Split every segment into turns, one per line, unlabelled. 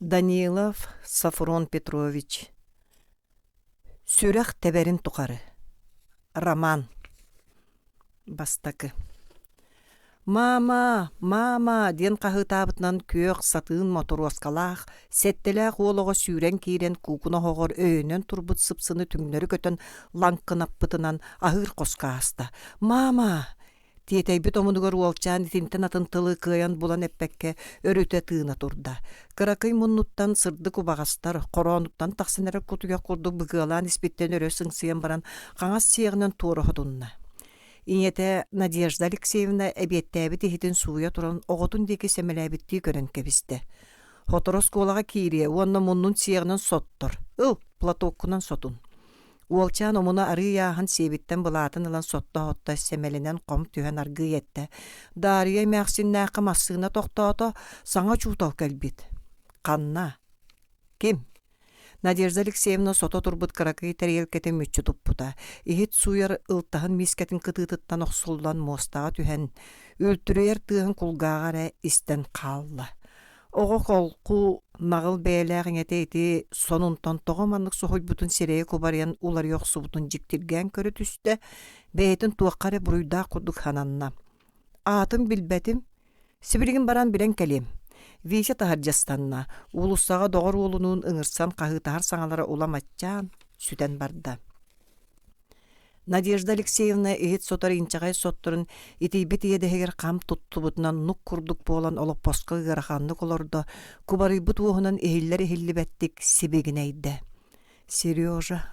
Данилов Софрон Петрович Сүрэх тэбэрин тухары Роман Бастакы «Маама! Маама!» диэн хаһыытаабытынан күөх сатыын мотуруоскалаах, сэттэлээх уол оҕо сүүрэн киирэн куукуна оһоҕор өйөнөн турбут сыпсыны түҥнэри көтөн лаҥкынаппытынан аһыыр хоско ааста. «Маама!» Тиэтэйбит омунугар уолчаан итинтэн атын тылы кыайан булан эппэккэ өрүтэ тыына турда. Кыракый муннуттан сырдык убаҕастар, хороонуттан тахсан эрэр кутуйах курдук быгыалаан испиттэн өрө сыҥсыйан баран хаҥас сиэҕинэн туора хотунна. Ийэтэ Надежда Алексеевна эбиэттээбит иһитин сууйа туран оҕотун диэки сэмэлээбиттии көрөн кэбистэ. Сотору оскуолаҕа киириэ уонна муннун сиэҕинэн соттор. Ыл, платоккунан сотун. Уолчаан омуна арыый ааһан сиэбиттэн былаатын ылан сотто-сотто сэмэлэнэн хом түһэн аргыый эттэ: «Даарыйа эмээхсиннээххэ массыына тохтоото, саҥа учуутал кэлбит». «Ханна? Ким?» Надежда Алексеевна сото турбут кыракый тэриэлкэтин мүччү туппута, иһит сууйар ылтаһын миискэтин кытыытыттан охсуллан муостаҕа түһэн, үлтүрүйэр тыаһын кулгааҕа эрэ истэн хаалла. Оҕо холку, наҕыл бэйэлээх ийэтэ ити сонунтан тоҕо маннык соһуйбутун сирэйэ кубарыйан уларыйа охсубутун дьиктиргээн көрө түстэ, бэйэтин туохха эрэ буруйдаах курдук сананна. Аатын билбэтим, сибилигин баран билэн кэлиэм. Витя таһырдьа ыстанна, уулуссаҕа доҕор уолунуун ыҥырсан хаһыытаһар саҥалара улам аччаан, сүтэн барда. Надежда Алексеевна иһит сотор инчэҕэй сотторун итийбит иэдэһигэр хам туттубутунан нук курдук буолан олоппоско ыараханнык олордо, кубарыйбыт уоһунан иһиллэр-иһиллибэттик сибигинэйдэ. «Сережа,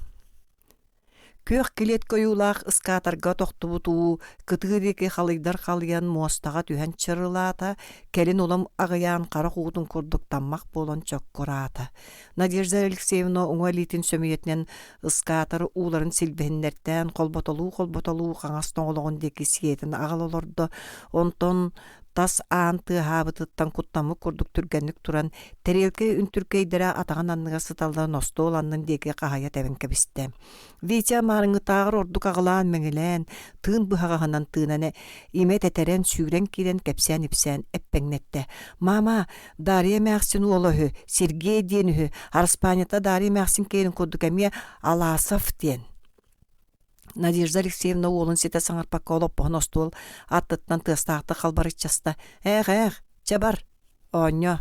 Күөх килиэткэ ойуулаах ыскаатарга тохтубут уу кытыы диэки халыйдар халыйан муостаҕа түһэн чырылаата, кэлин улам аҕыйаан харах уутун курдук таммах буолан чоккураата. Надежда Алексеевна уҥа илиитин сөмүйэтинэн ыскаатар ууларын силбэһиннэртээн холботолуу-холботолуу хаҥас тоҥолоҕун диэки сиэтэн аҕала олордо, онтон тас аан тыаһаабытыттан куттаммыт курдук түргэнник туран, тэриэлкэ үнтүркэйдэрэ атаҕын анныгар сыталларын остуол аннын диэки хаһайа тэбэн кэбистэ. Витя маарыҥҥытааҕар ордук аҕылаан-мэҥилээн, тыын быһаҕаһынан тыынан имэ тэтэрэн, сүүрэн киирэн кэпсээн-ипсээн эппэҥнэттэ. «Маама, Дарья эмээхсин уола үһү, Сергей диэн үһү, араспаанньата Дарья эмээхсин киэрин курдук эмиэ Аласов диэн. Надежда Алексеевна уолун ситэ саҥарпакка олоппоһун остуол аттыттан тыастаахтык халбарыччаста. «Ээх, ээх, чэ бар, оонньоо».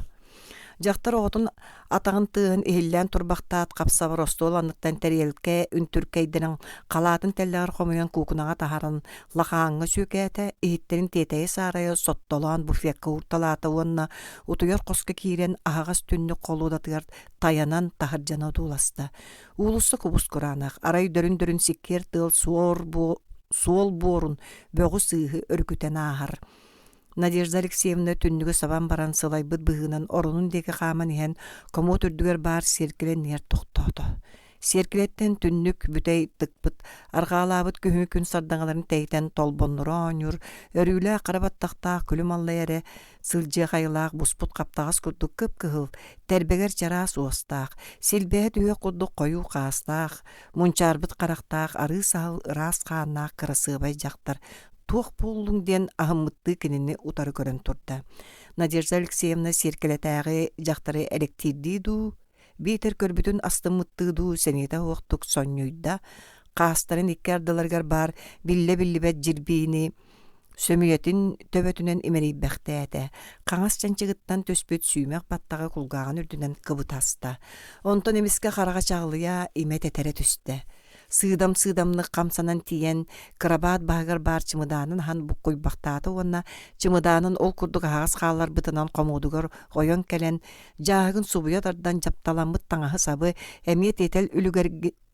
Дьахтар оҕотун атаҕын тыаһын иһиллээн турбахтаат, хапсабар остуол анныттан тэриэлкэ үнтүркэйдэрин халаатын тэллэҕэр хомуйан куукунаҕа таһааран лахааҥҥа сүөкээтэ, иһиттэрин тиэтэйэ-саарайа соттолоон буфекка уурталаата уонна утуйар хоско киирэн аһаҕас түннүк холуодатыгар тайанан таһырдьаны одууласта. Уулусса кубус-кураанах, арай дөрүн-дөрүн сиккиэр тыал суор суол буорун, бөҕү-сыыһы өрүкүтэн ааһар. Надежда Алексеевна түннүгү сабан баран сылайбыт быһыынан оронун диэки хааман иһэн комод үрдүгэр баар сиэркилэ иннигэр тохтоото. Сиэркилэттэн түннүк бүтэй тыкпыт, арҕаалаабыт күһүҥҥү күн сардаҥаларын тэйитэн толбонноро оонньуур, өрүүлээх хара баттахтаах күлүм аллайа эрэ сылдьыах айылаах буспут хаптаҕас курдук кып-кыһыл, тэрбэгэр чараас уостаах, силбэһэ түһүөх курдук хойуу хаастаах, мунчаарбыт харахтаах арыы саһыл ыраас хааннаах кырасыабай дьахтар туох буоллуҥ диэн аһыммыттыы кинини утары көрөн турда. Надежда Алексеевна сиэркилэтээҕи дьахтары элэктиирдии дуу, биитэр көрбүтүн астыммыттыы дуу сэниэтэ суохтук сонньуйда, хаастарын икки ардыларыгар баар биллэ-биллибэт дьирбиини сөмүйэтин төбөтүнэн имэрийбэхтээтэ, хаҥас чанчыгыттан түспүт сүүмэх баттаҕы кулгааҕын үрдүнэн кыбытаста. Онтон эмискэ хараҕа чаҕылыйа, имэ тэтэрэ түстэ. Сыыдам-сыыдамнык хамсанан тиийэн, кырабаат баһыгар баар чымыдаанын аһан буккуйбахтаата уонна чымыдаанын ол курдук аһаҕас хаалларбытынан хомуодугар ойон кэлэн, дьааһыгын субуйа тардан дьапталаммыт таҥаһы-сабы эмиэ тиэтэл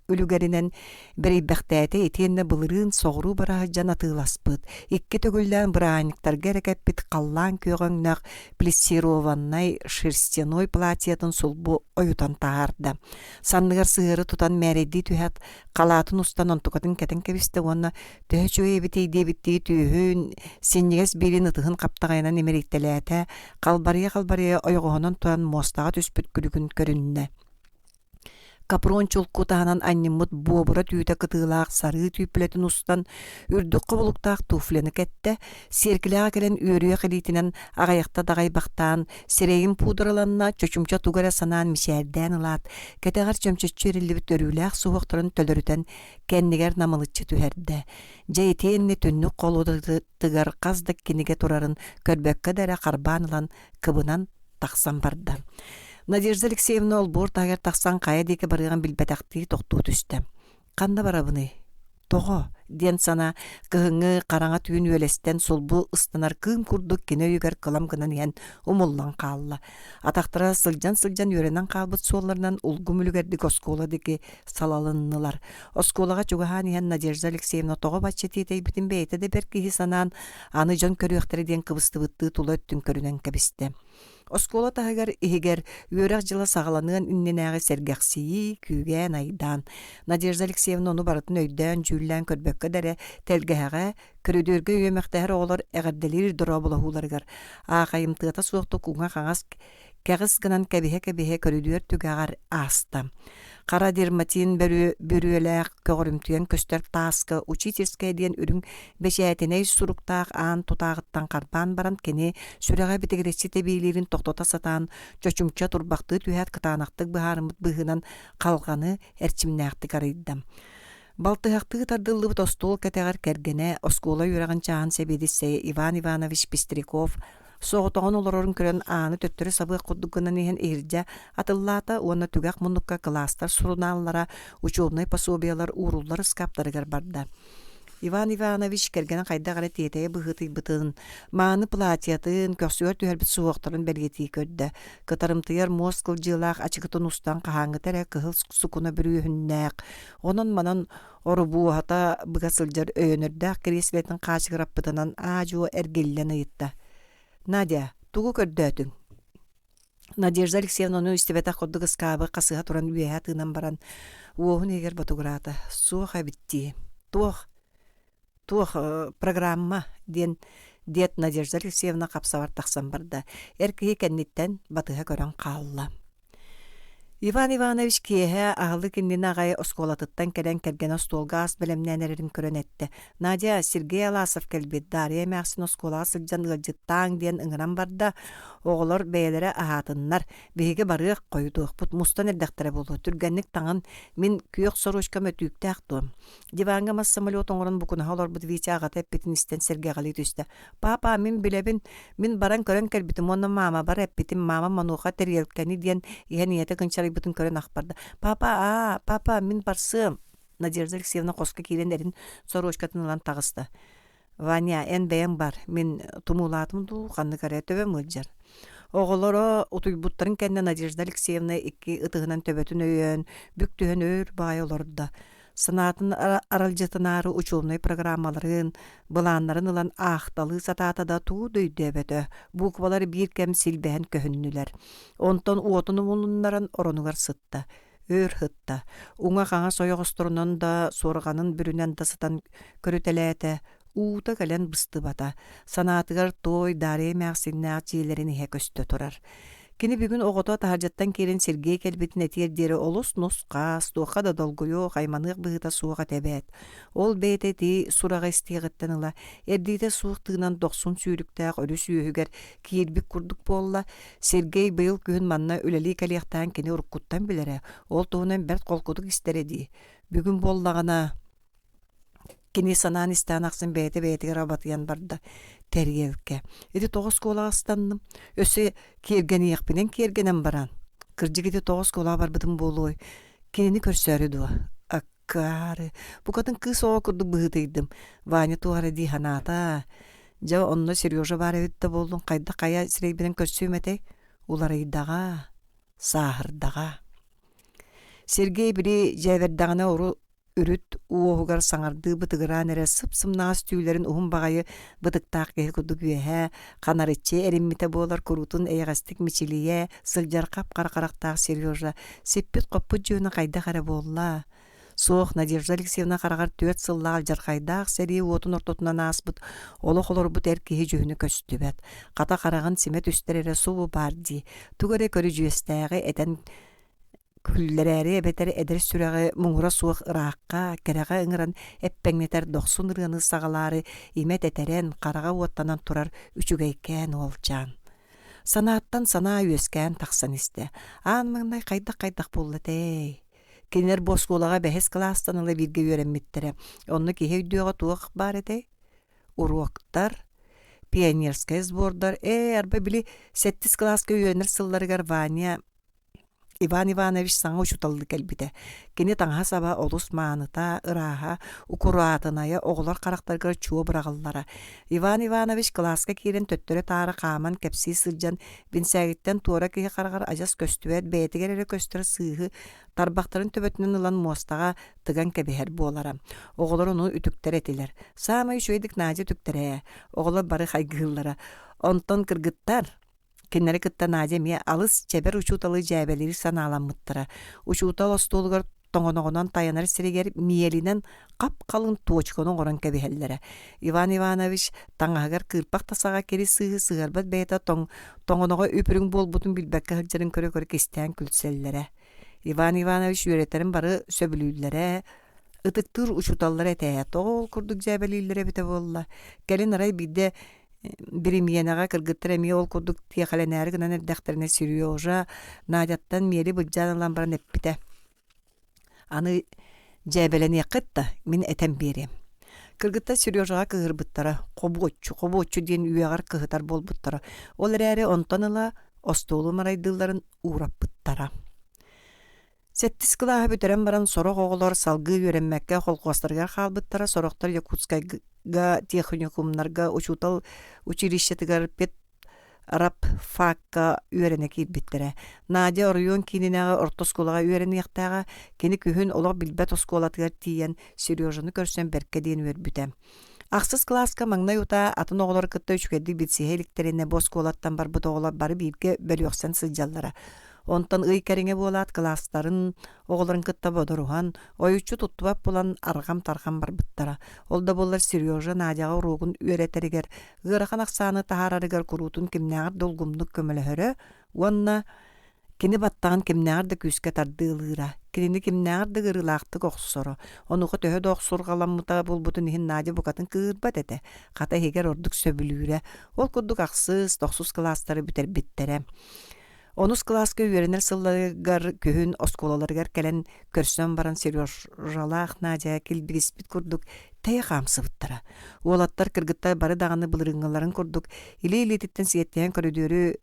үлүгэринэн бэрийбэхтээтэ итиэннэ былырыын соҕуруу бара сылдьан атыыласпыт, икки төгүллээн бырааһынньыктарга эрэ кэппит халлаан күөх өҥнөөх плессированнай шерстяной платьетын сулбу ойутан таһаарда. Санныгар сыһыары тутан мээрэйдии түһээт, халаатын устан онтукатын кэтэн кэбистэ уонна төһө үчүгэй эбитий диэбиттии түөһүн, синньигэс биилин ытыһын хаптаҕайынан имэрийтэлээтэ, халбарыйа-халбарыйа ойоҕоһунан туран муостаҕа түспүт күлүгүн көрүннэ. Капрон чулку таһынан анньыммыт буобура түүтэ кытыылаах сарыы түүппүлэтин устан, үрдүк хобулуктаах туфляны кэттэ, сиэркилэҕэ кэлэн үөрүйэх илиитинэн аҕыйахта даҕайбахтаан, сирэйин пудраланна, чочумча тугу эрэ санаан мичээрдээн ылаат, кэтэҕэр чөмчөччү эриллибит өрүүлээх суһуохтарын төлөрүтэн кэннигэр намылыччы түһэрдэ. Дьэ итиэннэ түннүк холуодатыгар хас да кинигэ турарын көрбөккө да эрэ харбаан ылан кыбынан тахсан барда. Надежда Алексеевна олбуор таһыгар тахсан хайа диэки барыаҕын билбэтэхтии тохтуу түстэ. Ханна барабыный? Тоҕо? диэн санаа кыһыҥҥы хараҥа түүн үөлэстэн сулбу ыстанар кыым курдук кини өйүгэр кылам гынан иһэн умуллан хаалла. Атахтара сылдьан-сылдьан үөрэнэн хаалбыт суолларынан улгум үлүгэрдик оскуола диэки салалыннылар. Оскуолаҕа чугаһаан иһэн Надежда Алексеевна тоҕо бачча тиэтэйбитин бэйэтэ да бэрт киһи санаан, аны дьон көрүөхтэрэ диэн кыбыстыбыттыы тула өттүн көрүнэн кэбистэ. Оскуола таһыгар иһигэр үөрэх дьыла саҕаланыан иннинээҕи сэргэхсийии, күүгээн-айдаан. Надежда Алексеевна ону барытын өйдөөн-дьүүллээн көрбөккө да эрэ тэлгэһэҕэ, көрүдүөргэ үөмэхтэһэр оҕолор эҕэрдэлиир дорооболоһууларыгар аахайымтыата суохтук уҥа-хаҥас кэҕис гынан кэбиһэ-кэбиһэ көрүдүөр түгэҕэр ааста. Хара дерматин бүрүөлээх көҕөрүмтүйэн көстөр тааска «Учительская» диэн үрүҥ бэчээтинэй суруктаах аан тутааҕыттан харбаан баран кини сүрэҕэ битигирэччи тэбиилиирин тохтото сатаан чочумча турбахтыы түһээт кытаанахтык быһаарыммыт быһыынан халҕаны эрчимнээхтик арыйда. Балтыһахтыы тардыллыбыт остуол кэтэҕэр кэргэнэ оскуола үөрэҕин чааһын сэбиэдиссэйэ Иван Иванович Пестряков Соҕотоҕун олорорун көрөн ааны төттөрү сабыах курдук гынан иһэн иһирдьэ атыллаата уонна түгэх муннукка кылаастар сурунааллара, учебнай пособиелар ууруллар ыскааптарыгар барда. Иван Иванович кэргэнэ хайдах эрэ тиэтэйэ быһыытыйбытын, мааны платьетын, көхсүгэр түһэрбит суһуохтарын бэлиэтии көрдө. Кытарымтыйар муос кылдьыылаах ачыкытын устан хаһааҥҥыта эрэ кыһыл сукуна бүрүөһүннээх, онон-манан Орубуоһата быга сылдьар өйөнөрдөөх кириэсилэтин хаачыгыраппытынан аа-дьуо эргиллэн ыйытта: «Надя, тугу көрдөөтүҥ?» Надежда Алексеевна ону истибэтэх курдук ыскаабы хасыһа туран үөһэ тыынан баран уоһун иһигэр ботугураата: «Суох эбит дии. Туох? Туох программа?» диэн диэт Надежда Алексеевна хапсабар тахсан барда. Эр киһи кэнниттэн батыһа көрөн хаалла. Иван Иванович киэһэ аһылык иннинэ аҕай оскуолатыттан кэлэн кэргэнэ остуолга ас бэлэмнээн эрэрин көрөн эттэ: «Надя, Сергей Аласов кэлбит, Дарья эмээхсин оскуолаҕа сылдьан ыалдьыттааҥ диэн ыҥыран барда, оҕолор бэйэлэрэ аһаатыннар, биһиги барыах, хойутуохпут, мустан эрдэхтэрэ буолуо, түргэнник таҥын, мин күөх сорочкам өтүүктээх дуо?» Диваҥҥа мас самолет оҥорон букунаһа олорбут Витя аҕата эппитин истэн сэргэҕэлии түстэ: «Папа, мин билэбин, мин баран көрөн кэлбитим уонна маамабар эппитим, маамам мануоха тэриэлкэни диэн иһэн ийэтэ кынчарыйбытын көрөн ах барда. Папа, аа, папа, мин барсыам!» Надежда Алексеевна хоско киирэн эрин сорочкатын ылан таҕыста. Ваня, эн бэйэҥ бар, мин тумуулаатым дуу, ханнык эрэ төбөм ыалдьар. Оҕолоро утуйбуттарын кэннэ Надежда Алексеевна икки ытыһынан төбөтүн өйөөн, бүк түһэн өөр баҕайы олордо. Санаатын аралдьытынаары учуобунай программаларын, былааннарын ылан аахталыы сатаата да тугу да өйдөөбөтө, буквалар биир кэм силбэһэн көһүннүлэр. Онтон уотун умулуннаран оронугар сытта. Өр сытта. Уҥа-хаҥас ойоҕосторунан да, суорҕанын бүрүнэн да сытан көрүтэлээтэ, уута кэлэн быстыбата. Санаатыгар туой Дарья эмээхсиннээх дьиэлэрин иһэ көстө турар. Кини бүгүн оҕото таһырдьаттан киирэн Сергей кэлбитин этиэр диэри олус нус-хаас, туохха да долгуйуох, айманыах быһыыта суох этэ эбээт. Ол бэйэтэ ити сураҕы истиэҕиттэн ыла, эрдиитэ суох тыынан дохсун сүүрүктээх өрүс үөһүгэр киирбит курдук буолла. Сергей быйыл күһүн манна үлэлии кэлиэхтээн кини уруккуттан билэрэ, ол туһунан бэрт холкутук истэрэ дии. Бүгүн буоллаҕына Кини санаан истэҕин ахсын бэйэтэ бэйэтигэр абатыйан барда. Тэриэлкэ. Ити тоҕо оскуолаҕа ыстанным? Өссө киэргэниэхпинэн киэргэнэн баран. Кырдьык ити тоҕо оскуолаҕа барбытым буолуой? Кинини көрсөөрү дуо? Акаары. Букатын кыыс оҕо курдук быһыытыйдым. Ваня туох эрэ дии санаата. Дьэ, онно Сережа баар эбит да буоллун, хайдах хайа сирэйбинэн көрсүөм этэй? Уларыйдаҕа, сааһырдаҕа. Сергей били дьээбэрдэҕинэ уру үрүт уоһугар саҥардыы бытыгыраан эрэ сып-сымнаҕас түүлэрин уһун баҕайы бытыктаах киһи курдук үөһэ ханарыччы эриммитэ буолар куруутун эйэҕэстик мичилийэ сылдьар хап-хара харахтаах Сережа сиппит-хоппут дьүөнэ хайдах эрэ буолла. Суох, Надежда Алексеевна хараҕар түөрт сыллаах алдьархайдаах сэрии уотун ортотунан ааспыт олох олорбут эр киһи дьүһүнэ көстүбэт. Хата хараҕын симэ түстэр эрэ субу баар дии. Тугу эрэ көрүдьүөстээҕи этэн. Күллэрээри эбэтэр эдэр сүрэҕи муҥура суох ыраахха, кэрэҕэ ыҥыран эппэҥнэтэр дохсун ырыаны саҕалаары имэ тэтэрэн, хараҕа уоттанан турар үчүгэйкээн уолчаан. Санааттан санаа үөскээн тахсан истэ. Аан маҥнай хайдах-хайдах буолла этэй? Кинилэр бу оскуолаҕа бэһис кылаастан ыла бииргэ үөрэммиттэрэ. Онно киһи өйдүөҕэ туох баар этэй? Уруоктар, пионерскай сбордар, ээ, арба били сэттис кылааска үөрэнэр сылларыгар Ваня Иван Иванович саҥа учууталлыы кэлбитэ. Кини таҥаһа-саба олус мааныта, ырааһа, укураатынайа оҕолор харахтарыгар чуо быраҕыллара. Иван Иванович кылааска киирэн төттөрү-таары хааман кэпсии сылдьан, бинсээгиттэн туора киһи хараҕар адьас көстүбэт, бэйэтигэр эрэ көстөр сыыһы тарбахтарын төбөтүнэн ылан муостаҕа тыган кэбиһэр буолара. Оҕолор ону үтүктэр этилэр. Саамай үчүгэйдик Надя үтүктэрэ ээ. Оҕолор бары хайгыыллара. Онтон кыргыттар Кинилэри кытта Надя эмиэ алыс чэбэр учууталы дьээбэлиир санааламмыттара. Учуутал остуолугар тоҥоноҕунан тайанар сиригэр миэлинэн хап-халыҥ туочуканы оҥорон кэбиһэллэрэ. Иван Иванович таҥаһыгар кыырпах да саҕа кири сыыһы сыһыарбат бэйэтэ тоҥ тоҥоноҕо үп-үрүҥ буолбутун билбэккэ сылдьарын көрө-көрө кистээн күлсэллэрэ. Иван Иванович үөрэтэрин бары сөбүлүүллэрэ, ытыктыыр учууталлара этэ. Тоҕо ол курдук дьээбэлииллэрэ эбитэ буолла. Кэлин арай биирдэ биримиэнэҕэ кыргыттар эмиэ ол курдук тиэхэлэнээри гынан эрдэхтэринэ Сережа Надяттан миэли былдьаан ылан баран эппитэ: «Аны дьээбэлэниэххит да, мин этэн биэриэм». Кыргыттар Сережаҕа кыыһырбыттара, хобуоччу, хобуоччу диэн үөҕэр кыһытар буолбуттара. Ол эрээри онтон ыла остуолу марайдыылларын уураппыттара. Сэттис кылааһы бүтэрэн баран сорох оҕолор салгыы үөрэммэккэ холкуостарыгар хаалбыттара, сорохтор Якутскайга техникумнарга учуутал училищетыгар педрабфакка үөрэнэ киирбиттэрэ. Надя оройуон киининээҕи орто оскуолаҕа үөрэниэхтээҕэ. Кини күһүн олох билбэт оскуолатыгар тиийэн Сережаны көрсөн бэркэ диэн үөрбүтэ. Ахсыс кылааска маҥнай утаа атын оҕолору кытта үчүгэйдик билсиһэ иликтэринэ бу оскуолаттан барбыт оҕолор бары бииргэ бөлүөхсэн сылдьаллара. Онтон ый кэриҥэ буолаат кылаастарын оҕолорун кытта бодоруһан, ойуччу туттубат буолан арҕам-тарҕам барбыттара. Ол да буоллар Сережа Надяҕа уруогун үөрэтэригэр, ыарахан ахсааны таһаарарыгар куруутун кимнээҕэр да улгумнук көмөлөһөрө уонна кини баттаҕын кимнээҕэр да күүскэ тардыалыыра, кинини кимнээҕэр да ыарыылаахтык охсоро. Онуоха төһө да охсурҕаламмыта буолбутун иһин Надя букатын кыыһырбат этэ, хата иһигэр ордук сөбүлүүрэ. Ол курдук ахсыс, тохсус кылаастары бүтэрбиттэрэ. Онус кылааска үөрэнэр сылларыгар күһүн оскуолаларыгар кэлэн көрсөн баран Сережалаах Надя килбигиспит курдук тэйэ хаамсыбыттара. Уолаттар, кыргыттар бары даҕаны былырыыҥҥыларын курдук илии-илиититтэн сиэттиһэн көрүдүөрү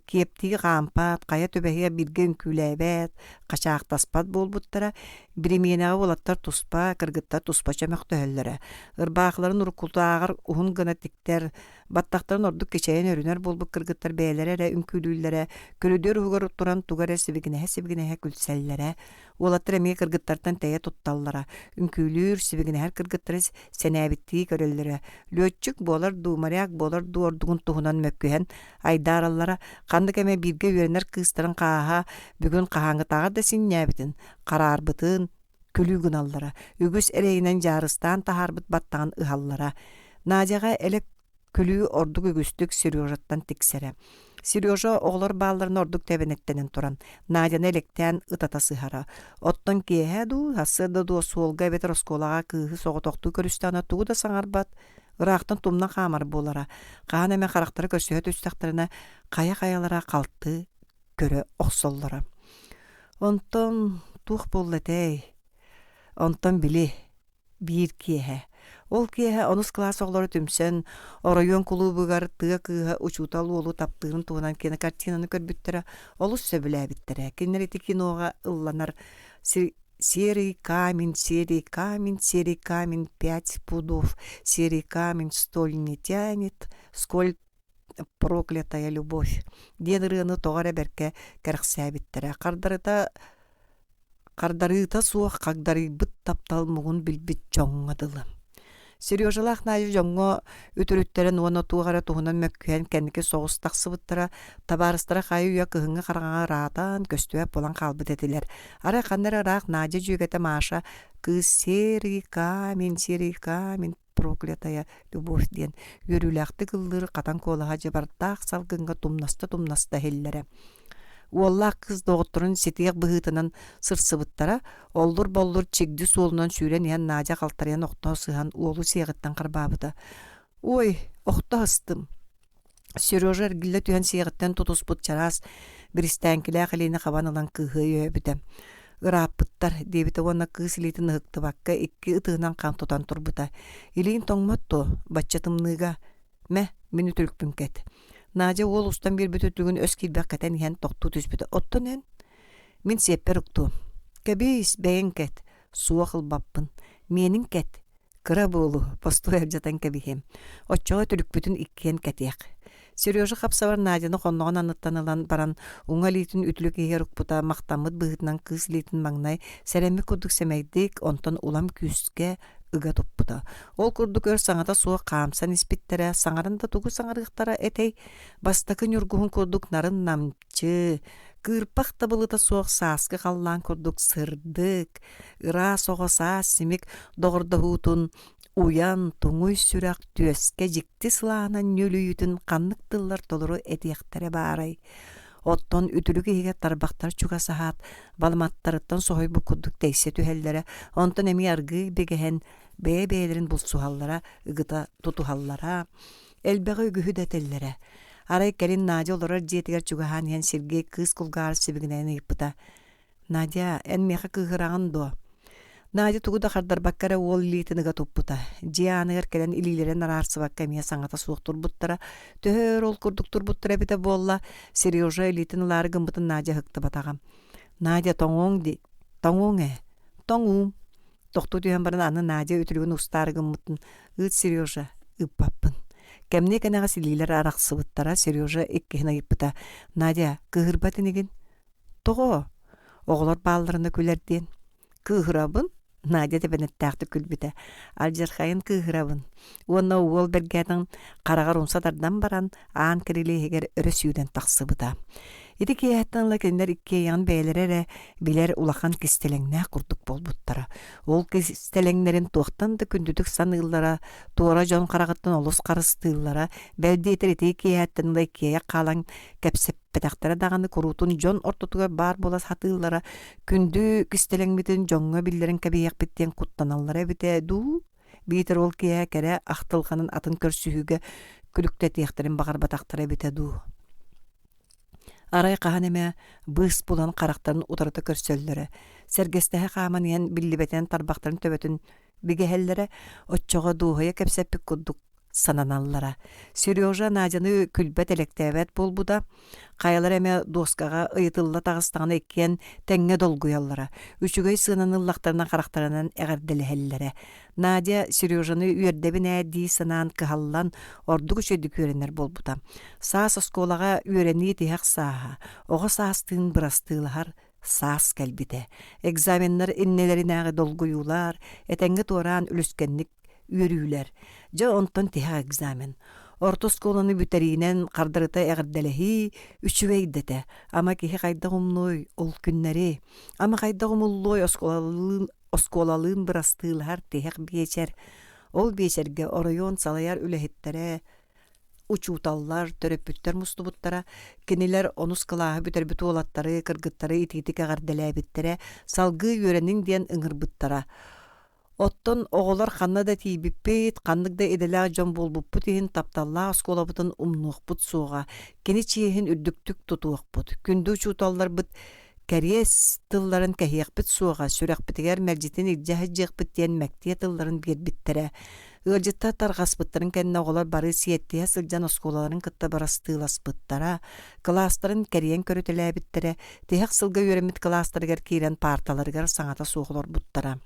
киэптии хаампат, хайа түбэһиэ бииргэ үҥкүүлээбэт, хачаахтаспат буолбуттара. Биримиэнэҕэ уолаттар туспа, кыргыттар туспа чөмөхтөһөллөрө. Ырбаахыларын уруккутааҕар уһун гына тиктэр, Баттахтарын ордук кичэйэн өрүнэр буолбут кыргыттар бэйэлэрэ эрэ үҥкүүлүүллэрэ, көрүдүөр уһугар туран тугу эрэ сибигинэһэ-сибигинэһэ күлсэллэрэ. Уолаттар эмиэ кыргыттартан тэйэ тутталлара. Үҥкүүлүүр, сибигинэһэр кыргыттары сэнээбиттии көрөллөрө. Лүөччүк буолар дуу, моряк буолар дуу ордугун туһунан мөккүһэн айдаараллара. Ханнык эмэ бииргэ үөрэнэр кыыстарын хааһа бүгүн хаһааҥҥытааҕар да синньээбитин, хараарбытын, күлүү гыналлара, үгүс эрэйинэн дьаарыстаан таһаарбыт баттаҕын ыһаллара. Надяҕа элэк күлүү ордук үгүстүк Сережаттан тиксэрэ. Сережа оҕолор баалларын ордук тэбэнэттэнэн туран, Надяны элэктээн ытата сыһара. Оттон киэһэ дуу, сарсыарда дуу суолга эбэтэр оскуолаҕа кыыһы соҕотохтуу көрүстэҕинэ тугу да саҥарбат, ыраахтан тумна хаамар буолара. Хаһан эмэ харахтара көрсүһэ түстэхтэринэ, хайа-хайалара халты көрө охсоллоро. Онтон туох буолла этэй? Онтон били биир киэһэ. Ол киэһэ онус кылаас оҕолоро түмсэн, оройуон кулуубугар тыа кыыһа учуутал уолу таптыырын туһунан кинокартинаны көрбүттэрэ, олус сөбүлээбиттэрэ. Кинилэр ити киноҕа ылланар «Серый камень, серый камень, серый камень, пять пудов, серый камень столь не тянет, сколь проклятая любовь» диэн ырыаны тоҕо эрэ бэркэ кэрэхсээбиттэрэ. Хардарыта хардарыыта суох хагдарыйбыт таптал муҥун билбит дьоҥҥо дылы. Сережалаах Надя дьоҥҥо үтүрүттэрэн уонна туох эрэ туһунан мөккүһэн кэнники соҕус тахсыбыттара, табаарыстара хайы-үйэ кыһыҥҥы хараҥаҕа ыраатан, көстүбэт буолан хаалбыт этилэр. Арай ханна эрэ ыраах Надя дьүөгэтэ Маша кыыс «Серый камень, серый камень» проклятая любовь диэн үөрүүлээхтик ыллыыр хатан куолаһа дьыбардаах салгыҥҥа тумнаста-тумнаста иһиллэрэ. Уоллаах кыыс доҕотторун ситиэх быһыытынан сырсыбыттара, оллур-боллур чигди суолунан сүүрэн иһэн Надя халтарыйан охто сыһан уолу сиэҕиттэн харбаабыта. «Ой, охто астым!» Сережа эргиллэ түһэн сиэҕиттэн тутуспут чараас биристээҥкилээх илиини хабан ылан кыыһы өйөөбүтэ. «Ырааппыттар» диэбитэ уонна кыыс илиитин ыһыктыбакка икки ытыһынан хам тутан турбута. «Илииҥ тоҥмот дуо, бачча тымныыга? Мэ, мин үтүлүкпүн кэт». Надя уол устан биэрбит үтүлүгүн өс киирбэх кэтэн иһэн тохтуу түспүтэ. «Оттон эн?» «Мин сиэппэр уктуом». «Кэбиис, бэйэҥ кэт». «Суох ылбаппын. Миэнин кэт». Кыра буолу, постуой алдьатан кэбиһиэм. Оччоҕо түлүкпүтүн иккиэн кэтиэх. Сережа хапсабар Надяны хонноҕун анныттан ылан баран, уҥа илиитин үтүлүк иһигэр укпута, махтаммыт быһыытынан кыыс илиитин маҥнай сэрэммит курдук сэмэйдик, онтон улам күүскэ ыга туппута. Ол курдук өр саҥата суох хаамсан испиттэрэ, саҥаран да тугу саҥарыахтара этэй? Бастакы ньургуһун курдук нарын-намчы, кыырпах да былыта суох сааскы халлаан курдук сырдык, ыраас оҕо саас симик доҕордоһуутун уйан, туҥуй сүрэх түөскэ дьикти сылаанан ньүөлүйүүтүн ханнык тыллар толору этиэхтэрэ баарай? Оттон үтүлүк иһигэр тарбахтар чугасаһаат, баламаттарыттан соһуйбут курдук тэйсэ түһэллэрэ, онтон эмиэ аргыый бигэһэн, бэйэ-бэйэлэрин булсуһаллара, ыгыта тутуһаллара, элбэҕи үгүһү да этэллэрэ. Арай кэлин Надя олорор дьиэтигэр чугаһаан иһэн Сергей кыыс кулгааҕар сибигинэйэн ыйыппыта: «Надя, эн миэхэ кыыһыраҕын дуо?» Надя тугу да хардарбакка эрэ уол илиитин ыга туппута. Дьиэ ааныгар кэлэн илиилэрин араарсыбакка эмиэ саҥата суох турбуттара. Төһө өр ол курдук турбуттара эбитэ буолла, Сережа илиитин ылаары гыммытын Надя ыһыктыбатаҕа. «Надя, тоҥуоҥ дии, тоҥуоҥ ээ, тоҥуум». Тохтуу түһэн баран аны Надя үтүлүгүн устаары гыммытын «Ыыт, Сережа, ыыппаппын». Кэмниэ кэнэҕэс илиилэр арахсыбыттара, Сережа иккиһин ыйыппыта: «Надя, кыыһырбат инигин?» «Тоҕо?» Оҕолор баалларына күлэр диэн. «Кыыһырабын?» Надя тэбэнэттээхтик күлбүтэ. «Алдьархайын кыыһырабын» уонна уол бэргээтин хараҕар умса тардан баран, аан кирилиэһигэр өрө сүүрэн тахсыбыта. Ити киэһэттэн ыла кинилэр иккиэйэҕин бэйэлэрэ эрэ билэр улахан кистэлэҥнээх курдук буолбуттара. Ол кистэлэҥнэрин туохтан да күндүтүк саныыллара, туора дьон хараҕыттан олус харыстыыллара, бэл диэтэр ити киэһэттэн ыла иккиэйэх хаалан кэпсэппэтэхтэрэ даҕаны куруутун дьон ортотугар баар буола сатыыллара, күндү кистэлэҥмитин дьоҥҥо биллэрэн кэбиһиэхпит диэн куттаналлара эбитэ дуу, биитэр ол киэһэ кэрэ ахтылҕанын атын көрсүһүүгэ күлүктэтиэхтэрин баҕарбатахтара эбитэ дуу. Арай хаһан эмэ быыс булан харахтарын утарыта көрсөллөрө, сэргэстэһэ хааман иһэн биллибэтинэн тарбахтарын төбөтүн бигэһэллэрэ, оччоҕо дуоһуйа кэпсэппит курдук сананаллара. Сережа Надяны күлбэт-элэктээбэт буолбута. Хайалара эмэ дуоскаҕа ыйытылла таҕыстаҕына иккиэн тэҥҥэ долгуйаллара. Үчүгэй сыананы ыллахтарына харахтарынан эҕэрдэлэһэллэрэ. Надя Сережаны үөрдэбин ээ дии санаан кыһаллан ордук үчүгэйдик үөрэнэр буолбута. Саас оскуолаҕа үөрэнии тиһэх сааһа, оҕо саастыын бырастыылаһар саас кэлбитэ. Экзаменнар иннилэринээҕи долгуйуулар, этэҥҥэ туораан үлүскэнник үөрүүлэр. Дьэ, онтон тиһэх экзамен. Орто оскуоланы бүтэриинэн хардарыта эҕэрдэлэһии үчүгэй да этэ. Ама киһи хайдах умнуой ол күннэри? Ама хайдах умуллуой оскуолалыын, оскуолалыын бырастыылаһар тиһэх биэчэр? Ол биэчэргэ оройуон салайар үлэһиттэрэ, учууталлар, төрөппүттэр мустубуттара. Кинилэр онус кылааһы бүтэрбит уолаттары, кыргыттары итиитик эҕэрдэлээбиттэрэ, салгыы үөрэниҥ диэн ыҥырбыттара. Оттон оҕолор ханна да тиийбиппит, ханнык да идэлээх дьон буолбуппут иһин тапталлаах оскуолабытын умнуохпут суоҕа, кини чиэһин үрдүктүк тутуохпут. Күндү учууталларбыт кэриэс тылларын кэһиэхпит суоҕа, сүрэхпитигэр мэлдьитин илдьэ сылдьыахпыт диэн мэктиэ тылларын биэрбиттэрэ. Ыалдьыттар тарҕаспыттарын кэннэ оҕолор бары сиэттиһэ сылдьан оскуолаларын кытта бырастыыласпыттара, кылаастарын кэрийэн көрүтэлээбиттэрэ, тиһэх сылга үөрэммит кылаастарыгар киирэн паарталарыгар саҥата суох олорбуттара.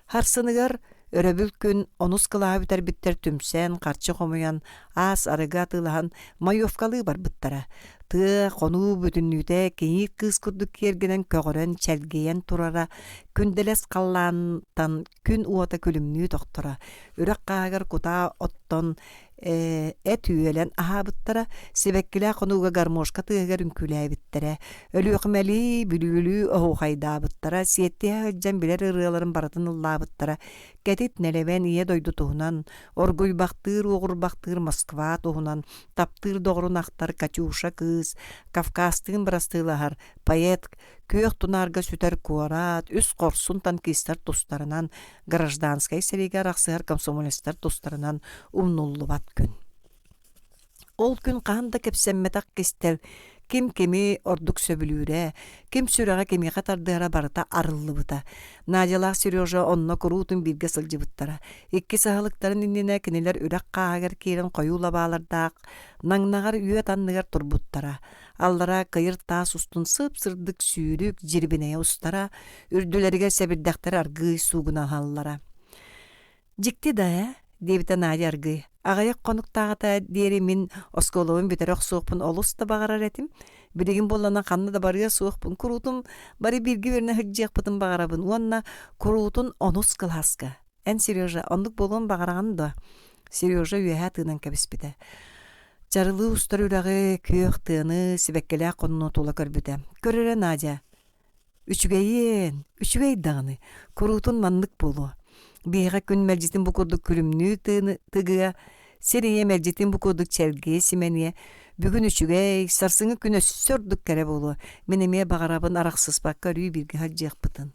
Харсыныгар өрөбүл күн онус кылааһы бүтэрбиттэр түмсэн, харчы хомуйан, аас арыгы атыылаһан маевкалыы барбыттара. Тыа, хонуу бүтүннүүтэ кийиит кыыс курдук киэргэнэн көҕөрөн, чэлгийэн турара, күндэлэс халлаантан күн уота күлүмнүү тохторо. Үрэх хааһыгар кутаа оттон. Эт үөлэн аһаабыттара, сибэккилээх хонууга гармошка тыаһыгар үҥкүүлээбиттэрэ, Өлүөхүмэлии, Бүлүүлүү оһуохайдаабыттара, сиэттиһэ сылдьан билэр ырыаларын барытын ыллаабыттара, кэтит нэлэмэн Ийэ дойду туһунан, оргуйбахтыыр уоҕурбахтыыр Москва туһунан, таптыыр доҕорун ахтар Катюша кыыс, Кавказтыын бырастыылаһар поэт күөх тунаарга сүтэр куорат, үс хорсун танкистар тустарынан, гражданскай сэриигэ арахсыһар комсомолецтар тустарынан умнуллубат күн. Ол күн хаһан да кэпсэммэтэх кистэл ким кими ордук сөбүлүүрэ, ким сүрэҕэ кимиэхэ тардыһара барыта арыллыбыта. Надялаах Сережа онно куруутун бииргэ сылдьыбыттара. Иккис аһылыктарын иннинэ кинилэр үрэх хааһыгар киирэн хойуу лабаалардаах наҥнаҕар үөт анныгар турбуттара. Аллара кыйыр таас устун сып-сырдык сүүрүк дьирибинэйэ устара, үрдүлэригэр сэбирдэхтэр аргыый суугунаһаллара. «Дьикти да ээ» диэбитэ Надя аргыый. «Аҕыйах хонуктааҕыта диэри мин оскуолабын бүтэрэ охсуохпун олус да баҕарар этим. Билигин буоллаҕына ханна да барыа суохпун, куруутун бары бииргэ үөрэнэ сылдьыахпытын баҕарабын уонна куруутун онус кылааска. Эн, Сережа, оннук буолуон баҕараҕын дуо?» Сережа үөһэ тыынан кэбиспитэ. Чарылыы устар үрэҕи, күөх тыаны, сибэккилээх хонууну тула көрбүтэ. Көрөрө Надя, Үчүгэйиэн, үчүгэй даҕаны, куруутун маннык буолуо. Биһиэхэ күн мэлдьитин бу курдук күлүмнүү тыыны тыгыа, сир ийэ мэлдьитин бу курдук чэлгийэ симэниэ. Бүгүн үчүгэй, сарсыҥҥы күн өссө ордук кэрэ буолуо. Мин эмиэ баҕарабын арахсыспакка өрүү бииргэ сылдьыахпытын.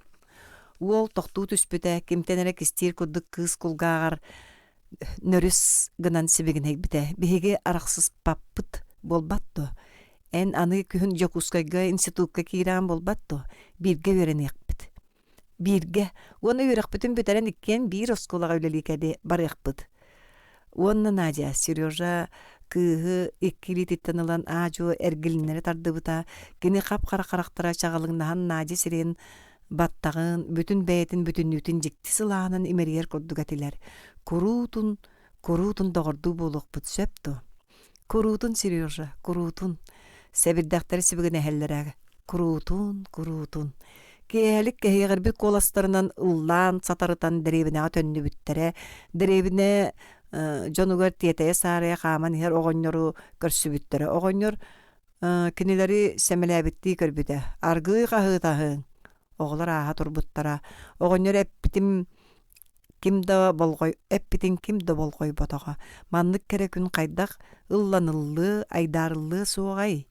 Уол тохтуу түспүтэ, кимтэн эрэ кистиир курдук кыыс кулгааҕар нөрүс гынан сибигинэйбитэ. Биһиги арахсыспаппыт буолбат дуо? Эн аны күһүн Дьокуускайга институкка киирэҕин буолбат дуо? Бииргэ үөрэниэхпит. Бииргэ. Уонна үөрэхпитин бүтэрэн иккиэн биир оскуолаҕа үлэлии кэлиэ барыахпыт. Уонна Надя, Сережа кыыһы икки илиититтэн ылан аа-дьуо эргилиннэри тардыбыта, кини хап-хара харахтара чаҕылыҥнаһан Надя сирэйин баттаҕын, бүтүн бэйэтин бүтүннүүтүн дьикти сылааһынан имэрийэр курдук этилэр. Куруутун, куруутун доҕордуу буолуохпут сөп дуо? Куруутун, Сережа, куруутун. Сэбирдэхтэр сибигинэһэллэрэ. Куруутун, куруутун. Киэһэлик кэһиэҕирбит куоластарынан ыллаан сатарытан дэриэбинэҕэ төннүбүттэрэ. Дэриэбинэ дьонугар тиэтэйэ-саарайа хааман иһэр оҕонньору көрсүбүттэрэ. Оҕонньор Кинилэри сэмэлээбиттии көрбүтэ: «Аргыый хаһыытаһыҥ!» Оҕолор ааһа турбуттара. Оҕонньор эппитим ким да болҕой эппитин ким да болҕойботоҕо. Маннык кэрэ күн хайдах ылланыллыа, айдаарыллыа суоҕай?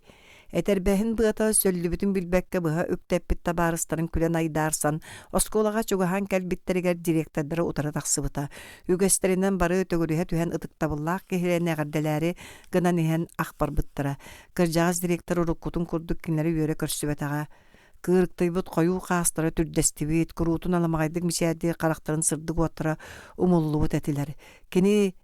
Этэрбэһин быата сөллүбүтүн билбэккэ быһа үктэппит табаарыстарын күлэн айдаарсан, оскуолаҕа чугаһаан кэлбиттэригэр директордара утары тахсыбыта. Үгэстэринэн бары төгүрүһэ түһэн ытыктабыллаах киһилэрин эҕэрдэлээри гынан иһэн ах барбыттара. Кырдьаҕас директор уруккутун курдук кинилэри үөрэ көрсүбэтэҕэ. Кыырыктыйбыт хойуу хаастара түрдэстибит, куруутун аламаҕайдык мичээрдиир харахтарын сырдык уоттара умуллубут этилэр. Кини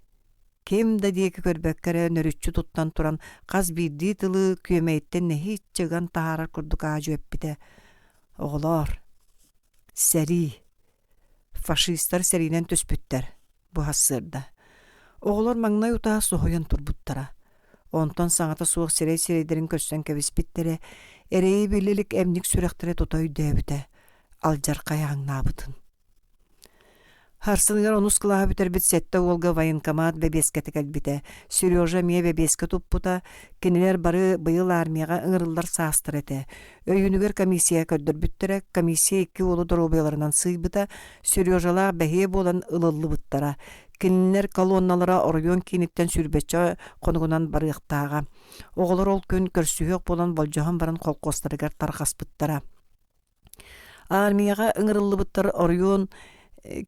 ким да диэки көрбөккө эрэ нөрүччү туттан туран хас биирдии тылы күөмэйиттэн нэһииччэ ыган таһаарар курдук аадьу эппитэ. Оҕолоор, сэрии Фашистар сэриинэн түспүттэр, бу сарсыарда. Оҕолор маҥнай утаа соһуйан турбуттара. Онтон саҥата суох сирэй-сирэйдэрин көрсөн кэбиспиттэрэ, эрэйи билэ илик эмньик сүрэхтэрэ тута өйдөөбүтэ, алдьархай ааҥнаабытын. Сарсыныгар онус кылааһы бүтэрбит сэттэ уолга военкомат бэбиэскэтэ кэлбитэ. Сережа эмиэ бэбиэскэ туппута, кинилэр бары быйыл армияҕа ыҥырыллар саастара этэ. Өйүүнүгэр комиссия көрдөрбүттэрэ, комиссия икки уолу доруобуйаларынан сыыйбыта, Сережалаах бэһиэ буолан ылыллыбыттара. Кинилэр колонналара оройуон кииниттэн сүүрбэччэ хонугунан барыахтааҕа. Оҕолор ол күн көрсүһүөх буолан болдьоһон баран холкуостарыгар тарҕаспыттара. Армияҕа ыҥырыллыбыттар оройуон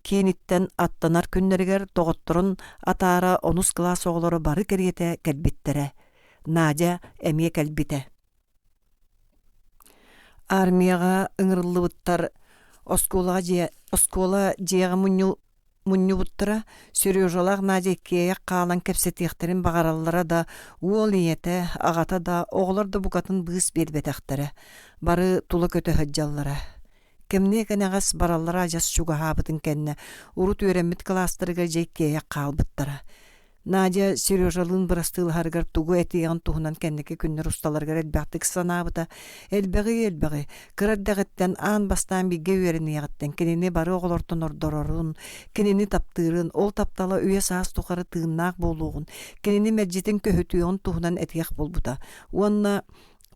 кииниттэн аттанар күннэригэр доҕотторун атаара онус кылаас оҕолоро бары кэриэтэ кэлбиттэрэ. Надя эмиэ кэлбитэ. Армияҕа ыҥырыллыбыттар оскуолаҕа дьиэ оскуола дьиэҕэ мунньу мунньубуттара, Сережалаах Надя иккиэйэх хаалан кэпсэтиэхтэрин баҕараллара да, уол ийэтэ, аҕата да, оҕолор да букатын быыс биэрбэтэхтэрэ, бары тула көтө сылдьаллара. Кэмниэ кэнэҕэс бараллара адьас чугаһаабытын кэннэ, урут үөрэммит кылаастарыгар дьэ иккиэйэх хаалбыттара. Надя Сережалыын бырастыылаһарыгар тугу этиэҕин туһунан кэнники күннэр усталарыгар элбэхтик санаабыта. Элбэҕи-элбэҕи, кыра эрдэҕиттэн аан бастаан бииргэ үөрэниэҕиттэн кинини бары оҕолортон ордорорун, кинини таптыырын, ол таптала үйэ-саас тухары тыыннаах буолуоҕун, кинини мэлдьитин көһүтүөҕүн туһунан этиэх буолбута. Уонна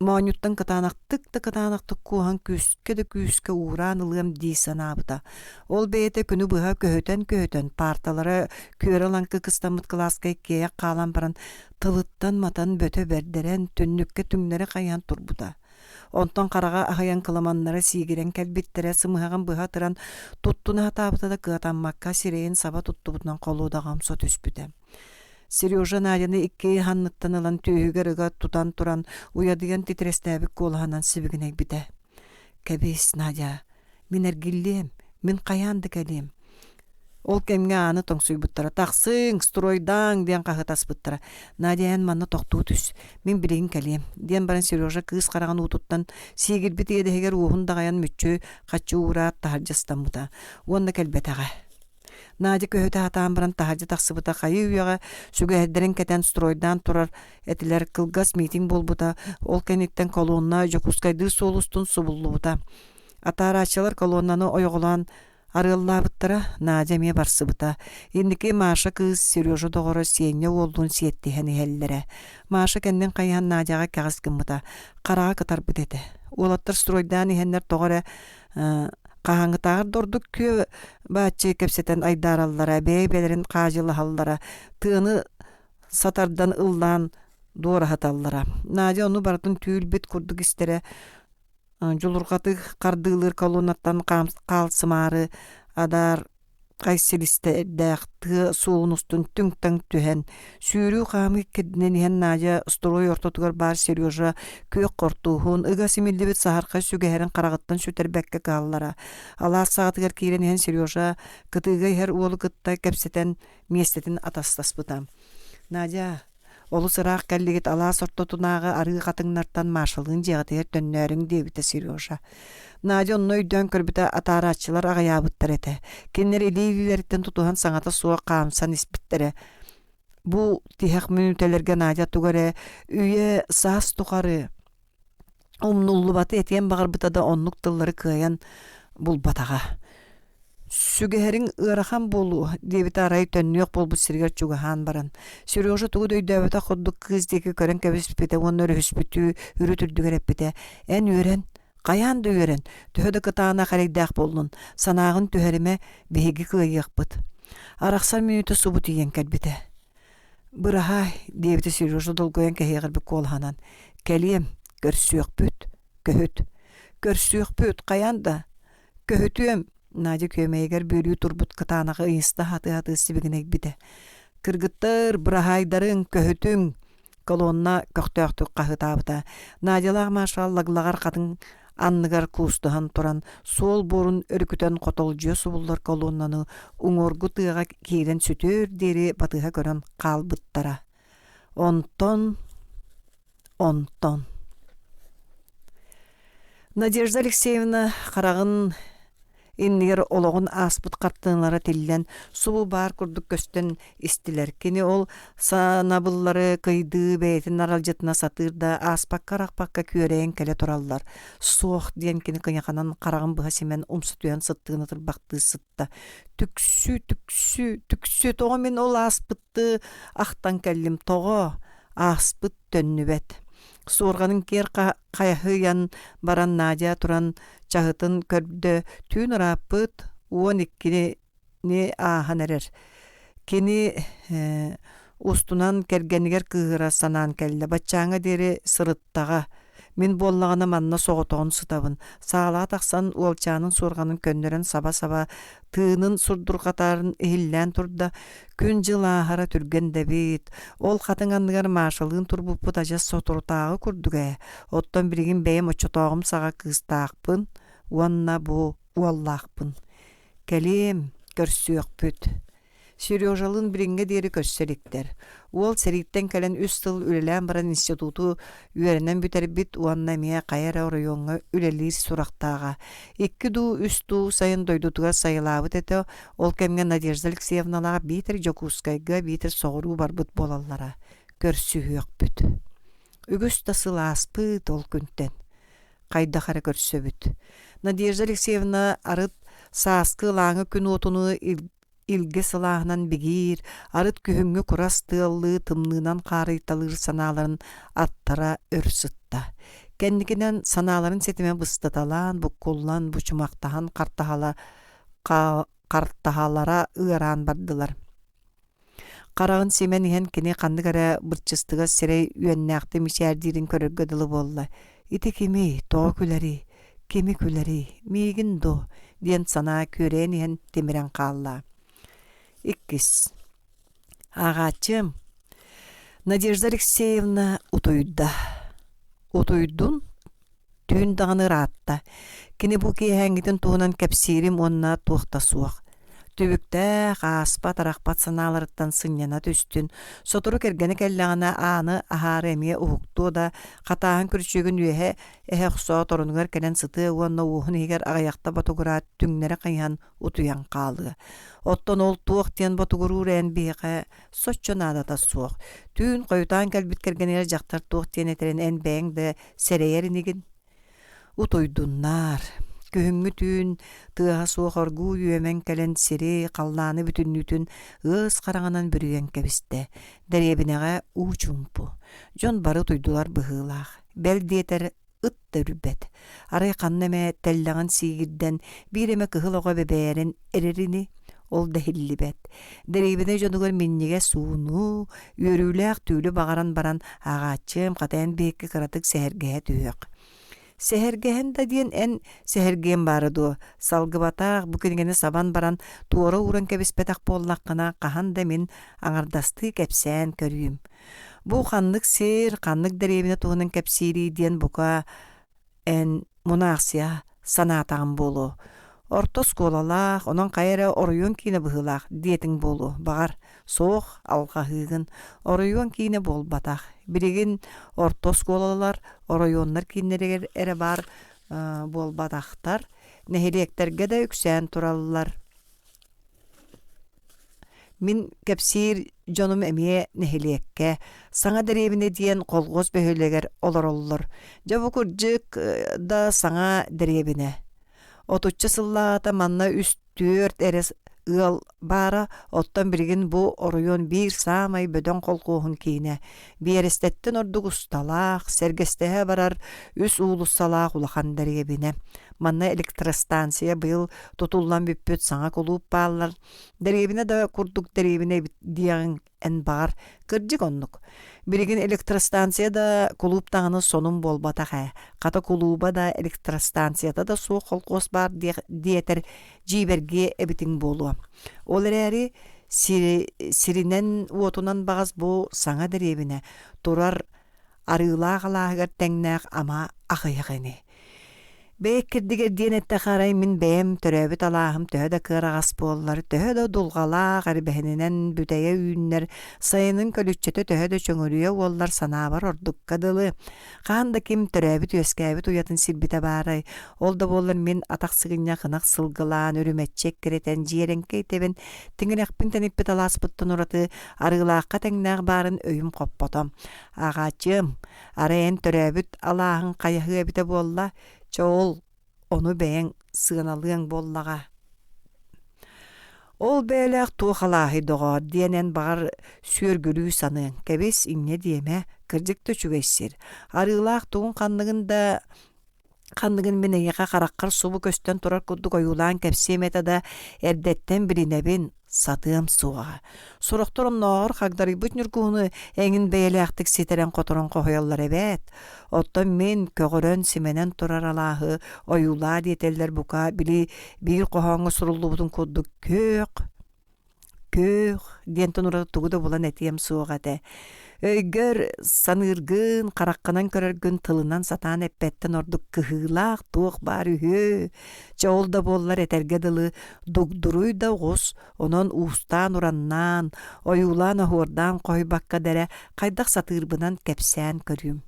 моонньуттан кытаанахтык да кытаанахтык кууһан күүскэ да күүскэ уураан ылыам дии санаабыта. Ол бэйэтэ күнү быһа көһүтэн-көһүтэн паарталара күөрэ-лаҥкы кыстаммыт кылааска иккиэйэх хаалан баран тылыттан матан бөтө бэрдэрэн түннүккэ түҥнэри хайыһан турбута. Онтон хараҕа аһыйан кыламаннара сиигирэн кэлбиттэрэ сымыһаҕын быһа ытыран туттуна сатаабыта да кыатаммакка сирэйин саба туттубутунан холуодаҕа умса түспүтэ. Сережа Надяны икки санныттан ылан түөһүгэр ыга тутан туран уйадыйан титирэстээбит куолаһынан сибигинэйбитэ. «Кэбис, Надя, мин эргиллиэм, мин хайаан да кэлиэм». Ол кэмҥэ ааны тоҥсуйбуттара «Тахсыҥ, стройдааҥ!» диэн хаһыытаспыттара. «Надя, эн манна тохтуу түс, мин билигин кэлиэм» диэн баран Сережа кыыс хараҕын уутуттан сиигирбит иэдэһигэр уоһун даҕайан мүччү хаччы уураат таһырдьа ыстаммыта уонна кэлбэтэҕэ. Надя көһүтэ сатаан баран таһырдьа тахсыбыта хайыы-үйэҕэ сүгэһэрдэрин кэтэн стройдаан турар этилэр кылгас миитин буолбута ол кэнниттэн колонна Дьокуускайдыыр суол устун субуллубута атаарааччылар колоннаны ойоҕолоон арыаллаабыттара Надя эмиэ барсыбыта инники Маша кыыс Сережа доҕоро Сеня уоллуун сиэттиһэн иһэллэрэ Маша кэннин хайыһан Надяҕа кэҕис гыммыта хараҕа кытарбыт этэ уолаттар стройдаан иһэннэр тоҕо эрэ Хаһааҥҥытааҕар да ордук күө бааччы кэпсэтэн айдаараллара, бэйэ-бэйэлэрин хаадьылаһаллара, тыаны сатардан ыллаан дуораһыталлара. Надя ону барытын түүл-бит курдук истэрэ, дьулурҕатык хардыылыыр колоннаттан хаалсымаары адаар Айсилистэрдээх тыа суолун устун түҥ-таҥ түһэн, сүүрүү-хаамыы иккирдинэн иһэн Надя строй ортотугар баар Сережа күөх хортууһун, ыга симиллибит саһархай сүгэһэрин хараҕыттан сүтэрбэккэ кыһаллара. Алаас саҕатыгар киирэн иһэн Сережа кытыыга иһэр уолу кытта кэпсэтэн миэстэтин атастаспыта. «Надя, Олус ыраах кэллигит алаас ортотунааҕы арыы хатыҥнартан Машалыын дьиэҕитигэр төннөөрүҥ диэбитэ Сережа. Надя онно өйдөөн көрбүтэ атаарааччылар аҕыйаабыттар этэ. Кинилэр илии-илиилэриттэн тутуһан саҥата суох хаамсан испиттэрэ. Бу тиһэх мүнүүтэлэргэ Надя тугу эрэ үйэ саас тухары умнуллубаты этиэн баҕарбыта да оннук тыллары кыайан булбатаҕа. «Сүгэһэриҥ ыарахан буолуо» диэбитэ арай төннүөх буолбут сиригэр чугаһаан баран. Сережа тугу да өйдөөбөтөх курдук кыыс диэки көрөн кэбиспитэ уонна өрүһүспүтүү үрүт үрдүгэр эппитэ: «Эн үөрэн, хайаан да үөрэн, төһө да кытаанах эрэйдээх буоллун, санааҕын түһэримэ, биһиги кыайыахпыт». Арахсар мүнүүтэ субу тиийэн кэлбитэ. «Быраһаай», диэбитэ Сережа долгуйан кэһиэҕирбит куолаһынан. «Кэлиэм, көрсүөхпүт, көһүт. Көрсүөхпүт, хайаан да. Көһүтүөм», Надя күөмэйигэр бүөлүү турбут кытаанаҕы ыйыста сатыы-сатыы сибигинэйбитэ. «Кыргыттар, быраһаайдарыҥ, көһүтүҥ!» Колонна көхтөөхтүк хаһыытаабыта. Надялаах Маша лаглаҕар хатыҥ анныгар куустуһан туран, суол буорун өрүкүтэн хотолдьуйа субуллар колоннаны уҥуоргу тыаҕа киирэн сүтүөр диэри батыһа көрөн хаалбыттара. Онтон, онтон Надежда Алексеевна хараҕын иннигэр олоҕун ааспыт хартыыналара тиллэн, субу баар курдук көстөн истилэр. Кини ол санабыллары кыйдыы бэйэтин аралдьытына сатыыр да, ааспакка-арахпакка күөрэйэн кэлэ тураллар. Суох диэн кини кыйаханан хараҕын быһа симэн умса түһэн сыттыгын ытырбахтыы сытта. Түксү, түксү, түксү, тоҕо мин ол ааспытты ахтан кэллим, тоҕо? Ааспыт төннүбэт. Суорҕанын киэр хайаһыйан баран Надя туран чаһытын көрдө, түүн ырааппыт, 12-ни ааһан эрэр. Кини устунан кэргэнигэр кыыһыра санаан кэллэ. Баччааҥҥа диэри сырыттаҕа. Мин буоллаҕына манна соҕотоҕун сытабын. Саалаҕа тахсан уолчаанын суорҕанын көннөрөн саба-саба тыынын сурдурҕатарын иһиллээн турда. Күн-дьыл ааһара түргэн да эбит. Ол хатыҥ анныгар Машалыын турбуппут адьас соторутааҕы курдук ээ. Оттон билигин бэйэм оччотооҕум саҕа кыыстаахпын уонна бу уоллаахпын. Кэлиэм, көрсүөхпүт. Сережалыын билиҥҥэ диэри көрсө иликтэр. Уол сэрииттэн кэлэн үс сыл үлэлээн баран институту үөрэнэн бүтэрбит уонна эмиэ хайа эрэ оройуоҥҥа үлэлиир сурахтааҕа. Икки дуу, үс дуу сайын дойдутугар сайылаабыт этэ, ол кэмҥэ Надежда Алексеевналаах биитэр Дьокуускайга, биитэр соҕуруу барбыт буолаллара. Көрсүһүөхпүт. Үгүс да сыл ааспыт ол күнтэн. Хайдах эрэ көрсөбүт. Надежда Алексеевна арыт сааскы ылааҥы күн уотунуу илгэ сылааһынан бигиир, арыт күһүҥҥү курас тыаллыы тымныынан хаарыйталыыр санааларын аттара өр сытта. Кэнникинэн санааларын ситимэ быстаталаан, буккуллан, бучумахтаһан хартаһала хартаһалара ыараан бардылар. Хараҕын симэн иһэн кини ханнык эрэ бырчыстыгас сирэй үөннээхтик мичээрдиирин көрөргө дылы буолла: «Ити кимий, тоҕо күлэрий, кими күлэрий, миигин дуо?» диэн санаа күөрэйэн иһэн тимирэн хаалла. Иккис Ааҕааччыам Надежда Алексеевна утуйда. Утуйдун Түүн даҕаны ыраатта. Кини бу киэһээҥҥитин туһунан кэпсиирим уонна туох да суох. Түбүктээх, ааспат-арахпат санааларыттан сынньана түстүн, сотору кэргэнэ кэллэҕинэ ааны аһаары эмиэ уһуктуо да, хатааһын күрүчүөгүн үөһэ эһэ охсоот оронугар кэлэн сытыа уонна уоһун иһигэр аҕыйахта ботугураат түҥнэри хайыһан утуйан хаалыа. Оттон ол туох диэн ботугуруур эн биһиэхэ соччо наадата суох. Түүн хойутаан кэлбит кэргэнигэр дьахтар туох диэн этэрин эн бэйэҥ да сэрэйэр инигин Утуйдуннаар. Күһүҥҥү түүн тыаһа суох оргууй үөмэн кэлэн сири, халлааны бүтүннүүтүн ыас хараҥанан бүрүйэн кэбистэ. Дэриэбинэҕэ уу чуумпу. Дьон бары утуйдулар быһыылаах. Бэл диэтэр ыт да үрбэт. Арай ханна эмэ тэллэҕин сиигирдэн биир эмэ кыһыл оҕо бэбээрэн эрэр ини. Ол да иһиллибэт. Дэриэбинэ дьонугар минньигэс ууну, үөрүүлээх түүлү баҕаран баран ааҕааччыам хата эн биһикки кыратык сэһэргэһэ түһүөх. Сэһэргэһэн да диэн эн сэһэргиэм баара дуо, салгыбатах бу кинигэни сабан баран туора ууран кэбиспэтэх буоллаххына хаһан да мин аҥардастыы кэпсээн көрүүм. Бу ханнык сир, ханнык дэриэбинэ туһунан кэпсиирий диэн бука Эн мунаахсыйа санаатаҕым буолуо. Орто оскуолалаах, онон хайа эрэ оройуон киинэ быһыылаах диэтиҥ буолуо, баҕар, суох, алҕаһыыгын. Оройуон киинэ буолбатах. Билигин орто оскуолалар оройуоннар кииннэригэр эрэ баар буолбатахтар, нэһилиэктэргэ да үксээн тураллар. Мин кэпсиир дьонум эмиэ нэһилиэккэ, Саҥа дэриэбинэ диэн колхуос бөһүөлэгэр олороллор. Дьэ бу кырдьык да саҥа дэриэбинэ. Отучча сыллааҕыта манна үс-түөрт эрэ ыал баара, оттон билигин бу оройуон биир саамай бөдөҥ колхуоһун киинэ. Биэрэстэттэн ордук усталаах, сэргэстэһэ барар үс уулуссалаах улахан дэриэбинэ. Манна электростанция быйыл тутуллан бүппүт саҥа кулууп бааллар. Дэриэбинэ да курдук дэриэбинэ эбит диэҕиҥ эн баҕар. Кырдьык оннук. Билигин электростанция да кулууп даҕаны сонун буолбатах ээ. Хата кулууба да электростанцията да суох холкуос баар диэтэр дьиибэргиэ эбитиҥ буолуо. Ол эрээри сиринэн-уотунан баҕас бу саҥа дэриэбинэ турар Арыылаах алааһыгар тэҥнээх ама аҕыйах ини. Бэйэккирдигэр диэн эттэххэ арай мин бэйэм төрөөбүт алааһым төһө да кыараҕас буоллар, төһө да дулҕалаах эрбэһининэн бүтэйэ үүннэр, сайынын көлүччэтэ төһө да чөҥөрүйэ уоллар санаабар ордукка дылы. Хаһан да ким төрөөбүт-үөскээбит уйатын сирбитэ баарай, ол да буоллар мин атах сыгынньах ынах сылгылаан, үрүмэччи эккирэтэн, дьиэрэҥкэй тэбэн, тиҥирэхпин тэниппит алааспыттан ураты Арыылаахха тэҥнээх баарын өйүм хоппото. Ааҕааччыам, арай эн төрөөбүт алааһыҥ хайаһыа эбитэ буолла, чэ ол ону бэйэҥ сыаналыаҥ буоллаҕа. Ол бэйэлээх туох алааһый доҕоор диэн эн баҕар сүөргүлүү саныаҥ. Кэбис, инньэ диэмэ, кырдьык да үчүгэй сир. Арыылаах тугун-ханныгын да Ханныгын мин эйиэхэ хараххар субу көстөн турар курдук ойуулаан кэпсиэм этэ да, эрдэттэн билинэбин, сатыам суоҕа. Сорохтор оннооҕор хагдарыйбыт ньургуһуну эҥин бэйэлээхтик ситэрэн-хоторон хоһуйаллар эбээт. Оттон мин көҕөрөн, симэнэн турар алааһы ойуулаа диэтэллэр бука били биир хоһооҥҥо суруллубутун курдук күөх, Күөх диэнтэн ураты тугу да булан этиэм суох этэ. Өйгөр саныыргын, хараххынан көрөргүн тылынан сатаан эппэттэн ордук кыһыылаах туох баар үһү. Чэ ол да буоллар этэргэ дылы дугдуруй да оҕус, онон уустаан-ураннаан, ойуулаан-оһуордаан хоһуйбакка да эрэ хайдах сатыырбынан кэпсээн көрүүм.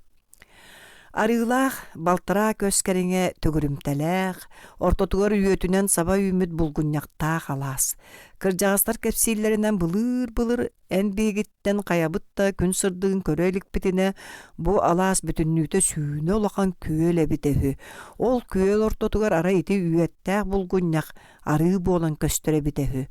Арыылаах, балтараа көс кэриҥэ төгүрүмтэлээх, ортотугар үөтүнэн саба үүммүт булгунньахтаах алаас. Кырдьаҕастар кэпсииллэринэн былыыр-былыр эн биһигиттэн хайабыт да күн сырдыгын көрө иликпитинэ, бу алаас бүтүннүүтэ сүүнэ улахан күөл эбитэ үһү. Ол күөл ортотугар арай ити үөттээх булгунньах арыы буолан көстөр эбитэ үһү.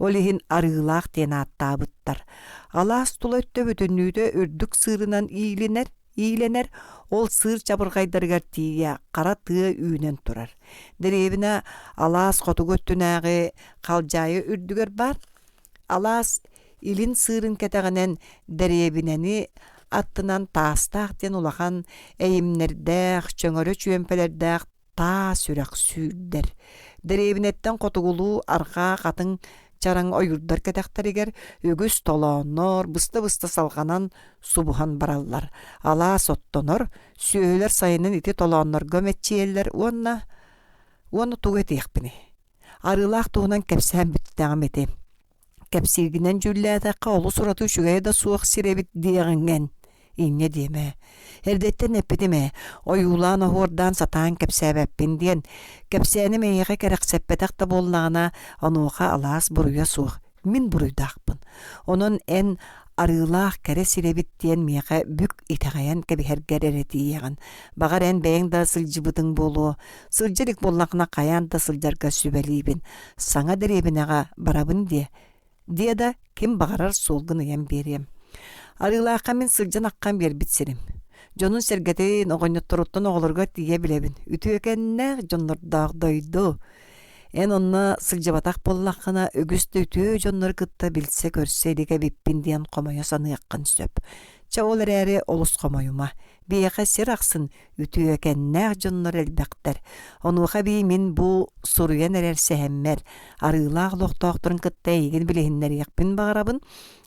Ол иһин Арыылаах диэн ааттаабыттар. Алаас тула өттө бүтүннүүтэ үрдүк сыырынан иилинэр, иилэнэр, ол сыыр чабырҕайдарыгар тиийэ хара тыа үүнэн турар. Дэриэбинэ алаас хотугу өттүнээҕи халдьаайы үрдүгэр баар. Алаас илин сыырын кэтэҕинэн дэриэбинэни аттынан Таастаах диэн улахан эйимнэрдээх, чөҥөрө чүөмпэлэрдээх таас үрэх сүүрдэр. Дэриэбинэттэн хотугулуу арҕаа хатыҥ чараҥ ойуурдар кэтэхтэригэр үгүс толооннор быста-быста салҕанан субуһан бараллар. Алаас оттонор, сүөһүлэр сайынын ити толооннорго мэччийэллэр уонна уонна тугу этиэхпиний? Арыылаах туһунан кэпсээн бүттэҕим ити. Кэпсииргинэн дьүүллээтэххэ олус ураты үчүгэйэ да суох сир эбит диэҕиҥҥэн инньэ диэмэ. Эрдэттэн эппитим ээ, ойуулаан-оһуордаан сатаан кэпсээбэппин диэн. Кэпсээним эйиэхэ кэрэхсэппэтэх да буоллаҕына, онуоха алаас буруйа суох, мин буруйдаахпын. Онон эн арыылаах кэрэ сир эбит диэн миэхэ бүк итэҕэйэн кэбиһэргэр эрэ тиийэҕин. Баҕар эн бэйэҥ да сылдьыбытыҥ буолуо. Сылдьа илик буоллаххына хайаан да сылдьарга сүбэлиибин. Саҥа дэриэбинэҕэ барабын диэ. Диэ да, ким баҕарар суолгун ыйан биэриэм. Арыылаахха мин сылдьан аххан биэрбит сирим. Дьонун-сэргэтин, оҕонньотторуттан оҕолоругар тиийэ билэбин. Үтүөкэннээх дьоннордоох дойду. Эн онно сылдьыбатах буоллаххына, үгүс да үтүө дьоннору кытта билсэ-көрсө илик эбиппин диэн хомойо саныаххын сөп. Чэ, ол эрээри олус хомойума. Биһиэхэ сир ахсын үтүөкэннээх дьоннор элбэхтэр. Онуоха эбии мин бу суруйан эрэр сэһэммэр арыылаах олохтоохторун кытта эйигин билиһиннэриэхпин баҕарабын.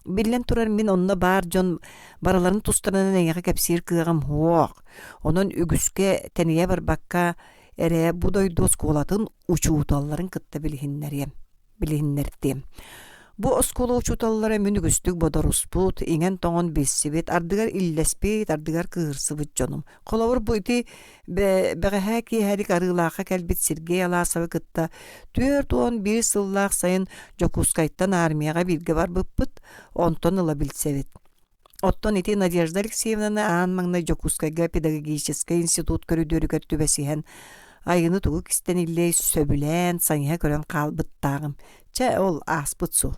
Биллэн турар, мин онно баар дьон барыларын тустарынан эйиэхэ кэпсиир кыаҕым суох. Онон үгүскэ тэнийэ барбакка эрэ бу дойду оскуолатын учууталларын кытта билиһиннэриэм. билиһиннэртиэм. Бу оскуола учууталлара мин үгүстүк бодоруспут, иҥэн-тоҥон билсибит, ардыгар иллэспит, ардыгар кыыһырсыбыт дьонум. Холобур, бу ити бэҕэһээ киэһэлик Арыылаахха кэлбит Сергей Аласовы кытта 41 сыллаах сайын Дьокуускайтан армияҕа бииргэ барбыппыт, онтон ыла билсэбит. Оттон ити Надежда Алексеевнаны аан маҥнай Дьокуускайга педагогическай институт көрүдүөрүгэр түбэсиһэн, айыыны тугу кистэниллиэй сөбүлээн, сайыһа көрөн хаалбыттааҕым. Чэ, ол ааспыт суол.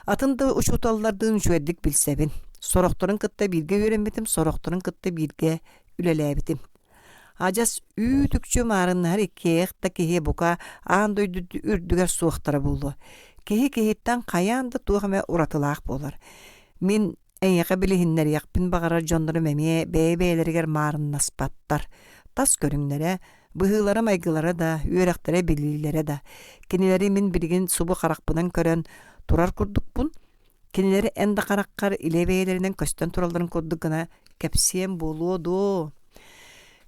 Атын да учууталлардыын үчүгэйдик билсэбин. Сорохторун кытта бииргэ үөрэммитим, сорохторун кытта бииргэ үлэлээбитим. Адьас үүт-үкчү маарыннаһар иккиэйэх да киһи бука аан дойду үрдүгэр суохтара буолуо. Киһи киһиттэн хайаан да туох эмэ уратылаах буолар. Мин эйиэхэ билиһиннэриэхпин баҕарар дьоннорум эмиэ бэйэ-бэйэлэригэр маарыннаспаттар. Тас көрүҥнэрэ, быһыылара-майгылара да, үөрэхтэрэ-билиилэрэ да. Кинилэри мин билигин субу харахпынан көрөн турар курдукпун. Кинилэри эн да хараххар илэ бэйэлэринэн көстөн туралларын курдук гына кэпсиэм буолуо дуо?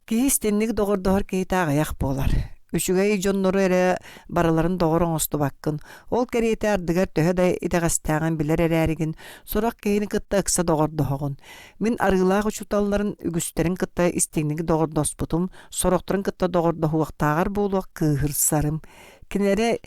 Киһи истинник доҕордоһор киһитэ аҕыйах буолар. Үчүгэй дьоннору эрэ барыларын доҕор оҥостубаккын. Ол кэриэтэ ардыгар төһө да итэҕэстээҕин билэр эрээригин, сорох киһини кытта ыкса доҕордоһоҕун. Мин арыылаах учууталларын үгүстэрин кытта истиҥник доҕордоспутум, сорохторун кытта доҕордоһуохтааҕар буолуох кыыһырсарым. Кинилэри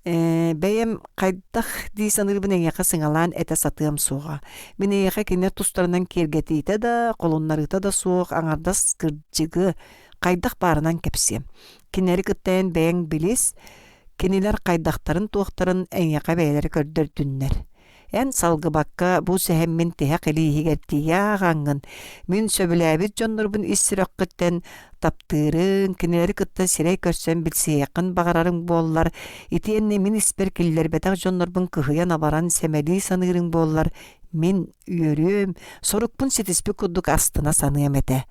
Бэйэм хайдах дии саныырбын эйиэхэ сыҥалаан этэ сатыам суоҕа. Мин эйиэхэ кинилэр тустарынан киэргэтиитэ да, холуннарыыта да суох аҥардас кырдьыгы хайдах баарынан кэпсиэм. Кинилэри кытта эн бэйэҥ билис, кинилэр хайдахтарын-туохтарын эйиэхэ бэйэлэрэ көрдөрдүннэр. Эн салгыбакка бу сэһэммин тиһэх илииһигэр тиийэ ааҕаҥҥын, мин сөбүлээбит дьоннорбун ис сүрэххиттэн таптыырыҥ, кинилэри кытта сирэй көрсөн билсиһиэххин баҕарарыҥ буоллар, итиэннэ мин испэр киллэрбэтэх дьоннорбун кыһыйан-абаран сэмэлии саныырыҥ буоллар, мин үөрүөм, сорукпун ситиспит курдук астына саныам этэ.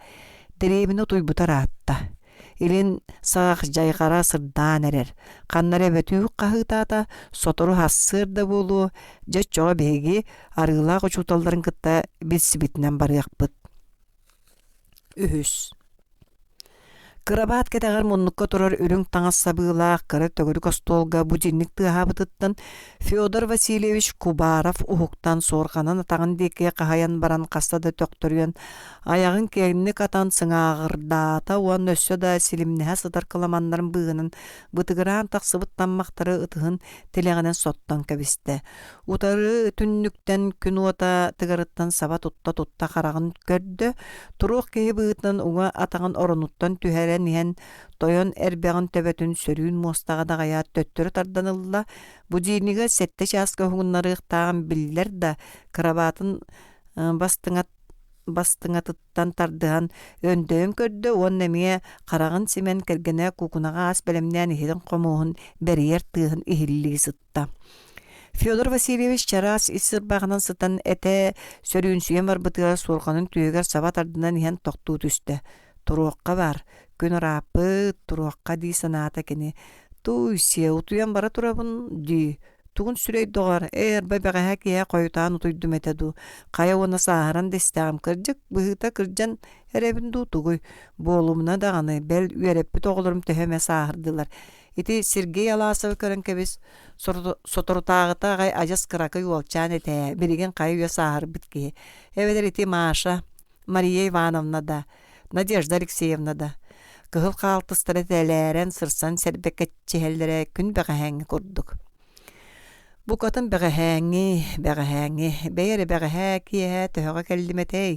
Дэриэбинэ утуйбута ыраатта. Илин саҕах дьайҕара сырдаан эрэр. Ханна эрэ бөтүүк хаһыытаата, сотору сарсыарда буолуо, дьэ оччоҕо биһиги Арыылаах учууталларын кытта билсибитинэн барыахпыт. Үһүс. Кырабаат кэтэҕэр муннукка турар үрүҥ таҥас сабыылаах кыра төгүрүк остуолга будильник тыаһаабытыттан Федор Васильевич Кубаров уһуктан суорҕанын атаҕын диэки хаһыйан баран хаста да төхтөрүйэн айаҕын киэҥник атан сыҥааҕырдаата уонна өссө да силимнэһэ сытар кыламаннарын быыһынан бытыгыраан тахсыбыт таммахтары ытыһын тилэҕинэн соттон кэбистэ. Утары түннүктэн күн уота тыгарыттан саба тутта-тутта хараҕын көрдө, туруох киһи быһыытынан уҥа атаҕын оронуттан түһэрэн иһэн тойон эрбэҕин төбөтүн сөрүүн муостаҕа даҕайаат төттөрү тардан ылла, будильнига сэттэ чааска уһугуннарыахтааҕын биллэр да, кырабаатын бастыҥат бастыҥатыттан тардыһан өндөйөн көрдө уонна эмиэ хараҕын симэн кэргэнэ куукунаҕа ас бэлэмнээн иһитин-хомуоһун бэрийэр тыаһын иһиллии сытта. Федор Васильевич чараас ис сырбаҕынан сытан этэ сөрүүнсүйэн барбытыгар суорҕанын түөһүгэр саба тардынан иһэн тохтуу түстэ. Туруохха баар, күн ырааппыт, туруохха дии санаата кини. Тууй-сиэ, утуйан бара турабын дии. Тугун сүрэй доҕор, ээ арба бэҕэһээ киэһэ хойутаан утуйдум этэ дуу, хайа уонна сааһыран да истэҕим, кырдьык, быһыыта кырдьан эрэбин дуу тугуй? Буолумуна даҕаны, бэл үөрэппит оҕолорум төһө эмэ сааһырдылар. Ити Сергей Аласовы көрөн кэбис, соторутааҕыта аҕай адьас кыракый уолчаан этэ ээ, билигин хайа үйэ сааһырбыт киһи. Эбэтэр ити Маша, Мария Ивановна да, Надежда Алексеевна да кыһыл хаалтыстара тэлээрэн сырсан сэрбэкэччиһэллэрэ күн бэҕэһээҥҥи курдук. Букатын бэҕэһээҥҥи, бэҕэһээҥҥи, бэйэ эрэ бэҕэһээ киэһэ төһөҕө кэллим этэй?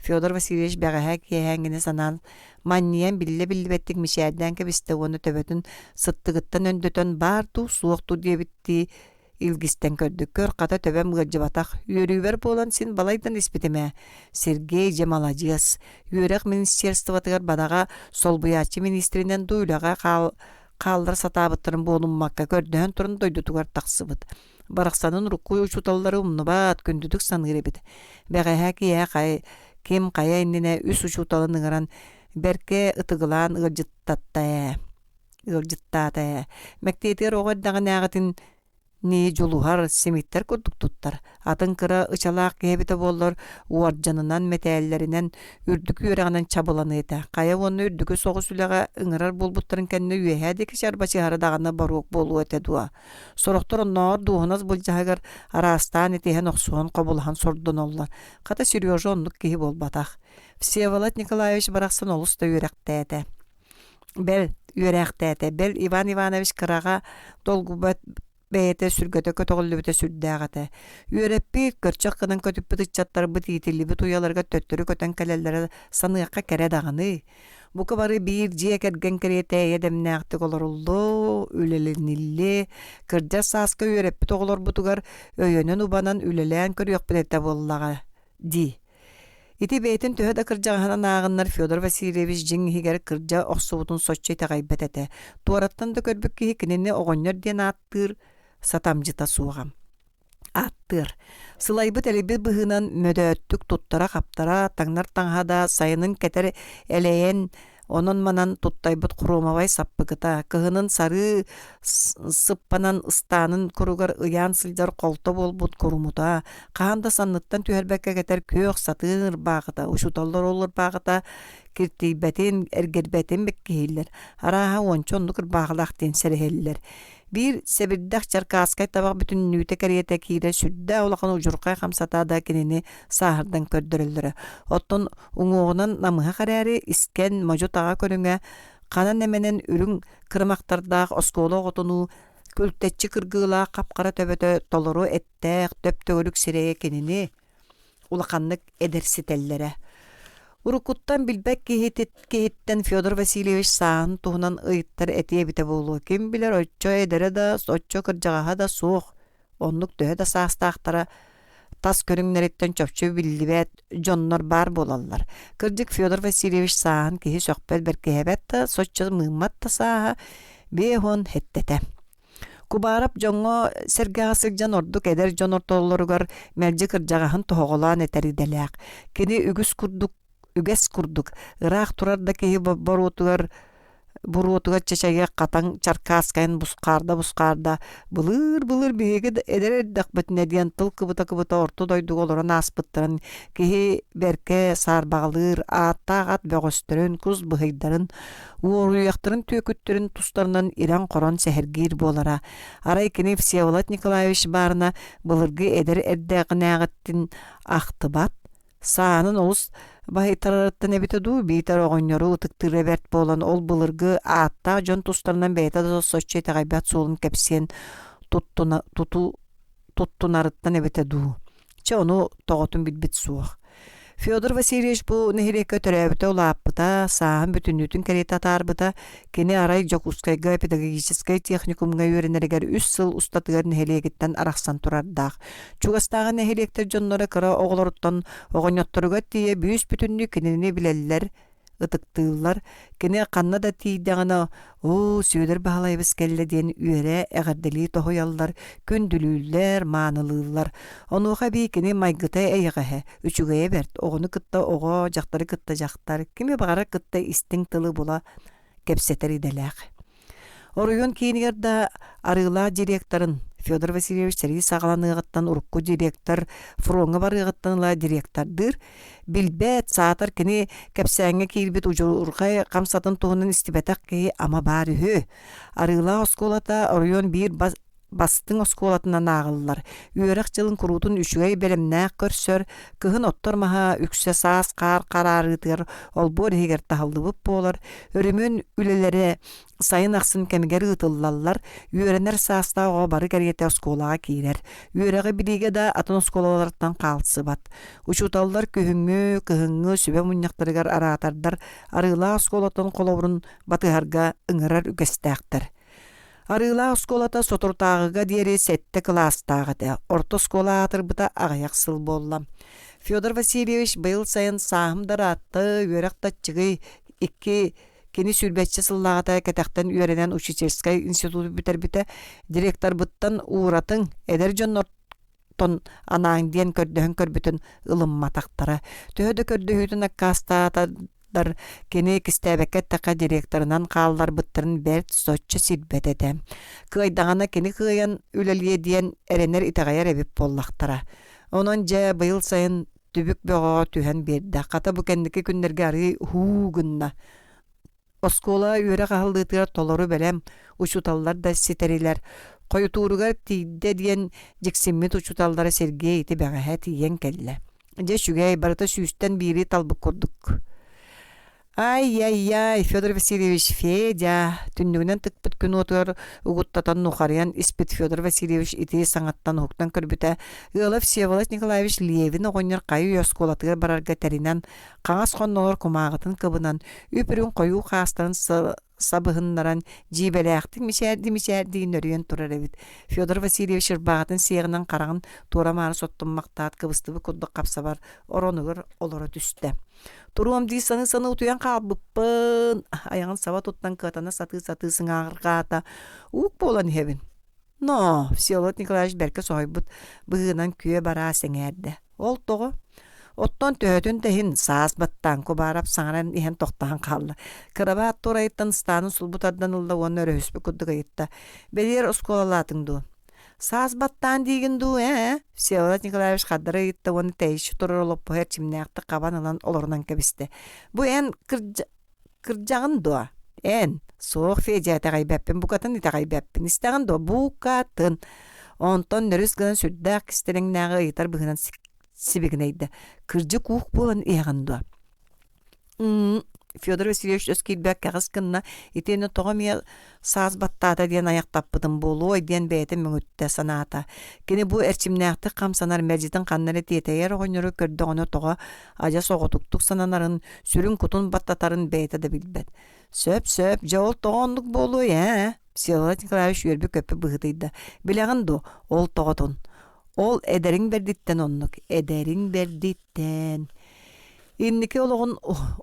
Федор Васильевич бэҕэһээ киэһээҥҥини санаан манньыйан биллэ-биллибэттик мичээрдээн кэбистэ уонна төбөтүн сыттыгыттан өндөтөн баар дуу, суох дуу диэбиттии илгистэн көрдүк. Көр, хата төбөм ыалдьыбатах. Үөрүүбэр буолан син балайдан испитим ээ. Сергей дьэ маладьыас. Үөрэх министерствотыгар бадаҕа солбуйааччы министринэн дуу үлэҕэ хаал хааллара сатаабыттарын буолуммакка көрдөһөн туран дойдутугар тахсыбыт. Барахсанын урукку учууталлары умнубат, күндүтүк саныыр эбит. Бэҕэһээ киэһэ хай, ким хайа иннинэ үс учууталын ыҥыран бэркэ ытыгылаан ыалдьыттатта ээ ыалдьыттаата ээ. Мэктиэтигэр оҕо эрдэҕинээҕитин нии дьулуһар, симиттэр курдук туттар. Атын кыра ычалаах киһи эбитэ буоллар, уордьанынан, мэтээллэринэн, үрдүк үөрэҕинэн чабыланыа этэ. Хайа уонна үрдүкү соҕус үлэҕэ ыҥырар буолбуттарын кэннэ үөһээ диэки чарбачыһара даҕаны боруок буолуо этэ дуо? Сорохтор оннооҕор дуоһунас былдьаһыгар араастаан этиһэн-охсуһан хобулаһан сордоноллор. Хата Сережа оннук киһи буолбатах. Всеволод Николаевич барахсан олус да үөрэхтээтэ. Бэл, үөрээхтээтэ, бэл Иван Иванович кыраҕа долгуйбат бэйэтэ сүргэтэ көтөҕүллүбүтэ сүрдээх этэ. Үөрэппит, көрчөх гынан көтүппүт ыччаттарбыт иитиллибит уйаларыгар төттөрү көтөн кэлэллэрэ саныахха кэрэ даҕаны. Бука бары биир дьиэ кэргэн кэриэтэ эйэ дэмнээхтик олоруллуо, үлэлэниллиэ, кырдьар сааска үөрэппит оҕолорбутугар өйөнөн-убанан үлэлээн көрүөхпүт этэ буоллаҕа дии. Ити бэйэтин төһө да кырдьаҕаһынан ааҕыннар Федор Васильевич дьиҥ иһигэр кырдьа охсубутун соччо итэҕэйбэт этэ. Туораттан да көрбүт киһи кинини оҕонньор диэн ааттыыр сатамдьыта суоҕа. Ааттыыр. Сылайбыт-элэйбит быһыынан мөдөөттүк туттара-хаптара, таҥнар таҥаһа да сайынын кэтэр элэйэн Онон-манан туттайбыт хромовай саппыкыта, кыһынын сарыы сыппанан ыстаанын куругар ыйаан сылдьар холто буолбут курумута, хаһан да санныттан түһэрбэккэ кэтэр күөх сатыы ырбаахыта, учууталлар ол ырбаахыта киртийбэтин, эргэрбэтин бэккиһииллэр, арааһа уонча оннук ырбаахылаах диэн сэрэһэллэр. Биир сэбирдэх чаркааскай табах бүтүннүүтэ кэриэтэ киирэр сүрдээх улахан удьурхай хамсата да кинини сааһырдан көрдөрөллөрө. Оттон Уҥуоҕунан намыһах эрээри, искэн, модьу-таҕа көрүҥэ ханан эмэнэн үрүҥ кырымахтардаах оскуола оҕотунуу күлтэччи кыргыылаах хап-хара төбөтө толору эттээх төп-төгүрүк сирэйэ кинини улаханнык эдэрситэллэрэ. Уруккуттан билбэт киһиттэн Федор Васильевич сааһын туһунан ыйыттар этиэ эбитэ буолуо. Ким билэр оччо эдэрэ да, оччо кырдьаҕаһа да суох. Оннук төһө да саастаахтара тас көрүҥнэриттэн чопчу биллибэт дьоннор баар буолаллар. Кырдьык Федор Васильевич сааһын киһи сөхпөт бэркиһэбэт да, соччо мыыммат да сааһа 50 сэттэтэ. Кубаарап дьоҥҥо сэргэҕэ сылдьан ордук эдэр дьон ортолоругар мэлдьи кырдьаҕаһын тоһоҕолоон этэр идэлээх. Кини үгүс курдук үгэс курдук ыраах турар да киһи боруотугар буруотугар чачайыах хатаҥ чаркааскайын бусхаарда-бусхаарда былыыр-былыр биһиги да эдэр эрдэхпитинэ диэн тыл кыбыта-кыбыта орто дойдуга олорон ааспыттарын киһи бэркэ саарбаҕалыыр ааттаах ат бөҕөстөрүн, кус быһыйдарын, уоруйахтарын түөкүттэрин тустарынан ирэн-хорон сэһэргиир буолара. Арай кини Всеволод Николаевич баарына былыргы эдэр эрдэҕинээҕиттин ахтыбат, Саанын олус баһыйтарарыттан эбитэ дуу, биитэр оҕонньору ытыктыыра бэрт буолан, ол былыргы ааттаах дьон тустарынан бэйэтэ да соччо итэҕэйбэт суолун кэпсиэн туттуна, туту, туттунарыттан эбитэ дуу. Чэ, ону тоҕотун билбит суох. Федор Васильевич бу нэһилиэккэ төрөөбүтэ улааппыта, сааһын бүтүннүүтүн кэриэтэ атаарбыта. Кини арай Дьокуускайга педагогическай техникумҥа үөрэнэригэр үс сыл устатыгар нэһилиэгиттэн арахсан турардаах. Чугастааҕы нэһилиэктэр дьонноро кыра оҕолоруттан оҕонньотторугар тиийэ бүүс-бүтүннүү кинини билэллэр, ытыктыыллар. Кини ханна да тиийдэҕинэ, «Оо, Сүөдэр Баһылайабыс кэллэ» диэн үөрэ, эҕэрдэлии тоһуйаллар, күндүлүүллэр, маанылыыллар. Онуоха эбии кини майгыта эйэҕэһэ, үчүгэйэ бэрт, оҕону кытта оҕо, дьахтары кытта дьахтар, кими баҕарар кытта истиҥ тылы була кэпсэтэр идэлээх. Оройуон киинигэр да Арыылаах директорын Федор Васильевич сэрии саҕаланыаҕыттан урукку директор фроҥҥа барыаҕыттан ыла директордыыр. Билбэт, саатар кини кэпсээҥҥэ киирбит удьурҕай хамсатын туһунан истибэтэх киһи ама баар үһү. Арыылаах оскуолата оройуон биир бастыҥ оскуолатынан ааҕыллар. Үөрэх дьылын куруутун үчүгэй бэлэмнээх көрсөр, кыһын оттор маһа үксэ саас хаар хараарыытыгар олбуор иһигэр таһыллыбыт буолар, өрөмүөн үлэлэрэ сайын ахсын кэмигэр ыытыллаллар, үөрэнэр саастаах оҕо бары кэриэтэ оскуолаҕа киирэр. Үөрэҕи билиигэ да атын оскуолалартан хаалсыбат. Учууталлар күһүҥҥү, кыһыҥҥы сүбэ мунньахтарыгар араатардар Арыылаах оскуолатын холобурун батыһарга ыҥырар үгэстээхтэр. Арыылаах оскуолата соторутааҕыга диэри сэттэ кылаастаах этэ, орто оскуола аатырбыта аҕыйах сыл буолла. Федор Васильевич быйыл сайын сааһым да ыраатта, үөрэх да аччыгый, икки кини сүүрбэччэ сыллааҕыта кэтэхтэн үөрэнэн учительскай институту бүтэрбитэ, директорбыттан ууратыҥ, эдэр дьоннортон анааҥ диэн көрдөһөн көрбүтүн ылымматахтара. Төһө да көрдөһүүтүн аккаастаата дар кини кистээбэккэ эттэххэ директорынан хаалларбыттарын бэрт соччо сирбэт этэ. Кыайдаҕына кини кыайан үлэлиэ диэн эрэнэр итэҕэйэр эбит буоллахтара. Онон дьэ быйыл сайын түбүк бөҕөҕө түһэн биэрдэ. Хата бу кэнники күннэргэ арыый һуу гынна. Оскуола үөрэх аһыллыытыгар толору бэлэм, учууталлар да ситэрилэр. Хойутууругар тиийдэ диэн дьиксиммит учууталлара Сергей ити бэҕэһээ тиийэн кэллэ. Дьэ үчүгэй, барыта сүүстэн биири талбыт курдук. Ай-яй-яй, Федор Васильевич, Федя, түннүгүнэн тыкпыт күн уотугар угуттатан нухарыйан испит Федор Васильевич ити саҥаттан уһуктан көрбүтэ, ыала Всеволод Николаевич Левин оҕонньор хайы-үйэ оскуолатыгар барарга тэринэн, хаҥас хонноҕор кумааҕытын кыбынан, үп-үрүҥ хойуу хаастарын сабыһыннаран дьиибэлээхтик мичээрдии-мичээрдии нөрүйэн турар эбит. Федор Васильевич ырбаҕатын сиэҕинэн хараҕын туора-маары соттуммахтаат кыбыстыбыт курдук хапсабар оронугар олоро түстэ. Туруом дии саныы-саныы утуйан хаалбыппын, айаҕын саба туттан кыатана сатыы-сатыы сыҥааҕырҕаата. Уук буолан иһэбин. Но, Всеволод Николаевич бэркэ соһуйбут быһыынан күө бараа сэҥээрдэ. Ол тоҕо? Оттон төһөтүн да иһин саас баттаан Кубаров саҥаран иһэн тохтоон хаалла. Кырабаат туорайыттан ыстаанын сулбу тардан ылла уонна өрөһүспүт курдук ыйытта. Бэлиэр оскуолалаатыҥ дуо? Саас баттаан диигин дуу, ээ? Всеволод Николаевич хардары ыйытта уонна тэйиччи турар олоппоһу эрчимнээхтик хабан ылан олорунан кэбистэ. Бу эн кырдьа Кырдьаҕын дуо? Эн? Суох, Федя, итэҕэйбэппин, букатын итэҕэйбэппин. Истэҕин дуо? Букатын. Онтон нөрүс гынан сүрдээх кистэлэҥнээҕи ыйытар быһыынан сибигинэйдэ. Кырдьык уук буолан иһэҕин дуо? Федор Васильевич өс киирбэт кэҕис гынна, итиэннэ тоҕо эмиэ саас баттаата диэн айахтаппытым буолуой диэн бэйэтэ мөҥүттэ санаата. Кини бу эрчимнээхтик хамсанар мэлдьитин ханна эрэ тиэтэйэр оҕонньору көрдөҕүнэ тоҕо адьас оҕотуктук сананарын, сүрүн-кутун баттатарын бэйэтэ да билбэт. Сөп-сөп, дьэ ол тоҕо оннук буолуой ээ? Всеволод Николаевич үөрбүт-көппүт быһыытыйда. Билэҕин дуо, ол тоҕотун? Ол эдэриҥ бэрдиттэн оннук, эдэриҥ бэрдиттэн. Инники олоҕун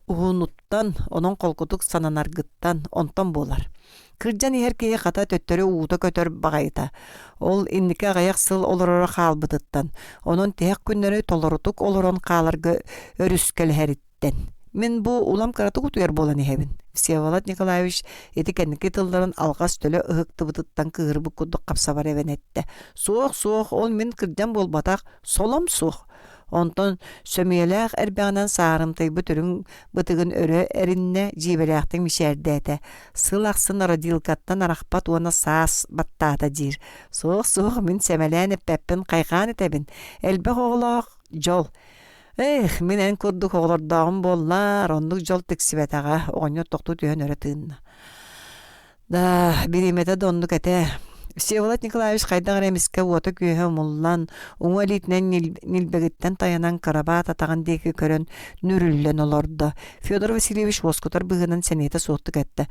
уһунуттан, онон холкутук сананаргыттан, онтон буолар. Кырдьан иһэр киһи хата төттөрү уута көтөр баҕайыта. Ол инники аҕыйах сыл олороро хаалбытыттан, онон тиһэх күннэри толорутук олорон хааларга өрүскэлэһэриттэн. Мин бу улам кыратык утуйар буолан иһэбин. Всеволод Николаевич ити кэнники тылларын алҕас төлө ыһыктыбытыттан кыыһырбыт курдук хапсабар эбэн эттэ. Суох, суох, ол мин кырдьан буолбатах, солом суох. Онтон сөмүйэлээх эрбэҕинэн саарымтыйбыт үрүҥ бытыгын өрө эриннэ, дьиибэлээхтик мичээрдээтэ. Сыл ахсын родилкаттан арахпат уонна саас баттаата диир. Суох, суох, мин сэмэлээн эппэппин, хайҕаан этэбин. Элбэх оҕолоох дьол. Эх, мин эн курдук оҕолордооҕум буоллар, оннук дьол тиксибэтэҕэ, оҕонньор тохтуу түһэн өрө тыынна. Да, бириэмэтэ да оннук этэ. Всеволод Николаевич хайдах эрэ эмискэ уота-күөһэ умуллан, уҥа илиитинэн ньилбэгиттэн тайанан кырабаат атаҕын диэки көрөн нүрүллэн олордо. Федор Васильевич уоскутар быһыынан сэниэтэ суохтук эттэ: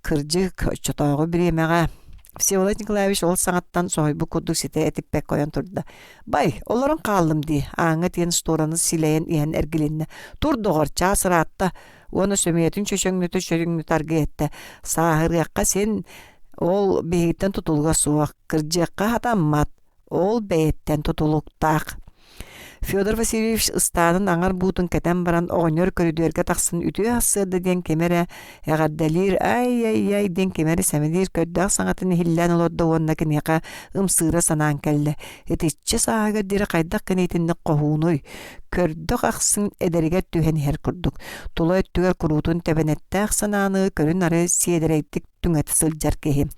«Кырдьык, оччотооҕу бириэмэҕэ». Всеволод Николаевич ол саҥаттан соһуйбут курдук ситэ этиппэккэ ойон турда. «Бай, олорон хааллым дии», ааҥҥа тиийэн штораны силэйэн иһэн эргилиннэ. «Тур, доҕор, чаас ыраатта» уонна сөмүйэтин чөчөҥнөтө чөчөҥнөтө аргыйа эттэ: «Сааһырыахха син ол биһигиттэн тутулуга суох, кырдьыахха сатаммат, ол бэйэттэн тутулуктаах». Федор Васильевич ыстаанын аҥар буутун кэтэн баран оҕонньор көрүдүөргэ тахсан үтүө сарсыарда диэн кими эрэ эҕэрдэлиир ай-яй-яй диэн кими эрэ сэмэлиир көрдөөх саҥатын иһиллээн олордо уонна киниэхэ ымсыыра санаан кэллэ. Итиччэ сааһыгар диэри хайдах гына итинник хоһуунуй? Көрдөх ахсын эдэригэр түһэн иһэр курдук. Тула өттүгэр куруутун тэбэнэттээх санааны көрүн-ары сиэдэрэйдик түҥэтэ сылдьар киһи.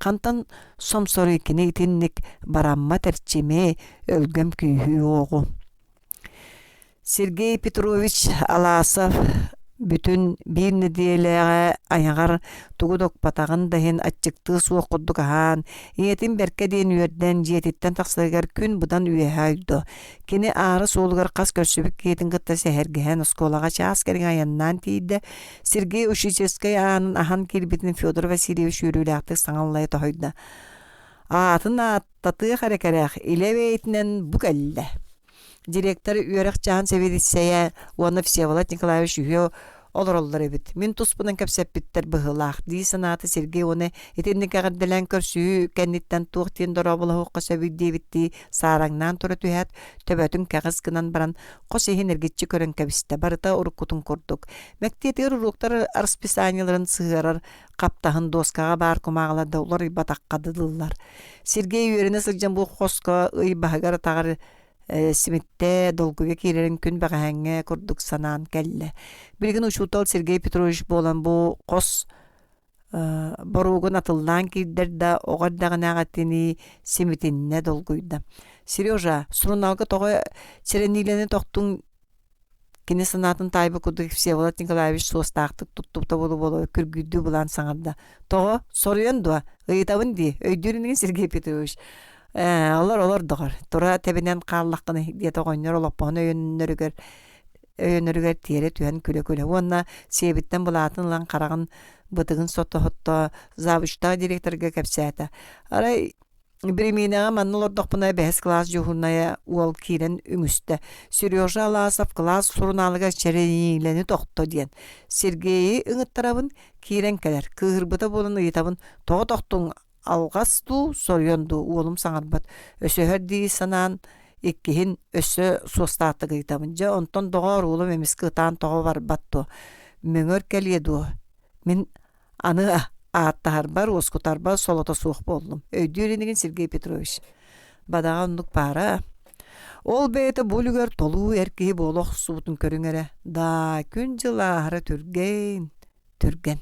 Хантан сомсоруй кини итинник бараммат эрчими, өлгөм күүһү уоҕу. Сергей Петрович Аласов бүтүн биир нэдиэлэҕэ айаҕар тугу да укпатаҕын да иһин аччыктыы суох курдук аһаан, ийэтин бэркэ диэн үөрдэн дьиэтиттэн тахсарыгар күн быдан үөһэ ойдо. Кини аара суолугар хас көрсүбүт киһитин кытта сэһэргэһэн оскуолаҕа чаас кэриҥэ айаннаан тиийдэ. Сергей учительскай аанын аһан киирбитин Федор Васильевич үөрүүлээхтик саҥа аллайа тоһуйда. Аатын ааттатыах эрэ кэрэх, илэ бэйэтинэн бу кэллэ. Директор үөрэх чаһын сэбиэдиссэйэ уонна Всеволод Николаевич үһүө олороллор эбит. Мин туспунан кэпсэппиттэр быһыылаах дии санаата Сергей уонна итинник эҕэрдэлээн көрсүһүү кэнниттэн туох диэн дорооболоһуохха сөбүй диэбиттии саараҥнаан тура түһээт, төбөтүн кэҕис гынан баран хос иһин эргиччи көрөн кэбистэ. Барыта уруккутун курдук. Мэктиэтигэр уруоктар расписаниеларын сыһыарар хаптаһын дуоскаҕа баар кумааҕылар да уларыйбатахха дылылар. Сергей үөрэнэ сылдьан бу хоско ый баһыгар-атаҕар симиттэ, долгуйа киирэрин күн бэҕэһээҥҥэ курдук санаан кэллэ. Билигин учуутал Сергей Петрович буолан бу хос боруогун атыллаан киирдэр да, оҕо эрдэҕинээҕитинии симитиннэ долгуйда. «Сережа, сурунаалга тоҕо чэрэниилэни тохтуҥ Кини санаатын таайбыт курдук Всеволод Николаевич суостаахтык туттубута буола-буола күргүйдүү былаан саҥарда. «Тоҕо? Соруйан дуо? Ыйытабын дии, өйдүүр инигин Сергей Петрович?» «Ээ, олор, олор, доҕор, тура тэбинэн хааллаххыный» диэтэ оҕонньор олоппоһун өйөннөрүгэр өйөнөрүгэр тиэрэ түһэн күлэ-күлэ уонна сиэбиттэн былаатын ылан хараҕын бытыгын сотто-сотто завучтаах директорга кэпсээтэ. Арай Биримиинэҕэ манна олордохпуна бэһис кылаас дьуһуурунайа уол киирэн үҥүстэ. Сережа Аласов кылаас сурунаалыгар чэрэниилэни тохто диэн. Сергейи ыҥыттарабын, киирэн кэлэр. Кыыһырбыта буолан ыйытабын, тоҕо тохтуҥ, алҕас дуу, соруйан дуу, уолум саҥарбат. Өсөһөр дии санаан иккиһин өссө суостаахтык ыйытабын. Дьэ, онтон доҕоор, уолум эмискэ ытаан тоҕо барбат дуо? Мөҥөр кэлиэ дуо? Мин Аны ааттаһарбар, уоскутарбар солото суох буоллум. Өйдүүр инигин Сергей Петрович. Бадаҕа оннук баара. Ол бэйэтэ бу үлүгэр толуу эр киһи буола охсубутун көрүҥ эрэ. Даа, күн-дьыл ааһара түргэн, түргэн.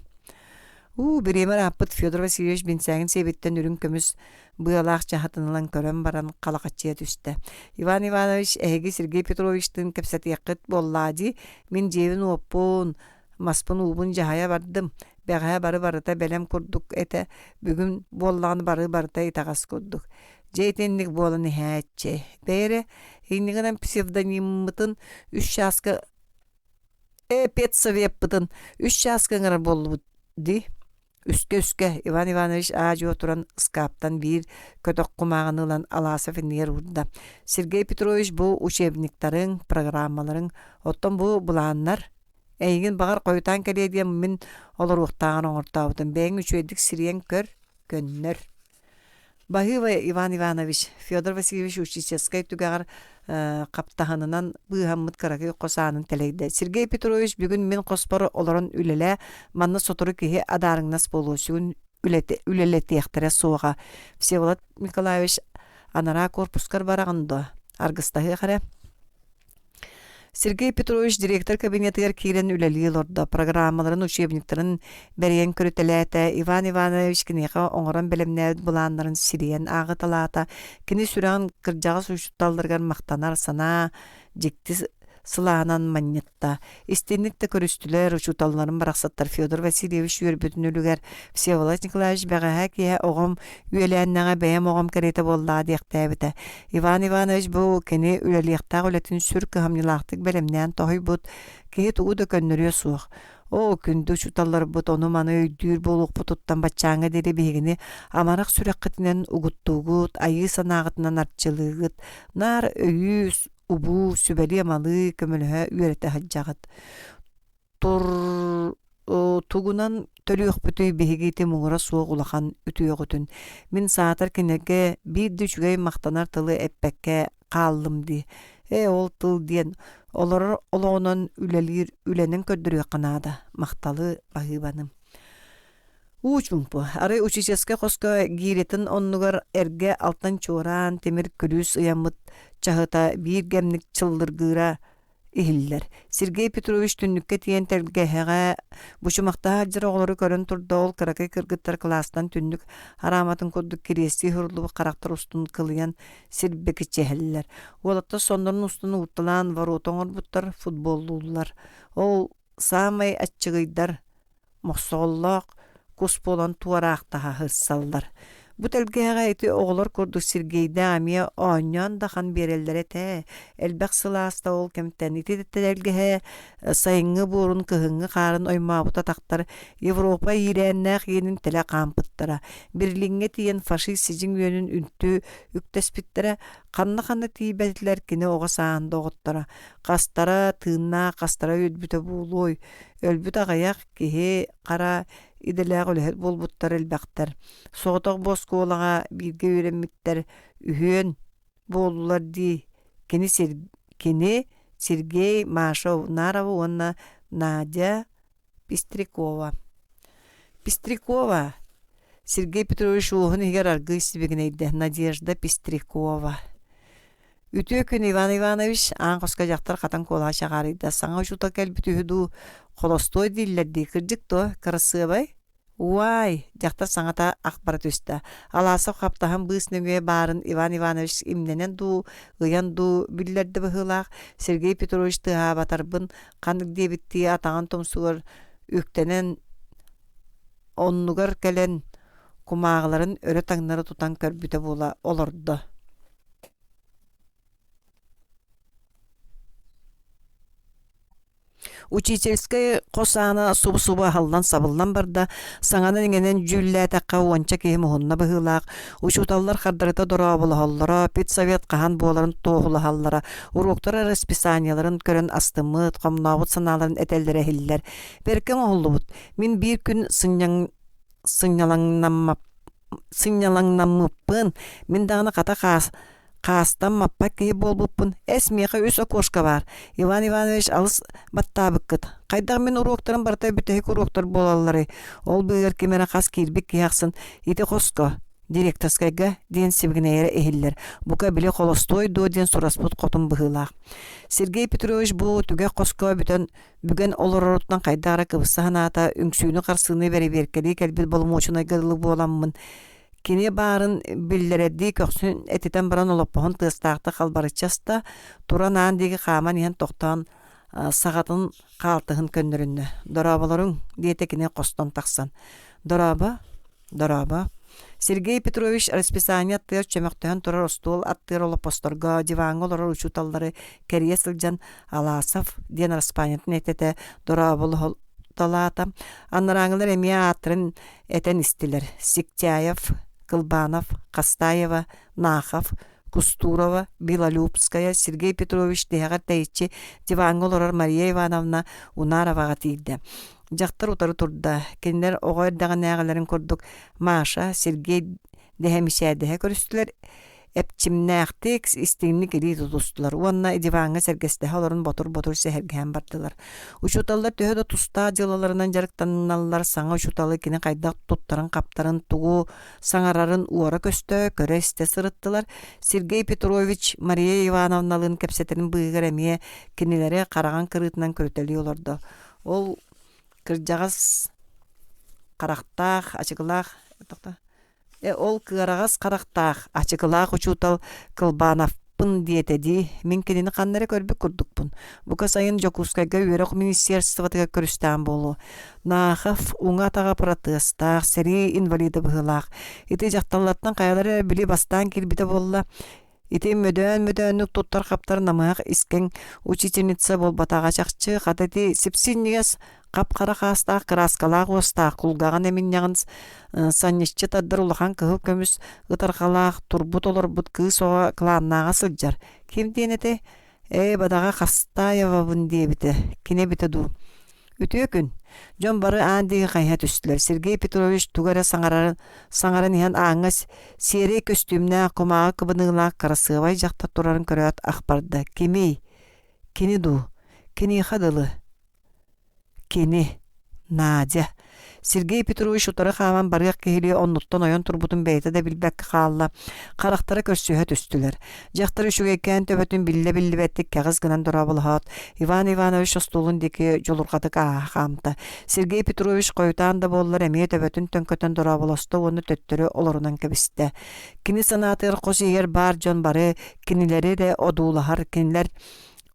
Уу, бириэмэр ааппыт Федор Васильевич бинсээгин сиэбиттэн үрүҥ көмүс быалаах чаһытын ылан көрөн баран халахаччыйа түстэ. Иван Иванович, эһиги Сергей Петровичтыын кэпсэтиэххит буоллаа дии. Мин дьиэбин-уоппун, Маспын уубун дьаһайа бардым, бэҕэһээ бары барыта бэлэм курдук этэ, бүгүн буоллаҕына бары барыта итэҕэс курдук. Дьэ итинник буолан иһээччи. Бэйэрэ, инньэ гынан псевдониммытын үс чааска э педсовеппытын үс чааска ыҥырар буоллубут дии. Үскэ-үскэ Иван Иванович аа-дьуо туран ыскааптан биир көтөх кумааҕыны ылан Аласов иннигэр уурда. Сергей Петрович бу учебниктарыҥ, программаларыҥ, оттон бу былааннар Эйигин баҕар хойутаан кэлиэ диэн мин олоруохтааҕын оҥортообутум. Бэйэҥ үчүгэйдик сирийэн көр, көннөр. Баһыыба Иван Иванович, Федор Васильевич учительскай түгэҕэр хаптаһынынан быыһаммыт кыракый хос аанын тэлэйдэ. Сергей Петрович бүгүн мин хоспор олорон үлэлээ, манна сотору киһи адаарыҥнас буолуо, сүгүн үлэлэтиэхтэрэ суоҕа. Всеволод Николаевич анараа корпускар бараҕын дуо? Аргыстаһыах эрэ. Сергей Петрович директор кабинетыгар киирэн үлэлии олордо, программаларын, учебниктарын бэрийэн көрүтэлээтэ, Иван Иванович киниэхэ оҥорон бэлэмнээбит былааннарын сирийэн ааҕыталаата, кини сүрэҕин кырдьаҕас учууталларыгар махтанар санаа дьикти сылаанан манньытта. Истинник да көрүстүлэр, учууталларын барахсаттар Федор Васильевич үөрбүтүн үлүгэр Всеволод Николаевич бэҕэһээ киэһэ оҕом үөлээннэҕэ бэйэм оҕом кэриэтэ буоллаҕа диэхтээбитэ. Иван Иванович бу кини үлэлиэхтээх үлэтин сүр кыһамньылаахтык бэлэмнээн тоһуйбут, киһи тугу да көннөрүө суох. Оо, күндү учууталларбыт ону-маны өйдүүр буолуохпутуттан баччааҥҥа диэри биһигини амарах сүрэххитинэн угуттуугут, айыы санааҕытынан арчылыыгыт, наар өйүү, убуу, сүбэлии-амалыы, көмөлөһө үөрэтэ сылдьаҕыт. Тур тугунан төлүөхпүтүй биһиги ити муҥура суох улахан үтүөҕүтүн. Мин саатар кинилэргэ биир да үчүгэй махтанар тылы эппэккэ хааллым дии. Ээ ол тыл диэн олорор олоҕунан үлэлиир үлэнэн көрдөрүөххэ наада. Махталы баһыыбаным. Уу чуумпу. Арай учительскай хоско гиирэтин оннугар эргэ алтан чуораан тимир күлүүс ыйаммыт чаһыта биир кэмник чыллыргыыра иһиллэр. Сергей Петрович түннүккэ тиийэн тэлгэһэҕэ бучумахтаах дьэр оҕолору көрөн турда, ол кыракый кыргыттар кылаастан түннүк арааматын курдук кириэстии уһуруллубут харахтар устун кылыйан сирбэкиччэһэллэр. Уолаттар соннорун устун уурталаан ворота оҥорбуттар, футболлууллар. Ол саамай аччыгыйдар мохсоҕоллоох кус буолан туораахтаһа сырсаллар. Бу тэлгэһэҕэ ити оҕолор курдук Сергейдээх эмиэ оонньоон да хан биэрэллэр этэ. Элбэх сыл ааста ол кэмтэн ити тэлгэһэ сайыҥҥы буорун кыһыҥҥы хаарын оймообут атахтар Европа иирээннээх иэнин тэлэ хаампыттара. Берлиҥҥэ тиийэн фашист сидьиҥ үөнүн үнтү үктэспиттэрэ. Ханна-ханна тиийбэтилэр кини оҕо сааһын доҕотторо. Хастара тыыннаах, хастара өлбүтэ буолуой. Өлбүт аҕыйах киһи хара идэлээх үлэһит буолбуттар элбэхтэр. Соҕотох бу оскуолаҕа бииргэ үөрэммиттэр үһүөн буоллулар дии. Кини, Сер... Кини Сергей, Маша Унарова уонна Надя Пестрякова. Пестрякова Сергей Петрович уоһун иһигэр аргыый сибигинэйдэ Надежда Пестрякова. Үтүө күн, Иван Иванович, аан хоско дьахтар хатан куолаһа чаҕаарыйда. Саҥа учуутал кэлбит үһү дуу, холостуой дииллэр дии, кырдьык дуо, кырасыабай? Уай, дьахтар саҥата ах бара түстэ. Аласов хаптаһын быыс нөҥүө баарын Иван Иванович имнэнэн дуу, ыйан дуу биллэрдэ быһыылаах. Сергей Петрович тыаһаабатарбын ханнык диэбиттии атаҕын тумсугар үктэнэн оннугар кэлэн кумааҕыларын өрө таҥнары тутан көрбүтэ буола олордо. Учительскай хос аана субу-субу аһыллан-сабыллан барда, саҥанан-иҥэнэн дьүүллээтэххэ уонча киһи муһунна быһыылаах, учууталлар хардарыта дорооболоһоллоро, педсовет хаһан буоларын туоһулаһаллара, уруоктар расписаниеларын көрөн астыммыт, хомнообут санааларын этэллэрэ иһиллэр. Бэркэ оҥоһуллубут. Мин биир күн сынньаҥ сынньалаҥнаммаппын сынньалаҥнаммыппын, мин даҕаны хата хаас хаастан маппат киһи буолбуппун. Эс, миэхэ үс окошко баар. Иван Иванович алыс баттаабыккыт. Хайдах мин уруоктарым барыта бүтэһик уруоктар буолалларый? Ол быыһыгар ким эрэ хас киирбит киһи ахсын ити хоско, директорскайга диэн сибигинэйэрэ иһиллэр. Бука били холостуой дуо диэн сураспыт хотун быһыылаах. Сергей Петрович бу түгэх хоско бүтэн бүгэн олороруттан хайдах эрэ кыбыста санаата, үҥсүүнү-харсыыны бэрэбиэркэлии кэлбит боломуочунайга дылы буоламмын, кини баарын биллэрэрдии көхсүн этитэн баран олоппоһун тыастаахтык халбарыччы аста, туран аан диэки хааман иһэн тохтоон саҕатын хаалтыһын көннөрүннэ. «Дорооболоруҥ», диэтэ кини хостон тахсан. «Дорообо, Дорообо. Сергей Петрович расписание аттыгар чөмөхтөһөн турар остуол аттыгар олоппосторго, диваҥҥа олорор учууталлары кэрийэ сылдьан Аласов диэн араспаанньатын этэтэ дорооболоһуталаата. Анарааҥылар эмиэ ааттарын этэн истилэр. Сиктяев, Кылбанов, Хастаева, Нахов, Кустурова, Белолюбская, Сергей Петрович тиһэҕэр тэйиччи диваҥҥа олорор Мария Ивановна Унароваҕа тиийдэ. Дьахтар утары турда. Кинилэр оҕо эрдэҕинээҕилэрин курдук Маша, Сергей дэһэ мичээрдэһэ көрүстүлэр. Эпчимнээхтик, истиҥник илии тутустулар уонна диваҥҥа сэргэстэһэ олорон ботур-ботур сэһэргэһэн бардылар. Учууталлар төһө да тустаах дьыалаларынан дьарыктаналлар, саҥа учууталы кини хайдах туттарын-хаптарын, тугу саҥарарын уора-көстө, көрө-истэ сырыттылар. Сергей Петрович Мария Ивановналыын кэпсэтэрин быыһыгар эмиэ кинилэри хараҕын кырыытынан көрүтэлии олордо. Ол кырдьаҕас харахтаах, ачыкылаах Э, ол кыараҕас харахтаах, ачыкылаах учуутал Кылбановпын диэтэ дии, мин кинини ханна эрэ көрбүт курдукпун. Бука сайын Дьокуускайга үөрэх министерствотыгар көрүстэҕим буолуо. Нахов уҥа атаҕа протезтаах, сэрии инвалида быһыылаах. Ити дьахталлартан хайалара эрэ били бастаан киирбитэ буолла. Ити мөдөөн-мөдөөннүк туттар-хаптар намыһах искэҥ учительница буолбатаҕа чахчы, хата ити сипсинньигэс хап-хара хаастаах кырааскалаах уостаах, кулгааҕын эминньэҕин санньыччы тардар улахан кыһыл көмүс ытарҕалаах турбут-олорбут кыыс оҕо кылааннааҕа сылдьар. Ким диэн этэй? Ээ, бадаҕа Хастаевабын диэбитэ. Кини эбитэ дуу? Үтүө күн! Дьон бары аан диэки хайыһа түстүлэр. Сергей Петрович тугу эрэ саҥарарын саҥаран иһэн ааҥҥа сиэрэй көстүүмнээх, кумааҕы кыбыныылаах кырасыабай дьахтар турарын көрөөт ах барда. Кимий? Кини дуу? Киниэхэ дылы? Кини. Надя. Сергей Петрович утары хааман барыах киһилии оннуттан ойон турбутун бэйэтэ да билбэккэ хаалла. Харахтара көрсүһэ түстүлэр. Дьахтар үчүгэйкээн төбөтүн биллэ-биллибэттик кэҕис гынан дорооболоһоот, Иван Иванович остуолун диэки дьулурҕатык ааһа хаамта. Сергей Петрович хойутаан да буоллар эмиэ төбөтүн төҥкөтөн дорооболосто уонна төттөрү олорунан кэбистэ. Кини санаатыгар хос иһигэр баар дьон бары кинилэри эрэ одуулаһар, кинилэр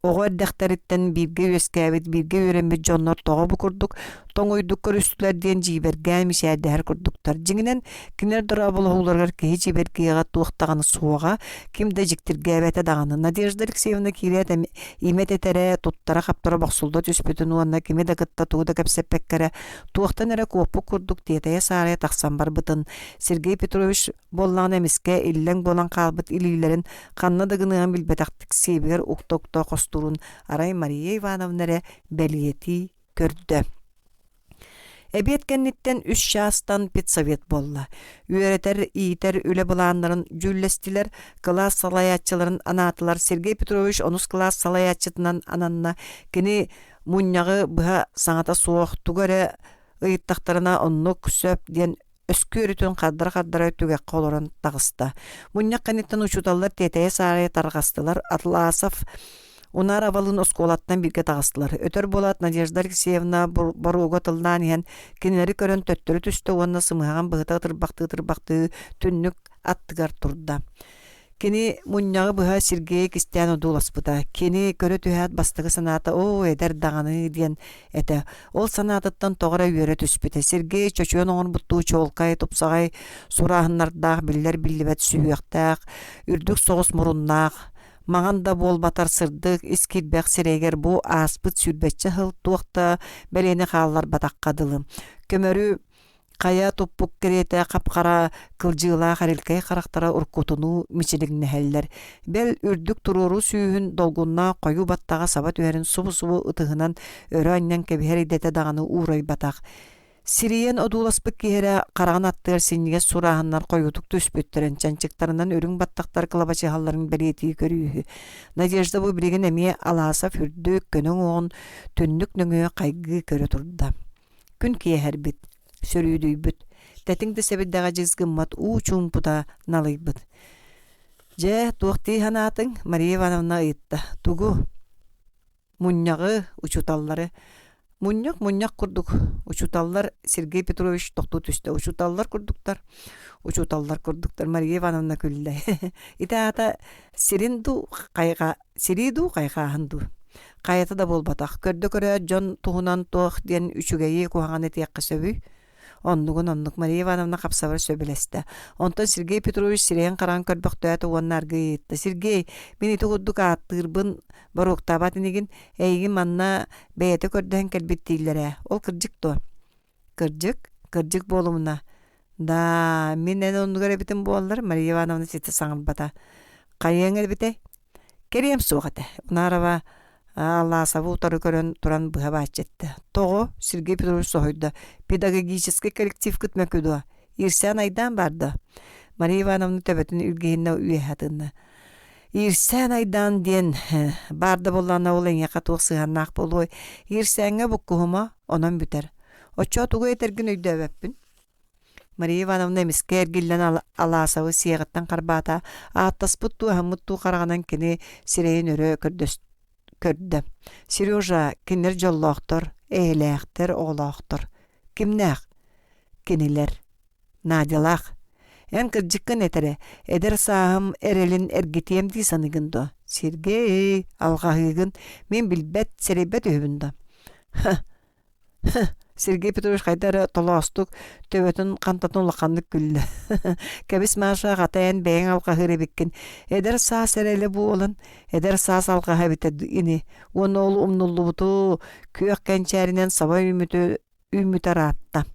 Оҕо эрдэхтэриттэн бииргэ үөскээбит, бииргэ үөрэммит дьоннор тоҕо бу курдук тоҥуйдук көрүстүлэр диэн дьиибэргээн мичээрдэһэр курдуктар. Дьиҥинэн, кинилэр дорооболоһууларыгар киһи дьиибэргиэҕэ туох даҕаны суоҕа, ким да дьиктиргээбэтэ даҕаны. Надежда Алексеевна киирээт имэ тэтэрэ, туттара-хаптара бохсулла түспүтүн уонна кими да кытта тугу да кэпсэппэккэ эрэ туохтан эрэ куоппут курдук тиэтэйэ-саарайа тахсан барбытын Сергей Петрович буоллаҕына эмискэ иллэҥ буолан хаалбыт илиилэрин ханна да гыныаҕын билбэтэхтик сиэбигэр укта-укта хостуурун арай Мария Ивановна эрэ бэлиэтии көрдө. Эбиэт кэнниттэн үс чаастан педсовет буолла. Үөрэтэр, иитэр үлэ былааннарын дьүүллэстилэр, кылаас салайааччыларын анаатылар. Сергей Петрович онус кылаас салайааччытынан ананна. Кини мунньаҕы быһа саҥата суох тугу эрэ ыйыттахтарына оннук сөп диэн өскүөрүтүн хардара-хардара түгэххэ олорон таҕыста. Мунньах кэнниттэн учууталлар тиэтэйэ-саарайа тарҕастылар. Атласов Унаровалыын оскуолаттан бииргэ таҕыстылар. Өтөр буолаат Надежда Алексеевна боруога тыллаан иһэн кинилэри көрөн төттөрү түстэ уонна сымыһаҕын быһыта ытырбахтыы-ытырбахтыы түннүк аттыгар турда. Кини мунньаҕы быһа Сергейи кистээн одууласпыта. Кини көрө түһээт бастакы санаата «Оо, эдэр даҕаны» диэн этэ. Ол санаатыттан тоҕо эрэ үөрэ түспүтэ. Сергей чочуйан оҥорбуттуу чуолкай, тупсаҕай сурааһыннардаах, биллэр-биллибэт сүһүөхтээх, үрдүк соҕус муруннаах, маҥан да буолбатар сырдык, ис кирбэх сирэйигэр бу ааспыт сүүрбэччэ сыл туох да бэлиэни хаалларбатахха дылы. Көмөрү Хайа туппут кэриэтэ хап-хара кылдьыылаах эрилкэй харахтара уруккутунуу мичилиҥнэһэллэр. Бэл, үрдүк туруору сүүһүн долгуннаах хойуу баттаҕа саба түһэрин субу-субу ытыһынан өрө анньан кэбиһэр идэтэ даҕаны уурайбатах. Сирийэн одууласпыт киһи эрэ хараҕын аттыгар синньигэс сурааһыннар хойуутук түспүттэрин, чанчыктарынан үрүҥ баттахтар кылабачыһалларын бэлиэтии көрүүһү. Надежда бу билигин эмиэ Аласов үрдүк, көнө уҥуоҕун түннүк нөҥүө хайгыы көрө турда. Күн киэһэрбит, сөрүүдүйбүт, тэтиҥ да сэбирдэҕэ дьис гыммат уу чуумпута налыйбыт. Дьэ, туох дии санаатыҥ? Мария Ивановна ыйытта. Тугу? Мунньаҕы, учууталлары. Мунньах мунньах курдук. Учууталлар Сергей Петрович тохтуу түстэ. Учууталлар курдуктар. Учууталлар курдуктар. Мария Ивановна күллэ. Ити аата сирин дуу, хайҕа Сирии дуу, хайҕааһын дуу? Хайата да буолбатах, көрдө-көрөөт дьон туһунан туох диэн үчүгэйи, куһаҕаны этиэххэ сөбүй? Оннугун оннук Мария Ивановна хапсабар сөбүлэстэ. Онтон Сергей Петрович сирэйин-хараҕын көрбөхтөөтө уонна аргыый ыйытта: «Сергей, мин ити курдук ааттыырбын боруоктаабат инигин, эйигин манна бэйэтэ көрдөһөн кэлбит дииллэр ээ, ол кырдьык дуо?» Кырдьык, кырдьык буолумуна. Да, мин эн оннугар эбитим буоллар, Мария Ивановна ситэ саҥарбата. Хайыаҥ эбитэй? Кэриэм суох этэ. Унарова Алласовы утары көрөн туран быһа бааччы эттэ. Тоҕо? Сергей Петрович соһуйда. Педагогическай коллективкыт мөкү дуо? Иирсээн айдаан баар да? Мария Ивановна төбөтүн илгиһиннэ үөһэ тыынна. Иирсээн айдаан диэн баар да буоллаҕына ол эйиэхэ туох сыһыаннаах буолуой? Иирсээҥҥэ буккуһума, онон бүтэр. Оччоҕо тугу этэргин өйдөөбөппүн. Мария Ивановна эмискэ эргиллэн Аласовы сиэҕиттэн харбаата, ааттаспыт дуу, аһыммыт дуу хараҕынан кини сирэйин өрө көрдө. Сережа, кинилэр дьоллоохтор, эйэлээхтэр, оҕолоохтор. Кимнээх? Кинилэр. Надялаах. Эн кырдьыккын этэрэ, эдэр сааһым эрэлин эргитиэм дии саныыгын дуо? Сергей, алҕаһыыгын, мин билбэт, сэрэйбэт үһүбүн дуо? Ха, Сергей Петрович хайда эрэ толоостук, төбөтүн хантатын улаханнык күллэ. Кэбис, Маша, хата эн бэйэҥ алҕаһыыр эбиккин. Эдэр саас эрэлэ буолан, эдэр саас алҕаһа эбитэ ини. Уонна ол умнуллубуту күөх кэнчээринэн саба үүммүтү үүммүтэ ыраатта.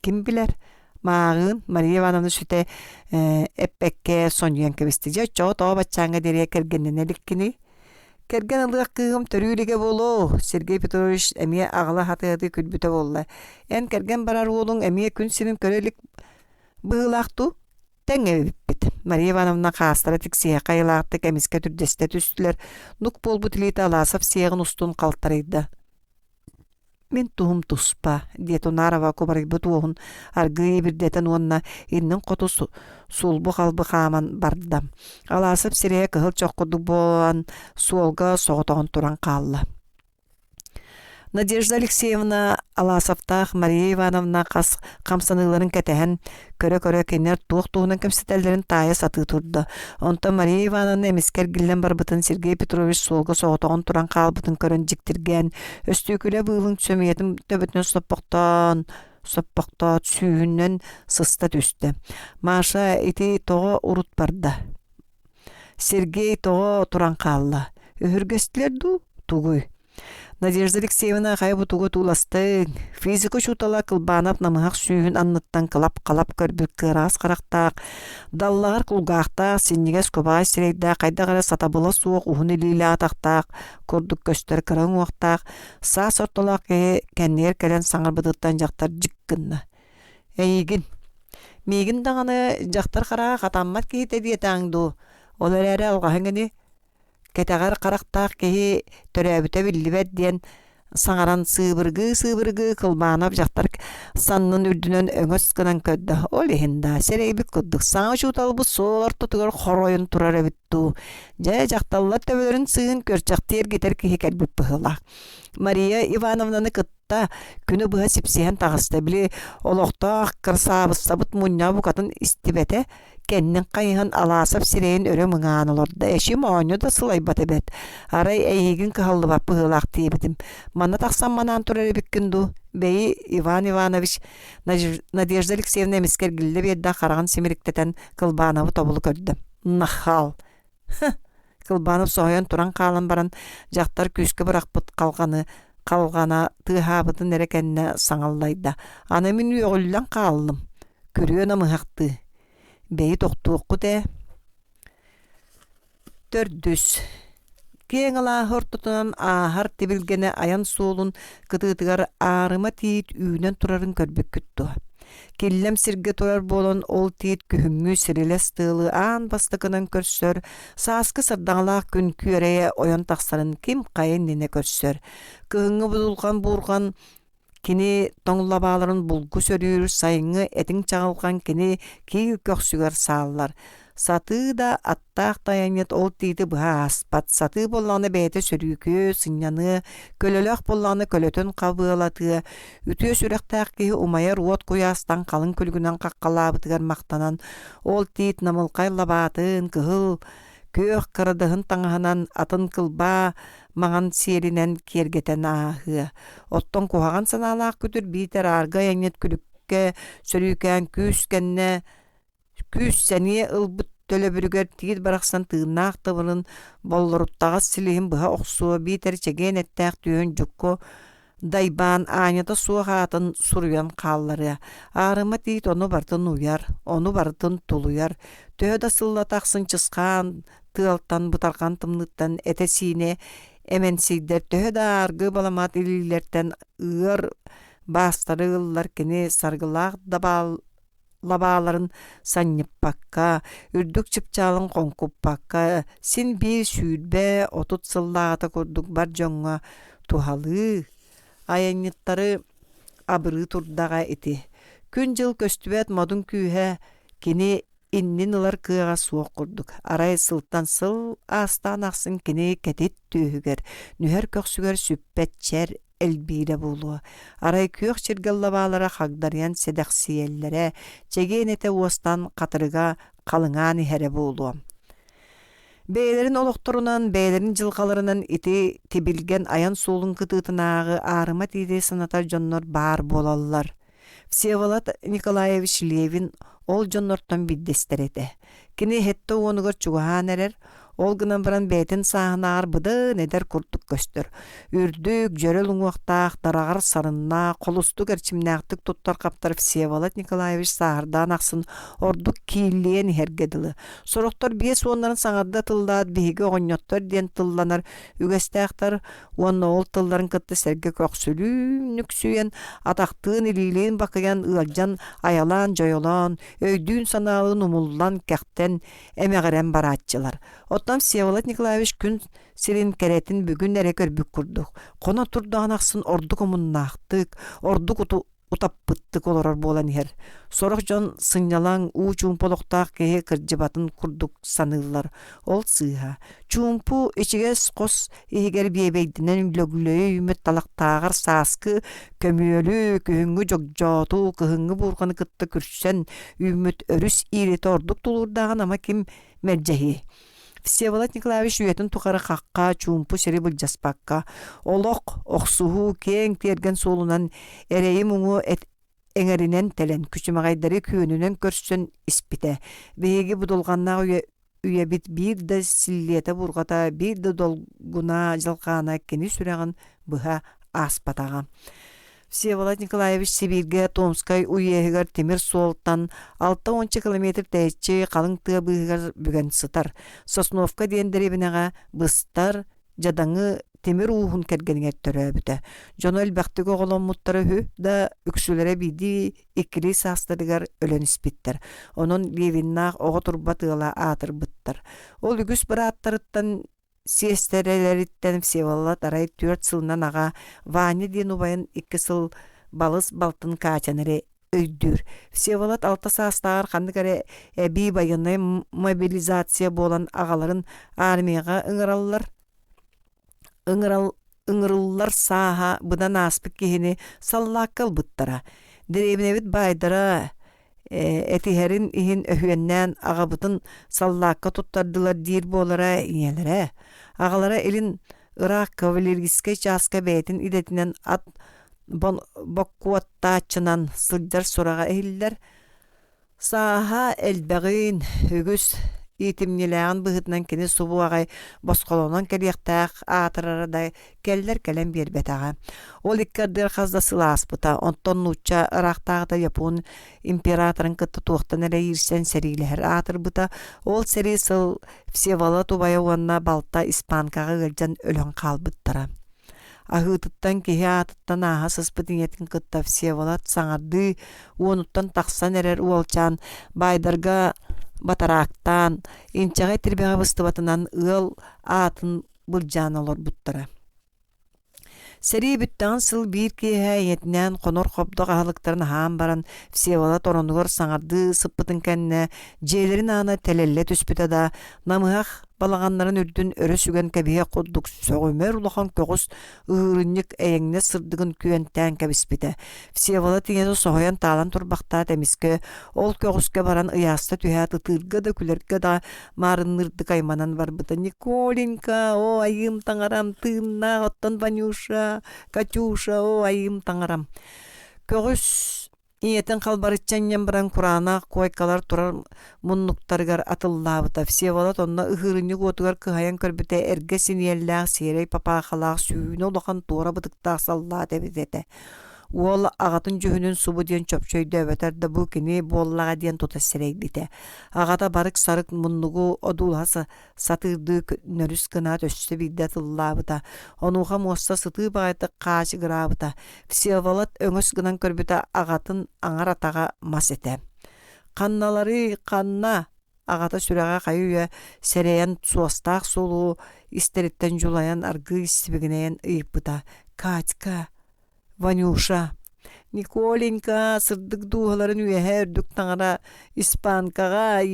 Ким билэр, мааҕыын Мария Ивановна сүтэ эппэккэ сонньуйан кэбистэ. Дьэ, оччоҕо тоҕо баччааҥҥа диэри кэргэннэнэ иликкиний? Кэргэн ылыах кыыһым төрүү илигэ буолуо, Сергей Петрович эмиэ аҕала хатыһатыы күлбүтэ буолла. Эн кэргэн барар уолуҥ эмиэ күн сирин көрө илик быһыылаах дуу? Тэҥ эбиппит. Мария Ивановна хаастара тиксиһиэххэ айылаахтык эмискэ түрдэстэ түстүлэр, нук буолбут илиитэ Аласов сиэҕин устун халтарыйда. Мин туһум туспа, диэтэ Унарова кубарыйбыт уоһун аргыый ибирдэтэн уонна иннин хоту сулбу-халбы хааман барда. Аласов сирэйэ кыһыл чох курдук буолан суолга соҕотоҕун туран хаалла. Надежда Алексеевна Аласовтаах Мария Ивановна хас хамсаныыларын кэтэһэн көрө-көрө кинилэр туох туһунан кэпсэтэллэрин таайа сатыы турда. Онтон Мария Ивановна эмискэ эргиллэн барбытын Сергей Петрович суолга соҕотоҕун туран хаалбытын көрөн дьиктиргээн, өстүөкүлэ быылын сөмүйэтин төбөтүнэн соппохтоон, соппохтоот сүүһүнэн сыста түстэ. Маша ити тоҕо урут барда? Сергей тоҕо туран хаалла? Өһүргэстилэр дуу, тугуй? Надежда Алексеевна хайа бутуга тууластыҥ, физика учуутала Кылбаанап намыһах сүүһүн анныттан кылап-халап көрбүт кыараас харахтаах, даллаҕар кулгаахтаах, синньигэс кубаҕай сирэйдээх, хайдах эрэ сатабыла суох уһун илиилээх атахтаах курдук көстөр кыра уҥуохтаах, саас ортолоох киһи кэннигэр кэлэн саҥарбытыттан дьахтар дьик гынна. Эйигин. Миигин даҕаны дьахтар хараҕа хатаммат киһитэ диэтэҕиҥ дуу, ол эрээри алҕаһыҥ ини Кэтэҕэр харахтаах киһи төрөөбүтэ биллибэт диэн саҥаран сыыбыргыы-сыыбыргыы Кылбаанап дьахтар саннын үрдүнэн өҥөс гынан көрдө. Ол иһин да сэрэйбит курдук саҥа учууталбыт суол ортотугар хоройон турар эбит дуу. Дьэ, дьахталлар төбөлөрүн сыыһын күөрчэхтии эргитэр киһи кэлбит быһыылаах. Мария Ивановнаны кытта күнү быһа сипсиһэн таҕыста. Били олохтоох кырасаабыссабыт мунньаҕы букатын истибэтэ Кэннин хайыһан Аласов сирэйин өрө мыҥаан олордо. Эчим оонньуу да сылайбат эбээт. Арай эйигин кыһаллыбат быһыылаах диэбитим. Манна тахсан манаан турар эбиккин дуу? Бэйи, Иван Иванович, Надежда Алексеевна эмискэ эргиллэ биэрдэ хараҕын симириктэтэн Кылбаанабы тобулу көрдө. Нахал! Һы! Кылбаанов соһуйан туран хаалан баран, дьахтар күүскэ бырахпыт халҕаны халҕана тыаһаабытын эрэ кэннэ саҥаллайда. Аны мин үөҕүллэн хааллым. Күрүө намыһахтыы. Бэйи тохтуоххут ээ. Төрдүс. Киэҥ алааһы ортотунан ааһар тибилгэнэ айан суолун кытыытыгар аарыма тиит үүнэн турарын көрбүккүт дуо? Киллэм сиргэ турар буолан ол тиит күһүҥҥү сирилэс тыалы аан бастакынан көрсөр, сааскы сардаҥалаах күн күөрэйэ ойон тахсарын ким хайа иннинэ көрсөр. Кыһыҥҥы будулҕан буурҕан кини тоҥ лабааларын булгу сөрүүр, сайыҥҥы этиҥ чаҕылҕан кини киил көхсүгэр сааллар. Сатыы да аттаах да айанньыт ол тиити быһа ааспат, сатыы буоллаҕына бэйэтэ сөрүүкүө, сынньаныа, көлөлөөх буоллаҕына көлөтүн хабыалатыа, үтүө сүрэхтээх киһи умайар уот куйаастан халыҥ күлүгүнэн хаххалаабытыгар махтанан, ол тиит намылхай лабаатын, кыһыл, күөх кырадаһын таҥаһынан атын кылбаа маҥан сиэлинэн киэргэтэн ааһыа. Оттон куһаҕан санаалаах күтүр биитэр ааргы айанньыт күлүккэ сөрүүкээн күүс кэннэ күүс-сэниэ ылбыт төлөбүрүгэр тиит барахсан тыыннаах тылын боллоруттаҕас силиһин быһа охсуо биитэр чэгиэн эттээх түөһүн дьукку дайбаан аанньата суох аатын суруйан хаалларыа. Аарыма тиит ону барытын уйар, ону барытын тулуйар. Төһө да сыллата ахсын чысхаан тыалтан, бытарҕан тымныыттан этэ-сиинэ эмэнсийдэр, төһө да ааргы баламаат илиилэртэн ыар баастары ыллар кини саргылаах дабаал лабааларын санньыппакка, үрдүк чыпчаалын хоҥкуппакка, син биир 20-30 сыллааҕыта курдук бар дьоҥҥо туһалыы, айанньыттары абырыы турдаҕа ити. Күн-дьыл көстүбэт модун күүһэ кини иннин ылар кыаҕа суох курдук. Арай сылтан сыл аастаан ахсын кини кэтит түөһүгэр, нүһэр көхсүгэр сүппэт чэр элбиирэ буолуо. Арай күөх чиргэл лабаалара хагдарыйан сэдэхсийэллэрэ, чэгиэн этэ уостан хатырыга халыҥаан иһэрэ буолуо. Бэйэлэрин олохторунан, бэйэлэрин дьылҕаларынан ити тибилгэн айан суолун кытыытынааҕы аарыма тиити санатар дьоннор баар буолаллар. Всеволод Николаевич Левин ол дьоннортон биирдэстэрэ этэ. Кини сэттэ уонугар чугаһаан эрэр, ол гынан баран бэйэтин сааһынааҕар быдан эдэр курдук көстөр. Үрдүк, дьөрөл уҥуохтаах, тараҕар сарыннаах, холустук эрчимнээхтик туттар-хаптар Всеволод Николаевич сааһырдаан ахсын ордук кииллийэн иһэргэ дылы. Сорохтор биэс уоннарын саҥарда тыллаат биһиги оҕонньоттор диэн тылланар үгэстээхтэр уонна ол тылларын кытта сэргэ көхсүлүүн нүксүйэн, атахтыын-илиилиин бакыйан ыалдьан айалаан-дьойолоон, өйдүүн-санаалыын умуллан, кэхтэн, эмэҕирэн барааччылар. Оттон Всеволод Николаевич күн сирин кэрэтин бүгүн эрэ көрбүт курдук, хоно турдаҕын ахсын ордук омуннаахтык, ордук утаппыттык олорор буолан иһэр. Сорох дьон сынньалаҥ, уу чуумпу олохтоох киһи кырдьыбатын курдук саныыллар. Ол сыыһа. Чуумпу, ичигэс хос иһигэр биэбэйдэнэн лөглөйө үүммүт талахтааҕар сааскы көмүөлү, күһүҥҥү дьогдьооту, кыһыҥҥы буурҕаны кытта күрсэн үүммүт өрүс ииритэ ордук тулуурдааҕын ама ким мэлдьэһиэй. Всеволод Николаевич үйэтин тухары хахха, чуумпу сири былдьаспакка, олох, охсуһуу киэҥ тиэргэн суолунан эрэйи-муҥу эҥэринэн тэлэн, күчүмэҕэйдэри күөнүнэн көрсөн испитэ. Биһиги будулҕаннаах үйэ үйэбит биир да силлиэтэ-бурҕата, биир да долгуна дьалхаана кини сүрэҕин быһа ааспатаҕа. Всеволод Николаевич Сибииргэ Томскай уеһыгар тимир суолтан 60 километр тэйиччи халыҥ тыа быыһыгар бүгэн сытар. Сосновка диэн дэриэбинэҕэ быстар дьадаҥы тимир ууһун кэргэнигэр төрөөбүтэ. Дьоно элбэхтик оҕоломмуттара үһү да, үксүлэрэ биирдии иккилии саастарыгар өлөн испиттэр. Онон Левиннаах оҕо турбат ыала аатырбыттар. Ол үгүс бырааттарыттан Сиэстэрэлэриттэн Всеволод арай 4 сылынан аҕа Ваня диэн убайын 2 сыл балыс балтын Катяны эрэ өйдүүр. Всеволод алта саастааҕар ханнык эрэ эбии байыаннай мобилизация буолан аҕаларын армияҕа ыҥыраллар ыҥырал ыҥырыллар сааһа быдан ааспыт киһини саллаакка ылбыттара. Дэриэбинэбит баайдара этиһэрин иһин өһүөннээн аҕабытын саллаакка туттардылар диир буолара ийэлэрэ. Аҕалара илин ыраах кавалерийскай чааска бэйэтин идэтинэн ат боккуоттааччынан сылдьар сураҕа иһиллэр. Сааһа элбэҕин, үгүс иитимньилээҕин быһыытынан кини субу аҕай босхолонон кэлиэхтээх аатырара да кэллэр кэлэн биэрбэтэҕэ. Ол икки ардыгар хас да сыл ааспыта, онтон нуучча ыраахтааҕыта япон императорын кытта туохтан эрэ иирсэн сэриилэһэр аатырбыта. Ол сэрии сыл Всеволод убайа уонна балта испанкаҕа ыалдьан өлөн хаалбыттара. Аһыытыттан киһи аатыттан ааһа сыспыт ийэтин кытта Всеволод саҥардыы уонуттан тахсан эрэр уолчаан баайдарга батараактаан, инчэҕэй тирбэҕэ быстыбатынан ыал аатын былдьаан олорбуттара. Сэрии бүттэҕин сыл биир киэһэ ийэтинээн хонор хобдох аһылыктарын аһаан баран Всеволод оронугар саҥардыы сыппытын кэннэ дьиэлэрин аана тэлэллэ түспүтэ да намыһах балаҕаннарын үрдүн өрө сүгэн кэбиһиэх курдук сөҕүмэр улахан көҕүс ыһыырынньык эйэҥнэс сырдыгын күөнтээн кэбиспитэ. Всеволод ийэтэ соһуйан таалан турбахтаат эмискэ ол көҕүскэ баран ыйааста түһээт ытыырга да күлэргэ да маарынныырдык айманан барбыта. «Николенька, о айыым таҥарам, тыыннаах оттон Ванюша, Катюша, о айыым таҥарам!» Көҕүс Ийэтин халбарыччы анньан баран кураанах куойкалар турар муннуктарыгар атыллаабыта. Всеволод онно ыһыырынньык уотугар кыһайан көрбүтэ эргэ синиэллээх сиэрэй папаахалаах сүүнэ улахан туора бытыктаах саллаат эбит этэ. Уол аҕатын дьүһүнүн субу диэн чопчу өйдөөбөтөр да бу кини буоллаҕа диэн тута сэрэйбитэ. Аҕата барык-сарык муннугу одуулаһа сатыырдыы нөрүс гынаат өссө биирдэ тыллаабыта. Онуоха муоста сытыы баҕайытык хаачыгыраабыта. Всеволод өҥөс гынан көрбүтэ аҕатын аҥар атаҕа мас этэ. Ханналарый, ханна? Аҕата сүрэҕэ хайы-үйэ сэрэйэн суостаах суолу истэриттэн дьулайан аргыый сибигинэйэн ыйыппыта: «Катька, Ванюша, Николенька сырдык дууһаларын үөһэ үрдүк таҥара испанкаҕа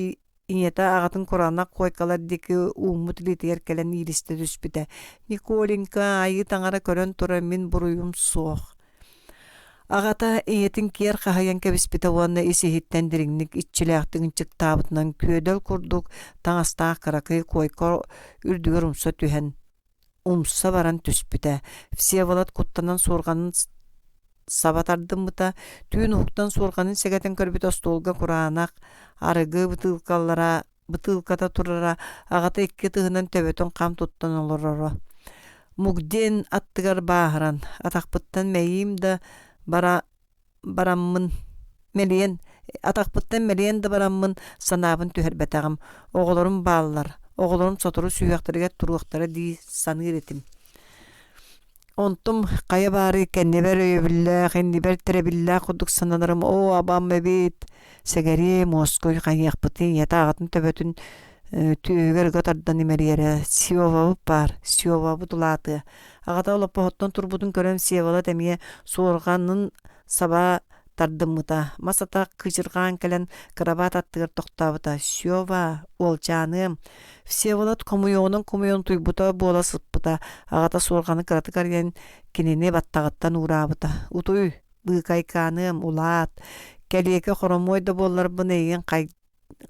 ийэтэ аҕатын кураанах куойкалар диэки ууммут илиитигэр кэлэн иилистэ түспүтэ. Николенька айыы таҥара көрөн турар мин буруйум суох. Аҕата ийэтин киэр хаһыйан кэбиспитэ уонна ис-иһиттэн дириҥник иччилээхтик ынчыктаабытынан күөдэл курдук таҥастаах кыракый куойка үрдүгэр умса түһэн умса баран түспүтэ. Всеволод куттанан суорҕанын саба тардыммыта, түүн уһуктан суорҕанын сэгэтэн көрбүтэ остуолга кураанах арыгы бытыылкалара бытыылката турара, аҕата икки ытыһынан төбөтүн хам туттан олороро. Мугден аттыгар бааһыран, атахпыттан мэйиим да бара бараммын мэлийэн атахпыттан мэлийэн да бараммын санаабын түһэрбэтэҕим. Оҕолорум бааллар, оҕолорум сотору сүһүөхтэригэр туруохтара дии саныыр этим. Онтум хайа баарый кэннибэр өйөбүллээх, иннибэр тирэбиллээх курдук сананарым, оо, абам эбит, сэгэриэ, муоскуй хайыахпытый, ийэтэ аҕатын төбөтүн түөһүгэр ыга тардан имэрийэрэ, Севабыт баар, Севабыт улаатыа. Аҕата олоппоһуттан турбутун көрөн Всеволод эмиэ суорҕанын саба тардыммыта. Мас атах кыычырҕаан кэлэн кырабаат аттыгар тохтообута. «Сева, уолчааныам!» Всеволод хомуйуоҕунан хомуйан утуйбута буола сыппыта. Аҕата суорҕаны кыратык арыйан кинини баттаҕыттан уураабыта. «Утуй, быыкайкааныам, улаат! Кэлиэкэ хоромуой да буолларбын эйигин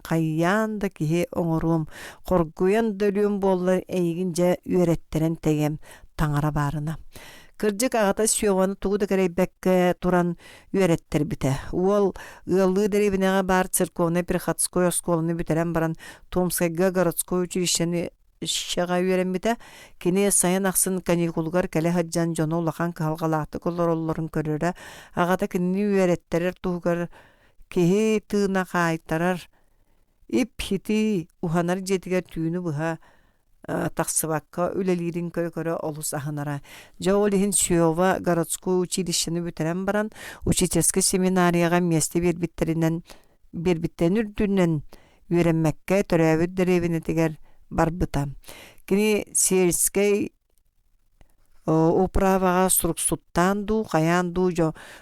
хайаан да киһи оҥоруом, хоргуйан да өлүөм буоллар эйигин дьэ үөрэттэрэн тэйиэм, таҥара баарына. Кырдьык аҕата Севаны тугу да кэрэйбэккэ туран үөрэттэрбитэ. Уол ыаллыы дэриэбинэҕэ баар церковнай-приходской оскуоланы бүтэрэн баран Томскайга городской училищены щаҕа үөрэммитэ. Кини сайын ахсын каникулугар кэлэ сылдьан дьоно улахан кыһалҕалаахтык олороллорун көрөрө. Аҕата кинини үөрэттэрэр туһугар Киһи тыына хаайтарар, ип-итии уһанар дьиэтигэр түүнү быһа тахсыбакка үлэлиирин көрө-көрө олус аһынара. Дьэ ол иһин Сева городской училищены бүтэрэн баран учительскай семинарияҕа миэстэ биэрбиттэринэн биэрбиттэрин үрдүнэн үөрэммэккэ төрөөбүт дэриэбинэтигэр барбыта. Кини сельскэй Управаҕа суруксуттаан дуу, хайаан дуу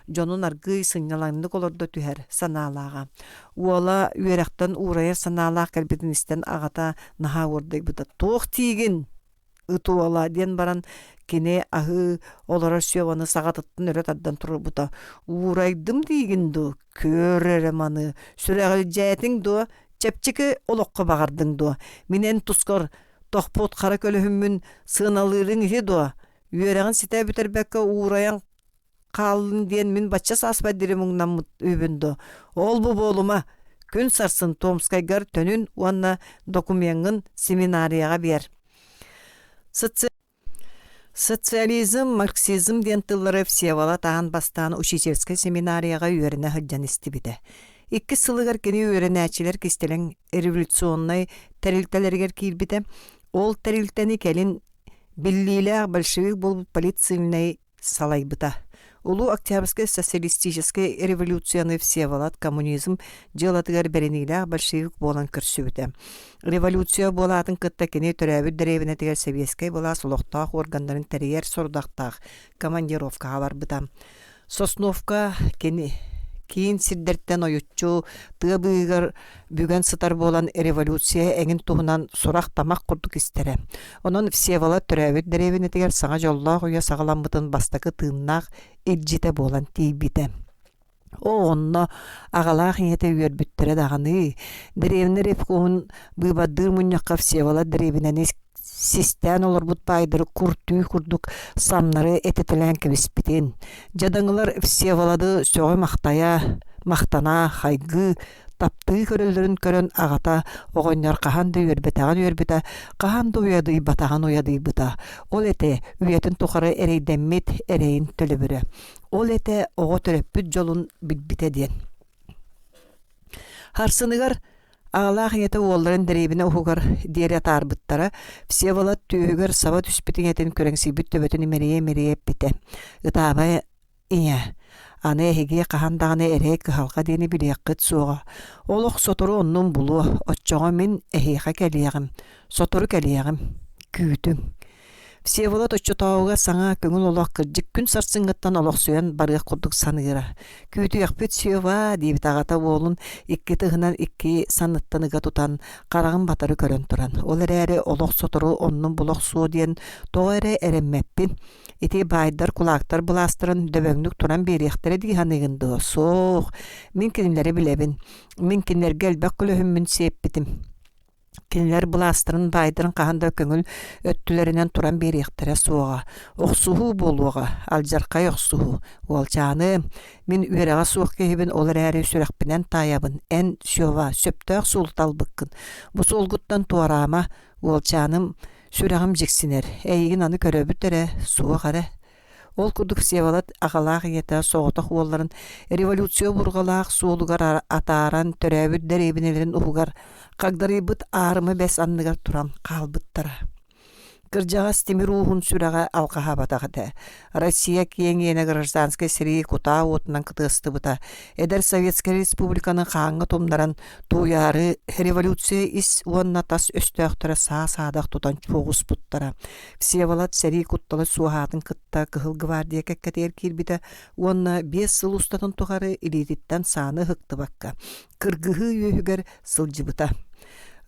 дьонун аргыый сынньалаҥнык олордо түһэр санаалааҕа. Уола үөрэхтэн уурайар санаалаах кэлбитин истэн аҕата наһаа уордайбыта: «Туох тиигин, ыт уола?» диэн баран кини аһыы олорор Севаны саҕатыттан өрө тардан турбута: «Уурайдым диигин дуу, көр эрэ маны, сүрэҕэлдьээтиҥ дуо, чэпчэки олоххо баҕардыҥ дуо, мин эн тускар Тохпут хара көлөһүммүн сыаналыырыҥ үһү дуо? Үөрэҕин ситэ бүтэрбэккэ уурайан хааллын диэн мин бачча сааспар диэри муҥнаммыт үһүбүн дуо? Ол-бу буолума, күн сарсын Томскайгар төнүн уонна докумеҥҥын семинарияҕа биэр. Социализм, марксизм диэн тыллары Всеволод аан бастаан учительскай семинарияҕа үөрэнэ сылдьан истибитэ. Иккис сылыгар кини үөрэнээччилэр кистэлэҥ революционнай тэрилтэлэригэр киирбитэ. Ол тэрилтэни кэлин биллиилээх большевик буолбут политсильнай салайбыта. Улуу Октябрьскай социалистическай революцияны Всеволод коммунизм дьыалатыгар бэриниилээх большевик буолан көрсүбүтэ. Революция буолаатын кытта кини төрөөбүт дэриэбинэтигэр сэбиэскэй былаас олохтоох органнарын тэрийэр сорудахтаах командировкаҕа барбыта. Сосновка кини киин сирдэртэн ойуччу тыа быыһыгар бүгэн сытар буолан революция эҥин туһунан сурах-тамах курдук истэрэ. Онон Всеволод төрөөбүт дэриэбинэтигэр саҥа дьоллоох үйэ саҕаламмытын бастакы тыыннаах илдьитэ буолан тиийбитэ. Оо, онно аҕалаах ийэтэ үөрбүттэрэ даҕаны. Дэриэбинэ ревкомун быыбардыыр мунньахха Всеволод дэриэбинэни систээн олорбут баайдары кур түү курдук самнары этитэлээн кэбиспитин, дьадаҥылар Всеволоды сөҕө-махтайа, махтана, хайгыы, таптыы көрөллөрүн көрөн аҕата оҕонньор хаһан да үөрбэтэҕин үөрбүтэ, хаһан да уйадыйбатаҕын уйадыйбыта. Ол этэ үйэтин тухары эрэйдэммит эрэйин төлөбүрэ. Ол этэ оҕо төрөппүт дьолун билбитэ диэн. Харсыныгар аҕалаах ийэтэ уолларын дэриэбинэ уһугар диэри атаарбыттара, Всеволод түөһүгэр саба түспүт ийэтин күрэҥсийбит төбөтүн имэрийэ-имэрийэ эппитэ: «Ытаабай, Ийээ, аны эһиги хаһан даҕаны эрэй кыһалҕа диэни билиэххит суоҕа. Олох сотору оннун булуо, оччоҕо мин эһиэхэ кэлиэҕим, сотору кэлиэҕим. Күүтүҥ. Всеволод оччотооҕуга саҥа көҥүл олох кырдьык күн сарсыҥҥыттан олохсуйан барыах курдук саныыра. Күүтүөхпүт Сева диэбит аҕата уолун икки тыһынан икки санныттан ыга тутан, хараҕын батары көрөн туран. Ол эрээри олох сотору оннун була охсуо диэн тоҕо эрэ эрэммэппин. Ити баайдар кулаактар былаастарын дөбөҥнүк туран биэриэхтэрэ дии саныыгын дуо? Суох, мин кинилэри билэбин. Мин кинилэргэ элбэх көлөһүммүн сиэппитим. Кинилэр былаастарын баайдарын хаһан да көҥүл өттүлэринэн туран биэриэхтэрэ суоҕа. Охсуһуу буолуоҕа, алдьархай охсуһуу. Уолчааным, мин үөрэҕэ суох киһибин, ол эрээри сүрэхпинэн таайабын. Эн, Сева, сөптөөх суолу талбыккын. Бу суолгуттан туораама, уолчааным, сүрэҕим дьиксинэр. Эйигин аны көрөбүт эрэ, суох эрэ. Ол курдук Всеволод аҕалаах ийэтэ соҕотох уолларын революция бурҕалаах суолугар атааран төрөөбүт дэриэбинэлэрин уһугар хагдарыйбыт аарыма бэс анныгар туран хаалбыттара. Кырдьаҕас тимир ууһун сүрэҕэ алҕаһаабатах этэ. Россия киэҥ иэнэ гражданскай сэрии кутаа уотунан кытыастыбыта. Эдэр Советскай Республиканы хааҥҥа тумнаран тууйаары революция ис уонна тас өстөөхтөрө саа-саадах тутан чуоҕуспуттара. Всеволод сэрии куттала суоһаатын кытта Кыһыл гвардия кэккэтигэр киирбитэ уонна 5 сыл устатын тухары илиититтэн сааны ыһыктыбакка кыргыһыы үөһүгэр сылдьыбыта.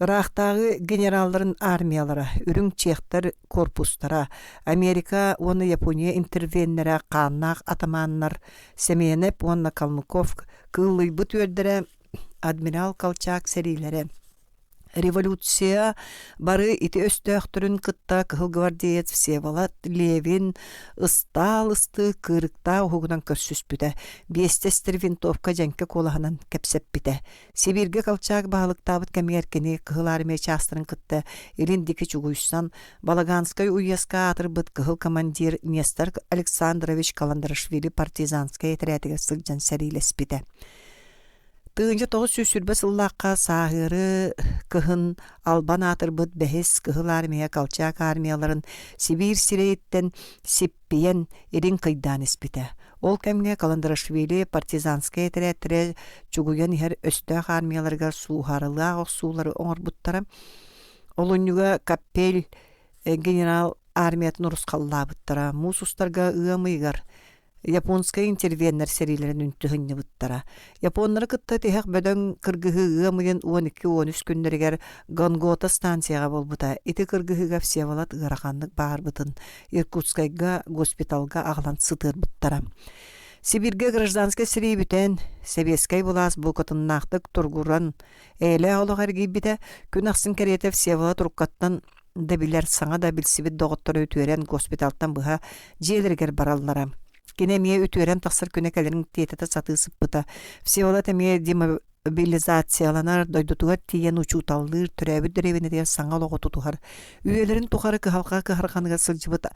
Ыраахтааҕы генералларын армиялара, үрүҥ чехтэр корпустара, Америка уонна Япония интервеннэрэ хааннаах атамааннар Семенов уонна Калмыков кыыллыйбыт үөрдэрэ адмирал Колчак сэриилэрэ Революция бары ити өстөөхтөрүн кытта кыһыл гвардеец Всеволод Левин ыстаал ыстыы кыырыктаах уһугунан көрсүспүтэ, биэстэ эстэр винтовка дьэҥкэ куолаһынан кэпсэппитэ. Сибииргэ Колчак баһылыктаабыт кэмигэр кини Кыһыл Армия чаастарын кытта илин диэки чугуйсан, Балаганскай уезка аатырбыт кыһыл командир Нестор Александрович Каландарашвили партизанскай этэрээтигэр сылдьан сэриилэспитэ. 1920 сыллаахха сааһыары кыһын албан аатырбыт бэһис Кыһыл Армия Колчак армияларын Сибиир сирэйиттэн сиппийэн илин кыйдаан испитэ. Ол кэмҥэ Каландарашвили партизанскай этэрээттэрэ чугуйан иһэр өстөөх армияларыгар сууһарылаах охсуулары оҥорбуттара. Олунньуга Капель генерал армиятын урусхаллаабыттара. Муус устарга ыам ыйыгар Японскай интервеннэр сэриилэрин үнтү сынньыбыттара. Японнары кытта тиһэх бөдөҥ кыргыһыы ыам ыйын 12-13 күннэригэр Гонгота станцияҕа буолбута. Ити кыргыһыыга Всеволод ыараханнык баарбытын Иркутскайга госпиталга аҕалан сытыарбыттара. Сибииргэ гражданскай сэрии бүтэн, сэбиэскэй былаас букатыннаахтык тургуран, эйэлээх олох эргийбитэ, күн ахсын кэриэтэ Всеволод уруккаттан да билэр, саҥа да билсибит доҕотторо үтүөрэн госпиталтан быһа дьиэлэригэр бараллара. Кини эмиэ үтүөрэн тахсар күнэ кэлэрин тиэтэтэ сатыы сыппыта. Всеволод эмиэ демобилизацияланар, дойдутугар тиийэн учууталлыыр, төрөөбүт дэриэбинэтигэр саҥа олоҕу тутуһар. Үйэлэрин тухары кыһалҕа кыһарҕаныгар сылдьыбыт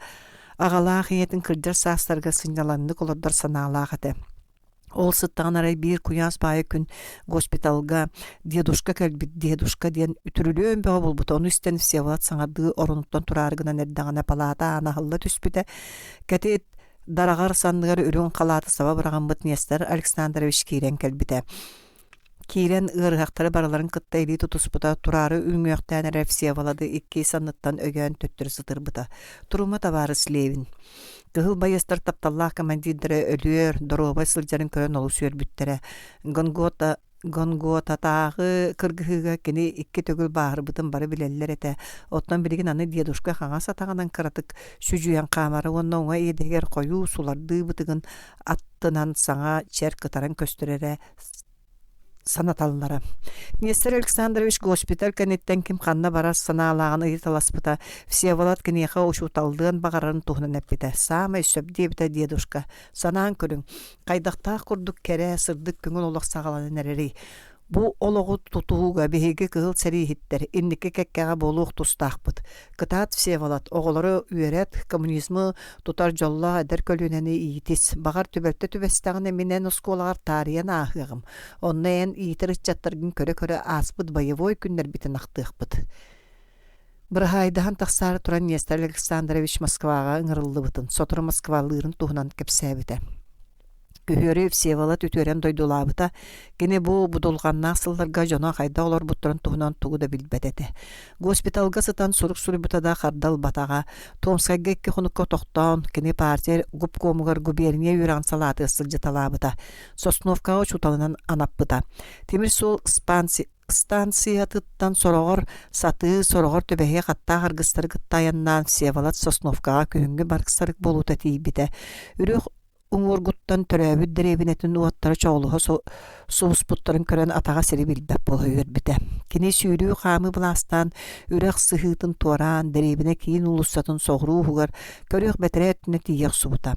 аҕалаах ийэтин кырдьар саастарыгар сынньалаҥнык олордор санаалаах этэ. Ол сыттаҕын арай биир куйаас баайы күн госпиталга дедушка кэлбит, дедушка диэн үтүрүлүөн бөҕө буолбута. Ону истэн Всеволод саҥардыы оронуттан тураары гынан эрдэҕинэ палаата аана аһылла түспүтэ. Кэтит дараҕар санныгар үрүҥ халааты саба быраҕыммыт Нестор Александрович киирэн кэлбитэ. Киирэн ыарыһахтары барыларын кытта илии тутуспута, тураары үҥүөхтээн эрэр Всеволоды икки санныттан өйөөн төттөрү сытырбыта. Турума табаарыс Левин. Кыһыл байыастар тапталлаах командирдара өлүөр, доруобай сылдьарын көрөн олус үөрбүттэрэ. Гонгота Гонготатааҕы кыргыһыыга кини икки төгүл бааһырбытын бары билэллэр этэ. Оттон билигин аны дедушка хаҥас атаҕынан кыратык сүдьүйэн хаамара уонна уҥа иэдэһигэр хойуу сулардыы бытыгын аттынан саҥа чэр кытаран көстөр эрэ санаталлара. Нестор Александрович госпиталь кэнниттэн ким ханна барар санаалааҕын ыйыталаспыта, Всеволод киниэхэ учууталлыан баҕарарын туһунан эппитэ. «Саамай сөп диэбитэ дедушка. Санаан көрүҥ, хайдахтаах курдук кэрэ, сырдык көҥүл олох саҕаланан эрэрий? Бу олоҕу тутууга биһиги кыһыл сэрииһиттэр инники кэккэҕэ буолуох тустаахпыт. Кытаат Всеволод, оҕолору үөрэт, коммунизмы тутар дьоллоох эдэр көлүөнэни иитис. Баҕар түбэлтэ түбэстэҕинэ мин эн оскуолаҕар таарыйан ааһыаҕым. Онно эн иитэр ыччаттаргын көрө-көрө ааспыт боевой күннэрбитин ахтыахпыт. Быраһаайдаһан тахсаары туран Нестор Александрович Москваҕа ыҥырыллыбытын, сотору Москвалыырын туһунан кэпсээбитэ. Күһүөрү Всеволод үтүөрэн дойдулаабыта. Кини бу будулҕаннаах сылларга дьоно хайдах олорбуттарын туһунан тугу да билбэт этэ. Госпиталга сытан сурук суруйбута да харда ылбатаҕа. Томскайга икки хонукка тохтоон, кини партия губкомугар губерния үөрэҕин салаатыгар сылдьыталаабыта. Сосновкаҕа учууталынан анаппыта. Тимир суол станциятыттан сороҕор сатыы, сороҕор түбэһиэх аттаах аргыстары кытта айаннаан Всеволод Сосновкаҕа күһүҥҥү барык-сарык буолуута тиийбитэ. Үрүөх уҥуоргуттан төрөөбүт дэриэбинэтин уоттара чоҕулуһа субуспуттарын көрөн атаҕа сири билбэт буола үөрбүтэ. Кини сүүрүү-хаамыы былаастаан үрэх сыһыытын туораан дэриэбинэ киин уулуссатын соҕуруу уһугар көрүөх бэтэрээ өттүнэ тиийэ охсубута.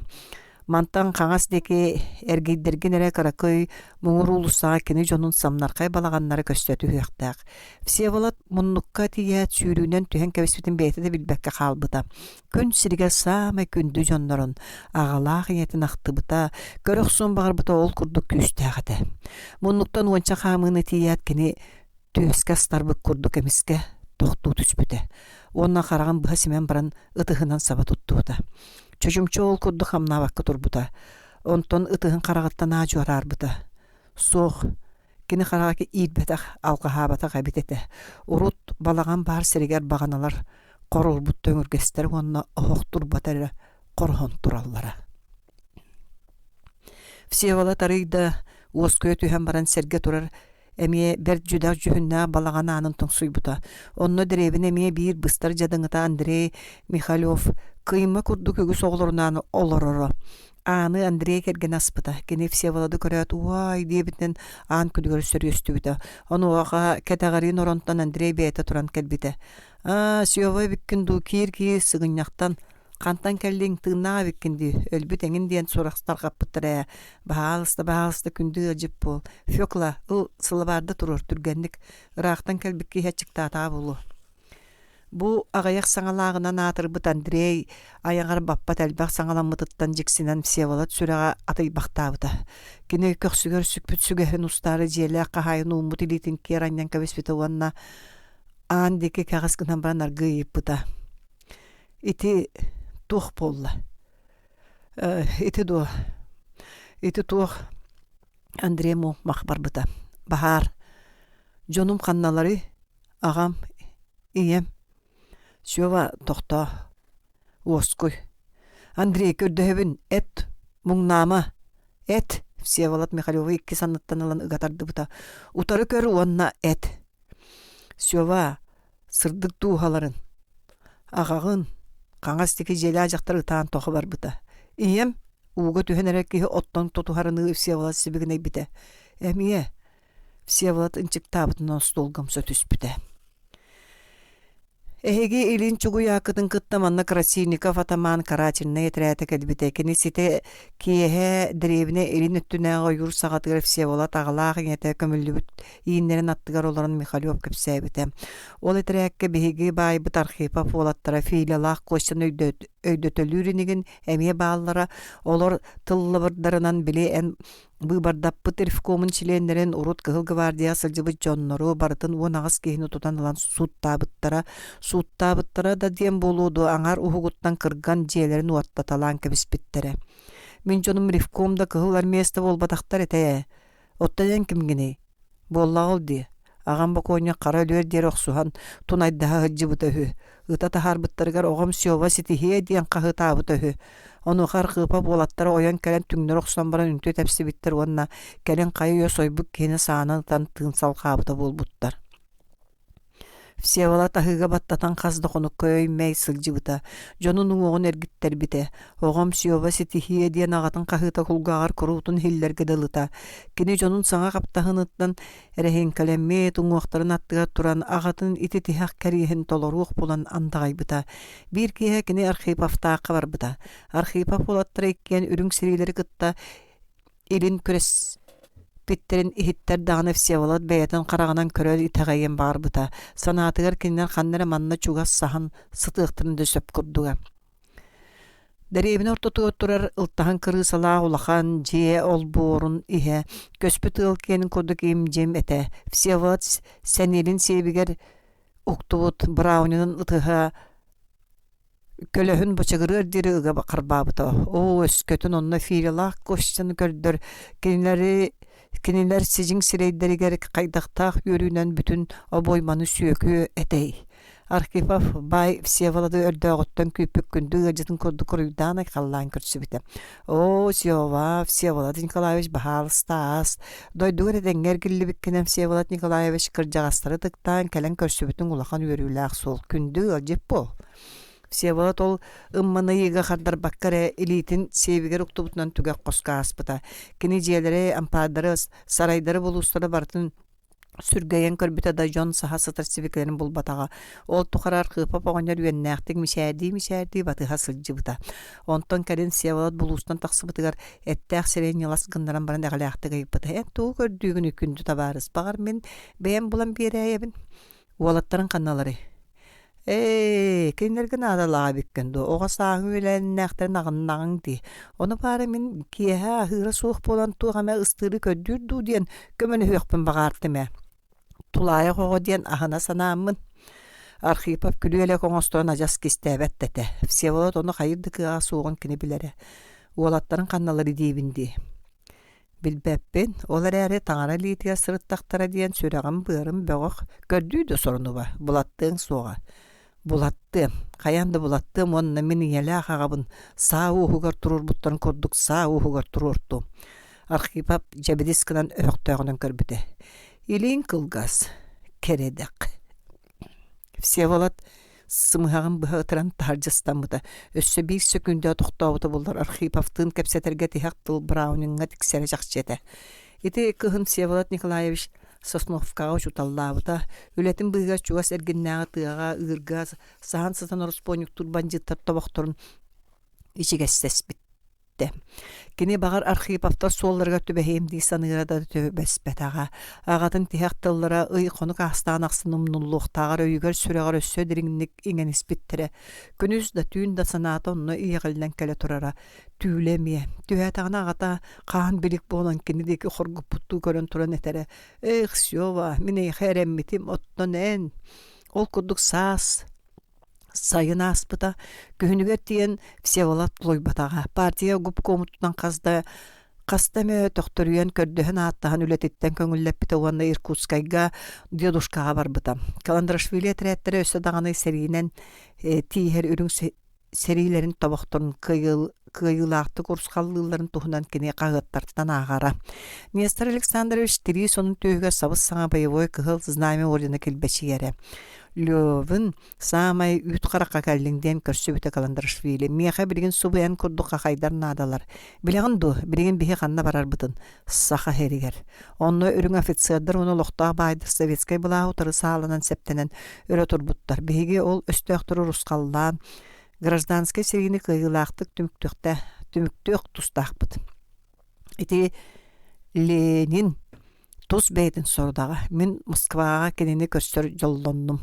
Мантан хаҥас диэки эргийдэргин эрэ кыракый муҥур уулуссаҕа кини дьонун самнархай балаҕаннара көстө түһүөхтээх. Всеволод муннукка тиийээт сүүрүүнэн түһэн кэбиспитин бэйэтэ да билбэккэ хаалбыта. Күн сиригэр саамай күндү дьоннорун, аҕалаах ийэтин ахтыбыта, көрө охсуон баҕарбыта ол курдук күүстээх этэ. Муннуктан уонча хаамыыны тиийээт кини түөскэ астарбыт курдук эмискэ тохтуу түспүтэ уонна хараҕын быһа симэн баран ытыһынан саба туттубута. Чочумча ол курдук хамнаабакка турбута. Онтон ытыһын хараҕыттан аа-дьуо араарбыта. Суох, Кини хараҕа иирбэтэх, алҕаһаабатах эбит этэ. Урут балаҕан баар сиригэр баҕаналар хоруорбут төҥүргэстэр уонна оһох турбата эрэ хороһон тураллара. Всеволод арыый да уоскуйа түһэн баран сэргэ турар эмиэ бэрт дьүдэх дьүһүннээх балаҕан аанын тоҥсуйбута. Онно дэриэбинэ эмиэ биир быстар дьадаҥыта Андрей Михалев кыйма курдук үгүс оҕолорунаан олороро. Ааны Андрей кэргэнэ аспыта. Кини Всеволоду көрөөт «Уай!» диэбитинэн аан күлүгэр сөрүөстүбүтэ. Онуоха кэтэҕэриин оронтон Андрей бэйэтэ туран кэлбитэ. «Аа, Сева эбиккин дуу, киир-киир сыгынньахтан. Хантан кэллиҥ, тыыннаах эбиккин дии, өлбүт эҥин диэн сурах тарҕаппыттар ээ. Баһаалыста, баһаалыста, күндү ыалдьыт буол. Фекла, ыл, сылабаарда туруор, түргэнник. Ыраахтан кэлбит киһи аччыктаатаҕа буолуо». Бу аҕыйах саҥалааҕынан аатырбыт Андрей айаҕар баппат элбэх саҥаламмытыттан дьиксинэн Всеволод сүрэҕэ атыйбахтаабыта. Кини көхсүгэр сүкпүт сүгэһин устаары дьиэлээх хаһаайын ууммут илиитин киэр анньан кэбиспитэ уонна аан диэки кэҕис гынан баран аргыый ыйыппыта: «Ити туох буолла? Ити дуо? Ити туох?» Андрей мух-мах барбыта. «Баһаар. Дьонум ханналарый? Аҕам, ийэм, Сева тохтоо, уоскуй. Андрей көрдөһөбүн, эт, муҥнаама, эт, Всеволод Михалевы икки санныттан ылан ыга тардыбыта. Утары көр уонна эт. Сева, сырдык дууһаларын, аҕаҕын, хаҥас диэки дьиэлээх дьахтар ытаан тоҕо барбыта. Ийэм, ууга түһэн эрэр киһи оттон тутуһарыныы Всеволод сибигинэйбитэ. Эмиэ, Всеволод ынчыктаабытынан остуолга умса түспүтэ. Эһиги илин чугуйааккытын кытта манна Красильников атамаан карательнай этэрээтэ кэлбитэ. Кини ситэ киэһэ дэриэбинэ илин өттүнээҕи ойуур саҕатыгар Всеволод аҕалаах ийэтэ көмүллүбүт ииннэрин аттыгар олорон Михалев кэпсээбитэ. Ол этэрээккэ биһиги баайбыт Архипов уолаттара Филялаах Костяны өйдөтөлүүр инигин эмиэ бааллара. Олор тыллабырдарынан били эн Быыбардаппыт ревкомун чилиэннэрин урут Кыһыл гвардияҕа сылдьыбыт дьоннору барытын 18 киһини тутан ылан сууттаабыттара. Сууттаабыттара да диэн буолуо дуо, аҥаар уһугуттан кырган дьиэлэрин уоттаталаан кэбиспиттэрэ. Мин дьонум ревком да Кыһыл армеец да буолбатахтар этэ ээ. Оттон эн кимҥиний? Буоллаҕа ол дии. Аҕам бокуонньук хара өлүөр диэри охсуһан, тунайдаһа сылдьыбыта үһү. Ыта таһаарбыттарыгар оҕом Сева ситиһиэ диэн хаһыытаабыта үһү. Онуоха Архыыпап уолаттара ойон кэлэн түҥнэри охсон баран үнтү тэпсибиттэр уонна кэлин хайа үйэ сойбут киһини саанан ытан тыын салҕаабыта буолбуттар. Всеволод аһыыга баттатан хас да хонукка өй-мэй сылдьыбыта, дьонун уҥуоҕун эргиттэрбитэ. Оҕом Сева ситиһиэ диэн аҕатын хаһыыта кулгааҕар куруутун иһиллэргэ дылыта. Кини дьонун саҥа хаптаһыныттан эрэһиҥкэлэммит уҥуохтарын аттыгар туран аҕатын ити тиһэх кэриэһин толоруох буолан андаҕайбыта. Биир киэһэ кини Архиповтаахха барбыта. Архипов уолаттара иккиэн үрүҥ сэриилэри кытта илин күрэспиттэрин иһиттэр даҕаны Всеволод бэйэтин хараҕынан көрөр итэҕэйиэн баҕарбыта. Санаатыгар кинилэр ханна эрэ манна чугас саһан сытыахтарын да сөп курдуга. Дэриэбинэ ортотугар турар ылтаһын кырыысалаах улахан дьиэ олбуорун иһэ көспүт ыал киэнин курдук им-дьим этэ. Всеволод сэниэлин сиэбигэр уктубут браунинын ытыһа Көлөһүн бычыгырыар диэри ыга харбаабыта. Оо, өскөтүн онно Филялаах Костяны көрдөр, кинилэри кинилэр сидьиҥ сирэйдэригэр хайдахтаах үөрүүнэн бүтүн обойманы сүөкүө этэй. Архипов баай Всеволоды өрдөөҕүттэн күүппүт күндү ыалдьытын курдук уруйдаан айхаллаан көрсүбүтэ. «Оо, Сева, Всеволод Николаевич, баһаалыста аас, дойдугар этэҥҥэ эргиллибиккинэн Всеволод Николаевич кырдьаҕастары ытыктаан кэлэн көрсүбүтүҥ улахан үөрүүлээх суол, күндү ыалдьыт буол». Всеволод ол ымманыйыыга хардарбакка эрэ илиитин сиэбигэр уктубутунан түгэх хоско ааспыта. Кини дьиэлэри, ампаардары, сарайдары булуустары барытын сүргэйэн көрбүтэ да дьон саһа сытар сибикилэрин булбатаҕа. Ол тухары Архыпов оҕонньор үөннээхтик мичээрдии-мичээрдии батыһа сылдьыбыта. Онтон кэлин Всеволод булуустан тахсыбытыгар эттээх сирэйин ньылас гыннаран баран эҕэлээхтик ыйыппыта: «Эн тугу көрдүүгүнүй, күндү табаарыс? Баҕар, мин бэйэм булан биэрээйэбин? Уолаттарыҥ ханналарый?» Ээ, кинилэргэ наадалаах эбиккин дуо, оҕо сааһыҥ үөлээннээхтэрин аҕыннаҕыҥ дии. Ону баара мин киэһэ аһыыра суох буолан туох эмэ ыстыыры көрдүүр дуу диэн көмөлөһүөхпүн баҕаартым ээ. Тулаайах оҕо диэн аһына санааммын. Архипов күлүү-элэк оҥосторун адьас кистээбэт да этэ. Всеволод ону хайыр да кыаҕа суоҕун кини билэрэ. Уолаттарын ханналары диибин дии. Билбэппин, ол эрээри таҥара илиитигэр сырыттахтара диэн сүрэҕим-быарым бөҕөх, көрдүү да сорунуба, булаттыаҥ суоҕа. Булаттыам, хайаан да булаттыам уонна мин ийэлээх аҕабын саа уоһугар туруорбуттарын курдук саа уоһугар туруортуом. Архипов дьэбидис гынан өһөхтөөҕүнэн көрбүтэ. Илииҥ кылгас, кэрэдэх. Всеволод сымыһаҕын быһа ытыран таһырдьа ыстаммыта. Өссө биир сөкүүндэ тохтообута буоллар Архиповтыын кэпсэтэргэ тиһэх тыл Брауниҥҥа тиксэрэ чахчы этэ. Ити кыһын Всеволод Николаевич Сосновкаҕа учууталлаабыта. Үлэтин быыһыгар чугас эргиннээҕи тыаҕа, ыырга саһан сытан ороспуонньуктуур бандьыыттар тобохторун ичигэстэспит. Кини баҕар Архиповтар суолларыгар түбэһиэм дии саныыра да түбэспэтэҕэ. Аҕатын тиһэх тыллара ый-хонук аастаҕын ахсын умнуллуохтааҕар өйүгэр-сүрэҕэр өссө дириҥник иҥэн испиттэрэ. Күнүс да түүн да санаата онно иэҕиллэн кэлэ турара. Түүлэ эмиэ. Түһээтэҕинэ аҕата хаан билик буолан кини диэки хоргуппуттуу көрөн туран этэрэ: «Эх, Сева, мин эйиэхэ эрэммитим, оттон эн...» Ол курдук саас Сайын ааспыта, күһүнүгэр тиийэн Всеволод тулуйбатаҕа, партия губкомуттан хас да хаста эмэ төхтөрүйэн көрдөһөн-ааттаһан үлэтиттэн көҥүллэппитэ уонна Иркутскайга дедушкаҕа барбыта. Каландрашвили этэрээттэрэ өссө даҕаны сэриинэн тииһэр үрүҥ сэриилэрин тобохторун кыайыылаахтык урусхаллыылларын туһунан кини хаһыаттартан ааҕара. Нестор Александрович тирии сонун түөһүгэр сабыс-саҥа боевой кыһыл знамя ордена килбэчийэрэ. Левин саамай үүт харахха кэллиҥ диэн көрсүбүтэ Каландрашвили. Миэхэ билигин субу эн курдук хахайдар наадалар. Билэҕин дуо, билигин биһи ханна барарбытын? Саха сиригэр. Онно үрүҥ офицердар уонна олохтоох баайдар советскай былааһы утары сааланан сэптэнэн өрө турбуттар. Биһиги ол өстөөхтөрү урусхаллаан, гражданскай сэриини кыайыылаахтык түмүктүөхтэ, түмүктүөх тустаахпыт. Ити Ленин Тус бэйэтин сорудаҕа, мин Москваҕа кинини көрсөр дьоллоннум.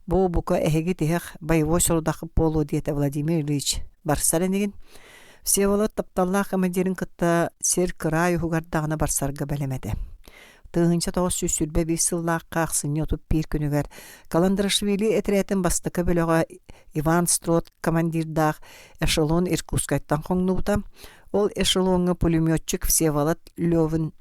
Бу бука эһиги тиһэх боевой сорудаххыт буолуо диэтэ Владимир Ильич. Барсар инигин? Всеволод тапталлаах командирын кытта сир кыраай уһугар даҕаны барсарга бэлэм этэ. 1921 сыллаахха ахсынньы 31 күнүгэр Каландрашвили этэрээтин бастакы бөлөҕө Иван Строд командирдаах эшелон Иркутскайтан хоҥнубута. Ол эшелоҥҥа пулеметчик Всеволод Левин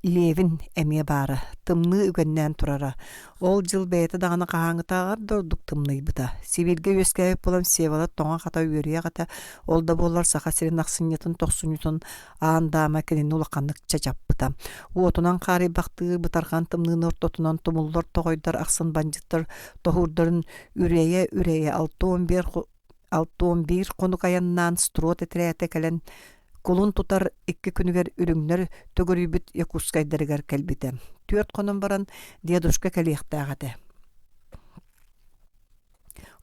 Левин эмиэ баара, тымныы үгэннээн турара. Ол дьыл бэйэтэ даҕаны хаһааҥҥытааҕар да ордук тымныйбыта. Сибииргэ үөскээбит буолан Всеволод тоҥо-хата үөрүйэх этэ, ол да буоллар Саха сирин ахсынньытын, тохсунньутун аан даама кинини улаханнык чачаппыта. Уотунан хаарыйбахтыыр бытарҕан тымныыны ортотунан тумуллар тоҕойдор ахсын бандьыттар тоһуурдарын үрэйэ-үрэйэ 61 61 хонук айаннаан Строд этэрээтэ кэлэн кулун тутар икки күнүгэр үрүҥнэр төгүрүйбүт Якутскайдарыгар кэлбитэ. Түөрт хонон баран дедушка кэлиэхтээх этэ.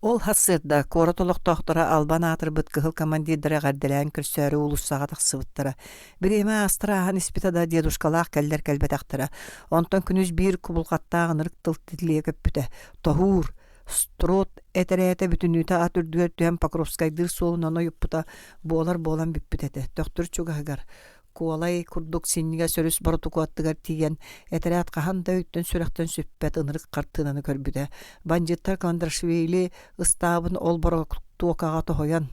Ол сарсыарда куорат олохтоохторо албан аатырбыт кыһыл командирдары эҕэрдэлээн көрсөөрү уулуссаҕа тахсыбыттара. Бириэмэ аастар ааһан испитэ да дедушкалаах кэллэр кэлбэтэхтэрэ. Онтон күнүс биир кубулҕаттаах ынырык тыл тилийэ көппүтэ. Тоһуур, Строд этэрээтэ бүтүннүүтэ ат үрдүгэр түһэн Покровскайдыыр суолунан ойуппута буолар буолан бүппүт этэ. Төхтүр чугаһыгар. Куолай курдук синньигэс өрүс боротуку аттыгар тиийэн, этэрээт хаһан да өйтөн-сүрэхтэн сүппэт ынырык хартыынаны көрбүтэ. Бандьыыттар Каландрашвили ыстаабын ол боротуокаҕа тоһуйан,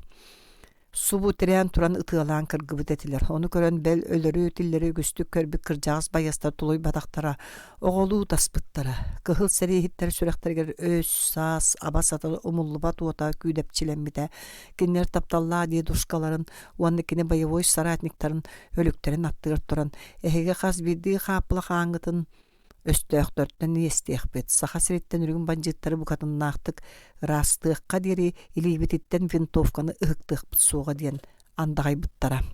субу тирээн туран ытыалаан кыргыбыт этилэр. Ону көрөн бэл өлөрү-тиллэри үгүстүк көрбүт кырдьаҕас байыастар тулуйбатахтара, оҕолуу таспыттара. Кыһыл сэрииһиттэр сүрэхтэригэр өс-саас, аба-сата умуллубат уота күүдэпчилэммитэ. Кинилэр тапталлаах дедушкаларын уонна кини боевой соратниктарын өлүктэрин аттыгар туран эһиги хас биирдии хааппыла хааҥҥытын өстөөхтөртөн иэстиэхпит, Саха сириттэн үрүҥ бандьыыттары букатыннаахтык ыраастыахха диэри илиибититтэн винтовканы ыһыктыахпыт суоҕа диэн андаҕайбыттара.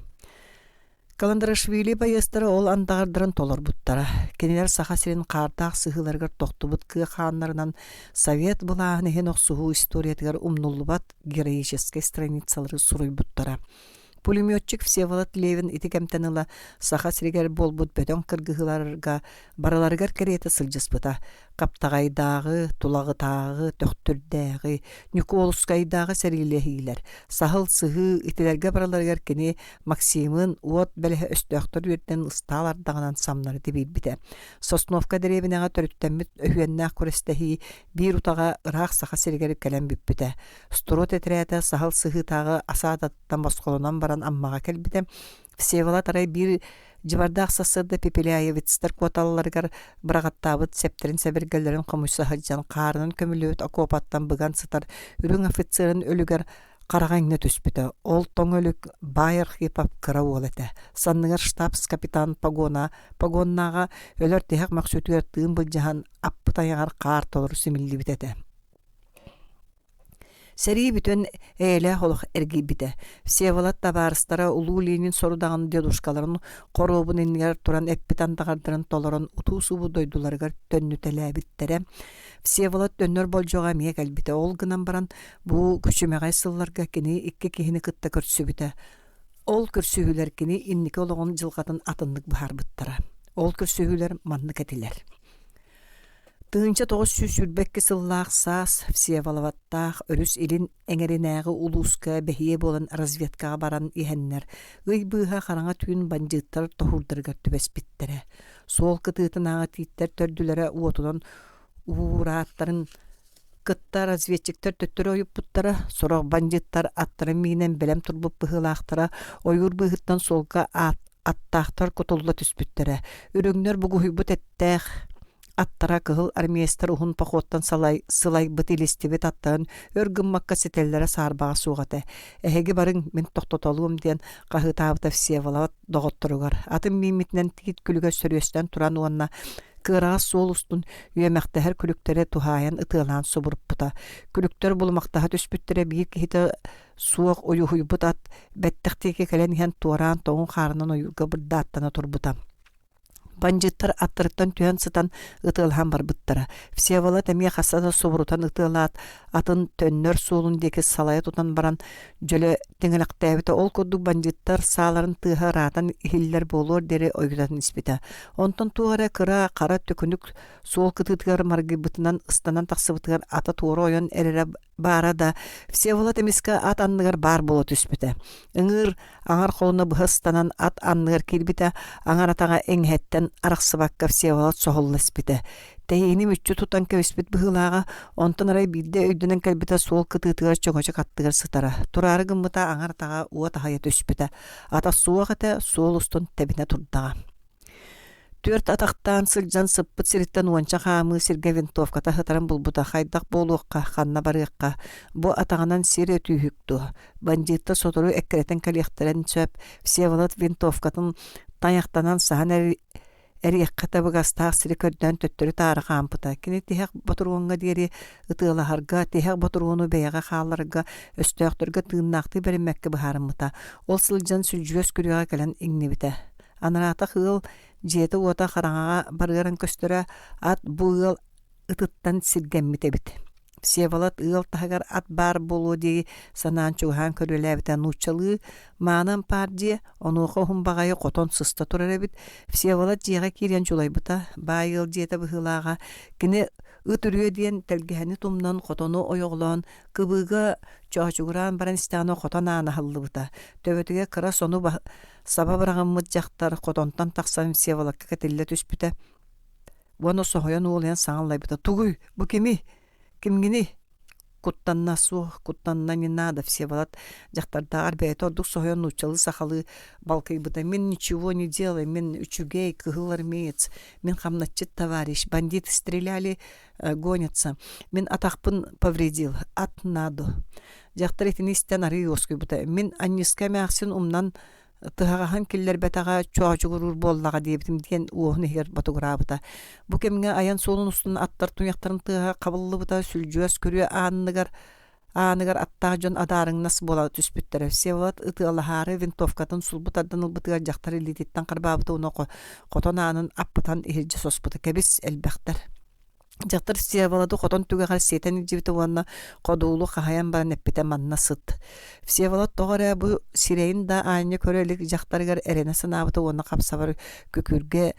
Каландрашвили байыастара ол андаҕардарын толорбуттара. Кинилэр Саха сирин хаардаах сыһыыларыгар тохтубут кыа хааннарынан Совет былааһын иһин охсуһуу историятыгар умнуллубат героическай страницалары суруйбуттара. Пулеметчик Всеволод Левин ити кэмтэн ыла Саха сиригэр буолбут бөдөҥ кыргыһыыларга барыларыгар кэриэтэ сылдьыспыта. Хаптаҕайдааҕы, Тулагытааҕы, Төхтүрдээҕи, Ньукуолускайдааҕы сэриилэһиилэр, саһыл сыһыы итилэргэ барыларыгар кини Максимын уот бэлэһэ өстөөхтөр үөрдэн ыстаал ардаҕынан самнары тибиирбитэ. Сосновка дэриэбинэҕэ төрүттэммит өһүөннээх күрэстэһии биир утаҕа ыраах Саха сиригэр кэлэн бүппүтэ. Строд этэрээтэ саһыл сыһыытааҕы асаадаттан босхолонон баран Аммаҕа кэлбитэ. Всеволод арай биир дьыбардаах сарсыарда Пепеляевецтэр куоталларыгар быраҕаттаабыт сэптэрин-сэбиргэллэрин хомуйса сылдьан хаарынан көмүллүбүт окуопаттан быган сытар үрүҥ офицерын өлүгэр хараҕа иҥнэ түспүтэ. Ол тоҥ өлүк баай Архипов кыра уол этэ. Санныгар штабс-капитан погона погоннааҕа өлөр тиһэх мөхсүүтүгэр тыын былдьаһан аппыт айаҕар хаар толору симиллибит этэ. Сэрии бүтэн эйэлээх олох эргийбитэ. Всеволод табаарыстара улуу Ленин сорудаҕын дедушкаларын хоруобун иннигэр туран эппит андаҕардарын толорон утуу-субуу дойдуларыгар төннүтэлээбиттэрэ. Всеволод төннөр болдьоҕо эмиэ кэлбитэ. Ол гынан баран бу күчүмэҕэй сылларга кини икки киһини кытта көрсүбүтэ. Ол көрсүһүүлэр кини инники олоҕун дьылҕатын атыннык быһаарбыттара. Ол көрсүһүүлэр маннык этилэр. 1922 сыллаах саас Всеволодтаах өрүс илин эҥэринээҕи улууска бэһиэ буолан разведкаҕа баран иһэннэр, ый быыһа хараҥа түүн бандьыыттар тоһуурдарыгар түбэспиттэрэ. Суол кытыытынааҕы тииттэр төрдүлэрэ уотунан уурааттарын кытта разведчиктэр төттөрү ойуппуттара, сорох бандьыыттар аттарын миинэн бэлэм турбут быһыылаахтара, ойуур быыһыттан суолга аттаахтар кутулла түспүттэрэ. Үрүҥнэр бугуһуйбут эттээх аттара кыһыл армеецтар уһун походтан салай, сылайбыт илистибит аттарын өр гыммакка ситэллэрэ саарбаҕа суох этэ. Эһиги барыҥ, мин тохтотолуом диэн хаһыытаабыта Всеволод доҕотторугар. Атын мииммитинэн тиит күлүгэр сөрүөстэн туран уонна кыараҕас суол устун үөмэхтэһэр күлүктэри туһаайан ытыалаан субуруппута. Күлүктэр булумахтаһа түспүттэрэ биир киһитэ суох уйуһуйбут ат бэттэх диэки кэлэн иһэн туораан тоҥун хаарынан ойуурга бырдааттана турбута. Бандьыыттар аттарыттан түһэн сытан ытыалаһан барбыттара. Всеволод эмиэ хаста да субурутан ытыалаат, атын төннөр суолун диэки салайа тутан баран дьөлө тиҥилэхтээбитэ. Ол курдук бандьыыттар сааларын тыаһа ыраатан иһиллэр буолуор диэри ойутан испитэ. Онтон туох эрэ кыра хара төкүнүк суол кытыытыгар маргыйбытынан ыстанан тахсыбытыгар ата туора ойон эрэрэ баара да, Всеволод эмискэ ат анныгар баар буола түспүтэ. Ыҥыыр аҥар холуна быһа ыстанан ат анныгар киирбитэ, аҥар атаҕа иҥэһэттэн арахсыбакка Всеволод соһулла испитэ. Тэһиини мүччү тутан кэбиспит быһыылааҕа, онтон арай биирдэ өйдөнөн кэлбитэ суол кытыытыгар чөҥөчөк аттыгар сытара. Тураары гыммыта аҥар атаҕа уот аһыйа түспүтэ. Ата суох этэ, суол устун тэбинэ турдаҕа. Түөрт атахтаан сылдьан сыппыт сириттэн уонча хаамыы сиргэ винтовката сытарын булбута хайдах буолуохха, ханна барыахха, бу атаҕынан сир өтүүһүк дуо? Бандьыыттар сотору эккирэтэн кэлиэхтэрин сөп, Всеволод винтовкатын тайахтанан саһан эриэххэ табыгастаах сири көрдөөн төттөрү-таары хаампыта. Кини тиһэх ботуруоҥҥа диэри ытыалаһарга, тиһэх ботуруону бэйэҕэ хаалларарга, өстөөхтөргө тыыннаахтыы бэриммэккэ быһаарыммыта. Ол сылдьан сүлдьүөс күрүөҕэ кэлэн иҥнибитэ. Анараатах ыал дьиэтэ-уота хараҥаҕа барыаран көстөрө, ат бу ыал ытыттан сиргэммит эбит. Всеволод ыал таһыгар ат баар буолуо дии санаан чугаһаан көрүөлээбитэ нууччалыы мааны ампаар дьиэ, онуоха уһун баҕайы хотон сыста турар эбит. Всеволод дьиэҕэ киирэн дьулайбыта, баай ыал дьиэтэ быһыылааҕа. Кини Ыт үрүө диэн тэлгэһэни тумнан хотону ойоҕолоон кыбыыга чоочугураан баран истэҕинэ хотон аана аһыллыбыта. Төбөтүгэр кыра сону саба быраҕыммыт дьахтар хотонтон тахсан Всеволодка кэтиллэ түспүтэ уонна соһуйан уолуйан саҥа аллайбыта: «Тугуй, бу кимий? Кимҥиний?» Куттанна суох, куттанна не надо, Всеволод дьахтардааҕар бэйэтэ ордук соһуйан нууччалыы-сахалыы балкыйбыта: «Мин ничего не делай, мин үчүгэй, кыһыл армеец, мин хамначчыт товарищ, бандиты стреляли, гонятся, мин атахпын повредил, ат надо». Дьахтар итини истэн арыый уоскуйбута: «Мин Анньыска эмээхсин умнан тыһаҕаһын киллэрбэтэҕэ чоочугуруур буоллаҕа диэбитим диэн уоһун иһигэр ботугураабыта. Бу кэмҥэ айан суолун устун аттар туйахтарын тыаһа хабыллыбыта, сүлдьүөс күрүө ааныгар ааныгар аттаах дьон адаарыҥнас буола түспүттэрэ. Всеволод ытыалаһаары винтовкатын сулбу тардан ылбытыгар дьахтар илиититтэн харбаабыта уонна хотон аанын аппытан иһирдьэ соспута. Кэбис, элбэхтэр. Дьахтар Всеволоду хотон түгэҕэр сиэтэн илдьибитэ уонна ходуулу хаһайан баран эппитэ манна сыт. Всеволод тоҕо эрэ бу сирэйин да аанньа көрө илик дьахтарыгар эрэнэ санаабыта уонна хапсабар күкүргэ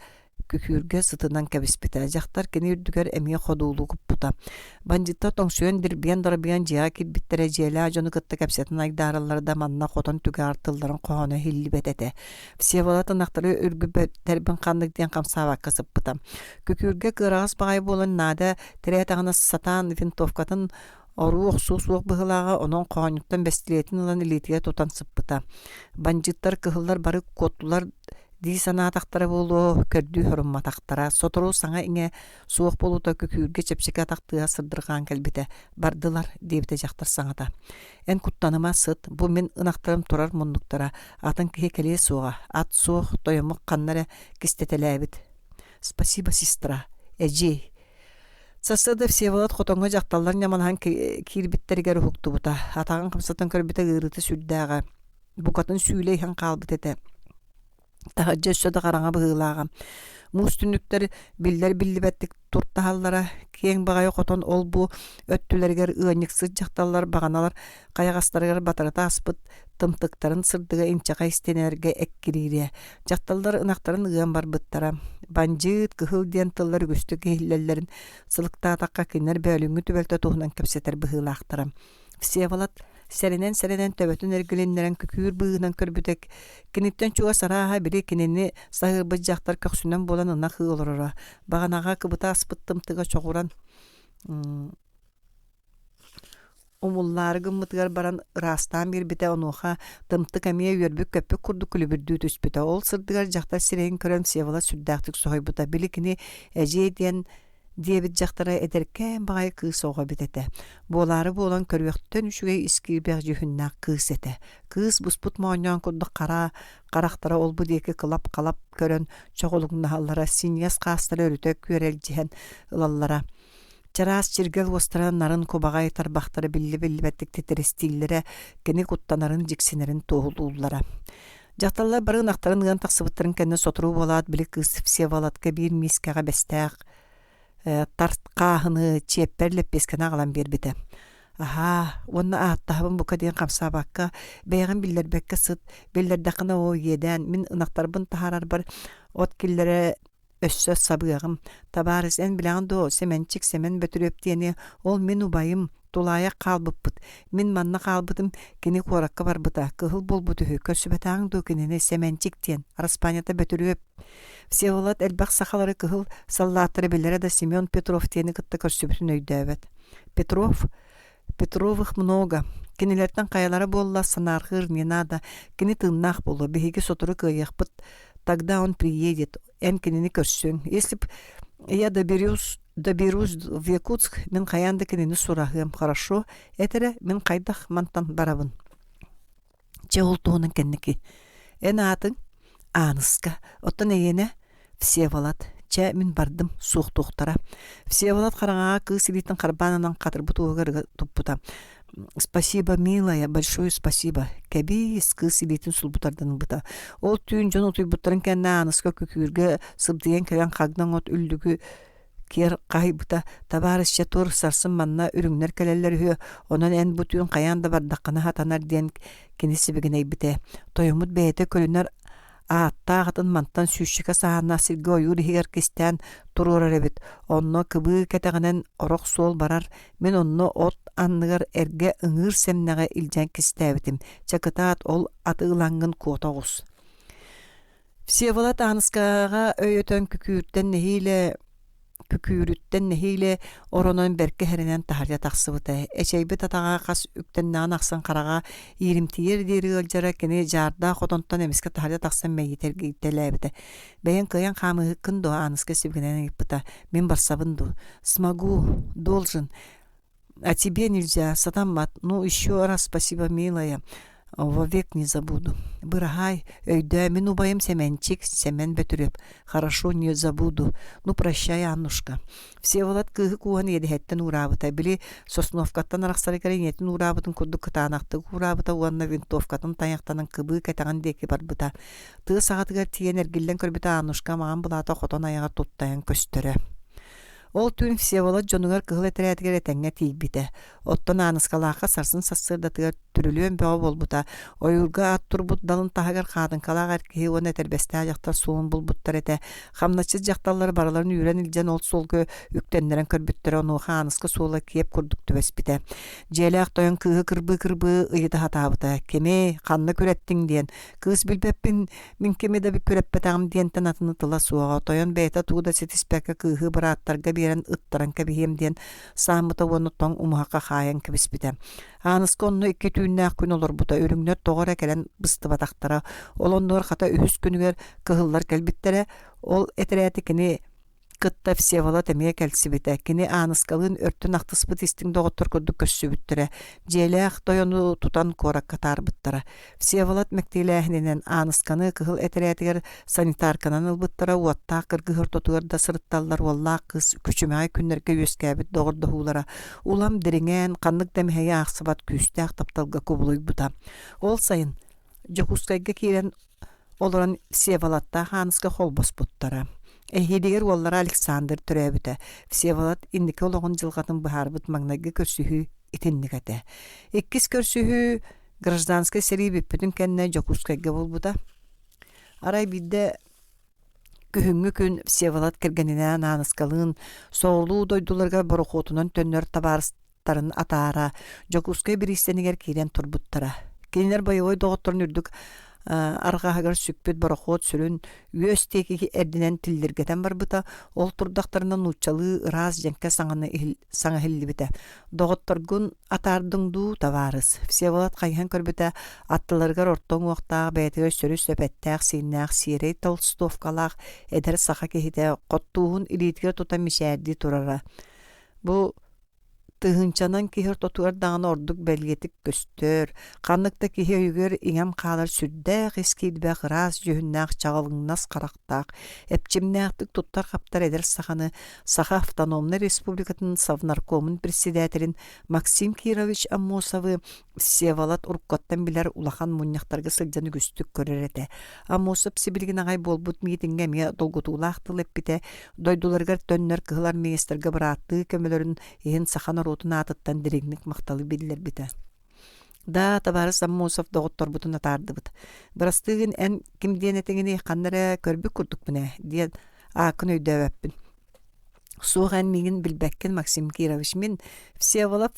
күкүүргэ сытынан кэбиспитэ. Дьахтар кини үрдүгэр эмиэ ходуулуу куппута. Бандьыыттар тоҥсуйан дирбиэн-дарбыйан дьиэҕэ киирбиттэрэ дьиэлээх дьону кытта кэпсэтэн айдаараллара да манна хотон түгэҕэр тылларын хоһооно иһиллибэт этэ. Всеволод ынахтары үргүбэттэрбин ханнык диэн хамсаабакка сыппыта. Күкүүргэ кыараҕас баҕайы буолан наада тирээтэҕинэ сатаан винтовкатын оруу охсуу суох быһыылааҕа, онон хоонньуттан бэстилиэтин ылан илиитигэр тутан сыппыта. Бандьыыттар кыһыллар бары куоттулар дии санаатахтара буолуо, көрдүү сорумматахтара. Сотору саҥа-иҥэ суох буолуута күкүүргэ чэпчэки атах тыаһа сырдырҕаан кэлбитэ. «Бардылар» диэбитэ дьахтар саҥата. «Эн куттаныма, сыт, бу мин ынахтарым турар муннуктара, атын киһи кэлиэ суоҕа, ат суох, тойоммут ханна эрэ кистэтэлээбит» Спасибо, сестра. Эдьиэй. Сарсыарда Всеволод хотоҥҥо дьахталлар ньамалаһан киирбиттэригэр уһуктубута. Атаҕын хамсатан көрбүтэ ыарыыта сүрдээҕэ. Букатын сүүлэ иһэн хаалбыт этэ. Таһырдьа өссө да хараҥа быһыылааҕа. Муус түннүктэр биллэр-биллибэттик туртаһаллара. Киэҥ баҕайы хотон ол-бу өттүлэригэр ыанньыксыт дьахталлар баҕаналар хайаҕастарыгар батарыта аспыт тымтыктарын сырдыга инчэҕэй истэнэргэ эккириирэ. Дьахталлар ынахтарын ыан барбыттара. Бандьыыт, кыһыл диэн тыллар үгүстүк иһиллэллэрин сылыктаатахха кинилэр бөөлүҥҥү түбэлтэ туһунан кэпсэтэр быһыылаахтара. Всеволод сэрэнэн-сэрэнэн төбөтүн эргилиннэрэн күкүүр быыһынан көрбүтэ киниттэн чугас арааһа били кинини саһыарбыт дьахтар көхсүнэн буолан ынах ыы олороро. Баҕанаҕа кыбыта аспыт тымтыга чоҕуран Умуллаары гыммытыгар баран ыраастаан биэрбитэ, онуоха тымтык эмиэ үөрбүт-көппүт курдук күлүбүрдүү түспүтэ. Ол сырдыгар дьахтар сирэйин көрөн Всеволод сүрдээхтик соһуйбута. Били кини эдьиэй диэн диэбит дьахтара эдэркээн баҕайы кыыс оҕо эбит этэ. Буолаары буолан көрүөхтэн үчүгэй ис киирбэх дьүһүннээх кыыс этэ. Кыыс буспут моонньоон курдук хара харахтара ол-бу диэки кылап-халап көрөн чоҕулуҥнаһаллара, синньигэс хаастара өрүтэ күөрэлдьиһэн ылаллара. Чараас чиргэл уостара нарын кубаҕай тарбахтара биллэ-биллибэттик титирэстииллэрэ, кини куттанарын, дьиксинэрин туоһулууллара. Дьахталлар бары ынахтарын ыан тахсыбыттарын кэннэ сотору буолаат били кыыс Всеволодка биир миискэҕэ бэстээх тарт хааһыны, чиэппэр лэппиэскэни аҕалан биэрбитэ. Аһаа, уонна ааттаһабын бука диэн хамсаабакка, бэйэҕин биллэрбэккэ сыт, биллэрдэххинэ оо иэдээн, мин ынахтарбын таһаарарбар от киллэрэ Өссө сабыаҕым, табаарыс эн билэҕин дуо, Сэмэнчик Сэмэн Бөтүрүөп диэни, ол мин убайым, тулаайах хаалбыппыт. Мин манна хаалбытым, кини куоракка барбыта, кыһыл буолбут үһү, көрсүбэтэҕиҥ дуо кинини, Сэмэнчик диэн, араспаанньата Бөтүрүөп. Всеволод элбэх сахалары кыһыл саллааттары билэрэ да Семен Петров диэни кытта көрсүбүтүн өйдөөбөт. Петров Петровых много. Кинилэртэн хайалара буолла санаарҕыыр не надо. Кини тыыннаах буолуо, биһиги сотору кыайыахпыт. Тогда он приедет. Эн кинини көрсүөҥ. Если б я доберусь, доберусь в Якутск, мин хайаан да кинини сураһыам. Хорошо? Эт эрэ, мин хайдах мантан барабын? Чэ, ол туһунан кэнники. Эн аатыҥ? Ааныска. Оттон эйиэнэ? Всеволод. Чэ, мин бардым, суохтуохтара. Всеволод хараҥаҕа кыыс илиитин харбаан ылан хатырбыт уоһугар ыга туппута. Спасибо, милая, большое спасибо. Кэбиис, кыыс илиитин сулбу тардан ылбыта. Ол түүн дьон утуйбуттарын кэннэ Ааныска күкүүргэ сыбдыйан кэлэн хагдаҥ от үллүгү киэр хаһыйбыта: «Табаарысча тур, сарсын манна үрүҥнэр кэлэллэр үһү, онон эн бу түүн хайаан да бардаххына сатанар» диэн кини сибигинэйбитэ. Тойоммут бэйэтэ көлүнэр. Ааттаах атын мантан сүүсчэкэ саһааннаах сиргэ ойуур иһигэр кистээн туруорар эбит. Онно кыбыы кэтэҕинэн орох суол барар. Мин онно от анныгар эргэ ыҥыыр сэмнэҕи илдьэн кистээбитим. Чэ кытаат, ол аты ылаҥҥын куота оҕус. Всеволод Ааныскаҕа өйөтөн күкүүртэн нэһиилэ күкүүрүттэн нэһиилэ оронон бэркэ иһэринэн таһырдьа тахсыбыта. Эчэйбит атаҕа хас үктэннэҕин ахсын хараҕа ииримтийэр диэри ыалдьара кини дьаардаах хотонтон эмискэ таһырдьа тахсан мэйиитэ эргийтэлээбитэ. «Бэйэҥ кыайан хаамыыһыккын дуо?» Ааныска сибигинэн ыйыппыта. «Мин барсабын дуу?» «Смогу. Должен. А тебе нельзя, сатаммат. Ну, еще раз спасибо, милая. Вовек не забуду. Быраһаай, өйдөө, мин убайым Сэмэнчик, Сэмэн Бөтүрүөп. Хорошо, не забуду. Ну, прощай, Аннушка. Всеволод кыыһы кууһан иэдэһэттэн уураабыта. Били Сосновкаттан арахсарыгар ийэтин уураабытын курдук кытаанахтык уураабыта уонна винтовкатын тайахтанан кыбыы кэтэҕин диэки барбыта. Тыа саҕатыгар тиийэн эргиллэн көрбүтэ Аннушка маҕан былаата хотон айаҕар туттайан көстөрө. Ол түүн Всеволод дьонугар кыһыл этэрээтигэр этэҥҥэ тиийбитэ. Оттон Ааныскалаахха сарсын сарсыардатыгар түрүлүөн бөҕө буолбута. Ойуурга ат турбут далын таһыгар хаатыҥкалаах эр киһи уонна этэрбэстээх дьахтар суолун булбуттар этэ. Хамначчыт дьахталлар барыларын үүрэн илдьэн ол суолга үктэннэрэн көрбүттэрэ, онуоха Ааныска суола киэп курдук түбэспитэ. Дьиэлээх тойон кыыһы кырбыы-кырбыы ыйыта сатаабыта. «Кими, ханна күрэттиҥ?» диэн. Кыыс билбэппин Мин кими да күрэппэтэҕим диэнтэн атыны тыла суоҕа, тойон бэйэтэ тугу да ситиспэккэ кыыһы бырааттарга биэрэн ыттаран кэбиһиэм диэн сааммыта уонна тоҥ умуһахха хаайан кэбиспитэ. Ааныска онно икки түүннээх күн олорбута, үрүҥнэр тоҕо эрэ кэлэн быстыбатахтара. Ол оннугар хата үһүс күнүгэр кыһыллар кэлбиттэрэ, ол этэрээти кини кытта Всеволод эмиэ кэлсибитэ. Кини Ааныскалыын өртөн ахтыспыт истиҥ доҕоттор курдук көрсүбүттэрэ. Дьиэлээх тойону тутан куоракка атаарбыттара. Всеволод мэктиэлээһининэн Аанысканы кыһыл этэрээтигэр санитарканан ылбыттара, уоттаах кыргыһыы ортотугар да сырытталлар уоллаах кыыс күчүмэҕэй күннэргэ үөскээбит доҕордоһуулара улам дириҥээн, ханнык да мэһэйи аахсыбат күүстээх тапталга кубулуйбута. Ол сайын Дьокуускайга киирэн олорон Всеволодтаах Ааныска холбоспуттара. Эһиилигэр уоллара Александр төрөөбүтэ. Всеволод инники олоҕун дьылҕатын быһаарбыт маҥнайгы көрсүһүү итинник этэ. Иккис көрсүһүү гражданскай сэрии бүппүтүн кэннэ Дьокуускайга буолбута. Арай биирдэ күһүҥҥү күн Всеволод кэргэнинээн Ааныскалыын соҕуруу дойдуларыгар борохуотунан төннөр табаарыс тарын атаара Дьокуускай бириистэнигэр киирэн турбуттара. Кинилэр бойобуой доҕотторун үрдүк арҕаһыгар сүкпүт борохуот сүрүн үөс диэки эрдинэн тиллиргэтэн барбыта. Ол турдахтарына нууччалыы ыраас дьэҥкэ саҥаны саҥа иһиллибитэ. «Доҕотторгун атаардыҥ дуу, табаарыс?» Всеволод хайыһан көрбүтэ, аттыларыгар орто уҥуохтаах, бэйэтигэр сөрү-сөп эттээх-сииннээх, сиэрэй толстовкалаах эдэр саха киһитэ хоттууһун илиитигэр тутан мичээрдии турара. Бу Тыһыынчанан киһи ортотугар даҕаны ордук бэлиэтик көстөр, ханнык да киһи өйүгэр иҥэн хаалар сүрдээх ис киирбэх ыраас дьүһүннээх чаҕылыҥнас харахтаах, эпчимнээхтик туттар-хаптар эдэр саханы Саха Автономнай Республикатын Совнаркомун председателин Максим Кирович Аммосовы Всеволод уруккуттан билэр улахан мунньахтарга сылдьан үгүстүк көрөр этэ. Аммосов сибилигин аҕай буолбут миитиҥҥэ эмиэ долгутуулаах тыл эппитэ, дойдуларыгар төннөр кыһыл армеецтарга бырааттыы көмөлөрүн иһин саха норуотун аатыттан дириҥник махталы биллэрбитэ. Да, табаарыс Аммосов доҕотторбутун атаардыбыт. Бырастыы гын, эн ким диэн этиҥиний, ханна эрэ көрбүт курдукпун ээ, диэн ааккын өйдөөбөппүн. Суох эн миигин билбэккин, Максим Кирович. Мин Всеволод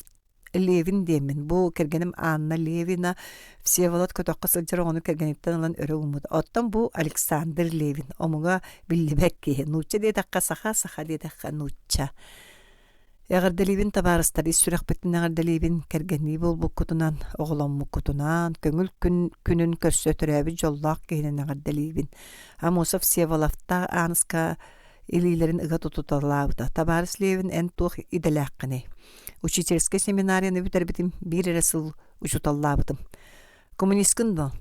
Левин диэммин. Бу кэргэним Анна Левина Всеволод көтөххө сылдьар оҕону кэргэниттэн ылан өрө ууммут. Оттон бу Александр Левин омуга биллибэт киһи. Нуучча диэтэххэ саха, саха диэтэххэ нуучча. Эҕэрдэлиибин табаарыстар, ис сүрэхпиттэн эҕэрдэлиибин кэргэннии буолбуккутунан, оҕоломмуккутунан, көҥүл күн күнүн көрсө төрөөбүт дьоллоох киһинэн эҕэрдэлиибин. Амосов Всеволовтаах Ааныска илиилэрин ыга тутуталаабыта. Табаарыс Левин, эн туох идэлээххиний? Учительскай семинарияны бүтэрбитим, биир эрэ сыл учууталлаабытым. Коммунисткын дуо?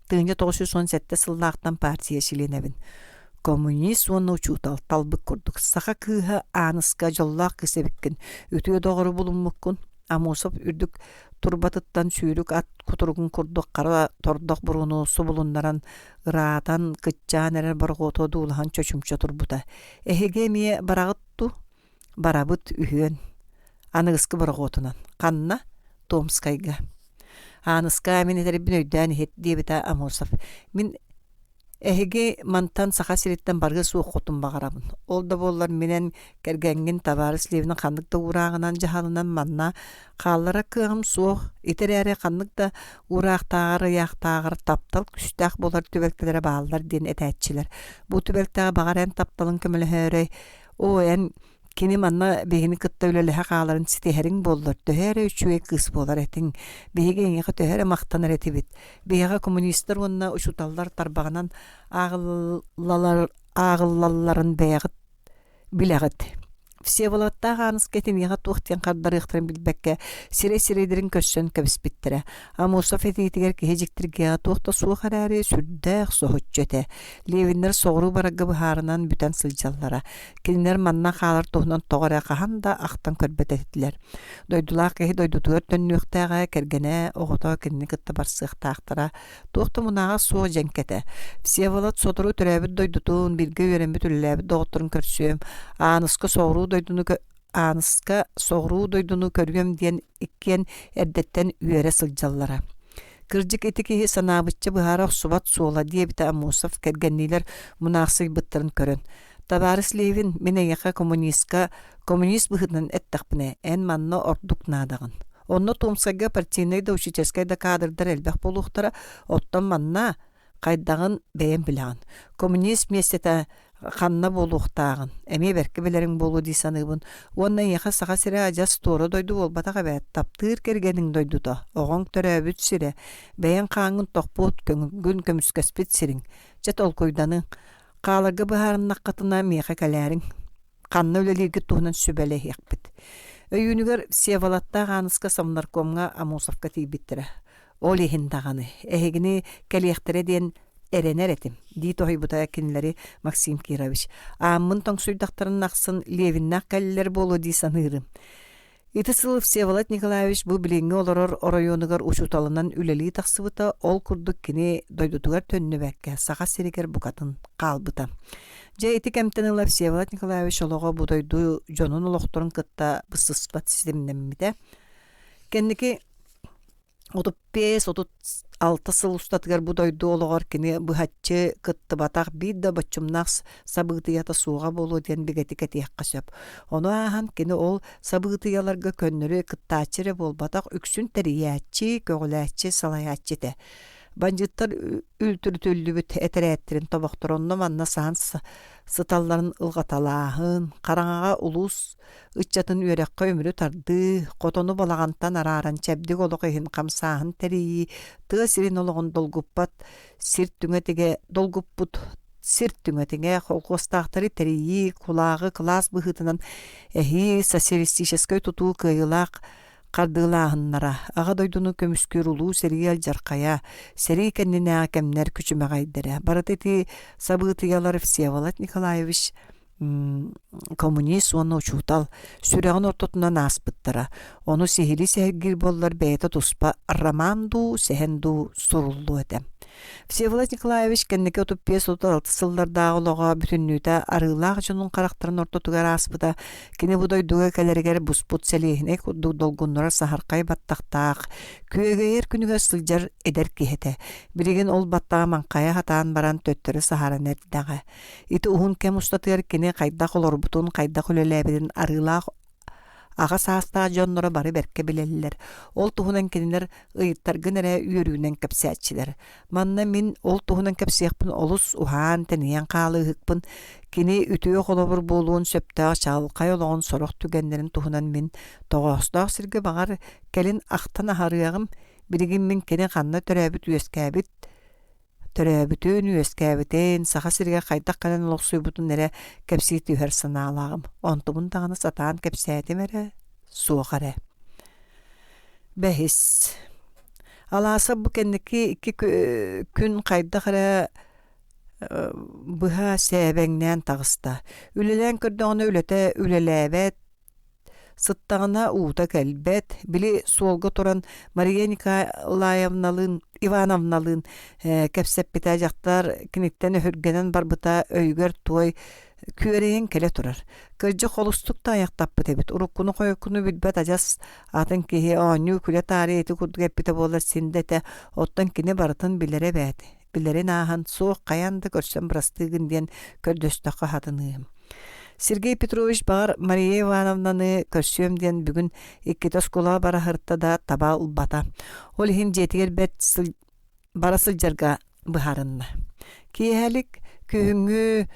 1917 сыллаахтан партия чилиэнэбин. Коммунист уонна учуутал талбыт курдук. Саха кыыһа Ааныска дьоллоох кыыс эбиккин. Үтүө доҕору булуммуккун. Амосов үрдүк турбатыттан сүүрүк ат кутуругун курдук хара тордох буруону субулуннаран ыраатан, кыччаан эрэр борохуоту одуулаһан чочумча турбута. Эһиги эмиэ бараҕыт дуу? Барабыт үһүөн. Аныгыскы борохуотунан. Ханна? Томскайга. Ааныска мин этэрбин өйдөөн иһит, диэбитэ Амосов. Мин Эһиги мантан Саха сириттэн барыа суоххутун баҕарабын. Ол да буоллар мин эн кэргэҥҥин табаарыс Левин ханнык да уурааҕынан дьаһалынан манна хаалларар кыаҕым суох. Ити эрээри ханнык да уураахтааҕар ыйаахтааҕар таптал күүстээх буолар түбэлтэлэрэ бааллар диэн этээччилэр. Бу түбэлтэҕэ баҕар эн тапталыҥ көмөлөһөөрөй, оо эн Кини манна биһигини кытта үлэлэһэ хааларын ситиһэриҥ буоллар, төһө эрэ үчүгэй кыыс буолар этиҥ, биһиги эйиэхэ төһө эрэ махтанар этибит. Биһиэхэ коммунистар уонна учууталлар тарбаҕынан ааҕыллалларын бэйэҕит билэҕит. Всеволодтаах Ааныска итиниэхэ туох диэн хардарыахтарын билбэккэ, сирэй-сирэйдэрин көрсөн кэбиспиттэрэ. Амосов этиитигэр киһи дьиктиргээҕэ туох да суох эрээри, сүрдээх соһуччу этэ. Левиннэр соҕуруу барарга быһаарынан бүтэн сылдьаллара. Кинилэр манна хаалар туһунан тоҕо эрэ хаһан да ахтан көрбөт этилэр. Дойдулаах киһи дойдутугар төннүөхтээҕэ, кэргэнэ, оҕото кинини кытта барсыахтаахтара. Туох да мунааҕа суох дьэҥкэ этэ. Всеволод сотору төрөөбүт дойдутун, бииргэ үөрэммит үлэлээбит доҕотторун көрсүөм, Ааныска соҕуруу дойдуну Ааныска соҕуруу дойдуну көрүөм диэн иккиэн эрдэттэн үөрэ сылдьаллара. Кырдьык ити киһи санаабычча быһаара охсубат суола диэбитэ Аммосов кэргэнниилэр мунаахсыйбыттарын көрөн. Табаарыс Левин, мин эйиэхэ коммунистка коммунист быһыытынан эттэхпинэ, эн манна ордук наадаҕын. Онно Томскайга партийнай да учительскай да кадрдар элбэх буолуохтара, оттон манна хайдаҕын бэйэҥ билэҕин. Коммунист миэстэтэ ханна буолуохтааҕын эмиэ бэркэ билэриҥ буолуо дии саныыбын. Уонна эйиэхэ Саха сирэ адьас туора дойду буолбатах эбээт, таптыыр кэргэниҥ дойдута, оҕоҥ төрөөбүт сирэ, бэйэҥ хааҥҥын тохпут, көҥүлгүн көмүскэспит сириҥ. Чэ толкуйданыҥ. Хааларга быһаарыннаххытына миэхэ кэлээриҥ. Ханна үлэлииргит туһунан сүбэлэһиэхпит. Өйүүнүгэр Всеволодтаах Ааныска Совнаркомҥа Амосовка тиийбиттэрэ. Ол иһин даҕаны эһигини кэлиэхтэрэ диэн эрэнэр этим, дии тоһуйбута кинилэри Максим Кирович. Ааммын тоҥсуйдахтарын ахсын Левиннээх кэллилэр буолуо дии саныырым. Ити сыл Всеволод Николаевич бу билиҥҥи олорор оройуонугар учууталынан үлэлии тахсыбыта, ол курдук кини дойдутугар төннүбэккэ Саха сиригэр букатын хаалбыта. Дьэ ити кэмтэн ыла Всеволод Николаевич олоҕо бу дойду дьонун олохторун кытта быстыспат ситимнэммитэ. Кэнники 35, 36 сыл устатыгар бу дойду олоҕор кини быһаччы кыттыбатах биир да боччумнаах сабыытыйата суоҕа буолуо диэн бигэтик этиэххэ сөп. Ону ааһан кини ол сабыытыйаларга көннөрү кыттааччы эрэ буолбатах, үксүн тэрийээччи, көҕүлээччи, салайааччы этэ. Бандьыыттар үлтүрүтүллүбүт этэрээттэрин тобохторо онно-манна саһан сыталларын ылҕаталааһын, хараҥаҕа улуус ыччатын үөрэххэ үмүрү тардыы, хотону балаҕантан арааран чэбдик олох иһин хамсааһын тэрийии, тыа сирин олоҕун долгуппат сир түҥэтигэ долгуппут сир түҥэтиҥэ холкуостаахтары тэрийии, кулааҕы кылаас быһыытынан эһии, социалистическай тутуу кыайыылаах хардыылааһыннара, Аҕа дойдуну көмүскүүр улуу сэрии алдьархайа, сэрии кэннинээҕи кэмнэр күчүмэҕэйдэрэ барыта ити сабыытыйалар Всеволод Николаевич коммунист уонна учуутал сүрэҕин ортотунан ааспыттара. Ону сиһилии сэһэргиир буоллар бэйэтэ туспа роман дуу, сэһэн дуу суруллуо этэ. Всеволод Николаевич кэнники 35-36 сыллардааҕы олоҕо бүтүннүүтэ арыылаах дьонун харахтарын ортотугар ааспыта. Кини бу дойдуга кэлэригэр буспут сэлиэһинэй курдук долгуннурар саһархай баттахтаах, күөгэйэр күнүгэр сылдьар эдэр киһи этэ. Билигин ол баттаҕа маҥхайа сатаан баран төттөрү саһаран эрдэҕэ. Ити уһун кэм устатыгар кини хайдах олорбутун, хайдах үлэлээбитин арыылаах аҕа саастаах дьонноро бары бэркэ билэллэр. Ол туһунан кинилэр ыйыттаргын эрэ үөрүүнэн кэпсээччилэр. Манна мин ол туһунан кэпсиэхпин олус уһаан-тэнийэн хаалыыһыкпын. Кини үтүө холобур буолуон сөптөөх чаҕылхай олоҕун сорох түгэннэрин туһунан мин тоҕоостоох сиргэ баҕар кэлин ахтан аһарыаҕым. Билигин мин кини ханна төрөөбүт-үөскээбит Төрөөбүтүн, үөскээбитин, Саха сиригэр хайдах кэлэн олохсуйбутун эрэ кэпсии түһэр санаалааҕым. Онтубун даҕаны сатаан кэпсээтим эрэ, суох эрэ. Бэһис. Алааса бу кэнники икки күн хайдах эрэ быһа сээбэҥнээн таҕыста. Үлэлээн көрдөҕүнэ үлэтэ үлэлээбэт, Сыттаҕына уута кэлбэт, били суолга туран Мария Николаевналыын Ивановналыын кэпсэппитэ дьахтар киниттэн өһүргэнэн барбыта өйүгэр туой күөрэйэн кэлэ турар. Кырдьык холустук да айахтаппыт эбит. Уруккуну-хойуккуну билбэт адьас атын киһи оонньуу күлэ таарыйа ити курдук эппитэ буоллар син да этэ. Оттон кини барытын билэрэ эбээт. Билэрин ааһан, суох хайаан да көрсөн бырастыы гын диэн көрдөстөххө хатыныым. Сергей Петрович баҕар Мария Ивановнаны көрсүөм диэн бүгүн иккитэ оскуолаҕа бара сырытта да таба ылбата. Ол иһин дьиэтигэр бэрт бара сылдьарга быһаарынна. Киэһэлик күһүҥҥү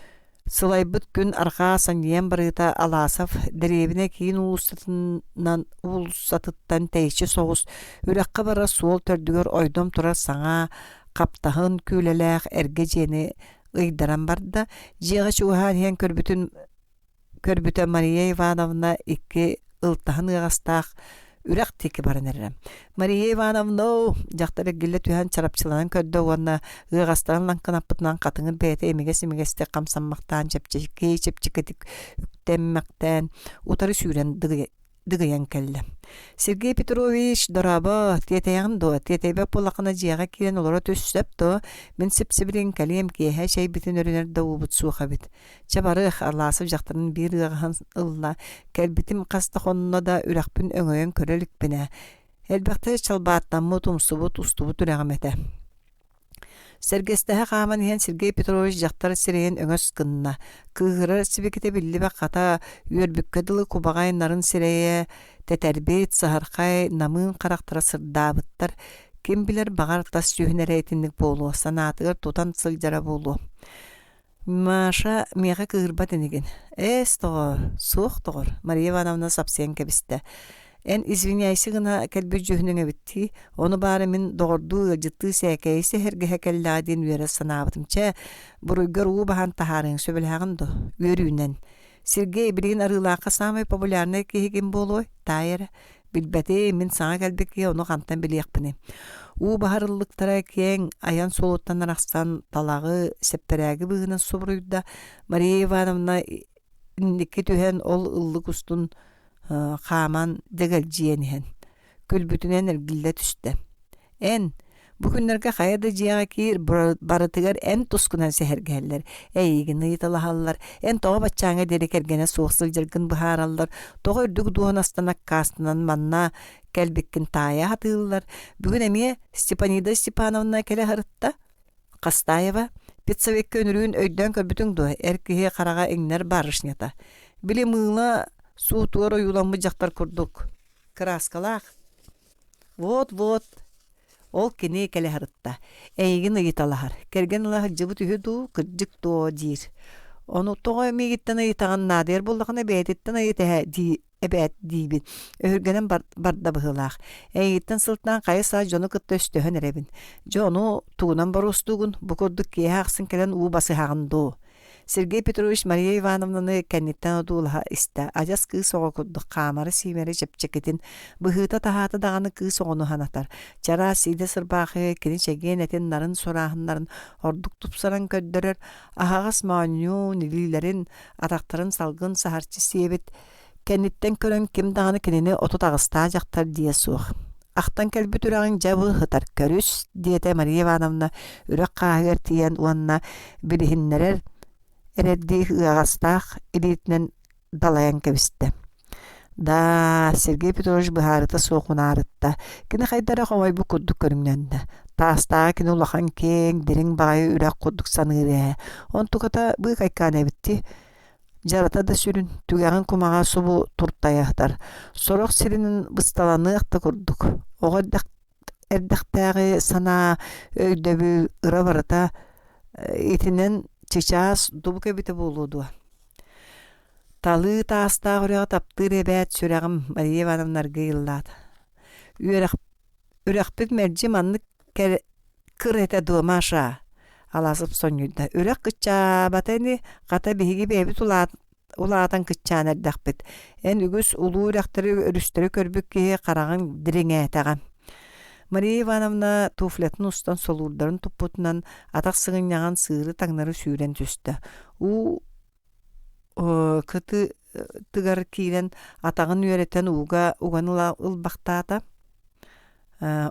сылайбыт күн арҕаа санньыйан барыыта Аласов дэриэбинэ киин уулуссатынан уулуссатыттан тэйиччи соҕус үрэххэ барар суол төрдүгэр ойдом турар саҥа хаптаһын күүлэлээх эргэ дьиэни ыйдаран барда. Дьиэҕэ чугаһаан иһэн көрбүтүн көрбүтэ Мария Ивановна икки ылтаһын ыаҕастаах үрэх диэки баран эрэрэ. Мария Ивановна дьахтар эргиллэ түһэн чарапчыланан көрдө уонна ыаҕастарын лаҥкынаппытынан хатыҥын бэйэтэ имигэс-имигэстик хамсаммахтаан чэпчэки чэпчэкитик үктэммэхтээн утары сүүрэн дыгыйан кэллэ. Сергей Петрович, дорообо, тиэтэйэҕин дуо? Тиэтэйбэт буоллаххына дьиэҕэ киирэн олоро түс, сөп дуо? Мин сип-сибилигин кэлиэм, киэһэ чэйбитин өрүнэр да уубут суох эбит. Чэ барыах, Аласов дьахтарын биир ыаҕаһын ылла. Кэлбитим хас да хонно да үрэхпин өҥөйөн көрө иликпин ээ. Элбэхтэ чалбааттаммыт, умсубут, устубут үрэҕим этэ. Сэргэстэһэ хааман иһэн Сергей Петрович дьахтар сирэйин өҥөс гынна. Кыыһырар сибикитэ биллибэт хата, үөрбүккэ дылы кубаҕай нарын сирэйэ тэтэрбит, саһархай, намыын харахтара сырдаабыттар. Ким билэр, баҕар, тас дьүһүнэ эрэ итинник буолуо, санаатыгар тутан сылдьара буолуо. Маша миэхэ кыыһырбат инигин. Эс, доҕоор, суох доҕор, Мария Ивановна сапсыйан кэбистэ. Эн извиняйся гына кэлбит дьүһүнүҥ эбит дии. Ону баара мин доҕордуу ыалдьыттыы сээкэйи сэһэргэһэ кэллэҕэ диэн үөрэ санаабытым. Чэ, буруйгар уу баһан таһаарыаҥ, сөбүлэһэҕин дуо? Үөрүүнэн. Сергей, билигин Арыылаахха саамай популярнай киһи ким буолуой? Таай эрэ. Билбэтим, мин саҥа кэлбит киһи ону хантан билиэхпиний. Уу баһар ыллыктара киэҥ айан суолуттан арахсан талаҕы, сэппэрээги быыһынан субуруйда. Мария Ивановна инники түһэн ол ыллык устун хааман дэгэлдьийэн иһэн күлбүтүнэн эргиллэ түстэ. Эн, бу күннэргэ хайа да дьиэҕэ киир, барытыгар эн тускунан сэһэргэһэллэр, эйигин ыйыталаһаллар, эн тоҕо баччааҥҥа диэри кэргэнэ суох сылдьаргын быһаараллар, тоҕо үрдүк дуоһунастан аккаастанан манна кэлбиккин таайа сатыыллар. Бүгүн эмиэ Степанида Степановна кэлэ сырытта. Хастаева, педсовекка үнүрүүн өйдөөн көрбүтүҥ дуо, эр киһи хараҕа иҥнэр барышнята. Били мыыла суутугар ойууламмыт дьахтар курдук. Кырааскалаах. Вот-вот, ол кини кэлэ сырытта. Эйигин ыйыталаһар. Кэргэн ыла сылдьыбыт үһү дуу, кырдьык дуо диир. Ону тоҕо миигиттэн ыйытаҕын наадыйар буоллаҕына бэйэтиттэн ыйыт эһэ дии эбээт диибин. Өһүргэнэн барда быһыылаах. Эйигиттэн сылтаан хайа саас дьону кытта өстөһөн эрэбин. Дьэ ону тугунан боруостуугун, бу курдук киэһэ ахсын кэлэн уу басыһаҕын дуу? Сергей Петрович Мария Ивановнаны кэнниттэн одуулаһа истэ, адьас кыыс оҕо курдук хаамара-сиимэрэ чэпчэкитин, быһыыта-таһаата даҕаны кыыс оҕону санатар. Чараас сиидэ сырбаахы кини чэгиэн этин нарын сурааһыннарын ордук тупсаран көрдөрөр, аһаҕас моонньуун, илиилэрин, атахтарын салгын саһарчы сиэбит, кэнниттэн көрөн ким даҕаны кинини 38-таах дьахтар диэ суох. Ахтан кэлбит үрэҕиҥ дьэ быһытар көрүс, диэтэ Мария Ивановна үрэх хааһыгар тиийэн уонна билиһиннэрэр эрэрдии ыаҕастаах илиитинэн далайан кэбистэ. Да, Сергей Петрович быһаарыта суох унаарытта. Кини хайда эрэ хомойбут курдук көрүҥнэннэ. Таастааҕы кини улахан киэҥ, дириҥ баҕайы үрэх курдук саныыр ээ. Онтуката быыкайкаан эбит дии. Дьарата да сүрүн, түгэҕин кумаҕа субу туртайа сытар, сорох сиринэн бысталаныах да курдук. Оҕо эрдэхтээҕи санаа, өйдөбүл, ыра барыта итинэн чычаас дубук эбитэ буолуо дуо? Талыы таастаах үрэҕи таптыыр эбээт сүрэҕим Мария Ивановна аргыый ыллаата. Үөрэх Үрэхпит мэлдьи маннык кыр этэ дуо, Маша? Аласов сонньуйда. Үрэх кыччаабата ини, хата биһиги бэйэбит улаатан кыччаан эрдэхпит. Эн үгүс улуу үрэхтэри, өрүстэри көрбүт киһи хараҕыҥ дириҥээтэҕэ. Мария Ивановна туфлятын устан солуурдарын туппутунан атах сыгынньаҕын сыыры таҥнары сүүрэн түстэ. Уу кытыытыгар киирэн атаҕын үөрэтэн ууга уган ылбахтаата.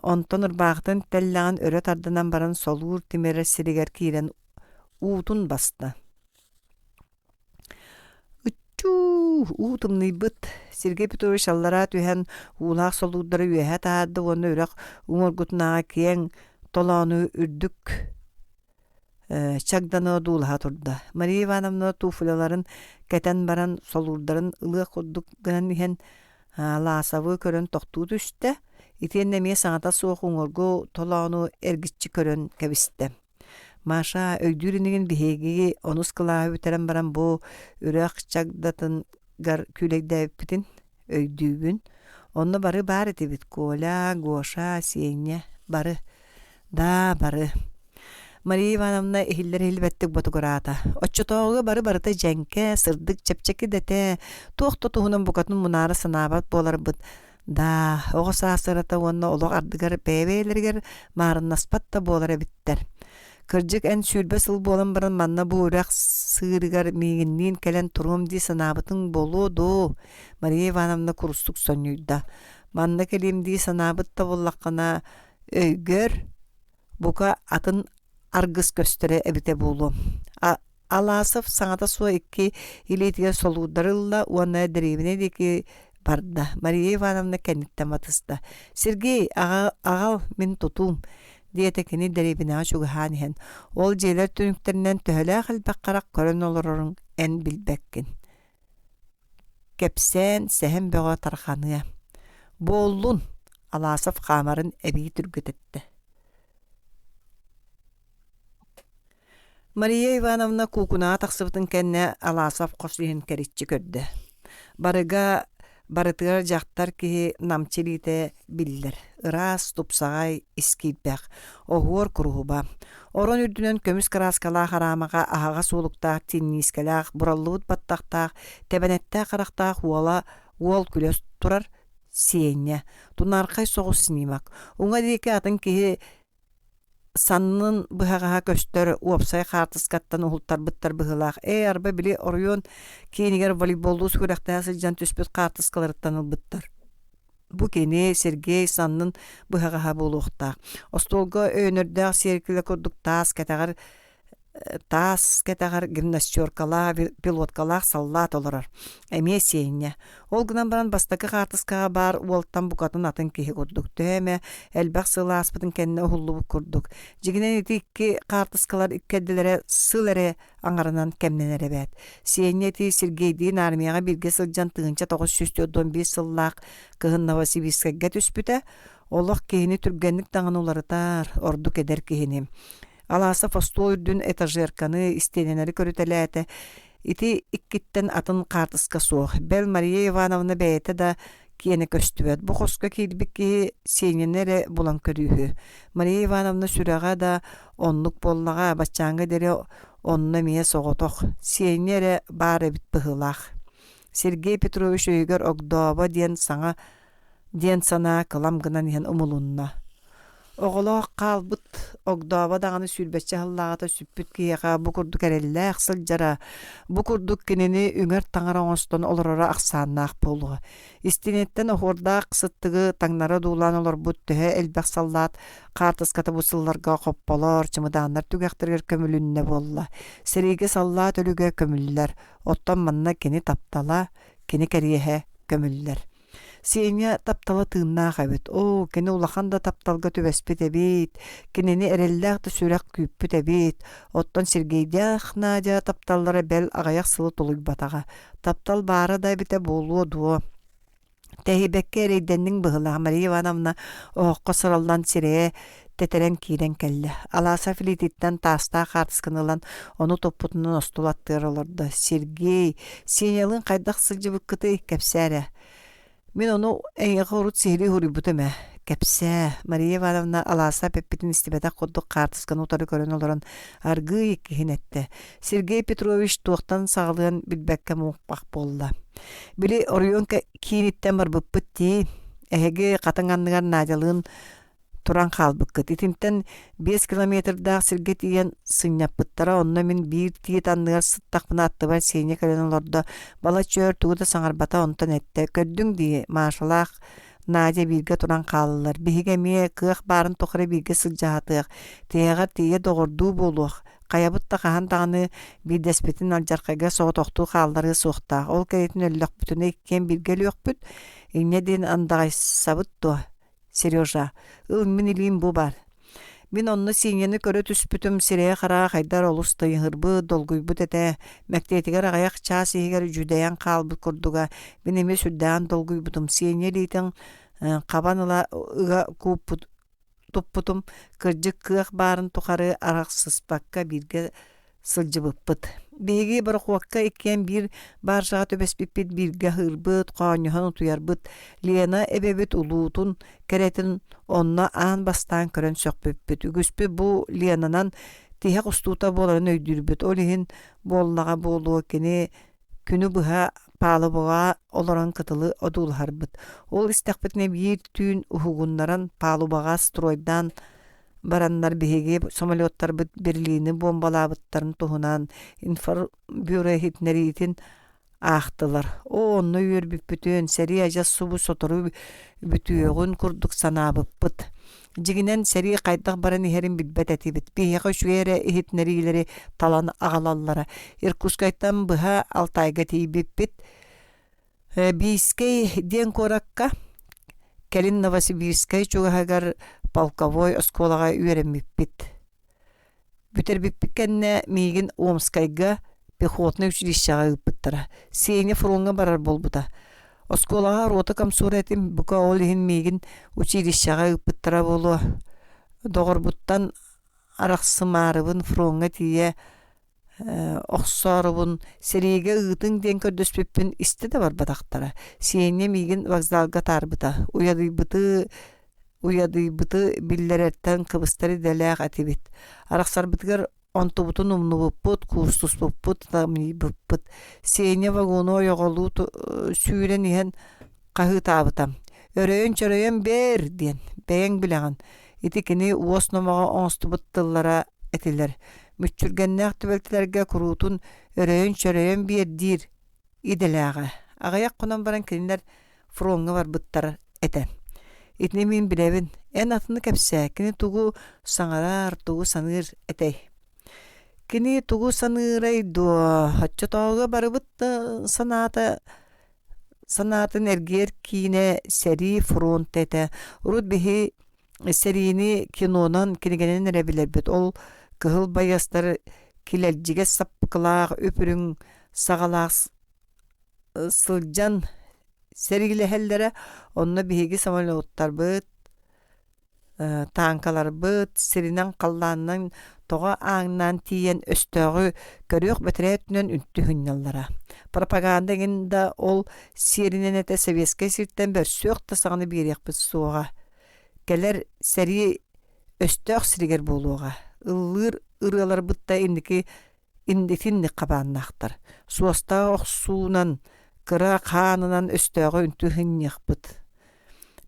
Онтон ырбаахытын тэллэҕин өрө тардынан баран солуур тимирэр сиригэр киирэн уутун баста. Ыччуу, уу тымныйбыт. Сергей Петрович аллараа түһэн уулаах солуурдары үөһэ таһаарда уонна үрэх уҥуоргутунааҕы киэҥ толоону үрдүк Чагданы одуулаһа турда. Мария Ивановна туфляларын кэтэн баран солуурдарын ылыах курдук гынан иһэн Ласовы көрөн тохтуу түстэ, итиэннэ эмиэ саҥата суох уҥуоргу толоону эргиччи көрөн кэбистэ. Маша өйдүүр инигин биһиги онус кылааһы бүтэрэн баран бу үрэх чагдатыгар күүлэйдээбиппитин өйдүүбүн. Онно бары баар этибит Коля, Гоша, Сеня бары. Да, бары. Мария Ивановна иһиллэр-иһиллибэттик ботугураата. Оччотооҕуга бары барыта дьэҥкэ, сырдык, чэпчэки да этэ, туох да туһунан букатын мунаара санаабат буоларбыт. Да, оҕо саас ырата уонна олох ардыгар бэйэ-бэйэлэригэр маарыннаспат да буолар эбиттэр. Кырдьык, эн 20 сыл буолан баран манна бу үрэх сыырыгар миигинниин кэлэн туруом дии санаабытыҥ буолуо дуу? Мария Ивановна курустук сонньуйда. Манна кэлиэм дии санаабыт да буоллаххына, өйгөр бука атын аргыс көстөрө эбитэ буолуо. Аласов саҥата суох икки илиитигэр солуурдары ылла уонна дэриэбинэ диэки барда. Мария Ивановна кэнниттэн батыста. «Сергей, аҕал, мин тутуум», диэтэ кини дэриэбинэҕэ чугаһаан иһэн. «Ол дьиэлэр түннүктэринэн төһөлөөх элбэх харах көрөн олорорун эн билбэккин» Кэпсээн, сэһэн бөҕө тарҕаныа. Буоллун, Аласов хаамарын эбии түргэтэттэ. Мария Ивановна куукунаҕа тахсыбытын кэннэ Аласов хос иһин кэриччи көрдө. Барыга барытыгар дьахтар киһи намчы илиитэ биллэр, ыраас, тупсаҕай, ис киирбэх, оһуор куруһуба. Орон үрдүнэн көмүс кырааскалаах араамаҕа аһаҕас уолуктаах тинниискэлээх, бураллыбыт баттахтаах, тэбэнэттээх харахтаах уола уол күлэ турар Сеня, тунаархай соҕус снимок. Уҥа диэки атын киһи саннын быһаҕаһа көстөр уопсай хаартыскаттан уһултарбыттар быһыылаах. Ээ, арба били оройуон киинигэр волейболлуу күрэхтэһэ сылдьан түспүт хаартыскаларыттан ылбыттар. Бу кини Сергей саннын быһаҕаһа буолуохтаах. Остуолга өйөнөрдөөх сиэркилэ курдук таас кэтэҕэр таас кэтэҕэр гимнастеркалаах, пилоткалаах саллаат олорор. Эмиэ Сеня. Ол гынан баран бастакы хаартыскаҕа баар уолтан букатын атын киһи курдук. Төһө эмэ элбэх сыл ааспытын кэннэ уһуллубут курдук. Дьиҥинэн ити икки хаартыскалар иккэрдилэрэ сыл эрэ аҥарынан кэмнэнэр эбээт. Сеня ити Сергейдиин армияҕа бииргэ сылдьан 1945 сыллаах кыһын Новосибирскайга түспүтэ. Олох киһини түргэнник даҕаны уларытар, ордук эдэр киһини. Аласов остуол үрдүн этажерканы, истиэнэлэри көрүтэлээтэ. Ити иккиттэн атын хаартыска суох. Бэл Мария Ивановна бэйэтэ да киэнэ көстүбэт. Бу хоско киирбит киһи Сеняны эрэ булан көрүүһү. Мария Ивановна сүрэҕэ да оннук буоллаҕа, баччааҥҥа диэри онно эмиэ соҕотох. Сеня эрэ баар эбит быһыылаах. Сергей Петрович өйүгэр огдообо диэн саҥа диэн санаа кылам гынан иһэн умулунна. Оҕолоох хаалбыт огдообо даҕаны сүүрбэччэ сыллааҕыта сүппүт киһиэхэ бу курдук эрэллээх сылдьара, бу курдук кинини үҥэр таҥара оҥостон олороро ахсааннаах буолуо. Истиниттэн оһуордаах сыттыгы таҥнары одуулаан олорбут төһө элбэх саллаат хаартыската бу сылларга хопполор, чымыдааннар түгэхтэригэр көмүлүннэ буолла. Сэриигэ саллаат өлүгэ көмүллэр, оттон манна кини таптала, кини кэриэһэ көмүллэр. Сеня таптала тыыннаах эбит, оо, кини улахан да тапталга түбэспит эбит, кинини эрэллээх да сүрэх күүппүт эбит, оттон Сергейдээх Надя тапталлара бэл аҕыйах сылы тулуйбатаҕа, таптал баара да эбитэ буолуо дуо Тэһийбэккэ эрэйдэнниҥ быһыылаах Мария Ивановна оһоххо сыраллан сирэйэ тэтэрэн киирэн кэллэ. Аласов илиититтэн таастаах хаартысканы ылан, ону туппутунан остуол аттыгар олордо. «Сергей, Сенялыын хайдах сылдьыбыккытый? Кэпсээ эрэ». «Мин ону эйиэхэ урут сиһилии суруйбутум ээ. Кэпсээ». Мария Ивановна Аласов эппитин истибэтэх курдук хаартысканы утары көрөн олорон аргыый иккиһин эттэ. Сергей Петрович туохтан саҕалыан билбэккэ муҥхах буолла. «Били оройуон кииниттэн барбыппыт дии. Эһиги хатыҥ анныгар Надялыын туран хаалбыккыт. Итинтэн 5 километрдаах сиргэ тиийэн сынньаппыттара. Онно мин биир тиит анныгар сыттахпына аттыбар Сеня кэлэн олордо. Балачча өр тугу да саҥарбата, онтон эттэ: «Көрдүҥ дии, Машалаах Надя бииргэ туран хааллылар. Биһиги эмиэ кыах баарын тухары бииргэ сылдьаһатыах, тиһэҕэр тиийэ доҕордуу буолуох. Хайабыт да хаһан даҕаны биирдэспитин алдьархайга соҕотохтуу хаалларыа суохтаах. Ол кэриэтин өллөхпүтүнэ иккиэн бииргэ өлүөхпүт. Инньэ диэн андаҕайсабыт дуо? Сережа, ыл мин илиим бу баар. Мин онно Сиэнньэни көрө түспүтүм, сирэйэ-хараҕа хайдар олус тыйыһырбыт, долгуйбут этэ. Мэктиэтигэр аҕыйах чаас иһигэр дьүдэйэн хаалбыт курдуга. Мин эмиэ сүрдээҕин долгуйбутум. Сиэнньэ илиитин хабан ыла ыга кууппут туппутум, кырдьык кыах баарын тухары арахсыспакка бииргэ сылдьыбыппыт. Биһиги борохуокка иккиэн биир бааржаҕа түбэспиппит, бииргэ аһыырбыт, хоонньоһон утуйарбыт. Лена эбэбит улуутун, кэрэтин онно аан бастаан көрөн сөхпүппүт. Үгүспүт бу Ленанан тиһэх устуута буоларын өйдүүрбүт. Ол иһин буоллаҕа буолуо кини күнү быһа палубаҕа олорон кытылы одуулаһарбыт. Ол истэхпитинэ биир түүн уһугуннаран палубаҕа стройдаан бараннар биһиги самолеттарбыт Берлини буомбалаабыттарын туһунан информбюро иһитиннэриитин аахтылар. Оо, онно үөрбүппүтүн, сэрии адьас субу сотору бүтүөҕүн курдук санаабыппыт. Дьиҥинэн, сэрии хайдах баран иһэрин билбэт этибит. Биһиэхэ үчүгэй эрэ иһитиннэриилэри талан аҕалаллара. Иркутскайтан быһа Алтайга тиийбиппит. Бийскэй диэн куоракка, кэлин Новосибирскай чугаһыгар полковой оскуолаҕа үөрэммиппит. Бүтэрбиппит кэннэ миигин Омскайга пехотнай училищеҕа ыыппыттара. Сеня фроҥҥа барар буолбута. Оскуолаҕа рота комсора этим, бука ол иһин миигин училищеҕа ыыппыттара буолуо. Доҕорбуттан арахсымаарыбын фроҥҥа тиийэ охсоорубун сэриигэ ыытыҥ диэн көрдөспүппүн истэ да барбатахтара. Сеня миигин вокзалга атаарбыта. Уйадыйбыты уйадыйбыты биллэрэртэн кыбыстар идэлээх этибит. Арахсарбытыгар онтубутун умнубуппут, куустуспуппут, ытамньыйбыппыт. Сеня вагону ойоҕолуу сүүрэн иһэн хаһыытаабыта: «Өрөйөн-чөрөйөн бээр!» диэн, бэйэҥ билэҕин. Ити кини уос номоҕо оҥостубут тыллара этилэр. Мүччүргэннээх түбэлтэлэргэ куруутун өрөйөн-чөрөйөн биэр диир идэлээҕэ. Аҕыйах хонон баран кинилэр фроҥҥа барбыттар этэ. Итини мин билэбин. Эн атыны кэпсээ, кини тугу саҥарар, тугу саныыр этэй? Кини тугу саныырай дуо? Оччотооҕуга барыбыт да санаата санаатын эргийэр киинэ сэрии фронт этэ. Урут биһи сэриини кинонан, кинигэнэн эрэ билэрбит. Ол кыһыл байыастар килэлдьигэс саппыкылаах, үп-үрүҥ саҕалаах сылдьан сэриилэһэллэрэ. Онно биһиги самолеттарбыт, тааҥкаларбыт сиринэн халлаанынан тоҕо ааҥнаан тиийэн өстөөҕү көрүөх бэтэрээ өттүнэн үнтү сынньаллара. Пропаганда эҥин да ол сиэринэн этэ сэбиэскэй сиртэн бөрсүөх да саҕаны биэриэхпит суоҕа. Кэлэр сэрии өстөөх сиригэр буолуоҕа. Ыллыыр ырыаларбыт да инники иннитинник хабааннаахтар. Суостаах охсуунан, кыра хаанынан өстөөҕү үнтү сынньыахпыт.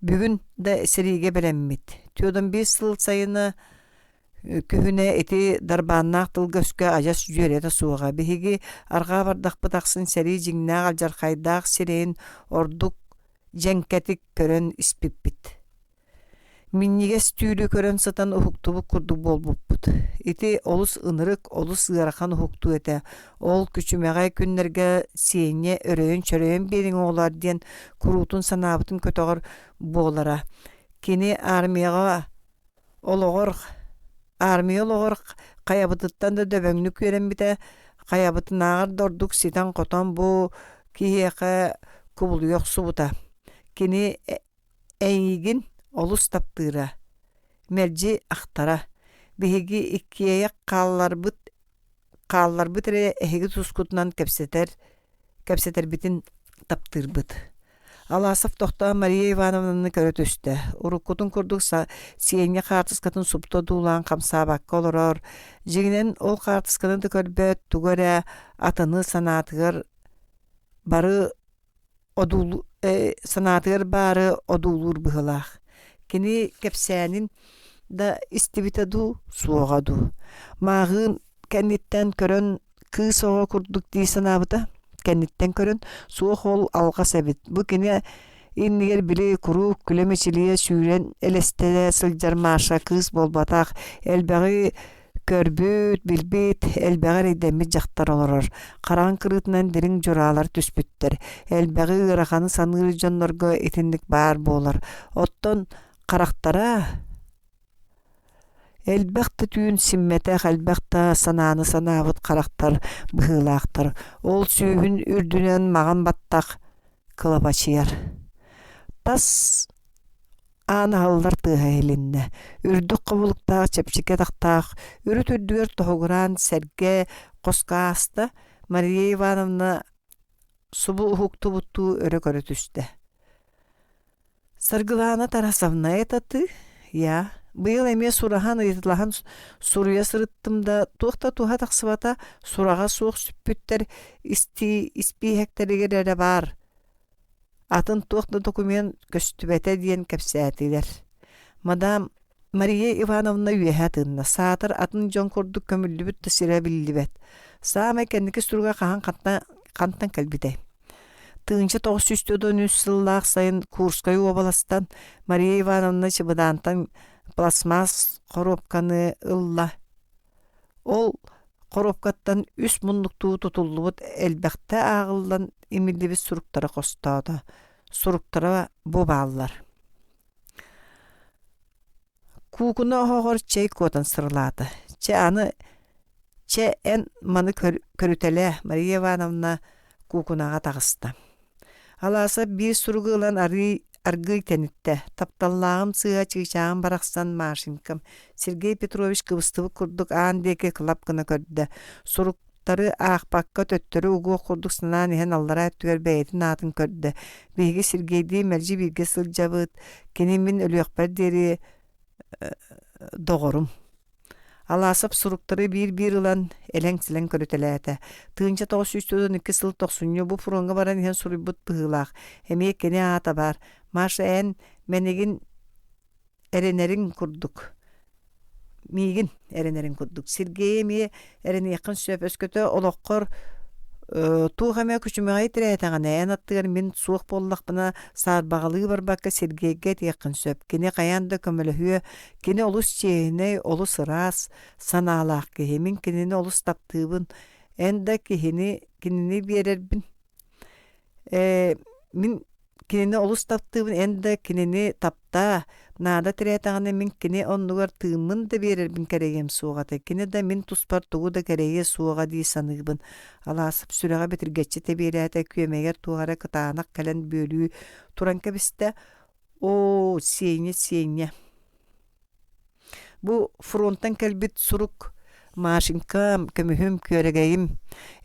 Бүгүн да сэриигэ бэлэммит. 45 сыл сайына күһүнэ ити дарбааннаах тылга-өскө адьас дьүөрэтэ суоҕа. Биһиги арҕаа бардахпыт ахсын сэрии дьиҥнээх алдьархайдаах сирэйин ордук дьэҥкэтик көрөн испиппит. Минньигэс түүлү көрөн сытан уһуктубут курдук буолбуппут. Ити олус ынырык, олус ыарахан уһуктуу этэ. Ол күчүмэҕэй күннэргэ Сеня өрөйөн-чөрөйөн биэриҥ оҕолоор диэн куруутун санаабытын көтөҕөр буолара. Кини армияҕа олоҕор армия олоҕор хайабытыттан да дөбөҥнүк үөрэммитэ, хайабытынааҕар да ордук ситэн-хотон бу киһиэхэ кубулуйа охсубута. Кини Эйигин олус таптыыра, мэлдьи ахтара. Биһиги иккиэйэх хаалларбыт хаалларбыт эрэ эһиги тускутунан кэпсэтэр кэпсэтэрбитин таптыырбыт. Аласов тохтоон Мария Ивановнаны көрө түстэ. Уруккутун курдук Сеня хаартыскатын супту одуулаан хамсаабакка олорор. Дьиҥинэн ол хаартысканы да көрбөт, тугу эрэ атыны санаатыгар бары одуулуу санаатыгар баары одуулуур быһыылаах. Кини кэпсээнин да истибитэ дуу, суоҕа дуу. Мааҕыын кэнниттэн көрөн кыыс оҕо курдук дии санаабыта. Кэнниттэн көрөн суох ол алҕас эбит. Бу кини иннигэр били куруук күлэ-мичилийэ сүүрэн элэстэнэ сылдьар Маша кыыс буолбатах, элбэҕи Көрбүт, билбит, элбэҕи эрэйдэммит дьахтар олорор. Хараҕын кырыытынан дириҥ дьураалар түспүттэр. Элбэҕи ыараханы саныыр дьоннорго итинник баар буолар. Оттон харахтара... Элбэх да түүн симмэтэх, элбэх да санааны санаабыт харахтар быһыылаахтар. Ол сүүһүн үрдүнэн маҕан баттах кылабачыйар. Тас аан аһыллар тыаһа иһилиннэ. Үрдүк хобулуктаах, чэпчэки атахтаах, үрүт үрдүгэр тоһугураан сэргэ хоско ааста. Мария Ивановна субу уһуктубуттуу өрө көрө түстэ. Саргылаана Тарасовна это ты? Я. Быйыл эмиэ сураһан ыйыталаһан суруйа сырыттым да, туох да туһа тахсыбата, сураҕа суох сүппүттэр истии испииһэктэригэр эрэ баар. Атын туох да документ көстүбэтэ диэн кэпсээтилэр. Мадам Мария Ивановна үөһэ тыынна, саатар атын дьон курдук көмүллүбүт да сирэ биллибэт. Саамай кэнники суруга хаһан хантан, хантан кэлбитэй? 1943 сыллаах сайын Курскай уобаластан Мария Ивановна чымыдаантан пластмасс хоруопканы ылла. Ол хоруопкаттан үс муннуктуу тутуллубут элбэхтэ ааҕыллан имиллибит суруктары хостоото. Суруктара бу бааллар. Куукуна оһоҕор чэй куотан сырылаата. Чэ аны чэ эн маны көрүтэлээ, Мария Ивановна куукунаҕа таҕыста. Алааса биир суругу ылан арыый аргыый тэниттэ. Тапталлааҕым сыыһа чыычааҕым барахсан Машенькам. Сергей Петрович кыбыстыбыт курдук аан диэки кылап гына көрдө. Сурук Тары аахпакка төттөрү угуох курдук санаан иһэн аллараа өттүгэр бэйэтин аатын көрдө. Биһиги Сергейдиин мэлдьи бииргэ сылдьабыт, кини мин өлүөхпэр диэри доҕорум. Алаасап суруктары биир-биир ылан, элэҥ-сэлэҥ көрүтэлээтэ. 1942 сыл тохсунньу бу фроҥҥа баран иһэн суруйбут быһыылаах. Эмиэ кини аата баар. Маша эн мэнигин эрэнэриҥ курдук миигин эрэнэриҥ курдук Сергей эмиэ эрэниэххин сөп өскөтө олоххор туох эмэ күчүмэҕэй тирээтэҕинэ эн аттыгар мин суох буоллахпына саарбаҕалыы барбакка Сергейгэ этиэххин сөп кини хайаан да көмөлөһүө кини олус чиэһинэй олус ыраас санаалаах киһи мин кинини олус таптыыбын эн да киһини кинини биэрэрбин Ээ, мин кинини олус таптыыбын, эн да кинини таптаа. Наада тирээтэҕинэ мин кини оннугар тыыммын да биэрэрбин кэрэйиэм суоҕа этэ. Кини да мин туспар тугу да кэрэйиэ суоҕа дии саныыбын. Алаасап сүрэҕэ битиргэччи тэбиэлээтэ, күөмэйгэр туох эрэ кытаанах кэлэн бүөлүү туран кэбистэ. Оо, Сеня, Сеня. Бу фронтан кэлбит сурук Машенькам, көмүһүм, күөрэгэйим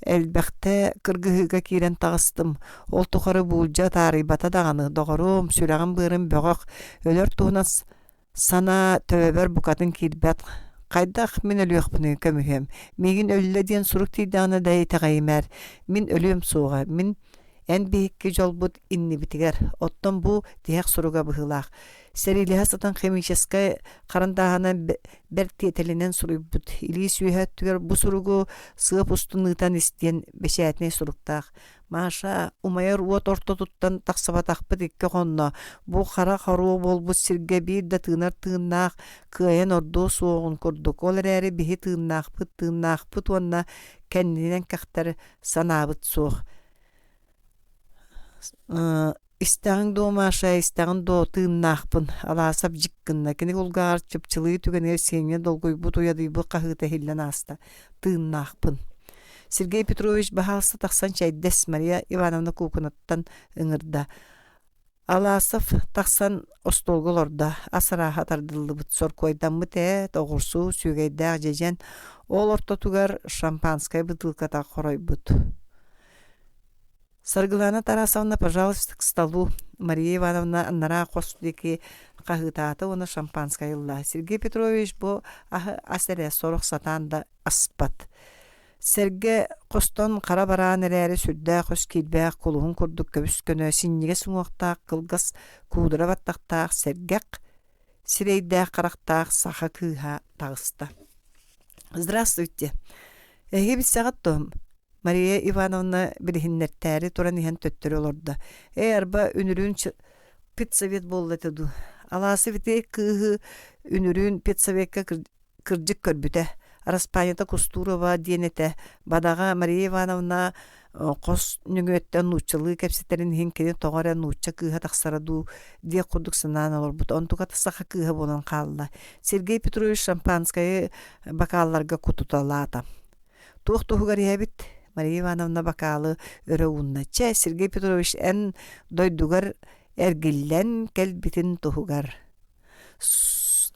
элбэхтэ кыргыһыыга киирэн таҕыстым. Ол тухары буулдьа таарыйбата даҕаны, доҕоруом, сүрэҕим-быарым бөҕөх, өлөр туһунан санаа төбөбөр букатын киирбэт. Хайдах мин өлүөхпүнүй, көмүһүөм? Миигин өллө диэн сурук тиийдэҕинэ да итэҕэйимээр. Мин өлүөм суоҕа, мин эн биһикки дьолбут иннибитигэр. Оттон бу тиһэх суруга быһыылаах. Сэриилэһэ сытан химическэй харандааһынан бэрт тиэтэлинэн суруйбут. Илии сүөһэ өттүгэр бу суругу сыап устун ыытан ис диэн бэчээтинэй суруктаах. Маша, умайар уот ортотуттан тахсыбатахпыт икки хонно. Бу хара хоруо буолбут сиргэ биир да тыынар тыыннаах кыайан ордуо суоҕун курдук. Ол эрээри биһи тыыннаахпыт, тыыннаахпыт уонна кэннинэн кэхтэр санаабыт суох. Истэҕиҥ дуо, Маша, истэҕин дуо, тыыннаахпын, Алаасап дьик гынна, кини кулгааҕар чыпчылыы түгэнигэр Сеня долгуйбут, уйадыйбыт хаһыыта иһиллэн ааста. Тыыннаахпын. Сергей Петрович баһаалыста тахсан чэйдэс, Мария Ивановна куукунаттан ыҥырда. Аласов тахсан остуолга олордо, ас арааһа тардыллыбыт, соркуойдаммыт эт, оҕурсу, сүөгэйдээх дьэдьэн, ол ортотугар шампанскай бытыылката хоройбут. Саргылана Тарасовна, пожалуйста, к столу. Мария Ивановна анараа хос диэки хаһыытаата уонна шампанскай ылла. Сергей Петрович бу аһы ас эрэ сорох сатаан да аспат. Сэргэ хостон хара бараан эрээри сүрдээх өс киирбээх кулуһун курдук көбүс-көнө, синньигэс уҥуохтаах, кылгас куудара баттахтаах сэргэх сирэйдээх-харахтаах саха кыыһа таҕыста. «Здравствуйте! Эһиги билсэҕит дуо?» Мария Ивановна билиһиннэртээри туран иһэн төттөрү олордо. «Ээ, арба, үнүрүүн педсовет буолла этэ дуу? Алаасов ити кыыһы үнүрүүн педсовекка кырдьык көрбүтэ. Араспаанньата Кустурова диэн этэ. Бадаҕа Мария Ивановна Хос нөҥүөттэн нууччалыы кэпсэтэрин иһин кини тоҕо эрэ нуучча кыыһа тахсара дуу диэх курдук санаан олорбут. Онтуката саха кыыһа буолан хаалла. Сергей Петрович шампанскайы бакаалларга кутуталаата. Туох туһугар иһэбит? Мария Ивановна бакаалы өрө уунна. Чэ, Сергей Петрович, эн дойдугар эргиллэн кэлбитин туһугар. С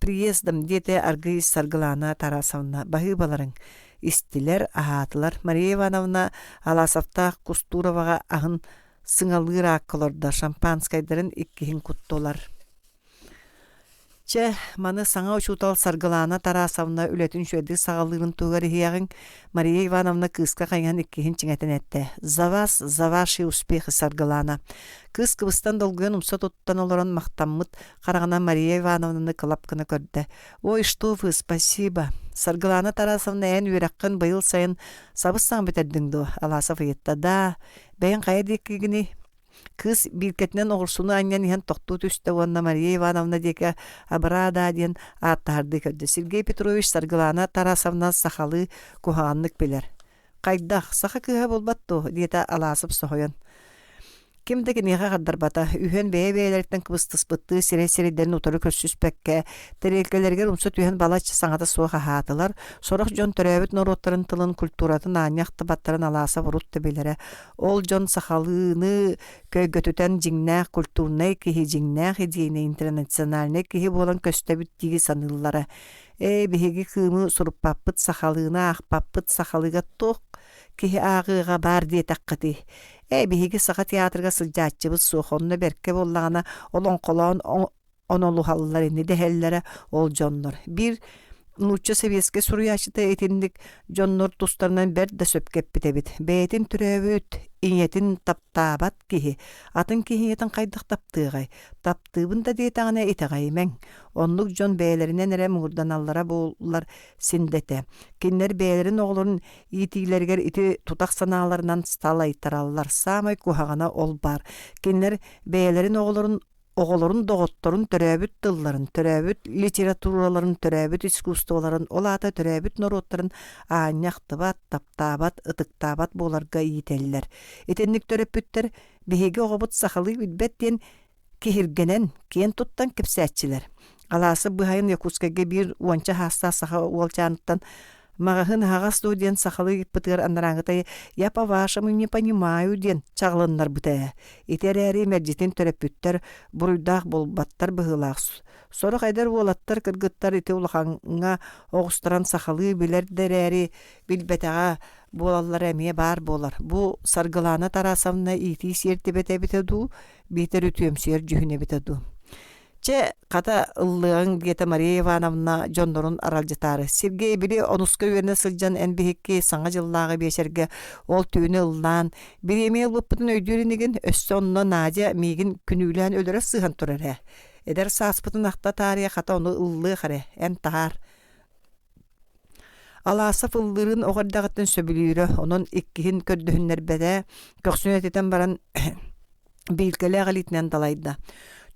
приездом, диэтэ аргыый Саргылаана Тарасовна, баһыыбаларыҥ. Истилэр, аһаатылар. Мария Ивановна Аласовтаах Кустуроваҕа аһын сыҥалыыр аакка олордо, шампанскайдарын иккиһин куттулар. Чэ, маны саҥа учуутал Саргылаана Тарасовна үлэтин үчүгэйдик саҕалыырын туһугар иһиэҕиҥ, Мария Ивановна кыыска хайыһан иккиһин чиҥэтэн эттэ: «За вас, за ваши успехи, Саргылаана!» Кыыс кыбыстан долгуйан умса туттан олорон махтаммыт хараҕынан Мария Ивановнаны кылап гына көрдө: «Ой, что вы, спасибо! Саргылаана Тарасовна, эн үөрэххин быйыл сайын сабыс-саҥа бүтэрдиҥ дуо?» Аласов ыйытта. «Да, бэйэҥ хайа диэкигиний?» Кыыс биилкэтинэн оҕурсуну анньан иһэн тохтуу түстэ уонна Мария Ивановна диэки абыраа даа диэн ааттаһардыы көрдө. Сергей Петрович Саргылаана Тарасовна сахалыы куһаҕаннык билэр. «Хайдах, саха кыыһа буолбат дуо?» диэтэ Аласов соһуйан. Ким да киниэхэ хардарбата, үһүөн бэйэ-бэйэлэриттэн кыбыстыспыттыы сирэй-сирэйдэрин утары көрсүспэккэ, тэриэлкэлэригэр умса түһэн балачча саҥата суох аһаатылар. Сорох дьон төрөөбүт норуоттарын тылын, культуратын аанньа ахтыбаттарын Аласов урут да билэрэ. Ол дьон сахалыыны көйгөтүтэн дьиҥнээх культурнай киһи, дьиҥнээх идейнэй интернациональнай киһи буолан көстөбүт дии саныыллара. Ээ, биһиги кыымы суруппаппыт, сахалыыны аахпаппыт, сахалыыга туох киһи ааҕыаҕа баар диэтэххитий? Ээ, биһиги Саха театрыгар сылдьааччыбыт суох, онно бэркэ буоллаҕына олоҥхолоон онолуһаллар ини дэһэллэрэ ол дьоннор. Биир нуучча сэбиэскэй суруйааччыта итинник дьоннор тустарынан бэрт да сөпкө эппит эбит. Бэйэтин төрөөбүт ийэтин таптаабат киһи атын киһи ийэтин хайдах таптыаҕай? Таптыыбын да диэтэҕинэ итэҕэйимэҥ. Оннук дьон бэйэлэринэн эрэ муҥурданаллара буоллар син да этэ. Кинилэр бэйэлэрин оҕолорун иитиилэригэр ити тутах санааларынан салайтараллар. Саамай куһаҕана ол баар. Кинилэр бэйэлэрин оҕолорун оҕолорун доҕотторун төрөөбүт тылларын, төрөөбүт литератураларын, төрөөбүт искусстволарын, ол аата төрөөбүт норуоттарын аанньа ахтыбат, таптаабат, ытыктаабат буоларга иитэллэр. Итинник төрөппүттэр биһиги оҕобут сахалыы билбэт диэн киһиргэнэн, киэн туттан кэпсээччилэр. Алаасы быһайын Якутскайга биир уонча саастаах саха уолчааныттан Маҕаһыын аһаҕас дуо диэн сахалыы ыйыппытыгар анарааҥҥыта «Я по-вашему не понимаю» диэн чаҕылыннарбыта ээ. Ити эрээри мэлдьитин төрөппүттэр буруйдаах буолбаттар быһыылаах. Сорох эдэр уолаттар, кыргыттар ити улахаҥҥа оҕустаран сахалыы билэр да эрээри билбэтэҕэ буолаллара эмиэ баар буолар. Бу Саргылаана Тарасовна иитии сиэртибэтэ эбитэ дуу, биитэр үтүөмсүйэр дьүһүнэ эбитэ дуу. Чэ, хата ыллыаҕыҥ, диэтэ Мария Ивановна дьоннорун аралдьытаары. Сергей били онуска үөрэнэ сылдьан эн биһикки Саҥа дьыллааҕы биэчэргэ ол түүнү ыллаан, бириэмийэ ылбыппытын өйдүүр инигин, өссө онно Надя миигин күнүүлээн өлөрө сыһан турар ээ. Эдэр сааспытын ахта таарыйа хата ону ыллыах эрэ, эн таһаар. Аласов ыллыырын оҕо эрдэҕиттэн сөбүлүүрэ, онон иккиһин көрдөһүннэрбэтэ, көхсүн этитэн баран биилкэлээх илиитинэн далайда: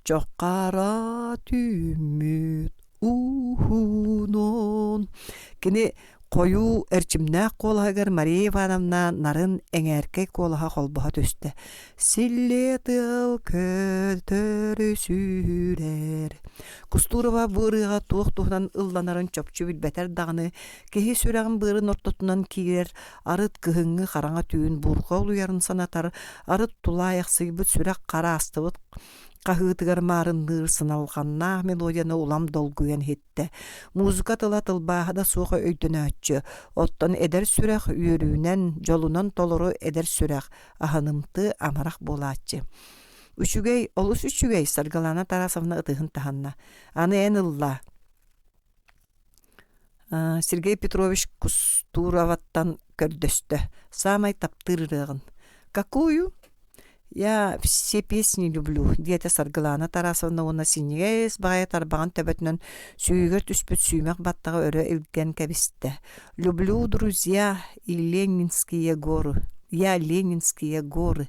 «Чоххара түүммүт уһунун» Кини хойуу эрчимнээх куолаһыгар Мария Ивановна нарын эҥээркэй куолаһа холбоһо түстэ: «Силлиэ тыал көтөрү сүүрэр» Кустурова бу ырыаҕа туох туһунан ылланарын чопчу билбэтэр даҕаны, киһи сүрэҕин быарын ортотунан киирэр, арыт кыһыҥҥы хараҥа түүн буурҕа улуйарын санатар, арыт тулаайахсыйбыт сүрэх хараастыбыт хаһыытыгар маарынныыр сыналҕаннаах мелодияны улам долгуйан иһиттэ. Музыка тыла тылбааһа да суох өйдөнөөччү, оттон эдэр сүрэх үөрүүнэн, дьолунан толору эдэр сүрэх, аһынымты, амарах буолааччы. Үчүгэй, олус үчүгэй, Саргылаана Тарасовна ытыһын таһынна. Аны эн ыллаа. Сергей Петрович Кустуроваттан көрдөстө. Саамай таптыыр ырыаҕын. Какую? Я все песни люблю, диэтэ Саргылаана Тарасовна уонна синньигэс баҕайы тарбаҕын төбөтүнэн сүүһүгэр түспүт сүүмэх баттаҕы өрө илгэн кэбистэ. Люблю, друзья, и Ленинские горы. Я Ленинские горы.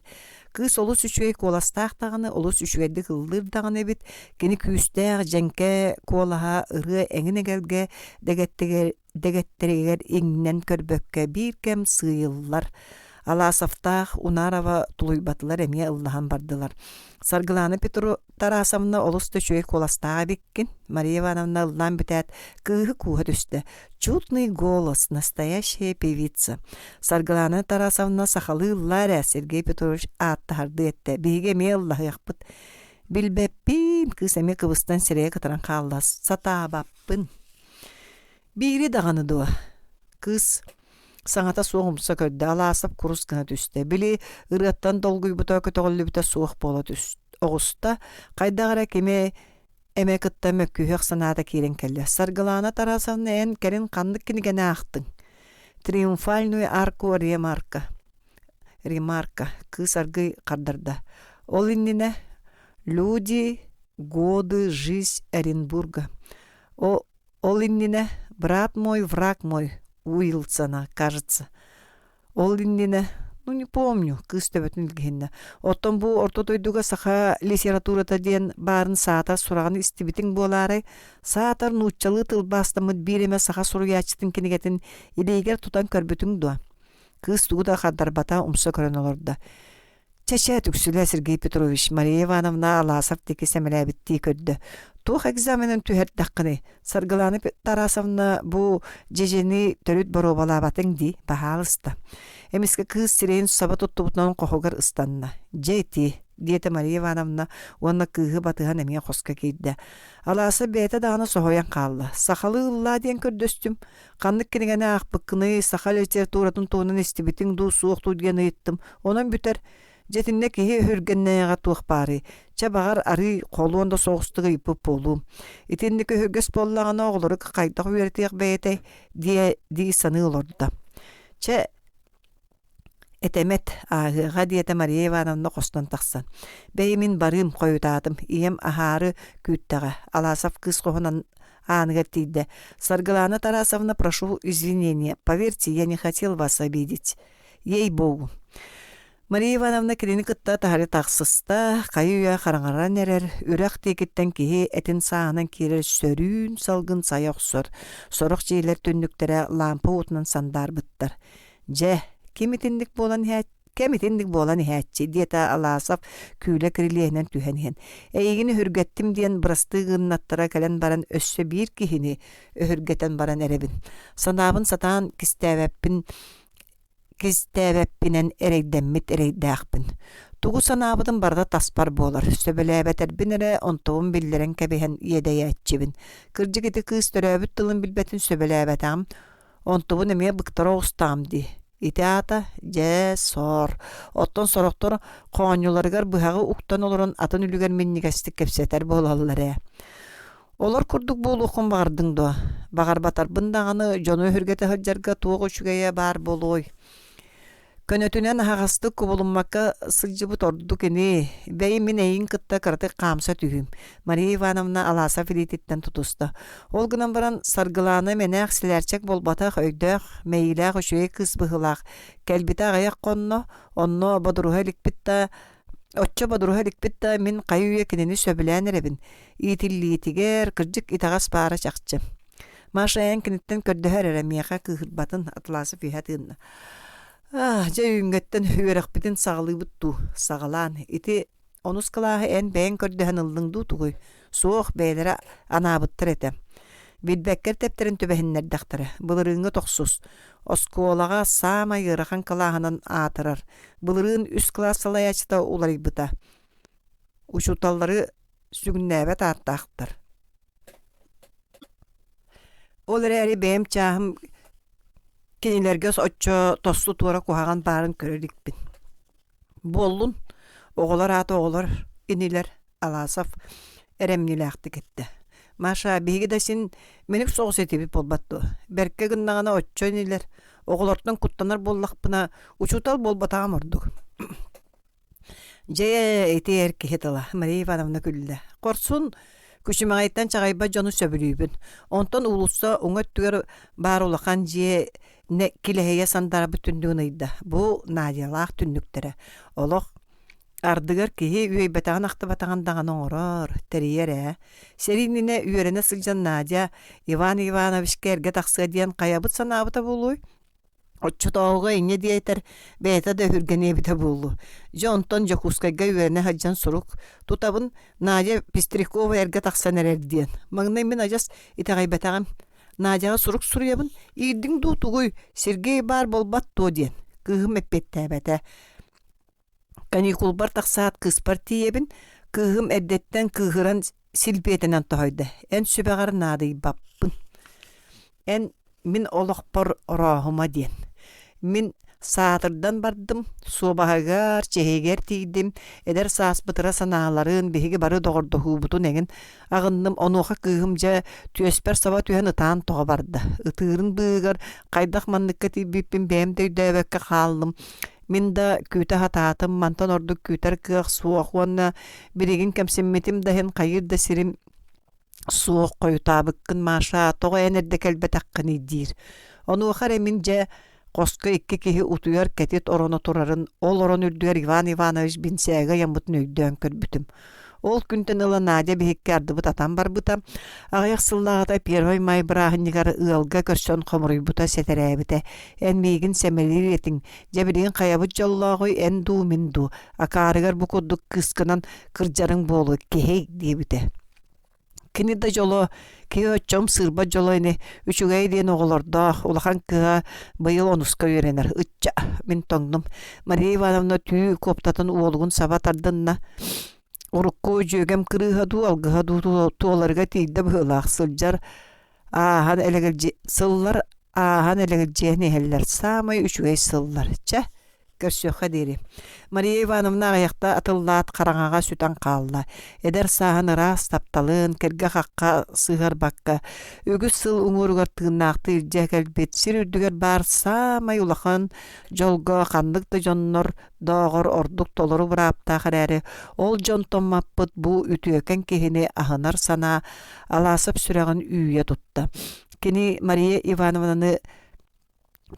Кыыс олус үчүгэй куоластаах даҕаны, олус үчүгэйдик ыллыыр даҕаны эбит. Кини күүстээх, дьэҥкэ куолаһа ырыа эҥин эгэлгэ дэгэттэригэр иҥнэн көрбөккө биир кэм сыыйыллар. Аласовтаах Унарова тулуйбатылар эмиэ ыллаһан бардылар. Саргылаана Петру Тарасовна олус да үчүгэй куоластаах эбиккин. Мария Ивановна ыллаан бүтээт, кыыһы кууһа түстэ. Чудный голос, настоящая певица. Саргылаана Тарасовна сахалыы ыллаа эрэ, Сергей Петрович ааттаһардыы эттэ. Биһиги эмиэ ыллаһыахпыт. Билбэппин, кыыс эмиэ кыбыстан сирэйэ кытаран хаалла. Сатаабаппын. Биири даҕаны дуо? Кыыс саҥата суох умса көрдө, Алаасап курус гына түстэ. Били ырыаттан долгуйбута, көтөҕүллүбүтэ суох буола түс оҕуста. Хайдах эрэ кими эмэ кытта мөккүһүөх санаата киирэн кэллэ. Саргылаана Тарасовна, эн кэлин ханнык кинигэни аахтыҥ? «Триумфальную арку Ремарка». Ремарка, кыыс аргыый хардарда. Ол иннинэ «Люди, годы, жизнь Оренбурга». О Ол иннинэ «Брат мой, враг мой» Уилсона, кажется. Ол иннинэ, ну не помню, кыыс төбөтүн илгиһиннэ. Оттон бу орто дойдуга саха литературата диэн баарын саатар сураҕын истибитиҥ буолаарай? Саатар нууччалыы тылбаастаммыт биир эмэ саха суруйааччытын кинигэтин илиигэр тутан көрбүтүҥ дуо? Кыыс тугу да хардарбата, умса көрөн олордо. Чэ-чэ, түксүлээ Сергей Петрович, Мария Ивановна Аласов диэки сэмэлээбиттии көрдө. Туох экзаменын түһэрдэххиний? Саргылаана Тарасовна бу дьэдьэни төрүт боруобалаабатыҥ дии, баһаалыста. Эмискэ кыыс сирэйин саба туттубутунан хоһугар ыстанна. Дьэ ити, диэтэ Мария Ивановна уонна кыыһы батыһан эмиэ хоско киирдэ. Алааса бэйэтэ даҕаны соһуйан хаалла. Сахалыы ыллаа диэн көрдөстүм. Ханнык кинигэни аахпыккыный, саха литературатын туһунан истибитиҥ дуу, суох дуу диэн ыйыттым. Онон бүтэр. Дьэ итиннэ киһи өһүргэннээҕэ туох баарый? Чэ, баҕар, арыый холуон да соҕустук ыйыппыт буолуум. Итинник өһүргэс буоллаҕына, оҕолору хайдах үөрэтиэх бэйэтэй диэ дии саныы олордо. Чэ, Этэмэт, ааһыаҕа, диэтэ Мария Ивановна хостон тахсан. Бэйи мин барыым, хойутаатым, ийэм аһаары күүттэҕэ, Аласов кыыс хоһунан ааныгар тиийдэ. Саргылаана Тарасовна, прошу извинения, поверьте, я не хотел вас обидеть. Ей-богу. Мария Ивановна кинини кытта таһырдьа тахсыста, хайы-үйэ хараҥаран эрэр, үрэх диэкиттэн киһи этин сааһынан киирэр сөрүүн салгын сайа охсор, сорох дьиэлэр түннүктэрэ лаампа уотунан сандаарбыттар. Дьэ, ким итинник буолан иһээт кэм итинник буолан иһээччи, диэтэ Аласов күүлэ кирилиэһинэн түһэн иһэн. Эйигин өһүргэттим диэн бырастыы гыннаттара кэлэн баран өссө биир киһини өһүргэтэн баран эрэбин. Санаабын сатаан кистээбэппин кистээбэппинэн эрэйдэммит эрэйдээхпин. Тугу санаабытым барыта таспар буолар, сөбүлээбэтэрбин эрэ онтубун биллэрэн кэбиһэн иэдэйээччибин. Кырдьык ити кыыс төрөөбүт тылын билбэтин сөбүлээбэтэҕим, онтубун эмиэ быктара оҕустаҕым дии. Ити аата, дьэ, сор. Оттон сорохтор хоонньуларыгар быһаҕы уктан олорон атын үлүгэр минньигэстик кэпсэтэр буолаллар ээ. Олор курдук буолуоххун баҕардыҥ дуо? Баҕарбатарбын даҕаны дьону өһүргэтэ сылдьарга туох үчүгэйэ баар буолуой? Көнөтүнэн аһаҕастык кубулуммакка сылдьыбыт ордук ини. Бэйи мин эйигин кытта кыратык хаамса түһүүм, Мария Ивановна Аласов илиититтэн тутуста. Ол гынан баран Саргылаана мэнээх силээрчэк буолбатах өйдөөх, мэйиилээх үчүгэй кыыс быһыылаах. Кэлбитэ аҕыйах хонно, онно бодоруһа иликпит да Оччо бодоруһа иликпит да, мин хайы-үйэ кинини сөбүлээн эрэбин. Иитиллиитигэр, кырдьык, итэҕэс баара чахчы. Маша эн киниттэн көрдөһөр эрэ, миэхэ кыыһырбатын, Атласов үһэ тыынна. Аа, дьэ үүҥҥэттэн үөрэхпитин саҕалыыбыт дуу, саҕалаан. Ити онус кылааһы эн бэйэҥ көрдөһөн ыллыҥ дуу тугуй? Суох, бэйэлэрэ анаабыттар этэ. Билбэккэр тэптэрин түбэһиннэрдэхтэрэ. Былырыыҥҥы тохсус. Оскуолаҕа саамай ыарахан кылааһынан аатырар. Былырыын үс кылаас салайааччыта уларыйбыта. Учууталлары сүгүннээбэт ааттаахтар. Ол эрээри бэйэм чааһым кинилэргэ оччо тосту туора куһаҕан баарын көрө иликпин. Буоллун, оҕолор аата оҕолор инилэр, Аласов эрэмньилээхтик эттэ. Маша, биһиги да син мэник соҕус этибит буолбат дуо? Бэркэ гыннаҕына оччо инилэр, оҕолортон куттанар буоллахпына, учуутал буолбатаҕым ордук. Дьэ, ити эр киһи тыла, Мария Ивановна күллэ. Хорсун, күчүмэҕэйтэн чаҕыйбат дьону сөбүлүүбүн. Онтон уулусса уҥа өттүгэр баар улахан дьиэ килэһийэ сандаарбыт түннүгүн ыйда. Бу Надялаах түннүктэрэ. Олох ардыгар киһи үөйбэтэҕин-ахтыбатаҕын даҕаны оҥорор, тэрийэр ээ. Сэрии иннинэ үөрэнэ сылдьан Надя Иван Ивановичка эргэ тахсыа диэн хайабыт санаабыта буолуой? Оччотооҕуга инньэ диэтэр, бэйэтэ да өһүргэниэ эбитэ буолуо. Дьэ онтон Дьокуускайга үөрэнэ сылдьан сурук тутабын Надя Пестрякова эргэ тахсан эрэр диэн. Маҥнай мин адьас итэҕэйбэтэҕим. Надяҕа сурук суруйабын, иирдиҥ дуу тугуй, Сергей баар буолбат дуо диэн. Кыыһым эппиэттээбэтэ. Каникулбар тахсаат кыыспар тиийэбин, кыыһым эрдэттэн кыыһыран силбиэтэнэн тоһуйда: «Эн сүбэҕэр наадыйбаппын. Эн мин олохпор орооһума» диэн. Мин саатырдан бардым, суобаһыгар, чэһигэр тиийдим, эдэр сааспыт ыра санааларын, биһиги бары доҕордоһуубутун эҥин аҕынным. Онуоха кыыһым дьэ түөспэр саба түһэн ытаан тоҕо барда. Ытыырын быыһыгар хайдах манныкка тиийбиппин бэйэм да өйдөөбөккө хааллым. Мин да күүтэ сатаатым, мантан ордук күүтэр кыах суох уонна билигин кэмсиммитим да иһин хайыыр да сирим суох хойутаабыккын, Маша, тоҕо эн эрдэ кэлбэтэххиний диир. Онуоха эрэ мин дьэ хоско икки киһи утуйар кэтит ороно турарын, ол орон үрдүгэр Иван Иванович бинсээгэ ыйаммытын өйдөөн көрбүтүм. Ол күнтэн ыла Надя биһикки ардыбыт атан барбыта. Аҕыйах сыллааҕыта Первый май бырааһынньыгар ыалга көрсөн хомуруйбута, сэтэрээбитэ. Эн миигин сэмэлиир этиҥ. Дьэ билигин хайабыт дьоллооҕуй, эн дуу, мин дуу? Акаарыгар бу курдук кыыскынан кырдьарыҥ буолуо, киһи диэбитэ. Кини да дьоло, киһи оччом сыырбат дьоло ини, үчүгэй диэн оҕолордоох, улахан кыыһа быйыл онуска үөрэнэр. Ычча, мин тоҥнум. Мария Ивановна түү куоптатын уолугун саба тардынна. Урукку дьүөгэм кырыыһа дуу, алгыһа дуу туоларыга тиийдэ быһыылаах сылдьар ааһан элэгэлдьи сыллар ааһан элэгэлдьийэн иһэллэр. Саамай үчүгэй сыллар. Чэ, Көрсүөххэ диэри. Мария Ивановна аҕыйахта атыллаат хараҥаҕа сүтэн хаалла. Эдэр сааһын ыраас тапталын, киргэ-хахха сыһыарбакка, үгүс сыл уҥуоругар тыыннаахтыы илдьэ кэлбит сир үрдүгэр баар саамай улахан дьолго ханнык да дьоннор дооҕор ордук толору бырааптаах эрээри, ол дьонтон маппыт бу үтүөкэн киһини аһынар санаа Алаасап сүрэҕин үүйэ тутта. Кини Мария Ивановнаны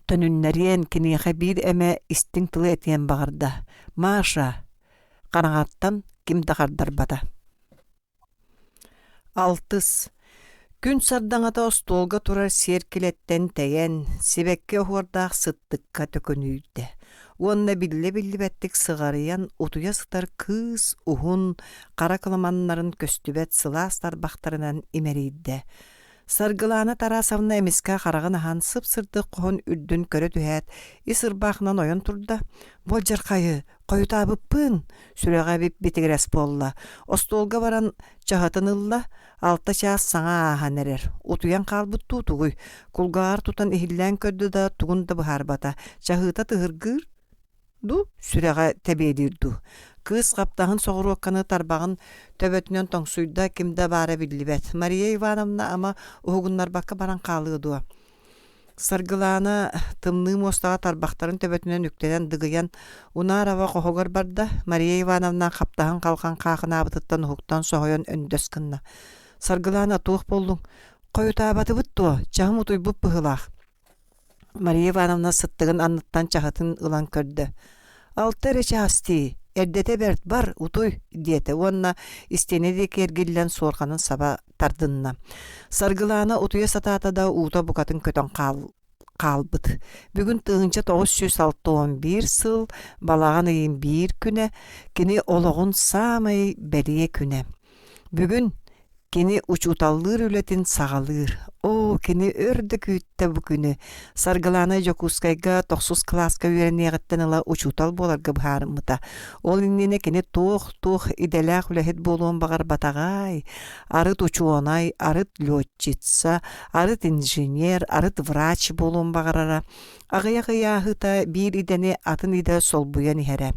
төнүннэриэн, киниэхэ биир эмэ истиҥ тылы этиэн баҕарда: «Маша!» Хараҥаттан ким да хардарбата. Алтыс Күн сардаҥата остуолга турар сиэркилэттэн тэйэн, сибэкки оһуордаах сыттыкка төкүнүйдэ уонна биллэ-биллибэттик сыҕарыйан утуйа сытар кыыс уһун, хара кыламаннарын көстүбэт сылаас тарбахтарынан имэрийдэ. Саргылаана Тарасовна эмискэ хараҕын аһан сып-сырдык хоһун үрдүн көрө түһээт, ис ырбаахынан ойон турда. «Буолдьархайы, хойутаабыппын!» Сүрэҕэ битигирэс буолла. Остуолга баран чаһытын ылла, алта чаас саҥа ааһан эрэр. Утуйан хаалбыт дуу тугуй? Кулгааҕар тутан иһиллээн көрдө да, тугун да быһаарбата. Чаһыыта тыһыргыыр дуу, сүрэҕэ тэбиэлиир дуу. Кыыс хаптаһын соҕуруокканы тарбаҕын төбөтүнэн тоҥсуйда, ким да баара биллибэт. Мария Ивановна ама уһугуннарбакка баран хаалыа дуо? Саргылаана тымныы муостаҕа тарбахтарын төбөтүнэн үктэнэн дыгыйан Унаарова хоһугар барда. Мария Ивановна хаптаһын халҕан хаахынаабытыттан уһуктан соһуйан өндөс гынна. «Саргылаана, туох буоллуҥ? Хойутаабатыбыт дуо? Чаһым утуйбут быһыылаах». Мария Ивановна сыттыгын анныттан чаһытын ылан көрдө: «Алта эрэ чаас дии, эрдэтэ бэрт, бар, утуй» диэтэ уонна истиэнэ диэки эргиллэн суорҕанын саба тардынна. Саргылаана утуйа сатаата да уута букатын көтөн хаалбыт. Бүгүн 1961 сыл балаҕан ыйын биир күнэ, кини олоҕун саамай бэлиэ күнэ. Бүгүн Кини учууталлыыр үлэтин саҕалыыр. Оо, кини өр да күүттэ бу күнү. Саргылаана Дьокуускайга тохсус кылааска үөрэниэҕиттэн ыла учуутал буоларга быһаарыммыта. Ол иннинэ кини туох-туох идэлээх үлэһит буолуон баҕарбатаҕай. Арыт учуонай, арыт летчица, арыт инженер, арыт врач буолуон баҕарара. Аҕыйах ыйааһыта биир идэни атын идэ солбуйан иһэрэ.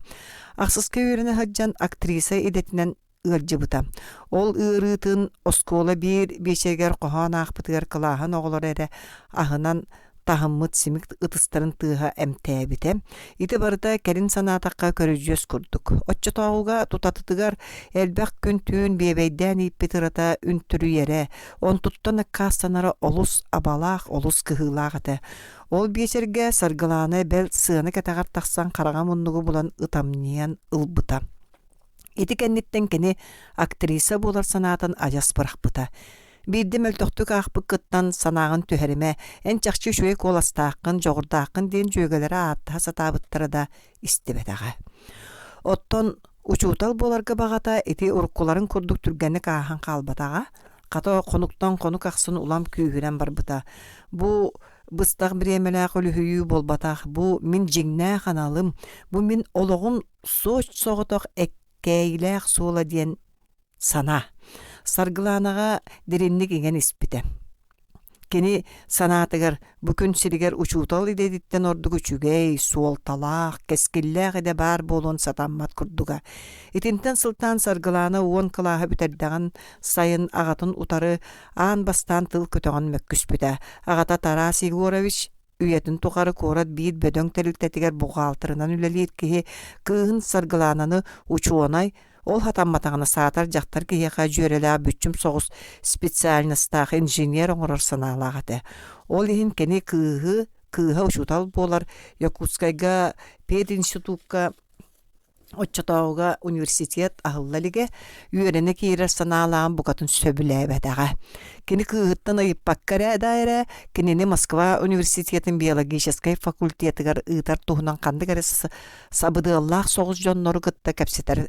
Ахсыска үөрэнэ сылдьан актриса идэтинэн ыалдьыбыта. Ол ыарыытын оскуола биир биэчэригэр хоһоон аахпытыгар кылааһын оҕолоро эрэ аһынан таһыммыт симик ытыстарын тыаһа эмтээбитэ. Ити барыта кэлин санаатахха көрүдьүөс курдук. Оччотооҕуга тутатытыгар элбэх күн-түүн биэбэйдээн ииппит ырата үнтүрүйэрэ, онтуттан аккаастанара олус абалаах, олус кыһыылаах этэ. Ол биэчэргэ Саргылаана бэл сыана кэтэҕэр тахсан хараҥа муннугу булан ытамньыйан ылбыта. Ити кэнниттэн кини актриса буолар санаатын адьас бырахпыта. Биирдэ мөлтөхтүк аахпыккыттан санааҕын түһэримэ, эн чахчы үчүгэй куоластааххын, дьоҕурдааххын диэн дьүөгэлэрэ ааттаһа сатаабыттара да истибэтэҕэ. Оттон учуутал буоларга баҕата ити уруккуларын курдук түргэнник ааһан хаалбатаҕа, хата хонуктан хонук ахсын улам күүһүрэн барбыта. Бу быстах бириэмэлээх үлүһүйүү буолбатах, бу мин дьиҥнээх аналым, бу мин олоҕум суоч-соҕотох эккээйилээх суола диэн санаа Саргылаанаҕа дириҥник иҥэн испитэ. Кини санаатыгар бу күн сиригэр учуутал идэтиттэн ордук үчүгэй, суолталаах, кэскиллээх идэ баар буолуон сатаммат курдуга. Итинтэн сылтаан Саргылаана уон кылааһы бүтэрдэҕин сайын аҕатын утары аан бастаан тыл көтөҕөн мөккүспүтэ. Аҕата Тарас Егорович үйэтин тухары куорат биир бөдөҥ тэрилтэтигэр буҕаалтырынан үлэлиир киһи кыыһын Саргылаананы учуонай, ол хатамматаҕына саатар дьахтар киһиэхэ дьүөрэлээх бүччүм соҕус специальностаах инженер оҥорор санаалаах этэ. Ол иһин кини кыыһы, кыыһа учуутал буолар Якутскайга пединститукка Оччотооҕуга университет аһылла илигэ, үөрэнэ киирэр санаалааҕын букатын сөбүлээбэтэҕэ. Кини кыыһыттан ыйыппакка эрэ да эрэ, кинини Москва университетын биологическай факультетыгар ыытар туһунан ханнык эрэ сабыдыаллаах соҕус дьоннору кытта кэпсэтэр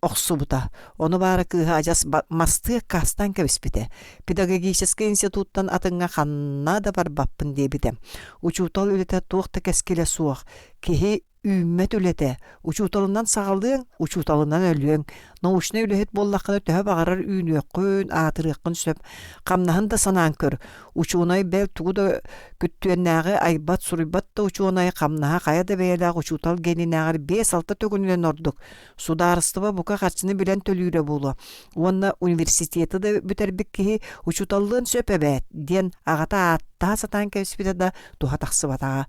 охсубута. Ону баара кыыһа адьас мастыы аккаастаан кэбиспитэ. Педагогическай институттан атыҥҥа ханна да барбаппын диэбитэ. Учуутал үлэтэ туох да кэскилэ суох. Киһи үүммэт үлэтэ, учууталынан саҕалыаҥ, учууталынан өлүөҥ. Научнай үлэһит буоллаххына төһө баҕарар үүнүөххүн, аатырыаххын сөп. Хамнаһын да санаан көр. Учуонай бэл тугу да күттүөннээҕи айбат, суруйбат да учуонай хамнаһа хайа да бэйэлээх учуутал генинээҕэр биэс-алта төгүлүнэн ордук. Судаарыстыба бука харчыны билэн төлүүрэ буолуо. Уонна университеты да бүтэрбит киһи учууталлыан сөп эбээт, диэн аҕата ааттаһа сатаан кэбиспитэ да туһа тахсыбатаҕа.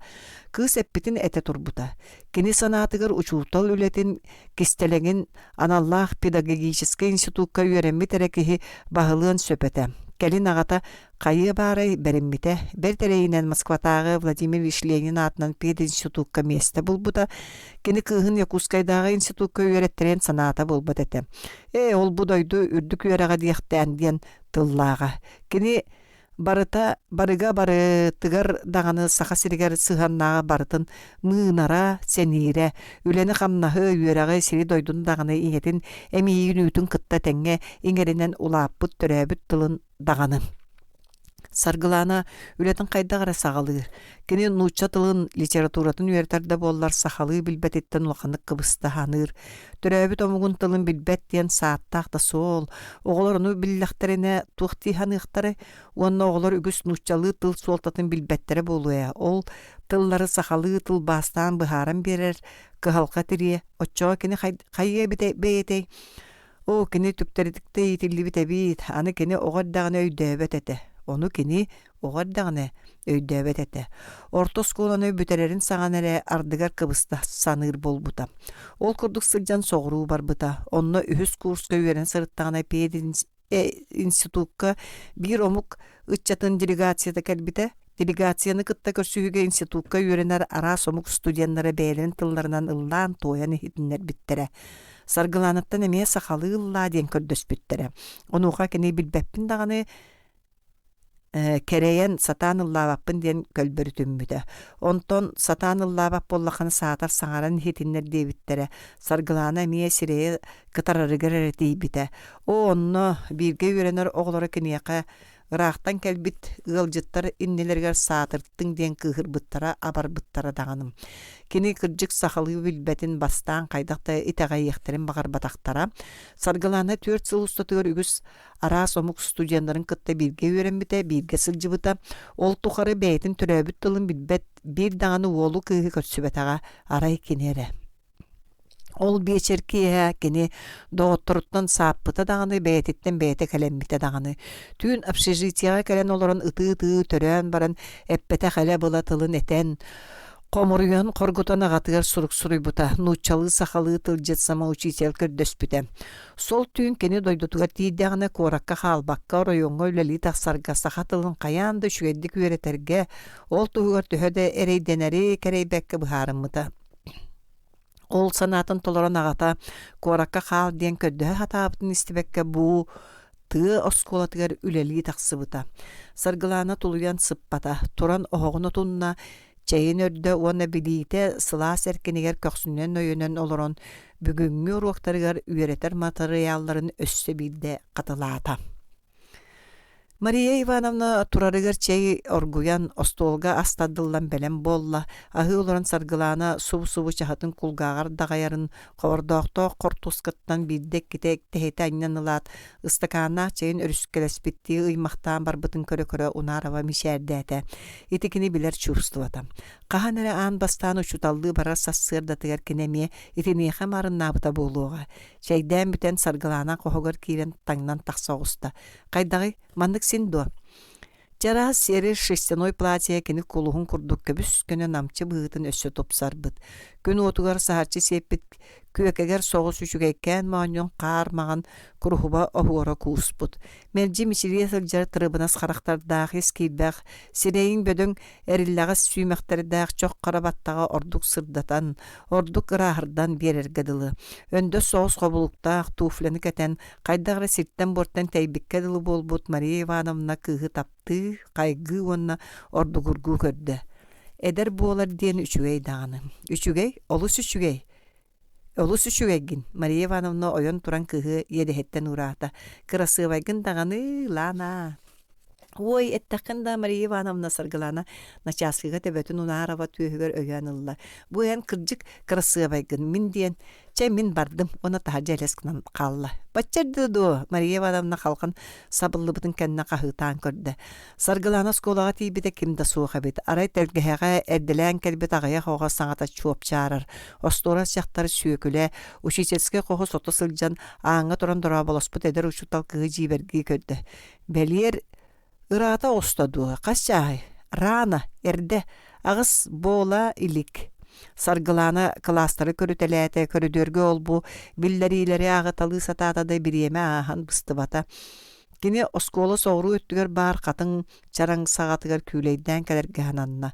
Кыыс эппитин этэ турбута. Кини санаатыгар учуутал үлэтин кистэлэҥин аналлаах педагогическай институкка үөрэммит эрэ киһи баһылыан сөп этэ. Кэлин аҕата хайыа баарай бэриммитэ, бэрт эрэйинэн Москватааҕы Владимир Ильич Ленин аатынан пединститукка миэстэ булбута. Кини кыыһын Якутскайдааҕы институкка үөрэттэриэн санаата буолбат этэ. Ээ, ол бу дойду үрдүк үөрэҕэ диэхтээн диэн тыллааҕа. Кини Барыта барыга барытыгар даҕаны Саха сиригэр сыһыаннааҕы барытын мыынара, сэниирэ, үлэни-хамнаһы, үөрэҕи, сири-дойдуну даҕаны ийэтин эмиийин үүтүн кытта тэҥҥэ иҥэринэн улааппыт төрөөбүт тылын даҕаны. Саргылаана үлэтин хайдах эрэ саҕалыыр. Кини нуучча тылын, литературатын үөрэтэр да буоллар сахалыы билбэтиттэн улаханнык кыбыста саныыр. Төрөөбүт омугун тылын билбэт диэн сааттаах да суол. Оҕолор ону биллэхтэринэ туох дии саныахтарай? Уонна оҕолор үгүс нууччалыы тыл суолтатын билбэттэрэ буолуо ээ. Ол тыллары сахалыы тылбаастаан быһааран биэрэр кыһалҕа тириэ. Оччоҕо кини хайыа эбитэ бэйэтэй? Оо, кини түктэритик да иитиллибит эбит. Аны кини оҕо эрдэҕинэ өйдөөбөт этэ. Ону кини оҕо эрдэҕинэ өйдөөбөт этэ. Орто оскуоланы бүтэрэрин саҕана эрэ ардыгар кыбыста саныыр буолбута. Ол курдук сылдьан соҕуруу барбыта. Онно үһүс курска үөрэнэ сырыттаҕына пединститукка биир омук ыччатын делегацията кэлбитэ. Делегацияны кытта көрсүһүүгэ институкка үөрэнэр араас омук студеннара бэйэлэрин тылларынан ыллаан-туойан иһитиннэрбиттэрэ. Саргылаанаттан эмиэ сахалыы ыллаа диэн көрдөспүттэрэ. Онуоха кини билбэппин даҕаны кэрэйэн сатаан ыллаабаппын диэн көлбөрүтүммүтэ. Онтон сатаан ыллаабат буоллаххына саатар саҥаран иһитиннэр диэбиттэрэ. Саргылаана эмиэ сирэйэ кытарарыгар эрэ тиийбитэ. Оо, онно бииргэ үөрэнэр оҕолоро киниэхэ ыраахтан кэлбит ыалдьыттар иннилэригэр саатыртыҥ диэн кыыһырбыттара, абарбыттара даҕаны. Кини кырдьык сахалыы билбэтин бастаан хайдах да итэҕэйиэхтэрин баҕарбатахтара. Саргылаана түөрт сыл устатыгар үгүс араас омук студеннарын кытта бииргэ үөрэммитэ, бииргэ сылдьыбыта. Ол тухары бэйэтин төрөөбүт тылын билбэт биир даҕаны уолу-кыыһы көрсүбэтэҕэ, арай кини эрэ. Ол биэчэр киэһэ кини доҕотторуттан сааппыта даҕаны, бэйэтиттэн бэйэтэ кэлэммитэ даҕаны. Түүн общежитиеҕа кэлэн олорон ытыы-ытыы төрөөн баран эппэтэх элэ-была тылын этэн, хомуруйан хоргутан аҕатыгар сурук суруйбута, нууччалыы-сахалыы тылдьыт самоучитель көрдөспүтэ. Сол түүн кини дойдутугар тиийдэҕинэ куоракка хаалбакка оройуоҥҥа үлэлии тахсарга саха тылын хайаан да үчүгэйдик үөрэтэргэ, ол туһугар төһө да эрэйдэнэри кэрэйбэккэ быһаарыммыта. Ол санаатын толорон аҕата куоракка хаал диэн көрдөһө сатаабытын истибэккэ бу тыа оскуолатыгар үлэлии тахсыбыта. Саргылаана тулуйан сыппата, туран оһоҕун отунна, чэйин өрдө уонна билиитэ сылаас эркинигэр көхсүнэн өйөнөн олорон бүгүҥҥү уруоктарыгар үөрэтэр матырыйаалларын өссө биирдэ хатылаата. Мария Ивановна турарыгар чэй оргуйан, остуолга ас тардыллан бэлэм буолла, аһыы олорон Саргылаана субу-субу чаһытын кулгааҕар даҕайарын, хобордоохтоох хортуускаттан биирдэ-иккитэ тэһитэ анньан ылаат, ыстакааннаах чэйин өрүскэлэспиттии ыймахтаан барбытын көрө-көрө Унарова мичээрдээтэ. Ити кини билэр чувствота. Хаһан эрэ аан бастаан учууталлыы барар сарсыардатыгар кини эмиэ итиниэхэ маарыннаабыта буолуоҕа. Чэйдээн бүтэн Саргылаана хоһугар киирэн таҥнан тахса оҕуста. Хайдаҕый, маннык син дуо? Чараас сиэрэй шерстяной платье кини кулуһун курдук көбүс-көнө намчы быһыытын өссө тупсарбыт. Күн уотугар саһарчы сиэппит күөкэгэр соҕус үчүгэйкээн моонньун хаар маҕан куруһуба оһуора кууспут. Мэлдьи мичилийэ сылдьар тырыбынас харахтардаах ис киирбэх, сирэйиҥ бөдөҥ эриллэҕэс сүүмэхтэрдээх чох хара баттаҕа ордук сырдатан, ордук ырааһырдан биэрэргэ дылы. Өндөс соҕус хобулуктаах туфляны кэтэн, хайдах эрэ сиртэн-буортан тэйбиккэ дылы буолбут Мария Ивановна кыыһы таптыы, хайгыы уонна ордугургуу көрдө. Эдэр буолар диэн үчүгэй даҕаны. Үчүгэй, олус үчүгэй. Олус үчүгэйгин, Мария Ивановна ойон туран кыыһы иэдэһиттэн уураата. Кырасыабайгын даҕаны, Лана. Уой, эттэххин да, Мария Ивановна Саргылаана начааскыга төбөтүн Унаарова түөһүгэр өйөөн ылла. Бу эн кырдьык кырасыабайгын, мин диэн Чэ, мин бардым уонна таһырдьа элэс гынан хаалла. Бачча эрдэ дуо? Мария Ивановна халҕан сабыллыбытын кэннэ хаһыытаан көрдө. Саргылаана оскуолаҕа тиийбитэ ким да суох эбит. Арай тэлгэһэҕэ эрдэлээн кэлбит аҕыйах оҕо саҥата чуопчаарар. Остуорас дьахтар Сүөкүлэ учительскай хоһу сото сылдьан ааҥҥа туран дорооболоспут эдэр учуутал кыыһы дьиибэргии көрдө. Бэлиэр Ыраата оҕуста дуо, хас чааһый? Рано, эрдэ, аҕыс буола илик. Саргылаана кылаастары көрүтэлээтэ, көрүдүөргэ ол-бу биллэриилэри ааҕыталыы сатаата да бириэмэ ааһан быстыбата. Кини оскуола соҕуруу өттүгэр баар хатыҥ чараҥ саҕатыгар күүлэйдээн кэлэргэ сананна.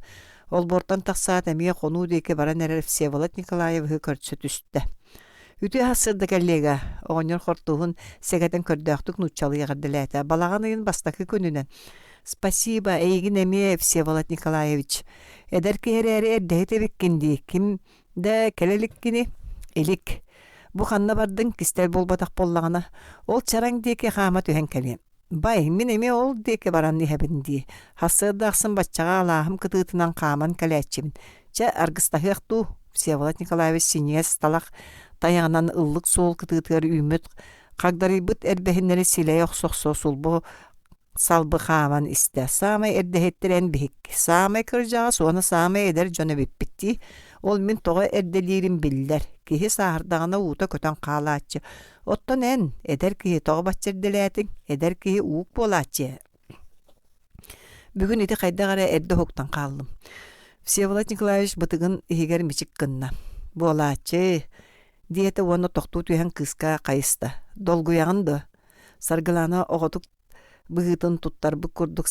Олбуортан тахсаат эмиэ хонуу диэки баран эрэр Всеволод Николаевиһы көрсө түстэ. Үтүө сарсыарда коллега, оҕонньор хортууһун сэгэтэн көрдөөхтүк нууччалыы эҕэрдэлээтэ. Балаҕан ыйын бастакы күнүнэн. Спасибо, эйигин эмиэ, Всеволод Николаевич. Эдэр киһи эрээри эрдэһит эбиккин дии. Ким да кэлэ иликкини? Илик. Бу ханна бардыҥ, кистэл буолбатах буоллаҕына. Ол чараҥ диэки хаама түһэн кэлиэм. Бай, мин эмиэ ол диэки баран иһэбин дии. Сарсыарда ахсын баччаҕа алааһым кытыытынан хааман кэлээччибин. Чэ, аргыстаһыах дуу, Всеволод Николаевич синьиэс талах тайаҕынан ыллык суол кытыытыгар үүммүт хагдарыйбыт эрбэһиннэри силэйэ охсо-охсо сулбу салбы хааман истэ. Саамай эрдэһиттэр эн биһикки, саамай кырдьаҕас уонна саамай эдэр дьон эбиппит дии. Ол мин тоҕо эрдэлиирим биллэр. Киһи сааһырдаҕына уута көтөн хаалааччы. Оттон эн, эдэр киһи, тоҕо бачча эрдэлээтиҥ? Эдэр киһи уук буолааччы ээ. Бүгүн ити хайдах эрэ эрдэ уһуктан хааллым. Всеволод Николаевич бытыгын иһигэр мичик гынна. Буолааччы, диэтэ уонна тохтуу түһэн кыыска хайыста. Долгуйаҕын дуо? Саргылаана оҕотук быһыытын туттарбыт курдук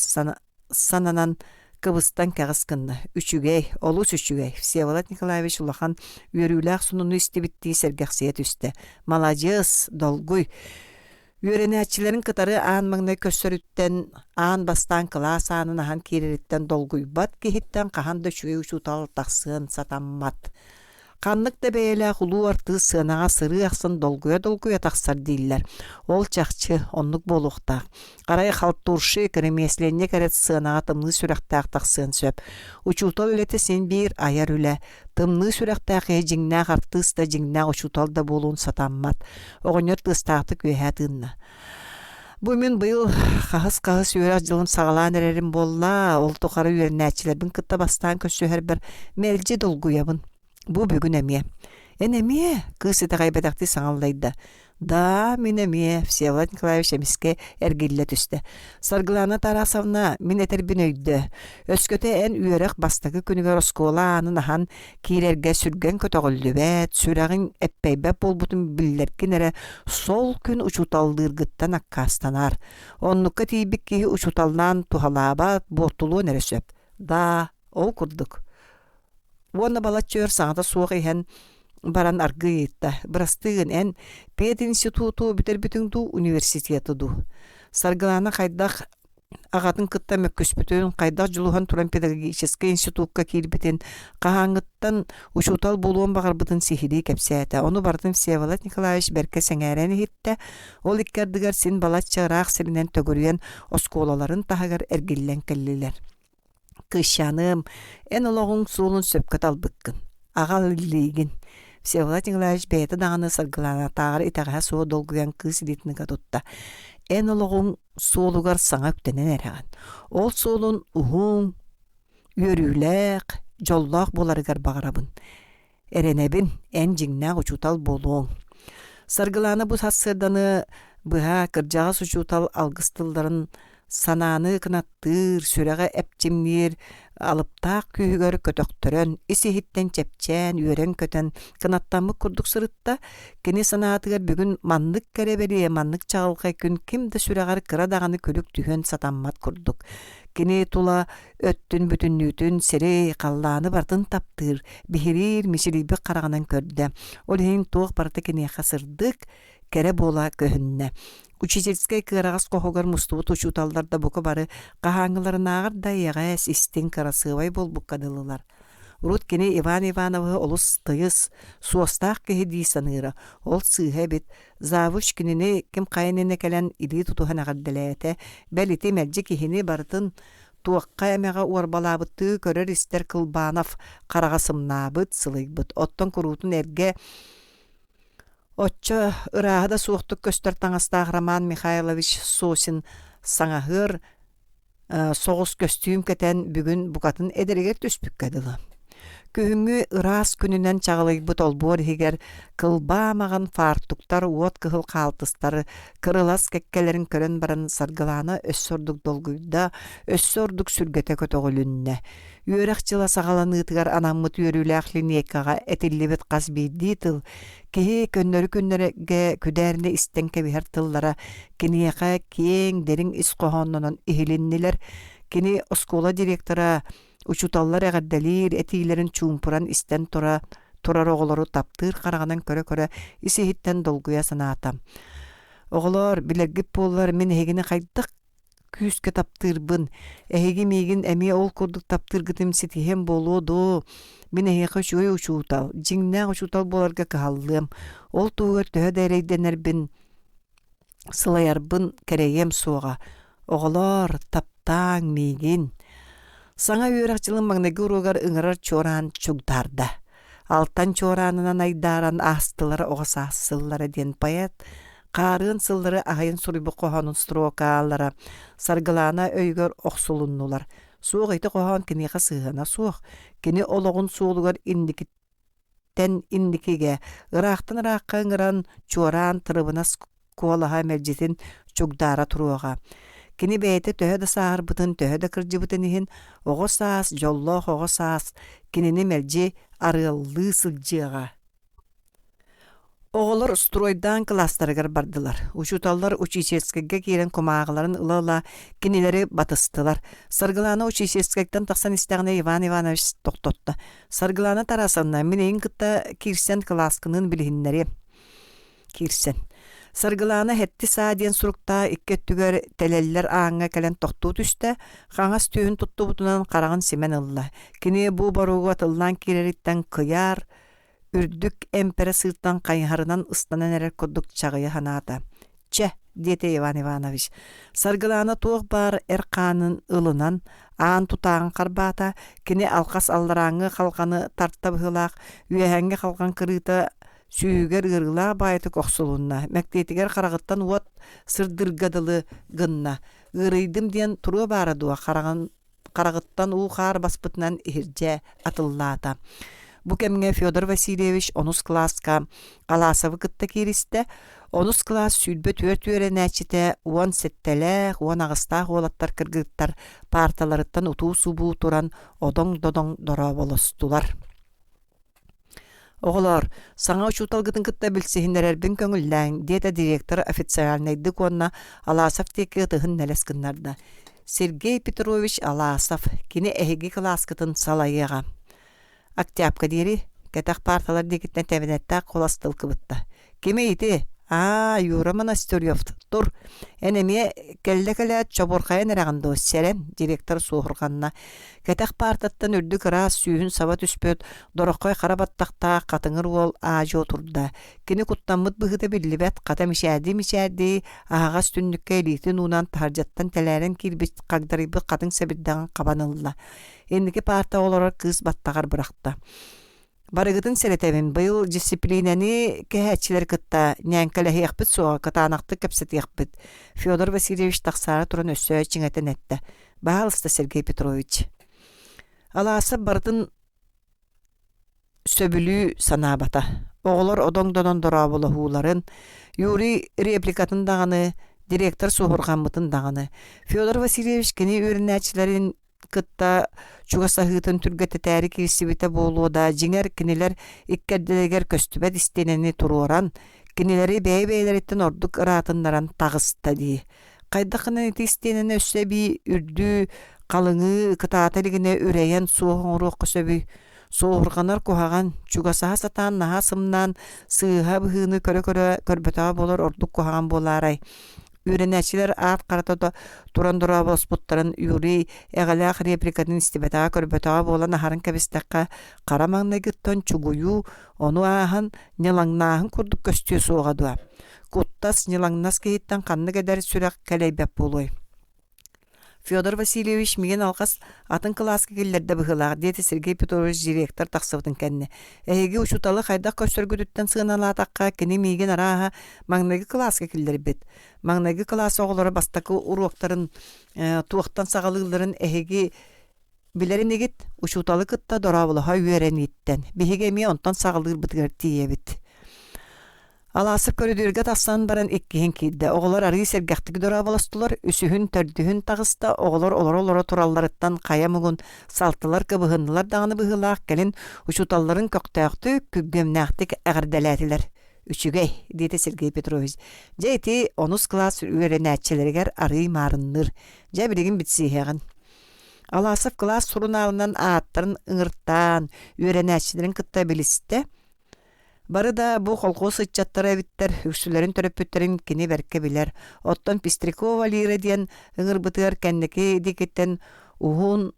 сананан кыбыстан кэҕис гынна. Үчүгэй, олус үчүгэй, Всеволод Николаевич улахан үөрүүлээх сонуну истибиттии сэргэхсийэ түстэ. Маладьыас, долгуй. Үөрэнээччилэрин кытары аан маҥнай көрсөрүттэн, аан бастаан кылаас аанын аһан киирэриттэн долгуйбат киһиттэн хаһан да үчүгэй учуутал тахсыан сатаммат. Ханнык да бэйэлээх улуу артыыс сыанаҕа сырыы ахсын долгуйа-долгуйа тахсар дииллэр. Ол чахчы, оннук буолуохтаах. Арай халтурщик, ремесленник эрэ сыанаҕа тымныы сүрэхтээх тахсыан сөп. Учуутал үлэтэ син биир айар үлэ. Тымныы сүрэхтээх киһи дьиҥнээх артыыс да, дьиҥнээх учуутал да буолуон сатаммат. Оҕонньор тыастаахтык үөһэ тыынна. Бу мин быйыл хаһыс-хаһыс үөрэх дьылын саҕалаан эрэрим буолла, ол тухары үөрэнээччилэрбин кытта бастаан көрсүһэрбэр мэлдьи долгуйабын. Бу бүгүн эмиэ. Эн эмиэ? кыыс итэҕэйбэтэхтии саҥаллайда. Да, мин эмиэ, Всеволод Николаевич эмискэ эргиллэ түстэ. Саргылаана Тарасовна, мин этэрбин өйдөө. Өскөтө эн үөрэх бастакы күнүгэр оскуола аанын аһан киирэргэ сүргэҥ көтөҕүллүбэт, сүрэҕиҥ эппэйбэт буолбутун биллэргин эрэ сол күн учууталлыыргыттан аккаастанаар. Оннукка тиийбит киһи учууталлаан туһалаабат, буортулуон эрэ сөп. Даа, ол курдук. Уонна балачча өр саҥата суох иһэн баран аргыый ыйытта: «Бырастыы гын, эн пединституту бүтэрбитиҥ дуу, университеты дуу?» Саргылаана хайдах аҕатын кытта мөккүспүтүн, хайдах дьулуһан туран педагогическай институкка киирбитин, хаһааҥҥыттан учуутал буолуон баҕарбытын сиһилии кэпсээтэ. Ону барытын Всеволод Николаевич бэркэ сэҥээрэн иһиттэ. Ол икки ардыгар син балачча ыраах сиринэн төгүрүйэн оскуолаларын таһыгар эргиллэн кэллилэр. Кыысчааным, эн олоҕуҥ суолун сөпкө талбыккын. Аҕал илиигин. Всеволод Николаевич бэйэтэ даҕаны саргылаанатааҕар итэҕэһэ суох долгуйан кыыс илиитин ыга тутта. Эн олоҕуҥ суолугар саҥа үктэнэн эрэҕин. Ол суолун уһун, үөрүүлээх, дьоллоох буоларыгар баҕарабын. Эрэнэбин, эн дьиҥнээх учуутал буолуоҥ. Саргылаана бу сарсыарданы быһа кырдьаҕас учуутал алгыс тылларын санааны кынаттыыр, сүрэҕи эпчимниир алыптаах күүһүгэр көтөхтөрөн, ис-иһиттэн чэпчээн, үөрэн-көтөн, кынаттаммыт курдук сырытта. Кини санаатыгар бүгүн маннык кэрэ бэлиэ, маннык чаҕылхай күн ким да сүрэҕэр кыра даҕаны күлүк түһүөн сатаммат курдук. Кини тула өттүн бүтүннүүтүн сири, халлааны барытын таптыыр, биһириир, мичилийбит хараҕынан көрдө. Ол иһин туох барыта киниэхэ сырдык, кэрэ буола көһүннэ. Учительскай кыараҕас хоһугар мустубут учууталлар да бука бары хаһааҥҥыларынааҕар да эйэҕэс, истиҥ, кырасыабай буолбукка дылылар. Урут кини Иван Ивановиһы олус тыйыс, суостаах киһи дии саныыра. Ол сыыһа эбит. Завуч кинини ким хайа иннинэ кэлэн илии тутуһан эҕэрдэлээтэ. Бэл ити мэлдьи киһини барытын туохха эмэҕэ уорбалаабыттыы көрөр-истэр Кылбанов хараҕа сымнаабыт, сылыйбыт. Оттон куруутун эргэ оччо ырааһа да суохтук көстөр таҥастаах Роман Михайлович Сосин саҥаһыар соҕус көстүүм кэтэн бүгүн букатын эдэригэр түспүккэ дылы. Күһүҥҥү ыраас күнүнэн чаҕылыйбыт олбуор иһигэр кылбаа маҕан фартуктар уот кыһыл хаалтыстары кырылас кэккэлэрин көрөн баран Саргылаана өссө ордук долгуйда, өссө ордук сүргэтэ көтөҕүлүннэ. Үөрэх дьыла саҕаланыытыгар анаммыт үөрүүлээх линейкаҕа этиллибит хас биирдии тыл киһи көннөрү күннэргэ күдээринэ истэн кэбиһэр тыллара киниэхэ киэҥ, дириҥ ис хоһооннонон иһилиннилэр. Кини оскуола директора Учууталлар эҕэрдэлиир этиилэрин чуумпуран истэн тура турар оҕолору таптыыр хараҕынан көрө-көрө ис-иһиттэн долгуйа санаата. «Оҕолоор, билэргит буоллар, мин эһигини хайдах күүскэ таптыырбын, эһиги миигин эмиэ ол курдук таптыыргытын ситиһиэм буолуо дуо? Мин эһиэхэ үчүгэй учуутал, дьиҥнээх учуутал буоларга кыһаллыам. Ол туһугар төһө да эрэйдэнэрбин Сылайарбын кэрэйиэм суоҕа, оҕолоор, таптааҥ миигин. Саҥа үөрэх дьылын маҥнайгы уруогар ыҥырар чуораан чугдаарда. Алтан чуораанынан айдааран аастылар оҕо саас сыллара диэн поэт хаарыан сыллары аһайан суруйбут хоһоонун строкалара Саргылаана өйүгэр охсулуннулар. Суох ити хоһоон киниэхэ сыһыана суох. Кини олоҕун суолугар инники тэн инникигэ, ыраахтан ыраахха ыҥыран, чуораан тырыбынас куолаһа мэлдьитин чугдаара туруоҕа. Кини бэйэтэ төһө да сааһырбытын, төһө да кырдьыбытын иһин, оҕо саас, дьоллоох оҕо саас кинини мэлдьи арыаллыы сылдьыаҕа. Оҕолор стройдаан кылаастарыгар бардылар. Учууталлар учительскайга киирэн кумааҕыларын ыла-ыла кинилэри батыстылар. Саргылаана учительскайтан тахсан истэҕинэ Иван Иванович тохтотто. Саргылаана Тарасовна, мин эйигин кытта киирсэн кылааскыныын билиһиннэриэм. Киирсэн. Саргылаана һэтти саа диэн суруктаах икки өттүгэр тэлэллэр ааҥҥа кэлэн тохтуу түстэ, хаҥас түөһүн туттубутунан хараҕын симэн ылла. Кини бу боруогу атыллаан киирэриттэн кыйаар, үрдүк эмпэрэ сыыртан хайыһарынан ыстанан эрэр курдук чаҕыйа санаата. «Чэ», диэтэ Иван Иванович, Саргылаана туох баар эр хаанын ылынан, аан тутааҕын харбаата, кини алҕас алларааҥҥы халҕаны тарта быһыылаах, үөһээҥҥи халҕан кырыыта сүүһүгэр ыарыылаах баайытык охсулунна, мэктиэтигэр хараҕыттан уот сырдырга дылы гынна. Ыарыйдым диэн туруо баара дуо, хараҕын хараҕыттан уу-хаар баспытынан иһирдьэ атыллаата. Бу кэмҥэ Федор Васильевич онус кылааска Аласовы кытта кииристэ. Онус кылаас 24 үөрэнээччитэ 17-лээх, 18-таах уолаттар кыргыттар паарталарыттан утуу-субуу туран одоҥ-додоҥ дорооболостулар. Оҕолоор, саҥа учууталгытын кытта билсиһиннэрэрбин көҥүллээҥ, диэтэ директор официальнайдык уонна Аласов диэки ытыһын нэлэс гыннарда. Сергей Петрович Аласов, кини эһиги кылааскытын салайыаҕа. Октябка диэри кэтэх парталар диэкиттэн тэбэнэттээх куолас тыл кыбытта. Кимий ити? Аа, Юра Монастырев, тур, эн эмиэ кэллэ кэлээт чобурхайан эрэҕин дуо, сэрэн, директор суоһурҕанна. Кэтэх паартаттан үрдүк ыраас сүүһүн саба түспүт, дороххой хара баттахтаах хатыҥыр уол аа-дьуо турда. Кини куттаммыт быһыыта биллибэт, хата мичээрдии-мичээрдии, аһаҕас түннүккэ илиитин уунан таһырдьаттан тэлээрэн киирбит хагдарыйбыт хатыҥ сэбирдэҕин хабан ылла. Инники паартаҕа олорор кыыс баттаҕар бырахта. Барыгытын сэрэтэбин, быйыл дьиссипилиинэни кэһээччилэри кытта ньээҥкэлэһиэхпит суоҕа, кытаанахтык кэпсэтиэхпит, Федор Васильевич тахсаары туран өссө чиҥэтэн эттэ. Баһаалыста, Сергей Петрович. Алаасап барытын сөбүлүү санаабата. Оҕолор одоҥдонон дорооболоһууларын, Юрий репликатын даҕаны, директор суоһурҕаммытын даҕаны. Федор Васильевич кини үөрэнээччилэрин кытта чугасаһыытын түргэтэтээри киирсибитэ буолуо да, дьиҥэр, кинилэр иккэрдилэригэр көстүбэт истиэнэни туруоран, кинилэри бэйэ-бэйэлэриттэн ордук ыраатыннаран таҕыста дии. Хайдах гынан ити истиэнэни өссө эбии үрдүү, халыҥыы, кытаата илигинэ үрэйэн суох оҥоруохха сөбүй? Суоһурҕанар куһаҕан, чугасаһа сатаан наһаа сымнаан, сыыһа быһыыны көрө-көрө көрбөтөҕө буолар ордук куһаҕан буолаарай? Үөрэнээччилэр аат харата да туран дорооболоспуттарын Юрий эҕэлээх репликатын истибэтэҕэ-көрбөтөҕө буолан аһарын кэбистэххэ, хара маҥнайгыттан чугуйуу, ону ааһан ньылаҥнааһын курдук көстүө суоҕа дуо? Куттас, ньылаҥнас киһиттэн ханнык эдэр сүрэх кэлэйбэт буолуой? Федор Васильевич миигин алҕас атын кылааска киллэрдэ быһыылаах, диэтэ Сергей Петрович директор тахсыбытын кэннэ. Эһиги учууталы хайдах көрсөргүтүттэн сыаналаатахха, кини миигин арааһа маҥнайгы кылааска киллэрбит. Маҥнайгы кылаас оҕолоро бастакы уруоктарын туохтан саҕалыылларын эһиги Билэр инигит, учууталы кытта дорооболоһо үөрэнииттэн, биһиги эмиэ онтон саҕалыырбытыгар тиийэбит. Алаасап көрүдүөргэ тахсан баран иккиһин киирдэ. Оҕолор арыый сэргэхтик дорооболостулар, үсүһүн, төрдүһүн таҕыста, оҕолор олоро-олоро туралларыттан хайа муҥун салтылар, кыбыһыннылар даҕаны быһыылаах, кэлин учууталларын көхтөөхтүк, күргүөмнээхтик эҕэрдэлээтилэр. Үчүгэй, диэтэ Сергей Петрович. Дьэ ити онус кылаас үөрэнээччилэригэр арыый маарынныыр. Дьэ билигин билсиһиэҕин. Аласов кылаас сурунаалынан ааттарын ыҥыртаан, үөрэнээччилэрин кытта билистэ. Бары да бу колхуос ыччаттара эбиттэр, үксүлэрин төрөппүттэрин кини бэркэ билэр. Оттон Пестрякова Лира диэн ыҥырбытыгар кэнники диэкиттэн уһун,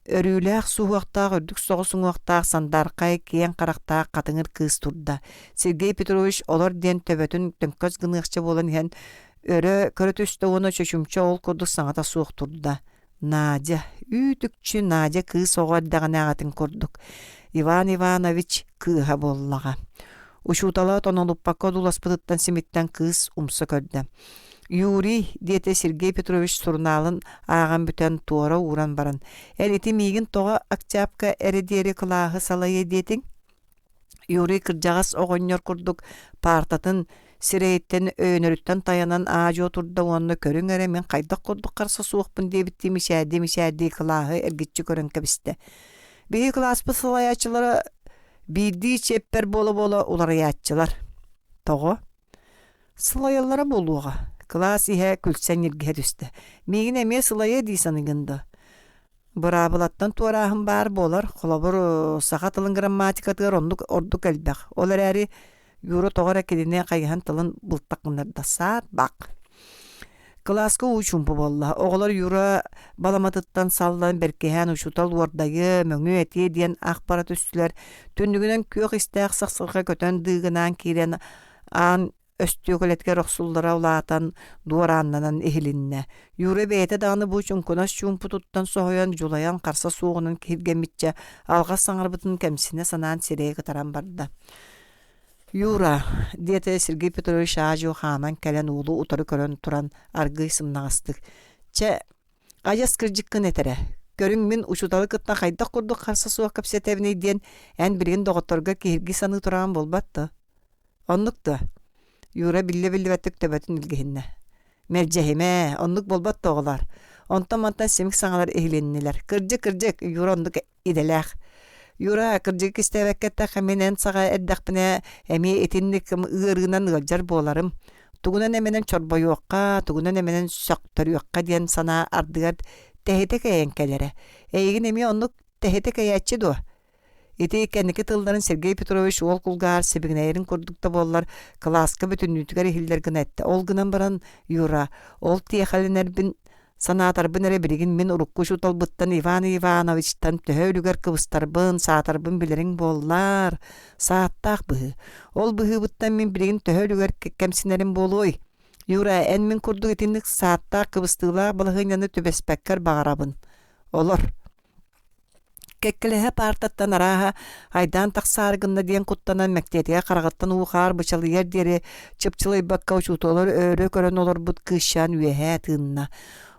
өрүүлээх суһуохтаах, үрдүк соҕус уҥуохтаах, сандаархай, киэҥ харахтаах хатыҥыр кыыс турда. Сергей Петрович олор диэн төбөтүн төҥкөс гыныахча буолан иһэн өрө көрө түстэ уонна чочумча ол курдук саҥата суох турда. Надя, үүт-үкчү Надя кыыс оҕо эрдэҕинээҕитин курдук, Иван Иванович кыыһа буоллаҕа. Учуутала тонолуппакка одууласпытыттан симиттэн кыыс умса көрдө. «Юрий», диэтэ Сергей Петрович сурунаалын ааҕан бүтэн туора ууран баран, «эн ити миигин тоҕо Октябка эрэ диэри кылааһы салайыа диэтиҥ?» Юрий кырдьаҕас оҕонньор курдук паартатын сирэйиттэн өйөнөрүттэн тайанан аа-дьуо турда уонна көрүҥ эрэ мин хайдах курдук харса суохпун диэбиттии мичээрдии-мичээрдии кылааһы эргиччи көрөн кэбистэ. Биһиги кылааспыт салайааччылара биирдии чиэппэр буола-буола уларыйааччылар. Тоҕо? Сылайаллара буолуоҕа. Кылаас иһэ күлсэн ньиргиһэ түстэ. Миигин эмиэ сылайыа дии саныыгын дуо? Быраабылаттан туорааһын баар буолар, холобур, саха тылын грамматикатыгар оннук ордук элбэх. Ол эрээри Юра тоҕо эрэ кинини хайыһан тылын былтах гыннарда саат бак. Кылааска уу чуумпу буолла. Оҕолор Юра баламатыттан саллан бэркиһээн учуутал уордайыа, мөҥүө этиэ диэн ах бара түстүлэр. Түннүгүнэн күөх истээх сахсырҕа көтөн дыыгынаан киирэн аан өстүөкүлэтигэр охсуллара улаатан, дуорааннанан иһилиннэ. Юра бэйэтэ даҕаны бу чуҥкунас чуумпутуттан соһуйан, дьулайан харса суоҕунан киһиргэммиччэ, алҕас саҥарбытын кэмсинэ санаан сирэйэ кытаран барда. «Юра», диэтэ Сергей Петрович аа-дьуо хааман кэлэн уолу утары көрөн туран аргыый сымнаҕастык, «Чэ, адьас кырдьыккын этэрэ. Көрүҥ мин учууталы кытта хайдах курдук харса суох кэпсэтэбиний диэн эн билигин доҕотторго киһиргии саныы тураҕын буолбат дуо? Оннук дуо? Юра биллэ-биллибэттик төбөтүн илгиһиннэ. Мэлдьэһимэ, оннук буолбат да оҕолоор. Онтон-мантан симик саҥалар иһилиннилэр. Кырдьык, кырдьык, Юра оннук идэлээх. Юра, кырдьыгы кистээбэккэ эттэххэ, мин эн саҕа эрдэхпинэ эмиэ итинник ыарыынан ыалдьар буоларым. Тугунан эмэнэн чорбойуохха, тугунан эмэнэн сөхтөрүөххэ диэн санаа ардыгар тэһитэ кэйэн кэлэрэ. Эйигин эмиэ оннук тэһитэ кэйээччи дуо? Ити кэнники тылларын Сергей Петрович уол кулгааҕар сибигинэйэрин курдук да буоллар, кылааска бүтүннүүтүгэр иһиллэр гына эттэ. Ол гынан баран, Юра, ол тиэхэлэнэрбин санаатарбын эрэ билигин мин урукку учууталбыттан Иван Ивановичтан төһө үлүгэр кыбыстарбын, саатарбын билэриҥ буоллар, сааттаах быһыы. Ол быһыыбыттан мин билигин төһө үлүгэр кэмсинэрим буолуой? Юра, эн мин курдук итинник сааттаах кыбыстыылаах балаһыанньаны түбэспэккэр баҕарабын. Олор. Кэккэлэһэ паартаттан арааһа айдаан тахсаары гынна диэн куттанан мэктиэтигэр хараҕыттан уу-хаар бычалыйар диэри чыпчылыйбакка учууталлар өрө көрөн олорбут кыысчаан үөһээ тыынна.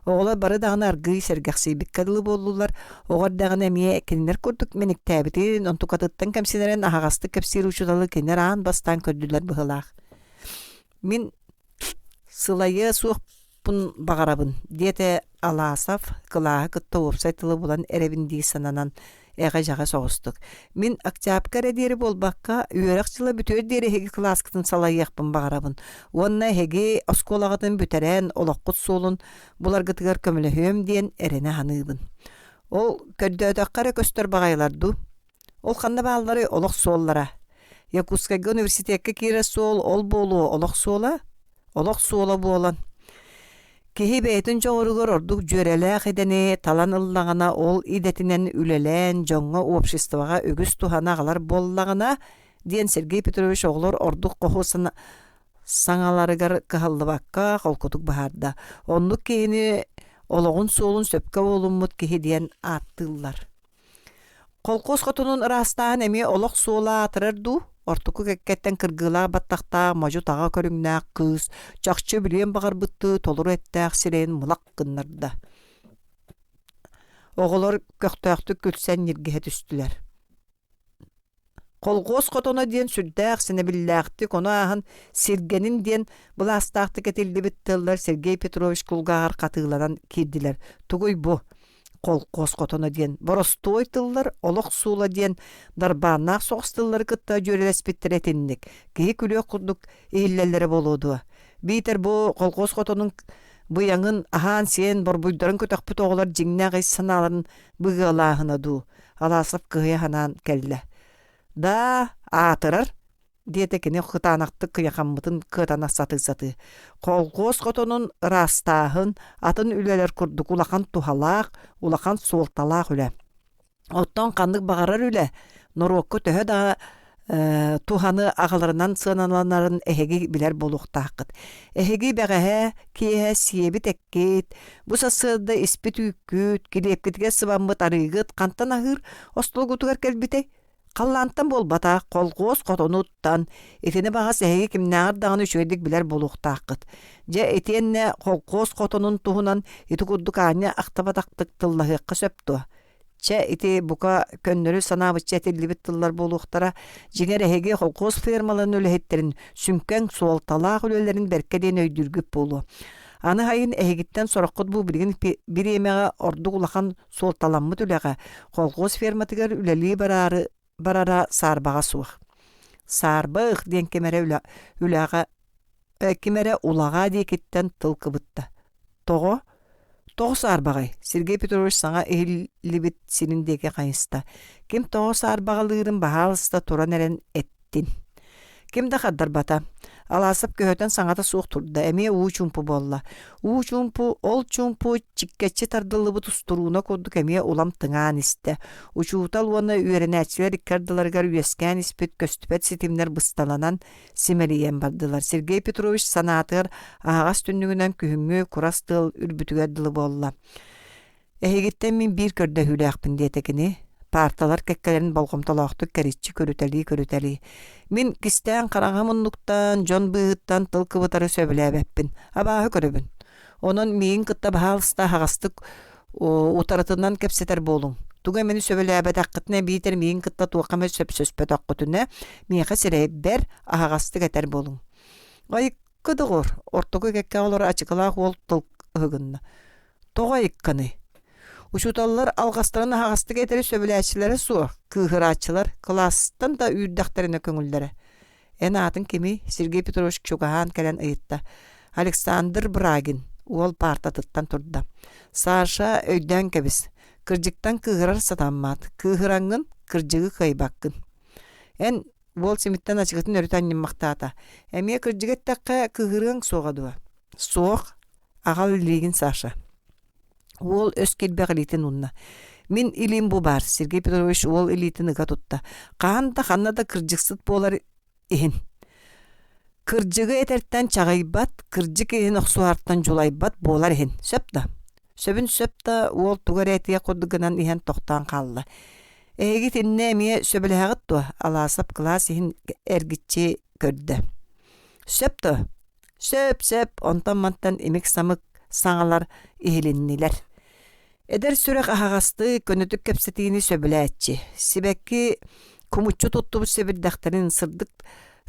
Оҕолор бары даҕаны аргыый сэргэхсийбиккэ дылы буоллулар, оҕо эрдэҕинэ эмиэ кинилэр курдук мэниктээбитин, онтукатыттан кэмсинэрин аһаҕастык кэпсиир учууталы кинилэр аан бастаан көрдүлэр быһыылаах. Мин сылайыа суохпун баҕарабын, диэтэ Аласов кылааһы кытта уопсай тылы булан эрэбин дии сананан эҕэ-дьэҕэ соҕустук. Мин октябрьга эрэ диэри буолбакка, үөрэх дьыла бүтүөр диэри эһиги кылааскытын салайыахпын баҕарабын уонна эһиги оскуолаҕытын бүтэрэн олоххут суолун буларгытыгар көмөлөһүөм диэн эрэнэ саныыбын. Ол көрдөөтөххө эрэ көстөр баҕайылар дуу? Ол ханна баалларый олох суоллара? Якутскайга университекка киирэр суол ол буолуо олох суола? Олох суола буолан. Киһи бэйэтин дьоҕуругар ордук дьүөрэлээх идэни талан ыллаҕына, ол идэтинэн үлэлээн дьоҥҥо, обществоҕа үгүс туһаны аҕалар буоллаҕына, диэн Сергей Петрович оҕолор ордук хоһу саҥаларыгар кыһаллыбакка холкутук быһаарда. Оннук киһини олоҕун суолун сөпкө буолуммут киһи диэн ааттыыллар. Холкуос хотонун ыраастааһын эмиэ олох суола аатырар дуу? Ортоку кэккэттэн кыргыылаах баттахтаах, модьу-таҕа көрүҥнээх кыыс чахчы билиэн баҕарбыттыы толору эттээх сирэйин мылах гыннарда. Оҕолор көхтөөхтүк күлсэн ньиргиһэ түстүлэр. Колхуос хотоно диэн сүрдээх сэнэбиллээхтик, ону ааһан сиргэнин диэн былаастаахтык этиллибит тыллар Сергей Петрович кулгааҕар хатыыланан киирдилэр. Тугуй бу? Колхуос хотоно диэн боростуой тыллар олох суула диэн дарбааннаах соҕус тыллары кытта дьүөрэлэспиттэрэ итинник. Киһи күлүөх курдук иһиллэллэрэ буолуо дуо? Биитэр бу колхуос хотонун быйаҥын аһаан-сиэн борбуйдарын көтөхпүт оҕолор дьиҥнээх ис санааларын быгыалааһына дуу? Аласов кыһыйа санаан кэллэ. «Даа, аатырар», диэтэ кини кытаанахтык кыйахаммытын кыатана сатыы-сатыы. «Колхуос хотонун ыраастааһын атын үлэлэр курдук улахан туһалаах, улахан суолталаах үлэ. Оттон ханнык баҕарар үлэ норуокка төһө да туһаны аҕаларынан сыаналанарын эһиги билэр буолуохтааххыт. Эһиги бэҕэһээ киэһэ сиэбит эккит, бу сарсыарда испит үүккүт, килиэпкитигэр сыбаммыт арыыгыт хантан аһыыр остуолгутугар кэлбитэй? Халлаантан буолбатах, колхуос хотонуттан. Итини баҕас эһиги кимнээҕэр даҕаны үчүгэйдик билэр буолуохтааххыт. Дьэ, итиэннэ колхуос хотонун туһунан ити курдук аанньа ахтыбатахтык тыллаһыахха сөп дуо? Чэ, ити бука көннөрү санаабычча этиллибит тыллар буолуохтара. Дьиҥэр, эһиги холкуос фермаларын үлэһиттэрин сүҥкэн суолталаах үлэлэрин бэркэ диэн өйдүүргүт буолуо. Аны сайын эһигиттэн сороххут бу билигин бириэмэҕэ ордук улахан суолталаммыт үлэҕэ холкуос ферматыгар үлэлии бараары барара саарбаҕа суох. Саарбах диэн ким эрэ үлэ, үлэҕэ ким эрэ улаҕаа диэкиттэн тыл кыбытта. Тоҕо? Тоҕо саарбаҕай? Сергей Петрович саҥа иһиллибит сирин диэки хайыста. Ким тоҕо саарбаҕалыырын баһаалыста туран эрэн эттин. Ким да хардарбата. Аласов көһөтөн саҥата суох турда, эмиэ уу чуумпу буолла. Уу чуумпу, ол чуумпу чиккэччи тардыллыбыт устурууна курдук эмиэ улам тыҥаан истэ. Учуутал уонна үөрэнээччилэр икки ардыларыгар үөскээн испит көстүбэт ситимнэр бысталанан, симэлийэн бардылар. Сергей Петрович санаатыгар аһаҕас түннүгүнэн күһүҥҥү курас тыал үрбүтүгэр дылы буолла. Эһигиттэн мин биир көрдөһүүлээхпин диэтэ кини. Паарталар кэккэлэрин болҕомтолоохтук кэриччи көрүтэлии-көрүтэлии. Мин кистээн хараҥа муннуктан, дьон быыһыттан тыл кыбытары сөбүлээбэппин, абааһы көрөбүн. Онон миигин кытта баһаалыста аһаҕастык утарытынан кэпсэтэр буолуҥ. Тугу эмэни сөбүлээбэтэххитинэ биитэр миигин кытта туохха эмэ сөпсөспөтөххүтүнэ, миэхэ сирэйбэр аһаҕастык этэр буолуҥ. Айыкка доҕор, ортоку кэккэ олорор ачыкылаах уол тыл ыһыгынна. Тоҕо айыкканый? Учууталлар алҕастарын аһаҕастык этэри сөбүлээччилэрэ суох, кыыһырааччылар кылаастан да үүрдэхтэринэ көҥүллэрэ. Эн аатыҥ кимий? Сергей Петрович чугаһаан кэлэн ыйытта. Александр Брагин уол паартатыттан турда. Саша өйдөөн кэбис. Кырдьыктан кыыһырар сатаммат. Кыыһыраҥҥын? Кырдьыгы кыайбаккын. Эн уол симиттэн ачыкытын өрүтэ анньыммахтаата. Эмиэ кырдьыгы эттэххэ, кыыһырыаҥ суоҕа дуо? Суох. Аҕал илиигин, Саша. Уол өс килбэх илиитин уунна. Мин илиим бу баар, Сергей Петрович уол илиитин ыга тутта. Хаһан да ханна да кырдьыксыт буолар иһин. Кырдьыгы этэртэн чаҕыйбат, кырдьык иһин охсуһартан дьулайбат буолар иһин. Сөп да? Сөбүн сөп да, уол тугу эрэ этиэх курдук гынан иһэн тохтоон хаалла. Эһиги итиннэ эмиэ сөбүлэһэҕит дуо? Алаасап кылаас иһин эргиччи көрдө. Сөп дуо? Сөп-сөп, онтон-мантан имик-самык саҥалар иһилиннилэр. Эдэр сүрэх аһаҕастык, көнөтүк кэпсэтиини сөбүлээччи. Сибэкки кумуччу туттубут сэбирдэхтэрин сырдык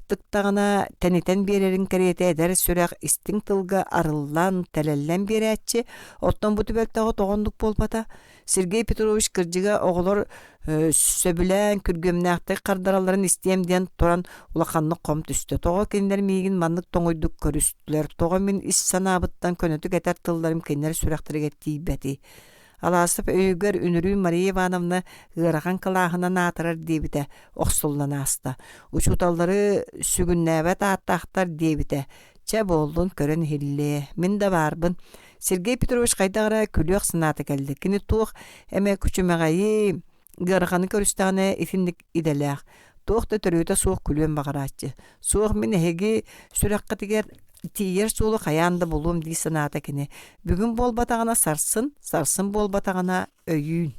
тыктаҕына тэнитэн биэрэрин кэриэтэ эдэр сүрэх истиҥ тылга арыллан, тэлэллэн биэрээччи. Оттон бу түбэлтэҕэ тоҕо оннук буолбата? Сергей Петрович кырдьыга оҕолор сөбүлээн күргүөмнээхтик хардаралларын истиэм диэн туран улаханнык хом түстэ. Тоҕо кинилэр миигин маннык тоҥуйдук көрүстүлэр? Тоҕо мин ис санаабыттан көнөтүк этэр тылларым кинилэр сүрэхтэригэр тиийбэтий? Алаасов өйүгэр үнүрүүн Мария Ивановна ыарахан кылааһынан аатырар диэбитэ охсуллан ааста. Учууталлары сүгүннээбэт ааттаахтар диэбитэ. Чэ, буоллун, көрөн иһиллиэ. Мин да баарбын. Сергей Петрович хайдах эрэ күлүөх санаата кэллэ. Кини туох эмэ күчүмэҕэйи, ыараханы көрүстэҕинэ итинник идэлээх. Туох да төрүөтэ суох күлүөн баҕарааччы. Суох мин эһиги сүрэххитигэр тиийэр суолу хайаан да булуом дии санаата кини. Бүгүн буолбатаҕына сарсын, сарсын буолбатаҕына өйүүн.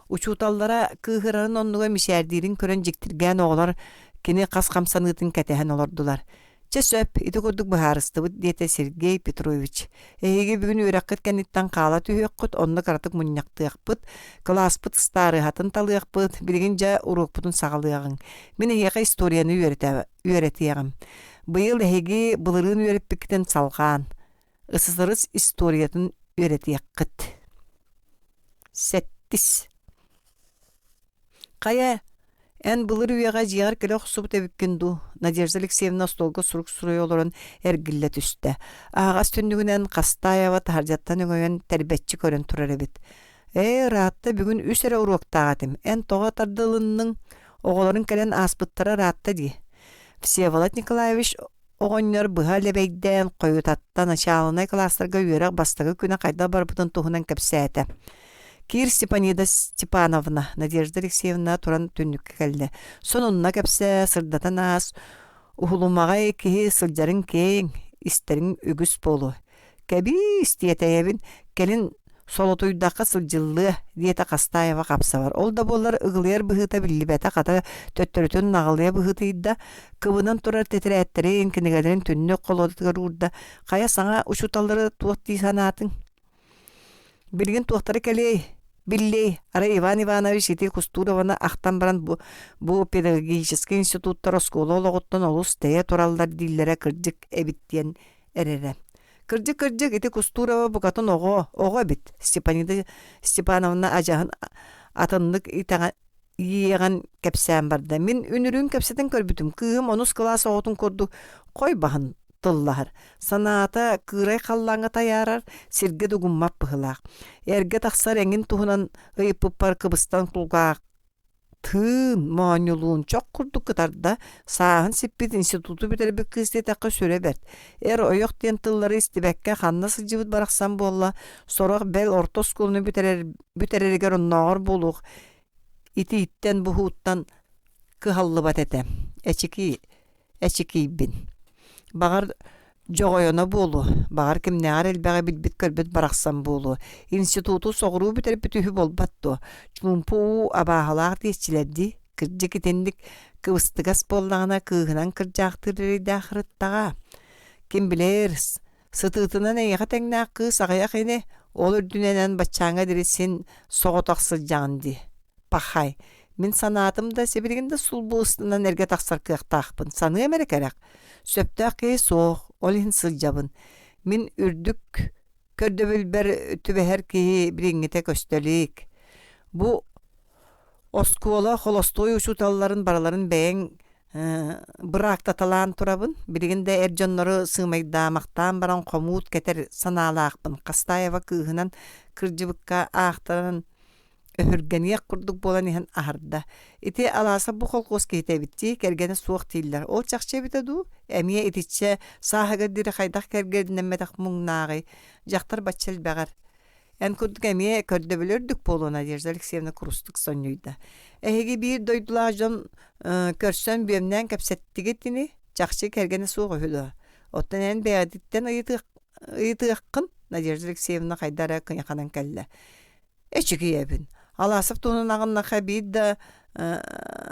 Учууталлара кыыһырарын оннугар мичээрдиирин көрөн дьиктиргээн оҕолор кини хас хамсаныытын кэтэһэн олордулар. Чэ сөп, ити курдук быһаарыстыбыт, диэтэ Сергей Петрович. Эһиги бүгүн үөрэххит кэнниттэн хаала түһүөххүт, онно кыратык мунньахтыахпыт, кылааспыт ыстаарыһатын талыахпыт, билигин дьэ уруокпутун саҕалыаҕыҥ. Мин эһиэхэ историяны үөрэтиэҕим. Быйыл эһиги былырыын үөрэппиккитин салҕаан, СССР историятын үөрэтиэххит. Сэттис. Хайа, эн былыр үйэҕэ дьиэҕэр кэлэ охсубут эбиккин дуу? Надежда Алексеевна остуолга сурук суруйа олорон эргиллэ түстэ. Аһаҕас түннүгүнэн Хастаева таһырдьаттан өҥөйөн тэрбэччи көрөн турар эбит. Ээ, ыраатта бүгүн үс эрэ уруоктаах этим. Эн тоҕо тардылынныҥ? Оҕолорун кэлэн ааспыттара ыраатта дии. Всеволод Николаевич Оҕонньор быһа лэбэйдээн хойутатта начаалынай кылаастарга үөрэх бастакы күнэ хайдах барбытын туһунан кэпсээтэ. Киир Степанида Степановна, Надежда Алексеевна туран түннүккэ кэллэ. Сонунна кэпсээ, сырдатан аас, уһулумаҕай киһи сылдьарыҥ киэҥ, истэриҥ үгүс буолуо. Кэбиис, тиэтэйэбин, кэлин солотуйдахха сылдьыллыа, диэтэ Хастаева хапсабар. Ол да буоллар ыгылыйар быһыыта биллибэтэ, хата төттөрүтүн наҕылыйа быһыытыйда, кыбынан турар тэтэрээттэрин, кинигэлэрин түннүк холуодатыгар уурда. Хайа саҥа учууталлары туох дии санаатыҥ? Билигин туохтара кэлиэй? Биллиэй, арай Иван Иванович ити Кустурованы ахтан баран бу, бу педагогическай институттар оскуола олоҕуттан олус тэйэ тураллар дииллэрэ кырдьык эбит диэн эрэрэ. Кырдьык-кырдьык, ити Кустурова букатын оҕо, оҕо эбит. Степанида Степановна адьаһын атыннык итэҕэ иэҕэн кэпсээн барда. Мин үнүрүүн кэпсэтэн көрбүтүм, кыыһым онус кылаас оҕотун курдук хой баһын тыллаһар. Санаата кыырай халлааҥҥа тайаарар, сиргэ дугуммат быһыылаах. Эргэ тахсар эҥин туһунан ыйыппыппар кыбыстан кулгаах Тыын, моонньулуун чох курдук кытарда, сааһын сиппит институту бүтэрбит кыыс диэтэххэ сүрэ бэрт. Эр-ойох диэн тыллары истибэккэ ханна сылдьыбыт барахсан буолла, сорох бэл орто оскуоланы бүтэрэр, бүтэрэригэр оннооҕор буолуох итииттэн-буһууттан кыһаллыбат этэ. Эчики эчикийбин. Баҕар, дьоҕойоно буолуо, баҕар, кимнээҕэр элбэҕи билбит-көрбүт барахсан буолуо. Институту соҕуруу бүтэрбит үһү буолбат дуо? Чуумпу уу абааһылаах диэччилэр дии. Кырдьык итинник кыбыстыгас буоллаҕына кыыһынан кырдьаахтыыр эрэйдээх ырыттаҕа. Ким билэр, сытыытынан эйиэхэ тэҥнээх кыыс аҕыйах ини, ол үрдүнэн эн баччааҥҥа диэри син соҕотох сылдьаҕын дии. Пахай, мин санаатым да, сибилигин да сулбу ыстанан эргэ тахсар кыахтаахпын, саныам эрэ кэрэх. Сөптөөх киһи суох, ол иһин сылдьабын. Мин үрдүк көрдөбүлбэр түбэһэр киһи билиҥҥитэ көстө илик. Бу оскуола холостуой учууталларын барыларын бэйэҥ быраактаталаан турабын. Билигин да эр дьоннору сыымайдаамахтаан баран хомуут кэтэр санаалаахпын. Хастаева кыыһынан кырдьыбыкка аахтаран. Өһүргэниэх курдук буолан иһэн аһарда. Ити Алаасап бу холкуос киһитэ эбит дии, кэргэнэ суох дииллэр. Ол чахчы эбитэ дуу? Эмиэ итиччэ сааһыгар диэри хайдах кэргэннэммэтэх муҥнааҕый? Дьахтар бачча элбэҕэр. Эн курдук эмиэ көрдөбүлэ үрдүк буолуо Надежда Алексеевна курустук сонньуйда. Эһиги биир дойдулаах дьон көрсөн бүөмнээн кэпсэттигит ини? Чахчы кэргэнэ суох үһү дуо? Оттон эн бэйэтиттэн ыйытыаххын Надежда Алексеевна хайда эрэ кыйаханан кэллэ. Эчикийэбин. Аласов туһунан аҕыннаха биир да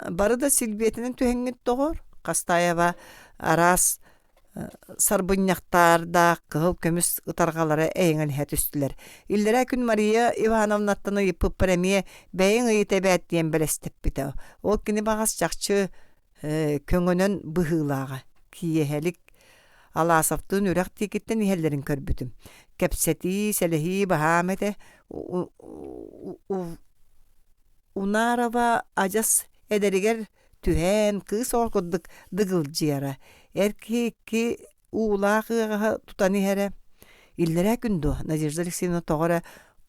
бары да силбиэтинэн түһэҥҥит доҕор. Хастаева араас сарбынньахтаардаах кыһыл көмүс ытарҕалара эйэҥэлэһэ түстүлэр. Иллэрээ күн Мария Ивановнаттан ыйыппыппар эмиэ бэйэҥ ыйыт эбээт диэн бэлэстэппитэ. Ол кини баҕас чахчы көҥөнөн быһыылааҕа. Киэһэлик Аласовтыын үрэх диэкиттэн иһэллэрин көрбүтүм. Кэпсэтии, сэлэһии баһаам этэ. Унарова адьас эдэригэр түһээн, кыыс оҕо курдук дыгылдьыйара. Эр киһи икки уулаах ыаҕаһы тутан иһэрэ. Иллэрээ күн дуо? Надежда Алексеевна тоҕо эрэ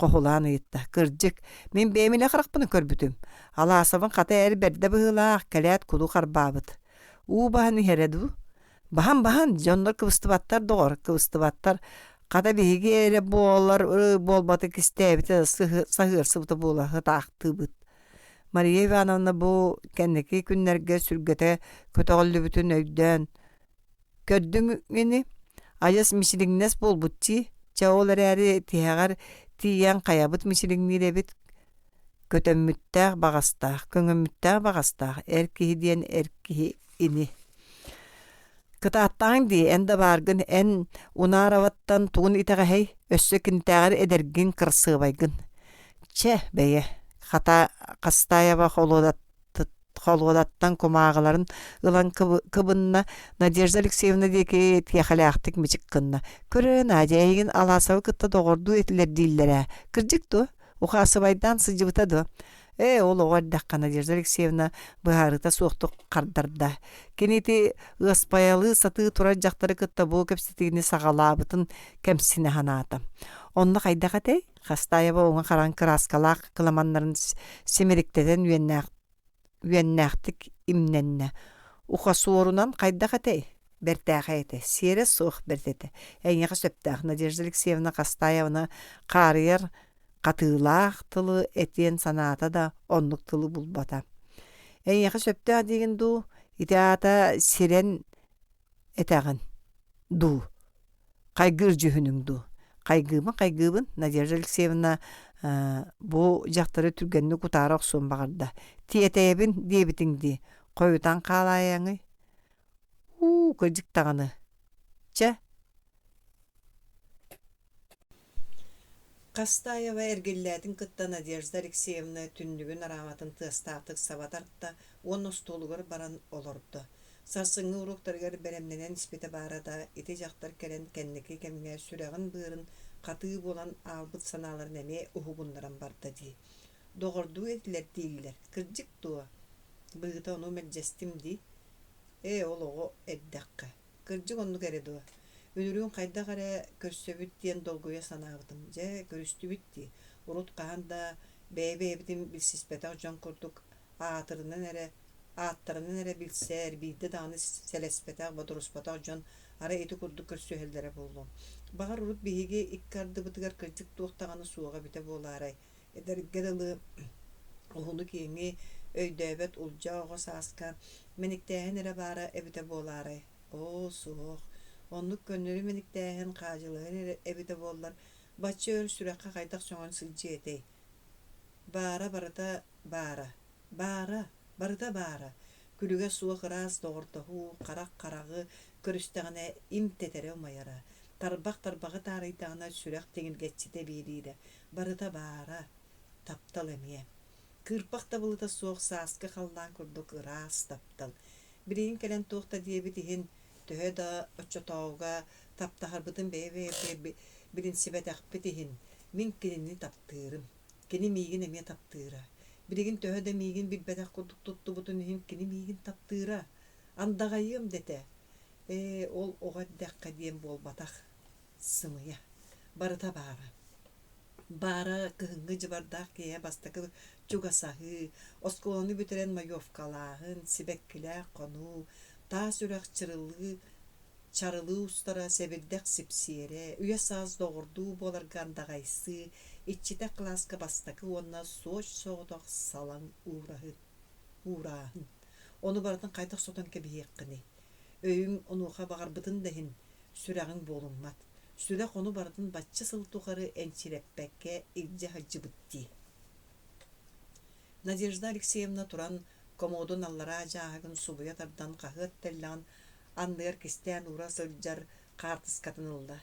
хоһулаан ыйытта. Кырдьык, мин бэйэм илэ харахпын көрбүтүм. Алаасабын хата эр бэрдэ быһыылаах, кэлээт кулу харбаабыт. Уу баһан иһэрэ дуу? Баһан-баһан, дьоннор кыбыстыбаттар доҕор, кыбыстыбаттар. Хата биһиги эрэ буолар буолбаты кистээбитэ саһыарсыбыта буола сытаахтыыбыт. Мария Ивановна бу кэнники күннэргэ сүргэтэ көтөҕүллүбүтүн өйдөөн Көрдүҥ ини, айас мичилиҥнэс буолбут дии, чэ ол эрээри тиһэҕэр тиийэн хайабыт мичилиҥниир эбит, көтөммүттээх баҕастаах, көҥөммүттээх баҕастаах, эр киһи диэн эр киһи ини. Кытааттаҕыҥ дии, эн да бааргын, эн Унароваттан тугун итэҕэһэй, өссө кинитээҕэр эдэргин, кырасыабайгын. Чэ, бэйэ, хата Хастаева холуодат холуодаттан кумааҕыларын ылан кыбынна, Надежда Алексеевна диэки тиэхэлээхтик мичик гынна. Көрө, Надя, эйигин Аласовы кытта доҕордуу этилэр дииллэр ээ. Кырдьык дуо? Ухаасыбайдаан сылдьыбыта дуо? Ээ, ол оҕо эрдэххэ Надежда Алексеевна быһаарыыта суохтук хардарда. Кини ити ыаспайалыы сатыы турар дьахтары кытта бу кэпсэтиини саҕалаабытын кэмсинэ санаата. Онно хайдах этэй? Хастаева уҥа хараҥ кырааскалаах кыламаннарын симириктэтэн үөннээх үөннээхтик имнэннэ. Ухасуорунан хайдах этэй? Бэртээхэй этэ, сиэрэ суох бэрт этэ. Эйиэхэ сөптөөх Надежда Алексеевна Хастаевна хаарыйар хатыылаах тылы этиэн санаата да оннук тылы булбата. Эйиэхэ сөптөөх диигин дуу, ити аата сирэн этэҕин дуу хайгыыр дьүһүнүҥ дуу хайгыыбын хайгыыбын Надежда Алексеевна бу дьахтары түргэнник утаара охсуон баҕарда тиэтэйэбин диэбитиҥ дии хойутаан хаалаайаҥый уу кырдьык даҕаны чэ Хастаева эргиллээтин кытта Надежда Алексеевна түннүгүн арааматын тыастаахтык саба тарта уонна остуолугар баран олордо. Сарсыҥҥы уруоктарыгар бэлэмнэнэн испитэ баара да, ити дьахтар кэлэн кэнники кэмҥэ сүрэҕин-быарын хатыы буолан аалбыт санааларын эмиэ уһугуннаран барда дии. Доҕордуу этилэр дииллэр, кырдьык дуо? Быһыыта ону мэлдьэстим дии. Ээ, ол оҕо эрдэххэ Кырдьык оннук эрэ дуо? Үнүрүүн хайдах эрэ көрсөбүт диэн долгуйа санаабытым. Дьэ, көрүстүбүт дии. Урут хаһан да бэйэ-бэйэбитин билсиспэтэх дьон курдук аатырынан эрэ, ааттарынан эрэ билсэр, биирдэ даҕаны сэлэспэтэх, бодоруспатах дьон арай ити курдук көрсүһэллэрэ буолуо. Баҕар урут биһиги икки ардыбытыгар кырдьык туох даҕаны суоҕа эбитэ буолаарай? Эдэргэ дылы уһуну-киэҥи өйдөөбөт улдьаа оҕо сааска мэниктээһин эрэ баара эбитэ буолаарай? Оо, суох, оннук көннөрү мэниктээһин хаадьылаһын эрэ эбитэ буоллар, бачча өр сүрэххэ хайдах сөҥөн сылдьыа этэй? Баара барыта баара, баара, барыта баара, күлүгэ суох ыраас доҕордоһуу харах хараҕы көрүстэҕинэ им тэтэрэ умайара, тарбах тарбаҕы таарыйдаҕына сүрэх тиҥиргэччитэ биэриирэ, барыта баара, таптал эмиэ. Кыырпах да былыта суох сааскы халлаан курдук ыраас таптал. Билигин кэлэн туох да диэбит иһин, төһө да оччотооҕуга таптаһарбытын бэйэ-бэйэбитигэр билинсибэтэхпит иһин, мин кинини таптыырым. Кини миигин эмиэ таптыыра. Билигин төһө да миигин билбэтэх курдук туттубутун иһин кини миигин таптыыра. Андаҕайыам дэтэ. Ээ, ол оҕо эрдэххэ диэн буолбатах. Сымыйа. Барыта баара. Баара кыһыҥҥы дьыбардаах киэһэ бастакы чугасаһыы, оскуоланы бүтэрэн маевкалааһын, сибэккилээх хонуу, таас үрэх чырылыы чарылыы устара сэбирдэх сипсиэрэ, үйэ-саас доҕордуу буоларга андаҕайсыы, иччитэх кылааска бастакы уонна суоч-соҕотох салаҥ уураһын уурааһын. Ону барытын хайдах сотон кэбиһиэххиний? Өйүҥ онуоха баҕарбытын да иһин, сүрэҕиҥ буолуммат. Сүрэх ону барытын бачча сыл тухары энчирэппэккэ илдьэ сылдьыбыт дии. Надежда Алексеевна туран комодун аллараа дьааһыгын субуйа тардан хаһыат тэллэҕин анныгар кистээн уура сылдьар хаартыскатын ылла.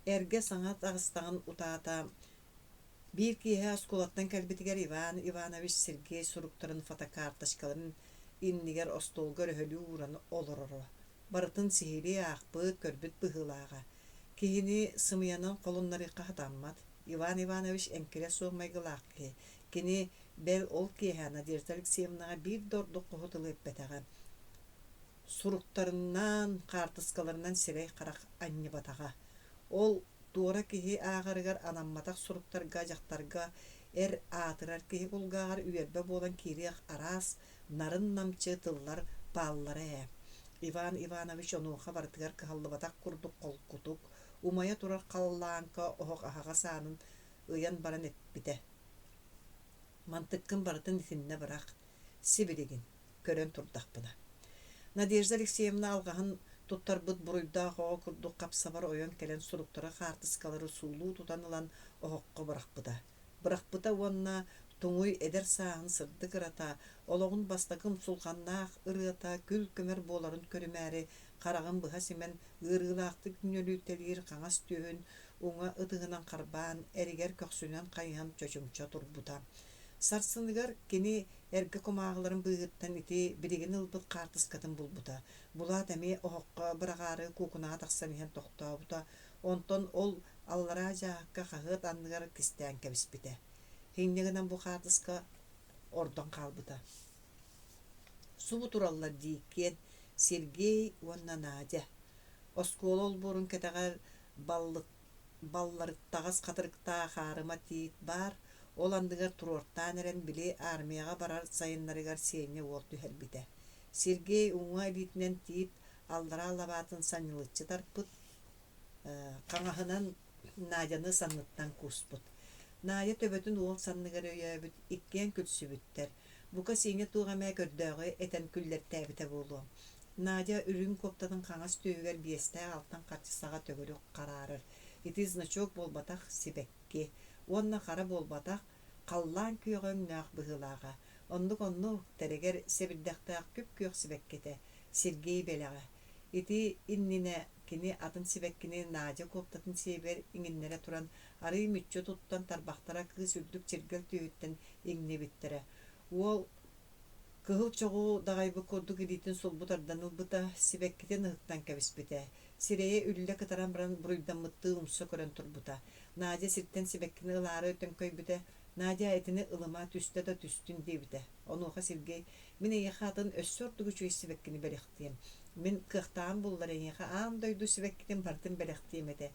Эргэ саҥа таҕыстаҕын утаата биир киэһэ оскуолаттан кэлбитигэр Иван Иванович Сергей суруктарын фотокарточкаларын иннигэр остуолга өрөһөлүү ууран олороро. Барытын сиһилии аахпыт, көрбүт быһыылааҕа. Киһини сымыйанан холуннарыахха сатаммат. Иван Иванович эҥкилэ суох майгылаах киһи. Кини, бэл, ол киэһэ Надежда Алексеевнаҕа биир да ордук хоһу тылы эппэтэҕэ. Суруктарынан, хаартыскаларынан сирэй-харах анньыбатаҕа. Ол туора киһи ааҕарыгар анамматах суруктарга дьахтарга эр аатырар киһи кулгааҕар үөрбэ буолан киириэх араас нарын-намчы тыллар бааллара ээ. Иван Иванович онуоха барытыгар кыһаллыбатах курдук холкутук, умайа турар халлааҥка оһох аһаҕас аанын ыйан баран эппитэ: «Мантыккын барытын итиннэ бырах, сибилигин, көрөн турдахпына». Надежда Алексеевна алҕаһын туттарбыт буруйдаах оҕо курдук хапсабар ойон кэлэн суруктары хаартыскалары суулуу тутан ылан оһоххо бырахпыта. Бырахпыта уонна туҥуй эдэр сааһын сырдык ырата, олоҕун бастакы умсулҕаннаах ырыата күл-көмөр буоларын көрүмээри хараҕын быһа симэн ыарыылаахтык ньөлүйтэлиир хаҥас түөһүн уҥа ытыһынан харбаан, эригэр көхсүнэн хайыһан чочумча турбута. Сарсыныгар кини эргэ кумааҕыларын быыһыттан ити билигин ылбыт хаартыскатын булбута. Булаат эмиэ оһоххо быраҕаары куукунаҕа тахсан иһэн тохтообута, онтон ол аллараа дьааһыкка хаһыат анныгар кистээн кэбиспитэ. Инньэ гынан бу хаартыска ордон хаалбыта. Субу тураллар дии иккиэн Сергей уонна Надя. Оскуола олбуорун кэтэҕэр балларыттаҕас хатырыктаах аарыма тиит баар, ол анныгар туруортаан эрэн били армияҕа барар сайыннарыгар Сеня уол түһэрбитэ. Сергей уҥа илиитинэн тиит аллараа лабаатын санньылыччы тарпыт, хаҥаһынан Надяны санныттан кууспут. Надя төбөтүн уол санныгар өйөөбүт, иккиэн күлсүбүттэр. Бука Сеня туох эмэ көрдөөҕү этэн күллэртээбитэ буолуо. Надя үрүҥ куоптатын хаҥас түөһүгэр биэстээх алтан харчы саҕа төгүрүк хараарар. Ити значок буолбатах сибэкки. Уонна хара буолбатах, халлаан күөҕэ өҥнөөх быһыылааҕа. Оннук-оннук, тэрэгэр сэбирдэхтээх күп-күөх сибэкки этэ. Сергей бэлэҕэ. Ити иннинэ кини атын сибэккини Надя куоптатын сиэбигэр иҥиннэрэ туран, арыый мүччү туттан тарбахтара кыыс үрдүк чиргэл түөһүттэн иҥнибиттэрэ. Уол кыһыл чоҕу даҕайбыт курдук илиитин сулбу тардан ылбыта, сибэккитин ыһыктан кэбиспитэ. Сирэйэ үллэ кытаран баран буруйдаммыттыы умса көрөн турбута. Надя сиртэн сибэккини ылаары төҥкөйбүтэ, «Надя, итини ылыма, түстэ да түстүн» диэбитэ. Онуоха Сергей «Мин эйиэхэ атын өссө ордук үчүгэй сибэккини бэлэхтиэм. Мин кыахтааҕым буллар эйиэхэ аан дойду сибэккитин барытын бэлэхтиэм этэ.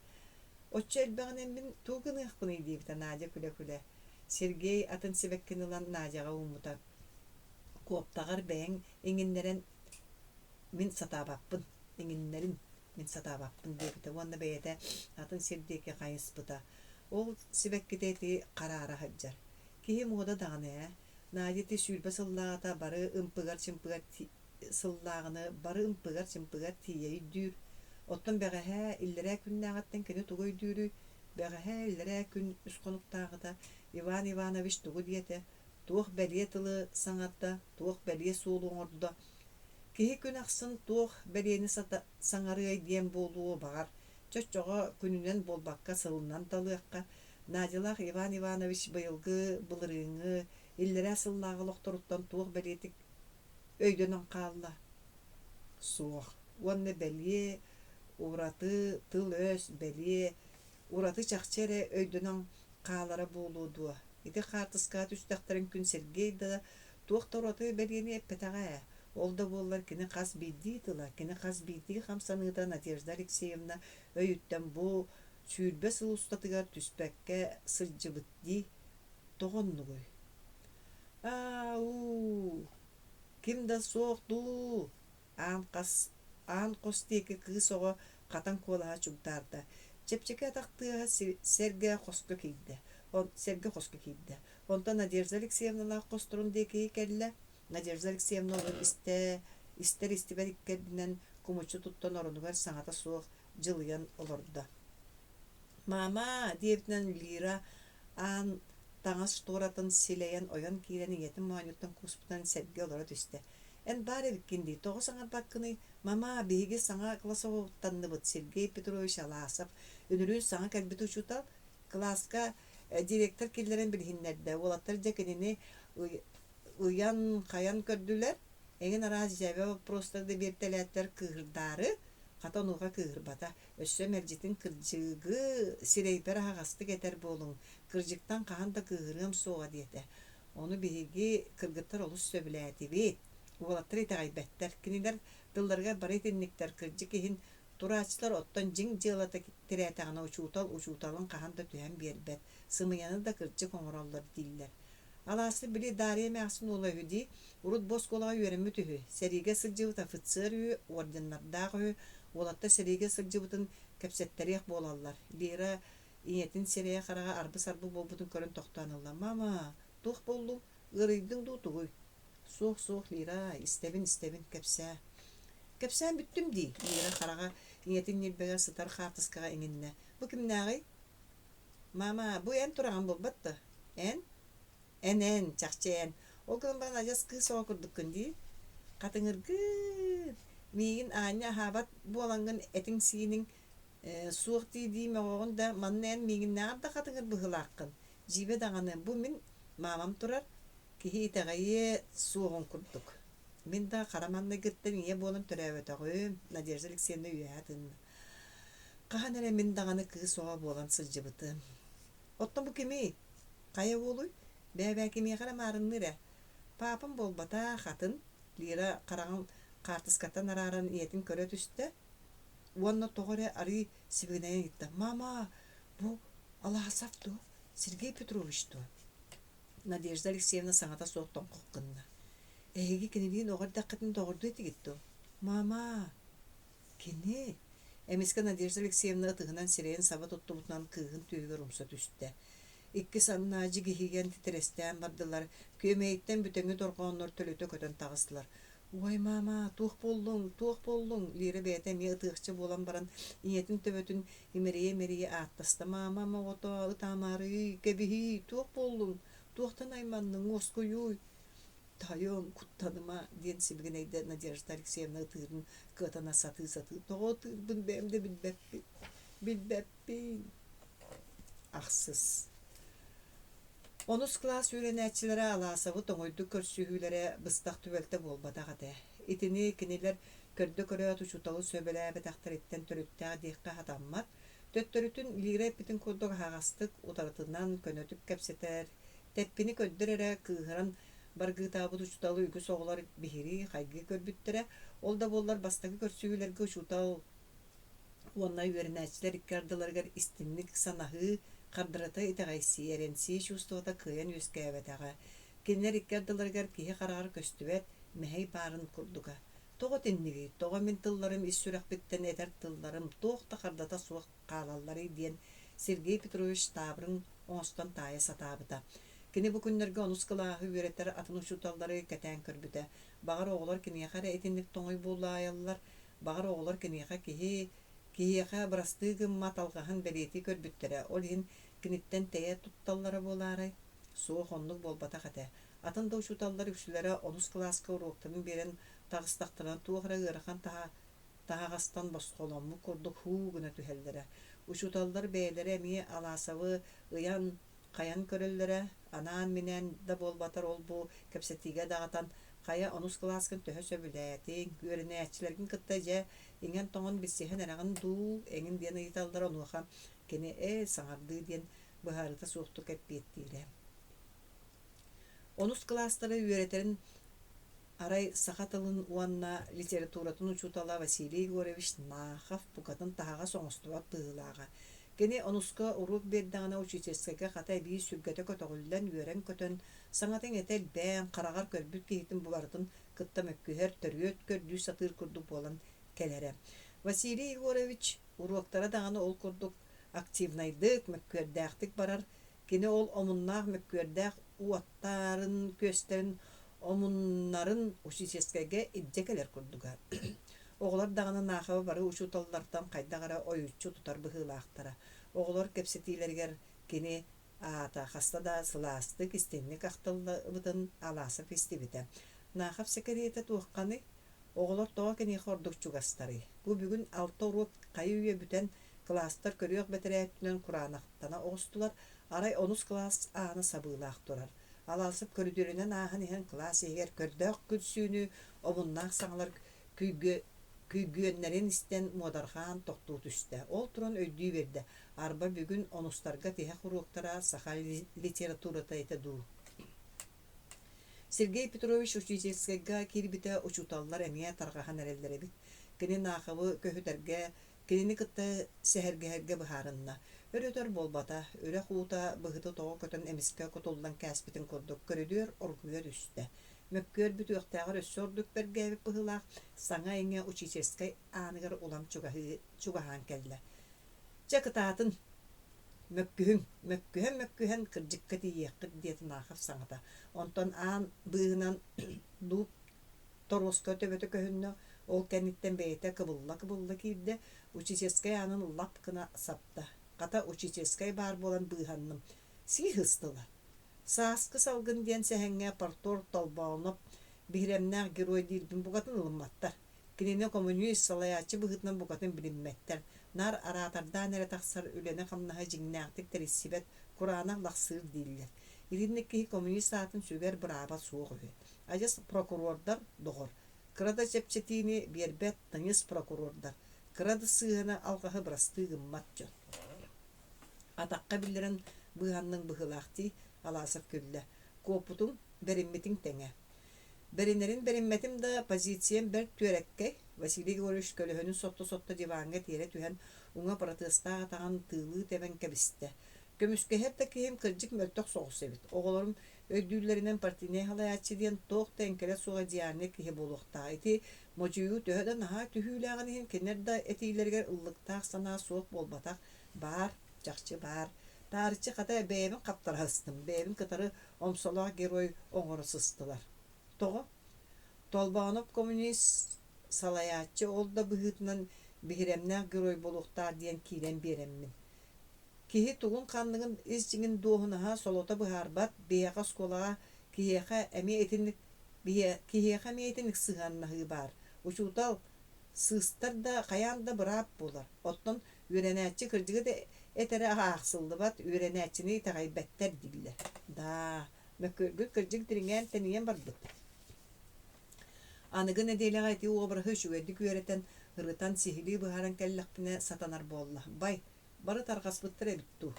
Оччо элбэҕинэн мин тугу гыныахпыный?» диэбитэ Надя күлэ-күлэ. Сергей атын сибэккини ылан Надяҕа ууммута. «Куоптаҕар бэйэҥ иҥиннэрэн мин сатаабаппын, иҥиннэрин мин сатаабаппын» диэбитэ уонна бэйэтэ атын сир диэки хайыспыта. Ол сибэккитэ ити хараара сылдьар. Киһи муода даҕаны ээ. Надя ити 20 сыллааҕыта бары ымпыгар-чымпыгар сыллааҕыны бары ымпыгар-чымпыгар тиийэ өйдүүр. Оттон бэҕэһээ, иллэрээ күннээҕиттэн кини тугу өйдүүрүй? Бэҕэһээ, иллэрээ күн үс хонуктааҕыта Иван Иванович тугу диэтэ, туох бэлиэ тылы саҥарда, туох бэлиэ суолу оҥордо? Киһи күн ахсын туох бэлиэни саҥарыай диэн буолуо баҕар, чоччоҕо күнүнэн буолбакка сылынан талыахха. Надялаах Иван Иванович быйылгы, былырыыҥҥы, иллэрээ сыллааҕы олохторуттан туох бэлиэтик өйдөнөн хаалла? Суох. Уонна бэлиэ, ураты тыл-өс, бэлиэ, ураты чахчы эрэ өйдөнөн хаалара буолуо дуо? Ити хаартыскаҕа түстэхтэрин күн Сергей да туох да ураты бэлиэни эппэтэҕэ ээ. Ол да буоллар кини хас биирдии тыла, кини хас биирдии хамсаныыта Надежда Алексеевна өйүттэн бу 20 сыл устатыгар түспэккэ сылдьыбыт дии, тоҕо оннугуй? Аа-уу, ким да суох дуу, аан хас аан хос диэки кыыс оҕо хатан куолаһа чугдаарда. Чэпчэки атах тыаһа сэргэ хоско киирдэ. Сэргэ хоско киирдэ. Онтон Надежда Алексеевналаах хосторун диэки кэллэ. Надежда Алексеевна ону истэ, истэр-истибэт иккэрдинэн кумуччу туттан оронугар саҥата суох дьылыйан олордо. «Маама!» диэбитинэн Лира аан таҥас шторатын силэйэн ойон киирэн ийэтин моонньуттан кууспутунан сэргэ олоро түстэ. «Эн баар эбиккин дии, тоҕо саҥарбаккыный? Мама, биһиги саҥа классовоттанныбыт, Сергей Петрович Аласов, үнүрүүн саҥа кэлбит учуутал, кылааска директор киллэрэн билиһиннэрдэ, уолаттар дьэ кинини ыйан-хайан көрдүлэр, эҥин араас дьээбэ боппуруостары да биэртэлээттэр кыыһырдаары, хата онуоха кыыһырбата, өссө мэлдьитин кырдьыгы сирэйбэр аһаҕастык этэр буолуҥ, кырдьыктан хаһан да кыыһырыам суоҕа диэтэ. Ону биһиги кыргыттар олус сөбүлээтибит. Уолаттар итэҕэйбэттэр, кинилэр тылларыгар бары итинниктэр, кырдьык иһин турааччылар оттон дьиҥ дьыалата тирээтэҕинэ учуутал учууталын хаһан да түһэн биэрбэт, сымыйаны да кырдьык оҥороллор дииллэр. Алааска били Дарья эмээхсин уола үһү дии, урут бу оскуолаҕа үөрэммит үһү, сэриигэ сылдьыбыт офицер үһү, орденнардаах үһү, уолаттар сэриигэ сылдьыбытын кэпсэттэриэх буолаллар. Лера ийэтин сирэйэ-хараҕа арбы-сарбы буолбутун көрөн тохтоон ылла: «Мама, туох буоллуҥ? Ыарыйдыҥ дуу, тугуй?» «Суох, суох, Лира, истэбин, истэбин, кэпсээ». «Кэпсээн бүттүм дии», Лира хараҕа ийэтин ньилбэгэр сытар хаартыскаҕа иҥиннэ. «Бу кимнээҕий?» «Мама, бу эн тураҕын буолбат дуо? Эн? Эн-эн, чахчы эн. Ол гынан баран адьас кыыс оҕо курдуккун дии. Хатыҥыргыыр. Миигин аанньа аһаабат буолаҥҥын этиҥ-сииниҥ суох дии-дии мөҕөҕүн да, манна эн миигиннээҕэр да хатыҥыр быһыылааххын. Дьиибэ даҕаны, бу мин маамам турар, киһи итэҕэйиэ суоҕун курдук. Мин да хара маҥнайгыттан ийэ буолан төрөөбөтөҕүм, Надежда Алексеевна үөһэ тыынна. Хаһан эрэ мин даҕаны кыыс оҕо буолан сылдьыбытым. Оттон бу кимий? Хайа уолуй? Бээ-бээ кимиэхэ эрэ маарынныыр ээ. Паапам буолбатах, атын, Лира хараҕын хаартыскаттан арааран ийэтин көрө түстэ уонна тоҕо эрэ арыый сибигинэйэн ыйытта: «Мама, бу Аласов дуо? Сергей Петрович дуо?» Надежда Алексеевна саҥата суох тоҥхох гынна. «Эһиги кинилиин оҕо эрдэххитинэ доҕордуу этигит дуо?» «Мама, Кини эмискэ Надежда Алексеевна ытыһынан сирэйин саба туттубутунан кыыһын түөһүгэр умса түстэ. Икки санна дьигиһийэн титирэстээн бардылар, күөмэйиттэн бүтэҥи дорҕооннор төлүтэ көтөн таҕыстылар. «Уой, маама, туох буоллуҥ, туох буоллуҥ?» Лира бэйэтэ эмиэ ытыахча буолан баран, ийэтин төбөтүн имэрийэ-имэрийэ ааттаста: «Маамам оҕото, ытаамаарый, кэбиһиий, туох буоллуҥ, туохтан айманныҥ, уоскуйууй?» «Тойон, куттаныма» диэн сибигинэйдэ Надежда Алексеевна ытыырын кыатана сатыы-сатыы. «Тоҕо ытыырбын бэйэм да билбэппин, билбэппин». Ахсыс. Онус кылаас үөрэнээччилэрэ Аласовы тоҥуйдук көрсүһүүлэрэ быстах түбэлтэ буолбатах этэ. Итини кинилэр көрдө-көрөөт учууталы сөбүлээбэтэхтэриттэн төрүттээх диэххэ сатаммат. Төттөрүтүн Лира эппитин курдук аһаҕастык, утарытынан, көнөтүк кэпсэтэр, Тэппини көрдөр эрэ кыыһыран баргыытаабыт учууталы үгүс оҕолор биһирии, хайгыы көрбүттэрэ. Ол да буоллар бастакы көрсүһүүлэргэ учуутал уонна үөрэнээччилэр икки ардыларыгар истиҥник санаһыы, хардарыта итэҕэйсии, эрэнсии чувствота кыайан үөскээбэтэҕэ. Кинилэр икки ардыларыгар киһи хараҕар көстүбэт мэһэй баарын курдуга. Тоҕо итиннигий, тоҕо мин тылларым ис сүрэхпиттэн этэр тылларым туох да хардата суох хаалалларый диэн Сергей Петрович таабырын оҥостон таайа сатаабыта. Кини бу күннэргэ онус кылааһы үөрэтэр атын учууталлары кэтээн көрбүтэ. Баҕар, оҕолор киниэхэ эрэ итинник тоҥуй буолаайаллар, баҕар, оҕолор киниэхэ киһи киһиэхэ бырастыы гыммат алҕаһын бэлиэтии көрбүттэрэ, ол иһин киниттэн тэйэ тутталлара буолаарай? Суох, оннук буолбатах этэ. Атын да учууталлар үксүлэрэ онус кылааска уруоктарын биэрэн таҕыстахтарына туох эрэ ыарахан таһа таһаҕастан босхоломмут курдук һуу гына түһэллэрэ. Учууталлар бэйэлэрэ эмиэ Аласовы ыйан, хайан көрөллөрө, анаан-минээн да буолбатар ол-бу кэпсэтиигэ даҕатан, хайа онус кылааскын төһө сөбүлээтиҥ, үөрэнээччилэргин кытта дьэ иҥэн-тоҥон билсиһэн эрэҕин дуу, эҥин диэн ыйыталлара, онуоха кини ээ, саҥардыы диэн быһаарыыта суохтук эппиэттиирэ. Онус кылаастары үөрэтэрин Арай саха тылын уонна литературатын учуутала Василий Егорович Нахов букатын таһаҕас оҥостубат быһыылааҕа. Кини онуска уруок биэрдэҕинэ учительскайга хата эбии сүргэтэ көтөҕүллэн, үөрэн-көтөн, саҥата-иҥэтэ элбээн, хараҕар көрбүт киһитин буларытын кытта мөккүһэр, төрүөт көрдүү сатыыр курдук буолан кэлэрэ. Василий Егорович уруоктара даҕаны ол курдук активнайдык, мөккүөрдээхтик барар. Кини ол омуннаах мөккүөрдээх уоттарын-күөстэрин омуннарын учительскайга илдьэ кэлэр курдуга. Оҕолор даҕаны Наахабы бары учууталлартан хайдах эрэ ойуччу тутар быһыылаахтара. Оҕолор кэпсэтиилэригэр кини аата хаста да сылаастык, истиҥник ахтыллыбытын Аласов истибитэ. Наахап сэкириэтэ туохханый? Оҕолор тоҕо киниэхэ ордук чугастарый? Бу бүгүн алта уруок хайы-үйэ бүтэн, кылаастар көрүөх бэтэрээ өттүнэн кураанахтана оҕустулар, арай онус кылаас аана сабыылаах турар. Алаасып көрүдүөрүнэн ааһан иһэн кылаас иһигэр көрдөөх күлсүүнү, омуннаах саҥалар күйгүөннэрин истэн муодарҕаан тохтуу түстэ. Ол туран өйдүү биэрдэ, арба бүгүн онустарга тиһэх уруоктара саха литературата этэ дуу. Сергей Петрович учительскайга киирбитэ учууталлар эмиэ тарҕаһан эрэллэр эбит. Кини Наахабы көһүтэргэ, кинини кытта сэһэргэһэргэ быһаарынна. Өр-өтөр буолбата, үрэх уута быһыты тоҕо көтөн эмискэ кутуллан кээспитин курдук көрүдүөр оргуйа түстэ. Мөккүөр бүтүөхтээҕэр өссө ордук бэргээбит быһыылаах, саҥа-иҥэ учительскай ааныгар улам чугаһыы чугаһаан кэллэ. Чэ, кытаатын, Мөккүһүҥ, мөккүһэн-мөккүһэн кырдьыкка тиийиэххит диэтэ Нахов саҥата. Онтон аан быыһынан дууп торуоска төбөтө көһүннэ, ол кэнниттэн бэйэтэ кыбылла-кыбылла киирдэ, учительскай аанын лап гына сапта. Хата учительскай баар буолан быыһанным. Сии ыстылар. Сааскы салгын диэн сэһэҥҥэ Парторг Толбооноп биһирэмнээх герой диирбин букатын ылымматтар. Кинини коммунист салайааччы быһыытынан букатын билиммэттэр, наар араатардаан эрэ тахсар үлэни-хамнаһы дьиҥнээхтик тэрийсибэт, кураанах лахсыыр дииллэр. Итинник киһи коммунист аатын сүгэр бырааба суох үһү. Адьас прокурордар доҕор, кыра да чэпчэтиини биэрбэт тыйыс прокурордар, кыра да сыыһаны алҕаһы бырастыы гыммат дьон. Атахха биллэрэн быыһанныҥ быһыылаах дии, Аласов күллэ. Куоппутуҥ, бэриммитиҥ тэҥэ. Бэринэрин бэриммэтим да, позициям бэрт түөрэккэй, Василий Егорович көлөһөнүн сотто-сотто диваҥҥа тиэрэ түһэн, уҥа протезтаах атаҕын тыылыы тэбэн кэбистэ. Көмүскэһэр да киһим кырдьык мөлтөх соҕус эбит. Оҕолорум өйдүүллэринэн партийнай салайааччы диэн туох да эҥкилэ суох идеальнай киһи буолуохтаах. Ити модьуйуу төһө да наһаа түһүүлээҕин иһин кинилэр да этиилэригэр ыллыктаах санаа суох буолбатах. Баар, чахчы баар. Таарыччы хата бэйэбин хаптараһыстым, бэйэбин кытары омсолоох герой оҥоро сыстылар. Тоҕо? Толбооноп коммунист салайааччы ол да быһыытынан биһирэмнээх герой буолуохтаах диэн киирэн биэрэммин. Киһи тугун-ханныгын ис дьиҥин дуоһунаһа солото быһаарбат, биһиэхэ оскуолаҕа киһиэхэ эмиэ итинник киһиэхэ эмиэ итинник сыһыаннаһыы баар. Учуутал сыыстар да хайаан да быраап буолар. Оттон Үөрэнээччи кырдьыгы да этэрэ аахсыллыбат, үөрэнээччини итэҕэйбэттэр дииллэр. Даа, мөккүөргүт кырдьык дириҥээн тэнийэн барбыт. Аныгы нэдиэлэҕэ ити уобараһы үчүгэйдик үөрэтэн, ырытан, сиһилии быһааран кэллэхпинэ сатанар буолла. Бай, бары тарҕаспыттар эбит дуу.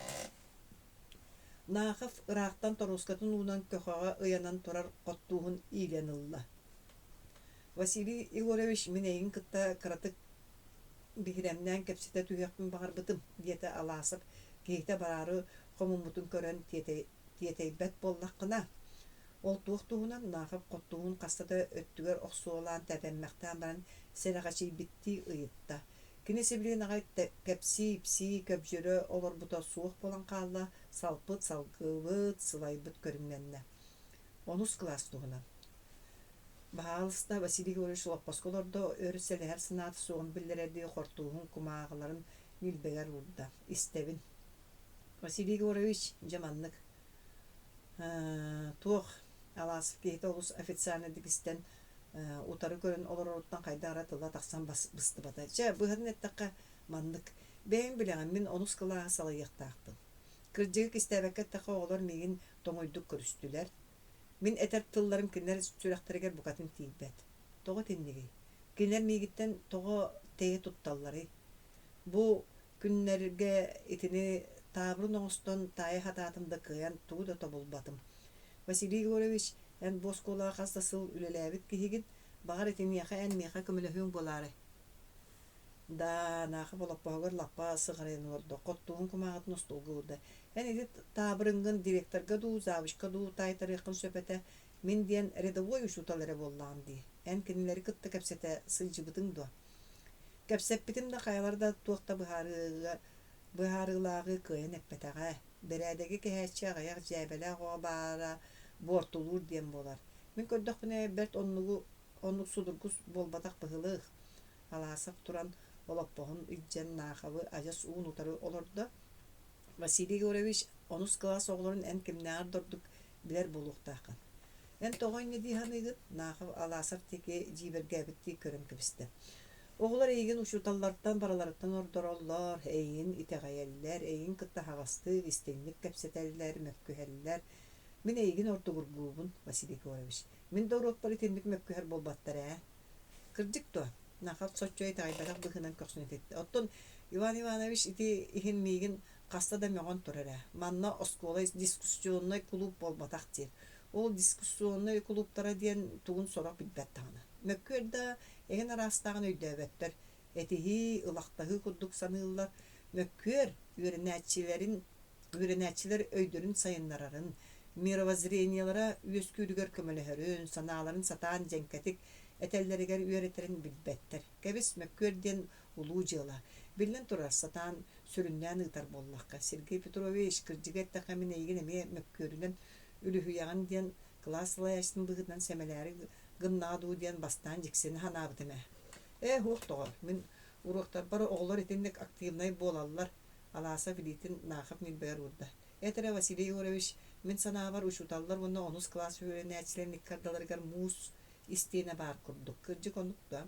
Наахов ыраахтан торуоскатын уунан көхөҕө ыйанан турар хоттууһун иилэн ылла. Василий Егорович, мин эйигин кытта кыратык биһирэмнээн кэпсэтэ түһүөхпүн баҕарбытым, диэтэ Аласов киһитэ бараары хомуммутун көрөн тиэтэйбэт буоллаххына. Ол туох туһунан Наахап хоттуһун хаста да өттүгэр охсуолаан тэпэммэхтээн баран сэрэхэчийбиттии ыйытта. Кини сибилигин аҕай кэпсии-ипсии, көбдьүөрэ олорбута суох буолан хаалла, салпыт, салгыбыт, сылайбыт көрүҥнэннэ. Онус кылаас туһунан. Баһаалыста, Василий Григорьевич олоппоско олордо, өр сэлэһэр санаата суоҕун биллэрэрдии хортууһун кумааҕыларын ньилбэгэр уурда. Истэбин. Василий Егорович, дьэ маннык. Туох, Аласов киһитэ олус официальнайдык истэн, утары көрөн олороруттан хайдах эрэ тыла тахсан быстыбата. Чэ, быһатын эттэххэ, маннык. Бэйэҥ билэҕин, мин онус кылааһы салайыахтаахпын. Кырдьыгы кистээбэккэ эттэххэ, оҕолор миигин тоҥуйдук көрүстүлэр. Мин этэр тылларым кинилэр сүрэхтэригэр букатын тиийбэт. Тоҕо итиннигий? Кинилэр миигиттэн тоҕо тэйэ тутталларый? Бу күннэргэ итини таабырын оҥостон таайа сатаатым да кыайан тугу да тобулбатым. Василий Егорович, эн бу оскуолаҕа хас да сыл үлэлээбит киһигин, баҕар итиниэхэ эн миэхэ көмөлөһүөҥ буолаарай? Даа, Наахап олоппоһугар лаппа сыҕарыйан олордо, хоттугун кумааҕытын остуолга уурда. Эн ити таабырыҥҥын директорга дуу, завучка дуу таайтарыаххын сөп этэ. Мин диэн рядовой учуутал эрэ буоллаҕым дии. Эн кинилэри кытта кэпсэтэ сылдьыбытыҥ дуо? Кэпсэппитим да хайалара да туох да быһаарыыга быһаарыылааҕы кыайан эппэтэҕэ. Бэрээдэги кэһээччи аҕыйах дьээбэлээх оҕо баара буортулуур диэн буолар. Мин көрдөхпүнэ, бэрт оннугу оннук судургу буолбатах быһыылаах. Алаасап туран олоппоһун илдьэн Наахабы адьас уун-утары олордо. Василий Егорович, онус кылаас оҕолорун эн кимнээҕэр да ордук билэр буолуохтааххын. Эн тоҕо инньэ дии саныыгын? Наахов Аласов диэки дьиибэргээбиттии көрөн кэбистэ. Оҕолор эйигин учууталлартан барыларыттан ордороллор, эйигин итэҕэйэллэр, эйигин кытта аһаҕастык, истиҥник кэпсэтэллэр, мөккүһэллэр. Мин эйигин ордугургуубун, Василий Егорович. Мин да уруокпар итинник мөккүһэр буолбаттар ээ. Кырдьык дуо? Нахал соччо итэҕэйбэтэх быһыынан көхсүн этиттэ. Оттон Иван Иванович ити иһин миигин хаста да мөҕөн турар ээ. Манна оскуола дискуссионнай кулууп буолбатах диир. Ол дискуссионнай кулууптара диэн тугун сорох билбэт даҕаны. Мөккүөр да эҥин араастааҕын өйдөөбөттөр. Этиһии, ылахтаһыы курдук саныыллар. Мөккүөр үөрэнээччилэрин үөрэнээччилэр өйдөрүн сайыннарарын, мировоззрениелара үөскүүрүгэр көмөлөһөрүн, санааларын сатаан дьэҥкэтик этэллэригэр үөрэтэрин билбэттэр. Кэбис, мөккүөр диэн улуу дьыала. Биллэн турар, сатаан сүрүннээн ыытар буоллахха. Сергей Петрович, кырдьыгы эттэххэ мин эйигин эмиэ мөккүөрүнэн үлүһүйэҕин диэн кылаас салайааччытын быһыытынан сэмэлээри гыннаҕа дуу диэн бастаан дьиксинэ санаабытым ээ. Ээ, уох доҕор, мин уруоктарбар оҕолор итинник активнай буолаллар, Алаасов илиитин Наахап ньилбэгэр уурда. Эт эрэ, Василий Егорович, мин санаабар, учууталлар уонна онус кылаас үөрэнээччилэрин икки ардыларыгар муус истиэнэ баар курдук. Кырдьык оннук дуо?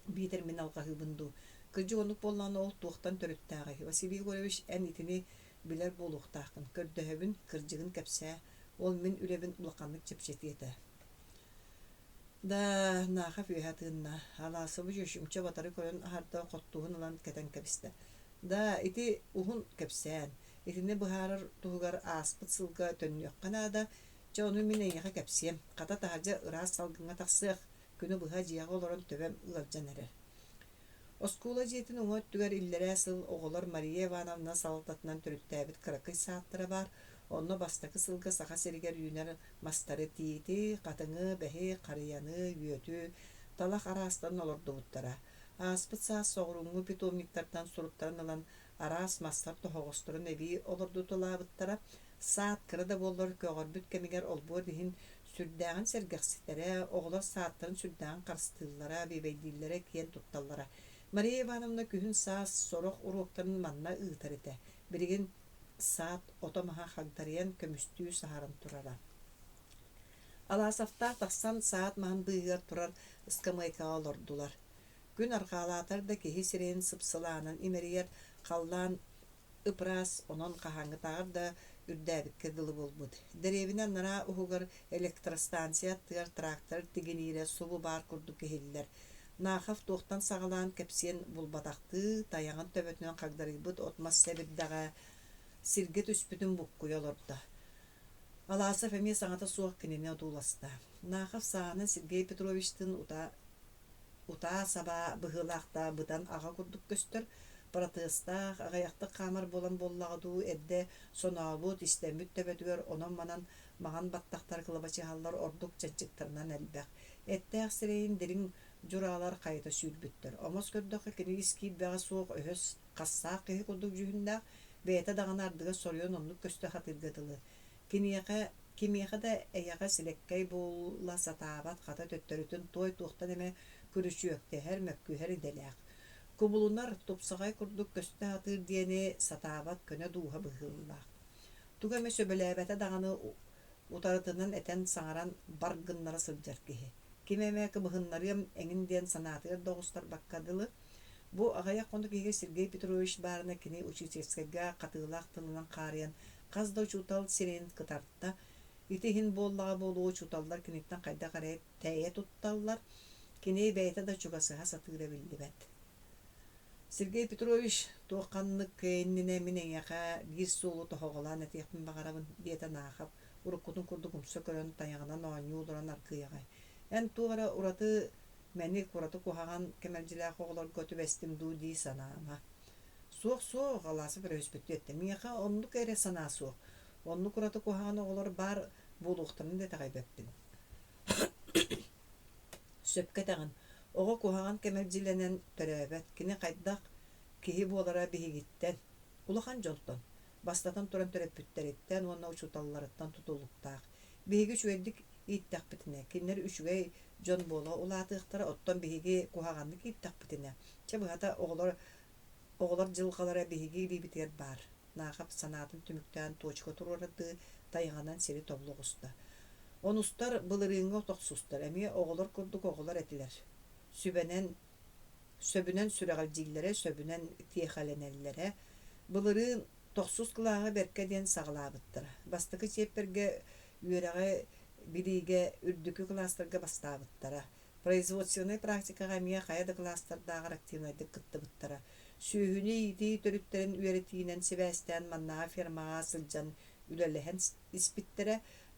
Биитэр мин алҕаһыыбын дуу? Кырдьык оннук буоллаҕына, ол туохтан төрүттээҕий? Василий Егорович, эн итини билэр буолуохтааххын. Көрдөһөбүн, кырдьыгын кэпсээ. Ол мин үлэбин улаханнык чэпчэтиэ этэ. Да, Нахов үөһэ тыынна, Аласовы чочумча батары көрөн аһарда хоттуһун ылан кэтэн кэбистэ. Да, ити уһун кэпсээн. Итини быһаарар туһугар ааспыт сылга төннүөххэ наада. Чэ, ону мин эйиэхэ кэпсиэм. Хата таһырдьа ыраас салгыҥҥа тахсыах, күнү быһа дьиэҕэ олорон төбөм ыалдьан эрэр. Оскуола дьиэтин уҥа өттүгэр иллэрээ сыл оҕолор Мария Ивановна салалтатынан төрүттээбит кыракый саадтара баар. Онно бастакы сылга Саха сиригэр үүнэр мастары тиити, хатыҥы, бэһи, харыйаны, үөтү, талах араастарын олордубуттара. Ааспыт саас соҕурууҥҥу питомниктартан суруттаран ылан араас мастар тоһоҕосторун эбии олордуталаабыттара. Саад кыра да буоллар көҕөрбүт кэмигэр олбуор иһин сүрдээҕин сэргэхситэрэ, оҕолор саадтарын сүрдээҕин харыстыыллара, бүөбэйдииллэрэ, киэн тутталлара. Мария Ивановна күһүн-саас сорох уруоктарын манна ыытар этэ. Билигин саад ото-маһа хагдарыйан көмүстүү саһаран турара. Аласовтаах тахсан саад маһын быыһыгар турар ыскамыайкаҕа олордулар. Күн арҕаалаатар да киһи сирэйин сыпсылаанан имэрийэр, халлаан ып-ыраас, онон хаһааҥҥытааҕар да үрдээбиккэ дылы буолбут. Дэриэбинэ анараа уһугар электростанция аттыгар трактор тигиниирэ субу баар курдук иһиллэр. Нахов туохтан саҕалаан кэпсиэн булбатахтыы, тайаҕын төбөтүнэн хагдарыйбыт от-мас сэбирдэҕэ сиргэ түспүтүн буккуйа олордо. Аласов эмиэ саҥата суох кинини одууласта. Нахов саҕана Сергей Петровичтыын утаа утаа-сабаа быһыылаахтаа быдан аҕа курдук көстөр, протезтаах, аҕыйахтык хаамар буолан буоллаҕа дуу, эрдэ сонообут, истэммит төбөтүгэр онон-манан маҥан баттахтар кылабачыһаллар ордук чанчыктарынан элбэх. Эттээх сирэйин дириҥ дьураалар хайыта сүүрбүттэр. Омос көрдөххө кини ис киирбэҕэ суох өһөс, хассаах киһи курдук дьүһүннээх, бэйэтэ даҕаны ардыгар соруйан оннук көстө сатыырга дылы. Киниэхэ Кимиэхэ да эйэҕэс элэккэй буола сатаабат, хата төттөрүтүн туой туохтан эмэ күрүчүөктэһэр, мөккүһэр идэлээх. Кубулунар, тупсаҕай курдук көстө сатыыр диэни сатаабат көнө дууһа быһыылаах. Тугу эмэ сөбүлээбэтэ даҕаны утарытынан этэн-саҥаран бар гыннара сылдьар киһи. Ким эмэ кыбыһыннарыам эҥин диэн санаатыгар да оҕустарбакка дылы. Бу аҕыйах хонук иһигэр Сергей Петрович баарына кини учительскайга хатыылаах тылынан хаарыйан Хас да учуутал сирэйин кытарта. Ити иһин буоллаҕа буолуо учууталлар киниттэн хайдах эрэ тэйэ тутталлар, кини бэйэтэ да чугасыһа сатыыра биллибэт. Сергей Петрович, туох ханнык иннинэ мин эйиэхэ биир суолу тоһоҕолоон этиэхпин баҕарабын, диэтэ Наахап, уруккутун курдук умса көрөн, тайаҕынан оонньуу олорон аргыый аҕай. Эн туох эрэ ураты
Мэник ураты куһаҕан кэмэлдьилээх оҕолорго түбэстим дуу дии санаама. Суох, суох, Аласов өрөһүспүттүү эттэ. Миэхэ оннук эрэ санаа суох. Оннук ураты куһаҕан оҕолор баар буолуохтарын да итэҕэйбэппин. Сөпкө этэҕин, оҕо куһаҕан кэмэлдьилэнэн төрөөбөт, кини хайдах киһи буолара биһигиттэн, улахан дьонтон, бастатан туран төрөппүттэриттэн уонна учууталларыттан тутулуктаах. Биһиги үчүгэйдик ииттэхпитинэ, кинилэр үчүгэй дьон буола улаатыахтара, оттон биһиги куһаҕаннык ииттэхпитинэ, чэ быһата оҕолор оҕолор дьылҕалара биһиги илиибитигэр баар. Наахап санаатын түмүктээн туочука туруорардыы тайҕанан сири тобулу оҕуста. Онустар былырыыҥҥы тохсустар эмиэ оҕолор курдук оҕолор этилэр. Сүбэнэн сөбүнэн сүрэҕэлдьииллэрэ, сөбүнэн тиэхэлэнэллэрэ. Былырыын тохсус кылааһы бэркэ диэн саҕалаабыттара. Бастакы чиэппэргэ үөрэҕи билиигэ үрдүкү кылаастарга бастаабыттара. Производственнай практикаҕа эмиэ хайа да кылаастардааҕар активнайдык кыттыбыттара. Сүөһүнү иитии төрүттэрин үөрэтиинэн сибээстээн маннааҕы фермаҕа сылдьан үлэлэһэн испиттэрэ.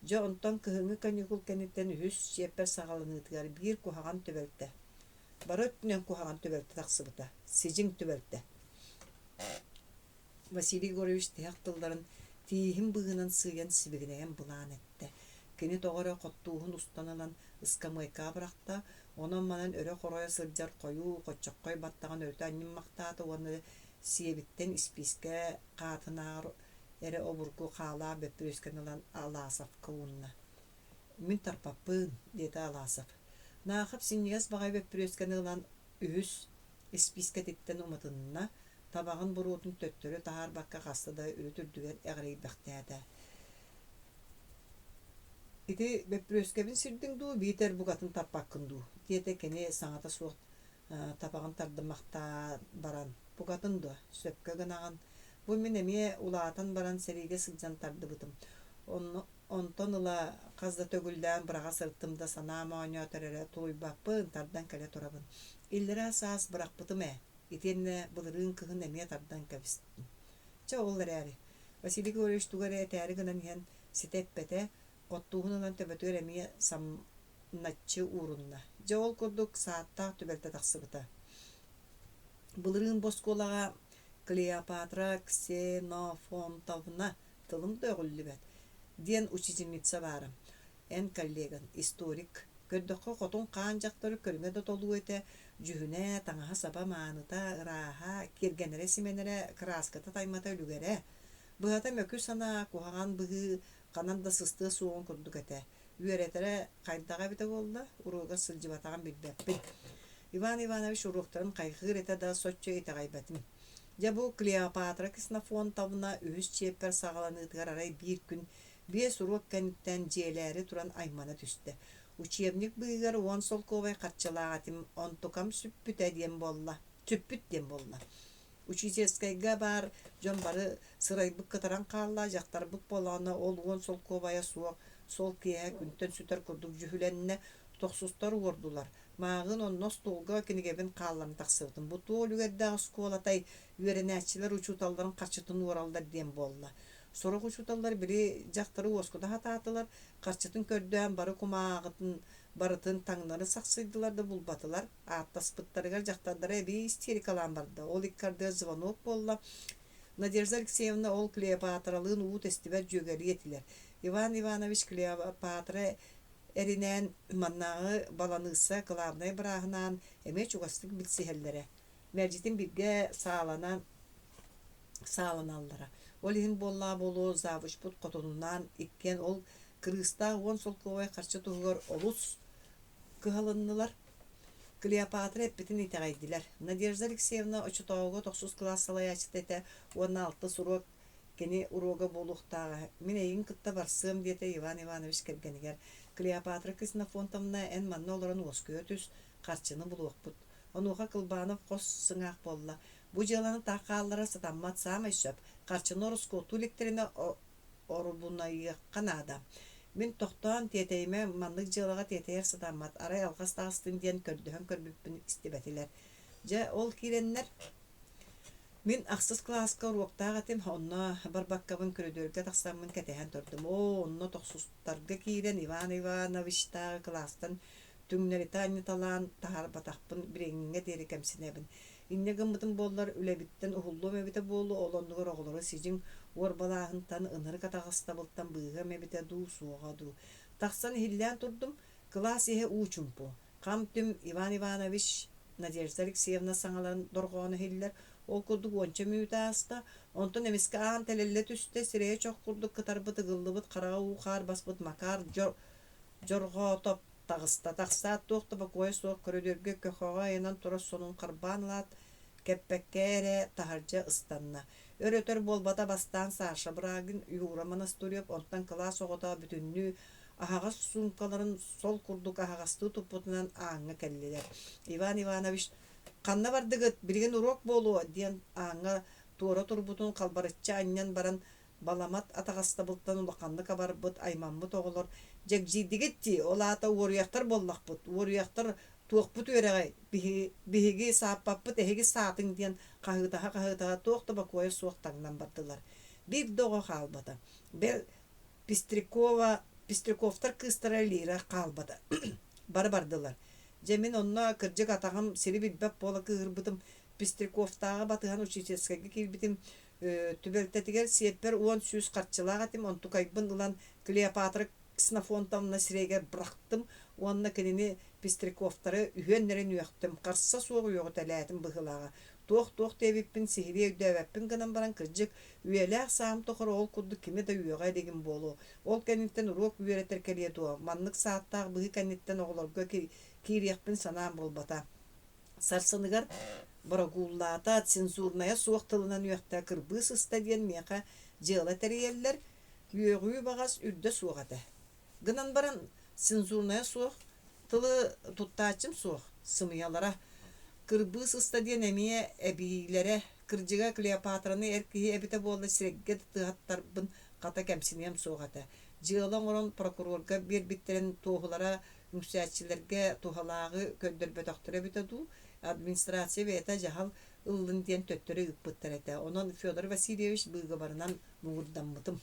Дьэ онтон кыһыҥҥы каникул кэнниттэн үһүс чиэппэр саҕаланыытыгар биир куһаҕан түбэлтэ, бары өттүнэн куһаҕан түбэлтэ тахсыбыта. Сидьиҥ түбэлтэ. Василий Егорович тиһэх тылларын тииһин быыһынан сыыйан сибигинэйэн былаан эттэ. Кини тоҕо эрэ хоттууһун устан ылан ыскамыайкаҕа бырахта, онон-манан өрө хоройо сылдьар хойуу, хоччоххой баттаҕын өрүтэ анньыммахтаата уонна сиэбиттэн испиискэ хаатынааҕар эрэ обургу хаалаах бөппүрүөскэни ылан Аласовка уунна. «Мин тарпаппын», диэтэ Аласов. Наахап синньигэс баҕайы бөппүрүөскэни ылан үһүс испиискэтиттэн уматынна, табаҕын буруотун төттөрү таһаарбакка хаста да үрүт үрдүгэр эҕирийбэхтээтэ. «Ити бөппүрүөскэбин сирдиҥ дуу, биитэр букатын тарпаккын дуу?» диэтэ кини саҥата суох табаҕын тардымахтаан баран. «Букатын дуо? Сөпкө гынаҕын. Бу мин эмиэ улаатан баран сэриигэ сылдьан тардыбытым. Онно Онтон ыла хас да төгүллээн быраҕа сырыттым да санаам оонньоотор эрэ тулуйбаппын, тардан кэлэ турабын. Иллэрээ саас бырахпытым ээ, итиэннэ былырыын кыһын эмиэ тардан кэбистим. Чэ, ол эрээри, Василий Григорьевич тугу эрэ этээри гынан иһэн ситэ эппэтэ, хоттууһун ылан төбөтүгэр эмиэ самначчы уурунна. Дьэ, ол курдук сааттаах түбэлтэ тахсыбыта. Былырыын бу оскуолаҕа Клеопатра Ксенофонтовна тылым да өҕүллүбэт диэн учительница баара. Эн коллеган, историк. Көрдөххө хотун хаан дьахтары көрүҥэ да толуу этэ, дьүһүнэ, таҥаһа-саба мааныта, ырааһа, киэргэнэрэ-симэнэрэ, кырааската-таймата үлүгэрэ. Быһата мөкү санаа, куһаҕан быһыы ханан да сыстыа суоҕун курдук этэ. Үөрэтэрэ хайдаҕа эбитэ буолла, уруогар сылдьыбатаҕын билбэппин. Иван Иванович уруоктарын хайҕыыр этэ да, соччо итэҕэйбэтим. Дьэ бу Клеопатра Ксенофонтовна үһүс чиэппэр саҕаланыытыгар арай биир күн биэс уруок кэнниттэн дьиэлээри туран аймана түстэ. Учебник быыһыгар уон солкуобай харчылаах этим, онтукам сүппүтэ диэн буолла, сүппүт диэн буолла. Учительскайга баар дьон бары сырайбыт кытаран хаалла, дьахтарбыт буоллаҕына ол уон солкуобайа суох, сол киэһэ күнтэн сүтэр курдук дьүһүлэннэ, тохсустар уордулар. Мааҕын онно остуолга кинигэбин хаалларан тахсыбытым. Бу туох үлүгэрдээх оскуолатай, үөрэнээччилэр учууталларын харчытын уораллар диэн буолла. Сорох учууталлар били дьахтары уоскута сатаатылар, харчытын көрдөөн бары кумааҕытын барытын таҥнары сахсыйдылар да булбатылар. Ааттаспыттарыгар дьахтардара эбии истерикалаан барда. Ол икки ардыгар звонок буолла. Надежда Алексеевна ол Клеопатралыын уу тэстибэт дьүөгэлии этилэр. Иван Иванович Клеопатра эринээн маннааҕы баланыысса кылаабынай бырааһынаан эмиэ чугастык билсиһэллэрэ. Мэлдьитин бииргэ сааланан сааланаллара. Ол иһин буоллаҕа буолуо завучпут хотунунаан иккиэн ол кырыыстаах уон солкуобай харчы туһугар олус кыһалыннылар. Клеопатра эппитин итэҕэйдилэр. Надежда Алексеевна оччотооҕуга тохсус кылаас салайааччыта этэ уонна алтыс уруок Кини уруога буолуохтааҕа, мин эйигин кытта барсыам диэтэ Иван Иванович кэргэнигэр. Клеопатра Ксенофонтовна, эн манна олорон уоскуйа түс, харчыны булуохпут. Онуоха Кылбанов хос сыҥаах буолла. Бу дьыаланы таах хаалларар сатаммат саамай сөп. Харчыны ороскуоттуу иликтэринэ орубунайыахха наада. Мин тохтоон тиэтэйимэ, маннык дьыалаҕа тиэтэйэр сатаммат, арай алҕас таҕыстын диэн көрдөһөн көрбүппүн истибэтилэр. Дьэ, ол киирэннэр Мин ахсыс кылааска уруоктаах этим, онно барбаккабын көрүдүөргэ тахсаммын кэтэһэн турдум. Оо, онно тохсустарга киирэн Иван Ивановичтааҕы кылаастан түҥнэритэ анньыталаан таһаарбатахпын билиҥҥэ диэри кэмсинэбин. Инньэ гыммытым буоллар, үлэбиттэн уһуллуом эбитэ буолуо, ол оннугар оҕолору сидьиҥ уорбалааһынтан, ынырык атаҕастабылтан быыһыам эбитэ дуу, суоҕа дуу. Тахсан иһиллээн турдум, кылаас иһэ уу чуумпу. Хам-түм Иван Иванович, Надежда Алексеевна саҥаларын дорҕооно иһиллэр, ол курдук уонча мүнүүтэ ааста, онтон эмискэ аан тэлэллэ түстэ, сирэйэ чох курдук кытарбыт, ыгыллыбыт, хараҕа уу-хаар баспыт Макар Дьорҕоотоп таҕыста. Тахсаат туох да бокуойа суох көрүдүөргэ көхөҕө айанан турар сонун харбаан ылаат, кэппэккэ эрэ таһырдьа ыстанна. Өр-өтөр буолбата бастаан Саша Брагин, Юра Монастырев, онтон кылаас оҕото бүтүннүү аһаҕас суумкаларын сол курдук аһаҕастыы туппутунан ааҥҥа кэллилэр. Иван Иванович «Ханна бардыгыт? Билигин уруок буолуо» диэн ааҥҥа туора турбутун халбарыччы анньан баран баламат атаҕастабылтан улаханнык абарбыт, аймаммыт оҕолор «Дьэгдьийдигит дии, ол аата уоруйахтар буоллахпыт, уоруйахтар туохпут үөрэҕэй, биһиги сааппаппыт, эһиги саатыҥ» диэн хаһыытаһа-хаһыытаһа туох да бокуойа суох таҥнан бардылар. Биир да оҕо хаалбата. Бэл, Пестрякова, Пестряковтар кыыстара Лира хаалбата. Бары бардылар. Дьэ мин онно кырдьык атаҕым сири билбэт буола кыыһырбытым. Пестряковтааҕы батыһан учительскайга киирбитим. Түбэлтэтигэр сиэппэр 10% харчылаах этим, онтукайбын ылан Клеопатра Ксенофонтовна сирэйигэр бырахтым уонна кинини Пестряковтары үһүөннэрин үөхтүм, харса суох үөҕүтэлээтим быһыылааҕа. Туох-туох диэбиппин сиһилии өйдөөбөппүн гынан баран, кырдьык, үйэлээх саам тухары ол курдук кими да үөҕэ илигим буолуо. Ол кэнниттэн уруок үөрэтэр кэлиэ дуо, маннык сааттаах быһыы кэнниттэн оҕолорго киириэхпин санаам буолбата. Сарсыныгар борогууллаата, цензурнайа суох тылынан үөхтэ, кырбыы сыста диэн миэхэ дьыала тэрийэллэр, үөҕүү баҕас үрдэ суох этэ. Гынан баран цензурнайа суох тылы туттааччым суох, сымыйалара. Кырбыы сыста диэн эмиэ эбиилэрэ, кырдьыга Клеопатраны эр киһи эбитэ буолла сирэйгэ да тыаһаттарбын хата кэмсиниэм суох этэ. Дьыала оҥорон прокурорга биэрбиттэрин туоһулара үҥсээччилэргэ туһалааҕы көрдөрбөтөхтөрө эбитэ дуу, администрация бэйэтэ дьаһал ыллын диэн төттөрү ыыппыттар этэ. Онон Федор Васильевич быыгабарынан муҥурдаммытым.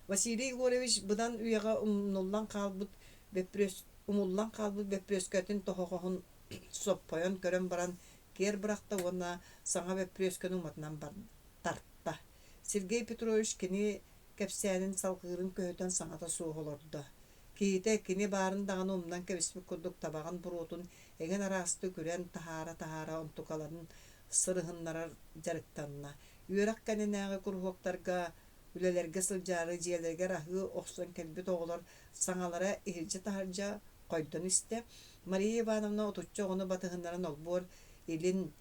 Василий Егорович быдан үйэҕэ умнуллан хаалбыт бөппүрүөс умуллан хаалбыт бөппүрүөскэтин тоһоҕоһун соппойон көрөн баран киэр бырахта уонна саҥа бөппүрүөскэни уматынан тарта. Сергей Петрович кини кэпсээнин салҕыырын көһүтэн саҥата суох олордо. Киһитэ кини баарын даҕаны умнан кэбиспит курдук табаҕын буруотун эҥин араастык үрэн таһаара-таһаара онтукаларын сырыһыннарар дьарыктанна. Үөрэх кэннинээҕи куруһуоктарга үлэлэргэ сылдьаары дьиэлэригэр аһыы охсон кэлбит оҕолор саҥалара иһирдьэ-таһырдьа хойдон истэ. Мария Ивановна отучча оҕону батыһыннаран олбуор илин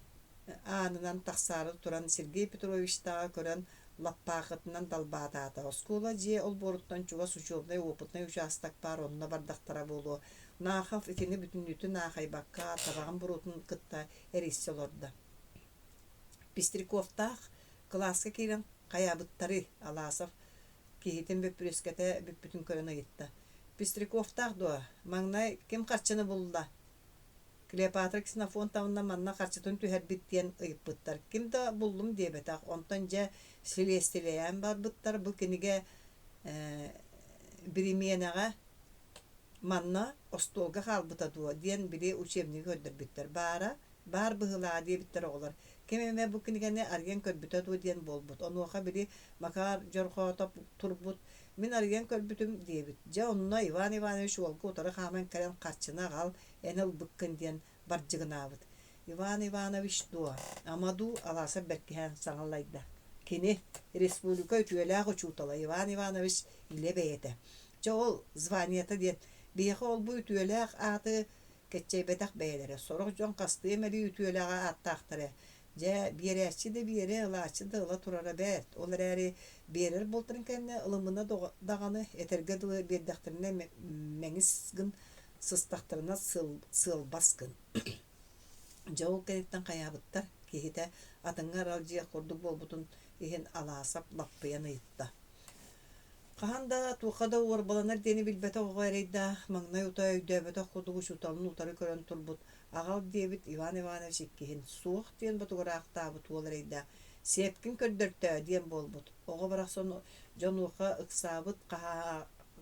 аанынан тахсаары туран Сергей Петровичтааҕы көрөн лаппаахытынан далбаатаата. Оскуола дьиэ олбуоруттан чугас учебнай опытнай учаастак баар онно бардахтара буолуо. Нахов итини бүтүннүүтүн аахайбакка табаҕын буруотун кытта эрийсэ олордо. Пестряковтаах кылааска киирэн хайаабыттарый? Аласов киһитин бөппүрүөскэтэ бүппүтүн көрөн ыйытта. Пестряковтаах дуо? Маҥнай ким харчыны булла? Клеопатра Ксенофонтовна манна харчытын түһэрбит диэн ыйыппыттар. Ким да буллум диэбэтэх. Онтон дьэ силиэстилэйэн барбыттар. Бу кинигэ биримиэнэҕэ манна остуолга хаалбыта дуо диэн били учебнигы көрдөрбүттэр. Баара баар быһыылааҕа диэбиттэр оҕолор. Ким эмэ бу кинигэни арыйан көрбүтэ дуо диэн буолбут. Онуоха били Макар Дьорҕоотоп турбут «Мин арыйан көрбүтүм» диэбит. Дьэ онно Иван Иванович уолга утары хааман кэлэн харчыны аҕал, эн ылбыккын диэн бардьыгынаабыт. Иван Иванович дуо, ама дуу Аласов бэркиһээн саҥалайда. Кини республика үтүөлээх учуутала Иван Иванович илэ бэйэтэ. Чэ ол званиета диэн биһиэхэ ол-бу үтүөлээх ааты кэччэйбэтэх бэйэлэрэ, сорох дьон хастыы эмэлии үтүөлээҕи ааттаахтара. Дьэ, биэрээччи да биэрэ, ылааччы да ыла турара бэрт. Ол эрээри биэрэр буолтарын кэннэ ылымына даҕаны, этэргэ дылы биэрдэхтэринэ мэҥис гын, сыстахтарына сыалбас гын. Дьэ ол кэнниттэн хайаабыттар, киһитэ атыҥҥа аралдьыйар курдук буолбутун иһин Алаасап лаппыйан ыйытта. Хаһан да, туохха да уорбаланар диэни билбэтэх оҕо эрэйдээх, маҥнай утаа өйдөөбөтөх курдук учууталын утары көрөн турбут аҕал диэбит Иван Иванович иккиһин суох диэн ботугураахтаабыт уол эрэйдээх «Сиэпкин көрдөртөө» диэн буолбут. Оҕо барахсан дьонуоха ыксаабыт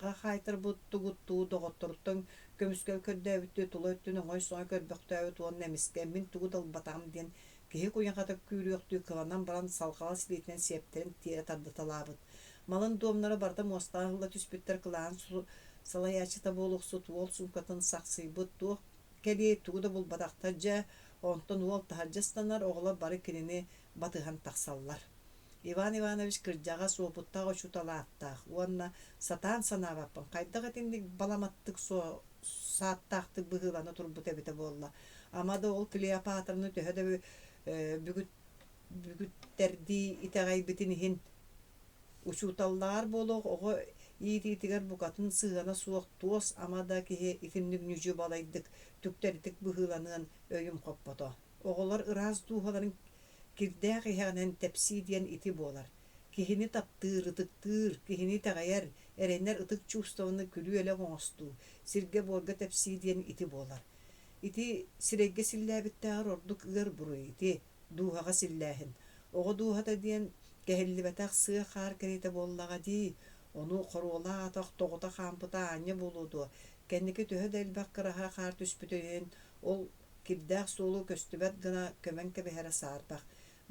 хаайтарбыт тугуттуу доҕотторуттан көмүскэл көрдөөбүттүү тула өттүн оҥой-соҥой көрбөхтөөбүт уонна эмискэ мин тугу да ылбатаҕым диэн киһи куйахата күүрүөхтүү кыланан баран салҕалас илиитинэн сиэптэрин тиэрэ тардыталаабыт. Малын дуомнара барыта муостаҕа ыһылла түспүттэр кылаан салайааччыта буолуохсут уол суумкатын сахсыйбыт туох кэлиэй тугу да булбатахтар дьэ онтон уол таһырдьа ыстанар оҕолор бары кинини батыһан тахсаллар. Иван Иванович кырдьаҕас уопуттаах учуутал ааттаах уонна сатаан санаабаппын хайдах итинник баламаттык сааттаахтык быһыылана турбут эбитэ буолла. Ама да ол Клеопатраны төһө да бүгүттэрдии итэҕэйбитин иһин учууталлааҕар буолуох оҕо иитиитигэр букатын сыһыана суох туос ама да киһи итинник ньүдьү балайдык түктэритик быһыыланыан өйүм хоппото. Оҕолор ыраас дууһаларын Кирдээх иһэҕинэн тэпсии диэн ити буолар. Киһини таптыыр, ытыктыыр, киһини итэҕэйэр, эрэнэр ытык чувствоны күлүү-элэк оҥостуу, сиргэ-буорга тэпсии диэн ити буолар. Ити сирэйгэ силлээбиттээҕэр ордук ыар буруй ити, дууһаҕа силлээһин. Оҕо дууһата диэн кэһиллибэтэх сыа хаар кэриэтэ буоллаҕа дии, ону хоруолаах атах тоҕута хаампыта аанньа буолуо дуо, кэнники төһө да элбэх кыраһа хаар түспүтүн иһин, ол кирдээх суолу көстүбэт гына көмөн кэбиһэрэ саарбах.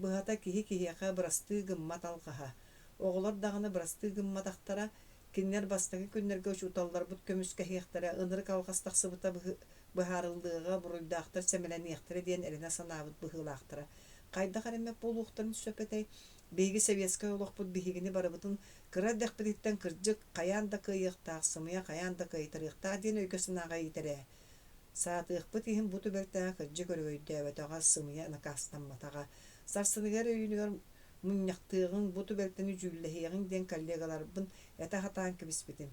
Быһата, киһи киһиэхэ бырастыы гыммат алҕаһа. Оҕолор даҕаны бырастыы гымматахтара, кинилэр бастакы күннэргэ учууталларбыт көмүскэһиэхтэрэ, ынырык алҕас тахсыбыта быһаарыллыаҕа, буруйдаахтар сэмэлэниэхтэрэ диэн эрэнэ санаабыт быһыылаахтара. Хайдах эрэммэт буолуохтарын сөп этэй? Биһиги советскай олохпут биһигини барыбытын кыра эрдэхпититтэн кырдьык хайаан да кыайыахтаах, сымыйа хайаан да кыайтарыахтаах диэн өйгө-санааҕа иитэр ээ. Саатыахпыт иһин бу түбэлтэҕэ кырдьык өрөгөйдөөбөтөҕө, сымыйа накаастамматаҕа. Сарсыныгар өйүүнүгэр мунньахтыаҕыҥ, бу түбэлтэни дьүүллэһиэҕиҥ диэн коллегаларбын этэ сатаан кэбиспитим.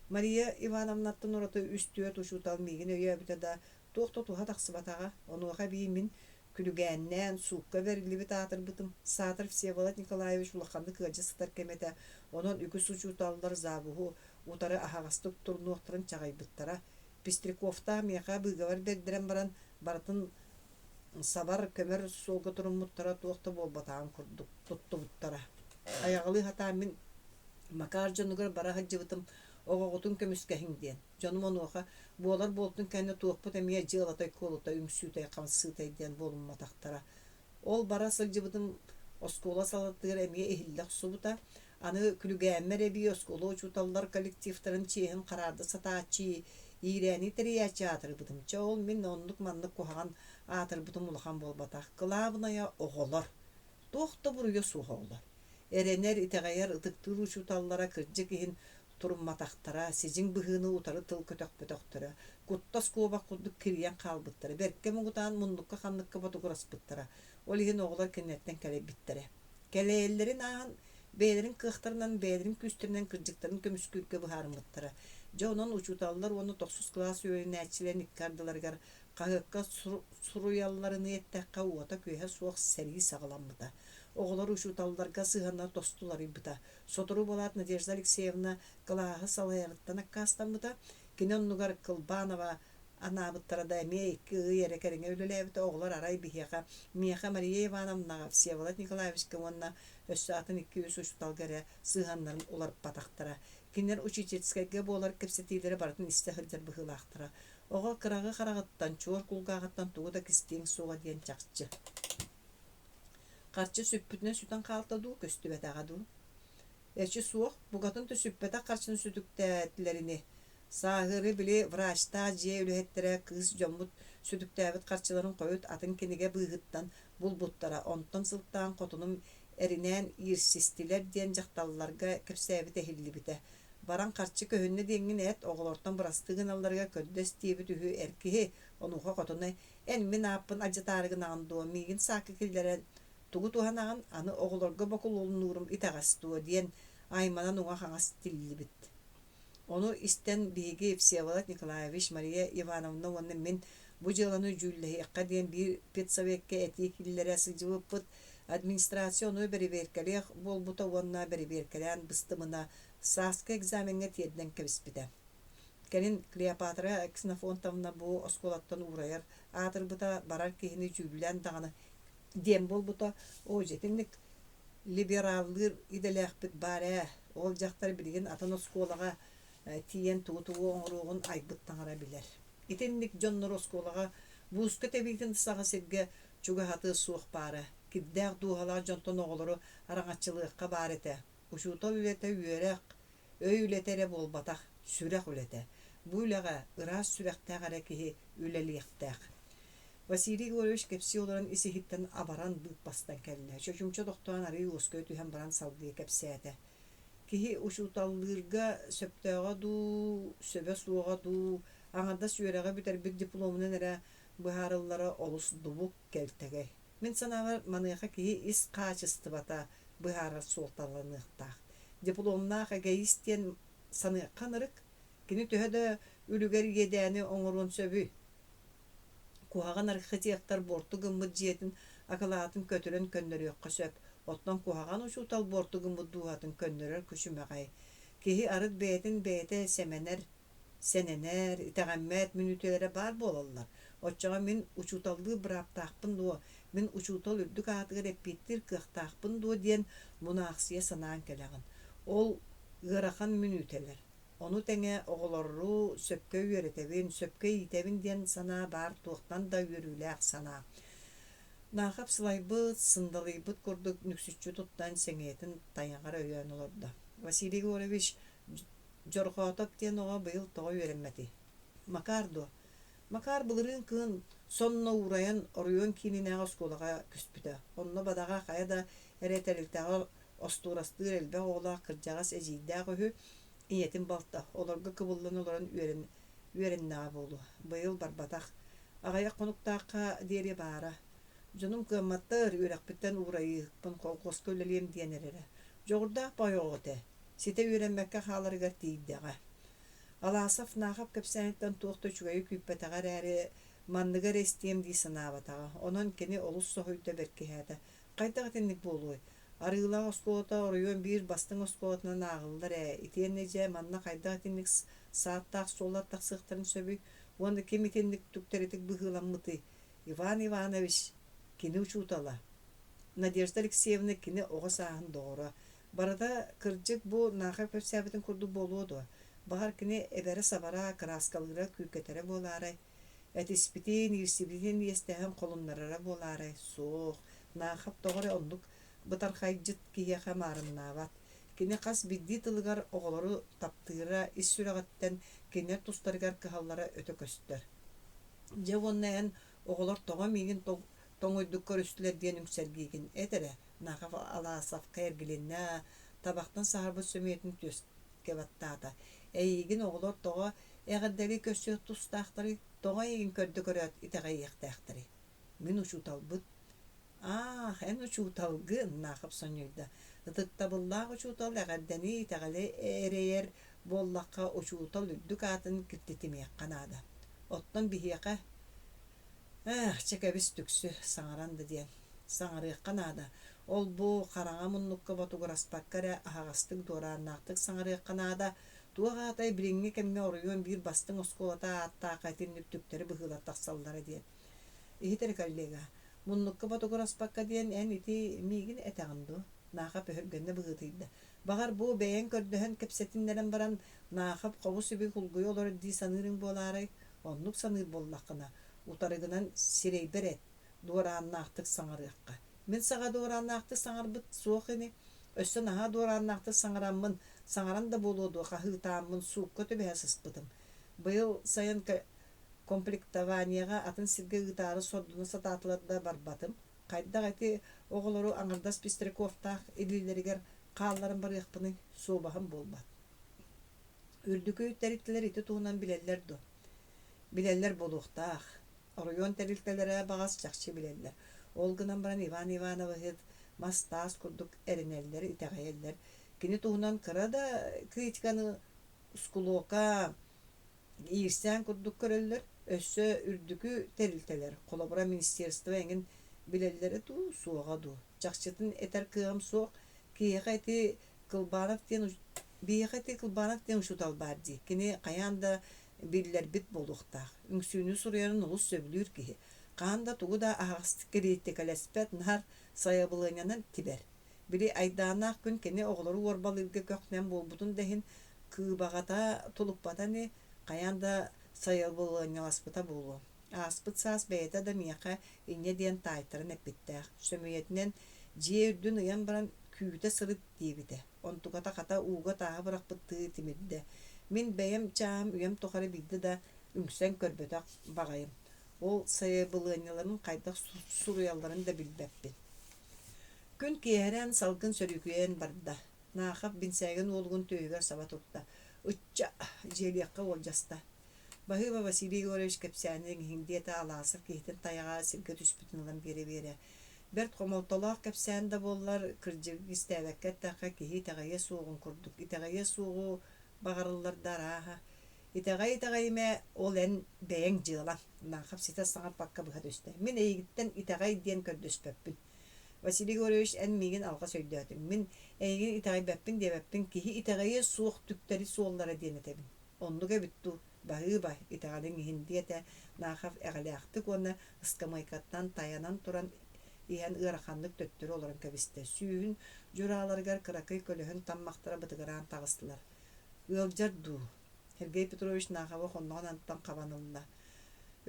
Мария Ивановнаттан ураты үс-түөрт учуутал миигин өйөөбүтэ да, туох да туһа тахсыбатаҕа. Онуоха эбии мин күлүгээннээн, суукка бэриллибит аатырбытым. Саатар Всеволод Николаевич улаханнык ыалдьа сытар кэмэ этэ, онон үгүс учууталлар завуһу утары аһаҕастык турунуохтарын чаҕыйбыттара. Пестряковтаах миэхэ быыгабар бэрдэрэн баран, барытын сабар, көмөр суолга туруммуттара туох да буолбатаҕын курдук туттубуттара. Айаҕалыы сатаан мин Макар дьонугар бара сылдьыбытым, оҕоҕутун көмүскэһиҥ диэн. Дьонум онуоха буолар буолтун кэннэ туохпут эмиэ дьыалатай-куолутай, үҥсүүтэй, хамсыытай диэн буолумматахтара. Ол бара сылдьыбытым оскуола салалтатыгар эмиэ иһиллэ охсубута. Аны күлүгээммэр эбии оскуола учууталлар коллективтарын чиэһин хараарда сатааччы, иирээни тэрийээччи аатырбытым. Чэ, ол мин оннук-маннык куһаҕан аатырбытым улахан буолбатах. Кылаабынайа оҕолор. Туох да буруйа суох оҕолор. Эрэнэр, итэҕэйэр, ытыктыыр учууталлара кырдьык иһин турумматахтара, сидьиҥ быһыыны утары тыл көтөхпөтөхтөрө, куттас куобах курдук кирийэн хаалбыттара, бэркэ муҥутаан муннукка-ханныкка ботугураспыттара. Ол иһин оҕолор кинилэртэн кэлэйбиттэрэ. Кэлэйэллэрин ааһан, бэйэлэрин кыахтарынан, бэйэлэрин күүстэринэн кырдьыктарын көмүскүүргэ быһаарыммыттара. Дьэ онон учууталлар уонна тохсус кылаас үөрэнээччилэрин икки ардыларыгар хаһыакка суруйалларыныы эттэххэ, уота-күөһэ суох сэрии саҕаламмыта. Оҕолор учууталларга сыһыаннара тосту уларыйбыта. Сотору буолаат Надежда Алексеевна кылааһы салайарыттан аккаастаммыта. Кини оннугар Кылбанова анаабыттара да эмиэ 2 ый эрэ кэриҥэ үлэлээбитэ. Оҕолор арай биһиэхэ, миэхэ Мария Ивановнаҕа, Всеволод Николаевичка уонна өссө атын 2-3 учууталга эрэ сыһыаннарын уларыппатахтара. Кинилэр учительскайга буолар кэпсэтиилэри барытын истэ сылдьар быһыылаахтара. Оҕо кыраҕы хараҕыттан, чуор кулгааҕыттан тугу да кистиэҥ суоҕа диэн чахчы. Харчы сүппүтүнэн сүтэн хаалта дуу, көстүбэтэҕэ дуу? Эчи суох, букатын да сүппэтэх харчыны сүтүктээтилэр ини. Сааһыары били врачтаах дьиэ үлэһиттэрэ кыыс дьоммут сүтүктээбит харчыларын хойут атын кинигэ быыһыттан булбуттара, онтон сылтаан хотунум эринээн иирсистилэр диэн дьахталларга кэпсээбитэ иһиллибитэ. Баран харчы көһүннэ диэҥҥин эт, оҕолортон бырастыы гыналларыгар көрдөс диэбит үһү эр киһи, онуоха хотуна Эн мин ааппын алдьатаары гынаҕын дуо, миигин саакка киллэрэн тугу туһанаҕын, аны оҕолорго бокулуоннуурум итэҕэс дуо диэн айманан уҥа-хаҥас тиллибит. Ону истэн биһиги Всеволод Николаевич, Мария Ивановна уонна мин бу дьыаланы дьүүллэһиэххэ диэн биир педсовекка этии киллэрэ сылдьыбыппыт. Администрация ону бэрэбиэркэлиэх буолбута уонна бэрэбиэркэлээн быстымына сааскы экзамеҥҥа тиэрдэн кэбиспитэ. Кэлин Клеопатра Ксенофонтовна бу оскуолаттан уурайар аатырбыта, барар киһини дьүүллээн даҕаны диэн буолбута. Оо, дьэ итинник либераллыыр идэлээхпит баар ээ. Ол дьахтар билигин атын оскуолаҕа тиийэн тугу-тугу оҥоруоҕун айбыт таҥара билэр. Итинник дьоннору оскуолаҕа бууска тэбиитин саҕа сиргэ чугаһатыа суох баара. Кирдээх дууһалаах дьонтон оҕолору араҥаччылыахха баар этэ. Учуутал үлэтэ үөрэх, өй үлэтэ эрэ буолбатах, сүрэх үлэтэ. Бу үлэҕэ ыраас сүрэхтээх эрэ киһи үлэлиэхтээх. Василий Егорович кэпсии олорон ис-иһиттэн абаран быыппастан кэллэ. Чочумча тохтоон арыый уоскуйа түһэн баран салгыы кэпсээтэ. Киһи учууталлыырга сөптөөҕө дуу, сөбө суоҕа дуу, аҥардас үөрэҕи бүтэрбит дипломунан эрэ быһаарыллара олус дубук, кэлтэгэй. Мин санаабар, маныаха киһи ис хаачыстыбата быһаарар суолталаныахтаах. Дипломнаах эгоист диэн саныахха ынырык, кини төһө да үлүгэр иэдээни оҥоруон сөбүй? Куһаҕан архитектор буорту гыммыт дьиэтин акылаатын көтүрэн көннөрүөххэ сөп, оттон куһаҕан учуутал буорту гыммыт дууһатын көннөрөр күчүмэҕэй. Киһи арыт бэйэтин бэйэтэ сэмэнэр, сэнэнэр, итэҕэммэт мүнүүтэлэрэ баар буолаллар. Оччоҕо мин учууталлыы бырааптаахпын дуо, мин учуутал үрдүк аатыгар эппиэттиир кыахтаахпын дуо диэн мунаахсыйа санаан кэлэҕин. Ол ыарахан мүнүүтэлэр. Ону тэҥэ оҕолору сөпкө үөрэтэбин, сөпкө иитэбин диэн санаа баар туохтан да үөрүүлээх санаа. Наахап сылайбыт, сындалыйбыт курдук нүксүччү туттан сэҥийэтин тайаҕар өйөөн олордо. Василий Егорович Дьорҕоотоп диэн оҕо быйыл тоҕо үөрэммэтий? Макар дуо? Макар былырыын кыһын сонно уурайан оройуон киининээҕи оскуолаҕа көспүтэ. Онно бадаҕа хайа да эрэ тэрилтэҕэ остуорастыыр элбэх оҕолоох кырдьаҕас эдьиийдээх үһү, ийэтин балта, олорго кыбыллан олорон үөрэн үөрэннэҕэ буолуо. Быйыл барбатах. Аҕыйах хонуктаахха диэри баара. Дьонум кыамматтар, үөрэхпиттэн уурайыыһыкпын, колхуоска үлэлиэм диэн эрэрэ. Дьоҕурдаах баҕайы оҕо этэ. Ситэ үөрэммэккэ хааларыгар тиийдэҕэ. Аласов Наахап кэпсээниттэн туох да үчүгэйи күүппэтэҕэ эрээри, манныгы эрэ истиэм дии санаабатаҕа. Онон кини олус соһуйда, бэркиһээтэ. Хайдах итинник буолуой? Арыылаах оскуолата оройуон биир бастыҥ оскуолатынан ааҕыллар ээ, итиэннэ дьэ манна хайдах итинник сааттаах суоллар тахсыахтарын сөбүй уонна ким итинник түктэритик быһыыламмытый? Иван Иванович кини учуутала. Надежда Алексеевна кини оҕо сааһын доҕоро. Барыта кырдьык бу Наахай кэпсээбитин курдук буолуо дуо? Баҕар кини эбэрэ-сабара, кырааскалыыра, күүкэтэрэ буолаарай? Этиспитин, иирсибитин иэстэһэн холуннарара буолаарай? Суох, Наахап тоҕо эрэ оннук бытархайдьыт киһиэхэ маарыннаабат. Кини хас биирдии тылыгар оҕолору таптыыра, ис сүрэҕиттэн кинилэр тустарыгар кыһаллара өтө көстөр. Дьэ уонна эн оҕолор тоҕо миигин тоҥуйдук көрүстүлэр диэн үҥсэргиигин эт эрэ, Нахов Аласовка эргилиннэ, табахтан саһарбыт сөмүйэтин түөскэ баттаата. Эйиигин оҕолор тоҕо эҕэрдэлии көрсүөх тустаахтарый, тоҕо эйигин көрдө көрөөт итэҕэйиэхтээхтэрий? Мин учууталбыт. Аах, эн учууталгын, Наахап сонньуйда. Ытыктабыллаах учуутал эҕэрдэни итэҕэли эрэйэр буоллахха, учуутал үрдүк аатын киртитимиэххэ наада. Оттон биһиэхэ Ээх, чэ кэбис түксү, саҥаран да диэн. Саҥарыахха наада. Ол-бу хараҥа муннукка ботугураспакка эрэ аһаҕастык дуорааннаахтык саҥарыахха наада. Туох аатай билиҥҥи кэмҥэ оройуон биир бастыҥ оскуолата ааттаахха итинник түктэри быһыылар тахсаллара диэн. Иһит эрэ коллега, муннукка ботугураспакка диэн эн ити миигин этэҕин дуо? Наахап өһүргэннэ быһыытыйда. Баҕар бу бэйэҥ көрдөһөн кэпсэтиннэрэн баран Наахап хобу-сиби кулгуйа олорор дии саныырыҥ буолаарай? Оннук саныыр буоллаххына, утарыгынан сирэйбэр эт, дуорааннаахтык саҥарыахха. Мин саҕа дуорааннаахтык саҥарбыт суох ини. Өссө наһаа дуорааннаахтык саҥараммын, саҥаран да буолуо дуо, хаһыытааммын суукка түбэһэ сыспытым. Быйыл сайын комплектованиеҕа атын сиргэ ыытаары сордоно сатаатылар да барбатым. Хайдах ити оҕолору аҥардас Пестряковтаах илиилэригэр хаалларан барыахпыный, суобаһым буолбат. Үрдүкү тэрилтэлэр ити туһунан билэллэр дуо? Билэллэр буолуохтаах. Оройуон тэрилтэлэрэ баҕас чахчы билэллэр. Ол гынан баран Иван Ивановиһы мас-таас курдук эрэнэллэр, итэҕэйэллэр. Кини туһунан кыра да критиканы ускулуока, иирсээн курдук көрөллөр. Өссө үрдүкү тэрилтэлэр, холобура министерство эҥин билэллэрэ дуу, суоҕа дуу? Чахчытын этэр кыаҕым суох. Киһиэхэ ити Кылбанов диэн биһиэхэ ити Кылбанов диэн учуутал баар дии. Кини хайаан да биллэрбит буолуохтаах. Үҥсүүнү суруйарын олус сөбүлүүр киһи. Хаһан да тугу да аһаҕастык кириитикэлэспэт, наар сайабылыанньанан тибэр. Били айдааннаах күн кини оҕолору уорбалыырга көх-нэм буолбутун да иһин. Кыыбаҕата тулуппата ини, хайаан да сайабылыанньаласпыта буолуо. Ааспыт саас бэйэтэ да миэхэ инньэ диэн таайтаран эппиттээх. Сөмүйэтинэн дьиэ үрдүн ыйан баран күүтэ сырыт диэбитэ. Онтуката хата ууга тааһы бырахпыттыы тимирдэ. Мин бэйэм чааһым үйэм тухары биирдэ да үҥсэн көрбөтөх баҕайым. Ол сайабылыанньаларын хайдах суруйалларын да билбэппин. Күн киэһэрэн, салгын сөрүүкүйэн барда. Наахап бинсээгин уолугун түөһүгэр саба турда. Ычча, дьиэлиэххэ уолдьаста. Баһыыба Василий Егорович кэпсээниҥ иһин, диэтэ Аласов киһитин тайаҕа сиргэ түспүтүн ылан биэрэ-биэрэ. Бэрт хомолтолоох кэпсээн да буоллар, кырдьыгы кистээбэккэ эттэххэ, киһи итэҕэйиэ суоҕун курдук. Итэҕэйиэ суоҕу баҕарыллар да арааһа. Итэҕэй-итэҕэйимэ, ол эн бэйэҥ дьыалаҥ, Наахап ситэ саҥарбакка быһа түстэ. Мин эйигиттэн итэҕэй диэн көрдөспөппүн. Василий Егорович, эн миигин алҕас өйдөөтүҥ. Мин эйигин итэҕэйбэппин диэбэппин, киһи итэҕэйиэ суох түктэри суоллара диэн этэбин. Оннук эбит дуу, баһыыба, итэҕэлиҥ иһин, диэтэ Нахов эҕэлээхтик уонна ыскамыайкаттан тайанан туран иһэн ыараханнык төттөрү олорон кэбистэ. Сүүһүн дьурааларыгар кыракый көлөһүн таммахтара бытыгыраан таҕыстылар. Ыалдьар дуу? Сергей Петрович Наховы хонноҕун анныттан хабан ылла.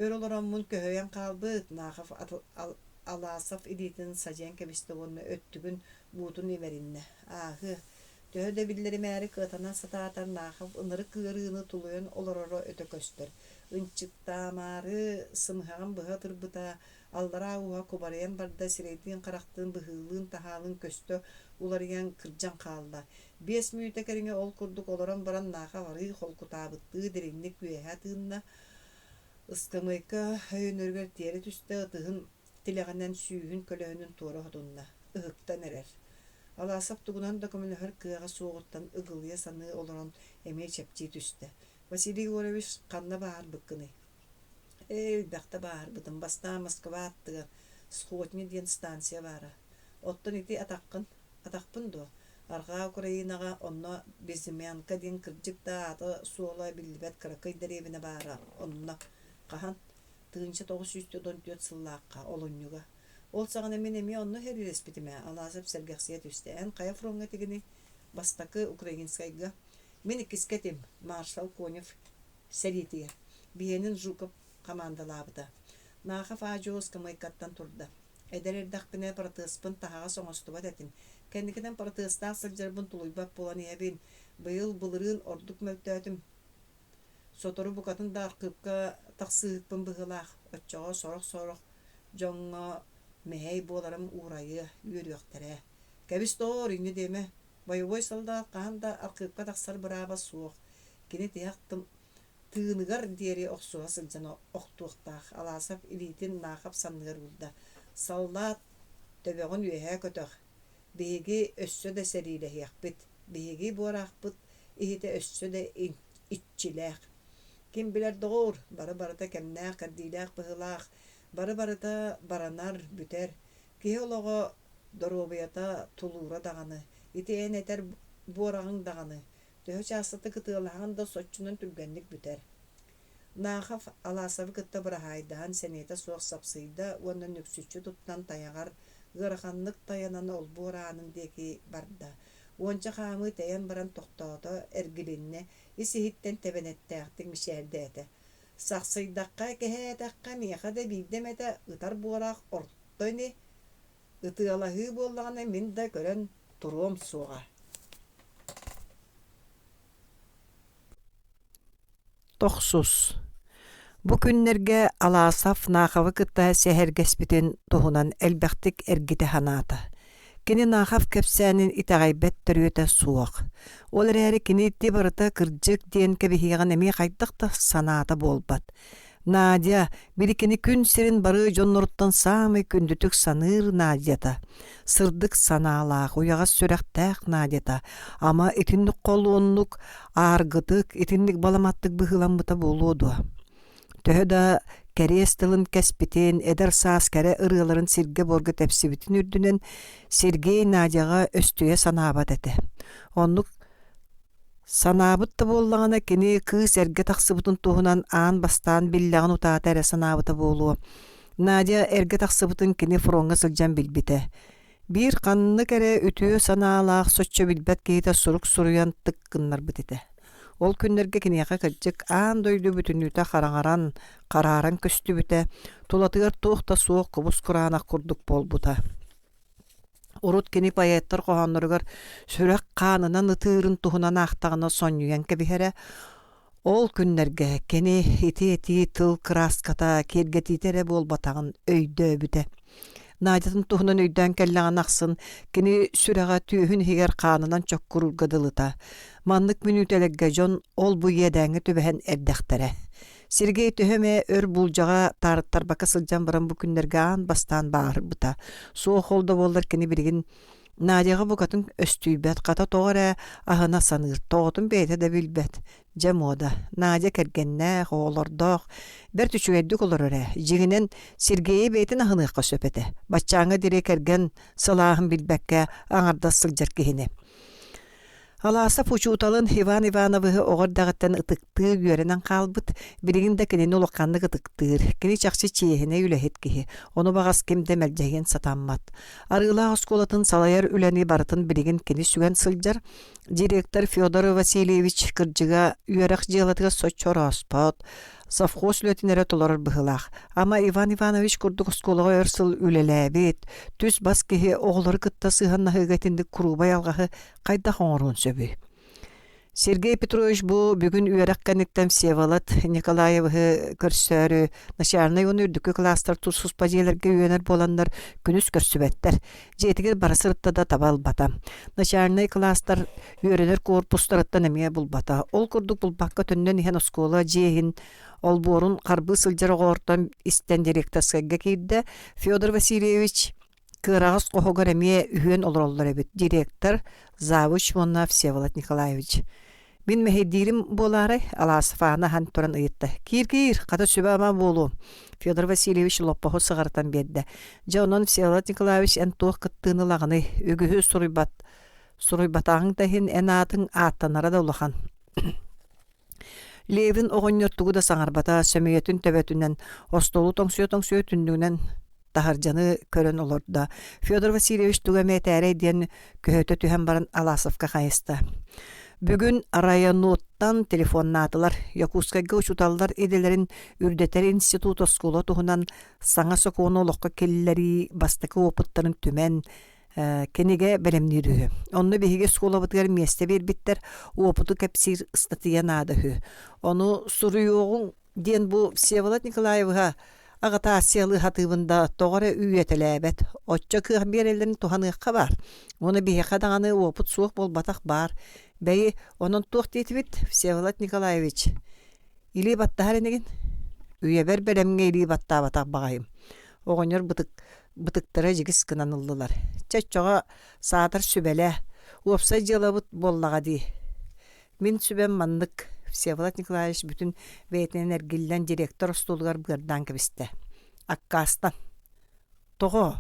Өр олороммун көһүйэн хаалбыт, Нахов Аласов илиитин садьыйан кэбистэ уонна өттүгүн буутун имэриннэ. Ааһыа, Төһө да биллэримээри кыатана сатаатар Нахов ынырык ыарыыны тулуйан олороро өтө көстөр. Ынчыктаамаары сымыһаҕын быһа ытырбыта, аллараа ууһа кубарыйан барда, сирэйдиин-харахтыын быһыылыын-таһаалыын көстө уларыйан кырдьан хаалла. 5 мүнүүтэ кэриҥэ ол курдук олорон баран Нахов арыый холкутаабыттыы дириҥник үөһэ тыынна, ыскамыайка өйөнөрүгэр тиэрэ түстэ, ытыһын тилэҕинэн сүүһүн көлөһүнүн туора сотунна, ыһыктан эрэр. Аласов тугунан да көмөлөһөр кыаҕа суоҕуттан ыгылыйа саныы олорон эмиэ чэпчии түстэ. Василий Егорович, ханна бааһырбыккыный? Ээ, элбэхтэ бааһырбытым. Бастаан Москва аттыгар Сходня диэн станция баара. Оттон ити атаххын? Атахпын дуо? Арҕаа Украинаҕа онно Безымянка диэн кырдьык да аата-суола биллибэт кыракый дэриэбинэ баара. Онно. Хаһан? 1994 сыллаахха, олунньуга. Ол саҕана мин эмиэ онно сэриилэспитим ээ, Аласов сэргэхсийэ түстэ. Эн хайа фроҥҥа этигиний? Бастакы Украинскайга. Мин иккискэ этим, маршал Конев сэриитигэр. Биһиэнин Жуков хамаандалаабыта. Нахов аа-дьуо ыскамыайкаттан турда. Эдэр эрдэхпинэ протезпын таһаҕас оҥостубат этим. Кэнникинэн протезтаах сылдьарбын тулуйбат буолан иһэбин. Быйыл былырыын ордук мөлтөөтүм. Сотору букатын да архыыпка тахсыыһыкпын быһыылаах, оччоҕо сорох-сорох дьоҥҥо мэһэй буоларым уурайыа, үөрүөхтэрэ. Кэбис доор, инньэ диэмэ, бойобуой солдат хаһан да архыыпка тахсар бырааба суох, кини тиһэх тыыныгар диэри охсуһа сылдьан охтуохтаах, Аласов илиитин Наахап санныгар уурда. Саллаат, төбөҕүн үөһэ көтөх, биһиги өссө да сэриилэһиэхпит, биһиги буораахпыт иһитэ өссө да иччилээх. Ким билэр доҕоор, бары-барыта кэмнээх-кэрдиилээх быһыылаах, бары-барыта баранар, бүтэр. Киһи олоҕо, доруобуйата, тулуура даҕаны, ити эн этэр буораҕыҥ даҕаны, төһө чаастатык ытыалаһаҕын да соччонон түргэнник бүтэр. Нахов Аласовы кытта быраһаайдаһан сэниэтэ суох сапсыйда уонна нүксүччү туттан тайаҕар ыараханнык тайанан олбуор аанын диэки барда. Уонча хаамыы тэйэн баран тохтоото, эргилиннэ, ис-иһиттэн тэбэнэттээхтик мичээрдээтэ. Сахсыйдахха, кэһээтэххэ миэхэ да биирдэ эмэтэ ытар буораах орто ини, ытыалаһыы буоллаҕына мин да көрөн туруом суоҕа.
Тохсус Бу күннэргэ Аласов Наховы кытта сэһэргэспитин туһунан элбэхтик эргитэ санаата. Кини Нахов кэпсээнин итэҕэйбэт төрүөтэ суох. Ол эрээри кини ити барыта кырдьык диэн кэбиһиэҕин эмиэ хайдах да санаата буолбат. Надя, били кини күн сирин бары дьонноруттан саамай күндүтүк саныыр Надята, сырдык санаалаах, уйаҕас сүрэхтээх Надята, ама итинник холуоннук, ааргытык, итинник баламаттык быһыыламмыта буолуо дуо? Төһө да кэриэс тылын кэспитин, эдэр саас кэрэ ырыаларын сиргэ-буорга тэпсибитин үрдүнэн Сергей Надяҕа өстүйэ санаабат этэ. Оннук Санаабыт да буоллаҕына, кини кыыс эргэ тахсыбытын туһунан аан бастаан биллэҕин утаата эрэ санаабыта буолуо. Надя эргэ тахсыбытын кини фроҥҥа сылдьан билбитэ. Биир ханнык эрэ үтүө санаалаах соччо билбэт киһитэ сурук суруйан тык гыннарбыт этэ. Ол күннэргэ киниэхэ кырдьык аан дойду бүтүннүүтэ хараҥаран, харааран көстүбүтэ, тулатыгар туох да суох кубус-кураанах курдук буолбута. Урут кини поэттар хоһоонноругар сүрэх хаанынан ытыырын туһунан аахтаҕына сонньуйан кэбиһэрэ. Ол күннэргэ кини ити этии тыл кырааската, киэргэтиитэ эрэ буолбатаҕын өйдөөбүтэ. Надятын туһунан өйдөөн кэллэҕин ахсын кини сүрэҕэ түөһүн иһигэр хаанынан чоккуруурга дылыта. Маннык мүнүүтэлэргэ дьон ол-бу иэдээҥҥэ түбэһэн эрдэхтэрэ. Сергей төһө эмэ өр буулдьаҕа таарыттарбакка сылдьан баран бу күннэргэ аан бастаан бааһырбыта. Суох ол да буоллар кини билигин Надяҕа букатын өстүйбэт, хата тоҕо эрэ аһына саныыр, тоҕотун бэйэтэ да билбэт. Дьэ муода, Надя кэргэннээх, оҕолордоох, бэрт үчүгэйдик олорор ээ. Дьиҥинэн, Сергейи бэйэтин аһыныахха сөп этэ. Баччааҥҥа диэри кэргэн сылааһын билбэккэ аҥардас сылдьар киһини. Аласов учууталын Иван Ивановиһы оҕо эрдэҕиттэн ытыктыы үөрэнэн хаалбыт, билигин да кинини улаханнык ытыктыыр. Кини чахчы чиэһинэй үлэһит киһи, ону баҕас ким да мэлдьэһиэн сатаммат. Арыылаах оскуолатын салайар үлэни барытын билигин кини сүгэн сылдьар. Директор Федор Васильевич кырдьыга үөрэх дьыалатыгар соччо орооспот, совхоз үлэтин эрэ толорор быһыылаах. Ама Иван Иванович курдук оскуолаҕа өр сыл үлэлээбит, түс-бас киһи оҕолору кытта сыһыаннаһыыга итинник куруубай алҕаһы хайдах оҥоруон сөбүй? Сергей Петрович бу бүгүн үөрэх кэнниттэн Всеволод Николаевиһы көрсөөрү начальнай уонна үрдүкү кылаастар тус-туспа дьиэлэргэ үөрэнэр буоланнар күнүс көрсүбэттэр. Дьиэтигэр бара сырытта да таба ылбата. Начальнай кылаастар үөрэнэр корпустарыттан эмиэ булбата. Ол курдук булбакка төннөн иһэн оскуола дьиэ иһин олбуорун харбыы сылдьар оҕолортон истэн директорскайга киирдэ. Федор Васильевич Кыараҕас хоһугар эмиэ үһүөн олороллор эбит: директор, завуч уонна Всеволод Николаевич. Мин мэһэйдиирим буолаарай? Аласов ааны аһан туран ыйытта. Киир-киир, хата сүбэ-ама буолуо. Федор Васильевич лоппоһу сыҕарытан биэрдэ. Дьэ онон Всеволод Николаевич эн туох кыттыыны ылаҕыный? Үгүһү суруйбат суруйбатаҕыҥ да иһин эн аатыҥ ааттанара да улахан. Левин оҕонньор тугу да саҥарбата, сөмүйэтин төбөтүнэн остуолу тоҥсуйа-тоҥсуйа түннүгүнэн таһырдьаны көрөн олордо. Федор Васильевич тугу эмэ этээрэй диэн көһүтэ түһэн баран Аласовка хайыста. Бүгүн районуттан телефоннаатылар. Якутскайга учууталлар идэлэрин үрдэтэр институт оскуола туһунан саҥа сокуону олоххо киллэрии бастакы опыттарын түмэн кинигэ бэлэмниир үһү. Онно биһиги оскуолабытыгар миэстэ биэрбиттэр, уопуту кэпсиир ыстатыйа наада үһү. Ону суруйуоҕуҥ диэн бу Всеволод Николаевиһа аҕытаассыйалыы сатыыбын да тоҕо эрэ үүйэтэлээбэт. Оччо кыах биэрэллэрин туһаныахха баар. Уонна биһиэхэ даҕаны уопут суох буолбатах баар. Бэйи, онон туох диэтибит, Всеволод Николаевич? Илии баттаһар инигин? Үйэбэр бэлэмҥэ илии баттаабатах баҕайым. Оҕонньор бытык бытыктара дьигис гынан ыллылар. Чэ, оччоҕо саатар сүбэлээ, уопсай дьыалабыт буоллаҕа дии. Мин сүбэм маннык, Всеволод Николаевич бүтүн бэйэтинэн эргиллэн директор остуолугар быардаан кэбистэ. Аккаастан. Тоҕо?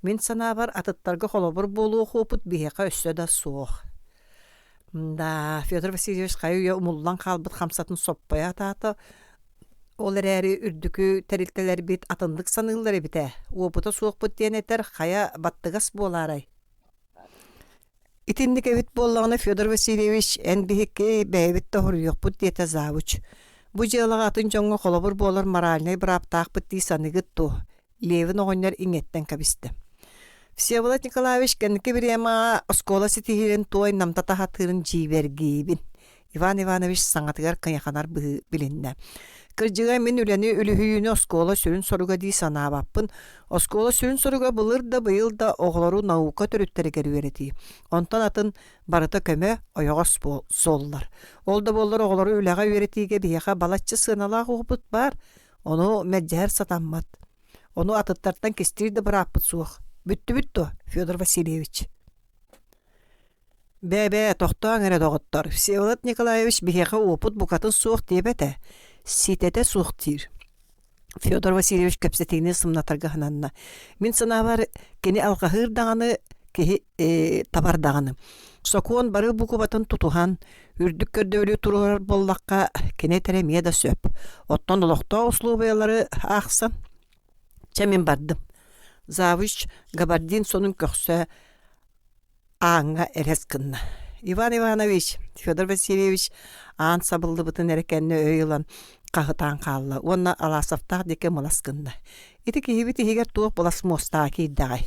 Мин санаабар, атыттарга холобур буолуох уопут биһиэхэ өссө да суох. Да, Федор Васильевич хайы-үйэ умуллан хаалбыт хамсатын соппойо атаата, Ол эрээри үрдүкү тэрилтэлэрбит атыннык саныыллар эбит ээ, уопута суохпут диэн этэр хайа баттыгас буолаарай? Итинник эбит буоллаҕына, Федор Васильевич, эн биһикки бэйэбит да хоруйуохпут диэтэ завуч. Бу дьыалаҕа атын дьоҥҥо холобур буолар моральнай бырааптаахпыт дии саныыгыт дуо? Левин оҕонньор иҥиэттэн кэбистэ. Всеволод Николаевич кэнники бириэмэҕэ оскуола ситиһиилэрин туой намтата сатыырын дьиибэргиибин. Иван Иванович саҥатыгар кыйаханар быһыы билиннэ. Кырдьыга мин үлэни үлүһүйүүнү оскуола сүрүн соруга дии санаабаппын. Оскуола сүрүн соруга былыр да быйыл да оҕолору наука төрүттэригэр үөрэтии. Онтон атын барыта көмө, ойоҕос суоллар. Ол да буоллар оҕолору үлэҕэ үөрэтиигэ биһиэхэ балачча сыаналаах уопут баар. Ону мэлдьэһэр сатаммат. Ону атыттартан кистиир да бырааппыт суох. Бүттүбүт дуо, Федор Васильевич? Бээ-бээ, тохтооҥ эрэ, доҕоттор. Всеволод Николаевич биһиэхэ уопут букатын суох диэбэтэ. Ситэтэ суох диир. Федор Васильевич кэпсэтиини сымнатарга сананна. Мин санаабар, кини алҕаһыыр даҕаны, киһи э, табар даҕаны. Сокуон бары букубатын тутуһан, үрдүк көрдөбүлү туруорар буоллахха, кини этэрэ эмиэ да сөп. Оттон олохтоох условиялары аахсан, чэ мин бардым. Завуч габардин сонун көхсө ааҥҥа элэс гынна. Иван Иванович, Федор Васильевич аан сабыллыбытын эрэ кэннэ өй ылан хаһытаан хаалла уонна Аласовтаах диэки мылас гынна. Ити киһибит иһигэр туох былас муостаҕа киирдэҕэй?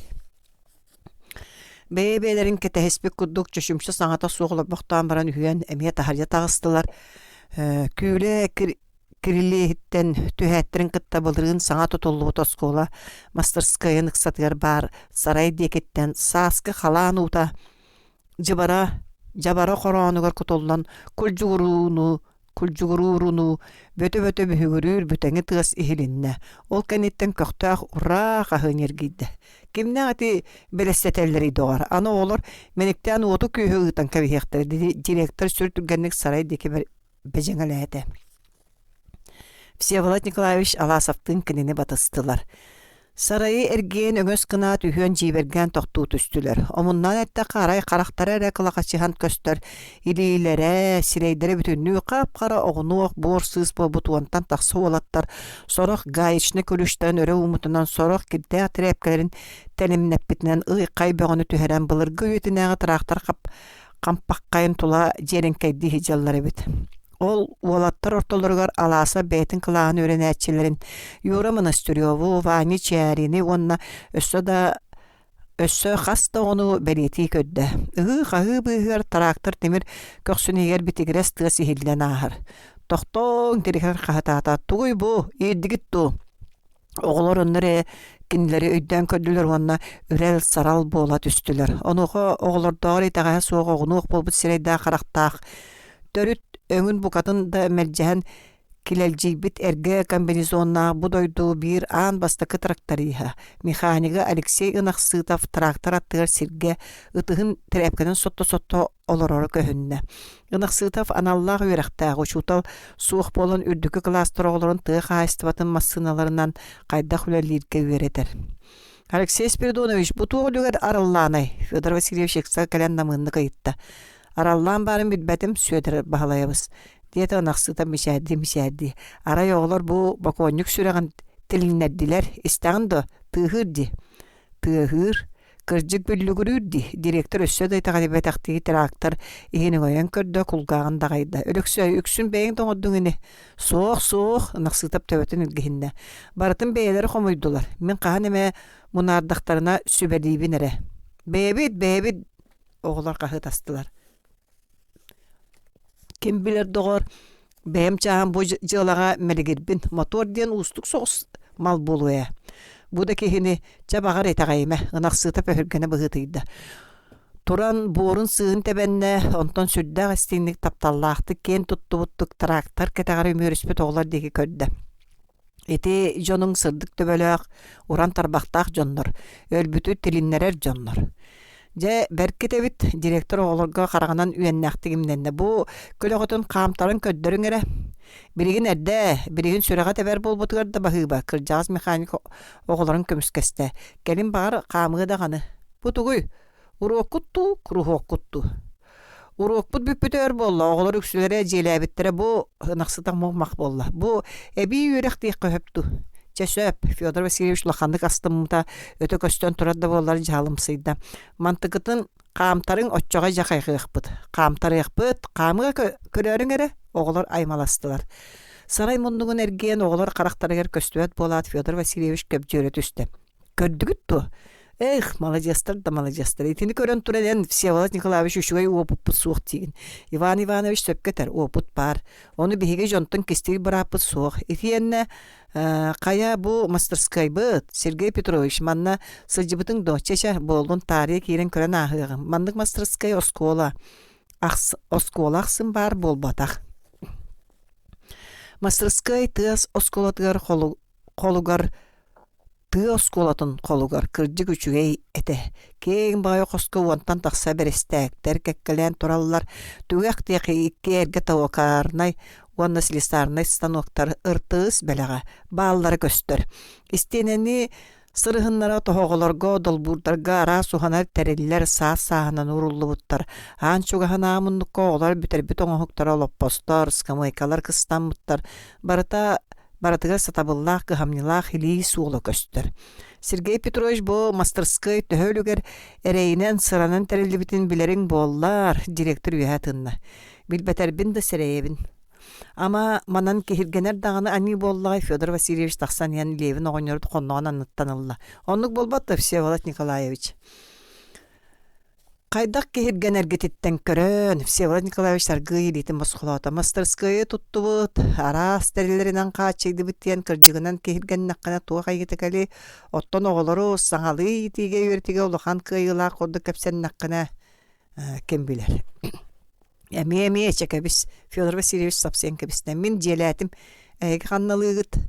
Бэйэ-бэйэлэрин кэтэһиспит курдук чочумча саҥата суох олорбохтоон баран үһүөн эмиэ таһырдьа таҕыстылар. Күүлэ кирилиэһиттэн түһээттэрин кытта былырыын саҥа тутуллубут оскуола мастарыскыайын ыксатыгар баар сарай диэкиттэн сааскы халаан уута дьыбара дьабара хороонугар кутуллан кулдьугурууну кулдьугуруурунуу бөтө-бөтө бүһүгүрүүр бүтэҥи тыас иһилиннэ. Ол кэнниттэн көхтөөх ураа хаһыы ньиргийдэ. Кимнээх ити бэлэссэтэллэрий доҕор? Аны оҕолор мэниктээн уоту-күөһү ыытан кэбиһиэхтэрэ, директор сүр түргэнник сарай диэки бэдьэҥэлээтэ. Всеволод Николаевич Аласовтыын кинини батыстылар. Сарайы эргийэн өҥөс гынаат үһүөн дьиибэргээн тохтуу түстүлэр. Омуннаан эттэххэ арай харахтара эрэ кылахачыһан көстөр, илиилэрэ, сирэйдэрэ бүтүннүү хап-хара оҕунуох буор сыыс буолбут уонтан тахса уолаттар сорох гаечнай күлүүстэрин өрө ууммутунан, сорох кирдээх тирээпкэлэрин тэлимнэппитинэн ый-хай бөҕөнү түһэрэн былыргы үйэтинээҕи тыраахтар хап хампаххайын тула дьиэрэҥкэйдии сылдьаллар эбит. Ол уолаттар ортолоругар Алааса бэйэтин кылааһын үөрэнээччилэрин Юра Монастыреву, Ваня Чээрини уонна өссө да өссө хас да оҕону бэлиэтии көрдө. Ыһыы-хаһыы быыһыгар трактор тимир көхсүн иһигэр битигирэс тыас иһиллэн ааһар. «Тохтооҥ!» тирихэр хаһытаата. «Тугуй бу? Иирдигит дуу?» Оҕолор онно эрэ кинилэри өйдөөн көрдүлэр уонна үрэл-сарал буола түстүлэр. Онуоха оҕолордооҕор итэҕэһэ суох оҕунуох буолбут сирэйдээх-харахтаах, төрүт өҥүн букатын да мэлдьэһэн килэлдьийбит эргэ комбинезоннаах бу дойду биир аан бастакы тракториһа, механига Алексей Ынахсытов трактор аттыгар сиргэ ытыһын тирээпкэнэн сотто-сотто олороро көһүннэ. Ынахсытов аналлаах үөрэхтээх учуутал суох буолан үрдүкү кылаастар оҕолорун тыа хаһаайыстыбатын массыыналарынан хайдах үлэлииргэ үөрэтэр. Алексей Спиридонович, бу туох үлүгэр араллаанай? Федор Васильевич ыкса кэлэн намыыннык ыйытта. Араллаан баарын билбэтим, Сүөдэр Баһылайабыс, диэтэ Ынахсыта мичээрдии-мичээрдии. Арай оҕолор бу бокуонньук сүрэҕин тилиннэрдилэр, истэҕин дуо, тыаһыыр дии. Тыаһыыр, кырдьык бүллүгүрүүр дии, директор өссө да итэҕэйбэтэхтии трактор иһин өҥөйөн көрдө, кулгааҕын даҕайда. Өлөксөй, үксүн бэйэҥ да оҥордуҥ ини. Суох, суох, Ынахсыытап төбөтүн илгиһиннэ. Барытын бэйэлэрэ хомуйдулар. Мин хаһан эмэ мунаардахтарына сүбэлиибин эрэ. Бэйэбит, бэйэбит, оҕолор хаһыытастылар. Ким билэр доҕор, бэйэм чааһым бу дьыалаҕа мэлигирбин, мотуор диэн уустук соҕус мал буолуо ээ. Бу да киһини, чэ баҕар итэҕэйимэ, ынахсыыта өһүргэнэ быһыытыйда. Туран буорун сыыһын тэбэннэ, онтон сүрдээх истиҥник тапталлаахтык киэн туттубуттук трактор кэтэҕэр үмүөрүспүт оҕолор диэки көрдө. Ити дьонуҥ сырдык төбөлөөх, уран тарбахтаах дьоннор, өлбүтү тилиннэрэр дьоннор. Дьэ, бэркит эбит, директор оҕолорго хараҕынан үөннээхтик имнэннэ. Бу көлөҕүтүн хаамтаран көрдөрүҥ эрэ. Билигин эрдэ, билигин сүрэҕэ тэбэр буолбутугар да баһыыба, кырдьаҕас механик оҕолорун көмүскэстэ. Кэлин баҕар хаамыа даҕаны. Бу тугуй? Уруоккут дуу, куруһуоккут дуу? Уруокпут бүппүтэ өр буолла, оҕолор үксүлэрэ дьиэлээбиттэрэ бу ынахсытах мух-мах буолла. Бу эбии үөрэх диэххэ сөп дуу? Чэ сөп, Федор Васильевич улаханнык астыммыта өтө көстөн турар да буоллар дьаһалымсыйда. Мантыкытын хаамтарыҥ оччоҕо дьэ хайҕыахпыт. Хаамтарыахпыт, хаамыга көрөөрүҥ эрэ, оҕолор аймаластылар. Сарай муннугун эргийэн оҕолор харахтарыгар көстүбэт буолаат Федор Васильевич көбдьүөрэ түстэ. Көрдүгүт дуо? Эх, маладьыастар да маладьыастар. Итини көрөн туран эн Всеволод Николаевич үчүгэй уопуппут суох диигин. Иван Иванович сөпкө этэр, уопут баар. Ону биһиги дьонтон кистиир бырааппыт суох. Итиэннэ хайа бу мастерскайбыт, Сергей Петрович, манна сылдьыбытыҥ дуо? Чэ-чэ, буоллун, таарыйа киирэн көрөн ааһыаҕым. Маннык мастерскай оскуола, оскуола ахсын баар буолбатах. Мастерскай тыас оскуолатыгар холугар Тыа оскуолатын холугар кырдьык үчүгэй этэ. Киэҥ баҕайы хоско уонтан тахса бэрэстээктэр кэккэлээн тураллар. Түгэх диэки икки эргэ токарнай уонна слесарнай станоктар ыртыыс бэлэҕэ бааллара көстөр. Истиэнэни сырыһыннара тоһоҕолорго, долбуурдарга араас уһанар тэриллэр саас-сааһынан ууруллубуттар. Аан чугаһынааҕы муннукка оҕолор бүтэрбит оҥоһуктара олоппостор, ыскамыайкалар кыстаммыттар. Барыта барытыгар сатабыллаах, кыһамньылаах илии суола көстөр. Сергей Петрович бу мастарыскыай төһө үлүгэр эрэйинэн, сыранан тэриллибитин билэриҥ буоллар, директор үөһэ тынна. Билбэтэрбин да сэрэйэбин. Ама манан киһиргэнэр даҕаны аньыы буоллаҕай Федор Васильевич тахсан иһэн Левин оҕонньору хонноҕун анныттан ылла. Оннук буолбат да Всеволод Николаевич. Хайдах киһиргэнэргититтэн көрөн, Всеволод Николаевич аргыый илиитин босхолоото. Мастарыскыайы туттубут, араас тэриллэринэн хааччыйдыбыт диэн кырдьыгынан киһиргэннэххинэ туох айыыта кэлиэй, оттон оҕолору саҥалыы иитиигэ үөрэтиигэ улахан кыайыылаах курдук кэпсэннэххинэ, ким билэр. Эмиэ-эмиэ чэ кэбис, Федор Васильевич сапсыйан кэбистэ. Мин дьиэлээтим, эһиги ханналыыгыт?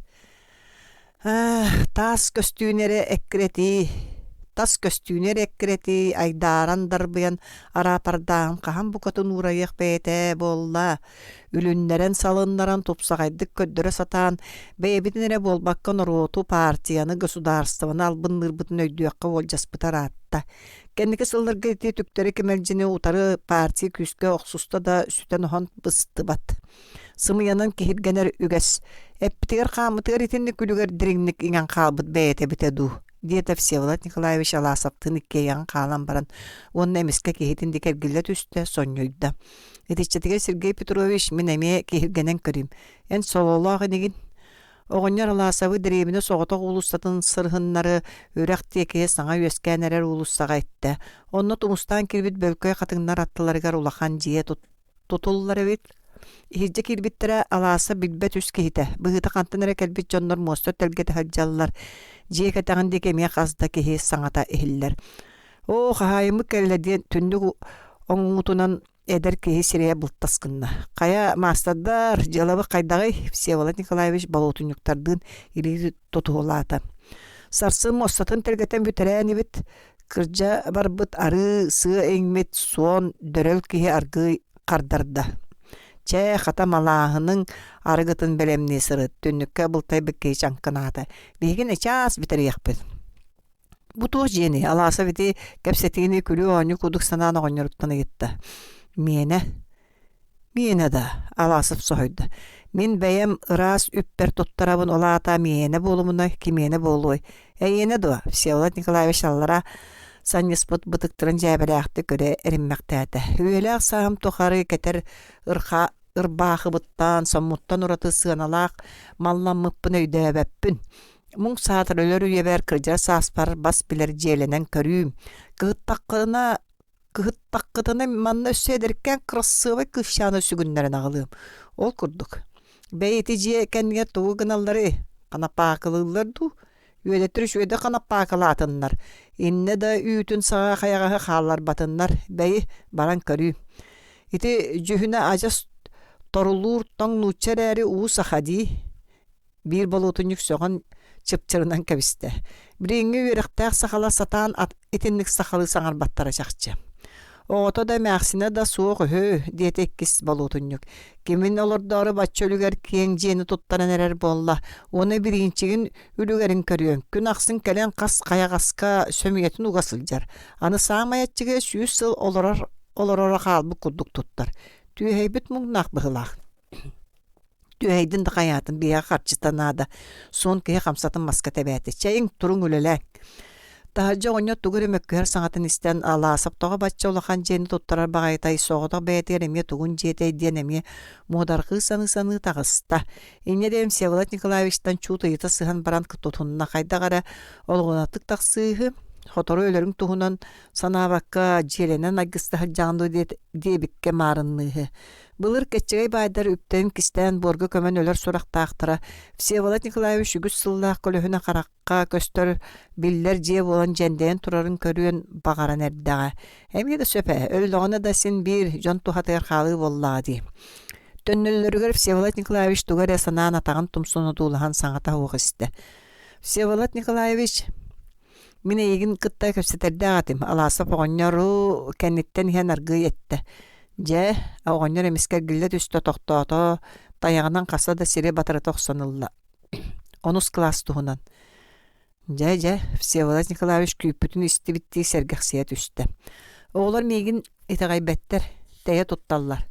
Таас көстүүнү эрэ эккирэтии, тас көстүүнү эрэ эккирэтии, айдааран дарбыйан араапардааһын хаһан букатын уурайыах бэйэтэ буолла. Үлүннэрэн салыннаран тупсаҕайдык көрдөрө сатаан, бэйэбитин эрэ буолбакка норуоту, партияны, государствоны албынныырбытын өйдүөххэ уолдьаспыта ыраатта. Кэнники сылларга ити түктэри кэмэлдьини утары партия күүскэ охсуста да сүтэн-оһон быстыбат. Сымыйанан киһиргэнэр үгэс. Эппитигэр-хааммытыгар итинник күлүгэр дириҥник иҥэн хаалбыт бэйэтэ эбитэ дуу, диэтэ Всеволод Николаевич Аласовтыын иккиэйэҕин хаалан баран уонна эмискэ киһитин диэки эргиллэ түстэ, сонньуйда. Итиччэтигэр Сергей Петрович мин эмиэ киһиргэнэн көрүүм. Эн сололоох инигин? Оҕонньор Аласовы дэриэбинэ соҕотох уулуссатын сырыһыннары үрэх диэки саҥа үөскээн эрэр уулуссаҕа иттэ. Онно тумустаан киирбит бөлкөй хатыҥнар аттыларыгар улахан дьиэ тутуллар эбит. Иһирдьэ киирбиттэрэ Алааса билбэт үс киһитэ, быһыыта хантан эрэ кэлбит дьоннор муоста тэлгэтэ сылдьаллар. Дьиэ кэтэҕин диэки эмиэ хас да киһи саҥата иһиллэр. «Оо, хаһаайыммыт кэллэ» диэн түннүк оҥуутунан эдэр киһи сирэйэ былтас гынна. «Хайа, маастардар, дьыалабыт хайдаҕый?» Всеволод Николаевич болуотунньуктардыын илии тутуһулаата. «Сарсын муостатын тэлгэтэн бүтэрээ инибит, Кырдьа барбыт арыы сыа иҥмит суон дөрөл киһи аргыый хардарда: «Чэ, хата малааһыныҥ арыгытын бэлэмнии сырыт, түннүккэ былтайбыт киһи чаҥкынаата, биһиги начаас бүтэриэхпит». Бу туох дьиэний, Аласов ити кэпсэтиини күлүү-оонньуу курдук санаан оҕонньоруттан ыйытта. «Миэнэ, Миэнэ да, Аласов соһуйда. Мин бэйэм ыраас үппэр туттарабын, ол аата миэнэ буолумуна, кимиэнэ буолуой? Эйиэнэ дуо? Всеволод Николаевич аллара санньыспыт бытыктарын дьээбэлээхтик көрө эриммэхтээтэ. Үйэлээх сааһым тухары кэтэр ырха ырбаахыбыттан, соммуттан ураты сыаналаах малламмыппын өйдөөбөппүн. Муҥ саатар өлөр үйэбэр кырдьар сааспар бас билэр дьиэлэнэн көрүүм. Кыһыттаххына Кыһыттаххытына манна өссө эдэркээн кырасыабай кыысчааны сүгүннэрэн аҕалыам. Ол курдук. Бэйи ити дьиэ кэннигэр тугу гыналларый? Ханапаакылыыллар дуу? Үөдэттэр үчүгэйдик ханапаакылаатыннар. Иннэ да үүтүн саҕа хайаҕаһы хаалларбатыннар. Бэйи, баран көрүү. Ити дьүһүнэ адьас торулуур тоҥ нуучча эрээри уу саха дии. Биир болуотунньук сөҕөн чыпчырынан кэбистэ. Билиҥҥи үөрэхтээх сахалар сатаан итинник сахалыы саҥарбаттара чахчы. Оҕото да эмээхсинэ да суох үһү, диэтэ иккис болуотунньук. Кимин олордоору бачча үлүгэр киэҥ дьиэни туттаран эрэр буолла уонна бириинчигин үлүгэрин көрүөҥ. Күн ахсын кэлэн хас хайаҕаска сөмүйэтин уга сылдьар. Аны саамай аччыгыйа 100 сыл олорор олороро хаалбыт курдук туттар. Түөһэйбит муҥнаах быһыылаах. Түөһэйдин да хайаатын, биһиэхэ харчыта наада. Суон киһи хамсатын маска тэбээтэ. Чэйиҥ, туруҥ үлэлээҥ. Таһырдьа оҕонньор тугу эрэ мөккүһэр саҥатын истэн, Алаасап тоҕо бачча улахан дьиэни туттарар баҕайытай, соҕотох бэйэтигэр эмиэ тугун дьиэтэй диэн эмиэ муодарҕыы саныы-саныы таҕыста. Инньэ диэн Всеволод Николаевичтан чуут ыйыта сыһан баран тутунна, хайдах эрэ олоҕунатык тахсыыһы, сотору өлөрүҥ туһунан санаабакка дьиэлэнэн айгыста сылдьаҕын дуо диэбиккэ маарынныыһы. Былыр кэччэгэй баайдар үптэрин кистээн буорга көмөн өлөр сурахтаахтара. Всеволод Николаевич үгүс сыллаах көлөһүнэ харахха көстөр, биллэр дьиэ буолан дьэндэйэн турарын көрүөн баҕаран эрдэҕэ. Эмиэ да сөп ээ, өллөҕүнэ да син биир дьон туһатыгар хаалыы буоллаҕа дии. Төннөллөрүгэр Всеволод Николаевич тугу эрэ санаан атаҕын тумсун одуулаһан саҥата суох истэ. Всеволод Николаевич, Мин эйигин кытта кэпсэтэрдээх этим, Аласов оҕонньору кэнниттэн иһэн аргыый эттэ. Дьэ, оҕонньор эмискэ эргиллэ түстэ, тохтоото, тайаҕынан хаста да сири батарыта охсон ылла. Онус кылаас туһунан. Дьэ, дьэ, Всеволод Николаевич күүппүтүн истибиттии сэргэхсийэ түстэ. Оҕолор миигин итэҕэйбэттэр, тэйэ тутталлар.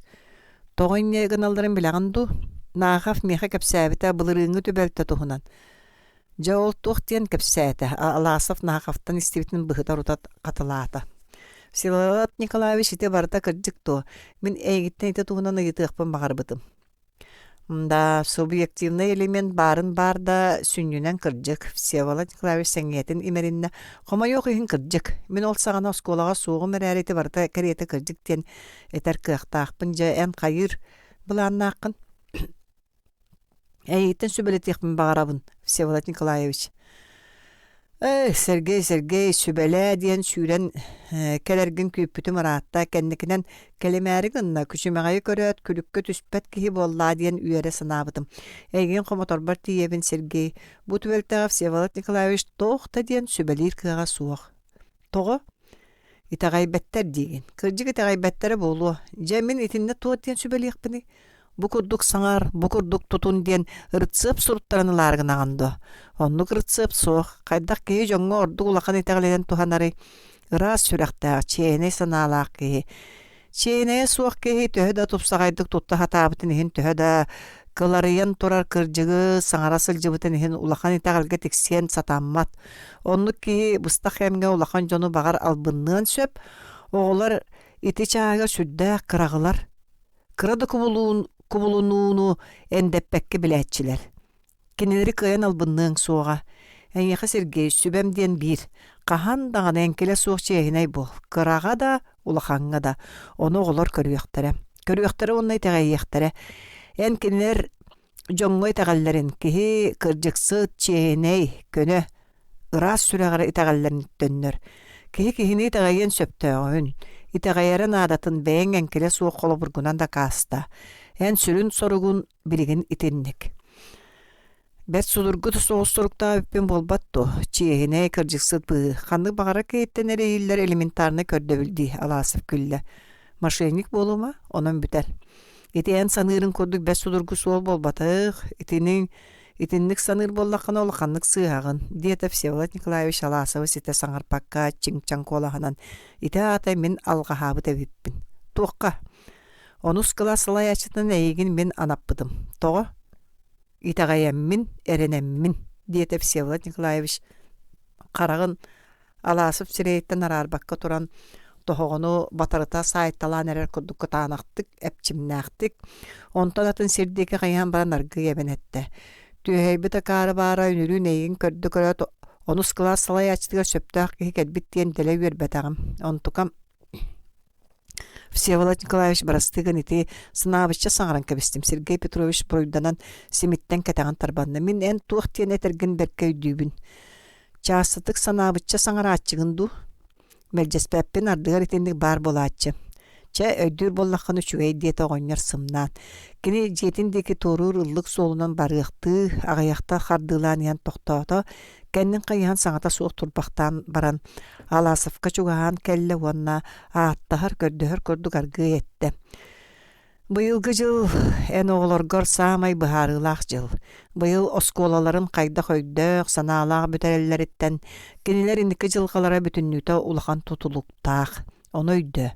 Тоҕо инньэ гыналларын билэҕин дуу? Наахов миэхэ кэпсээбитэ былырыыҥҥы түбэлтэ туһунан. Дьэ ол туох диэн кэпсээтэ, Аласов Наховтан истибитин быһыта-орута хатылаата. Всеволод Николаевич ити барыта кырдьык дуо? Мин эйигиттэн ити туһунан ыйытыахпын баҕарбытым. Да, субъективнай элемент баарын баар да, сүнньүнэн кырдьык, Всеволод Николаевич сэҥийэтин имэриннэ. Хомойуох иһин кырдьык. Мин ол саҕана оскуолаҕа суоҕум эрээри ити барыта кэриэтэ кырдьык диэн этэр кыахтаахпын. Дьэ, эн хайыыр былааннааххын? Эйигиттэн сүбэлэтиэхпин баҕарабын, Всеволод Николаевич. Эй, Сергей, Сергей, сүбэлээ диэн сүүрэн кэлэргин күүппүтүм ыраатта, кэнникинэн кэлимээри гынна, күчүмэҕэйи көрөөт, күлүккэ түспэт киһи буоллаа диэн үөрэ санаабытым. Эйигин хомоторбор тиийэбин, Сергей. Бу түбэлтэҕэ Всеволод Николаевич туох да диэн сүбэлиир кыаҕа суох. Тоҕо? Итэҕэйбэттэр диигин. Кырдьык итэҕэйбэттэрэ буолуо. Дьэ, мин итиннэ туох диэн сүбэлиэхпиний? Бу курдук саҥар, бу курдук тутун диэн ырыцыап суруттаран ылаары гынаҕын дуо? Оннук ырыцыап суох. Хайдах киһи дьоҥҥо ордук улахан итэҕэлинэн туһанарый? Ыраас сүрэхтээх, чиэһинэй санаалаах киһи. Чиэһинэйэ суох киһи төһө да тупсаҕайдык тутта сатаабытын иһин, төһө да кыларыйан турар кырдьыгы саҥара сылдьыбытын иһин улахан итэҕэлгэ тиксиэн сатаммат. Оннук киһи быстах кэмҥэ улахан дьону баҕар албынныан сөп. Оҕолор ити чааһыгар сүрдээх кыраҕылар. Кыра да кубулунууну эндэппэккэ билээччилэр. Кинилэри кыайан албынныаҥ суоҕа. Эйиэхэ, Сергей, сүбэм диэн биир: хаһан даҕаны эҥкилэ суох чиэһинэй буол, кыраҕа да, улахаҥҥа да. Ону оҕолор көрүөхтэрэ. Көрүөхтэрэ уонна итэҕэйиэхтэрэ. Эн кинилэр дьоҥҥо итэҕэллэрин, киһи кырдьыксыт, чиэһинэй, көнө, ыраас сүрэҕэр итэҕэллэрин төннөр. Киһи киһини итэҕэйиэн сөптөөҕүн, итэҕэйэрэ наадатын бэйэҥ эҥкилэ суох холобургунан дакаастаа. Эн сүрүн соругун билигин итинник. Бэрт судургу соҕус суруктаах эбиппин буолбат дуо? Чиэһинэй, кырдьыксыт быһыы. Ханнык баҕарар киһиттэн эрэйиллэр элементарнай көрдөбүл дии, Аласов күллэ. Мошенник буолума, онон бүтэр. Ити эн саныырыҥ курдук бэрт судургу суол буолбатах. Итини итинник саныыр буоллаххына улаханнык сыыһаҕын, диэтэ Всеволод Николаевич Аласовы ситэ саҥарпакка чиҥ-чаҥ куолаһынан. Ити аата мин алҕаһаабыт эбиппин. Туохха? Онус кылаас салайааччытынан эйигин мин анаппытым. Тоҕо? Итэҕэйэммин, эрэнэммин, диэтэ Всеволод Николаевич хараҕын Аласов сирэйиттэн араарбакка туран тоһоҕону батарыта саайталаан эрэр курдук кытаанахтык, эпчимнээхтик, онтон атын сир диэки хайыһан баран аргыый эбэн эттэ: «Түөһэйбит акаары баара үнүрүүн эйигин көрдө-көрөөт онус кылаас салайааччытыгар сөптөөх киһи кэлбит диэн дэлэ үөрбэтэҕим. Онтукам Всеволод Николаевич бырастыы гын ити санаабычча саҥаран кэбистим. Сергей Петрович буруйданан симиттэн кэтэҕин тарбанна. Мин эн туох диэн этэргин бэркэ өйдүүбүн. Чаастатык санаабычча саҥарааччыгын дуу? Мэлдьэспэппин ардыгар итинник баар буолааччы. Чэ, өйдүүр буоллаххына үчүгэй диэтэ оҕонньор сымнаан. Кини дьиэтин диэки туоруур ыллык суолунан барыахтыы, аҕыйахта хардыылаан иһэн тохтоото, кэннин хайыһан саҥата суох турбахтаан баран Аласовка чугаһаан кэллэ уонна ааттаһар, көрдөһөр курдук аргыый эттэ: «Быйылгы дьыл эн оҕолоргор саамай быһаарыылаах дьыл. Быйыл оскуолаларын хайдах өйдөөх, санаалаах бүтэрэллэриттэн кинилэр инники дьылҕалара бүтүннүүтэ улахан тутулуктаах. Ону өйдөө.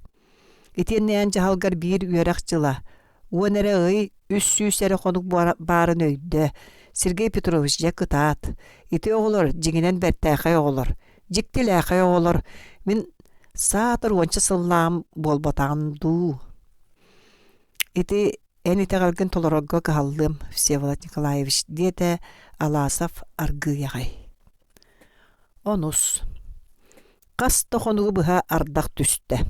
Итиэннэ эн дьаһалгар биир үөрэх дьыла, уон эрэ ый, 300 эрэ хонук баарын өйдөө. Сергей Петрович, дьэ кытаат. Ити оҕолор дьиҥинэн бэртээхэй оҕолор, дьиктилээхэй оҕолор. Мин саатар уонча сыллааҕым буолбатаҕым дуу. Ити эн итэҕэлгин толорорго кыһаллыам, Всеволод Николаевич, диэтэ Аласов аргыый аҕай. Онус Хас да хонугу быһа ардах түстэ.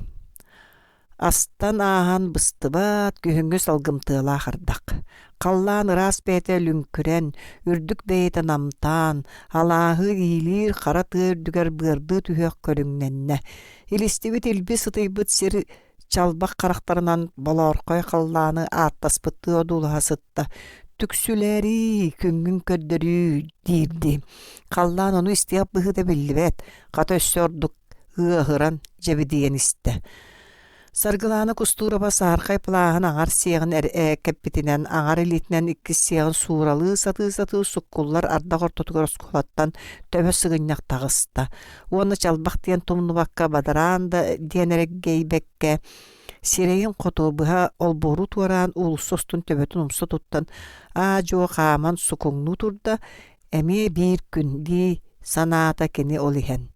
Астан ааһан быстыбат күһүҥҥү салгымтыалаах ардах. Халлаан ыраас бэйэтэ лүҥкүрэн, үрдүк бэйэтэ намтаан, алааһы иилиир хара тыа үрдүгэр быардыы түһүөх көрүҥнэннэ. Илистибит илби сытыйбыт сир чалбах харахтарынан болоорхой халлааны ааттаспыттыы одуулаһа сытта. «Түксүлээрии, күҥҥүн көрдөрүү» диирдии. Халлаан ону истиэх быһыыта биллибэт, хата өссө ордук ыаһыран дьэбидийэн истэ. Саргылаана Кустуураба саһархай плааһын аҥар сиэҕин кэппитинэн, аҥар илиитинэн иккис сиэҕин сууралыы сатыы-сатыы суккуллар ардах ортотугар оскуолаттан төбө сыгынньах таҕыста уонна чалбах диэн тумнубакка бадараан да диэн эрэгэйбэккэ сирэйин хоту быһа олбуору туораан уулусса устун төбөтүн умса туттан аа-дьуо хааман сукуҥнуу турда. Эмиэ биир күн дии санаата кини ол иһэн.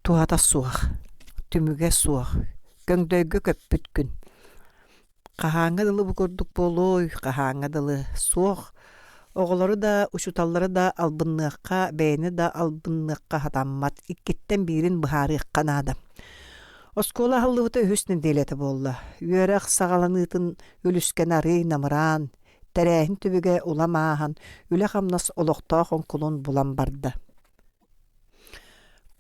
Туһата суох, түмүгэ суох, көҥдөйгө көппүт күн. Хаһааҥҥа дылы бу курдук буолуой, хаһааҥҥа дылы суох. Оҕолору да, учууталлары да албынныахха, бэйэни да албынныахха сатаммат, иккиттэн биирин быһаарыахха наада. Оскуола аһыллыбыта үһүс нэдиэлэтэ буолла. Үөрэх саҕаланыытын үлүскэн арыый намыраан, тэрээһин түбүгэ улам ааһан, үлэ-хамнас олохтоох оҥкулун булан барда.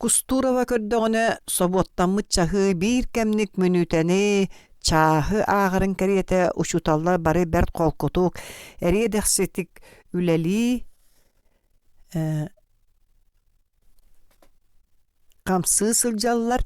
Кустурова көрдөҕүнэ, собуоттаммыт чаһыы биир кэмник мүнүүтэни, чааһы ааҕарын кэриэтэ учууталлар бары бэрт холкутук, эриэ-дэхситик үлэлии хамсыы сылдьаллар.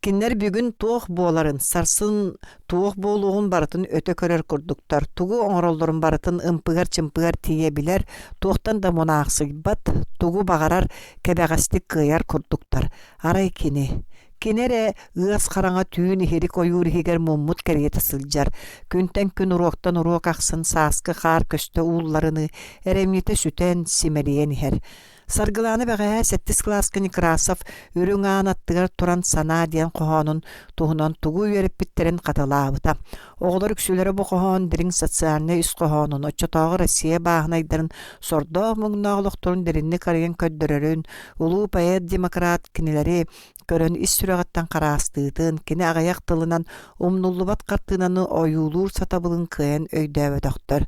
Кинилэр бүгүн туох буоларын, сарсын туох буолуоҕун барытын өтө көрөр курдуктар, тугу оҥороллорун барытын ымпыгар-чымпыгар тиийэ билэр, туохтан да мунаахсыйбат, тугу баҕарар кэбэҕэстик кыайар курдуктар. Арай кини, кини эрэ ыас хараҥа түүн иһирик ойуур иһигэр муммут кэриэтэ сылдьар, күнтэн күн уруоктан уруок ахсын сааскы хаар көстө уулларыныы эрэмньитэ сүтэн, симэлийэн иһэр. Саргылаана бэҕэһээ сэттис кылааска Некрасов Үрүҥ аан аттыгар туран санаа диэн хоһоонун туһунан тугу үөрэппиттэрин хатылаабыта. Оҕолор үксүлэрэ бу хоһоон дириҥ социальнай ис хоһоонун, оччотооҕу Россия бааһынайдарын сордоох-муҥнаах олохторун дириҥник арыйан көрдөрөрүн, улуу поэт-демократ кинилэри көрөн ис сүрэҕиттэн хараастыытын, кини аҕыйах тылынан умнуллубат хартыынаны ойуулуур сатабылын кыайан өйдөөбөтөхтөр.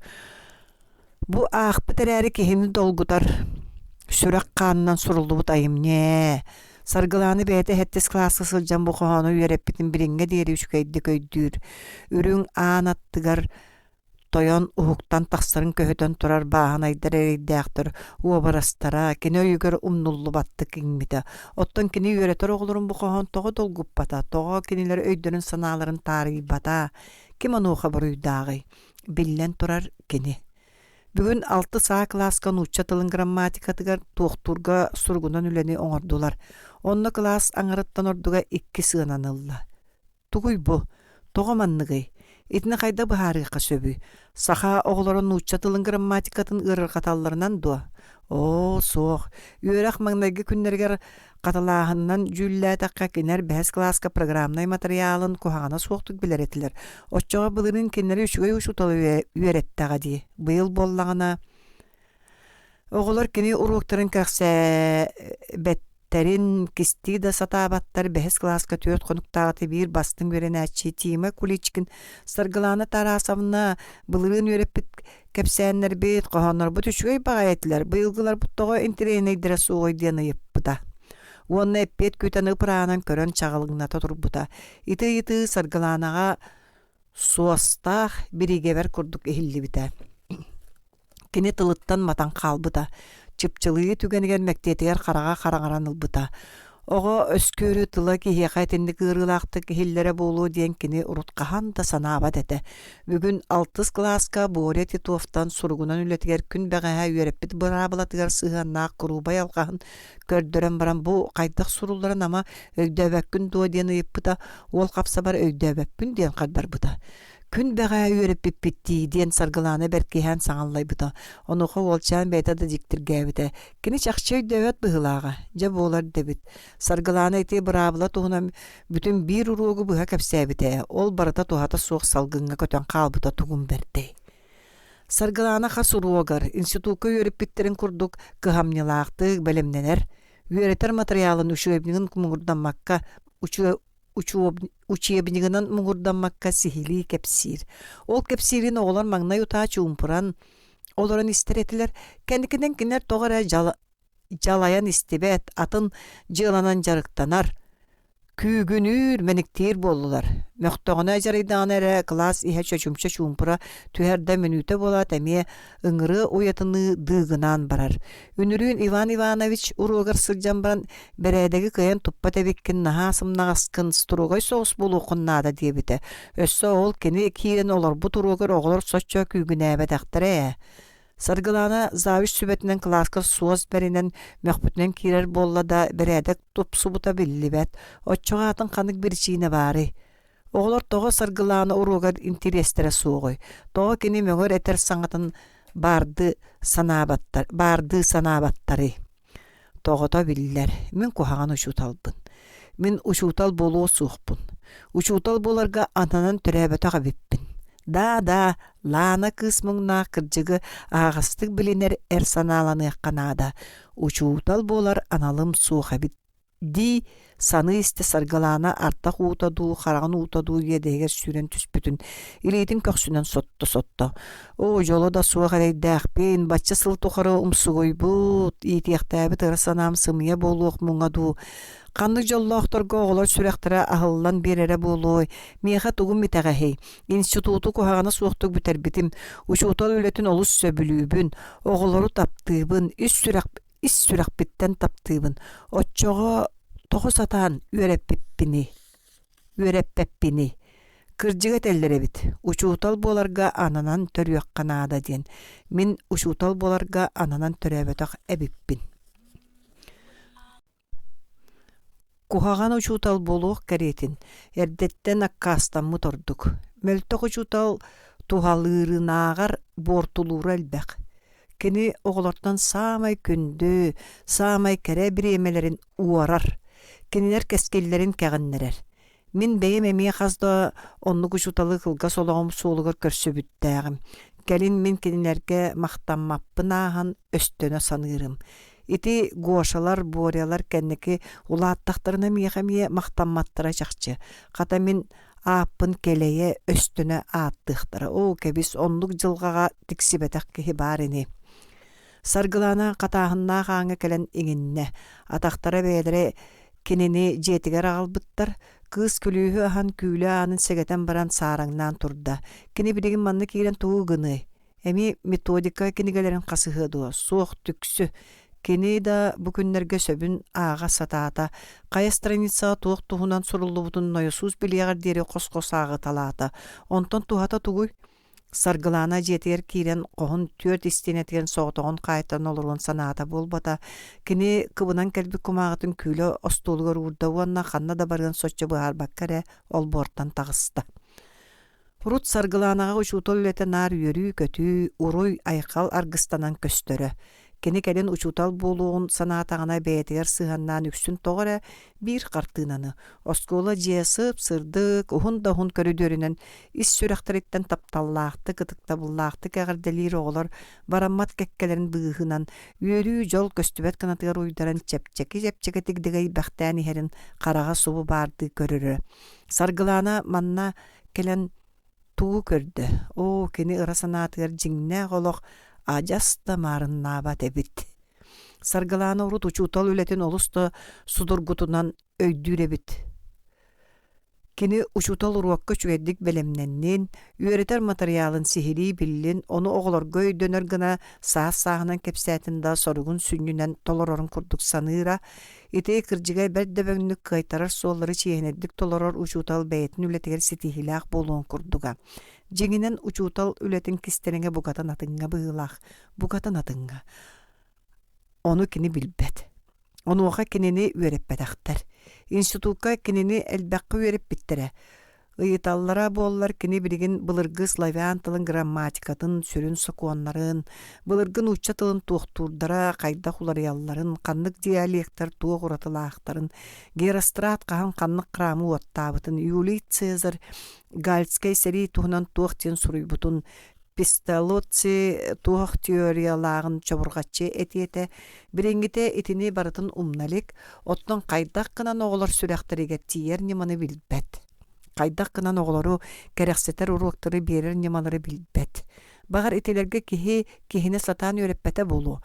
Бу аахпыт эрээри киһини долгутар, сүрэх хаанынан суруллубут айымньы ээ. Саргылаана бэйэтэ сэттис кылааска сылдьан бу хоһоону үөрэппитин билиҥҥэ диэри үчүгэйдик өйдүүр. Үрүҥ аан аттыгар тойон уһуктан тахсарын көһүтэн турар бааһынайдар эрэйдээхтэр уобарастара кини өйүгэр умнуллубаттык иҥмитэ. Оттон кини үөрэтэр оҕолорун бу хоһоон тоҕо долгуппата, тоҕо кинилэр өйдөрүн-санааларын таарыйбата, ким онуоха буруйдааҕый? Биллэн турар, кини. Бүгүн алтыс А кылааска нуучча тылын грамматикатыгар туохтуурга суругунан үлэни оҥордулар. Онно кылаас аҥарыттан ордуга икки сыанан ылла. Тугуй бу? Тоҕо манныгый? Итини хайдах быһаарыахха сөбүй? Саха оҕолоро нуучча тылын грамматикатын ыарырҕаталларынан дуо? Оо, суох. Үөрэх маҥнайгы күннэригэр Хатылааһынынан дьүүллээтэххэ, кинилэр бэһис кылааска программнай матырыйаалын куһаҕана суохтук билэр этилэр. Оччоҕо былырыын кинилэри үчүгэй учуутал үөрэттэҕэ дии. Быйыл буоллаҕына, оҕолор кини уруоктарын кэрэхсээбэттэрин кистии да сатаабаттар. Бэһис кылааска түөрт хонуктааҕыта биир бастыҥ үөрэнээччи Тима Куличкин Саргылаана Тарасовна былырыын үөрэппит Кэпсээннэрбит, хоһооннорбут үчүгэй баҕайы этилэр, быйылгыларбыт тоҕо интэриэһинэйдэрэ суоҕуй диэн ыйыппыта. Уонна эппиэт күүтэн ып-ыраанан көрөн чаҕылыҥната турбута. Ити ыйытыы Саргылаанаҕа суостаах бириигэбэр курдук иһиллибитэ. Кини тылыттан матан хаалбыта. Чыпчылыйыы түгэнигэр мэктиэтигэр хараҕа хараҥаран ылбыта. Оҕо өскүөрү тыла киһиэхэ итинник ыарыылаахтык иһиллэрэ буолуо диэн кини урут хаһан да санаабат этэ. Бүгүн алтыс кылааска Боря Титовтан суругунан үлэтигэр күн бэҕэһээ үөрэппит быраабылатыгар сыһыаннаах куруубай алҕаһын көрдөрөн баран бу хайдах сурулларын ама өйдөөбөккүн дуо диэн ыйыппыта, уол хапсабар өйдөөбөппүн диэн хардарбыта. Күн бэҕэһээ үөрэппиппит дии диэн Саргылаана бэркиһээн саҥаллайбыта. Онуоха уолчаан бэйэтэ да дьиктиргээбитэ. Кини чахчы өйдөөбөт быһыылааҕа, дьэ буолар да эбит. Саргылаана ити быраабыла туһунан бүтүн биир уруогу быһа кэпсээбитэ, ол барыта туһата суох салгыҥҥа көтөн хаалбыта тугун бэрдэй. Саргылаана хас уруогар, институкка үөрэппиттэрин курдук кыһамньылаахтык бэлэмнэнэр, үөрэтэр матырыйаалын учебнигын муҥурдаммакка учебнигынан муҥурдаммакка сиһилии кэпсиир. Ол кэпсиирин оҕолор маҥнай утаа чуумпуран олорон истэр этилэр. Кэнникинэн кинилэр тоҕо эрэ дьалайан истибэт, атын дьыаланан дьарыктанар, күүгүнүүр, мэниктиир буоллулар. Мөхтөҕүнэ дьарыйдаҕына эрэ кылаас иһэ чочумча чуумпура түһэр да мүнүүтэ буолаат эмиэ ыҥырыа уйатыныы дыыгынаан барар. Үнүрүүн Иван Иванович уруогар сылдьан баран бэрээдэги кыайан туппат эбиккин, наһаа сымнаҕаскын, строгай соҕус буолуоххун наада диэбитэ. Өссө ол кини киирэн олорбут уруогар оҕолор соччо күүгүнээбэтэхтэрэ ээ. Саргылаана завуч сүбэтинэн кылааска суос бэринэн мөхпүтүнэн киирэр буолла да бэрээдэк тупсубута биллибэт. Оччоҕо атын ханнык биричиинэ баарый? Оҕолор тоҕо Саргылаана уруогар интириэстэрэ суоҕуй? Тоҕо кини мөҥөр-этэр саҥатын баардыы санаабаттар баардыы санаабаттарый? Тоҕото биллэр, мин куһаҕан учууталбын. Мин учуутал буолуо суохпун. Учуутал буоларга ананан төрөөбөтөх эбиппин. Да-да, Лаана кыыс муҥнаах кырдьыгы аһаҕастык билинэр эр санааланыахха наада. Учуутал буолар аналым суох эбит дии саныы истэ Саргылаана ардах уута дуу, хараҕын уута дуу иэдэһигэр сүүрэн түспүтүн илиитин көхсүнэн сотто-сотто. Оо, дьоло да суох эрэйдээхпин, бачча сыл тухары умсугуйбут, иитиэхтээбит ыра санаам сымыйа буолуох муҥа дуу. Ханнык дьоллоохторго оҕолор сүрэхтэрэ аһыллан биэрэрэ буолуой, миэхэ тугум итэҕэһий? Институту куһаҕана суохтук бүтэрбитим, учуутал үлэтин олус сөбүлүүбүн, оҕолору таптыыбын, ис сүрэх ис сүрэхпиттэн таптыыбын. Оччоҕо тоҕо сатаан үөрэппиппиний? Үөрэппэппиний? Кырдьыга этэллэр эбит, учуутал буоларга ананан төрүөххэ наада диэн. Мин учуутал буоларга ананан төрөөбөтөх эбиппин. Куһаҕан учуутал буолуох кэриэтин, эрдэттэн аккаастаммыт ордук. Мөлтөх учуутал туһалыырынааҕар буортулуура элбэх. Кини оҕолортон саамай күндү, саамай кэрэ бириэмэлэрин уорар, кинилэр кэскиллэрин кэҕиннэрэр. Мин бэйэм эмиэ хас да оннук учууталы кылгас олоҕум суолугар көрсүбүттээҕим. Кэлин мин кинилэргэ махтаммаппын ааһан өстөнө саныырым. Ити Гошалар, Борялар кэнники улааттахтарына миэхэ эмиэ махтамматтара чахчы. Хата мин ааппын кэлэйэ, өстөнө ааттыахтара. Оо, кэбис, оннук дьылҕаҕа тиксибэтэх киһи баар ини. Саргылаана хатааһыннаах ааҥҥа кэлэн иҥиннэ. Атахтара бэйэлэрэ Кинини дьиэтигэр аҕалбыттар. Кыыс күлүүһү аһан күүлэ аанын сэгэтэн баран саараҥнаан турда. Кини билигин манна киирэн тугу гыныай? Эмиэ методика кинигэлэрин хасыһыа дуо? Суох, түксү. Кини да бу күннэргэ сөбүн ааҕа сатаата. Хайа страницаҕа туох туһунан суруллубутун нойосуус билиэҕэр диэри хос-хос ааҕыталаата. Онтон туһата тугуй? Саргылаана дьиэтигэр киирэн хоһун түөрт истиэнэтигэр соҕотоҕун хаайтаран олоруон санаата буолбата. Кини кыбынан кэлбит кумааҕытын күүлэ остуолугар уурда уонна ханна да барыан соччо быһаарбакка эрэ олбуортан таҕыста. Урут Саргылаанаҕа учуутал үлэтэ наар үөрүү-көтүү, уруй-айхал аргыстанан көстөрө. Кини кэлин учуутал буолуоҕун санаатаҕына бэйэтигэр сыһыаннаан үксүн тоҕо эрэ биир хартыынаны, оскуола дьиэ сып-сырдык, уһун да уһун көрүдүөрүнэн ис сүрэхтэриттэн тапталлаахтык, ытыктабыллаахтык эҕэрдэлиир оҕолор бараммат кэккэлэрин быыһынан үөрүү-дьол көстүбэт кынатыгар уйдаран чэпчэки-чэпчэкитик дэгэйбэхтээн иһэрин хараҕа субу баардыы көрөрө. Саргылаана манна кэлэн Тугу көрдө, оо, кини ыра санаатыгар дьиҥнээх олох адьас да маарыннаабат эбит. Саргылаана урут учуутал үлэтин олус да судургутунан өйдүүр эбит. Кини учуутал уруокка үчүгэйдик бэлэмнэннин, үөрэтэр матырыйаалын сиһилии биллин, ону оҕолорго өйдөнөр гына саас-сааһынан кэпсээтин да соругун сүнньүнэн толорорун курдук саныыра, Ити кырдьыга бэрт дөбөҥнүк кыайтарар суоллары чиэһинэйдик толорор учуутал бэйэтин үлэтигэр ситиһиилээх буолуон курдуга. Дьиҥинэн, учуутал үлэтин кистэлэҥэ букатын атыҥҥа быһыылаах, букатын атыҥҥа. Ону кини билбэт. Онуоха кинини үөрэппэтэхтэр. Институкка кинини элбэххэ үөрэппиттэрэ. Ыйыталлара буоллар кини билигин былыргы славян тылын грамматикатын сүрүн сокуоннарын, былыргы нуучча тылын туохтуурдара хайдах уларыйалларын, ханнык диалектар туох уратылаахтарын, Герострат хаһан ханнык храмы уоттаабытын, Юлий Цезарь Гальскай сэрии туһунан туох диэн суруйбутун, Песталоцци туох теориялааҕын чобурҕаччы этиэ этэ, билиҥҥитэ итини барытын умна илик, оттон хайдах гынан оҕолор сүрэхтэригэр тиийэр ньыманы билбэт. Хайдах гынан оҕолору кэрэхсэтэр уруоктары биэрэр ньымалары билбэт. Баҕар итилэргэ киһи киһини сатаан үөрэппэтэ буолуо.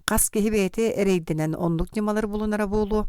Хас киһи бэйэтэ эрэйдэнэн оннук ньымалары булунара буолуо.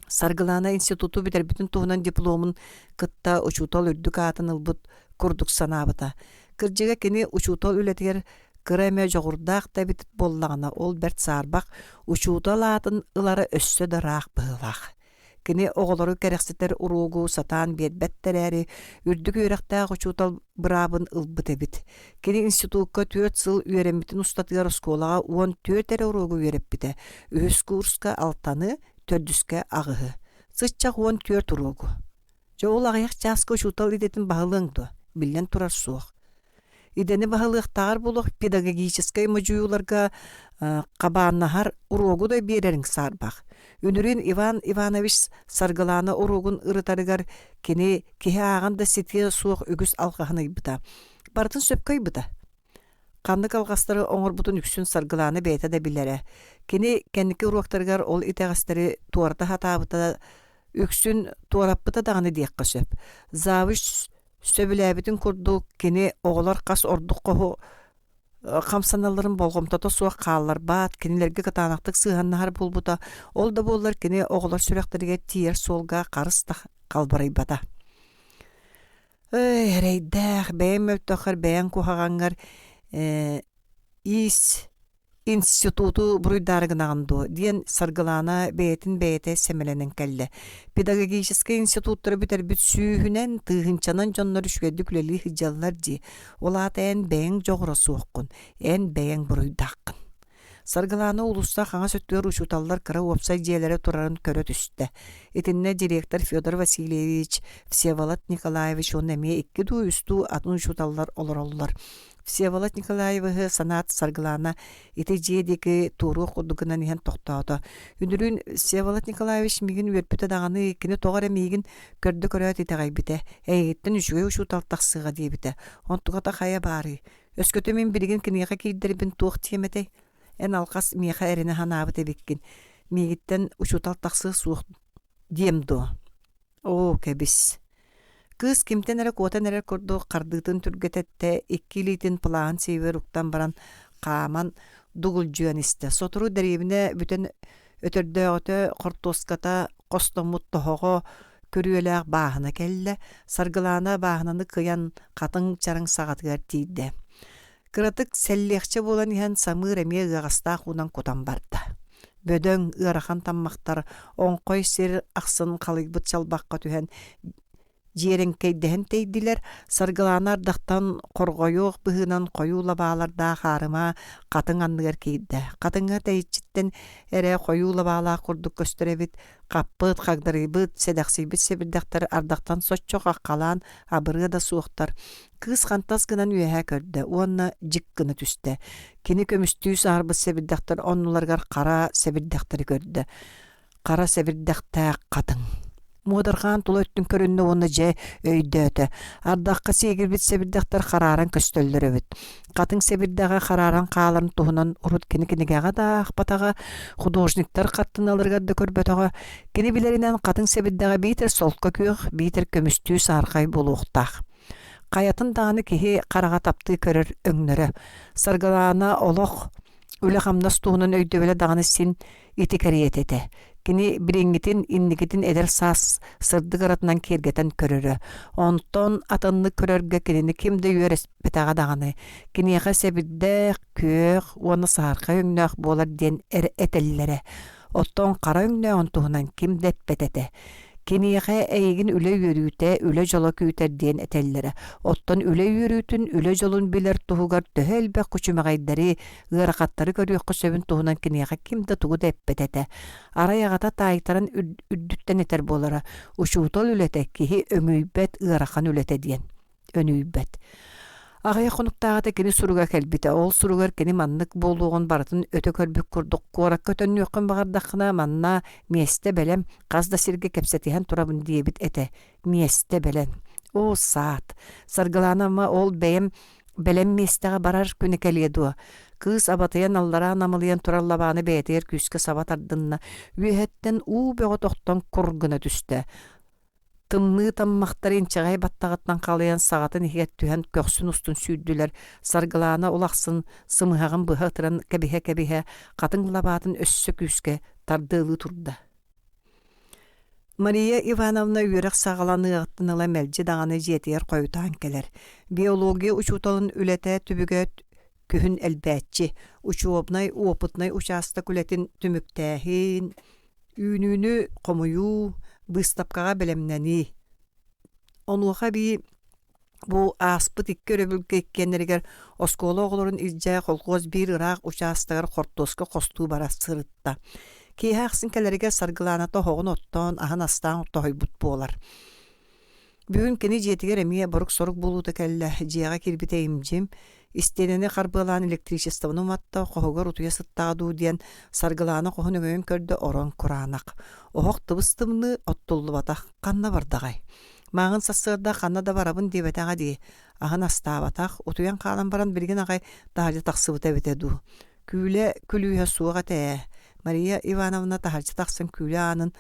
Саргылаана институту бүтэрбитин туһунан дипломун кытта учуутал үрдүк аатын ылбыт курдук санаабыта. Кырдьыга кини учуутал үлэтигэр кыра эмэ дьоҕурдаах да эбит буоллаҕына, ол бэрт саарбах учуутал аатын ылара өссө да ыраах быһыылаах. Кини оҕолору кэрэхсэтэр уруогу сатаан биэрбэт эрээри, үрдүк үөрэхтээх учуутал быраабын ылбыт эбит. Кини институкка 4 сыл үөрэммитин устатыгар оскуолаҕа 14 эрэ уруогу үөрэппитэ, үһүс курска алтаны, төрдүскэ аҕыһы. Сыччах 14 уруогу. Дьэ ол аҕыйах чааска учуутал идэтин баһылыаҥ дуо? Биллэн турар суох. Идэни баһылыахтааҕар буолуох педагогическай модьуйууларга хабааннаһар уруогу да биэрэриҥ саарбах. Үнүрүүн Иван Иванович Саргылаана уруогун ырытарыгар кини киһи ааҕан да ситиэ суох үгүс алҕаһын ыйбыта. Барытын сөпкө ыйбыта. Ханнык алҕастары оҥорбутун үксүн Саргылаана бэйэтэ да билэрэ. Кини кэнники уруоктарыгар ол итэҕэстэри туората сатаабыта үксүн туораппыта даҕаны диэххэ сөп. Завуч сөбүлээбитин курдук кини оҕолор хас ордук хоһу хамсаналларын болҕомтото суох хаалларбат, кинилэргэ кытаанахтык сыһыаннаһар буолбута. Ол да буоллар кини оҕолор сүрэхтэригэр тиийэр суолга харыс да халбарыйбата. Эй, эрэйдээх, бэйэҥ мөлтөххөр, бэйэҥ куһаҕаҥҥар ээ иис институту буруйдаары гынаҕын дуо диэн Саргылаана бэйэтин бэйэтэ сэмэлэнэн кэллэ. Педагогическай институттары бүтэрбит сүүһүнэн, тыһыынчанан дьоннор үчүгэйдик үлэлии сылдьаллар дии. Ол аата эн бэйэҥ дьоҕура суоххун, эн бэйэҥ буруйдааххын. Саргылаана уулусса хаҥас өттүгэр учууталлар кыра уопсай дьиэлэрэ турарын көрө түстэ. Итиннэ директор Федор Васильевич, Всеволод Николаевич уонна эмиэ икки дуу, үс дуу атын учууталлар олороллор. Всеволод Николаевиһы санаат Саргылаана ити дьиэ диэки туоруох курдук гынан иһэн тохтоото. Үнүрүүн Всеволод Николаевич миигин үөрпүтэ даҕаны, кини тоҕо эрэ миигин көрдө көрөөт итэҕэйбитэ, эйигиттэн үчүгэй учуутал тахсыаҕа диэбитэ. Онтуката хайа баарый? Өскөтө мин билигин киниэхэ киирдэрбин туох диэм этэй? Эн алҕас миэхэ эрэнэ санаабыт эбиккин. Миигиттэн учуутал тахсыа суох диэм дуо? Оо, кэбис. Кыыс кимтэн эрэ куотан эрэр курдук хардыытын түргэтэттэ, икки илиитин плаһын сиэбигэр уктан баран хааман дугулдьуйан истэ. Сотору дэриэбинэ бүтэн өтөрдөөҕүтэ хортуоската хостоммут тоһоҕо күрүөлээх бааһына кэллэ. Саргылаана бааһынаны кыйан хатыҥ чараҥ саҕатыгар тиийдэ. Кыратык сэллиэхчэ буолан иһэн самыыр эмиэ ыаҕастаах уунан кутан барда. Бөдөҥ, ыарахан таммахтар оҥхой сир ахсын халыйбыт чалбахха түһэн дьиэрэҥкэйдэһэн тэйдилэр, Саргылаана ардахтан хорҕойуох быһыынан хойуу лабаалардаах аарыма хатыҥ анныгар киирдэ. Хатыҥҥа тэйиччиттэн эрэ хойуу лабаалаах курдук көстөр эбит, хаппыт, хагдарыйбыт, сэдэхсийбит сэбирдэхтэр ардахтан соччо хаххалаан абырыа да суохтар. Кыыс хантас гынан үөһэ көрдө уонна дьик гына түстэ. Кини көмүстүү саһарбыт сэбирдэхтэр оннуларыгар хара сэбирдэхтэри көрдө. Хара сэбирдэхтээх хатыҥ. Муодарҕаан тула өттүн көрүннэ уонна дьэ өйдөөтө. Ардахха сиэгирбит сэбирдэхтэр харааран көстөллөр эбит. Хатыҥ сэбирдэҕэ харааран хааларын туһунан урут кини кинигэҕэ да аахпатаҕа, художниктар хартыыналарыгар да көрбөтөҕө. Кини билэринэн хатыҥ сэбирдэҕэ биитэр солко күөх, биитэр көмүстүү саархай буолуохтаах. Хайатын даҕаны киһи хараҕа таптыы көрөр өҥнөрө. Саргылаана олох үлэ-хамнас туһунан өйдөбүлэ даҕаны син ити кэриэтэ этэ. Кини билиҥҥитин, инникитин эдэр саас сырдык ыратынан киэргэтэн көрөрө. Онтон атыннык көрөргө кинини ким да үөрэспэтэҕэ даҕаны. Киниэхэ сэбирдэх, күөх уонна саһархай өҥнөөх буолар диэн эрэ этэллэрэ. Оттон хара өҥнөөҕүн туһунан ким да эппэт этэ. Киниэхэ эйигин үлэ үөрүүтэ, үлэ дьоло күүтэр диэн этэллэрэ. Оттон үлэ үөрүүтүн, үлэ дьолун билэр туһугар төһө элбэх күчүмэҕэйдэри, ыарахаттары көрүөххэ сөбүн туһунан киниэхэ ким да тугу да эппэт этэ. Арай аҕата таайтаран үрдүттэн этэр буолара: «Учуутал үлэтэ киһи өҥүйбэт ыарахан үлэтэ» диэн. Өнүйбэт. Аҕыйах хонуктааҕыта кини суруга кэлбитэ. Ол суругар кини маннык буолуоҕун барытын өтө көрбүт курдук куоракка төннүөххүн баҕардаххына манна миэстэ бэлэм, хас да сиргэ кэпсэтиһэн турабын диэбит этэ. Миэстэ бэлэм. Оо, саат! Саргылаана ама ол бэйэм бэлэм миэстэҕэ барар күнэ кэлиэ дуо? Кыыс абатыйан аллараа намылыйан турар лабааны бэйэтигэр күүскэ саба тардынна. Үөһэттэн уу бөҕө тохтон кур гына түстэ. Тымныы таммахтар инчэҕэй баттаҕыттан халыйан саҕатын иһигэр түһэн көхсүн устун сүүрдүлэр, Саргылаана улахсын сымыһаҕын быһа ытыран кэбиһэ-кэбиһэ, хатыҥ лабаатын өссө күүскэ тардыалыы турда. Мария Ивановна үөрэх саҕаланыаҕыттан ыла мэлдьи даҕаны дьиэтигэр хойутаан кэлэр. Биология учууталын үлэтэ түбүгэ күһүн элбээччи, учуобунай, опытнай учаастак үлэтин түмүктээһин, үүнүүнү хомуйуу, быыстапкаҕа бэлэмнэнии. Онуоха эбии бу ааспыт икки өрөбүлгэ иккиэннэригэр оскуола оҕолорун илдьэ колхуос биир ыраах учаастагар хортуоска хостуу бара сырытта. Киэһэ ахсын кэлэригэр Саргылааната оһоҕун оттоон, аһын астаан тоһуйбут буолар. Бүгүн кини дьиэтигэр эмиэ борук-сорук буолуута кэллэ, дьиэҕэ киирбитэ им-дьим, истиэнэни харбыалаан электричествоны уматта, хоһугар утуйа сыттаҕа дуу диэн Саргылаана хоһун өҥөйөн көрдө орон кураанах. Оһох тыбыс-тымныы, оттуллубатах, ханна бардаҕай? Мааҕын сарсыарда ханна да барабын диэбэтэҕэ дии, аһын астаабатах, утуйан хаалан баран билигин аҕай таһырдьа тахсыбыта эбитэ дуу. Күүлэ күлүүһэ суох этэ ээ. Мария Ивановна таһырдьа тахсан күүлэ аанын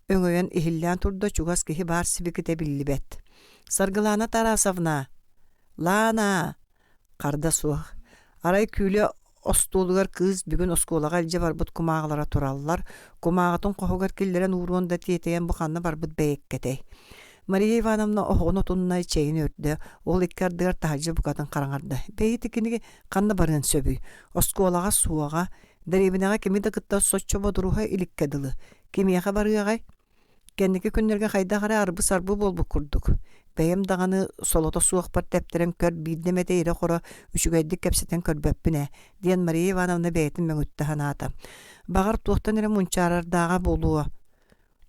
өҥөйөн иһиллээн турда чугас киһи баар сибикитэ биллибэт. «Саргылаана Тарасовна! Лаана!» Харда суох. Арай күүлэ остуолугар кыыс бүгүн оскуолаҕа илдьэ барбыт кумааҕылара тураллар, кумааҕытын хоһугар киллэрэн ууруон да тиэтэйэн бу ханна барбыт бэйэккэтэй. Мария Ивановна оһоҕун отунна, чэйин өрдө, ол икки ардыгар таһырдьа букатын хараҥарда. Бэйи кинигэ ханна барыан сөбүй? Оскуолаҕа суоҕа, дэриэбинэҕэ кими да кытта соччо бодоруһа иликкэ дылы. Кимиэхэ барыаҕай? Кэнники күннэргэ хайдах эрэ арбы-сарбы буолбут курдук. Бэйэм даҕаны солото суохпар тэптэрэн көр биирдэ эмэтэ ирэ-хоро үчүгэйдик кэпсэтэн көрбөппүн ээ, диэн Мария Ивановна бэйэтин мөҥүттэ санаата. Баҕар, туохтан эрэ мунчаарардааҕа буолуо.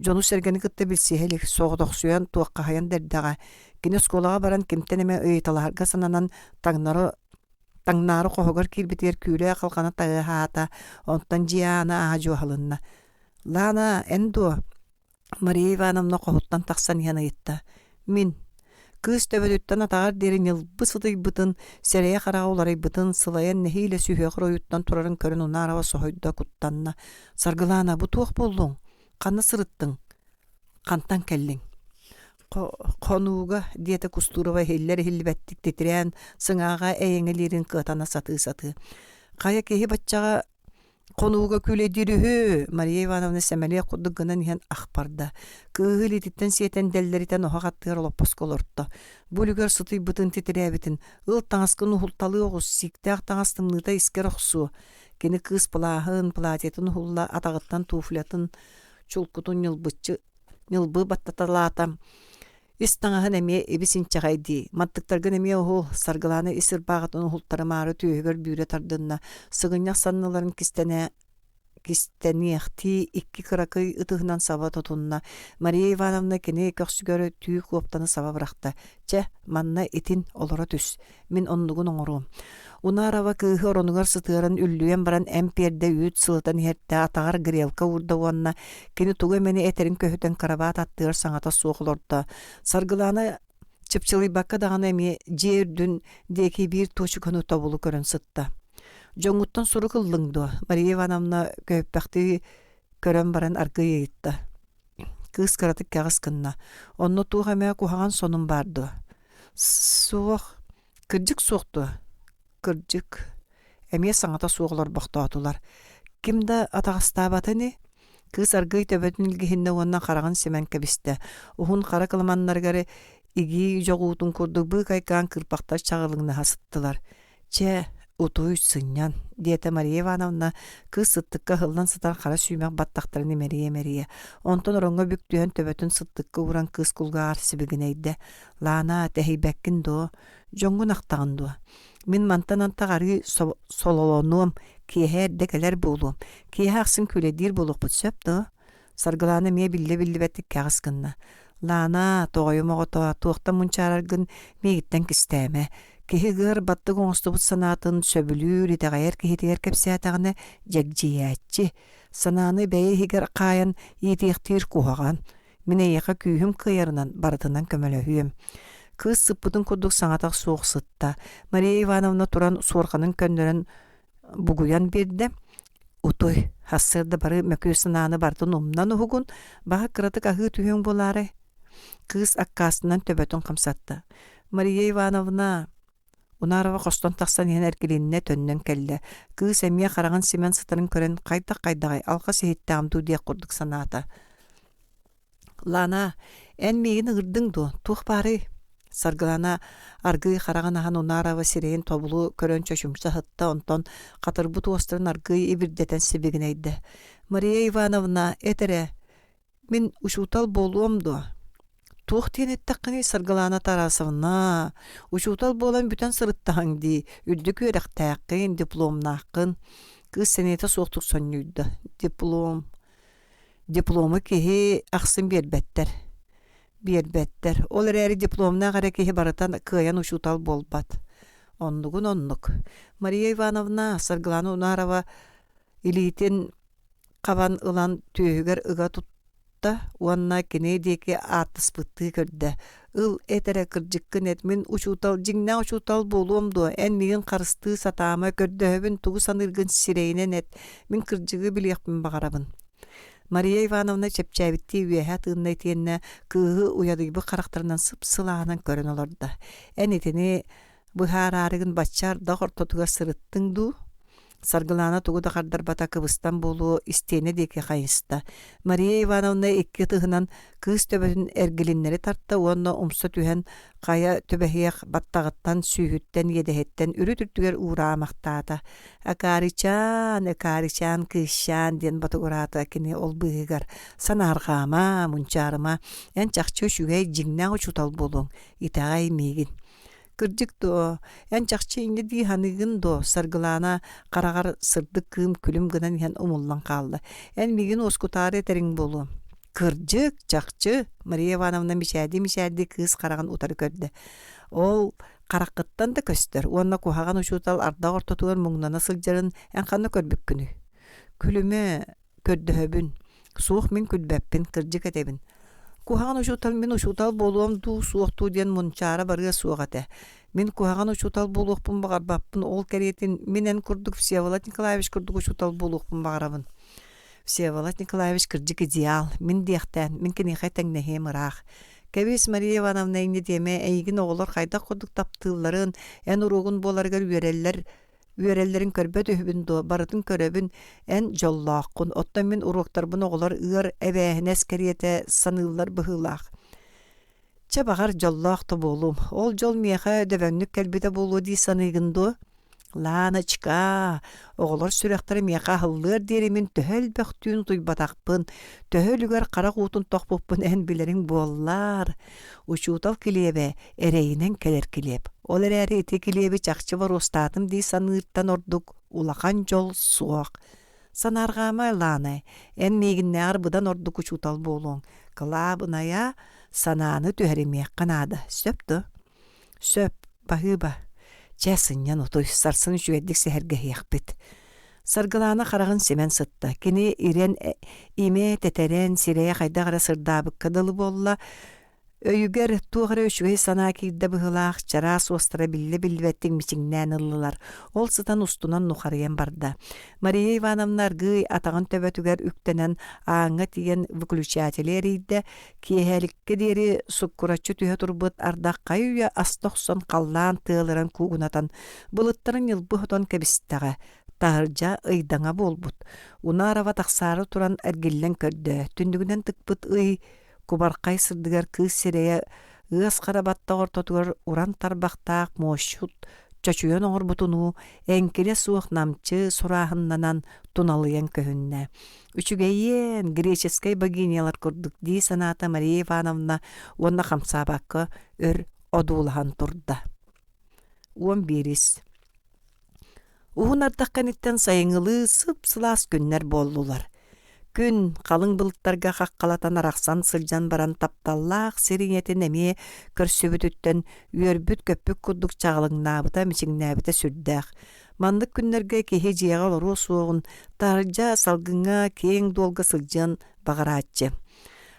Дьону-сэргэни кытта билсиһэ илик, соҕотохсуйан, туоххаһыйан да эрдэҕэ. Кини оскуолаҕа баран кимтэн эмэ ыйыталаһарга сананан таҥнары таҥнаары хоһугар киирбитигэр күүлээх халҕана тайаһаата, онтон дьиэ аана ааһа дьуоһалынна. «Лаана, эн дуо?» Мария Ивановна хоһуттан тахсан иһэн ыйытта. «Мин». Кыыс төбөтүттэн атаҕар диэри ньылбы сытыйбытын, сирэйэ-хараҕа уларыйбытын, сылайан нэһиилэ сүһүөх оройуттан турарын көрөн Унарова соһуйда, куттанна. «Саргылаана, бу туох буоллуҥ? Ханна сырыттыҥ? Хантан кэллиҥ?» Хонууга, диэтэ Кустурова иһиллэр-иһиллибэттик титирээн, сыҥааҕа эйэҥэлиирин кыатана сатыы-сатыы. «Хайа киһи баччаҕа Хонууга күүлэйдиир үһү, Мария Ивановна сэмэлиэх курдук гынан иһэн ах барда. Кыыһы илиититтэн сиэтэн дэллэритэн оһох аттыгар олоппоско олорто. Бу үлүгэр сытыйбытын титирээбитин, ыл таҥаскын уһулталыы оҕус, сииктээх таҥас тымныыта искэр охсуо. Кини кыыс плаһын, платьетын уһулла, атаҕыттан туфлятын чулкутун ньылбыччы ньылбы баттаталаата. Ис таҥаһын эмиэ ибис-инчэҕэйдии, мантыктаргын эмиэ уһул, Саргылаана ис ырбааҕытын уһултарымаары түөһүгэр бүүрэ тардынна, сыгынньах санныларын кистэнэ кистэниэхтии икки кыракый ытыһынан саба тутунна. Мария Ивановна кини көхсүгэр түү куоптаны саба бырахта. «Чэ, манна итин олоро түс, мин оннугун оҥоруом». Унарова кыыһы оронугар сытыаран үллүйэн баран эмп биэрдэ үүт сылытан иһэртэ, атаҕар грелка уурда уонна кини тугу эмэни этэрин көһүтэн кырабаат аттыгар саҥата суох олордо. Саргылаана чыпчылыйбакка даҕаны эмиэ дьиэ үрдүн диэки биир туочуканы тобулу көрөн сытта. «Дьоҥҥуттан сурук ыллыҥ дуо?» Мария Ивановна көһүппэхтии көрөн баран аргыый ыйытта. Кыыс кыратык кэҕис гынна. «Онно туох эмэ куһаҕан сонун баар дуо?» «Суох. Кырдьык суох дуо? Кырдьык. Эмиэ саҥата суох олорбохтоотулар. Ким да атаҕастаабата ини? Кыыс аргыый төбөтүн илгиһиннэ уонна хараҕын симэн кэбистэ. Уһун хара кыламаннарыгар игии дьоҕуутун курдук быыкайкаан кырпахтар чаҕылыҥнаһа сыттылар. Чэ, утуй, сынньан, диэтэ Мария Ивановна, кыыс сыттыкка ыһыллан сытар хара сүүмэх баттахтарын имэрийэ-имэрийэ. Онтон ороҥҥо бүк түһэн төбөтүн сыттыкка ууран кыыс кулгааҕар сибигинэйдэ. Лаана, тэһийбэккин дуо? Дьоҥҥун ахтаҕын дуо? Мин мантан антах арыы сололонуом, киэһэ эрдэ кэлэр буолуом. Киэһэ ахсын күүлэйдиир буолуохпут сөп дуо? Саргылаана эмиэ биллэ-биллибэттик кэҕис гынна. Лаана, тоҕойум оҕото, туохтан мунчаараргын миигиттэн кистээмэ. Киһи ыар баттык оҥостубут санаатын сөбүлүүр, итэҕэйэр киһитигэр кэпсээтэҕинэ дьэгдьийээччи. Санааны бэйэ иһигэр хаайан иитиэхтиир куһаҕан. Мин эйиэхэ күүһүм кыайарынан барытынан көмөлөһүөм. Кыыс сыппытын курдук саҥата суох сытта. Мария Ивановна туран суорҕанын көннөрөн бугуйан биэрдэ. Утуй, сарсыарда бары мөкү санааны барытын умнан уһугун, баҕа кыратык аһыы түһүөҥ буолаарай? Кыыс аккаастанан төбөтүн хамсатта. Мария Ивановна, Унарова хостон тахсан иһэн эргилиннэ, төннөн кэллэ. Кыыс эмиэ хараҕын симэн сытарын көрөн, хайдах-хайдаҕай, алҕас иһиттэҕим дуу диэх курдук санаата. Лана, эн миигин ыҥырдыҥ дуо? Туох баарый? Саргылана аргыый хараҕын аһан Унарова сирэйин тобулу көрөн чочумча сытта, онтон хатырбыт уостарын аргыый ибирдэтэн сибигинэйдэ. Мария Ивановна, эт эрэ, Мин учуутал буолуом дуо? Туох диэн эттэххиний, Саргылаана Тарасовна, учуутал буолан бүтэн сырыттаҕыҥ дии, үрдүк үөрэхтээххин, дипломнааххын. Кыыс сэниэтэ суохтук сонньуйда. Диплом. Диплому киһи ахсын биэрбэттэр. Биэрбэттэр. Ол эрээри дипломнаах эрэ киһи барыта кыайан учуутал буолбат. Оннугун оннук. Мария Ивановна Саргылана Унарова илиитин хабан ылан түөһүгэр ыга тутта уонна кини диэки ааттаспыттыы көрдө: «Ыл, эт эрэ, кырдьыккын эт, мин учуутал, дьиҥнээх учуутал буолуом дуо? Эн миигин харыстыы сатаама, көрдөһөбүн, тугу саныыргын сирэйинэн эт, мин кырдьыгы билиэхпин баҕарабын». Мария Ивановна чэпчээбиттии үөһэ тыынна итиэннэ кыыһы уйадыйбыт харахтарынан сып-сылааһынан көрөн олордо: «Эн итини быһаараарыгын бачча ардах ортотугар сырыттыҥ дуу?» Саргылаана тугу да хардарбата кыбыстан буолуо истиэнэ диэки хайыста. Мария Ивановна икки ытыһынан кыыс төбөтүн эргилиннэри тарта уонна умса түһэн хайа түбэһиэх баттаҕыттан, сүүһүттэн, иэдэһиттэн үрүт үрдүгэр уураамахтаата. «Акаарычаан, акаарычаан, кыысчаан» диэн ботугураата кини ол быыһыгар. «Санаарҕаама, мунчаарыма, эн чахчы үчүгэй, дьиҥнээх учуутал буолуоҥ, итэҕэй миигин». Кырдьык дуо, эн чахчы инньэ дии саныыгын дуо? Саргылаана хараҕар сырдык кыым күлүм гынан иһэн умуллан хаалла. Эн миигин уоскутаары этэриҥ буолуо. Кырдьык, чахчы, Мария Ивановна мичээрдии-мичээрдии кыыс хараҕын утары көрдө. Ол хараххыттан да көстөр уонна куһаҕан учуутал ардах ортотугар муҥнана сылдьарын эн ханна көрбүккүнүй? Күлүмэ, Көрдөһөбүн. Суох мин күлбэппин, кырдьык этэбин. Куһаҕан учуутал мин учуутал буолуом дуу, суох дуу диэн мунчаара барыа суох этэ. Мин куһаҕан учуутал буолуохпун баҕарбаппын, ол кэриэтин мин эн курдук Всеволод Николаевич курдук учуутал буолуохпун баҕарабын. Всеволод Николаевич кырдьык идеал, мин диэхтээн, мин киниэхэ тэҥнэһиэм ыраах. Кэбис, Мария Ивановна инньэ диэмэ, эйигин оҕолор хайдах курдук таптыылларын, эн уруогун буоларыгар үөрэллэр, Үөрэллэрин көрбөт үһүбүн дуо, барытын көрөбүн, эн дьоллооххун, оттон мин уруоктарбын оҕолор ыар эбээһинэс кэриэтэ саныыллар быһыылаах. Чэ, баҕар, дьоллоох да буолуум. Ол дьол миэхэ дөбөҥнүк кэлбитэ буолуо дии саныыгын дуо? Лааночка, оҕолор сүрэхтэрэ миэхэ аһыллыар диэри мин төһө элбэх түүн утуйбатахпын, төһө үлүгэр харах уутун тохпуппун эн билэриҥ буоллар. Учуутал килиэбэ эрэйинэн кэлэр килиэп. Ол эрээри ити килиэби чахчы боруостаатым дии саныыртан ордук улахан дьол суох. Санаарҕаама, Лаана, эн миигиннээҕэр быдан ордук учуутал буолуоҥ. Кылаабынайа, санааны түһэримиэххэ наада. Сөп дуо? Сөп, баһыыба. Чэ, сынньан утуй, сарсын үчүгэйдик сэһэргэһиэхпит. Саргылаана хараҕын симэн сытта. Кини ирэн, имэ тэтэрэн, сирэйэ хайдах эрэ сырдаабыкка дылы буолла. Өйүгэр туох эрэ үчүгэй санаа киирдэ быһыылаах, чараас уостара биллэ-биллибэттик мичиҥнээн ыллылар. Ол сытан устунан нухарыйан барда. Мария Ивановна аргыый атаҕын төбөтүгэр үктэнэн ааҥҥа тиийэн выключатели эрийдэ, киэһэликкэ диэри суккураччы түһэ турбут ардах хайы-үйэ аста охсон халлаан тыалыран куугунатан, былыттарын ньылбы сотон кэбистэҕэ. Таһырдьа ыйдаҥа буолбут. Унарова тахсаары туран эргиллэн көрдө, түннүгүнэн тыкпыт ый Кубархай сырдыгар кыыс сирэйэ ыас хара баттах ортотугар уран тарбахтаах муосчут чочуйан оҥорбутунуу эҥкилэ суох намчы сурааһыннанан туналыйан көһүннэ. Үчүгэйиэн, греческэй богинялар курдук дии санаата Мария Ивановна уонна хамсаабакка өр одуулаһан турда. 11 Уһун ардах кэнниттэн сайыҥҥылыы сып-сылаас күннэр буоллулар. Күн халыҥ былыттарга хаххалатан арахсан сылдьан баран тапталлаах сир ийэтин эмиэ көрсүбүтүттэн үөрбүт-көппүт курдук чаҕылыҥнаабыта, мичиҥнээбитэ сүрдээх. Маннык күннэргэ киһи дьиэҕэ олоруо суоҕун, таһырдьа салгыҥҥа киэҥ дуолга сылдьыан баҕарааччы.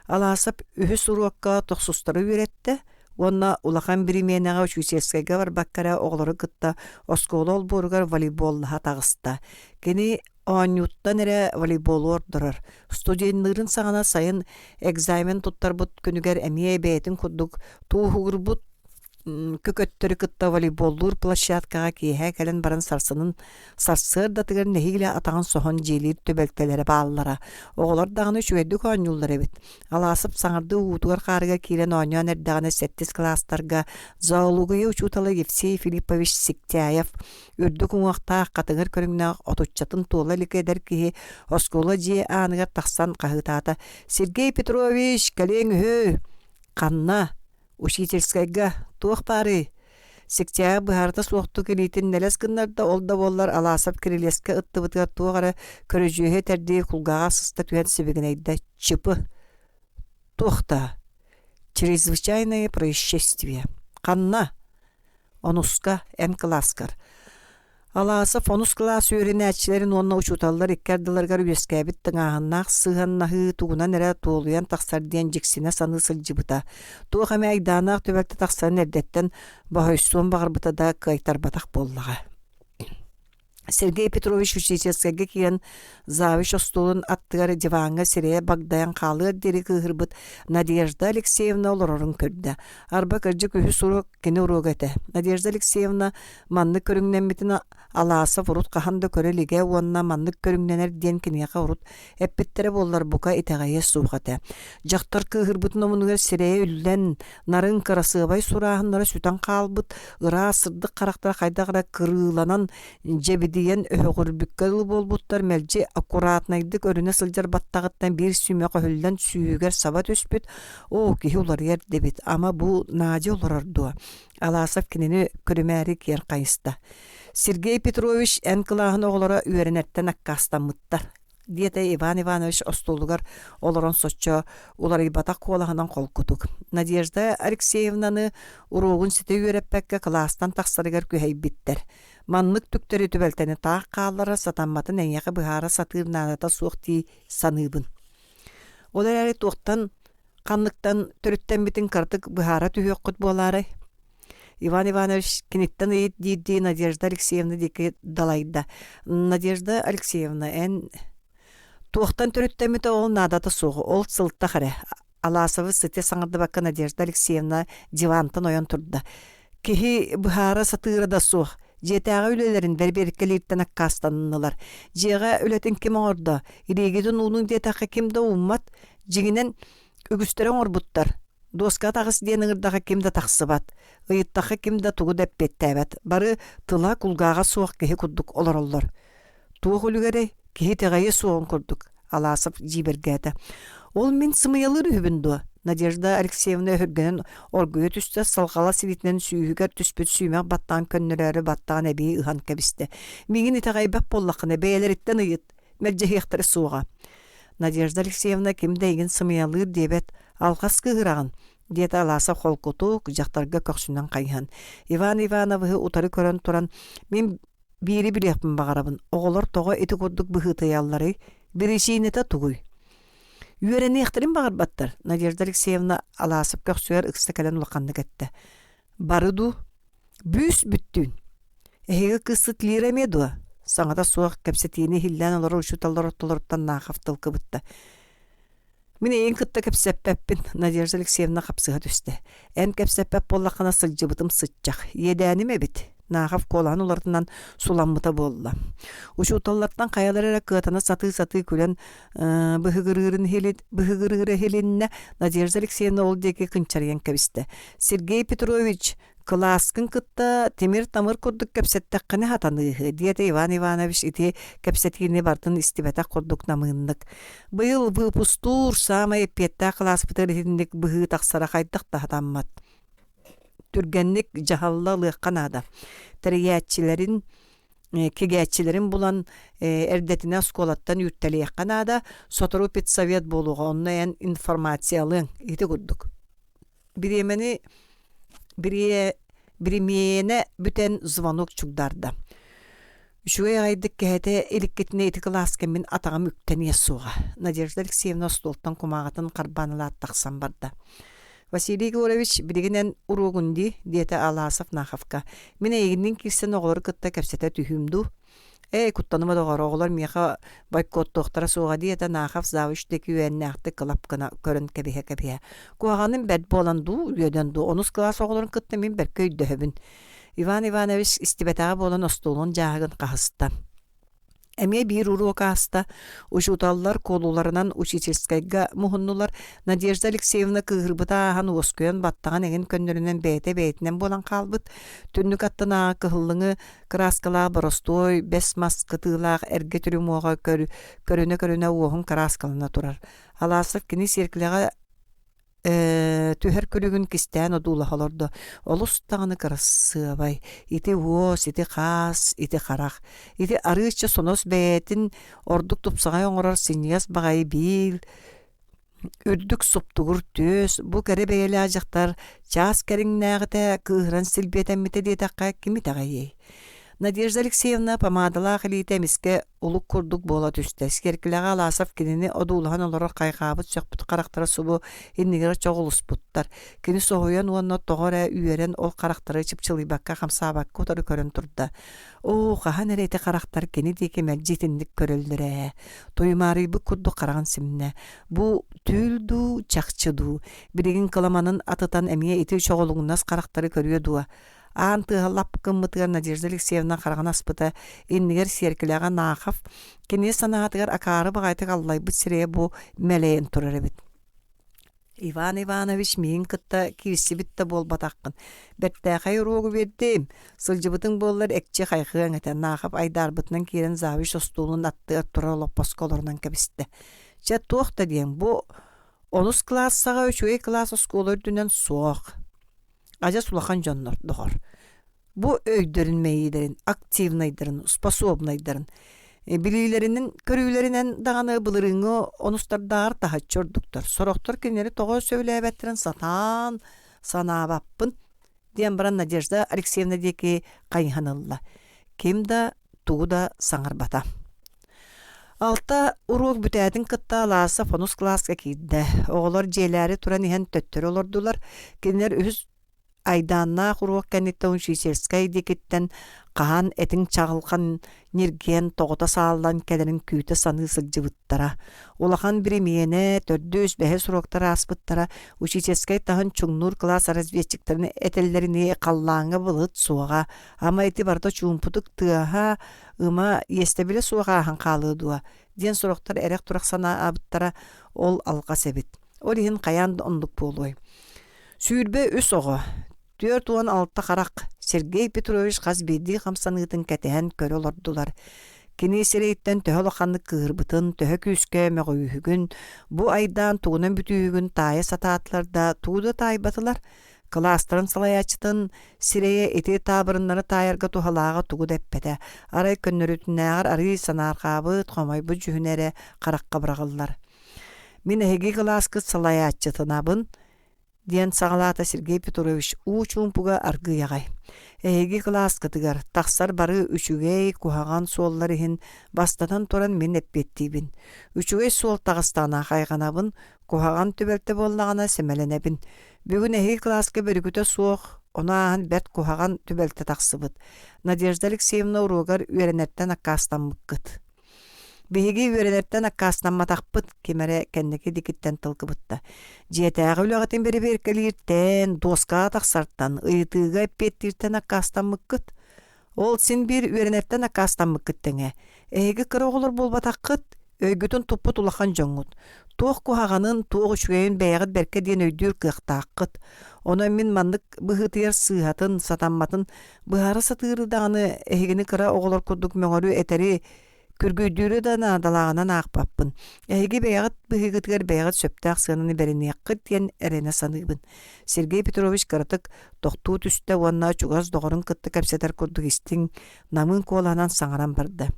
Алаасап үһүс уруокка тохсустары үөрэттэ, уонна улахан биримиэнэҕэ учительскайга барбакка эрэ оҕолору кытта оскуола олбуоругар волейболлаһа таҕыста. Кини оонньууттан эрэ волейболу ордорор. Студенныырын саҕана сайын экзамен туттарбыт күнүгэр эмиэ бэйэтин курдук тууһугурбут көкөттөрү кытта волейболлуур площадкаҕа киэһэ кэлэн баран сарсынын сарсыардатыгар нэһиилэ атаҕын соһон дьиэлиир түбэлтэлэрэ бааллара. Оҕолор даҕаны үчүгэйдик оонньууллар эбит. Алаасап саҥардыы уутугар-хаарыгар киирэн оонньоон эрдэҕинэ сэттис кылаастарга зоология учуутала Евсей Филиппович Сиктяев үрдүк уҥуохтаах хатыҥыр көрүҥнээх отуччатын туола илик эдэр киһи оскуола дьиэ ааныгар тахсан хаһыытаата: «Сергей Петрович, кэлиэҥ үһү!» «Ханна?» «Учительскайга. Туох баарый?» Сиктяев быһаарыта суохтук илиитин нэлэс гыннарда, ол да буоллар Алаасап кирилиэскэ ыттыбытыгар туох эрэ көрүдьүөһү этэрдии кулгааҕа сыста түһэн сибигинэйдэ: «Чыпы, туох даа? Чрезвычайное происшествие. Ханна? Онуска, эн кылааскар. Аласов онус кылаас үөрэнээччилэрин уонна учууталлар икки ардыларыгар үөскээбит тыҥааһыннаах сыһыаннаһыы тугунан эрэ туолуйан тахсар диэн дьиксинэ саныы сылдьыбыта. Туох эмэ айдааннаах түбэлтэ тахсарын эрдэттэн боһойсуон баҕарбыта да кыайтарбатах буоллаҕа. Сергей Петрович учительскайга киирэн завуч остуолун аттыгар диваҥҥа сирэйэ багдайан хаалыар диэри кыыһырбыт Надежда Алексеевна олорорун көрдө. Арба кырдьык үһүс уруок кини уруога этэ. Надежда Алексеевна маннык көрүҥнэммитин Аласов урут хаһан да көрө илигэ уонна маннык көрүҥнэнэр диэн киниэхэ урут эппиттэрэ буоллар бука итэҕэйиэ суох этэ. Дьахтар кыыһырбытын омунугар сирэйэ үллэн, нарын кырасыабай сурааһыннара сүтэн хаалбыт, ыраас сырдык харахтара хайдах эрэ кырыыланан дьэбидийэн өһөҕүрбүккэ дылы буолбуттар мэлдьи аккуратнайдык өрүнэ сылдьар баттаҕыттан биир сүмэх өһүллэн сүүһүгэр саба түспүт оо киһи уларыйар дэбит ама бу Надя олорор дуо Аласов кинини көрүмээри киэр хайыста Сергей Петрович эн кылааһын оҕолоро үөрэнэртэн аккаастаммыттар диэтэ Иван Иванович остуолугар олорон соччо уларыйбатах куолаһынан холкутук. Надежда Алексеевнаны уруогун ситэ үөрэппэккэ кылаастан тахсарыгар күһэйбиттэр. Маннык түктэри түбэлтэни таах хааллара сатамматын эйиэхэ быһаара сатыыр наадата суох дии саныыбын. Ол эрээри туохтан ханныктан төрүттэммитин кыратык быһаара түһүөххүт буолаарай? Иван Иванович киниттэн ыйыт диирдии Надежда Алексеевна диэки далайда. Надежда Алексеевна, эн туохтан төрүттэммитэ ол наадата суох, ол сылтах эрэ. Аласовы сытыа саҥардыбакка Надежда Алексеевна дивантан ойон турда. Киһи быһаара сатыыра да суох. Дьиэтээҕи үлэлэрин бэрэбиэркэлииртэн аккаастаннылар. Дьиэҕэ үлэтин ким оҥордо? Илиигитин уунуҥ диэтэххэ ким да ууммат. Дьиҥинэн, үгүстэрэ оҥорбуттар. Дуоска таҕыс диэн ыҥырдаха ким да тахсыбат. Ыйыттахха ким да тугу да эппиэттээбэт. Бары тыла кулгааҕа суох киһи курдук олороллор. Туох үлүгэрэй, киһи итэҕэйиэ суоҕун курдук, Аласов дьиибэргээтэ. Ол мин сымыйалыыр үһүбүн дуо? Надежда Алексеевна өһүргэнэн оргуйа түстэ, салҕала силиитинэн сүүһүгэр түспүт сүүмэх баттаҕын көннөрөөрү баттаҕын эбии ыһан кэбистэ. Миигин итэҕэйбэт буоллаххына, бэйэлэриттэн ыйыт, мэлдьэһиэхтэрэ суоҕа. Надежда Алексеевна ким да эйигин сымыйалыыр диэбэт, алҕас кыыһыраҕын, диэтэ Аласов холкутук, дьахтарга көхсүнэн хайыһан. Иван Ивановиһы утары көрөн туран, мин биири билиэхпин баҕарабын, оҕолор тоҕо ити курдук быһыытыйалларый, биричиинэтэ тугуй? Үөрэниэхтэрин баҕарбаттар, Надежда Алексеевна Аласов көхсүгэр ыкса кэлэн улаханнык эттэ. Бары дуу? Бүүс бүттүүн. Эһиги кыыскыт Лира эмиэ дуо? Саҥата суох кэпсэтиини иһиллээн олорор учууталлар ортолоруттан Нахов тыл кыбытта. Мин эйигин кытта кэпсэппэппин, Надежда Алексеевна хапсыһа түстэ. Эн кэпсэппэт буоллаххына сылдьыбытым сыччах. Иэдээним эбит. Нахов куолаһын уларытынан суламмыта буолла. Учууталлартан хайалара эрэ кыатана сатыы-сатыы күлэн быһыгырыырын быһыгырыыра иһилиннэ, Надежда Алексеевна ол диэки кынчарыйан кэбистэ. Сергей Петрович, кылааскын кытта тимир-тамыр курдук кэпсэттэххинэ сатаныыһы, диэтэ Иван Иванович ити кэпсэтиини барытын истибэтэх курдук намыыннык. Быйыл выпустуур саамай эппиэттээх кылааспытыгар итинник быһыы тахсара хайдах да сатаммат. Түргэнник дьаһалла ылыахха наада. Тэрийээччилэрин кигээччилэрин булан эрдэтинэ оскуолаттан үүртэлиэххэ наада, сотору педсовет буолуоҕа, онно эн информациялыаҥ ити курдук. Бириэмэни бириэ биримиэнэ бүтэн звонок чугдаарда. Үчүгэй аҕайдык кэһэтэ иликкитинэ ити кылааска мин атаҕым үктэниэ суоҕа. Надежда Алексеевна остуолтан кумааҕытын харбаан ылаат тахсан барда. Василий Егорович, билигин эн уруогун дии, диэтэ Аласов Наховка. Мин эйигинниин киирсэн оҕолору кытта кэпсэтэ түһүүм дуу? Ээ, куттаныма доҕор, оҕолор миэхэ бойкоттуохтара суоҕа диэтэ Нахов завуч диэки үөннээхтик кылап гына көрөн кэбиһэ-кэбиһэ. Куһаҕаным бэрт буолан дуу, үөдэн дуу, онус кылаас оҕолорун кытта мин бэркэ өйдөһөбүн. Иван Иванович истибэтэҕэ буолан остуолун дьааһыгын хаһыста. Эмиэ биир уруок ааста. Учууталлар куолуларынан учительскайга муһуннулар. Надежда Алексеевна кыыһырбыта ааһан уоскуйан баттаҕын эҥин көннөрүнэн бэйэтэ бэйэтинэн буолан хаалбыт. Түннүк аттынааҕы кыһыллыҥы кырааскалаах боростуой бэс мас кытыылаах эргэ трюмоҕа көрүнэ-көрүнэ уоһун кырааскалана турар. Аласов кини сиэркилэҕэ түһэр күлүгүн кистээн одуулаһа олордо. Олус даҕаны кырасыабай. Ити уос, ити хаас, ити харах. Ити арыычча сонос бэйэтин ордук тупсаҕай оҥорор синньигэс баҕайы биил. Үрдүк суптугур түөс, бу кэрэ бэйэлээх дьахтар чаас кэриҥнээҕитэ кыыһыран силбиэтэммитэ диэтэххэ ким итэҕэйиэй? Надежда Алексеевна помадалаах илиитэ эмискэ улук курдук буола түстэ. Сиэркилэҕэ Аласов кинини одуулаһан олорор хайҕаабыт сөхпүт харахтара субу иннигэр чоҕулуспуттар. Кини соһуйан уонна тоҕо эрэ үөрэн ол харахтары чыпчылыйбакка хамсаабакка утары көрөн турда. Оо, хаһан эрэ ити харахтар кини диэки мэлдьи итинник көрөллөрө ээ. Туймаарыйбыт курдук хараҕын симнэ. Бу түүл дуу, чахчы дуу? Билигин кыламанын атытан эмиэ ити чоҕулуҥнас харахтары көрүө дуо? Аан тыаһа лап гыммытыгар Надежда Алексеевна хараҕын аспыта, иннигэр сиэркилэҕэ Нахов кини санаатыгар акаары баҕайытык аллайбыт сирэйэ бу мэлэйэн турар эбит. Иван Иванович миигин кытта киирсибит да буолбатаххын. Бэртээхэй уруогу биэрдим. Сылдьыбытыҥ буоллар экчи хайҕыаҥ этэ. Наахап айдаарбытынан киирэн завуч остуолун аттыгар турар олоппоско олорунан кэбистэ. Чэ, туох да диэҥ, бу онус кылаас саҕа үчүгэй кылаас оскуола үрдүнэн суох. Адьас улахан дьоннор, доҕор. Бу өйдөрүн мэйиилэрин, активнайдарын, способнайдарын, билиилэринэн, көрүүлэринэн даҕаны былырыыҥҥы онустардааҕар таһыччы ордуктар. Сорохтор кинилэри тоҕо сөбүлээбэттэрин сатаан санаабаппын, диэн баран Надежда Алексеевна диэки хайыһан ылла. Ким да тугу да саҥарбата. Алта уруок бүтээтин кытта Аласов онус кылааска киирдэ. Оҕолор дьиэлээри туран иһэн төттөрү олордулар. Кинилэр үһүс Айдааннаах уруок кэнниттэн учительскай диэкиттэн хаһан этиҥ чаҕылхан ньиргийэн тоҕута сааллан кэлэрин күүтэ саныы сылдьыбыттара. Улахан биримиэнэ, төрдүс, бэһис уруоктар ааспыттара. Учительскай таһын чуҥнуур кылаас разведчиктарын этэллэринии халлааҥҥа былыт суоҕа. Ама ити барыта чуумпутук тыаһа, ыма, иэстэбилэ суох ааһан хаалыа дуо диэн сорохтор эрэх-турах санаабыттара ол алҕас эбит. Ол иһин хайаан да оннук буолуой. 23 оҕо, 46 харах Сергей Петрович хас биирдии хамсаныытын кэтэһэн көрө олордулар. Кини сирэйиттэн төһө улаханнык кыыһырбытын, төһө күүскэ мөҕүүһүгүн, бу айдаан тугунан бүтүүһүгүн таайа сатаатылар да, тугу да таайбатылар. Кылаастарын салайааччытын сирэйэ ити таабырыннары таайарга туһалааҕа тугу да эппэтэ. Арай көннөрүтүнээҕэр арыый санаарҕаабыт, хомойбут дьүһүнэ эрэ харахха быраҕыллар. Мин эһиги кылааскыт салайааччытынабын, диэн саҕалаата Сергей Петрович уу чуумпуга аргыый аҕай. Эһиги кылааскытыгар тахсар бары үчүгэй, куһаҕан суоллар иһин бастатан туран мин эппиэттиибин. Үчүгэй суол таҕыстаҕына хайҕанабын, куһаҕан түбэлтэ буоллаҕына сэмэлэнэбин. Бүгүн эһиги кылааска бөрүкүтэ суох, ону ааһан бэрт куһаҕан түбэлтэ тахсыбыт. Надежда Алексеевна уруогар үөрэнэртэн аккаастаммыккыт. Биһиги үөрэнэртэн аккаастамматахпыт, ким эрэ кэнники диэкиттэн тыл кыбытта. Дьиэтээҕи үлэҕитин бэрэбиэркэлииртэн, дуоскаҕа тахсартан, ыйытыыга эппиэттииртэн аккаастаммыккыт. Ол син биир үөрэнэртэн аккаастаммыккыт тэҥэ. Эһиги кыра оҕолор буолбатаххыт, өйгүтүн туппут улахан дьоҥҥут. Туох куһаҕанын, туох үчүгэйин бэйэҕит бэркэ диэн өйдүүр кыахтааххыт. Онон мин маннык быһыытыйар сыыһатын, сатамматын Быһаара сатыыры даҕаны эһигини кыра оҕолор курдук мөҥөрү этэри, күргүйдүүрү да наадалааҕынан аахпаппын. Эһиги бэйэҕит быһыыгытыгар бэйэҕит сөптөөх сыананы бэриниэххит диэн эрэнэ саныыбын. Сергей Петрович кыратык тохтуу түстэ уонна чугас доҕорун кытта кэпсэтэр курдук истиҥ, намыын куолаһынан саҥаран барда.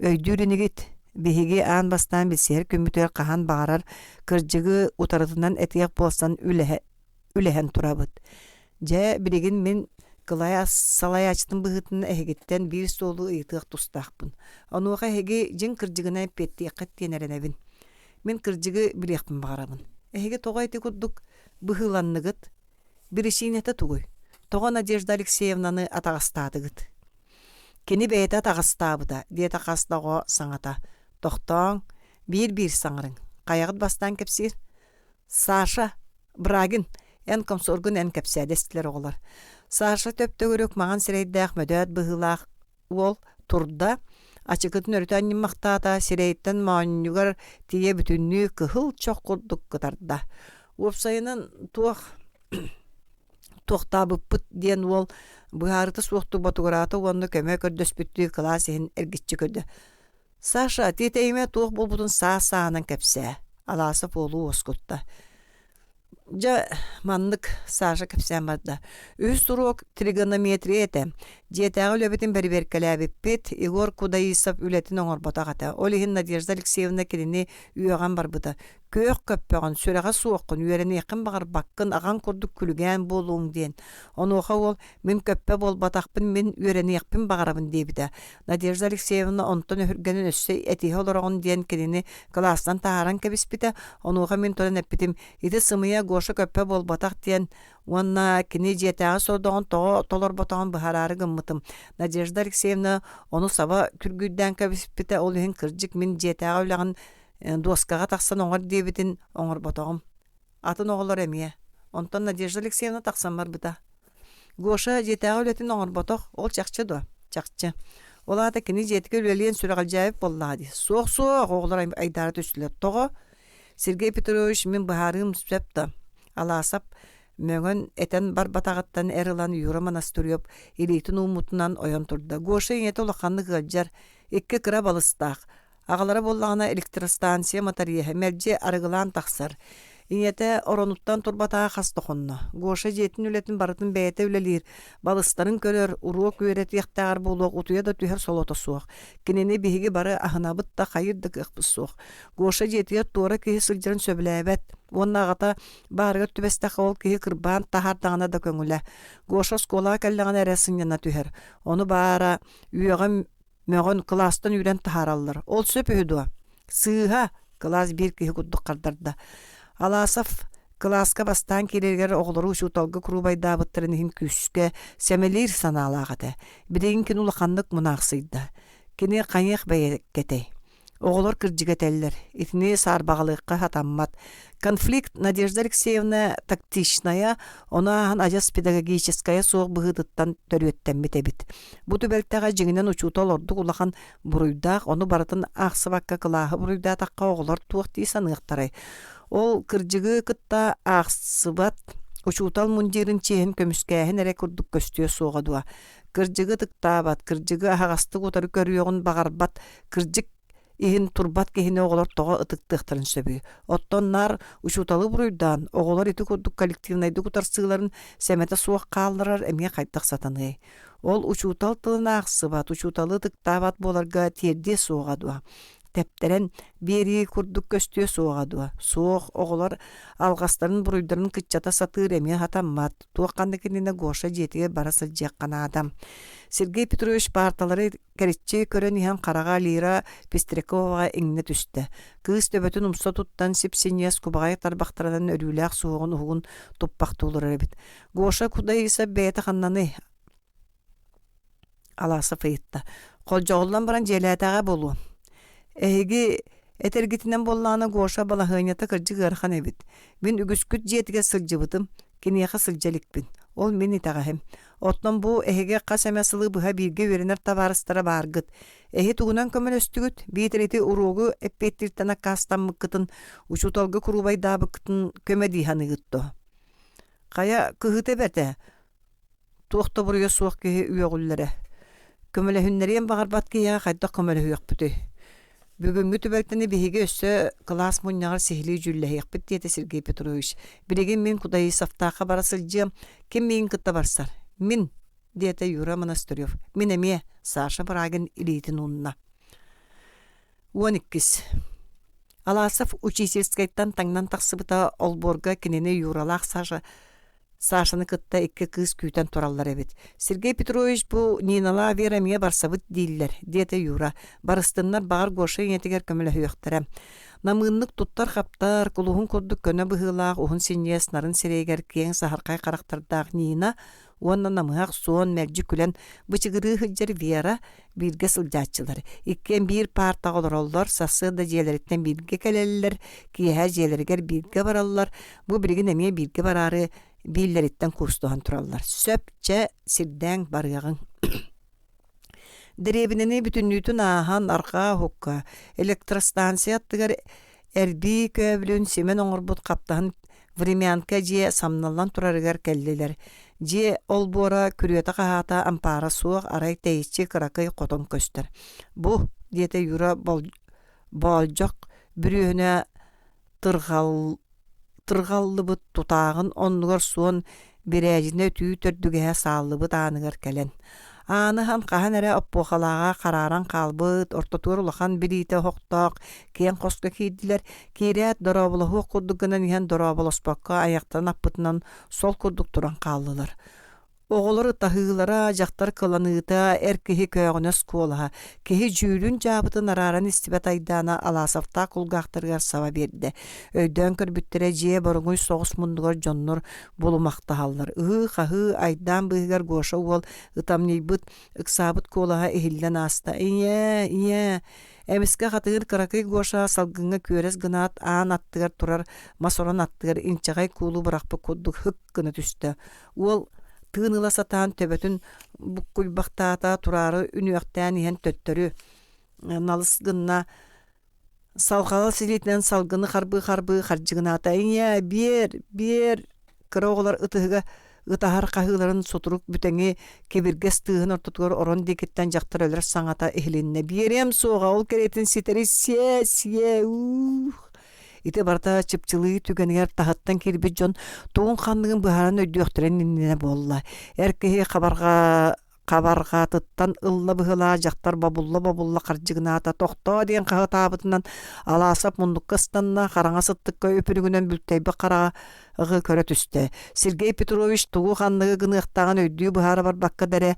Өйдүүр инигит, биһиги аан бастаан билсиһэр күммүтүгэр хаһан баҕарар кырдьыгы утарытынан этиэх буолсан үлэһэ үлэһэн турабыт. Дьэ, билигин мин кылаас салайааччытын быһыытынан эһигиттэн биир суолу ыйытыах тустаахпын. Онуоха эһиги дьиҥ кырдьыгынан эппиэттиэххит диэн эрэнэбин. Мин кырдьыгы билиэхпин баҕарабын. Эһиги тоҕо ити курдук быһыыланныгыт? Биричиинэтэ тугуй? Тоҕо Надежда Алексеевнаны атаҕастаатыгыт? Кини бэйэтэ атаҕастаабыта, диэтэ хас да оҕо саҥата. Тохтооҥ, биир-биир саҥарыҥ. Хайаҕыт бастаан кэпсиир? Саша, Брагин, эн комсоргун эн кэпсээ дэстилэр оҕолор. Саша төп-төгүрүк маҥан сирэйдээх мөдөөт быһыылаах уол турда, ачыкытын өрүтэ анньыммахтаата, сирэйиттэн моонньугар тиийэ бүтүннүү кыһыл чох курдук кытарда. Уопсайынан туох туохтаабыппыт диэн уол быһаарыта суохтук ботугураата уонна көмө көрдөспүттүү кылаас иһин эргиччи көрдө. Саша, тиэтэйимэ туох буолбутун саас-сааһынан кэпсээ, Аласов уолу уоскутта. Дьэ, маннык Саша кэпсээн барда. Үһүс уруок тригонометрия этэ. Дьиэтээҕи үлэбитин бэрэбиэркэлээбиппит, Егор Кудаисов үлэтин оҥорботох этэ. Ол иһин Надежда Алексеевна кинини үөҕэн барбыта. Күөх көппөҕүн, сүрэҕэ суоххун, үөрэниэххин баҕарбаккын, аҕаҥ курдук күлүгээн буолуоҥ диэн. Онуоха уол мин көппө буолбатахпын, мин үөрэниэхпин баҕарабын диэбитэ. Надежда Алексеевна онтон өһүргэнэн өссө этиһэ олороҕун диэн кинини кылаастан таһааран кэбиспитэ. Онуоха мин туран эппитим, ити сымыйа Гоша көппө буолбатах диэн уонна кини дьиэтээҕи сордоҕун тоҕо толорботоҕун быһаараары гыммытым. Надежда Алексеевна ону саба күргүйдээн кэбиспитэ, ол иһин кырдьык мин дьиэтээҕи үлэҕин дуоскаҕа тахсан оҥор диэбитин оҥорботоҕум. Атын оҕолор эмиэ. Онтон Надежда Алексеевна тахсан барбыта. Гоша дьиэтээҕи үлэтин оҥорботох, ол чахчы дуо? Чахчы. Ол аата кини дьиэтигэр үлэлиэн сүрэҕэлдьээбит буоллаҕа дии. Суох-суох, оҕолор айдаара түстүлэр. Тоҕо? Сергей Петрович мин быһаарыым сөп да. Алаасап мөҥөн этэн барбатаҕыттан эр ылан Юра Монастырев илиитин ууммутунан ойон турда. Гоша ийэтэ улаханнык ыалдьар, икки кыра балыстаах. Аҕалара буоллаҕына электростанция моториһа мэлдьи арыгылаан тахсар. Ийэтэ оронуттан турбатаҕа хас да хонно. Гоша дьиэтин үлэтин барытын бэйэтэ үлэлиир, балыстарын көрөр, уруок үөрэтиэхтээҕэр буолуох утуйа да түһэр солото суох. Кинини биһиги бары аһынабыт да хайыр да кыахпыт суох. Гоша дьиэтигэр туора киһи сылдьарын сөбүлээбэт уонна аҕата баарыгар түбэстэххэ ол киһи кырбаан таһаардаҕына да көҥүлэ. Гоша оскуолаҕа кэллэҕинэ эрэ сынньана түһэр. Ону баара үөҕэн Мөҕөн, кылаастан үүрэн таһаараллар. Ол сөп үһү дуо? Сыыһа! Кылаас биир киһи курдук хардарда. Аласов кылааска бастаан киирэригэр оҕолору учууталга куруубайдаабыттарын иһин күүскэ сэмэлиир санаалаах этэ. Билигин кини улаханнык мунаахсыйда. Кини хайыах бэйэкэтэй? Оҕолор кырдьык этэллэр, итини саарбаҕалыахха сатаммат. Конфликт Надежда Алексеевна тактичная, ону ааһан адьас педагогическайа суох быһыытыттан төрүөттэммит эбит. Бу түбэлтэҕэ дьиҥинэн учуутал ордук улахан буруйдаах, ону барытын аахсыбакка кылааһы буруйдаатахха оҕолор туох дии саныахтарай? Ол кырдьыгы кытта аахсыбат учуутал мундирын чиэһин көмүскээһин эрэ курдук көстүө суоҕа дуо? Кырдьыгы ытыктаабат, кырдьыгы аһаҕастык утары көрүөҕүн баҕарбат Кырдьык иһин турбат киһини оҕолор тоҕо ытыктыахтарын сөбүй? Оттон наар учууталы буруйдаан, оҕолор ити курдук коллективнайдык утарсыыларын сэмэтэ суох хаалларар эмиэ хайдах сатаныай? Ол учуутал тылын аахсыбат, учууталы ытыктаабат буоларга тиэрдиэ суоҕа дуо? Тэптэрэн биэрии курдук көстүө суоҕа дуо? Суох, оҕолор алҕастарын буруйдарын кыччата сатыыр эмиэ сатаммат. Туох ханнык иннинэ Гоша дьиэтигэр бара сылдьыахха наада. Сергей Петрович паарталары Кэриччи көрөн иһэн хараҕа Лира Пестряковаҕа иҥнэ түстэ. Кыыс төбөтүн умса туттан сип-синньигэс кубаҕай тарбахтарынан өрүүлээх суһуоҕун уһугун туппахтыы олорор эбит. Гоша Кудаисов бэйэтэ ханнаный? Аласов ыйытта. Холдьоҕуллан баран дьиэлээтэҕэ буолуо. Эһиги этэргитинэн буоллаҕына Гоша балаһыанньата кырдьык ыарахан эбит. Мин үгүскүт дьиэтигэр сылдьыбытым, киниэхэ сылдьа иликпин. Ол мин итэҕэһим. Оттон бу эһиги хас эмэ сылы быһа бииргэ үөрэнэр табаарыстара бааргыт. Эһи тугунан көмөлөстүгүт? Биитэр ити уруогу эппиэттииртэн аккаастаммыккытын, учууталга куруубайдаабыккытын көмө дии саныыгыт дуо? Хайа, кыһыыта бэрт ээ. Туох да буруйа суох киһи үөҕүллэрэ. Көмөлөһүннэриэн баҕарбат киһиэхэ хайдах көмөлөһүөхпүтүй? Бүгүҥҥү түбэлтэни биһиги өссө кылаас мунньаҕар сиһилии дьүүллэһиэхпит, диэтэ Сергей Петрович. Билигин мин Кудаисовтаахха бара сылдьыам, ким миигин кытта барсар? Мин, диэтэ Юра Монастырев. Мин эмиэ, Саша Брагин илиитин уунна. 12. Аласов учительскайтан таҥнан тахсыбыта олбуорга кинини Юралаах Саша Сашаны кытта икки кыыс күүтэн тураллар эбит. Сергей Петрович бу Ниналаах Вера эмиэ барсабыт дииллэр, диэтэ Юра. Барыстыннар баҕар Гоша ийэтигэр көмөлөһүөхтэрэ. Намыыннык туттар-хаптар, кулуһун курдук көнө быһыылаах уһун синньиэс нарын сирэйигэр киэҥ саһархай харахтардаах Нина уонна намыһах суон мэлдьи күлэн бычыгырыы сылдьар Вера бииргэ сылдьааччылар. Иккиэн биир паартаҕа олороллор, сарсыарда дьиэлэриттэн бииргэ кэлэллэр, киэһэ дьиэлэригэр бииргэ бараллар. Бу билигин эмиэ бииргэ бараары бииллэриттэн куустуһан тураллар. Сөп, чэ, сирдээҥ, барыаҕыҥ. Дэриэбинэни бүтүннүүтүн ааһан арҕаа уһукка электростанция аттыгар эрбии көөбүлүн симэн оҥорбут хаптаһын времянка дьиэ самналлан турарыгар кэллилэр. Дьиэ олбуора күрүөтэ-хаһаата ампаара суох, арай тэйиччи кыракый хотон көстөр. «Бу», диэтэ Юра боолдьох бүрүөһүнэ тырҕал... тырҕаллыбыт тутааҕын оннугар суон бирээдьинэ өтүү төрдүгэһэ сааллыбыт ааныгар кэлэн, ааны аһан хаһан эрэ оппуохалааҕа харааран хаалбыт, ортотугар улахан билиитэ оһохтоох киэҥ хоско киирдилэр. Киирээт дорооболоһуох курдук гынан иһэн дорооболоспокко айахтарын аппытынан сол курдук туран хааллылар. Оҕолор ытаһыылара, дьахтар кыланыыта, эр киһи көөҕүнэс куолаһа, киһи дьүүлүн-дьаабытын арааран истибэт айдаана Аласовтаах кулгаахтарыгар саба биэрдэ. Өйдөөн көрбүттэрэ дьиэ боруҥуй соҕус муннугар дьоннор булумахтаһаллар. Ыһыы-хаһыы, айдаан быыһыгар Гоша уол ытамньыйбыт, ыксаабыт куолаһа иһиллэн ааста: «Ийээ, ийээ!» Эмискэ хатыҥыр кыракый Гоша салгыҥҥа күөрэс гынаат аан аттыгар турар мас орон аттыгар инчэҕэй куулу бырахпыт курдук һык гына түстэ. Уол тыын ыла сатаан төбөтүн буккуйбахтаата, тураары үнүөхтээн иһэн төттөрү налыс гынна, салҕала силиитинэн салгыны харбыы-харбыы хардьыгынаата: «Ийээ, биэр, биэр!» Кыра оҕолор ытыһыга ытаһар хаһыыларын сутурук бүтэҥи кибиргэс тыаһын ортотугар орон диэкиттэн дьахтар өлөр саҥата иһилиннэ: «Биэриэм суоҕа, ол кэриэтин ситэри сиэ, сиэ, уух!» Ити барыта чыпчылыы түгэнигэр таһыттан киирбит дьон тугун-ханныгын быһааран өйдүөхтэрин иннинэ буолла. Эр киһи хабарҕа хабарҕатыттан ылла быһыылаах дьахтар бобулла-бобулла хардьыгынаата тохтоо диэн хаһытаабытынан Алаасап муннукка ыстанна, хараҥа сыттыкка үпүрүгүнэн бүлтэйбит хараҕы көрө түстэ. Сергей Петрович тугу-ханныгы гыныахтааҕын өйдүү быһаара барбакка да эрэ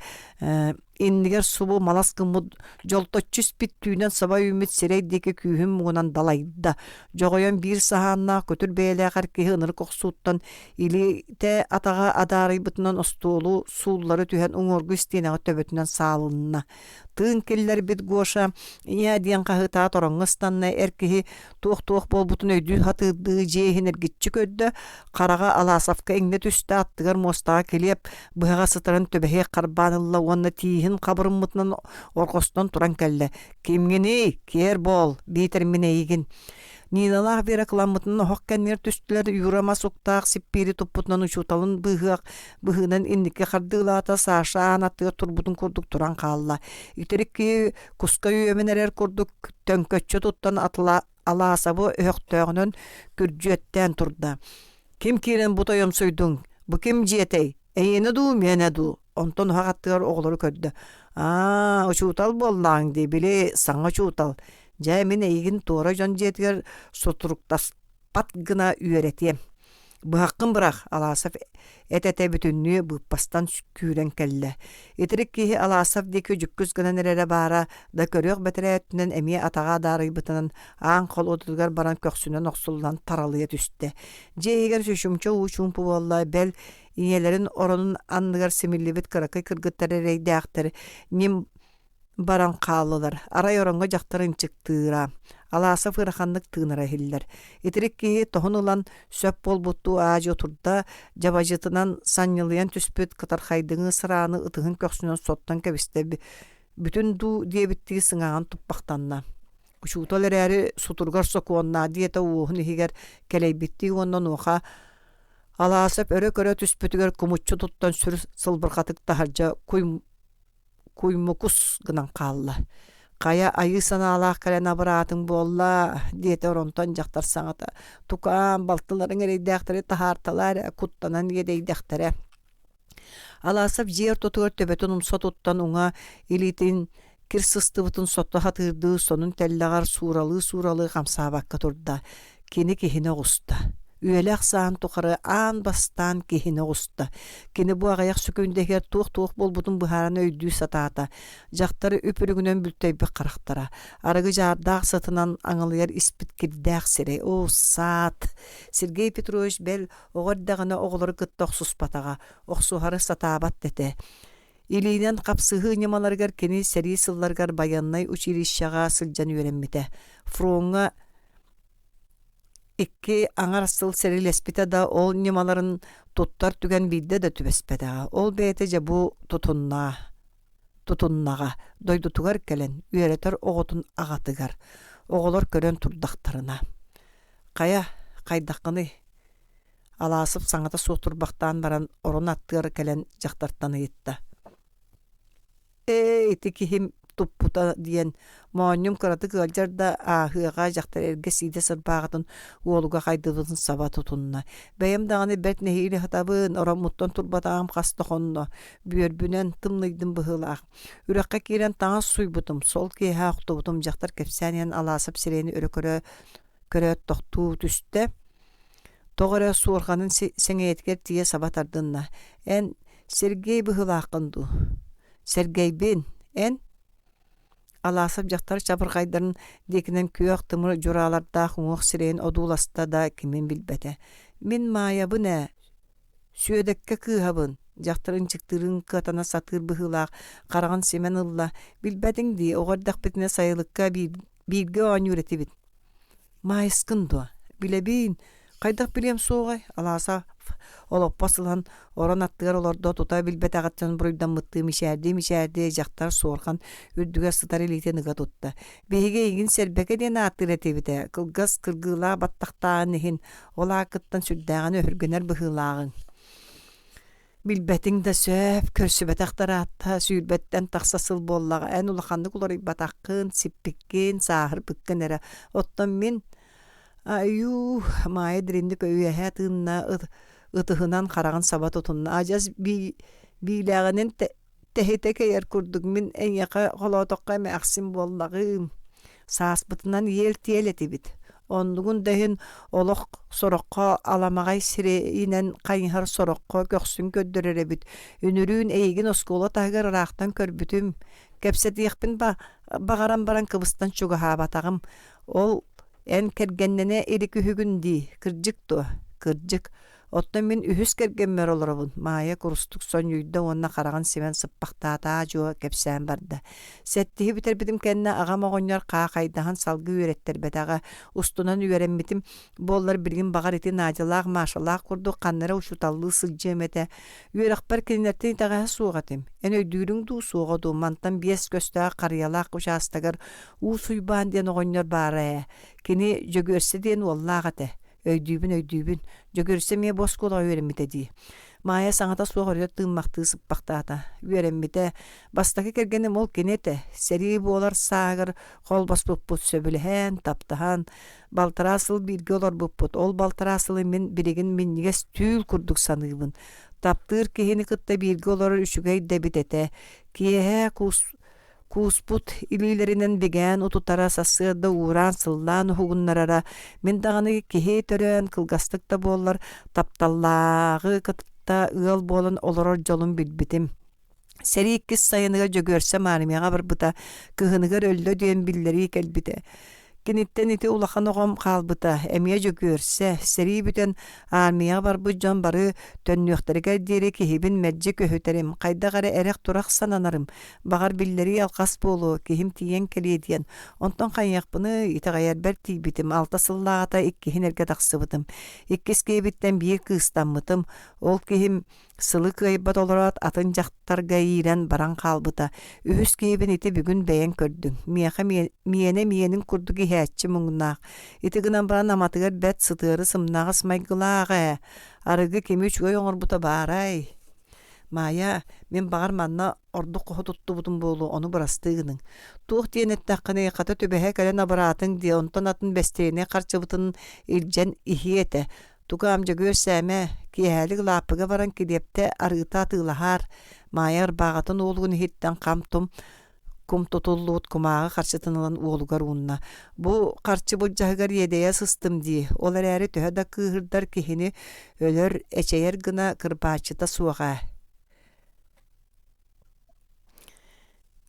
иннигэр субу малас гыммыт дьолточчу испит түүнэн саба үүммүт сирэй диэки күүһүн муҥунан далайда. Дьоҕойон биир саһааннаах көтүр бэйэлээх эр киһи ынырык охсууттан илиитэ атаҕа адаарыйбытынан остуолу сууллары түһэн уҥуоргу истиэнэҕэ төбөтүнэн саалынна. Тыын киллэрбит Гоша «Ийээ» диэн хаһыытаат ороҥҥо ыстанна, эр киһи туох-туох буолбутун өйдүү сатыырдыы дьиэ иһин эргиччи көрдө, хараҕа Аласовка иҥнэ түстэ, аттыгар муостаҕа килиэп быһаҕа сытарын түбэһиэх харбаан ылла уонна тииһин хабырыммытынан орҕостон туран кэллэ: «Кимҥиний? Киэр буол, биитэр мин эйигин!» Ниналаах Вера кыламмытынан оһох кэннигэр түстүлэр, Юра мас уктаах сиппиири туппутунан учууталын быыһыах быһыынан инники хардыылаата, Саша аан аттыгар турбутун курдук туран хаалла. Итирик киһи куска үөмэн эрэр курдук төҥкөччү туттан атыла Алаасабы өһөхтөөҕүнэн күрдьүөттээн турда: «Ким киирэн бу тойомсуйдуҥ? Бу ким дьиэтэй? Эйиэнэ дуу, миэнэ дуу?» Онтон уһах аттыгар оҕолору көрдө: «Аа, учуутал буоллааҥ дии, били саҥа учуутал. Дьэ, мин эйигин туора дьон дьиэтигэр сутуруктаспат гына үөрэтиэм. Быһаххын бырах, Аласов эт-этэ бүтүннүү быыппастан күүрэн кэллэ. Итирик киһи Аласов диэки дьүккүс гынан эрэрэ баара да көрүөх бэтэрээ өттүнэн эмиэ атаҕа адаарыйбытынан аан холуодатыгар баран көхсүнэн охсуллан таралыйа түстэ. Дьиэ иһигэр чочумча уу чуумпу буолла, бэл, ийэлэрин оронун анныгар симиллибит кыракый кыргыттар эрэйдээхтэр ньим баран хааллылар. Арай ороҥҥо дьахтар ынчыктыыра, Аласов ыараханнык тыынара иһиллэр. Итирик киһи тоһун ылан сөп буолбуттуу аа-дьуо турда, дьабадьытынан санньылыйан түспүт кытархайдыҥы сырааны ытыһын көхсүнэн соттон кэбистэ, бүтүн дуу диэбиттии сыҥааҕын туппахтанна. Учуутал эрээри сутуругар сокуоннаа диэтэ уоһун иһигэр кэлэйбиттии уонна онуоха Аласов өрө көрө түспүтүгэр кумуччу туттан сүр сылбырҕатык таһырдьа куй куймукус гынан хаалла. «Хайа айыы санаалаах кэлэн абыраатыҥ буолла?» диэтэ оронтон дьахтар саҥата. «Тукаам, балтыларыҥ эрэйдээхтэри таһаарталаа эрэ, куттанан иэдэйдэхтэрэ». Аласов дьиэ ортотугар төбөтүн умса туттан уҥа илиитин кир сыстыбытын сотто сатыырдыы сонун тэллэҕэр сууралыы-сууралыы хамсаабакка турда. Кини киһини оҕуста. Үйэлээх саан тухары аан бастаан киһини оҕуста. Кини бу аҕыйах сөкүүндэ иһигэр туох-туох буолбутун быһааран өйдүү сатаата. Дьахтар үп-үрүҥүнэн бүлтэйбит харахтара, арыгы дьаардаах сытынан аҥылыйар испит кирдээх сирэй. Оо, саат! Сергей Петрович бэл оҕо эрдэҕинэ оҕолору кытта охсуспатаҕа, охсуһары сатаабат да этэ. Илиинэн хапсыһыы ньымаларыгар кини сэрии сылларыгар байыаннай училищеҕа сылдьан үөрэммитэ. Фроҥҥа икки аҥар сыл сэриилэспитэ да, ол ньымаларын туттар түгэн биирдэ да түбэспэтэҕэ. Ол бэйэтэ дьэ бу тутунна, тутуннаҕа, дойдутугар кэлэн үөрэтэр оҕотун аҕатыгар, оҕолор көрөн турдахтарына: «Хайа, хайдаххыный?» Аласов саҥата суох турбахтаан баран орон аттыгар кэлэн дьахтартан ыйытта: «Ээ, ити киһим. туппута диэн Моонньум кыратык ыалдьар да ааһыаҕа дьахтар эргэ сиидэ сырбааҕытын уолуга хайдыбытын саба тутунна. Бэйэм даҕаны бэрт нэһиилэ сытабын, ороммуттан турбатаҕым хас да хонно. Бүөрбүнэн тымныйдым быһыылаах. Үрэххэ киирэн таҥас сууйбутум, сол киэһэ охтубутум дьахтар кэпсээн иһэн Алаасап сирэйин өрө көрө көрөөт тохтуу түстэ. Тоҕо эрэ суорҕанын сэҥийэтигэр тиийэ саба тардынна. Эн Сергей быһыылааххын дуу? Сэргэйбин. Эн? Алаасап дьахтар чабырҕайдарын диэкинэн күөх тымыр дьураалардаах уҥуох сирэйин одууласта да кимин билбэтэ. «Мин Маайабын ээ, Сүөдэккэ кыыһабын», дьахтар ынчыктыырын кыатана сатыыр быһыылаах хараҕын симэн ылла: «Билбэтиҥ дии, оҕо эрдэхпитинэ сайылыкка бииргэ оонньуур этибит» Маайыскын дуо? Билэбиин. Хайдах билиэм суоҕай? Алааса олоппос ылан орон аттыгар олордо тута билбэтэҕиттэн буруйдаммыттыы мичээрдии-мичээрдии дьахтар суорҕан үрдүгэр сытар илиитин ыга тутта. Биһиги эйигин Сэрбэкэ диэн ааттыыр этибит ээ, кылгас кыргыылаах баттахтааҕын иһин, ол ааккыттан сүрдээҕин өһүргэнэр быһыылааҕыҥ. Билбэтиҥ да сөп, көрсүбэтэх да ыраатта, сүүрбэттэн тахса сыл буоллаҕа, эн улаханнык уларыйбатаххын, сиппиккин, сааһырбыккын эрэ. Оттон мин айуу, Маайа дириҥник үөһэ тыынна, ытыһынан хараҕын саба тутунна, адьас биилээҕинэн тэһитэ кэйэр курдук мин эйиэхэ холоотоххо эмээхсин буоллаҕыым. Сааспытынан иэл-тиэл этибит. Оннугун да иһин олох сороххо аламаҕай сирэйинэн хайыһар сороххо көхсүн көрдөрөр эбит. Үнүрүүн эйигин оскуола таһыгар ыраахтан көрбүтүм. Кэпсэтиэхпин баҕаран баран кыбыстан чугаһаабатаҕым. Ол эн кэргэннэнэ илик үһүгүн дии, кырдьык дуо? Кырдьык. Оттон мин үһүс кэргэммэр олоробун, Маайа курустук сонньуйда уонна хараҕын симэн сыппахтаата аа-дьуо кэпсээн барда. Сэттиһи бүтэрбитим кэннэ аҕам оҕонньор хаахайдаһан салгыы үөрэттэрбэтэҕэ. Устунан үөрэммитим буоллар билигин баҕар ити Надялаах Машалаах курдук ханна эрэ учууталлыы сылдьыам этэ. Үөрэхпэр кинилэртэн итэҕэһэ суох этим. Эн өйдүүрүҥ дуу, суоҕа дуу, мантан биэс көстөөх Харыйалаах учаастагар Уус Уйбаан диэн оҕонньор баара ээ. Кини Дьөгүөрсэ диэн уоллаах этэ. Өйдүүбүн, өйдүүбүн. Дьөгүөрсэ эмиэ бу оскуолаҕа үөрэммитэ дии. Маайа саҥата суох өрүтэ тыыммахтыы сыппахтаата. Үөрэммитэ. Бастакы кэргэним ол кини этэ. Сэрии буолар сааһыгар холбоспуппут сөбүлэһэн, таптаһан, балтараа сыл бииргэ олорбуппут. Ол балтараа сылы мин билигин минньигэс түүл курдук саныыбын. Таптыыр киһини кытта бииргэ олорор үчүгэй да эбит этэ. Киэһэ куус Кууспут илиилэринэн бигээн утутара, сарсыарда уураан-сыллаан уһугуннарара, мин даҕаны киһи төрөөн, кылгастык да буоллар, тапталлааҕы кытта ыал буолан олорор дьолун билбитим. Сэрии иккис сайыныгар Дьөгүөрсэм армияҕа барбыта, кыһыныгар өллө диэн биллэрии кэлбитэ. Киниттэн ити улахан оҕом хаалбыта, эмиэ Дьөгүөрсэ, сэрии бүтэн армияҕа барбыт дьон бары төннүөхтэригэр диэри киһибин мэлдьи көһүтэрим, хайдах эрэ эрэх-турах сананарым, баҕар биллэрии алҕас буолуо, киһим тиийэн кэлиэ диэн. Онтон хайыахпыный, итэҕэйэрбэр тиийбитим, алта сыллааҕыта иккиһин эргэ тахсыбытым. Иккис киһибиттэн биир кыыстаммытым, ол киһим Сылы кыайбат олороот атын дьахтарга иирэн баран хаалбыта. Үһүс киһибин ити бүгүн бэйэҥ көрдүҥ. Миэхэ миэнэ миэнин курдук иһээччи муҥнаах. Ити гынан баран аматыгар бэрт сытыары сымнаҕас майгылаах ээ. Арыгы кими үчүгэй оҥорбута баарай? Маайа, мин баҕар манна ордук хоһу туттубутум буолуо, ону бырастыы гыныҥ. Туох диэн эттэххиний, хата түбэһэ кэлэн абыраатыҥ дии, онтон атын бэстиэнэй харчыбытын илдьэн иһиэ этэ. Тукаам Дьөгүөр сээмэ, киэһэлик лааппыга баран килиэптэ арыыта атыылаһаар, Маайа ырбааҕытын уолугун иһиттэн хам-тум кум тутуллубут кумааҕы харчытын ылан уолугар уунна. Бу харчы былдьаһыгар иэдэйэ сыстым дии, ол эрээри төһө да кыыһырдар киһини өлөр, эчэйэр гына кырбааччыта суох ээ.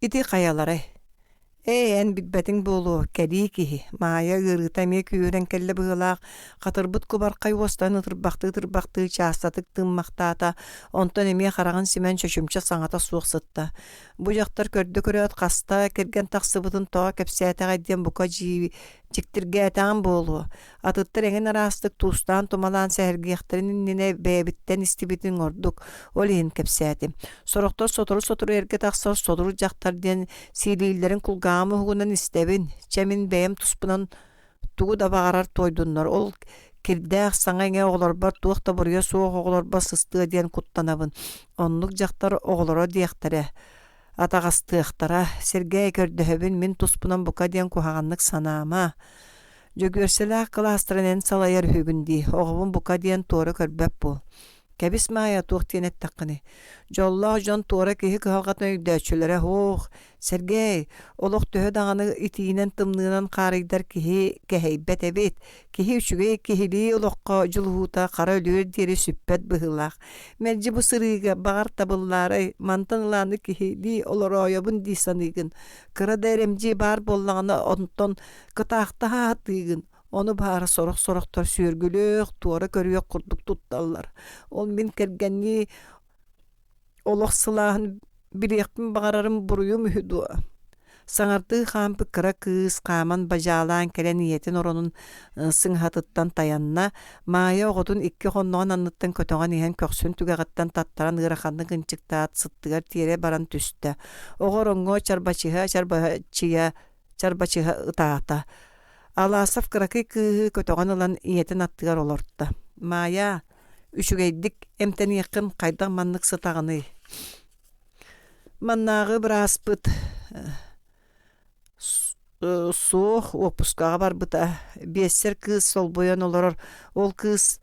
Ити хайаларай? Ээ, эн билбэтиҥ буолуо, кэлии киһи, Маайа ыарыыта эмиэ күүһүрэн кэллэ быһыылаах, хатырбыт кубархай уостан ытырбахтыы-ытырбахтыы чаастатык тыыммахтаата, онтон эмиэ хараҕын симэн чочумча саҥата суох сытта. Бу дьахтар көрдө көрөөт хаста кэргэн тахсыбытын тоҕо кэпсээтэҕэй диэн бука дьии дьиктиргээтэҕим буолуо. Атыттар эҥин араастык туустаан-тумалаан сэһэргиэхтэрин иннинэ бэйэбиттэн истибитиҥ ордук, ол иһин кэпсээтим. Сорохтор сотору-сотору эргэ тахсар содур дьахтар диэн сиилииллэрин кулгааҕым уһугунан истэбин. Чэ, мин бэйэм туспунан тугу да баҕарар туойдуннар, ол кирдээх саҥа-иҥэ оҕолорбор туох да буруйа суох оҕолорбор сыстыа диэн куттанабын. Оннук дьахтар оҕолоро диэхтэрэ. Атаҕастыахтара. Сэргээ көрдөһөбүн, мин туспунан бука диэн куһаҕаннык санаама. Дьөгүөрсэлээх кылаастарын эн салайар үһүгүн дии, оҕобун бука диэн туора көрбөт буол. Кэбис Маайа туох диэн эттэххиний? Дьоллоох дьон туора киһи кыһалҕатын өйдөөччүлэрэ һуох. Сэргэй, олох төһө даҕаны итиинэн-тымныынан хаарыйдар киһи кэһэйбэт эбит. Киһи үчүгэй киһилии олоххо дьулуһуута хара өлүөр диэри сүппэт быһыылаах. Мэлдьи бу сырыыга баҕар табыллаарай, мантан ылааны киһилии олороойобун дии саныыгын. Кыра да эрэмдьи баар буоллаҕына онтон кытаахтаһа сатыыгын. Ону баара сорох-сорохтор сүөргүлүөх, туора көрүөх курдук тутталлар. Ол мин кэргэннии олох сылааһын билиэхпин баҕарарым буруйум үһү дуо? Саҥардыы хаампыт кыра кыыс хааман бадьаалаан кэлэн ийэтин оронун сыҥаһатыттан тайанна, Маайа оҕотун икки хонноҕун анныттан көтөҕөн иһэн көхсүн түгэҕиттэн таттаран ыараханнык ынчыктаат сыттыгар тиэрэ баран түстэ. Оҕо ороҥҥо чарбачыһа-чарбачыйа чарбачыһа ытаата. Аласов кыракый кыыһы көтөҕөн ылан ийэтин аттыгар олорто. «Маайаа, үчүгэйдик эмтэниэххин хайдах маннык сытаҕыный?» Маннааҕы бырааспыт суох уоппускаҕа барбыта. Биэссэр кыыс солбуйан олорор. Ол кыыс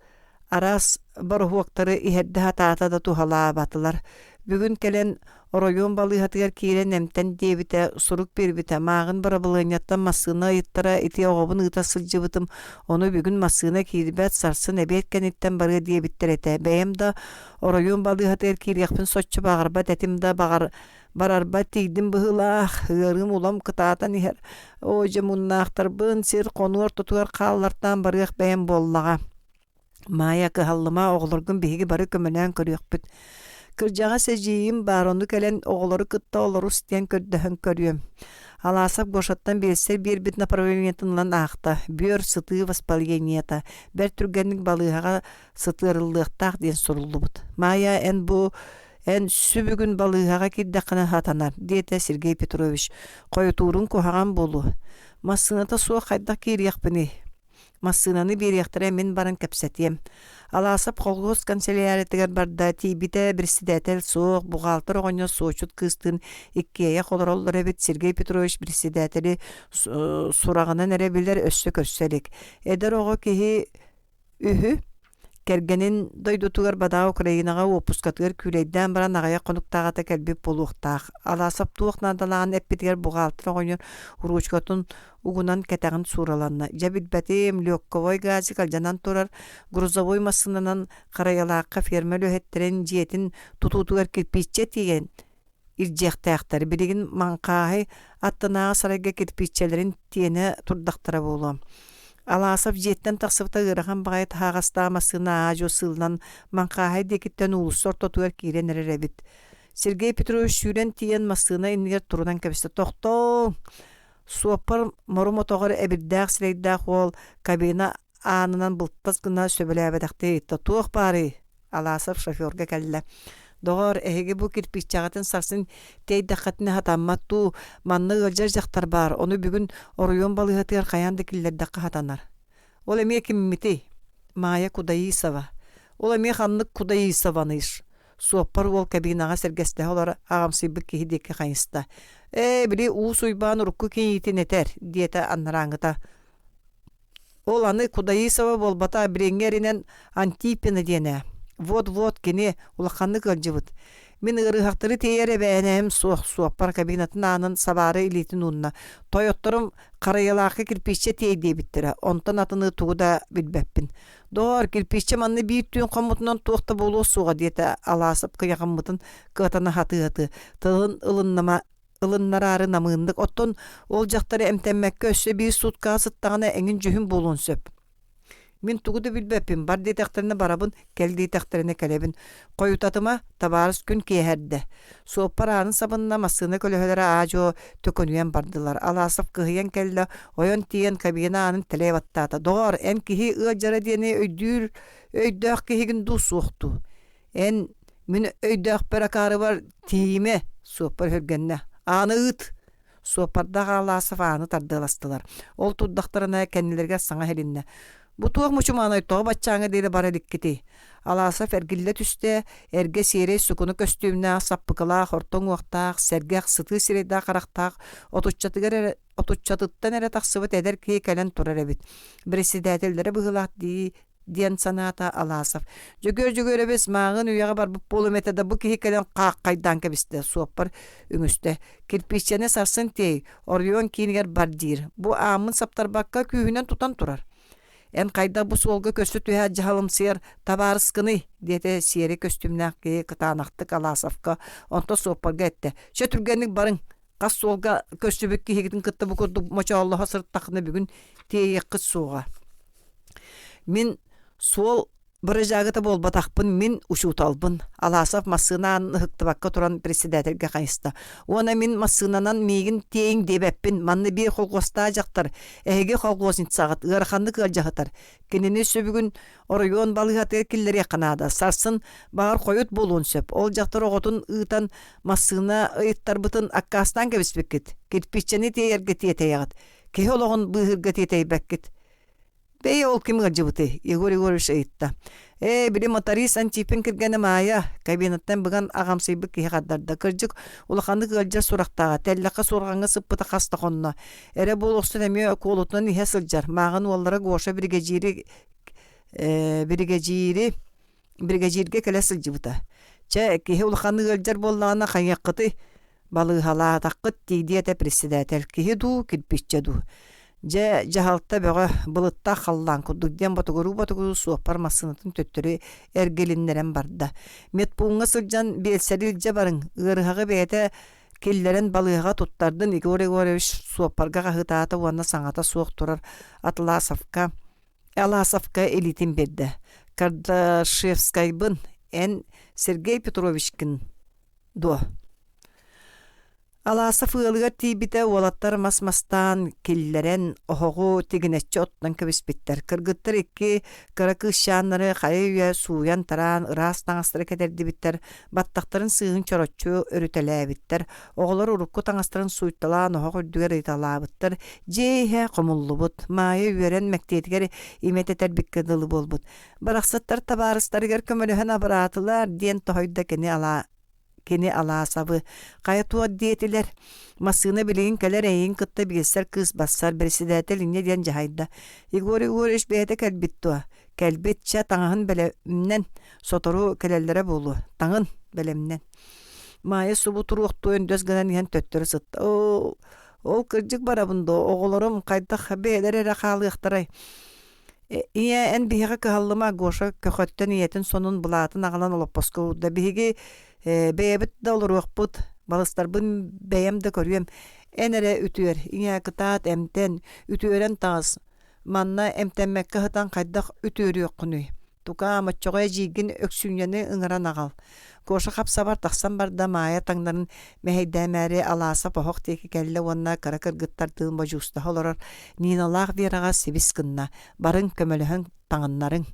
араас бороһуоктары иһэрдэ сатаата да туһалаабатылар. Бүгүн кэлэн оройуон балыыһатыгар киирэн эмтэн диэбитэ, сурук биэрбитэ. Мааҕын бырабылыанньаттан массыына ыйыттара ити оҕобун ыыта сылдьыбытым, ону бүгүн массыына киирбэт, сарсын эбиэт кэнниттэн барыа диэбиттэр этэ. Бэйэм да оройуон балыыһатыгар киириэхпин соччо баҕарбат этим да баҕар барарбар тиийдим быһыылаах, ыарыым улам кытаатан иһэр. Оо, дьэ муннаахтарбын сир хонуу ортотугар хааллартаан барыах бэйэм буоллаҕа. Маайа, кыһаллыма, оҕолоргун биһиги бары көмөлөөн көрүөхпүт. Кырдьаҕас эдьиийим баар, ону кэлэн оҕолору кытта олорус диэн көрдөһөн көрүөм. Аласов Гошаттан биэлсэр биэрбит направлениетын ылан аахта. Бүөр сытыы воспалениета. Бэрт түргэнник балыыһаҕа сытыарыллыахтаах диэн суруллубут. Маайа, эн бу эн сүбүгүн балыыһаҕа киирдэххинэ сатанар, диэтэ Сергей Петрович. Хойутуурун куһаҕан буолуо. Массыыната суох хайдах киириэхпиний? Массыынаны биэриэхтэрэ мин баран кэпсэтиэм. Аласов колхоз канцеляриятыгар барда, тиийбитэ председатель суох, бухгалтер оҕонньор суочут кыыстыын иккиэйэх олороллор эбит. Сергей Петрович председатели сураҕынан эрэ билэр, өссө көрсө илик. Эдэр оҕо киһи үһү. Кэргэнин дойдутугар бадаа Украинаҕа уоппускатыгар күүлэйдээн баран аҕыйах хонуктааҕыта кэлбит буолуохтаах. Аласов туох наадалааҕын эппитигэр бухгалтер оҕонньор уруучукатын угунан кэтэҕин суураланна. Дьэ билбэтим, легковой газик алдьанан турар, грузовой массыынанан Харайалаахха ферма үлэһиттэрин дьиэтин тутуутугар кирпииччэ тиийэн илдьиэхтээхтэр. Билигин Маҥхааһай аттынааҕы сарайга кирпииччэлэрин тиэнэ турдахтара буолуо. Аласов дьиэттэн тахсыбыта ыарахан баҕайы таһаҕастаах массыына аа-дьуо сыыллан Маҥхааһай диэкиттэн уулусса ортотугар киирэн эрэр эбит. Сергей Петрович сүүрэн тиийэн массыына иннигэр турунан кэбистэ. «Тохтоо!» Суоппар мору-мотоҕор эбирдээх сирэйдээх уол кабина аанынан былтас гына сөбүлээбэтэхтии ыйытта: «Туох баарый?» Аласов шоферга кэллэ: «Доҕоор, эһиги бу кирпииччэҕитин сарсын тиэйдэххитинэ сатаммат дуу, манна ыалдьар дьахтар баар, ону бүгүн оройуон балыыһатыгар хайаан да киллэрдэххэ сатанар». «Ол эмиэ киммитий?» Маайа Кудаисова. «Ол эмиэ ханнык Кудаисованый?» Суоппар уол кабинаҕа сэргэстэһэ олоро аҕамсыйбыт киһи диэки хайыста. «Ээ, били Уус Уйбаан урукку кийиитин этэр», диэтэ анарааҥҥыта. Ол аны Кудаисова буолбата, билиҥҥи эринэн Антипина диэн ээ. Вот-вот кини улаханнык ыалдьыбыт. Мин ыарыһахтары тиэйэр эбээнэһим суох, суоппар кабинатын аанын сабаары илиитин уунна. Тойотторум Харайалаахха кирпииччэ тиэй диэбиттэрэ, онтон атыны тугу да билбэппин. Доҕоор, кирпииччэ манна биир түүн хоммутунан туох да буолуо суоҕа диэтэ Аласов кыйахаммытын кыатана сатыы-сатыы. Тылын ылыннама ылыннараары намыыннык, оттон ол дьахтары эмтэммэккэ өссө биир суткаҕа сыттаҕына эҥин дьүһүн буолуон сөп. Мин тугу да билбэппин, бар диэтэхтэринэ барабын, кэл диэтэхтэринэ кэлэбин. Хойутатыма, табаарыс күн киэһэрдэ. Суоппар аанын сабынна, массыына көлөһөлөрө аа-дьуо төкүнүйэн бардылар. Аласов кыһыйан кэллэ, ойон тиийэн кабина аанын тэлэйэ баттаата. Доҕоор, эн киһи ыалдьара диэни өйдүүр өйдөөх киһигин дуу суох дуу? Эн мин өйдөөхпөр акаарыбар тиийимэ, суоппар өһүргэннэ. Ааны ыыт! Суоппардаах Аласов ааны тардыаластылар. Ол турдахтарына кэннилэригэр саҥа иһилиннэ. Бу туох мучумаанай тоҕо баччааҥҥа диэри бара иликкитий? Аласов эргиллэ түстэ, эргэ сиэрэй сукуну көстүүмнээх, саппыкылаах, орто уҥуохтаах, сэргэх, сытыы сирэйдээх харахтаах, отуччатыгар эрэ отуччатыттан эрэ тахсыбыт эдэр киһи кэлэн турар эбит. Председателлэрэ быһыылаах дии диэн санаата Аласов. Дьөгүөр Дьөгүөрэбис мааҕын үйэҕэ барбыт буолуом этэ да бу киһи кэлэн хааххайдаан кэбистэ суоппар үҥүстэ. Кирпииччэни сарсын тиэй, оройуон киинигэр бар диир. Бу ааммын саптарбакка күүһүнэн тутан турар. Эн хайдах бу суолга көрсө түһээт дьаһалымсыйар табаарыскыный? диэтэ сиэри көстүүмнээх киһи кытаанахтык Аласовка, онтон суоппарга эттэ. Чэ түргэнник барыҥ, хас суолга көрсүбүт киһигитин кытта бу курдук мочооллоһо сырыттаххына бүгүн тиэйиэххит суоҕа. Мин суол бырыдьаагыта буолбатахпын, мин учууталбын. Аласов массыына аанын ыһыктыбакка туран председательгэ хайыста. Уонна мин массыынанан миигин тиэйиҥ диэбэппин, манна биир холхуостаах дьахтар, эһиги колхозницаҕыт ыараханнык ыалдьаһытар. Кинини сүбүгүн оройуон балыыһатыгар киллэриэххэ наада. Сарсын баҕар хойут буолуон сөп. Ол дьахтар оҕотун ыытан массыына ыйыттарбытын аккаастаан кэбиспиккит. Кирпииччэни тиэйэргэ тиэтэйэҕит. Киһи олоҕун быыһыырга тиэтэйбэккит. Бэйэ ол ким ыалдьыбытый? Егор Егорович ыйытта. Ээ, били моторист Антипин кэргэнэ Маайа, кабинаттан быган аҕамсыйбыт киһи хардарда. Кырдьык, улаханнык ыалдьар сурахтааҕа, тэллэххэ суорҕаҥҥа сыппыта хас да хонно. Эрэ буолуохсун эмиэ куолутунан иһэ сылдьар. Мааҕын уоллара Гоша биригэдьиири э, биригэдьиири биригэдьииргэ кэлэ сылдьыбыта. Чэ, киһи улаханнык ыалдьар буоллаҕына хайыаххытый? Балыыһалаатаххыт дии диэтэ председатель. Киһи дуу, кирпииччэ дуу. Дьэ, дьаһалта бөҕө, былыттаах халлаан курдук диэн ботугуруу-ботугуруу суоппар массыынатын төттөрү эргилиннэрэн барда. Медпууҥҥа сылдьан биэлсэри илдьэ барыҥ, ыарыһаҕы бэйэтэ киллэрэн балыыһаҕа туттардын Егор Егорович суоппарга хаһыытаата уонна саҥата суох турар Атласовка Аласовка илиитин биэрдэ. Кардашевскайбын, эн Сергей Петровичкин дуо? Аласов ыалыгар тиийбитэ уолаттар мас мастаан киллэрэн оһоҕу тигинэччи оттон кэбиспиттэр. Кыргыттар икки кыра кыысчааннары хайа-үйэ сууйан-тараан ыраас таҥастары кэтэрдибиттэр, баттахтарын сыыһын чороччу өрүтэлээбиттэр. Оҕолор урукку таҥастарын сууйталаан оһох үрдүгэр ыйыталаабыттар. Дьиэ иһэ хомуллубут. Маайа үөрэн мэктиэтигэр имэ тэтэрбиккэ дылы буолбут. Барахсаттар табаарыстарыгар көмөлөһөн абыраатылар диэн тоһуйда кини ала кини Алаасабы хайа туох диэтилэр массыына билигин кэлэр эйигин кытта билсэр кыыс бассар председатель инньэ диэн дьаһайда Егор Егорович бэйэтэ кэлбит дуо кэлбит чэ таҥаһын бэлэмнэн сотору кэлэллэрэ буолуо таҥын бэлэмнэн Маайа субу туруохтуу өндөс гынан иһэн төттөрү сытта оо ол кырдьык барабын дуо оҕолорум хайдах бэйэлэрэ эрэ хаалыахтарай Ийээ, эн биһиэхэ кыһаллыма, Гоша көхөттөн ийэтин сонун былаатын аҕалан олоппоско уурда. Биһиги бэйэбит да олоруохпут, балыстарбын бэйэм да көрүөм. Эн эрэ үтүөр, ийээ, кытаат, эмтэн, үтүөрэн таҕыс. Манна эмтэммэккэ сытан хайдах үтүөрүөххүнүй? Тукаам, оччоҕо эдьиийгин Өксүүнньэни ыҥыран аҕал. Гоша хап-сабар тахсан барда, Маайа таҥнарын мэһэйдээмээри Алаасап оһох диэки кэллэ уонна кыра кыргыттардыын бодьуустаһа олорор Ниналаах Вераҕа сибис гынна, барыҥ, көмөлөһөн таҥыннарыҥ.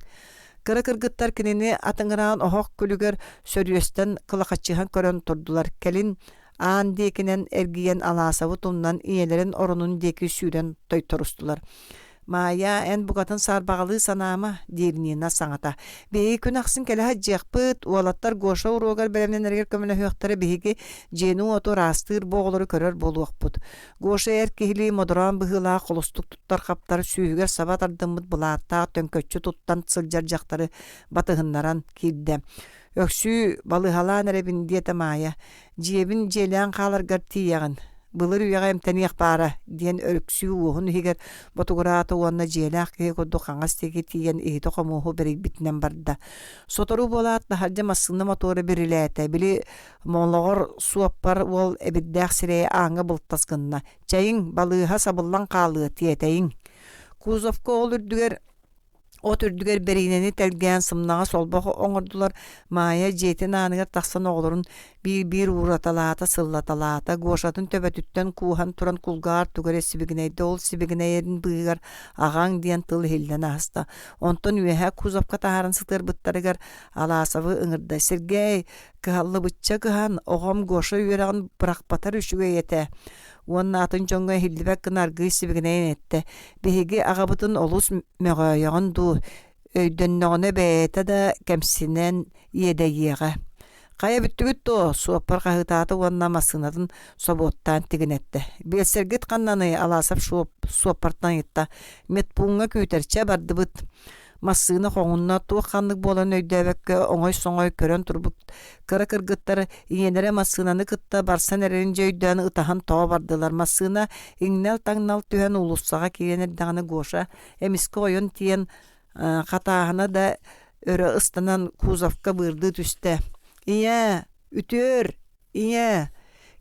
Кыра кыргыттар кинини атыҥыраан оһох күлүгэр сөрүөстэн кылахаччыһан көрөн турдулар. Кэлин аан диэкинэн эргийэн Алаасабы тумнан ийэлэрин оронун диэки сүүрэн тойторустулар. «Маайа, эн букатын саарбаҕалыы санаама», диир Нина саҥата. «Биһиги күн ахсын кэлэ сылдьыахпыт, уолаттар Гоша уруогар бэлэмнэнэригэр көмөлөһүөхтэрэ, биһиги дьиэни-уоту ыраастыыр бу оҕолору көрөр буолуохпут». Гоша эр киһилии модороон быһыылаах холустук туттар-хаптар, сүүһүгэр саба тардыммыт былааттаах төҥкөччү туттан сылдьар дьахтары батыһыннаран киирдэ. «Өксүү, балыыһалаан эрэбин», диэтэ Маайа. Дьиэбин дьиэлээн хааларгар тиийэҕин, былыр үйэҕэ эмтэниэх баара, диэн Өрүксүү уоһун иһигэр ботугураата уонна дьиэлээх киһи курдук хаҥас диэки тиийэн иһити-хомуоһу бэрийбитинэн барда. Сотору буолаат таһырдьа массыына мотуора бирилээтэ, били молоҕор суоппар уол эбирдээх сирэйэ ааҥҥа былтас гынна: «Чэйиҥ, балыыһа сабыллан хаалыа, тиэтэйиҥ». Кузовка ол үрдүгэр От үрдүгэр бэриинэни тэлгээн сымнаҕас олбох оҥордулар. Маайа дьиэтин ааныгар тахсан оҕолорун биир-биир уураталаата, сыллаталаата. Гошатын төбөтүттэн кууһан туран кулгааҕар тугу эрэ сибигинэйдэ. Ол сибигинэйэрин быыһыгар «аҕаҥ» диэн тыл иһиллэн ааста. Онтон үөһэ кузовка таһааран сытыарбыттарыгар Аласовы ыҥырда: «Сергей, кыһаллыбычча кыһан, оҕом Гоша үөрэҕин бырахпатар үчүгэй этэ. Уонна атын дьоҥҥо иһиллибэт гына аргыый сибигинэйэн эттэ: «Биһиги аҕабытын олус мөҕөөйөҕүн дуу, өйдөннөҕүнэ бэйэтэ да кэмсинэн иэдэйиэҕэ. Хайа бүттүгүт дуо?» суоппар хаһыытаата уонна массыынатын собуоттаан тигинэттэ. «Биэлсэргит ханнаный?» Аласов суоппартан ыйытта. «Медпууҥҥа күүтэр, чэ бардыбыт» Массыына хоҥунна, туох-ханнык буолан өйдөөбөккө оҥой-соҥой көрөн турбут кыра кыргыттар ийэлэрэ массыынаны кытта барсан эрэрин дьэ өйдөөн ытаһан тоҕо бардылар. Массыына иҥнэл-таҥнал түһэн уулуссаҕа киирэн эрдэҕинэ Гоша эмискэ ойон тиийэн хатааһына да өрө ыстанан кузовка быырдыы түстэ. «Ийээ, үтүөр! Ийээ!»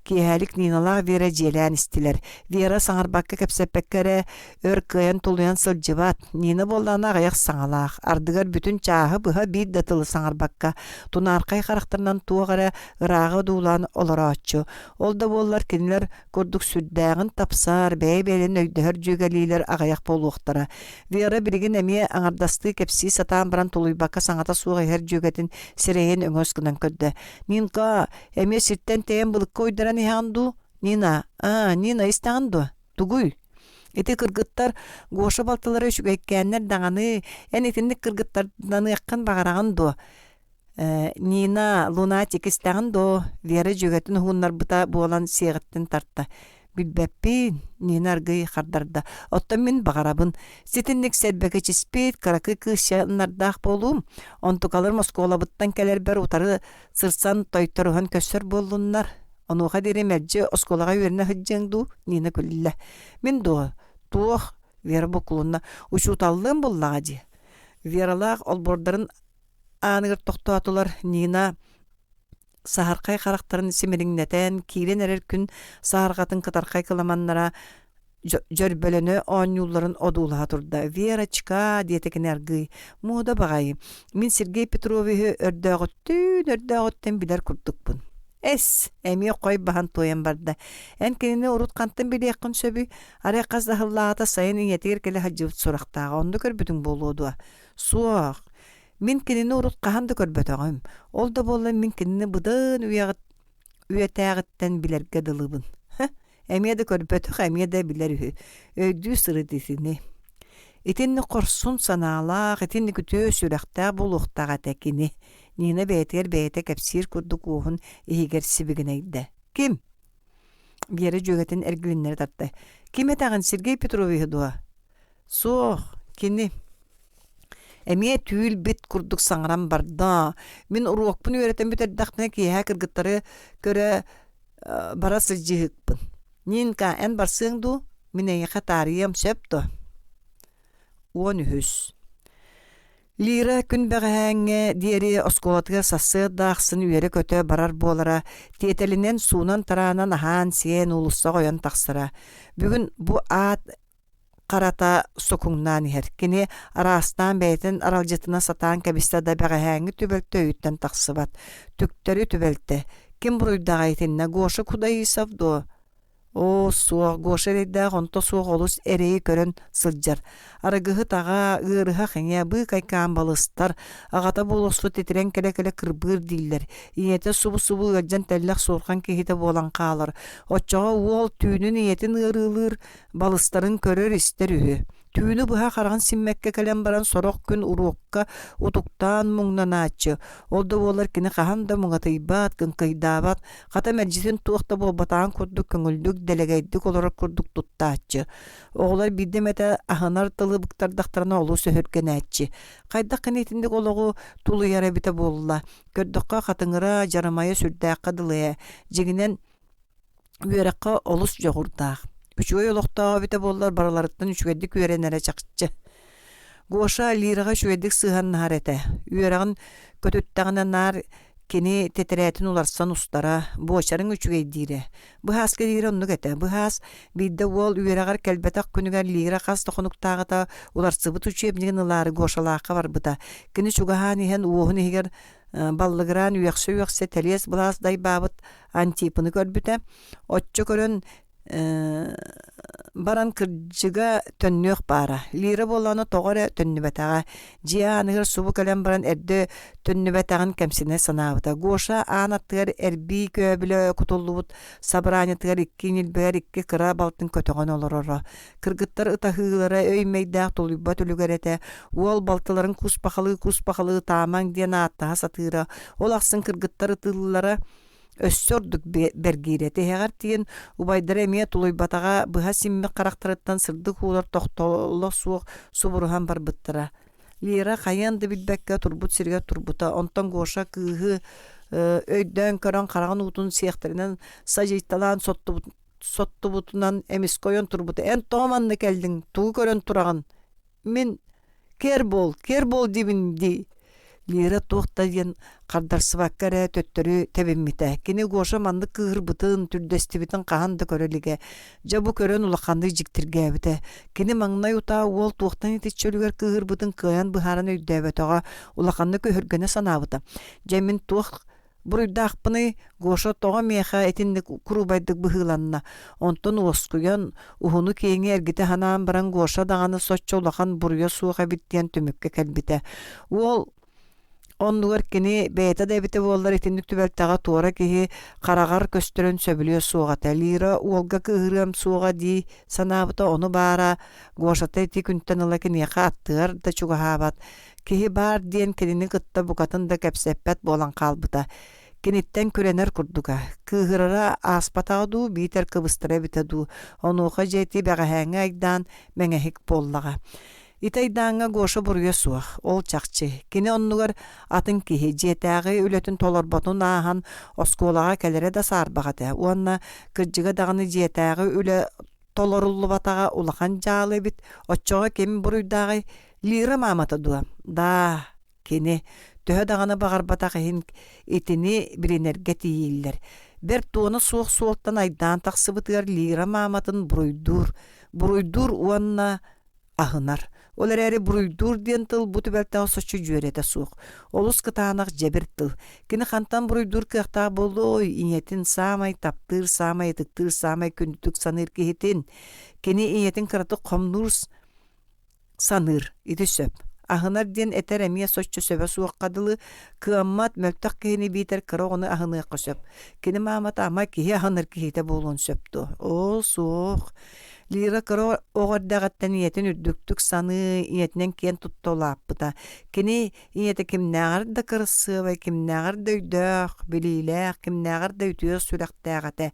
Киэһэлик Ниналаах Вера дьиэлээн истилэр. Вера саҥарбакка кэпсэппэккэ эрэ өр кыайан тулуйан сылдьыбат. Нина буоллаҕына аҕыйах саҥалаах, ардыгар бүтүн чааһы быһа биир да тылы саҥарбакка, тунаархай харахтарынан туох эрэ ырааҕы одуулаан олорооччу. Ол да буоллар кинилэр курдук сүрдээҕин тапсар, бэйэ-бэйэлэрин өйдөһөр дьүөгэлиилэр аҕыйах буолуохтара. Вера билигин эмиэ аҥардастыы кэпсии сатаан баран тулуйбакка саҥата суох иһэр дьүөгэтин сирэйин өҥөс гынан көрдө. «Нинка, эмиэ сиртэн тэйэн былыкка уйдаран иһэҕин дуу? Нина, аа, Нина истэҕин дуо? Тугуй?» Ити кыргыттар Гоша балтылара үчүгэйкээннэр даҕаны, эн итинник кыргыттарданыаххын баҕараҕын дуо? Нина, лунатик истэҕин дуо? Вера дьүөгэтин уһуннарбыта буолан сиэҕиттэн тарта. Билбэппин, Нина аргыый хардарда. Оттон мин баҕарабын. Ситинник сэрбэкэчиспит кыракый кыысчааннардаах буолуум. Онтукаларым оскуолабыттан кэлэрбэр утары сырсан тойторуһан көрсөр буоллуннар. Онуоха диэри мэлдьи оскуолаҕа үөрэнэ сылдьыаҥ дуу? Нина күллэ. Мин дуо? Туох? Вера буккулунна. Учууталлыам буллаҕа дии. Вералаах олбуордарын ааныгар тохтоотулар. Нина саһархай харахтарын симириҥнэтэн, киирэн эрэр күн саһарҕатын кытархай кыламаннара дьөрбөлөнө оонньуулларын одуулаһа турда. «Верочка!» диэтэ кини аргыый. «Муода баҕайы. Мин Сергей Петровиһы өрдөөҕүттүүн-өрдөөҕүттэн билэр курдукпун». «Эс!» эмиэ хой баһан туойан барда. «Эн кинини урут хантан билиэххин сөбүй? Арай хас да сыллааҕыта сайын ийэтигэр кэлэ сылдьыбыт сурахтааҕа. Онно көрбүтүҥ буолуо дуо?» «Суох. Мин кинини урут хаһан да көрбөтөҕүм. Ол да буоллар мин кинини быдан үйэтээҕиттэн билэргэ дылыбын. Һэ, эмиэ да көрбөтөх, эмиэ да билэр үһү. Өйдүү сырыт итини. Итинник хорсун санаалаах, итинник үтүө сүрэхтээх буолуохтаах этэ кини. Нина бэйэтигэр бэйэтэ кэпсиир курдук уоһун иһигэр сибигинэйдэ. Ким? Вера дьүөгэтин эргилиннэрэ тарта. Ким этэҕин, Сергей Петровиһы дуо? Суох, кини эмиэ түүл-бит курдук саҥаран барда. Мин уруокпун үөрэтэн бүтэрдэхпинэ киэһэ кыргыттары көрө бара сылдьыһыкпын. Нинка, эн барсыаҥ дуу? Мин эйиэхэ таарыйыам сөп дуо? 13. Лира күн бэҕэһээҥҥэ диэри оскуолатыгар сарсыарда ахсын үөрэ-көтө барар буолара, тиэтэлинэн суунан-тараанан аһаан-сиэн уулуссаҕа ойон тахсара. Бүгүн бу аат харата сукуҥнаан иһэр. Кини араастаан бэйэтин аралдьытына сатаан кэбистэ да бэҕэһээҥҥи түбэлтэ өйүттэн тахсыбат. Түктэри түбэлтэ. Ким буруйдааҕа итиннэ Гоша Кудаисов дуо? Оо, суох, Гоша эрэйдээх онто суох олус эрэйи көрөн сылдьар. Арыгыһыт аҕа, ыарыһах ийэ, быыкайкаан балыстар, аҕата буолуохсут итирэн кэлэ-кэлэ кырбыыр дииллэр. Ийэтэ субу-субу ыалдьан тэллэх суорҕан киһитэ буолан хаалар. Оччоҕо уол түүнүн ийэтин ыарыылыыр, балыстарын көрөр-истэр үһү. Түүнү быһа хараҕын симмэккэ кэлэн баран сорох күн уруокка утуктаан муҥнанааччы. Ол да буоллар кини хаһан да муҥатыйбат, кыҥкыйдаабат, хата мэлдьитин туох да буолбатаҕын курдук көҥүллүк, дэлэгэйдик олорор курдук туттааччы. Оҕолор биирдэ эмэтэ аһынар тылы быктардахтарына олус өһүргэнээччи. Хайдах кини итинник олоҕу тулуйара эбитэ буолла? Көрдөххө хатыҥыра, дьарамайа сүрдээххэ дылы ээ. Дьиҥинэн, Үөрэххэ олус дьоҕурдаах, үчүгэй олохтоох эбитэ буоллар барыларыттан үчүгэйдик үөрэнэрэ чахчы. Гоша Лираҕа үчүгэйдик сыһыаннаһар этэ. Үөрэҕин көтүттэҕинэ наар кини тэтэрээтин уларсан устара, буочарыҥ үчүгэй диирэ. Быһааска диирэ оннук этэ. Быһаас биирдэ уол үөрэҕэр кэлбэтэх күнүгэр Лира хас да хонуктааҕыта уларсыбыт учебнигын ылаары Гошалаахха барбыта. Кини чугаһаан иһэн уоһун иһигэр баллыгыраан үөхсэ-үөхсэ тэлиэс-былаас дайбаабыт Антипыны көрбүтэ. Оччо көрөн. Баран кырдьыга төннүөх баара. Лира буоллаҕына тоҕо эрэ төннүбэтэҕэ. Дьиэ ааныгар субу кэлэн баран эрдэ төннүбэтэҕин кэмсинэ санаабыта. Гоша аан аттыгар эрбии көөбүлэ кутуллубут сабраанньатыгар икки ньилбэгэр икки кыра балтын көтөҕөн олороро. Кыргыттар ытаһыылара өй-мэйдээх тулуйбат үлүгэр этэ. Уол балтыларын куспахалыы-куспахалыы таамаҥ диэн ааттаһа сатыыра. Ол ахсын кыргыттар ытыыллара Өссө ордук бэргиирэ тиһэҕэр тиийэн убайдара эмиэ тулуйбатаҕа быһа симмит харахтарыттан сырдык уулар тохтоло суох субуруһан барбыттара. Лера хайыан да билбэккэ турбут сиригэр турбута, онтон Гоша кыыһы өйдөөн көрөн хараҕын уутун сиэхтэринэн садьыйталаан соттубутунан эмискэ ойон турбута: «Эн тоҕо манна кэллиҥ? Тугу көрөн тураҕын? Мин Кэр буол, кэр буол диибин дии Лира туох да диэн хардарсыбакка эрэ төттөрү тэбиммитэ. Кини Гоша маннык кыыһырбытын, түрдэстибитин хаһан да көрө илигэ. Дьэ бу көрөн улаханнык дьиктиргээбитэ. Кини маҥнай утаа уол туохтан итиччэ үлүгэр кыыһырбытын кыайан быһааран өйдөөбөтөҕө, улаханнык өһүргэнэ санаабыта. Дьэ мин туох Буруйдаахпыный, Гоша тоҕо миэхэ итинник куруубайдык быһыыланна, онтон уоскуйан, уһуну-киэҥи эргитэ санаан баран Гоша даҕаны соччо улахан буруйа суох эбит диэн түмүккэ кэлбитэ. Уол оннугар кини бэйэтэ да эбитэ буоллар итинник түбэлтэҕэ туора киһи хараҕар көстөрүн сөбүлүө суох этэ. Лира уолга кыыһырыам суоҕа дии санаабыта, ону баара Гошата ити күнтэн ыла киниэхэ аттыгар да чугаһаабат, Киһи баар диэн кинини кытта букатын да кэпсэппэт буолан хаалбыта. Киниттэн күрэнэр курдуга. Кыыһырара ааспатаҕа дуу, биитэр кыбыстара эбитэ дуу, онуоха дьэ ити бэҕэһээҥҥи айдаан мэҥэһик буоллаҕа. Ити айдааҥҥа Гоша буруйа суох, ол чахчы. Кини оннугар атын киһи дьиэтээҕи үлэтин толорботун ааһан оскуолаҕа кэлэрэ да саарбах этэ уонна кырдьыга даҕаны дьиэтээҕи үлэ толоруллубатаҕа улахан дьаалы эбит, оччоҕо ким буруйдааҕый? Лира маамата дуо? Даа, кини, төһө даҕаны баҕарбатах иһин итини билинэргэ тиийиллэр. Бэрт туона суох суолтан айдаан тахсыбытыгар Лира мааматын буруйдуур, буруйдуур уонна аһынар. Ол эрээри буруйдуур диэн тыл бу түбэлтэҕэ соччо дьүөрэтэ суох. Олус кытаанах дьэбир тыл. Кини хантан буруйдуур кыахтаах буолуой, ийэтин саамай таптыыр, саамай ытыктыыр, саамай күндүтүк саныыр киһитин. Кини ийэтин кыратык хомнуур саныыр, ити сөп. Аһынар диэн этэр эмиэ соччо сөбө суохха дылы, кыаммат, мөлтөх киһини биитэр кыра оҕону аһыныахха сөп. Кини маамата ама киһи аһынар киһитэ буолуон сөп дуо? Оо, суох. Лира кыра оҕо эрдэҕиттэн ийэтин үрдүктүк саныы, ийэтинэн киэн тутта улааппыта. Кини ийэтэ кимнээҕэр да кырасыабай, кимнээҕэр да өйдөөх, билиилээх, кимнээҕэр да үтүө сүрэхтээх этэ.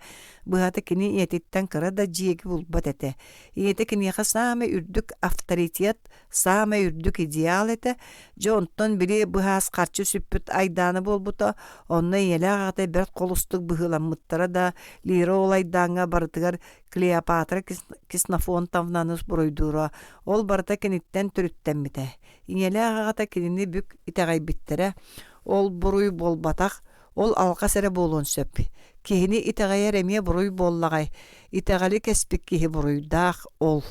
Быһата кини ийэтиттэн кыра да дьиэги булбат этэ. Ийэтэ киниэхэ саамай үрдүк авторитет, саамай үрдүк идеал этэ. Дьэ онтон били быһаас харчы сүппүт айдаана буолбута, онно ийэлээх аҕата бэрт холустук быһыыламмыттара да, Лира ол айдааҥҥа барытыгар Клеопатра Ксенофонтовнаны буруйдуура, ол барыта киниттэн төрүттэммитэ. Ийэлээх аҕата кинини бүк итэҕэйбиттэрэ, ол буруй буолбатах, Ол алҕас эрэ буолуон сөп. Киһини итэҕэйэр эмиэ буруй буоллаҕай. Итэҕэли кэспит киһи буруйдаах ол.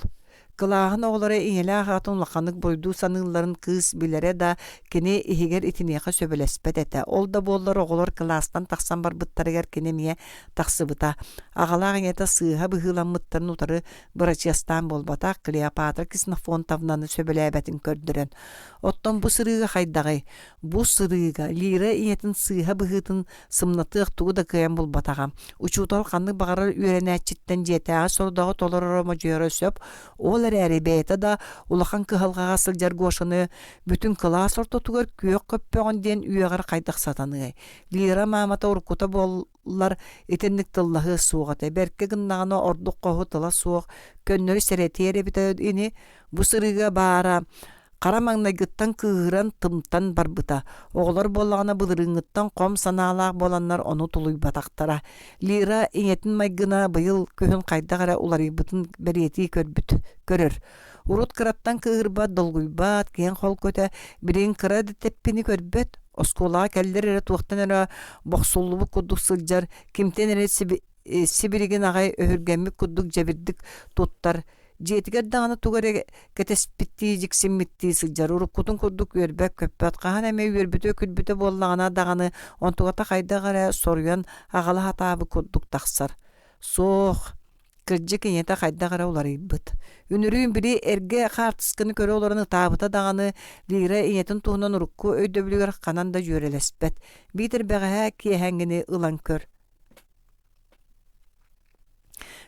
Кылааһын оҕолоро ийэлээх аҕатын улаханнык буруйдуу саныылларын кыыс билэрэ да, кини иһигэр итиниэхэ сөбүлэспэт этэ. Ол да буоллар оҕолор кылаастан тахсан барбыттарыгар кини эмиэ тахсыбыта. Аҕалаах ийэтэ сыыһа быһыыламмыттарын утары бырачыастаан буолбатах, Клеопатра Ксенофонтовнаны сөбүлээбэтин көрдөрөн. Оттон бу сырыыга хайдаҕый? Бу сырыыга Лира ийэтин сыыһа быһыытын сымнатыах тугу да кыайан булбатаҕа. Учуутал ханнык баҕарар үөрэнээччиттэн дьиэтээҕи сорудаҕы толороро модьуйара сөп, ол эрээри бэйэтэ да улахан кыһалҕаҕа сылдьар Гошаны бүтүн кылаас ортотугар күөх көппөҕүн диэн үөҕэр хайдах сатаныай? Лира маамата уруккута буоллар итинник тыллаһыа суох этэ. Бэркэ гыннаҕына ордук хоһу тыла суох, көннөрү сэрэтиэр эбитэ ини. Бу сырыыга баара Хара маҥнайгыттан кыыһыран, тымтан барбыта. Оҕолор буоллаҕына былырыыҥҥыттан хом санаалаах буоланнар ону тулуйбатахтара. Лира ийэтин майгына быйыл күһүн хайдах эрэ уларыйбытын бэлиэтии көрбүт, көрөр. Урут кыраттан кыыһырбат, долгуйбат, киэҥ холку этэ, билигин кыра да тэппини көрбөт, оскуолаҕа кэллэр эрэ туохтан эрэ бохсуллубут курдук сылдьар, кимтэн эрэ сибилигин аҕай өһүргэммит курдук дьэбирдик туттар, Дьиэтигэр даҕаны тугу эрэ кэтэспиттии, дьиксиммиттии сылдьар, уруккутун курдук үөрбэт-көппөт, хаһан эмэ үөрбүтэ-күлбүтэ буоллаҕына даҕаны онтуката хайдах эрэ соруйан аҕала сатаабыт курдук тахсар. Суох. Кырдьык ийэтэ хайдах эрэ уларыйбыт. Үнүрүүн били эргэ хаартысканы көрө олорон ытаабыта даҕаны Лира ийэтин туһунан урукку өйдөбүлүгэр ханан да дьүөрэлэспэт. Биитэр бэҕэһээ киэһээҥҥини ылан көр.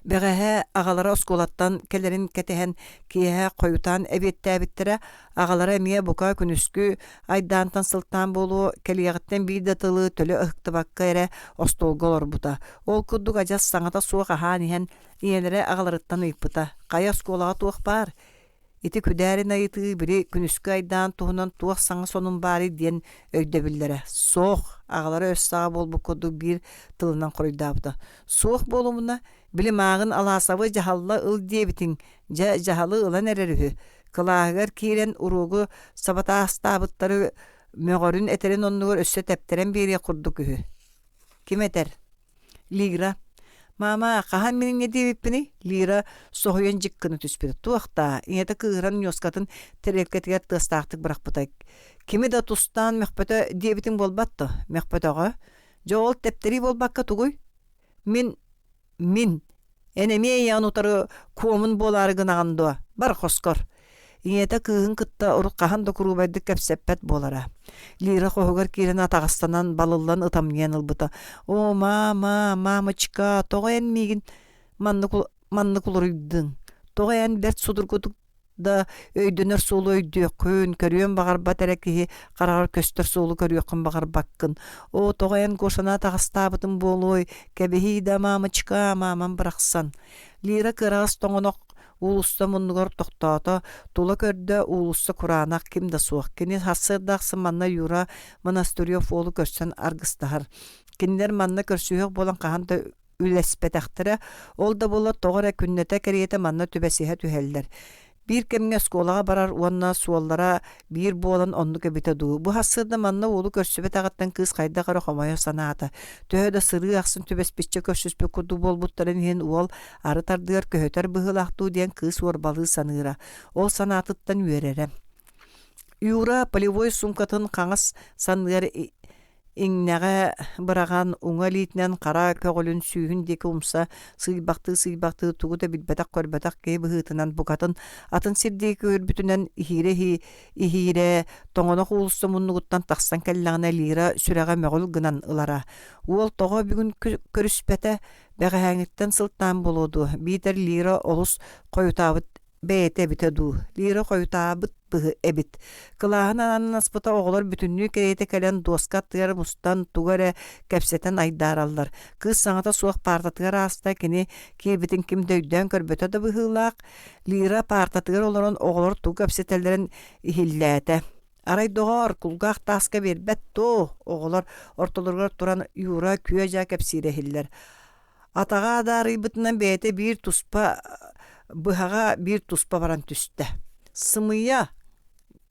Бэҕэһээ аҕалара оскуолаттан кэлэрин кэтэһэн киэһэ хойутаан эбиэттээбиттэрэ, аҕалара эмиэ бука күнүскү айдаантан сылтаан буолуо, кэлиэҕиттэн биир да тылы төлө ыһыктыбакка эрэ остуолга олорбута. Ол курдук адьас саҥата суох аһаан иһэн ийэлэрэ аҕаларыттан ыйыппыта: «Хайа оскуолаҕа туох баар? Ити күдээрин ыйытыы били күнүскү айдаан туһунан туох саҥа сонун баарый диэн өйдөбүллэрэ. Суох, аҕалара өс саҕа буолбут курдук биир тылынан хоруйдаабыта. Суох буолумуна, били мааҕын Алаасабы дьаһалла ыл диэбитиҥ, дьэ дьаһалы ылан эрэр үһү. Кылааһыгар киирэн уруогу сабатаастаабыттары мөҕөрүн этэрин оннугар өссө тэптэрэн биэриэх курдук үһү. Ким этэр? Лира: «Маама, хаһан мин инньэ диэбиппиний?» Лира соһуйан дьик гына түспүтэ. «Туох даа?» Ийэтэ кыыһыран ньуоскатын тэриэлкэтигэр тыастаахтык бырахпыта. «Кими да тустаан мөхпөтө диэбитиҥ буолбат дуо? Мөхпөтөҕө. Дьэ ол тэптэрии буолбакка тугуй? Мин Мин Эн эмиэ ийэҕин утары куомун буолаары гынаҕын дуо? Бар хоскор Ийэтэ кыыһын кытта урут хаһан да куруубайдык кэпсэппэт буолара. Лира хоһугар киирэн атаҕастанан, балыллан ытамньыйан ылбыта. «Оо, маама, мамочка, тоҕо эн миигин маннык маннык уларыйдыҥ? Тоҕо эн бэрт судургутук да өйдөнөр суолу өйдүөххүн, көрүөн баҕарбат эрэ киһи хараҕар көстөр суолу көрүөххүн баҕарбаккын. Оо, тоҕо эн Гошаны атаҕастаабытым буолуой? Кэбиһиий да, мамочка, маамам барахсан. Лира кыараҕас тоҥонох уулусса муннугар тохтоото, тула көрдө, уулусса кураанах ким да суох. Кини сарсыарда ахсын манна Юра Монастырев уолу көрсөн аргыстаһар. Кинилэр манна көрсүһүөх буолан хаһан да үлэспэтэхтэрэ, ол да буоллар тоҕо эрэ күннэтэ кэриэтэ манна түбэсиһэ түһэллэр. Биир кэмҥэ оскуолаҕа барар уонна суоллара биир буолан оннук эбитэ дуу. Бу сарсыарда манна уолу көрсүбэтэҕиттэн кыыс хайдах эрэ хомойо санаата. Төһө да сырыы ахсын түбэспиччэ көрсүспүт курдук буолбуттарын иһин уол арыт ардыгар көһүтэр быһыылаах дуу диэн кыыс уорбалыы саныыра. Ол санаатыттан үөрэрэ. Юра полевой суумкатын хаҥас санныгар Иҥнэҕэ быраҕан, уҥа илиитинэн хара көҕүлүн сүүһүн диэки умса сыыйбахтыы-сыыйбахтыы тугу да билбэтэх-көрбөтөх киһи быһыытынан букатын атын сир диэки көрбүтүнэн иһиирэ-иһиирэ тоҥонох уулусса муннугуттан тахсан кэллэҕинэ Лира сүрэҕэ мөҕүл гынан ылара. Уол тоҕо бүгүн көрүспэтэ, бэҕэһээҥҥиттэн сылтаан буолуо дуо, биитэр Лира олус хойутаабыт бэйэтэ эбитэ дуу, Лира хойутаабыт быһы эбит. Кылааһын аанын аспыта оҕолор бүтүннүү кэриэтэ кэлэн дуоска аттыгар мустан тугу эрэ кэпсэтэн айдаараллар. Кыыс саҥата суох паартатыгар ааста, кини киирбитин ким да өйдөөн көрбөтө да быһыылаах. Лира паартатыгар олорон оҕолор тугу кэпсэтэллэрин иһиллээтэ. Арай доҕоор, кулгаах тааска биэрбэт дуо? Оҕолор ортолоругар туран Юра күө-дьаа кэпсиирэ иһиллэр. Атаҕа адаарыйбытынан бэйэтэ биир туспа быһаҕа биир туспа баран түстэ. Сымыйа!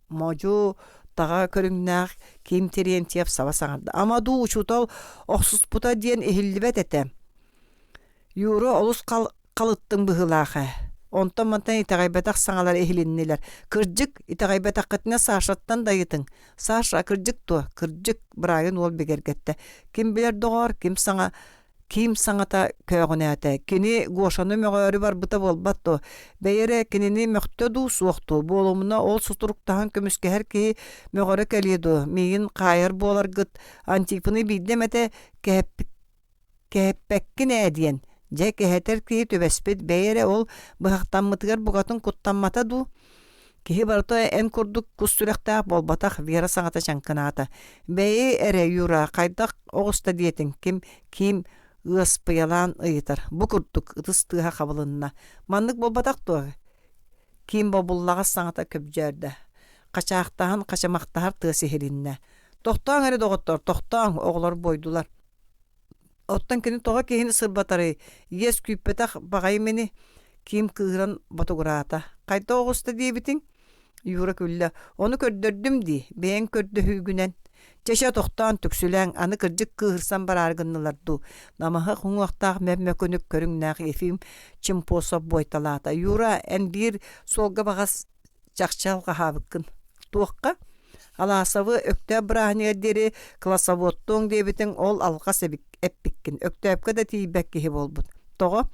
Модьу таҕа көрүҥнээх Ким Терентьев саба саҥарда. Ама дуу учуутал охсуспута диэн иһиллибэт этэ. Юра олус халыттыҥ быһыылаах ээ. Онтон-мантан итэҕэйбэтэх саҥалар иһилиннилэр. Кырдьык, итэҕэйбэтэххитинэ Сашаттан да ыйытыҥ. Саша, кырдьык дуо? Кырдьык, Брайан уол бигэргэттэ. Ким билэр доҕоор, ким саҥа Ким саҥата көөҕүнээтэ, кини Гошаны мөҕөөрү барбыта буолбат дуо, бэйэ эрэ кинини мөхтө дуу, суох дуу, буолумуна ол сутуруктаһан көмүскэһэр киһи мөҕөрө кэлиэ дуо, миигин хаайар буоларгыт, Антипины биирдэ эмэтэ кэһэппэккин ээ диэн, дьэ кэһэтэр киһи түбэспит, бэйэ эрэ ол быһахтаммытыгар букатын куттаммата дуу Киһи барыта эн курдук кус сүрэхтээх буолбатах, Вера саҥата чаҥкынаата. Бэйи эрэ, Юра, хайдах оҕуста диэтиҥ, ким ким ыаспыйалаан ыйытар. Бу курдук ытыс тыаһа хабылынна. Маннык буолбатах дуо? Ким бобуллаҕас саҥата көбдьөөрдө. Хачаахтаһан хачымахтаһар тыас иһилиннэ. Тохтооҥ эрэ, доҕоттор, тохтооҥ, оҕолор буойдулар. Оттон кини тоҕо киһини сырбатарый, иэс күүппэтэх баҕайым ини, Ким кыыһыран ботугураата. Хайдах оҕуста диэбитиҥ? Юра күллэ. Ону көрдөрдүм дии, бэйэҥ көрдөһүүгүнэн. Чэ-чэ тохтоон түксүлээҥ, аны кырдьык кыыһырсан бараары гыннылар дуу. Намыһах уҥуохтаах мөп-мөкүнүк көрүҥнээх Ефим Чемпосов буойталаата. Юра, эн биир суолга баҕас чахчы алҕаһаабыккын. Туохха? Аласовы Өктөөп бырааһынньыгар диэри классоводтуоҥ диэбитиҥ ол алҕас эппиккин. Өктөөпкө да тиийбэт киһи буолбут. Тоҕо?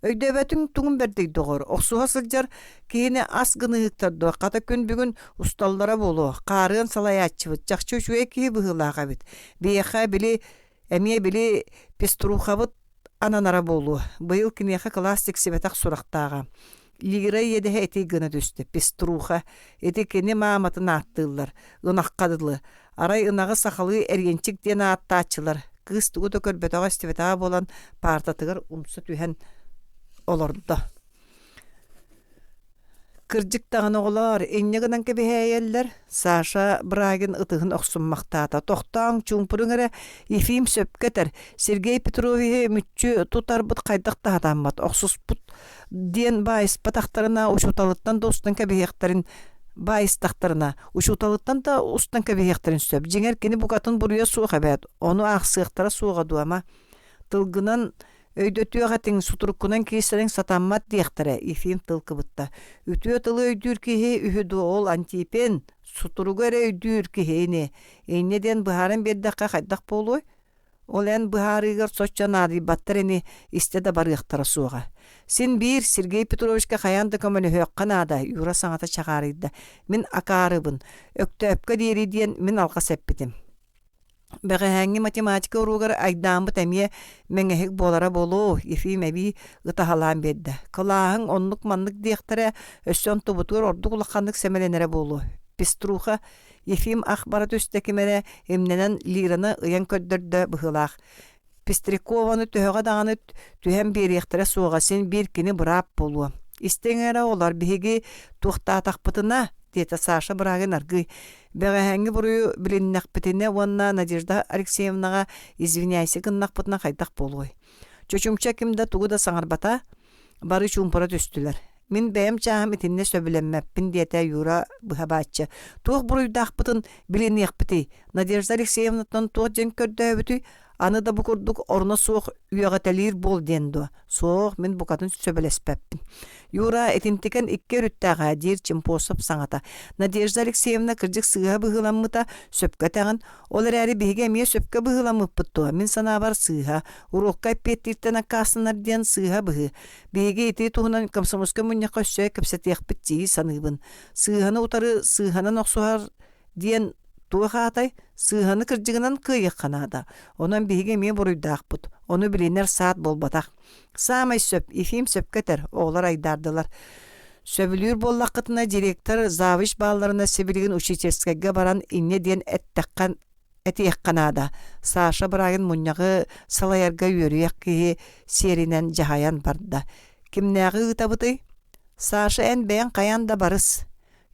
Өйдөөбөтүҥ тугун бэрдэй доҕор, охсуһа сылдьар киһини ас гыныһыктар дуо, хата күн бүгүн усталлара буолуо, хаарыан салайааччыбыт чахчы үчүгэй киһи быһыылаах эбит. Биһиэхэ били эмиэ били пеструхабыт ананара буолуо. Быйыл киниэхэ кылаас тиксибэтэх сурахтааҕа. Лира иэдэһэ ити гына түстэ. Пеструха. Ити кини мааматын ааттыыллар. Ынахха дылы. Арай ынаҕы сахалыы эриэнчик диэн ааттааччылар. Кыыс тугу да көрбөтөҕө-истибэтэҕэ буолан паартатыгар умса түһэн олордо. Кырдьык даҕаны оҕолоор, инньэ гынан кэбиһээйэллэр, Саша Брагин ытыһын охсуммахтаата. Тохтооҥ, чуумпуруҥ эрэ, Ефим сөпкө этэр, Сергей Петровиһы мүччү тутарбыт хайдах да сатаммат, охсуспут диэн баайыспатахтарына учууталыттан да устан кэбиһиэхтэрин баайыстахтарына учууталыттан да устан кэбиһиэхтэрин сөп. Дьиҥэр кини букатын буруйа суох эбээт, ону аахсыахтара суоҕа дуо ама? Тылгынан Өйдөтүөх этиҥ, сутуруккунан киирсэриҥ сатаммат диэхтэрэ, Ефим тыл кыбытта. Үтүө тылы өйдүүр киһи үһү дуо ол Антипин? Сутуругу эрэ өйдүүр киһи ини. Инньэ диэн быһааран биэрдэххэ хайдах буолуой? Ол эн быһаарыыгар соччо наадыйбаттар ини, истэ да барыахтара суоҕа. Син биир Сергей Петровичка хайаан да көмөлөһүөххэ наада, Юра саҥата чаҕаарыйда. Мин акаарыбын. Өктөөпкө диэри диэн мин алҕас эппитим. Бэҕэһээҥҥи математика уруогар айдааммыт эмиэ мэҥэһик буолара буолуо, Ефим эбии ытаһалаан биэрдэ. Кылааһыҥ оннук-маннык диэхтэрэ, өссө онтубутугар ордук улаханнык сэмэлэнэрэ буолуо. Пеструха Ефим ах бара түстэ ким эрэ имнэнэн Лираны ыйан көрдөрдө быһыылаах. Пестрякованы төһөҕө даҕаны түһэн биэриэхтэрэ суоҕа, син биир кини быраап буолуо. Истиҥ эрэ оҕолор, биһиги туохтаатахпытына, диэтэ Саша Брагин аргыый, бэҕэһээҥҥи буруйу билиннэхпитинэ уонна Надежда Алексеевнаҕа извиняйся гыннахпытына хайдах буолуой? Чочумча ким да тугу да саҥарбата, бары чуумпура түстүлэр. Мин бэйэм чааһым итиннэ сөбүлэммэппин, диэтэ Юра быһа бааччы. Туох буруйдаахпытын билиниэхпитий? Надежда Алексеевнаттан туох диэн көрдөөбүтүй? Аны да бу курдук оруна суох үөҕэтэлиир буол диэн дуо? Суох, мин букатын сөбүлэспэппин. Юра, итинтикэн икки өрүттээх ээ, диир Чемпосов саҥата. Надежда Алексеевна кырдьык сыыһа быһыыламмыта, сөпкө этэҕин. Ол эрээри биһиги эмиэ сөпкө быһыыламмыппыт дуо? Мин санаабар сыыһа. Уруокка эппиэттииртэн аккаастанар диэн сыыһа быһыы. Биһиги ити туһунан комсомольскай мунньахха өссө кэпсэтиэхпит дии саныыбын. Сыыһаны утары сыыһанан охсуһар диэн туох аатай? Сыыһаны кырдьыгынан кыайыахха наада. Онон биһиги эмиэ буруйдаахпыт. Ону билинэр саат буолбатах. Саамай сөп, Ефим сөпкө этэр, оҕолор айдаардылар. Сөбүлүүр буоллаххытына директор завуч баалларына сибилигин учительскайга баран инньэ диэн эттэххэ этиэххэ наада. Саша Брагин мунньаҕы салайарга үөрүйэх киһи сиэринэн дьаһайан барда. Кимнээҕи ыытабытый? Саша эн бэйэҥ хайаан да барыс.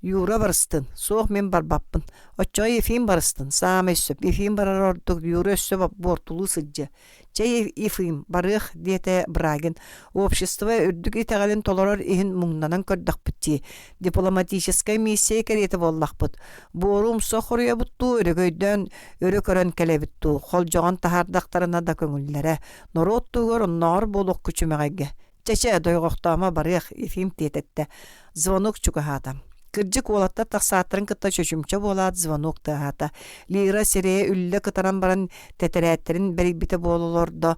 Юра барыстын. Суох мин барбаппын. Оччоҕо Ефим барыстын. Саамай сөп. Ефим барара ордук. Юра өссө буортулуу сылдьыа. Чэй, Ефим, барыах, диэтэ Брагин. Общество үрдүк итэҕэлин толорор иһин муҥнанан көрдөхпүт дии. Дипломатическай миссия кэриэтэ буоллахпыт. Буору умса хоруйабыт дуу, өрөгөйдөөн өрө көрөн кэлэбит дуу, холдьоҕон таһаардахтарына да көҥүллэрэ. Норуот туһугар оннооҕор буолуох күчүмэҕэйгэ. Чэ-чэ, дойҕохтоомо барыах, Ефим тиэтэттэ. Звонок чугаһаата. Кырдьык уолаттар тахсааттарын кытта чочумча буолаат звонок тыаһаата. Лира сирэйэ үллэ кытаран баран тэтэрээттэрин бэрийбитэ буола олордо.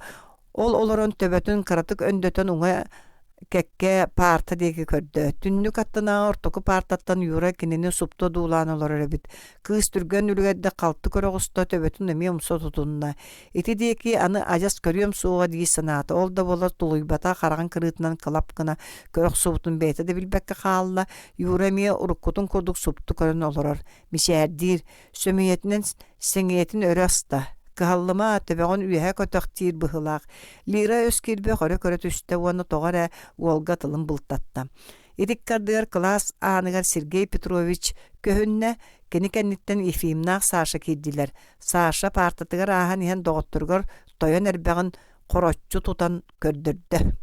Ол олорон төбөтүн кыратык өндөтөн уҥа кэккэ паарта диэки көрдө. Түннүк аттынааҕы ортоку паартаттан Юра кинини супту одуулаан олорор эбит. Кыыс түргэн үлүгэрдик халты көрө оҕуста, төбөтүн эмиэ умса тутунна. Ити диэки аны адьас көрүөм суоҕа дии санаата, ол да буоллар тулуйбата, хараҕын кырыытынан кылап гына көрө охсубутун бэйэтэ да билбэккэ хаалла. Юра эмиэ уруккутун курдук супту көрөн олорор, мичээрдиир, сөмүйэтинэн сэҥийэтин өрө аста. Кыһаллыма, төбөҕүн үөһэ көтөх диир быһыылаах. Лира өс киирбэх өрө көрө түстэ уонна тоҕо эрэ уолга тылын бултатта. Ити ыккардыгар кылаас ааныгар Сергей Петрович көһүннэ, кини кэнниттэн Ефимнаах Саша киирдилэр. Саша паартатыгар ааһан иһэн доҕотторугар тойон эрбэҕин хороччу тутан көрдөрдө.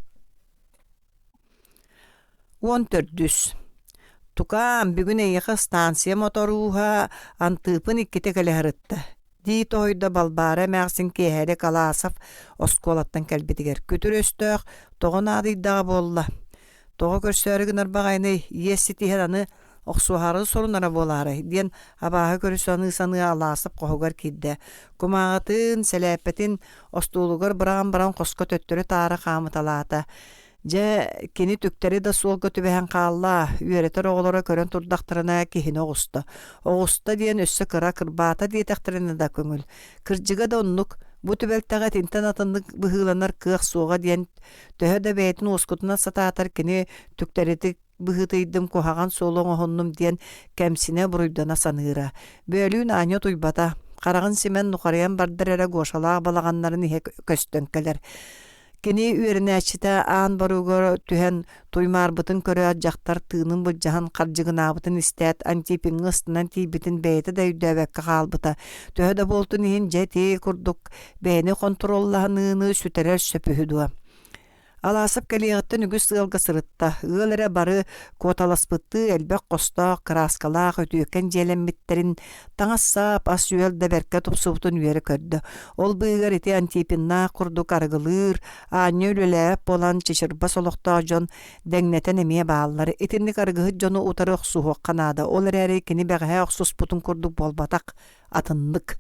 14. Тукаам, бүгүн эйиэхэ станция моторууһа Антыыпын иккитэ кэлэ сырытта дии тоһуйда Балбаара эмээхсин киэһэлик Аласов оскуолаттан кэлбитигэр. Күтүр өстөөх тоҕо наадыйдаҕа буолла? Тоҕо көрсөөрү гынар баҕайыный, иэс ситиһэн аны охсуһаары сорунара буолаарай диэн абааһы көрө саныы-саныы Алаасап хоһугар киирдэ. Кумааҕытын, сэлээппэтин остуолугар быраҕан баран хоско төттөрү-таары хаамыталаата.
Дьэ, кини түктэри да суолга түбэһэн хаалла, үөрэтэр оҕолоро көрөн турдахтарына киһини оҕуста. Оҕуста диэн өссө кыра кырбаата диэтэхтэринэ да көҥүл. Кырдьыга да оннук, бу түбэлтэҕэ итинтэн атыннык быһыыланар кыах суоҕа диэн төһө да бэйэтин уоскутуна сатаатар кини түктэритик быһыытыйдым, куһаҕан суолу оҥоһуннум диэн кэмсинэ буруйдана саныыра. Бөөлүүн аанньа утуйбата, хараҕын симэн нухарыйан бардар эрэ Гошалаах балаҕаннарын иһэ көстөн кэлэр. Кини үөрэнээччитэ аан боругар түһэн туймаарбытын көрөөт дьахтар тыынын былдьаһан хардьыгынаабытын истээт Антипиҥҥа ыстанан тиийбитин бэйэтэ да өйдөөбөккө хаалбыта. Төһө да буолтун иһин дьэ ити курдук бэйэни хонтуруоллаһыныыны сүтэрэр сөп үһү дуо? Алаасап кэлиэҕиттэн үгүс ыалга сырытта. Ыал эрэ бары куоталаспыттыы элбэх хостоох, кырааскалаах үтүөкэн дьиэлэммиттэрин, таҥас-сап, ас-үөл да бэркэ тупсубутун үөрэ көрдө. Ол быыһыгар ити Антипиннаах курдук арыгылыыр, аанньа үлэлээбэт буолан чычырбас олохтоох дьон дэҥнэтэн эмиэ бааллар. Итинник арыгыһыт дьону утары охсуһуохха наада. Ол эрээри кини бэҕэһээ охсуспутун курдук буолбатах атыннык.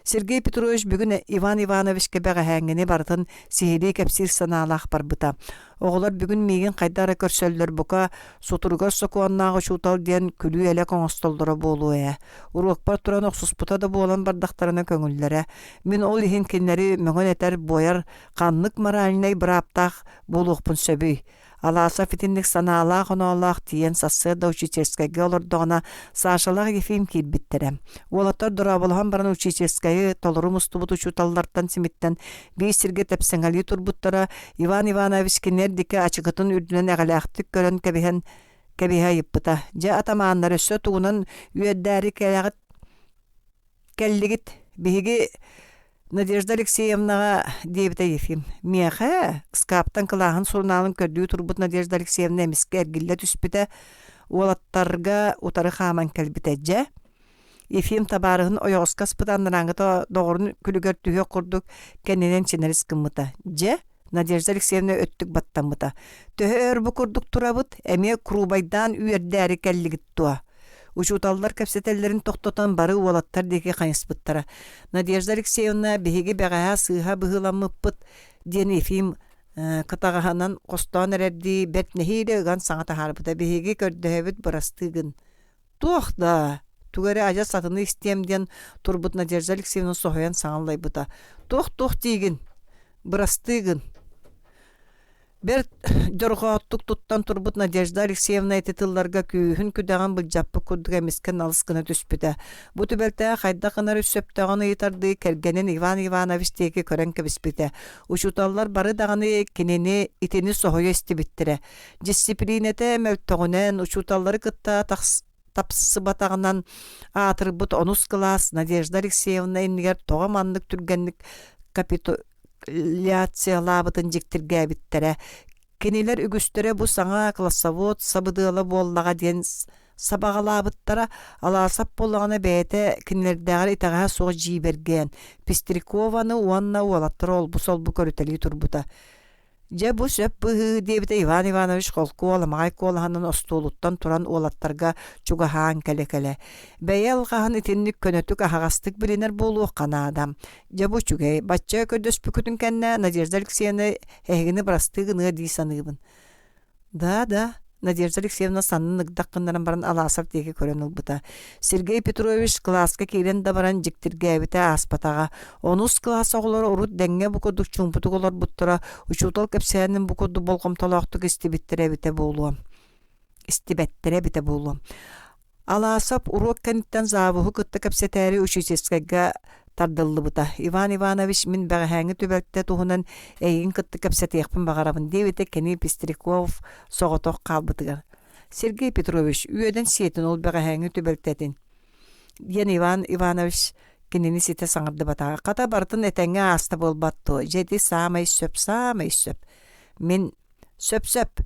Сергей Петрович бүгүн Иван Ивановичка бэҕэһээҥҥини барытын сиһилии кэпсиир санаалаах барбыта. Оҕолор бүгүн миигин хайдах эрэ көрсөллөр бука, сутуругар сокуоннаах учуутал диэн күлүү-элэк оҥостоллоро буолуо ээ. Уруокпар туран охсуспута да буолан бардахтарына көҥүллэрэ. Мин ол иһин кинилэри мөҥөн этэр, буойар ханнык моральнай бырааптаах буолуохпун сөбүй? Аласов итинник санаалаах-оноолоох тиийэн сарсыарда учительскайга олордоҕуна Сашалаах Ефим киирбиттэрэ. Уолаттар дорооболоһон баран учительскайы толору мустубут учууталлартан симиттэн биир сиргэ тэпсэҥэлии турбуттара. Иван Иванович кинилэр диэки ачыкытын үрдүнэн эҕэлээхтик көрөн кэбиһэн кэбиһэ ыйыппыта. Дьэ атамааннар өссө тугунан үөрдээри кэлэҕит кэллигит? Биһиги Надежда Алексеевнаҕа, диэбитэ Ефим, миэхэ ыскааптан кылааһын сурунаалын көрдүү турбут Надежда Алексеевна эмискэ эргиллэ түспүтэ, уолаттарга утары хааман кэлбитэ. Дьэ, Ефим табаарыһын ойоҕоско аспыта анарааҥҥыта доҕорун күлүгэр түһүөх курдук кэннинэн чинэрис гыммыта. Дьэ, Надежда Алексеевна өттүк баттаммыта. Төһө өр бу курдук турабыт, эмиэ куруубайдаан үөрдээри кэллигит дуо? Учууталлар кэпсэтэллэрин тохтотон бары уолаттар диэки хайыспыттара. Надежда Алексеевна биһиги бэҕэһээ сыыһа быһыыламмыппыт диэн Ефим кытаҕаһынан хостоон эрэрдии бэрт нэһиилэ ыган саҥа таһаарбыта. Биһиги көрдөһөбүт бырастыы гын. Туох да тугу эрэ адьас атыны истиэм диэн турбут Надежда Алексеевна соһуйан саҥа аллайбыта. Туох-туох диигин? Бырастыы гын. Бэрт дьорҕооттук туттан турбут Надежда Алексеевна ити тылларга күүһүн-күдэҕин былдьаппыт курдук эмискэ налыс гына түспүтэ. Бу түбэлтэҕэ хайдах гынар сөптөөҕүн ыйытардыы кэргэнин Иван Иванович диэки көрөн кэбиспитэ. Учууталлар бары даҕаны кинини итини соһуйа истибиттэрэ. Дьиссипилиинэтэ мөлтөҕүнэн учууталлары кытта тапсыбатаҕынан аатырбыт онус кылаас Надежда Алексеевна иннигэр тоҕо маннык түргэнник капиту ляциялаабытын дьиктиргээбиттэрэ. Кинилэр үгүстэрэ бу саҥа классовод сабыдыала буоллаҕа диэн сабаҕалаабыттара. Алаасап буоллаҕына бэйэтэ кинилэрдээҕэр итэҕэһэ суох дьиибэргээн, Пестрякованы уонна уолаттары олбу-солбу көрүтэлии турбута. Дьэ бу сөп быһыы диэбитэ Иван Иванович холку аламаҕай куолаһынан остуолуттан туран уолаттарга чугаһаан кэлэ-кэлэ. Бэйэ алҕаһын итинник көнөтүк аһаҕастык билинэр буолуохха наада. Дьэ бу үчүгэй, бачча көрдөспүккүтүн кэннэ Надежда Алексеевна эһигини бырастыы гыныа дии саныыбын. Да, да, Надежда Алексеевна саннын ыгдах гыннаран баран Аласов диэки көрөн ылбыта. Сергей Петрович кылааска киирэн да баран дьиктиргээбитэ ааспатаҕа. Онус кылаас оҕолоро урут дэҥҥэ бу курдук чуумпутук олорбуттара, учуутал кэпсээнин бу курдук болҕомтолоохтук истибиттэрэ эбитэ буолуо. Истибэттэрэ эбитэ буолуо. Аласов уруок кэнниттэн завуһу кытта кэпсэтээри учительскайга тардыллыбыта. Иван Иванович мин бэҕэһээҥҥи түбэлтэ туһунан эйигин кытта кэпсэтиэхпин баҕарабын диэбитэ кини Пестряков соҕотох хаалбытыгар. Сергей Петрович үөдэн сиэтин ол бэҕэһээҥҥи түбэлтэтин диэн Иван Иванович кинини ситэ саҥардыбатаҕа. Хата барытын этэҥҥэ ааста буолбат дуо? Дьэ ити саамай сөп, саамай сөп. Мин Сөп-сөп.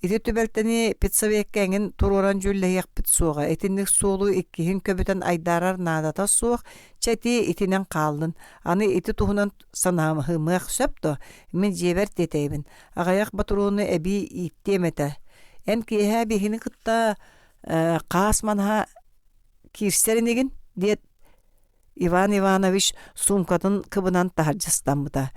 Ити түбэлтэни педсовекка эҥин туруоран дьүүллэһиэхпит суоҕа. Итинник суолу иккиһин көбүтэн айдаарар наадата суох. Чэ ити итинэн хааллын. Аны ити туһунан санаһымыах сөп дуо? Мин дьиэбэр тиэтэйэбин. Аҕыйах ботуруону эбии ииттиэм этэ. Эн киэһэ биһигини кытта хаас манаһа киирсэр инигин? диэт Иван Иванович суумкатын кыбынан таһырдьа ыстаммыта.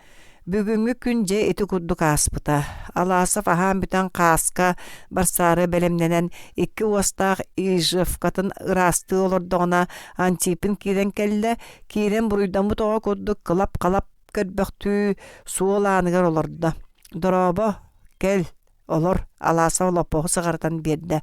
Бүгүҥҥү күн дьэ ити курдук ааспыта. Аласов аһаан бүтэн хааска барсаары бэлэмнэнэн икки уостаах ижевкатын ыраастыы олордоҕуна Антипин киирэн кэллэ, киирэн буруйдаммыт оҕо курдук кылап-халап көрбөхтүү суол ааныгар олордо. «Дорообо, кэл, Олор Аласов олоппоһу сыҕарытан биэрдэ.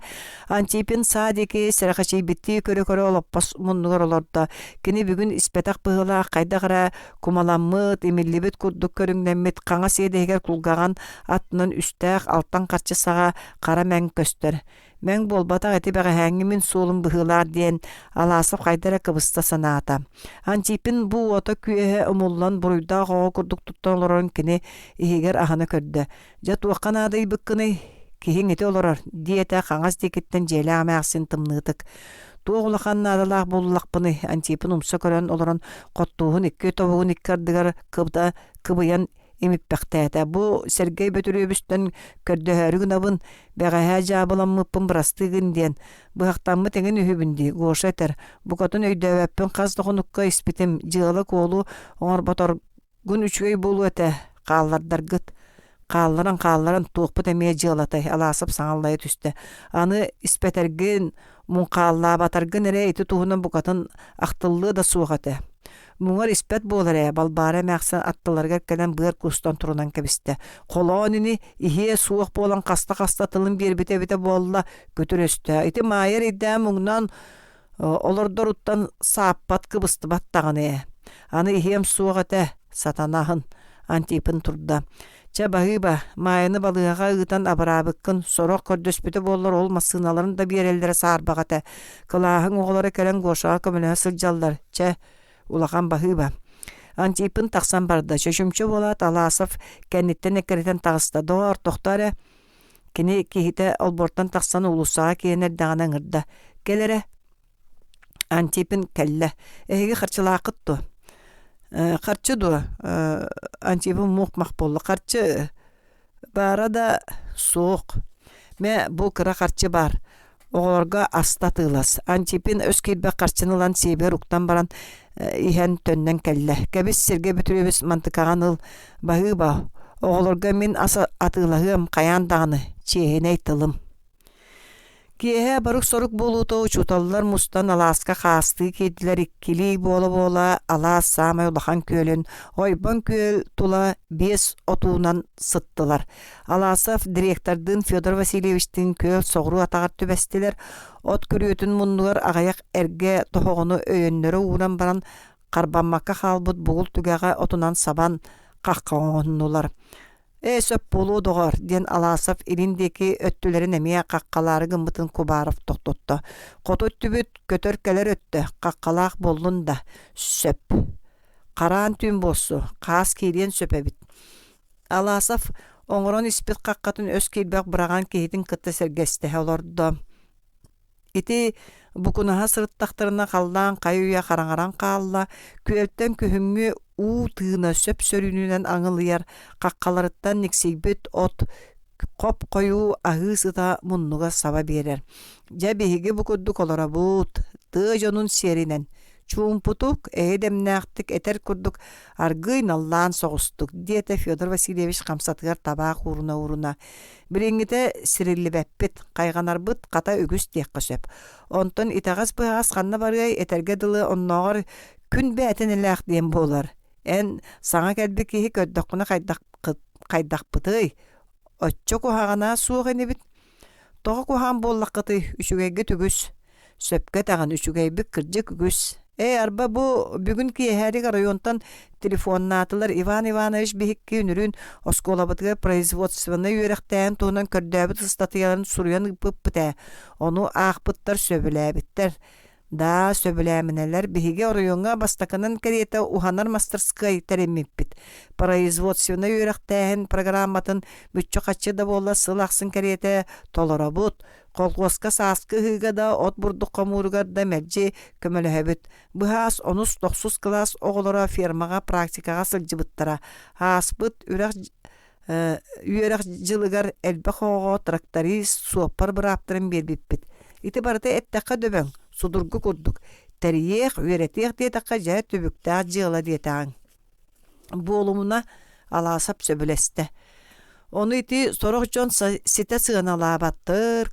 Антипин саа диэки сэрэхэчийбиттии көрө-көрө олоппос муннугар олордо. Кини бүгүн испэтэх быһыылаах хайдах эрэ кумаламмыт, имиллибит курдук көрүҥнэммит хаҥас иэдэһигэр кулгаҕын аттынан үстээх алтан харчы саҕа хара мэҥ көстөр. Мэҥ буолбатах ити бэҕэһээҥҥи мин суолум быһыылаах диэн Аласов хайда эрэ кыбыста санаата. Антипин бу уота-күөһэ умуллан буруйдаах оҕо курдук туттан олорорун кини иһигэр аһына көрдө. Дьэ туохха наадыйбыккыный? Киһиҥ ити олорор, диэтэ хаҥас диэкиттэн дьиэлээх эмээхсин тымныытык. Туох улахан наадалаах буоллахпыный? Антипин умса көрөн олорон хоттууһун икки тобугун икки ардыгар кыбыта кыбыйан имиппэхтээтэ. Бу Сэргэй Бөтүрүөбүстэн көрдөһөөрү гынабын, бэҕэһээ дьаабыламмыппын бырастыы гын диэн. Быһахтаммыт эҥин үһүбүн дии, Гоша этэр. Букатын өйдөөбөппүн хас да хонукка испитим, дьыала-куолу оҥорботор Гун үчүгэй буолуо этэ, хааллардаргыт. Хаалларан-хаалларан туохпут эмиэ дьыалатай, Алаасап саҥаллайа түстэ. Аны испэтэргин, муҥхааллаабатаргын эрэ ити туһунан букатын ахтыллыа да суох этэ. Муҥар испэт буолар ээ, Балбаара эмээхсин аттыларыгар кэлэн быар куустан турунан кэбистэ. Холоон ини, иһиэ суох буолан хаста-хаста тылын биэрбитэ эбитэ буолла, күтүр өстөө. Ити Маайа эрэйдээн муҥнаан Олордоруттан сааппат, кыбыстыбат даҕаны ээ. Аны иһиэм суох этэ, сатанаһын, Антипин турда. Чэ, баһыыба, Маайаны балыыһаҕа ыытан абыраабыккын, сорох көрдөспүтэ буоллар ол массыыналарын да биэрэллэрэ саарбах этэ. Кылааһыҥ оҕолоро кэлэн Гошаҕа көмөлөһө сылдьаллар. Чэ, улахан баһыыба. Антипин тахсан барда. Чочумча буолаат, Аласов кэнниттэн эккирэтэн таҕыста. Доҕоор, тохтоо эрэ, Кини киһитэ олбуортан тахсан уулуссаҕа киирэн эрдэҕинэ ыҥырда: «Кэл эрэ». Антипин кэллэ: «Эһиги харчылааххыт дуо?» «Харчы дуо?» Антипин муох-мах буолла. «Харчы баара да суох. Мэ, бу кыра харчы баар. Оҕолорго аста атыылас. Антипин өс киирбэх харчыны ылан сиэбигэр уктан баран иһэн төннөн кэллэ. Кэбис Сергей Петрович мантыкаҕын ыл, баһыыба, оҕолорго мин ас атыылаһыам хайаан даҕаны, чиэһинэй тылым. Киэһэ борук-сорук буолуута учууталлар мустан алааска хаастыы киирдилэр иккилии буола-буола алаас саамай улахан күөлүн Ойбон күөл тула биэс отуунан сыттылар. Аласов директордыын Федор Васильевичтыын күөл соҕуруу атаҕар түбэстилэр, от күрүөтүн муннугар аҕыйах эргэ тоһоҕону өйөннөрө ууран баран харбаммакка хаалбыт бугул түгэҕэ отунан сабан хахха оҥоһуннулар. «Ээ, сөп буолуо, доҕоор» диэн Аласов илин диэки өттүлэрин эмиэ хаххалаары гыммытын Кубаров тохтотто. «Хоту өттүбүт көтөр кэлэр өттө, хаххалаах буоллун да, сөп. Хараан түүн буолсу, хаас киириэн сөп эбит. Аласов оҥорон испит хаххатын өс киирбэх быраҕан киһитин кытта сэргэстэһэ олордо. Ити букунаһа сырыттахтарына халлаан хайы-үйэ хараҥаран хаалла, күөлтэн күһүҥҥү уу тыына сөп-сөрүүнүнэн аҥылыйар, хаххаларыттан никсийбит от хоп-хойуу аһыы сыта муннуга саба биэрэр. Дьэ биһиги бу курдук олоробут, тыа дьонун сиэринэн Чуумпутук, эйэ-дэмнээхтик этэр курдук аргыый наллаан соҕустук, диэтэ Федор Васильевич хамсатыгар табаах ууруна-ууруна. Билиҥҥитэ сириллибэппит, хайҕанарбыт хата үгүс диэххэ сөп. Онтон итэҕэс-быһаҕас ханна барыай, этэргэ дылы оннооҕор күн бээтинэлээх диэн буолар. Эн саҥа кэлбит киһи көрдөххүнэ хайдахпытый? Оччо куһаҕана суох инибит. Тоҕо куһаҕан буоллаххытый, үчүгэйгит үгүс. Сөпкө этэҕин, үчүгэйбит кырдьык үгүс. Ээ, арба бу бүгүн киэһэрик оройуонтан телефоннаатылар Иван Иванович биһикки үнүрүүн оскуолабытыгар производственнай үөрэхтээһин туһунан көрдөөбүт ыстатыйаларын суруйан ыыппыппыт ээ. Ону аахпыттар, сөбүлээбиттэр. Даа, сөбүлээминэлэр биһиги оройуоҥҥа бастакынан кэриэтэ уһанар мастарыскыай тэриммиппит. Производственнай үөрэхтээһин программатын мүччү-хаччы да буоллар сыл ахсын кэриэтэ толоробут. Колхуоска сааскы ыһыыга да, от бурдук хомууругар да мэлдьи көмөлөһөбүт. Быһаас онус тохсус кылаас оҕолоро фермаҕа практикаҕа сылдьыбыттара. Ааспыт үрэх үөрэх дьылыгар элбэх оҕоҕо тракторист, суоппар бырааптарын биэрбиппит. Ити барыта эттэххэ дөбөҥ, судургу курдук. Тэрийиэх, үөрэтиэх диэтэххэ дьэ түбүктээх дьыала диэтэҕиҥ. Буолумуна, Алаасап сөбүлэстэ. Ону ити сорох дьон ситэ сыаналаабаттар,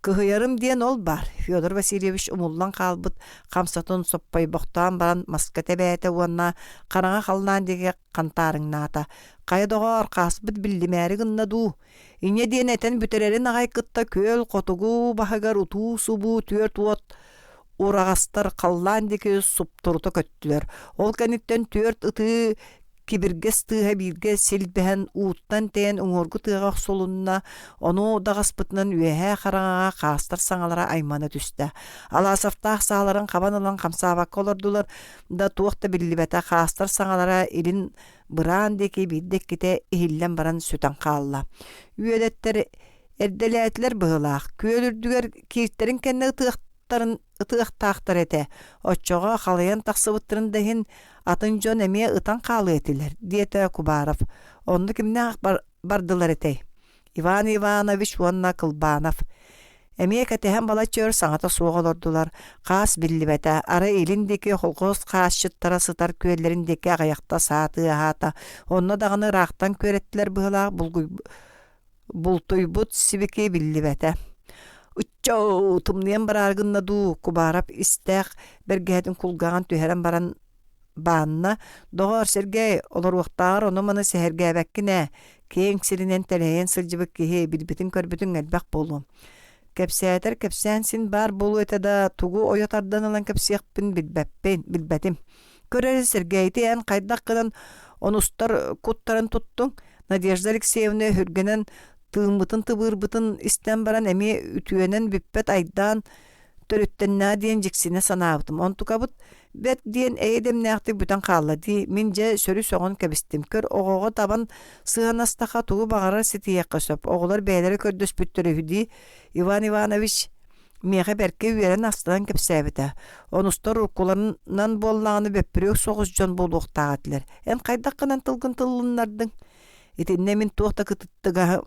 Кыһыйарым диэн ол баар, Федор Васильевич умуллан хаалбыт хамсатын соппойбохтоон баран маска тэбээтэ уонна хараҥа халлаан диэки хантаарыҥнаата. Хайа доҕоор, хааспыт биллимээри гынна дуу? Инньэ диэн этэн бүтэрэрин аҕай кытта күөл хотугу баһыгар утуу-субуу түөрт уот ураҕастар халлаан диэки суптурута көттүлэр. Ол кэнниттэн түөрт ытыы кибиргэс тыаһа бииргэ силбэһэн ууттан тэйэн уҥуоргу тыаҕа охсулунна, ону даҕаспытынан үөһээ хараҥаҕа хаастар саҥалара аймана түстэ. Аласовтаах сааларын хабан ылан хамсаабакка олордулар да туох да биллибэтэ хаастар саҥалара илин быраан диэки биирдэ иккитэ иһиллэн баран сүтэн хаалла. Үөдэттэр эрдэлээтилэр быһыылаах, күөл үрдүгэр кииртэрин кэннэ ытыахтарын ытыахтаахтар этэ, оччоҕо халыйан тахсыбыттарын да иһин атын дьон эмиэ ытан хаалыа этилэр, диэтэ Кубаров. Онно кимнээх бардылар этэй? Иван Иванович уонна Кылбанов. Эмиэ кэтэһэн балачча өр саҥата суох олордулар. Хаас биллибэтэ, арай илин диэки холхуос хаасчыттара сытар күөллэрин диэки аҕыйахта саа тыаһаата. Онно даҕаны ыраахтан күөрэттилэр быһыылаах Бултуйбут сибики биллибэтэ. «Ыччоо, тымныйан бараары гынна дуу?» Кубаров истээх бэргэһэтин кулгааҕын түһэрэн баран баанна: «Доҕоор, Сергей, олоруохтааҕар ону-маны сэһэргээбэккин ээ, киэҥ сиринэн тэлэһийэн сылдьыбыт киһи билбитин-көрбүтүҥ элбэх буолуо. Кэпсээтэр кэпсээн син баар буолуо этэ да, тугу ойо тардан ылан кэпсиэхпин билбэппин, билбэтим. Көр эрэ, Сергей, ити эн хайдах гынан онустар куттарын туттуҥ? Надежда Алексеевна өһүргэнэн тыыммытын-тыбыырбытын истэн баран эмиэ үтүөнэн бүппэт айдаан төрүттэннэҕэ диэн дьиксинэ санаабытым. Онтукабыт бэрт диэн эйэ дэмнээхтик бүтэн хаалла дии. Мин дьэ сөрү сөҕөн кэбистим. Көр, оҕоҕо табан сыһыаннастахха тугу баҕарар ситиһиэххэ сөп. Оҕолор бэйэлэрэ көрдөспүттэр үһү дии. Иван Иванович миэхэ бэркэ үөрэн астынан кэпсээбитэ. Онустар уруккуларынан буоллаҕына бөппүрүөк соҕус дьон буолуохтаах этилэр. Эн хайдах гынан тылгын тыллыннардыҥ? Итиннэ мин туох да кытыттыгаһы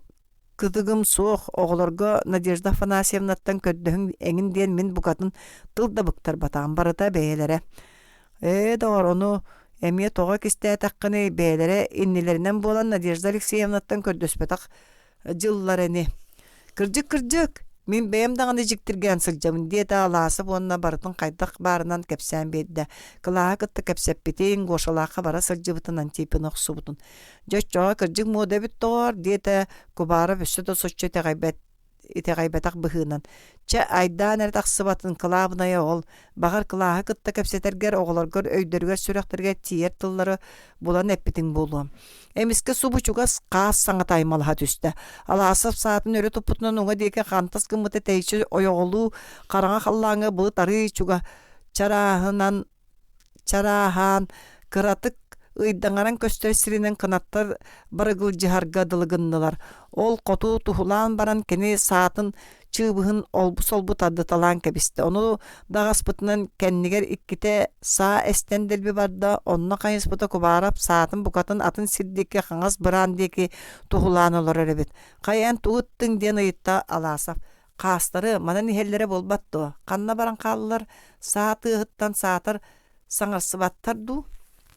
кытыгым суох, оҕолорго Надежда Афанасьевнаттан көрдөһүҥ эҥин диэн мин букатын тыл да быктарбатаҕым, барыта бэйэлэрэ. Ээ, доҕор, ону эмиэ тоҕо кистээтэххиний, бэйэлэрэ иннилэринэн буолан Надежда Алексеевнаттан көрдөспөтөх дьыллар ини. Кырдьык-кырдьык, мин бэйэм даҕаны дьиктиргээн сылдьабын, диэтэ Аласов уонна барытын хайдах баарынан кэпсээн биэрдэ. Кылааһы кытта кэпсэппитин, Гошалаахха бара сылдьыбытын, Антипины охсубутун. Дьэ оччоҕо кырдьык муода эбит доҕоор, диэтэ Кубаров өссө да соччо итэҕэйбэт итэҕэйбэтэх быһыынан. Чэ, айдаан эрэ тахсыбатын, кылаабынайа ол. Баҕар, кылааһы кытта кэпсэтэргэр оҕолоргор өйдөрүгэр-сүрэхтэригэр тиийэр тыллары булан эппитиҥ буолуо. Эмискэ субу чугас хаас саҥата аймалаһа түстэ. Аласов саатын өрө туппутунан уҥа диэки хантас гыммыта тэйиччи ойоҕолуу хараҥа халлааҥҥа былыт арыый чуга чарааһынан чарааһаан, кыратык ыйдаҥаран көстөр сиринэн кынаттар барыгылдьыһарга дылы гыннылар. Ол хоту туһулаан баран кини саатын чыыбыһын олбу-солбу тардыталаан кэбистэ. Ону даҕаспытынан кэннигэр иккитэ саа эстэн дэлби барда, онно хайыспыта Кубаров саатын букатын атын сир диэки хаҥас быраан диэки туһулаан олорор эбит. «Хайа эн тугу ыттыҥ?» диэн ыйытта Аласов. Хаастары манан иһэллэрэ буолбат дуо? Ханна баран хааллылар? Саа тыаһыттан саатар саҥарсыбаттар дуу?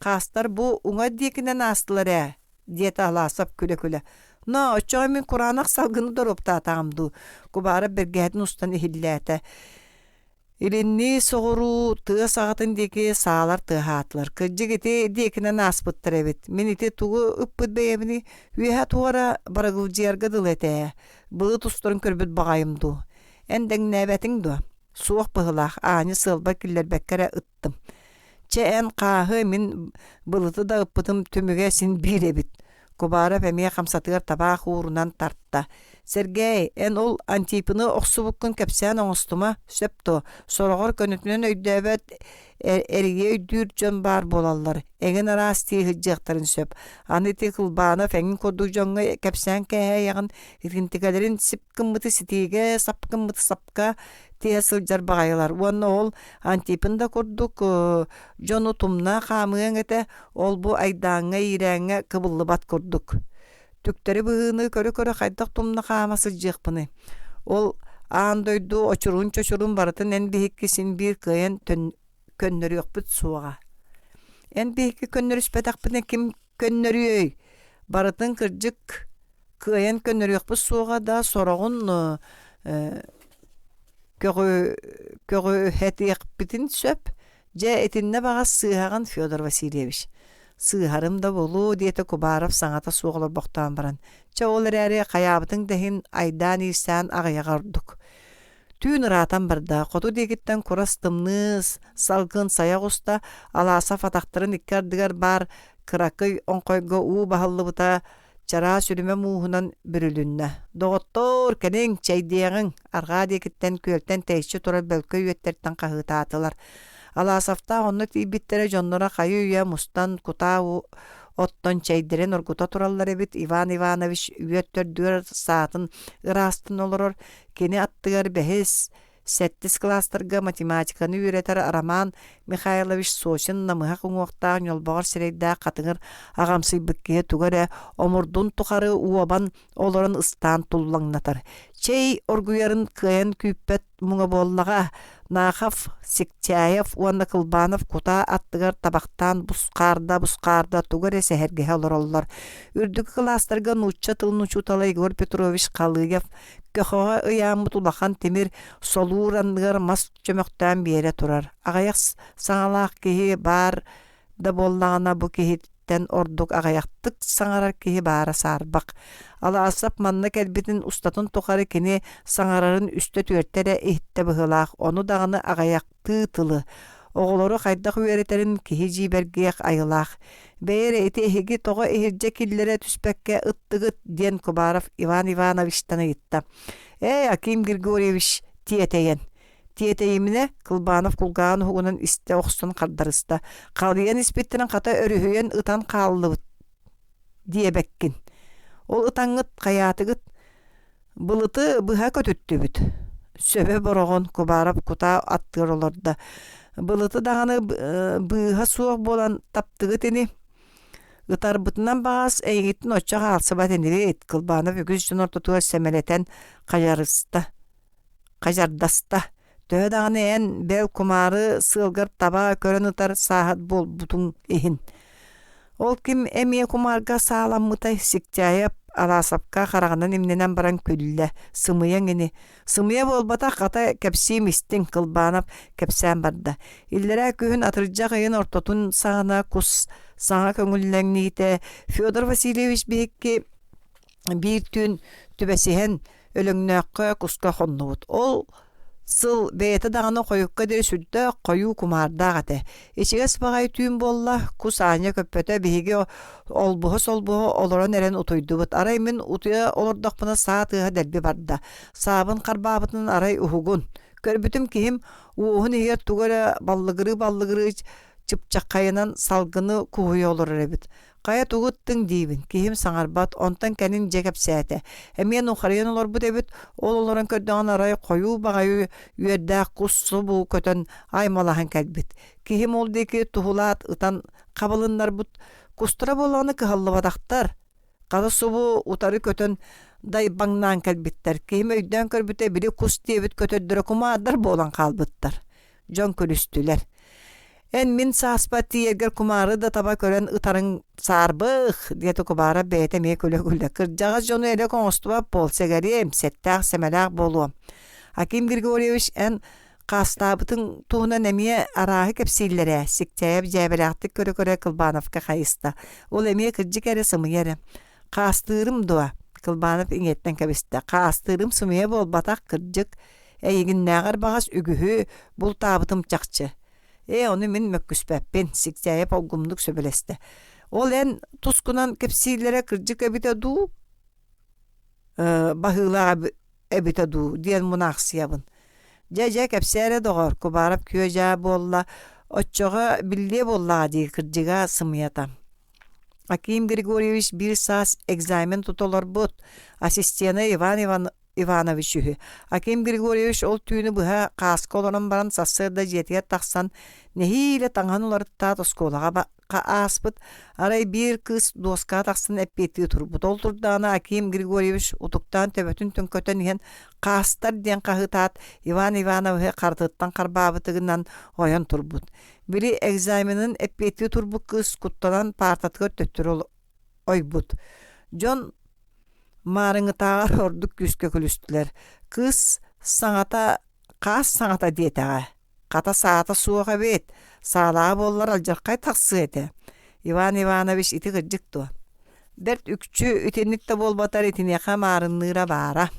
Хаастар бу уҥа диэкинэн аастылар ээ, диэтэ Аласов күлэ-күлэ. Но, оччоҕо мин кураанах салгыны доруоптаатаҕым дуу? Кубаров бэргэһэтин устан иһиллээтэ. Илиннии соҕуруу тыа саҕатын диэки саалар тыаһаатылар. Кырдьык ити диэкинэн ааспыттар эбит. Мин ити тугу ыппыт бэйэбиний? Үөһэ туора барыгылдьыйарга дылы этэ ээ. Былыт устарын көрбүт баҕайым дуу? Эн дэҥнээбэтиҥ дуо? Суох быһыылаах, аанньа сыалбар киллэрбэккэ эрэ ыттым. Чэ эн хааһы мин былыты да ыппытым түмүгэ син биир эбит. Кубаров эмиэ хамсатыгар табаах уурунан тарта. Сэргээй, эн ол Антипины охсубуккун кэпсээн оҥостума, сөп дуо? Сороҕор көнөтүнэн өйдөөбөт эрийэ өйдүүр дьон баар буолаллар, эҥин араас дии сылдьыахтарын сөп. Аны ити Кылбанов эҥин курдук дьоҥҥо кэпсээн кээһээйэҕин, итинтикэлэрин сип гыммыты ситиигэ, сап гыммыты сапка тиһэ сылдьар баҕайылар. Уонна ол Антипин да курдук дьону тумна хаамыаҥ этэ, ол-бу айдааҥҥа-иирээҥҥэ кыбыллыбат курдук. Түктэри быһыыны көрө-көрө хайдах тумна хаама сылдьыахпыный? Ол аан дойду очурун-чочурун барытын эн биһикки син биир кыайан көннөрүөхпүт суоҕа. Эн биһикки көннөрүспэтэхпитинэ ким көннөрүөй? Барытын кырдьык кыайан көннөрүөхпүт суоҕа да, сороҕун көҕүһэтиэхпитин сөп. Дьэ, итиннэ баҕас сыыһаҕын, Федор Васильевич. Сыыһарым да буолуо, диэтэ Кубаров саҥата суох олорбохтоон баран. Чэ, ол эрээри хайаабытыҥ да иһин айдаан-иирсээн аҕыйаҕа ордук. Түүн ыраатан барда, хоту диэкиттэн курас тымныы салгын сайа оҕуста, Аласов атахтарын икки ардыгар баар кыракый оҥхойго уу баһыллыбыта чараас үрүмэ мууһунан бүрүлүннэ. «Доҕоттоор, кэлиҥ, чэйдиэҕиҥ!» арҕаа диэкиттэн күөлтэн тэйиччи турар бөлкөй үөттэртэн хаһыытаатылар. Аласовтаах онно тиийбиттэрэ дьонноро хайы-үйэ мустан кутаа оттон чэйдэрин оргута тураллар эбит. Иван Иванович үөт төрдүгэр саатын ыраастан олорор. Кини аттыгар бэһис, сэттис кылаастарга математиканы үөрэтэр Роман Михайлович Сосин намыһах уҥуохтаах ньолбоҕор сирэйдээх хатыҥыр аҕамсыйбыт киһи тугу эрэ омурдун тухары уобан олорон ыстаан туллаҥнатар. Чэй оргуйарын кыайан күүппэт муҥа буоллаҕа, Нахов, Сиктяев уонна Кылбанов кутаа аттыгар табахтаан бусхаарда-бусхаарда тугу эрэ сэһэргэһэ олороллор. Үрдүкү кылаастарга нуучча тылын учуутала Егор Петрович Халыев Көхөҕө ыйааммыт улахан тимир солуур анныгар мас чөмөхтөөн биэрэ турар. Аҕыйах саҥалаах киһи баар да буоллаҕына бу киһиттэн ордук аҕыйахтык саҥарар киһи баара саарбах. Алаасап манна кэлбитин устатын тухары кини саҥарарын үстэ-түөртэ эрэ иһиттэ быһыылаах, ону даҕаны аҕыйах тыы тылы, оҕолору хайдах үөрэтэрин киһи дьиибэргиэх айылаах. Бэйэ эрэ ити эһиги тоҕо иһирдьэ киллэрэ түспэккэ ыттыгыт диэн Кубаров Иван Ивановичтан ыйытта. Ээ, Аким Григорьевич тиэтэйэн. Тиэтэйиминэ, Кылбанов кулгааҕын уһугунан истэ охсон хардарыста. Халыйан испиттэрин хата өрүһүйэн ытан хааллыбыт диэбэккин. Ол ытаҥҥыт хайаатыгыт? Былыты быһа көтүттүбүт. Сөбө бороҕон Кубаров кутаа аттыгар олордо. Былыты даҕаны быыһа суох буолан таптыгыт ини. Ытарбытынан баҕас эйигиттэн оччо хаалсыбат инибит, Кылбанов үгүс дьон ортотугар сэмэлэтэн хайарыста хадьардаста. Төһө даҕаны эн бэл кумаары сыалгар таба көрөн ытар сааһыт буолбутуҥ иһин. Ол ким эмиэ кумаарга сааламмытай Сиктяев Аласовка хараҕынан имнэнэн баран күллэ. Сымыйаҥ ини. Сымыйа буолбатах, хата кэпсиим истиҥ, Кылбанов кэпсээн барда. Иллэрээ күһүн атырдьах ыйын ортотун саҕана кус саҥа көҥүллэҥниитэ Федор Васильевич биһикки биир түүн түбэсиһэн Өлөҥнөөххө куска хоннубут. Ол сыл бэйэтэ даҕаны хойукка диэри сүрдээх хойуу кумаардаах этэ. Ичигэс баҕайы түүн буолла, кус аанньа көппөтө, биһиги олбуһа-солбуһа олорон эрэн утуйдубут. Арай мин утуйа олордохпуна саа тыаһа дэлби барда. Саабын харбаабытынан арай уһугун. Көрбүтүм киһим уоһун иһигэр тугу эрэ баллыгырыы-баллыгырыы чыпчаххайынан салгыны куһуйа олорор эбит. Хайа тугу ыттыҥ диибин, киһим саҥарбат, онтон кэлин дьэ кэпсээтэ. Эмиэ нухарыйан олорбут эбит, ол олорон көрдөҕүнэ арай хойуу баҕайы үөрдээх кус субу көтөн аймалаһан кэлбит. Киһим ол диэки туһулаат ытан хабылыннарбыт кустара буоллаҕына кыһаллыбатахтар. Хата субу утары көтөн дайбаҥнаан кэлбиттэр. Киһим өйдөөн көрбүтэ били кус диэбит көтөрдөрө кумаардар буолан хаалбыттар. Дьон күлүстүлэр. Эн мин сааспар тиийэргэр кумаары да таба көрөн ытарыҥ саарбых, диэтэ Кубаров бэйэтэ эмиэ күлэ-күлэ. Кырдьаҕас дьону элэк оҥостубат буол, сэгэриэм, сэттээх-сэмэлээх буолуом. Аким Григорьевич эн хаастаабытыҥ туһунан эмиэ арааһы кэпсииллэр ээ, Сиктяев дьээбэлээхтик көрө-көрө Кылбановка хайыста. Ол эмиэ кырдьык эрэ сымыйа эрэ. Хаастыырым дуо? Кылбанов иҥиэттэн кэбистэ. Хаастыырым сымыйа буолбатах, кырдьык. Эйигиннээҕэр баҕас үгүһү бултаабытым чахчы. Ээ, ону мин мөккүспэппин, Сиктяев олгумнук сөбүлэстэ. Ол эн тускунан кэпсииллэрэ кырдьык эбитэ дуу, баһыылаах эбитэ дуу диэн мунаахсыйабын. Дьэ-дьэ, кэпсээ эрэ доҕор, Кубаров күө-дьаа буолла, оччоҕо биллиэ буоллаҕа дии кырдьыга сымыйата. Аким Григорьевич биир саас экзамен тута олорбут, ассистена Иван Иван Иванович үһү. Аким Григорьевич ол түүнү быһа хааска олорон баран сарсыарда дьиэтигэр тахсан нэһиилэ таҥаһын уларыттаат оскуолаҕа ааспыт. Арай биир кыыс дуоскаҕа тахсан эппиэттии турбут. Ол турдаҕына Аким Григорьевич утуктаан төбөтүн төҥкөтөн иһэн «Хаастар!» диэн хаһыытаат Иван Ивановиһы харытыттан харбаабытыгынан ойон турбут. Били экзаменын эппиэттии турбут кыыс куттанан паартатыгар төттөрү
ойбут. Дьон маарыҥҥытааҕар ордук күүскэ күлүстүлэр. Кыыс саҥата хаас саҥата диэтэҕэ. Хата саата суох эбит, саалаҕа буоллар алдьархай тахсыа этэ. Иван Иванович ити кырдьык дуо? Бэрт үкчү итинник да буолбатар итиниэхэ маарынныыра баара.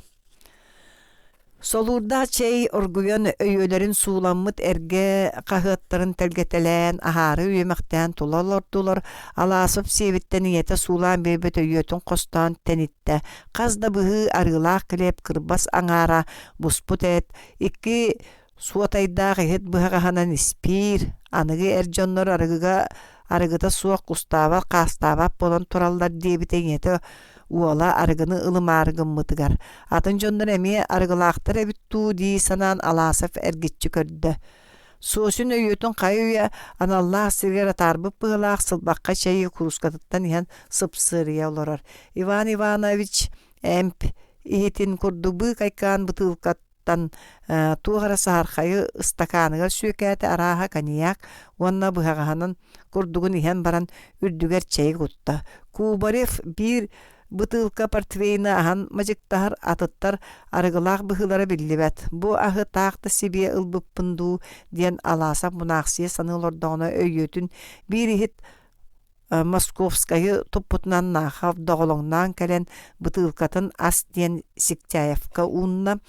Солуурдаах чэй оргуйан өйүөлэрин сууламмыт эргэ хаһыаттарын тэлгэтэлээн, аһаары үөмэхтээн тула олордулар, Аласов сиэбиттэн ийэтэ суулаан биэрбит өйүөтүн хостоон тэниттэ. Хас да быһыы арыылаах килиэп кырбас аҥаара буспут эт, икки Суотайдаах иһит быһаҕаһынан испиир, аныгы эр дьоннор арыгыга арыгыта суох кустаабат, хаастаабат буолан тураллар диэбитэ ийэтэ уола арыгыны ылымаары гыммытыгар. Атын дьоннор эмиэ арыгылаахтар эбит дуу дии санаан Аласов эргиччи көрдө. Суосун өйүөтүн хайы-үйэ аналлаах сиригэр атаарбыт быһыылаах сылбахха чэйи куруускатыттан иһэн сыпсырыйа олорор. Иван Иванович эмп иһитин курдук быыкайкаан бытыылка тан туох эрэ саһархайы ыстакааныгар сүөкээтэ арааһа коньяк уонна быһаҕаһынан курдугун иһэн баран үрдүгэр чэйи кутта. Кубарев биир бытыылка портвейны аһан мадьыктаһар атыттар арыгылаах быһыылара биллибэт. Бу аһы таах да сибиэ ылбыппын дуу диэн Аласов мунаахсыйа саныы олордоҕуна өйүөтүн биир иһит Московскайы туппутунан Нахов доҕолоҥноон кэлэн бытыылкатын ас диэн Сиктяевка уунна.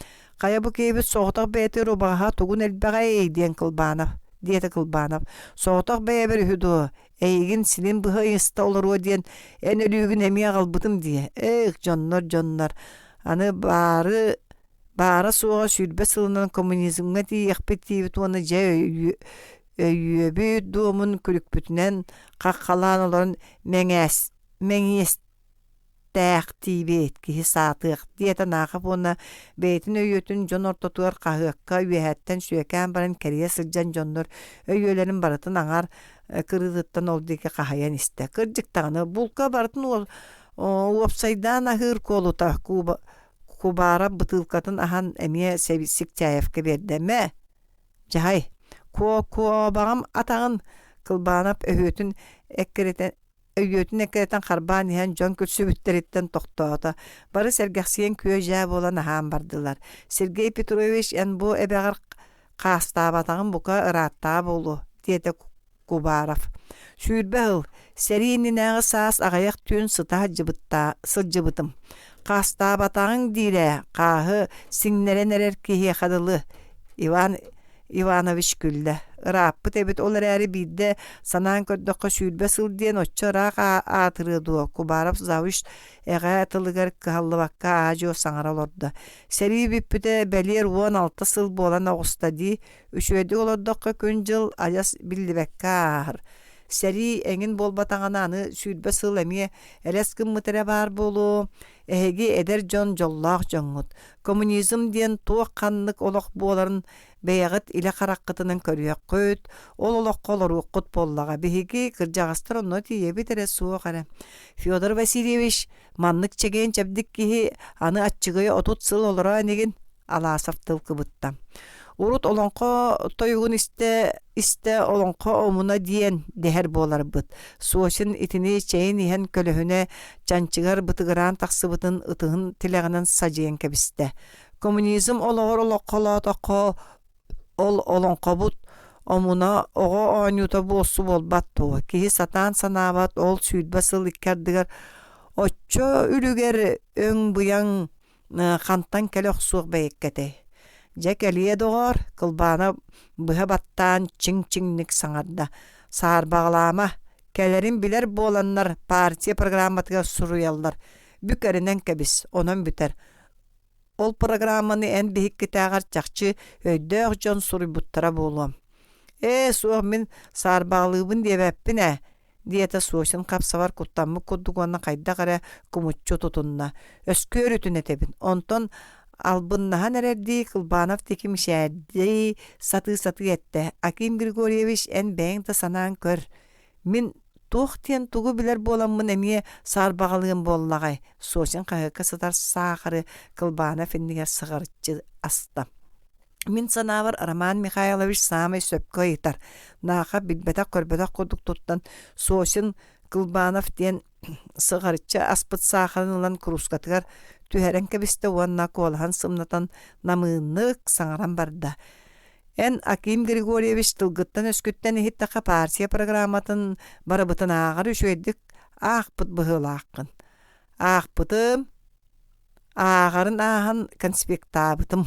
«Хайа бу киһибит соҕотох бэйэтигэр убаҕаһа тугун элбэҕэй?» диэн Кылбанов диэтэ Кылбанов. «Соҕотох бэйэбэр үһү дуо? Эйигин силин быһа ыйыста олоруо диэн эн өлүүгүн эмиэ аҕалбытым дии. Эх, дьоннор, дьоннор, аны баары баара-суоҕа 20 сылынан коммунизмҥа тиийиэхпит диибит уонна дьэ өйүөбүт дуомун күлүкпүтүнэн хаххалаан олорон мэҥээс мэҥиэстээхтиибит киһи саатыах диэтэ Наахап уонна бэйэтин өйүөтүн дьон ортотугар хаһыакка үөһэттэн сүөкээн баран кэрийэ сылдьан дьоннор өйүөлэрин барытын аҥар кырыытыттан ол диэки хаһыйан истэ. Кырдьык даҕаны булка барытын уопсайдаан аһыыр куолута Кубаров бытыылкатын аһан эмиэ Сиктяевка биэрдэ: «Мэ, дьаһай, куо-куобаҕым атаҕын!» Кылбаанап өһүөтүн эккирэтэн өйүөтүн эккирэтэн харбаан иһэн дьон күлсүбүттэриттэн тохтоото. Бары сэргэхсийэн күө-дьаа буолан аһаан бардылар. «Сергей Петрович, эн бу эбэҕэр хаастаабатаҕын бука ырааттаҕа буолуо», диэтэ Кубаров. 20 сыл, сэрии иннинээҕи саас аҕыйах түүн сыта сылдьыбытым. Хаастаабатаҕыҥ диир ээ, хааһы сиҥнэрэн эрэр киһиэхэ дылы. Иван Иванович күллэ. Ырааппыт эбит, ол эрээри биирдэ санаан көрдөххө 20 сыл диэн оччо ыраах аатырыа дуо, Кубаров завуч эҕээ тылыгар кыһаллыбакка аа-дьуо саҥара олордо. Сэрии бүппүтэ бэлиэр 16 сыл буолан оҕуста дии, Үчүгэйдик олордоххо күн-дьыл адьас биллибэккэ ааһар. Сэрии эҥин буолбатаҕына аны 20 сыл эмиэ элэс гыммыт эрэ баар буолуо. Эһиги эдэр дьон дьоллоох дьоҥҥут. Коммунизм диэн туох ханнык олох буоларын бэйэҕит илэ хараххытынан көрүөххүт, ол олоххо олоруоххут буоллаҕа. Биһиги кырдьаҕастар онно тиийэбит эрэ суох эрэ. Федор Васильевич маннык чэгиэн-чэбдик киһи аны аччыгый 30 сыл олороо инигин Аласов тыл кыбытта. Урут олоҥхо тойугун истэ истэ олоҥхо омуна диэн дэһэр буоларбыт. Сосин итини чэйин иһэн көлөһүнэ чанчыгар бытыгыраан тахсыбытын ытыһын тилэҕинэн садьыйан кэбистэ. Коммунизм олоҕор олоххолоотоххо ол олоҥхобут омуна оҕо оонньуута буолсу буолбат дуо? Киһи сатаан санаабат ол 20 сыл икки ардыгар оччо үлүгэр өҥ-быйаҥ хантан кэлэ охсуох бэйэккэтэй? Дьэ кэлиэ доҕоор, Кылбаана быһа баттаан чиҥ-чиҥник саҥарда. Саарбаҕалаама, кэлэрин билэр буоланнар партия программатыгар суруйаллар. Бүк эрэнэн кэбис, онон бүтэр. Ол программаны эн биһиккитээҕэр чахчы өйдөөх дьон суруйбуттара буолуо. Ээ, суох мин саарбаҕалыыбын диэбэппин ээ, диэтэ Сосин хап-сабар куттаммыт курдук уонна хайдах эрэ кумуччу тутунна. Өскүөр үтүн этэбин. Онтон албыннаһан эрэрдии Кылбанов диэки мичээрдии сатыы-сатыы эттэ. Аким Григорьевич, эн бэйэҥ да санаан көр. Мин туох диэн тугу билэр буоламмын эмиэ саарбаҕалыам буоллаҕай? Сосин хаһыакка сытар саахары Кылбанов иннигэр сыҕарыччы аста. Мин санаабар, Роман Михайлович саамай сөпкө ыйытар. Нааха билбэтэх-көрбөтөх курдук туттан, Сосин Кылбанов диэн сыҕарыччы аспыт саахарын ылан куруускатыгар түһэрэн кэбистэ уонна куолаһын сымнатан намыыннык саҥаран барда. Эн Аким Григорьевич тылгыттан-өскүттэн иһиттэххэ партия программатын барыбытын ааҕар үчүгэйдик аахпыт быһыылааххын. Аахпытым, ааҕарын ааһан конспектаабытым.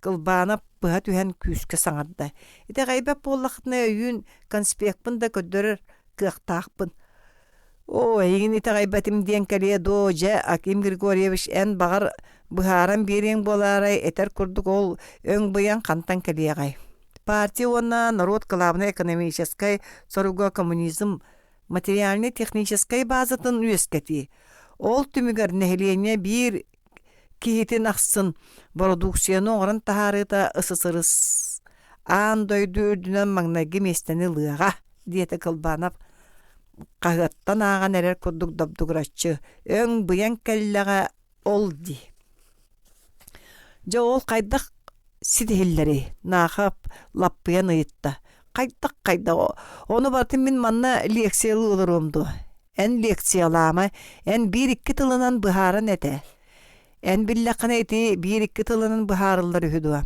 Кылбаана быһа түһэн күүскэ саҥарда. Итэҕэйбэт буоллаххытына өйүүн конспекпын да көрдөрөр кыахтаахпын. Оо, эйигин итэҕэйбэтим диэн кэлиэ дуо, дьэ, Аким Григорьевич, эн баҕар быһааран биэриэҥ буолаарай, этэр курдук ол өҥ-быйаҥ хантан кэлиэҕэй? Партия уонна норуот кылаабынай экономическай соруга коммунизм материальнай-техническэй базатын үөскэтии. Ол түмүгэр нэһилиэнньэ биир киһитин ахсын бородууксуйаны оҥорон таһаарыыта СССР аан дойду үрдүнэн маҥнайгы миэстэни ылыаҕа, диэтэ Кылбанов хаһыаттан ааҕан эрэр курдук добдугураччы өҥ-быйаҥ кэллэҕэ ол дии. Дьэ ол хайдах ситиһиллэрий? Наахап лаппыйан ыйытта. Хайдах-хайдах ону барытын мин манна лекциялыы олоруом дуо? Эн лекциялаама, эн биир-икки тылынан быһааран этэ. Эн биллэххинэ ити биир-икки тылынан быһаарыллар үһү дуо?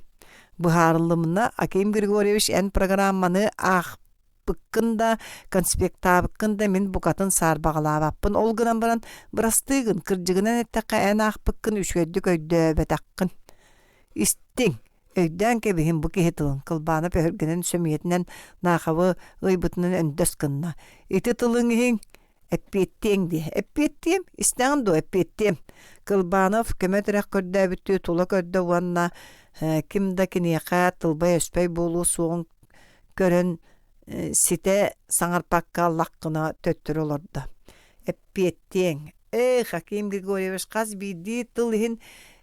Быһаарыллымына Аким Григорьевич эн программаны аахпыккын да, конспектаабыккын да мин букатын саарбаҕалаабаппын. Ол гынан баран бырастыы гын, кырдьыгынан эттэххэ эн аахпыккын үчүгэйдик өйдөөбөтөххүн. Истиҥ, өйдөөн кэбиһин бу киһи тылын Кылбаанап өһүргэнэн сөмүйэтинэн Наахабы ыйбытынан өндөс гынна. Ити тылыҥ иһин эппиэттиэҥ дии. Эппиэттиэм, истэҕин дуо, эппиэттиэм. Кылбанов көмө-тирэх көрдөөбүттүү тула көрдө уонна ким да киниэхэ тылбай-өспөй буолуо суоҕун көрөн ситэ саҥарпакка лах гына төттөрү олордо. Эппиэттиэҥ, Эх, Аким Григорьевич хас биирдии тыл иһин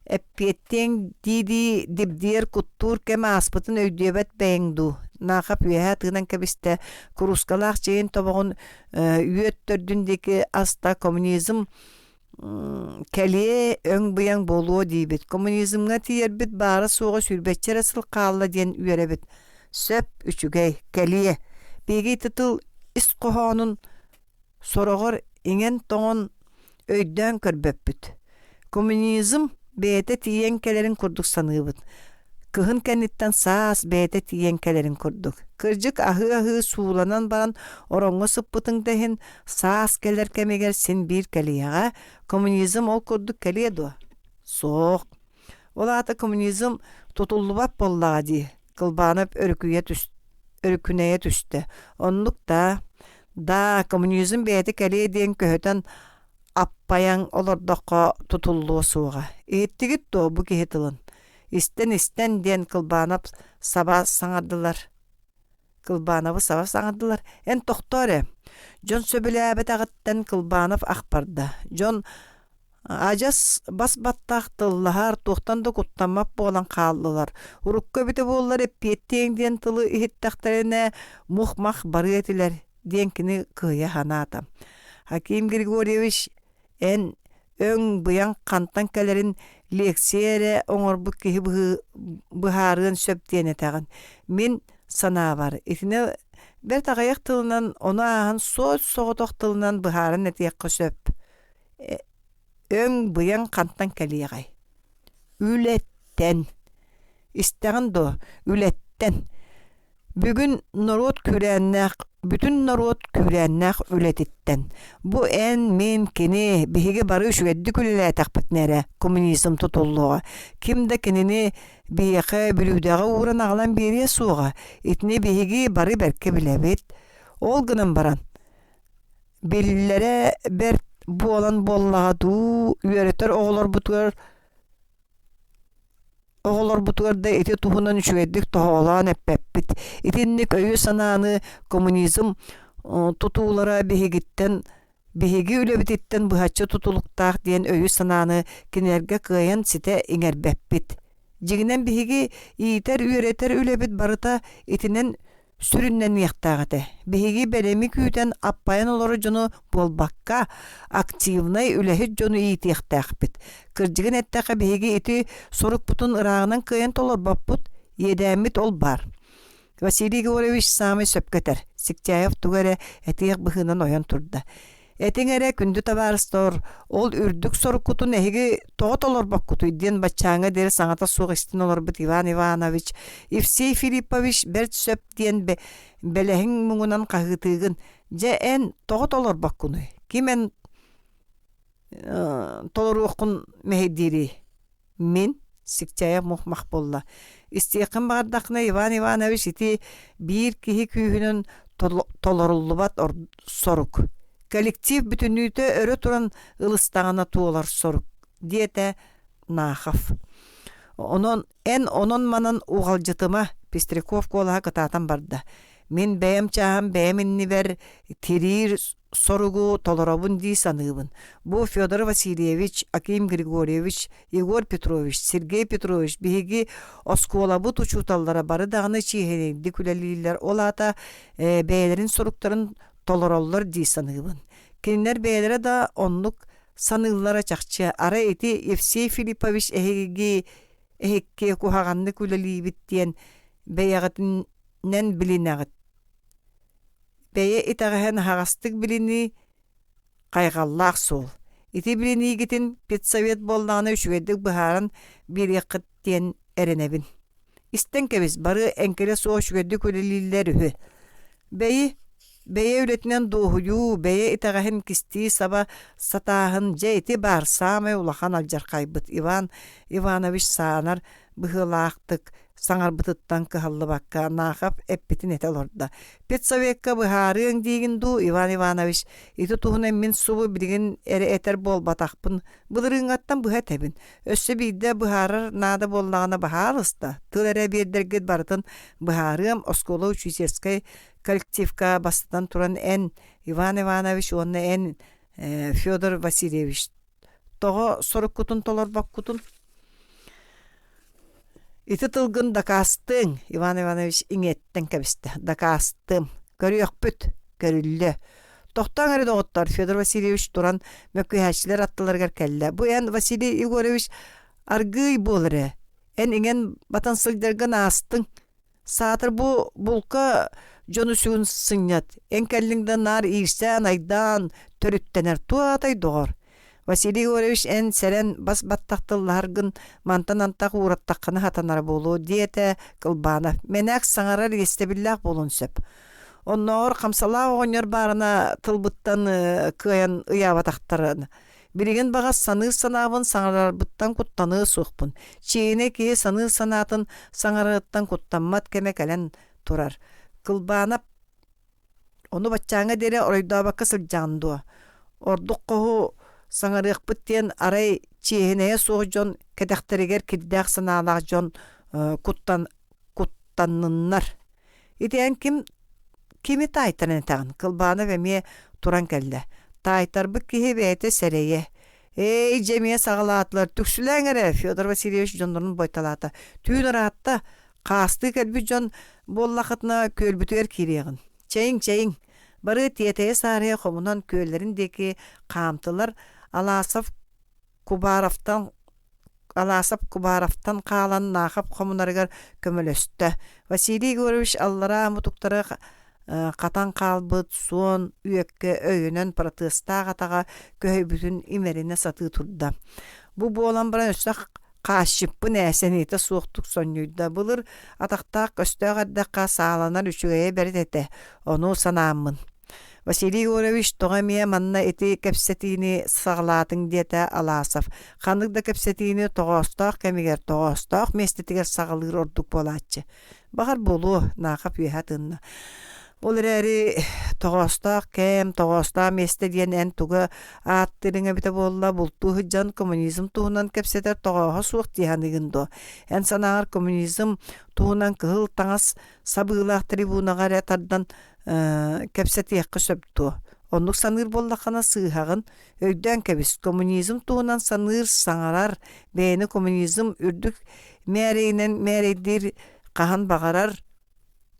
эппиэттиэҥ дии-дии дибдийэр куттуур кэм ааспытын өйдүөбэт бэйэҥ дуу? Наахап үөһэ тыынан кэбистэ, куруускалаах чэйин тобоҕун үөт төрдүн диэки аста коммунизм кэлиэ өҥ-быйаҥ буолуо диибит. Коммунизмҥа тиийэрбит баара-суоҕа сүүрбэччэ эрэ сыл хаалла диэн үөрэбит. Сөп, үчүгэй, кэлиэ. Биһиги ити тыл ис хоһоонун Сороҕор иҥэн-тоҥон өйдөөн көрбөппүт. Коммунизм бэйэтэ тиийэн кэлэрин курдук саныыбыт. Кыһын кэнниттэн саас бэйэтэ тиийэн кэлэрин курдук. Кырдьык аһыы-аһыы сууланан баран ороҥҥо сыппытыҥ да иһин саас кэлэр кэмигэр син биир кэлиэҕэ. Коммунизм ол курдук кэлиэ дуо? Суох. Ол аата коммунизм тутуллубат буоллаҕа дии, Кылбаанап өрүкүйэ түс өрүкүнэйэ түстэ. Оннук даа. Даа, коммунизм бэйэтэ кэлиэ диэн көһүтэн аппайан олордоххо тутуллуо суоҕа. Иһиттигит дуо бу киһи тылын? Истэн-истэн диэн Кылбаанап саба саҥардылар. Кылбаанабы саба саҥардылар. Эн тохтоо эрэ. Дьон сөбүлээбэтэҕиттэн Кылбаанов ах барда. Дьон Адьас бас-баттах тыллаһар, туохтан да куттаммат буолан хааллылар. Урукку эбитэ буоллар эппиэттиэҥ диэн тылы иһиттэхтэринэ мух-мах барыа этилэр диэн кини кыайа санаата. Аким Григорьевич эн өҥ-быйаҥ хантан кэлэрин лекция эрэ оҥорбут киһи быһаарыан сөп диэн этэҕин. Мин санаабар, итини бэрт аҕыйах тылынан, ону ааһан суос-соҕотох тылынан быһааран этиэххэ сөп. Өҥ-быйаҥ хантан кэлиэҕэй? Үлэттэн. Истэҕин дуо, үлэттэн. Бүгүн норуот күүрээннээх, бүтүн норуот күүрээннээх үлэтиттэн. Бу эн, мин, кини, биһиги бары үчүгэйдик үлэлээтэхпитинэ эрэ коммунизм тутуллуоҕа. Ким да кинини биһиэхэ бүлүүдэҕэ ууран аҕалан биэриэ суоҕа. Итини биһиги бары бэркэ билэбит. Ол гынан баран, Биллэрэ бэрт буолан буоллаҕа дуу, үөрэтэр оҕолорбутугар оҕолорбутугар да ити туһунан үчүгэйдик тоһоҕолоон эппэппит. Итинник өйү-санааны коммунизм тутуулара биһигиттэн биһиги үлэбититтэн быһаччы тутулуктаах диэн өйү-санааны кинилэргэ кыайан ситэ иҥэрбэппит. Дьиҥинэн биһиги иитэр-үөрэтэр үлэбит барыта итинэн сүрүннэниэхтээх этэ. Биһиги бэлэми күүтэн аппайан олорор дьону буолбакка, активнай үлэһит дьону иитиэхтээхпит. Кырдьыгын эттэххэ, биһиги ити сорукпутун ырааҕынан кыайан толорбоппут, иэдээммит ол баар.
Василий Егорович саамай сөпкө этэр. Сиктяев тугу эрэ этиэх быһыынан ойон турда. Этиҥ эрэ, күндү табаарыстар, ол үрдүк соруккутун эһиги тоҕо толорбоккутуй диэн баччааҥҥа диэри саҥата суох истэн олорбут Иван Иванович, Евсей Филиппович бэрт сөп диэн бэлэһиҥ муҥунан хаһыытыыгын. Дьэ, эн тоҕо толорбоккунуй? Ким эн толоруоххун мэһэйдиирий? Мин Сикчэйэ мух-мах буолла. Истиэххин баҕардаххына, Иван Иванович ити биир киһи күүһүнэн толоруллубат сорук. Коллектив бүтүннүүтэ өрө туран ылыстаҕына туолар сорук, диэтэ Нахов. Онон эн онон-манан уҕалдьытыма, Пестряков куолаһа кытаатан барда. Мин бэйэм чааһым бэйэм иннибэр тириир соругу толоробун дии саныыбын. Бу Федор Васильевич, Аким Григорьевич, Егор Петрович, Сергей Петрович биһиги оскуолабыт учууталлара бары даҕаны чиэһинэйдик үлэлииллэр, ол аата бэйэлэрин соруктарын толороллор дии саныыбын. Кинилэр бэйэлэрэ да оннук саныыллара чахчы. Арай ити Евсей Филиппович эһиги эһикки куһаҕаннык үлэлиибит диэн бэйэҕитинэн билинэҕит. Бэйэ итэҕэһин аһаҕастык билинии хайҕаллаах суол. Ити билиниигитин педсовет буоллаҕына үчүгэйдик быһааран биэриэххит диэн эрэнэбин. Истэн кэбис, бары эҥкилэ суох үчүгэйдик үлэлииллэр үһү. Бэйи, бэйэ үлэтинэн дуоһуйуу, бэйэ итэҕэһин кистии-саба сатааһын дьэ ити баар саамай улахан алдьархайбыт Иван Иванович саанар быһыылаахтык саҥарбытыттан кыһаллыбакка Нахов эппитин этэ олордо. «Педсовекка быһаарыаҥ диигин дуу, Иван Иванович, ити туһунан мин субу билигин эрэ этэр буолбатахпын, былырыыҥҥаттан быһа этэбин. Өссө биирдэ быһаарар наада буоллаҕына баһаалыста, тыл эрэ биэрдэргит барытын быһаарыам, оскуола учительскай коллективка бастатан туран эн, Иван Иванович уонна эн, Федор Васильевич Тоҕо соруккутун толорбоккутун? Ити тылгын дакаастыаҥ, Иван Иванович иҥиэттэн кэбистэ. Дакаастыам. Көрүөхпүт. Көрүллүө. Тохтооҥ эрэ доҕоттор, Федор Васильевич туран мөккүһээччилэр аттыларыгар кэллэ. Бу эн, Василий Егорович, аргыый буол эрэ. Эн иҥэн батан сылдьаргын аастыҥ. Саатар бу булка дьону сүгүн сынньат, эн кэллиҥ да наар иирсээн-айдаан төрүттэнэр туо-атай доҕор. Василий Егорович эн сэрэн бас баттах тыллаһаргын мантан антах уураттаххына сатанара буолуо диэтэ Кылбаанов. Мэнээк саҥарар иэстэбиллээх буолуон сөп. Оннооҕор хамсалаах оҕонньор баарына тылбыттан кыайан ыйаабатахтарын Билигин баҕас саныыр санаабын саҥарарбыттан куттаныа суохпун. Чиэһинэй киһи саныыр санаатын саҥарарыттан куттаммат кэмэ кэлэн турар. Кылбаанап ону баччааҥҥа диэри оройдообокко сылдьаҕын дуо? Ордук хоһу саҥарыахпыт диэн арай чиэһинэйэ суох дьон кэтэхтэригэр кирдээх санаалаах дьон куттан куттанныннар. Ити эн ким кими таайтаран этэҕин? Кылбаанов эмиэ туран кэллэ. Таайтарбыт киһи бэйэтэ сэрэйэ. Эй, дьэ эмиэ саҕалаатылар. Түксүлээҥ эрэ, Федор Васильевич дьоннорун бойталаата. Түүн ыраатта. Хаастыы кэлбит дьон буоллахытына күөлбүтүгэр киириэҕин. Чэйиҥ, чэйиҥ. Бары тиэтэйэ-саарыйа хомунан күөллэрин диэки хаамтылар. Аласов Кубаровтан Аласов Кубаровтан хаалан Наахап хомунарыгар көмөлөстө. Василий Егорович аллараа мутуктары хатан хаалбыт суон үөккэ өйөнөн протезтаах атаҕа көһүйбүтүн имэринэ сатыы турда. Бу буолан баран өссө хаасчыппын ээ сэниэтэ суохтук сонньуйда. Былыр атахтаах көстөөх эрдэххэ сааланар үчүгэйэ бэрт этэ, ону санааммын. Василий Егорович тоҕо эмиэ манна ити кэпсэтиини саҕалаатыҥ диэтэ Аласов. Ханнык да кэпсэтиини тоҕоостоох кэмигэр, тоҕоостоох миэстэтигэр саҕалыыр ордук буолааччы. Баҕар буолуо, Наахап үөһэ тыынна. Ол эрээри тоҕоостоох кэм, тоҕоостоох миэстэ диэн эн тугу ааттыырыҥ эбитэ буолла, бултуу сылдьан коммунизм туһунан кэпсэтэр тоҕооһо суох дии саныыгын дуо? Эн санааҕар коммунизм туһунан кыһыл таҥас сабыылаах трибунаҕа эрэ тардан кэпсэтиэххэ сөп дуо? Оннук саныыр буоллаххына сыыһаҕын. Өйдөөн кэбис, коммунизм туһунан саныыр, саҥарар, бэйэни коммунизм үрдүк мээрэйинэн мээрэйдиир хаһан баҕарар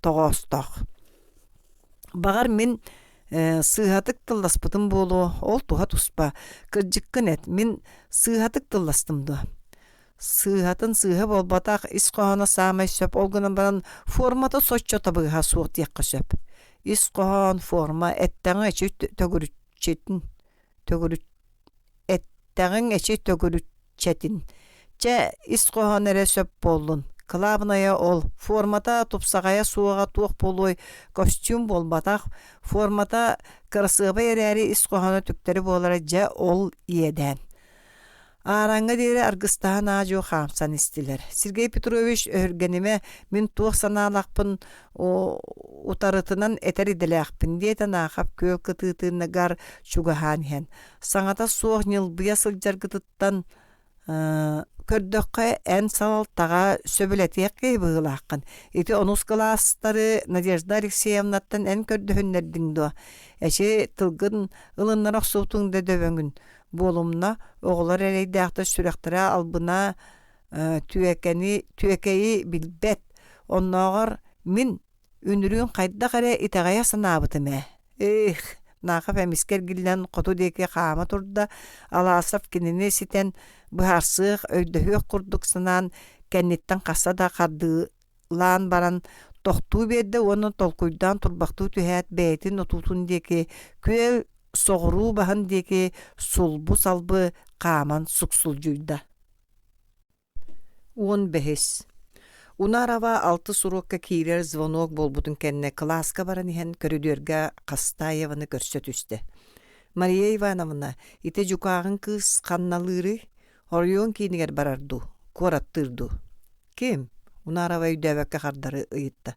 тоҕоостоох. Баҕар мин сыыһатык тылласпытым буолуо, ол туһа туспа. Кырдьыккын эт, мин сыыһатык тылластым дуо? Сыыһатын сыыһа буолбатах, ис хоһооно саамай сөп, ол гынан баран формата соччо табыгаһа суох диэххэ сөп. Ис хоһоон, форма, эттэҕиҥ эчи төгүрүччүтүн, төгүрүч эттэҕиҥ эчи төгүрүччэтин. Чэ, ис хоһоон эрэ сөп буоллун. Кылаабынайа ол, формата тупсаҕайа суоҕа туох буолуой, костюм буолбатах, формата кырасыабай эрээри ис хоһооно түктэри буолара дьэ ол иэдээн. Аараҥҥа диэри аргыстаһан аа-дьуо хаамсан истилэр. Сергей Петрович өһүргэнимэ, мин туох санаалаахпын утарытынан этэр идэлээхпин диэтэ Наахап күөл кытыытыныгар чугаһаан иһэн. Саҥата суох ньылбыйа сылдьаргытыттан көрдөххө, эн салалтаҕа сөбүлэтиэх киһи быһыылааххын. Ити онус кылаастары Надежда Алексеевнаттан эн көрдөһүннэрдиҥ дуо? Эчи тылгын ылыннара охсубутуҥ да дөбөҥүн. Буолумна, оҕолор эрэйдээхтэр сүрэхтэрэ албына түөкэни түөкэйи билбэт. Оннооҕор мин үнүрүүн хайдах эрэ итэҕэйэ санаабытым ээ. Эх, Наахов эмискэ эргиллэн хоту диэки хаама турда, Аласов кинини ситэн быһаарсыах, өйдөһүөх курдук санаан кэнниттэн хаста да хардыы лаан баран тохтуу биэрдэ уонна толкуйдаан турбахтыы түһээт бэйэтин отуутун диэки күөл соҕуруу баһын диэки сулбу-салбы хааман суксулдьуйда. 15. Унарова алтыс уруокка киирэр звонок буолбутун кэннэ кылааска баран иһэн көрүдүөргэ Хастаеваны көрсө түстэ. «Мария Ивановна, ити дьукааҕыҥ кыыс ханналыырый? Оройуон киинигэр барар дуу, куораттыыр дуу?» «Ким?» Унарова өйдөөбөккө хардары ыйытта.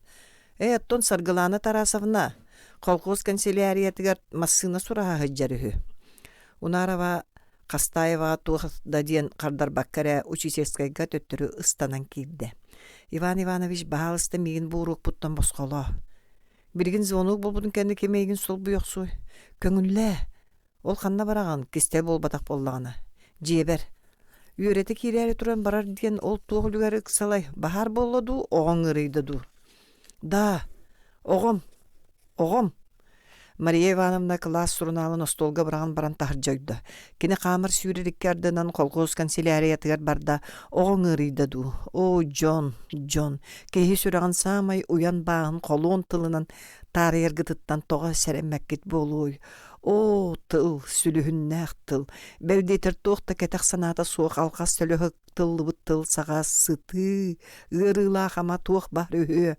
«Ээ, оттон Саргылаана Тарасовна колхоз канцеляриятыгар массыына сураһа сылдьар үһү». Унарова Хастаеваҕа туох да диэн хардарбакка эрэ учительскайга төттөрү ыстанан киирдэ. «Иван Иванович, баһаалыста миигин бу уруокпуттан босхолоо. Билигин звонок буолбутун кэннэ ким эйигин солбуйа охсуой? Көҥүллээ! Ол ханна бараҕын, кистэл буолбатах буоллаҕына? Дьиэбэр. Үөрэтэ киирээри туран барар диэн ол туох үлүгэр ыксалай, баһаар буолла дуу, оҕоҥ ыарыйда дуу? Даа, оҕом, оҕом. Мария Ивановна кылаас сурунаалын остуолга быраҕан баран таһырдьа ойдо. Кини хаамар сүүрэр икки ардынан колхоз канцеляриятыгар барда, оҕоҥ ыарыйда дуу? Оо, дьон, дьон, киһи сүрэҕин саамай уйан бааһын холуон тылынан таарыйаргытыттан тоҕо сэрэммэккит буолуой? Оо, тыл, сүлүһүннээх тыл, бэл диэтэр туох да кэтэх санаата суох алҕас төлө тыллыбыт тыл саҕа сытыы, ыарыылаах ама туох баар үһүө.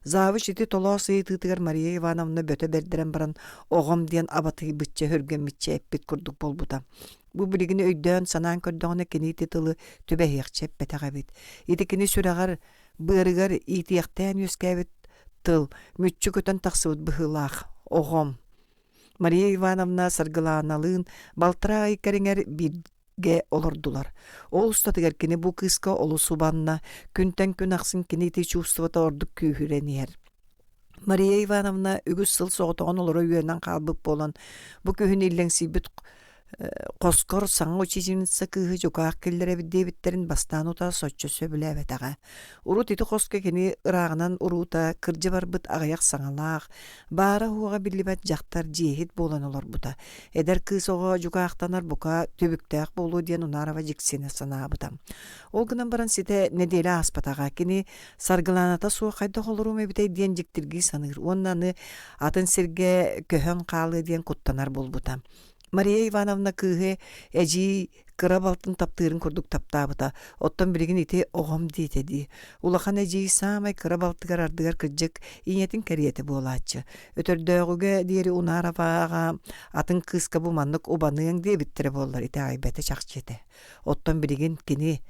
Завуч ити толоос ыйытыытыгар Мария Ивановна бөтө бэрдэрэн баран оҕом диэн абатыйбычча өһүргэммиччэ эппит курдук буолбута. Бу билигин өйдөөн санаан көрдөҕүнэ кини ити тылы түбэһиэхчэ эппэтэх эбит. Ити кини сүрэҕэр, быарыгар иитиэхтээн үөскээбит тыл мүччү көтөн тахсыбыт быһыылаах оҕом Мария Ивановна Саргылааналыын балтараа ый кэриҥэр бииргэ олордулар. Ол устатыгар кини бу кыыска олус убанна, күнтэн күн ахсын кини ити чувствота ордук күүһүрэн иһэр. Мария Ивановна үгүс сыл соҕотоҕун олоро үөрэнэн хаалбыт буолан, бу күһүн иллэҥсийбит хоскор саҥа учительница кыыһы дьукаах киллэрэбит диэбиттэрин бастаан утаа соччо сөбүлээбэтэҕэ. Урут ити хоско кини ырааҕынан уруута кырдьа барбыт аҕыйах саҥалаах, баара-суоҕа биллибэт дьахтар дьиэһит буолан олорбута. Эдэр кыыс оҕо дьукаахтанар бука түбүктээх буолуо диэн Унарова дьиксинэ санаабыта. Ол гынан баран ситэ нэдиэлэ ааспатаҕа. Кини Саргылааната суох хайдах олоруом эбитэй диэн дьиктиргии саныыр уонна аны атын сиргэ көһөн хаалыа диэн куттанар буолбута. Мария Ивановна кыыһы эдьиий кыра балтын таптыырын курдук таптаабыта. Оттон билигин ити оҕом диэтэ дии. Улахан эдьиий саамай кыра балтыгар ардыгар кырдьык ийэтин кэриэтэ буолааччы. Өтөрдөөҕүгэ диэри Унароваҕа атын кыыска бу маннык убаныаҥ диэбиттэрэ буоллар итэҕэйбэтэ чахчы этэ. Оттон билигин кини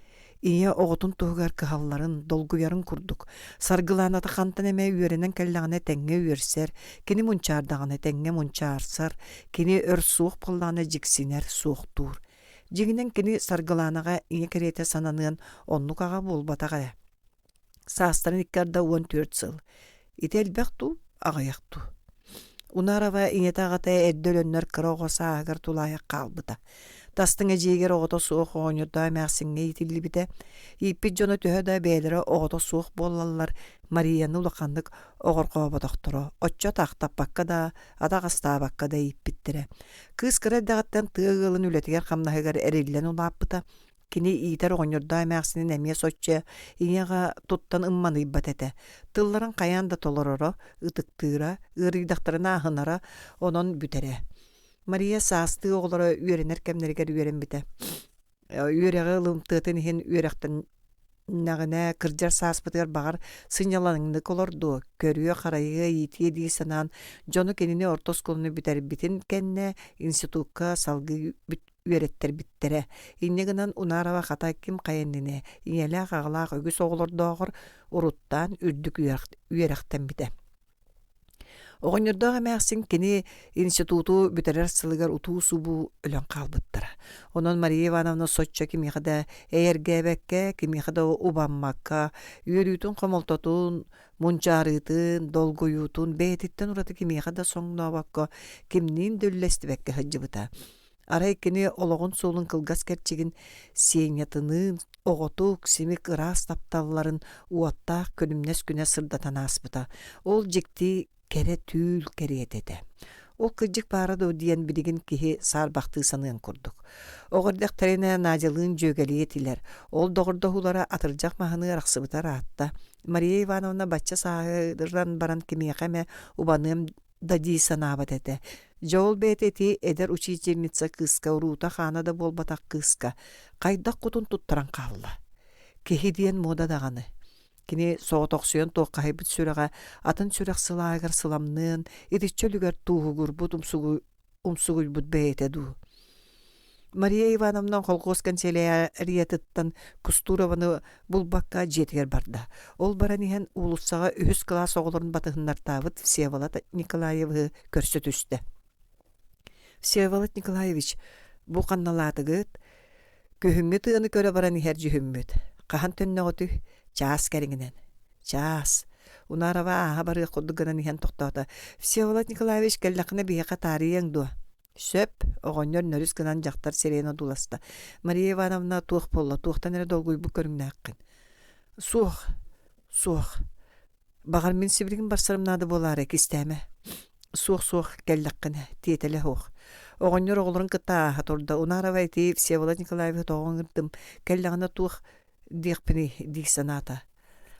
Ийэ оҕотун туһугар кыһалларын, долгуйарын курдук, Саргылааната хантан эмэ үөрэнэн кэллэҕинэ тэҥҥэ үөрсэр, кини мунчаардаҕына тэҥҥэ мунчаарсар, кини өр суох буоллаҕына дьиксинэр, суохтуур. Дьиҥинэн кини Саргылаанаҕа ийэ кэриэтэ сананыан оннук аҕа буолбатах ээ. Саастарын икки арда 14 сыл. Ити элбэх дуу, аҕыйах дуу? Унарова ийэтэ-аҕата эрдэ өлөннөр кыра оҕо сааһыгар тулаайах хаалбыта. Тастыҥ эдьиийигэр оҕото суох оҕонньордоох эмээхсиҥҥэ иитиллибитэ. Ииппит дьоно төһө да бэйэлэрэ оҕото суох буоллаллар, Марияны улаханнык оҕорҕооботохторо, оччо атаахтаппакка да, атаҕастаабакка да ииппиттэрэ. Кыыс кыра эрдэҕиттэн тыа ыалын үлэтигэр-хамнаһыгар эриллэн улааппыта. Кини иитэр оҕонньордоох эмээхсинин эмиэ соччо ийэҕэ туттан ымманыйбат этэ. Тылларын хайаан да толороро, ытыктыыра, ыарыйдахтарына аһынара, онон бүтэрэ. Мария саастыы оҕолоро үөрэнэр кэмнэригэр үөрэммитэ. Үөрэҕи ылымтыатын иһин үөрэхтэннэҕинэ кырдьар сааспытыгар баҕар сынньалаҥнык олордуо, көрүө-харайыа, иитиэ дии санаан дьону кинини орто оскуоланы бүтэрбитин кэннэ институкка салгыы үөрэттэрбиттэрэ. Инньэ гынан Унарова хата ким хайа иннинэ ийэлээх-аҕалаах үгүс оҕолордооҕор уруттаан үрдүк үөрэхтэммитэ. Оҕонньордоох эмээхсин кини институту бүтэрэр сылыгар утуу-субуу өлөн хаалбыттара. Онон Мария Ивановна соччо кимиэхэ да эйэргээбэккэ, кимиэхэ да убаммакка, үөрүүтүн-хомолтотун, мунчаарыытын, долгуйуутун бэйэтиттэн ураты кимиэхэ да соҥнообокко, кимниин да үллэстибэккэ сылдьыбыта. Арай кини олоҕун суолун кылгас кэрчигин Сенятыныын оҕотук, симик ыраас тапталларын уоттаах күлүмнэс күнэ сырдатан ааспыта. Ол дьикти кэрэ түүл кэриэтэ этэ. Ол кырдьык баара дуо диэн билигин киһи саарбахтыы саныан курдук. Оҕо эрдэхтэринэ Надялыын дьүөгэлии этилэр. Ол доҕордоһуулара атырдьах маһыныы арахсыбыта ыраатта. Мария Ивановна бачча сааһыран баран кимиэхэ эмэ убаныам да дии санаабат этэ. Дьэ ол бэйэтэ ити эдэр учительница кыыска уруута-хаана да буолбатах кыыска хайдах кутун туттаран хаалла. Киһи диэн муода даҕаны. Кини соҕотохсуйан туоххаһыйбыт сүрэҕэ атын сүрэх сылааһыгар сыламныан, итиччэ үлүгэр тууһугурбут умсугуйбут бэйэтэ дуу. Мария Ивановна колхоз канцеляриятыттан Кустурованы булбакка дьиэтигэр барда. Ол баран иһэн уулуссаҕа үһүс кылаас оҕолорун батыһыннартаабыт Всеволод Николаевиһы көрсө түстэ. Всеволод Николаевич, бу ханналаатыгыт? Күһүҥҥү тыаны көрө баран иһэр дьүһүммүт. Хаһан төннөҕүтүй? Чаас кэриҥинэн. Чаас. Унарова ааһа барыах курдук гынан иһэн тохтоото. Всеволод Николаевич кэллэххинэ биһиэхэ таарыйыаҥ дуо? Сөп, оҕонньор нөрүс гынан дьахтар сирэйин одууласта. Мария Ивановна туох буолла, туохтан эрэ долгуйбут көрүҥнээххин. Суох, суох. Баҕар мин сибилигин барсарым наада буолаарай, кистээмэ. Суох, суох, кэллэххинэ, тиэтэлэ суох. Оҕонньор оҕолорун кытта ааһа турда. Унарова ити Всеволод Николаевиһы тоҕо ыҥырдым, кэллэҕинэ туох диэхпиний дии санаата.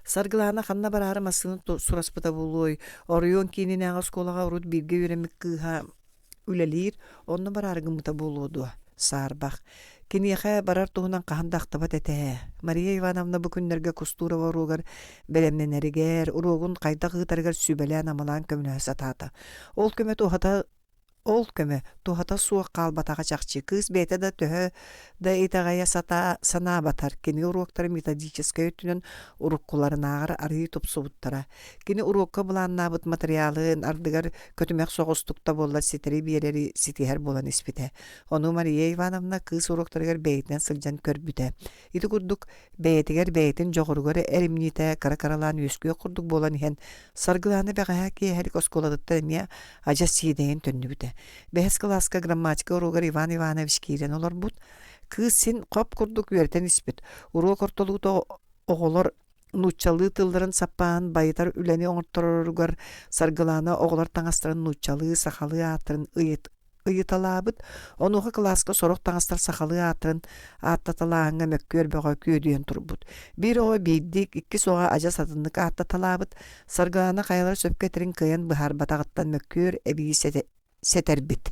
Саргылаана ханна бараары массыына сураспыта буолуой, оройуон киининээҕи оскуолаҕа урут бииргэ үөрэммит кыыһа үлэлиир, онно бараары гыммыта буолуо дуо? Саарбах. Киниэхэ барар туһунан хаһан да ахтыбат этэ ээ. Мария Ивановна бу күннэргэ Кустурова уруогар бэлэмнэнэригэр, уруогун хайдах ыытарыгар сүбэлээн-амалаан көмөлөһө сатаата. Ол көмө туһата Ол көмө туһата суох хаалбатаҕа чахчы. Кыыс бэйэтэ да төһө да итэҕэйэ сатаа санаабатар, кини уруоктара методическай өттүнэн уруккуларынааҕар арыый тупсубуттара. Кини уруокка былааннаабыт матырыйаалын ардыгар көтүмэх соҕустук да буоллар ситэри биэрэри ситиһэр буолан испитэ. Ону Мария Ивановна кыыс уруоктарыгар бэйэтинэн сылдьан көрбүтэ. Ити курдук бэйэтигэр бэйэтин дьоҕуругар эримньитэ кыра-кыралаан үөскүөх курдук буолан иһэн Саргылаана бэҕэһээ киэһэлик оскуолатыттан эмиэ адьас сиэдэйэн төннүбүтэ. Бэһис кылааска грамматика уруогар Иван Иванович киирэн олорбут. Кыыс син хоп курдук үөрэтэн испит. Уруок ортолуута оҕолор нууччалыы тылларын саппааһын байытар үлэни оҥортороругар Саргылаана оҕолор таҥастарын нууччалыы, сахалыы ааттарын ыйыт ыйыталаабыт. Онуоха кылааска сорох таҥастар сахалыы ааттарын ааттаталааһыҥҥа мөккүөр бөҕө күөдүйэн турбут. Биир оҕо биирдик, иккис оҕо адьас атыннык ааттаталаабыт. Саргылаана хайалара сөпкө этэрин кыайан быһаарбатаҕыттан мөккүөр эбии сэтэрбит.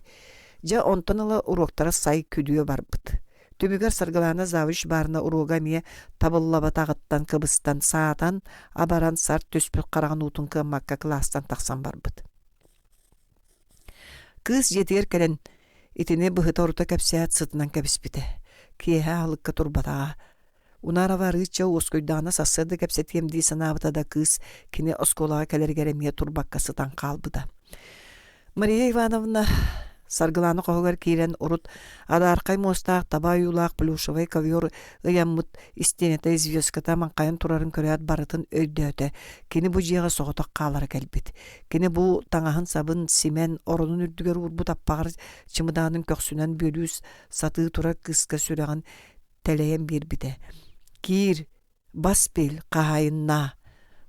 Дьэ, онтон ыла уруоктара сай күдүө барбыт. Түмүгэр Саргылаана завуч баарына уруога эмиэ табыллабатаҕыттан кыбыстан, саатан, абаран сарт түспүт хараҕын уутун кыаммакка кылаастан тахсан барбыт. Кыыс дьиэтигэр кэлэн итини быһыта-орута кэпсээт сытынан кэбиспитэ. Киэһэ аһылыкка турбатаҕа. Унарова арыычча уоскуйдаҕына сарсыарда кэпсэтиэм дии санаабыта да кыыс кини оскуолаҕа кэлэригэр эмиэ турбакка сытан хаалбыта. Мария Ивановна Саргылаана хоһугар киирэн урут адаархай муостаах таба ойуулаах плюшевай ковер ыйаммыт истиэнэтэ звездката маҥхайан турарын көрөөт барытын өйдөөтө. Кини бу дьиэҕэ соҕотох хаалара кэлбит. Кини бу таҥаһын-сабын симэн, оронун үрдүгэр уурбут аппаҕар чымыдаанын көхсүнэн бүөлүү сатыы турар кыыска сүрэҕин тэлэйэн биэрбитэ. Киир, бас бил, хаһаайыннаа.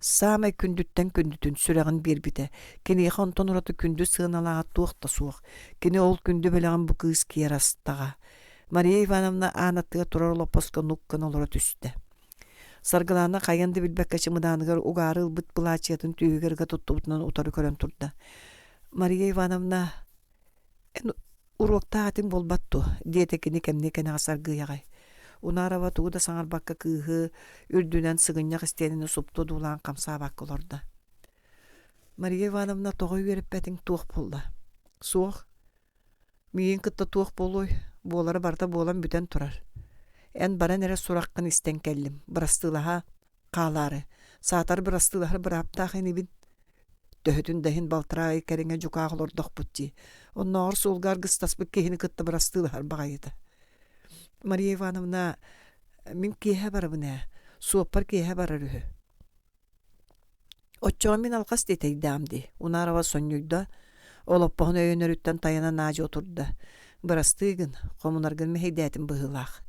Саамай күндүттэн күндүтүн сүрэҕин биэрбитэ. Киниэхэ онтон ураты күндү сыаналааҕа туох да суох. Кини ол күндү бэлэҕин бу кыыс киэр астаҕа. Мария Ивановна аан аттыгар турар олоппоско нук гына олоро түстэ. Саргылаана хайан да билбэккэ чымыдааныгар угаары ылбыт былаачыйатын түөһүгэр ыга туттубутунан утары көрөн турда. Мария Ивановна, эн уруоктаах этиҥ буолбат дуо? диэтэ кини кэмниэ кэнэҕэс аргыый аҕай. Унарова тугу да саҥарбакка кыыһы үрдүнэн сыгынньах истиэнэни супту одуулаан хамсаабакка олордо. Мария Ивановна тоҕо үөрэппэтиҥ туох буолла? Суох. Миигин кытта туох буолуой, буолара барыта буолан бүтэн турар. Эн баран эрэ сураххын истэн кэллим, бырастыылаһа хаалаары. Саатар бырастыылаһар бырааптаах инибин. Төһөтүн да иһин балтараа ый кэриҥэ дьукаах олордохпут дии. Оннооҕор суолга аргыстаспыт киһини кытта бырастыылаһар баҕайыта. Мария Ивановна, мин киэһэ барабын ээ, суоппар киэһэ барар үһү. Оччоҕо мин алҕас тиэтэйдэҕим дии, Унарова сонньуйда, олоппоһун өйөнөрүттэн тайанан аадьы отурда. Бырастыы гын, хомунаргын мэһэйдээтим быһыылаах.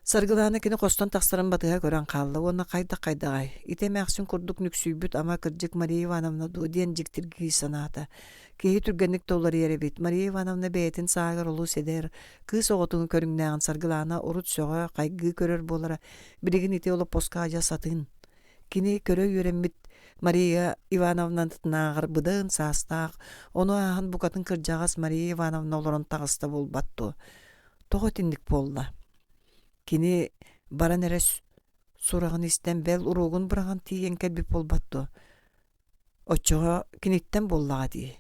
Саргылаана кини хостон тахсарын батыһа көрөн хаалла уонна хайдах-хайдаҕай, ити эмээхсин курдук нүксүйбүт ама кырдьык Мария Ивановна дуо диэн дьиктиргии санаата. Киһи түргэнник да уларыйар эбит. Мария Ивановна бэйэтин сааһыгар олус эдэр, кыыс оҕотун көрүҥнээҕин Саргылаана урут сөҕө, хайгыы көрөр буолара, билигин ити олоппоско адьас атын. Кини көрө үөрэммит Мария Ивановнатынааҕар быдан саастаах, ону ааһан букатын кырдьаҕас Мария Ивановна олорон таҕыста буолбат дуо? Тоҕо итинник буолла? Кини баран эрэ сураҕын истэн бэл уруогун быраҕан тиийэн кэлбит буолбат дуо? Оччоҕо киниттэн буоллаҕа дии.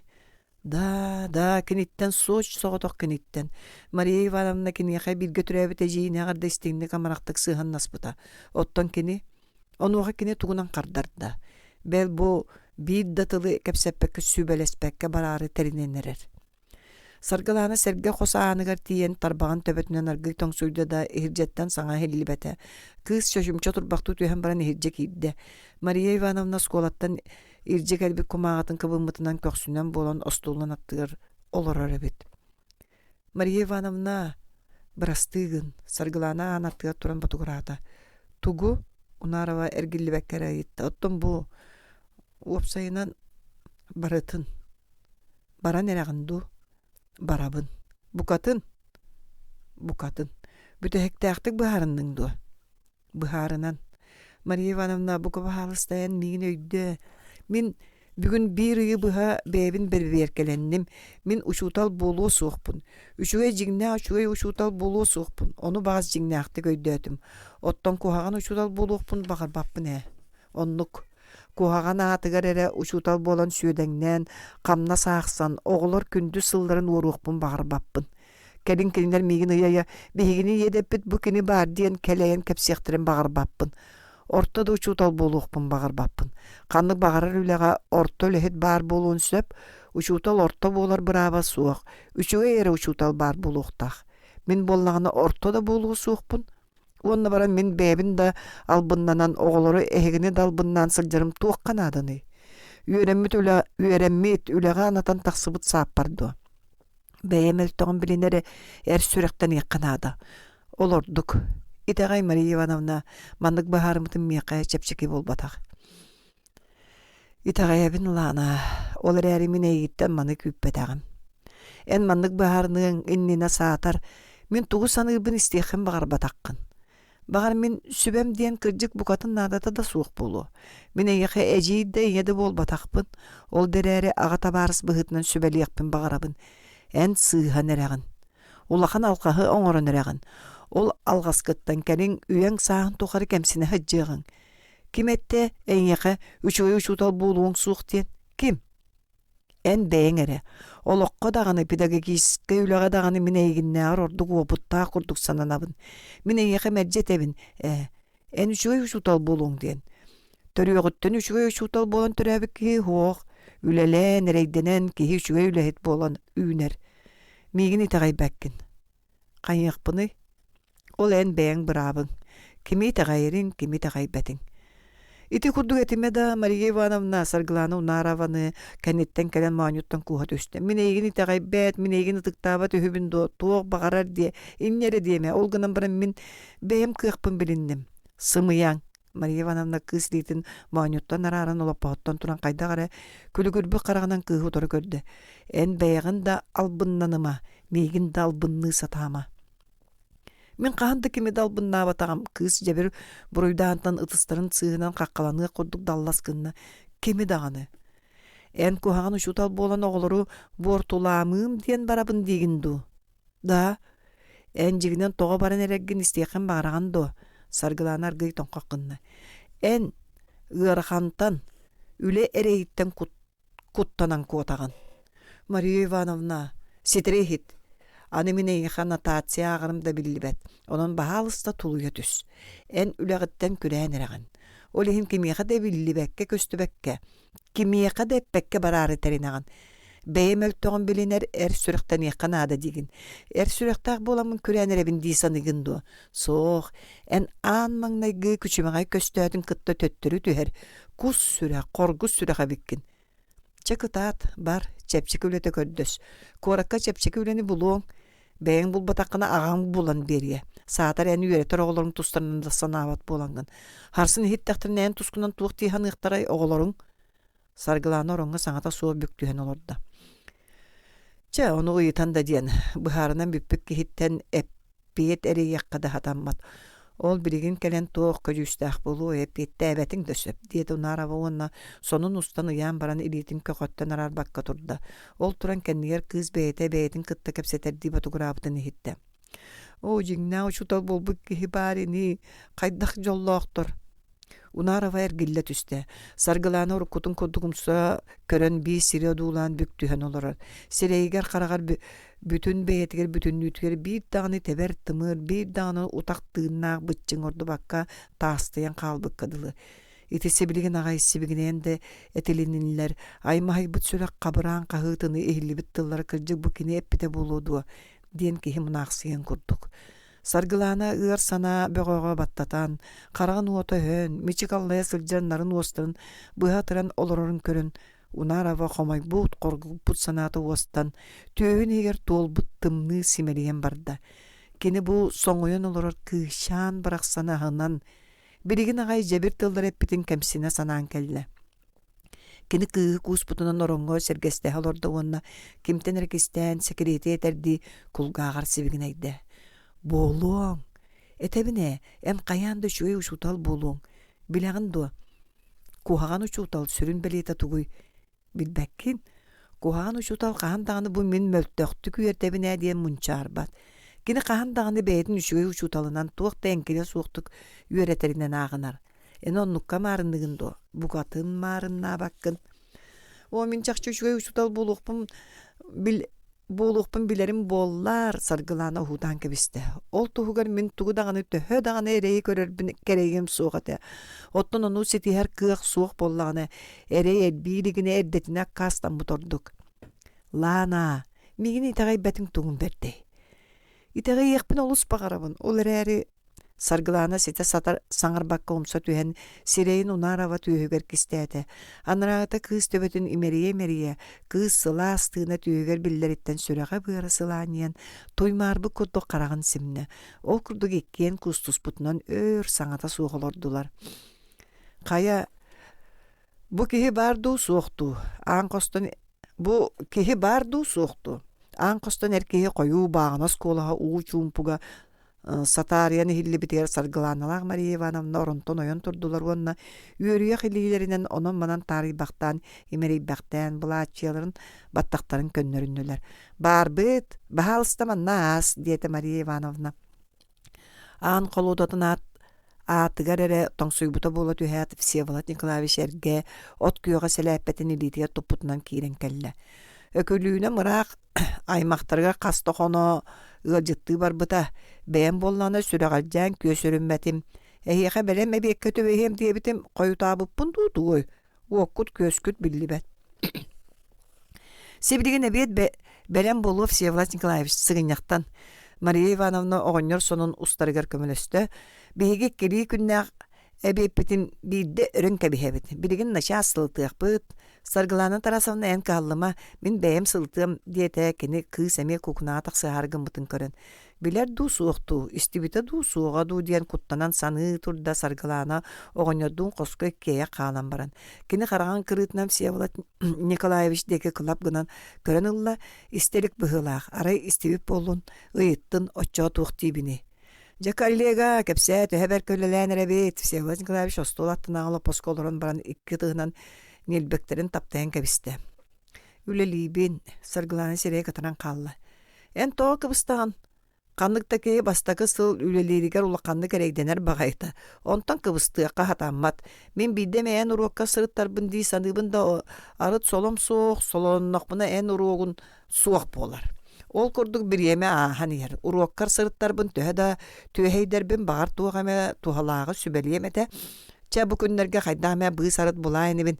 Да, да, киниттэн суоч соҕотох киниттэн. Мария Ивановна киниэхэ бииргэ төрөөбүт эдьиийинээҕэр да истиҥник амарахтык сыһыаннаспыта. Оттон кини, онуоха кини тугунан хардарда? Бэл бу биир да тылы кэпсэппэккэ сүбэлэспэккэ бараары тэринэн эрэр. Саргылаана сэргэ хос ааныгар тиийэн тарбаҕын төбөтүнэн аргыый тоҥсуйда да, иһирдьэттэн саҥа иһиллибэтэ. Кыыс чочумча турбахтыы түһэн баран иһирдьэ киирдэ. Мария Ивановна оскуолаттан илдьэ кэлбит кумааҕытын кыбыммытынан көхсүнэн буолан остуолун аттыгар олорор эбит. Мария Ивановна, бырастыы гын, Саргылаана аан аттыгар туран ботугураата. Тугу? Унарова эргиллибэккэ эрэ ыйытта. Оттон бу уопсайынан барытын Баран эрэҕин дуу? Барабын. Букатын? Букатын. Бүтэһиктээхтик быһаарынныҥ дуо? Быһаарынан. Мария Ивановна, бука баһаалыста эн миигин өйдөө. Мин бүгүн биир ыйы быһа бэйэбин бэрэбиэркэлэнним. Мин учуутал буолуо суохпун. Үчүгэй дьиҥнээх үчүгэй учуутал буолуо суохпун. Ону баҕас дьиҥнээхтик өйдөөтүм. Оттон куһаҕан учуутал буолуохпун баҕарбаппын ээ. Оннук. Куһаҕан аатыгар эрэ учуутал буолан сүөдэҥнээн, хамнас аахсан, оҕолор күндү сылларын уоруохпун баҕарбаппын. Кэлин кинилэр миигин ыйа-ыйа биһигини иэдэппит бу кини баар диэн кэлэйэн кэпсиэхтэрин баҕарбаппын. Орто да учуутал буолуохпун баҕарбаппын. Ханнык баҕарар үлэҕэ орто үлэһит баар буолуон сөп, учуутал орто буолар бырааба суох, үчүгэй эрэ учуутал баар буолуохтаах. Мин буоллаҕына орто да буолуо суохпун, Уонна баран мин бэйэбин да албыннанан, оҕолору эһигини да албыннаан сылдьарым туохха нааданый? Үөрэммит үлэ үөрэммит, үлэҕэ анатан тахсыбыт сааппар дуо? Бэйэ мөлтөҕүн билинэр эр сүрэхтэниэххэ наада. Ол ордук. Итэҕэй Мария Ивановна, маннык быһаарыммытым миэхэ чэпчэки буолбатах. Итэҕэйэбин Лана, ол эрээри мин эйигиттэн маны күүппэтэҕим. Эн маннык быһаарыныаҥ иннинэ саатар, мин тугу саныырбын истиэххин баҕарбатаххын. Баҕар мин сүбэм диэн кырдьык букатын наадата да суох буолуо. Мин эйиэхэ эдьиий да ийэ да буолбатахпын, ол да эрээри аҕа табаарыс быһыытынан сүбэлиэхпин баҕарабын. Эн сыыһан эрэҕин. Улахан алҕаһы оҥорон эрэҕин. Ол алҕаскыттан кэлин үйэҥ сааһын тухары кэмсинэ сылдьыаҕыҥ. Ким эттэ эйиэхэ үчүгэй учуутал буолуоҥ суох диэн? Ким? Эн бэйэҥ эрэ. Олоххо даҕаны, педагогическай үлэҕэ даҕаны мин эйигиннээҕэр ордук уопуттаах курдук сананабын. Мин эйиэхэ мэлдьи этэбин ээ, эн үчүгэй учуутал буолуоҥ диэн. Төрүөҕүттэн үчүгэй учуутал буолан төрөөбүт киһи суох, үлэлээн, эрэйдэнэн киһи үчүгэй үлэһит буолан үүнэр. Миигин итэҕэйбэккин. Хайыахпыный? Ол эн бэйэҥ быраабыҥ. Кими итэҕэйэриҥ, кими итэҕэйбэтиҥ. Ити курдук этимэ да, Мария Ивановна Саргылаана Унарованы кэнниттэн кэлэн моонньуттан кууһа түстэ. Мин эйигин итэҕэйбэт, мин эйигин ытыктаабат үһүбүн дуо, туох баҕарар диэ, инньэ эрэ диэмэ. Ол гынан баран мин бэйэм кыахпын билинним. Сымыйаҥ. Мария Ивановна кыыс илиитин моонньуттан арааран олоппоһуттан туран хайдах эрэ күлүгүрбүт хараҕынан кыыһы утары көрдө. Эн бэйэҕин да албыннаныма, миигин да албынныы сатаама. Мин хаһан да кими да албыннаабатаҕым, кыыс дьэбир буруйдаантан ытыстарын сыыһынан хаххаланыах курдук даллас гынна. Кими даҕаны. Эн куһаҕан учуутал буолан оҕолору буортулаамыым диэн барабын диигин дуу? Да, эн дьиҥинэн тоҕо баран эрэргин истиэххин баҕараҕын дуо? Саргылаана аргыый тоҥхох гынна. Эн ыарахантан, үлэ эрэйиттэн куттанан куотаҕын. Мария Ивановна, ситэри иһит. Аны мин эйиэхэ аннотация ааҕарым да биллибэт. Онон баһаалыста тулуйа түс. Эн үлэҕиттэн күрээн эрэҕин. Ол иһин кимиэхэ да биллибэккэ-көстүбэккэ, кимиэхэ да эппэккэ бараары тэринэҕин. Бэйэ мөлтөҕүн билинэр эр сүрэхтэниэххэ наада диигин. Эр сүрэхтээх буоламмын күрээн эрэбин дии саныыгын дуо? Суох, эн аан маҥнайгы күчүмэҕэй көстөөтүн кытта төттөрү түһэр, кус сүрэх, хоргус сүрэх эбиккин. Чэ кытаат, бар, чэпчэки үлэтэ көрдөс. Куоракка чэпчэки үлэни булуоҥ. Бэйэҥ булбатаххына аҕаҥ булан биэриэ. Саатар эн үөрэтэр оҕолоруҥ тустарынан да санаабат буолаҥҥын. Харсын иһиттэхтэринэ эн тускунан туох дии саныахтарай оҕолоруҥ? Саргылаана ороҥҥо саҥата суох бүк түһэн олордо. Чэ, ону ыйытан да диэн, быһаарынан бүппүт киһиттэн эппиэт эрийиэххэ да сатаммат. Ол билигин кэлэн туох көдьүүстээх буолуой, эппиэттээбэтиҥ да сөп, диэтэ Унарова уонна сонун устан ыйаан баран илиитин көхөттөн араарбакка турда. Ол туран кэннигэр кыыс бэйэтэ бэйэтин кытта кэпсэтэрдии ботугураабытын иһиттэ. Оо, дьиҥнээх учуутал буолбут киһи баар ини, хайдах дьоллоохтор Унарова эргиллэ түстэ. Саргылаана уруккутун курдук умса көрөн биир сири одуулаан бүк түһэн олорор. Сирэйигэр-хараҕар бүтүн бэйэтигэр бүтүннүүтүгэр биир даҕаны тэбэр тымыр, биир даҕаны утах тыыннаах быччыҥ ордубакка таастыйан хаалбыкка дылы. Ити сибилигин аҕай сибигинэйэн да этилиннилэр, аймаһыйбыт сүрэх хабыраан хаһыытыны иһиллибит тыллара кырдьык бу кини эппитэ буолуо дуо диэн киһи мунаахсыйан курдук. Саргылаана ыар санаа бөҕөҕө баттатан, хараҕын уота өһөөн, мичик аллайа сылдьар нарын уостарын быһа ытыран олорорун көрөн, Унарова хомойбут, хоргуппут санаата уостан, түөһүн иһигэр туолбут тымныы симэлийэн барда. Кини бу соҥуйан олорор кыысчаан барахсаны аһынан, билигин аҕай дьэбир тыллары эппитин кэмсинэ санаан кэллэ. Кини кыыһы кууспутунан ороҥҥо сэргэстэһэ олордо уонна кимтэн эрэ кистээн сэкириэти этэрдии кулгааҕар сибигинэйдэ: «Буолуоҥ! Этэбин ээ, эн хайаан да үчүгэй учуутал буолуоҥ. Билэҕин дуо, куһаҕан учуутал сүрүн бэлиэтэ тугуй? Билбэккин? Куһаҕан учуутал хаһан даҕаны бу мин мөлтөхтүк үөрдэбин ээ диэн мунчаарбат. Кини хаһан даҕаны бэйэтин үчүгэй учууталынан туох да эҥкилэ суохтук үөрэтэринэн ааҕынар. Эн оннукка маарынныгын дуо? Букатын маарыннаабаккын. Оо, мин чахчы үчүгэй учуутал буолуохпун бил буолуохпун билэрим буоллар, Саргылаана уһуутаан кэбистэ. Ол туһугар мин тугу даҕаны төһө даҕаны эрэйи көрөрбүн кэрэйиэм суох этэ. Оттон ону ситиһэр кыах суох буоллаҕына, эрэй элбии илигинэ эрдэтинэ аккаастаммыт ордук. Лаана, миигин итэҕэйбэтиҥ тугун бэрдэй. Итэҕэйиэхпин олус баҕарабын, ол эрээри Саргылаана ситэ сатар саҥарбакка умса түһэн, сирэйин Унарова түөһүгэр кистээтэ. Анарааҕыта кыыс төбөтүн имэрийэ-имэрийэ, кыыс сылаас тыына түөһүгэр биллэриттэн сүрэҕэ-быара сылаанньыйан, туймаарбыт курдук хараҕын симнэ. Ол курдук иккиэн куустуспутунан өр саҥата суох олордулар. Хайа, бу киһи баар дуу, суох дуу? Аан хостон Бу киһи баар дуу, суох дуу? Аан хостон эр киһи хойуу бааҕынас куолаһа уу чуумпуга Сатаарыйан иһиллибитигэр Саргылааналаах Мария Ивановна оронтон ойон турдулар уонна үөрүйэх илиилэринэн онон-манан таарыйбахтаан, имэрийбэхтээн, былааччыйаларын баттахтарын көннөрүннүлэр. «Баарбыт, баһаалыста манна аас», диэтэ Мария Ивановна. Аан холуодатын аат аатыгар эрэ тоҥсуйбута буола түһээт, Всеволод Николаевич эргэ от күөҕэ сэлээппэтин илиитигэр туппутунан киирэн кэллэ. Өкүлүүнэ мыраах аймахтарыгар хас да хоно ыалдьыттыы барбыта. Бэйэм буоллаҕына сүрэҕэлдьээн күөс өрүммэтим. Эһиэхэ бэлэм эбиэккэ түбэһиэм диэбитим, хойутаабыппын дуу тугуй? Уоккут-күөскүт биллибэт. Сибилигин эбиэт бэлэм буолуо Всеволод Николаевич сыгынньахтан. Мария Ивановна оҕонньор сонун устарыгар көмөлөстө. Биһиги иккилии күннээх эбиэппитин биирдэ өрөн кэбиһэбит. Билигин начаас сылытыахпыт. Саргылаана Тарасовна эн кыһаллыма, мин бэйэм сылытыам, диэтэ кини кыыс эмиэ куукунаҕа тахсыһаары гыммытын көрөн. Билэр дуу, суох дуу, истибитэ дуу, суоҕа дуу диэн куттанан саныы турда Саргылаана оҕонньордуун хоско иккиэйэх хаалан баран. Кини хараҕын кырыытынан Всеволод Николаевич диэки кылап гынан көрөн ылла, истэ илик быһыылаах, арай истибит буоллун, ыйыттын, оччоҕо туох диибиний? Дьэ, коллега, кэпсээ, төһө бэркэ үлэлээн эрэбит? Всеволод Николаевич остуол аттынааҕы олоппоско олорон баран икки ытыһынан ньилбэктэрин таптайан кэбистэ. Үлэлиибин, Саргылаана сирэйэ кытаран хаалла. Эн тоҕо кыбыстаҕын? Ханнык да киһи бастакы сыл үлэлииригэр улаханнык эрэйдэнэр баҕайыта. Онтон кыбыстыахха сатаммат. Мин биирдэ эмэ эн уруокка сырыттарбын дии саныыбын да, арыт солом суох, солоннохпуна эн уруогун суох буолар. Ол курдук бириэмэ ааһан иһэр. Уруоккар сырыттарбын төһө да түөһэйдэрбин баҕар туох эмэ туһалааҕы сүбэлиэм этэ. Чэ, бу күннэргэ хайдах эмэ быыс-арыт булаа инибин.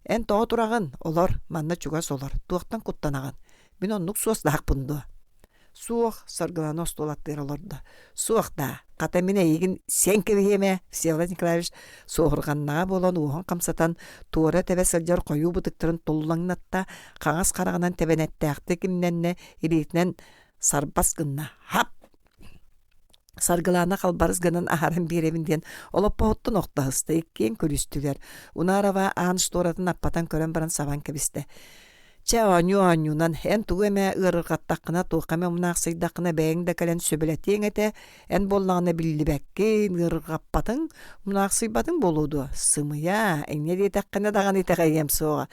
Эн тоҕо тураҕын? Олор, манна чугас олор. Туохтан куттанаҕын? Мин оннук суостаахпын дуо? Суох, Саргылана остуол аттыгар олордо. Суох даа, хата мин эйигин сиэн кэбиһиэм ээ, Всеволод Николаевич суоһурҕаннаҕа буолан уоһун хамсатан, туора тэбэ сылдьар хойуу бытыктарын туллаҥнатта, хаҥас хараҕынан тэбэнэттээхтик имнэннэ, илиитинэн сарбас гынна. Хап! Саргылаана халбарыс гынан аһаран биэрэбин диэн олоппоһуттан охтоһуста, иккиэн күлүстүлэр. Унарова аан шторатын аппатан көрөн баран сабан кэбистэ. Чэ, оонньуу оонньуунан, эн тугу эмэ ыарырҕаттаххына, туохха эмэ мунаахсыйдаххына бэйэҥ да кэлэн сөбүлэтиэҥ этэ, эн буоллаҕына биллибэккин, ыарырҕаппатыҥ, мунаахсыйбатыҥ буолуо дуо? Сымыйа, инньэ диэтэххинэ даҕаны итэҕэйиэм суоҕа.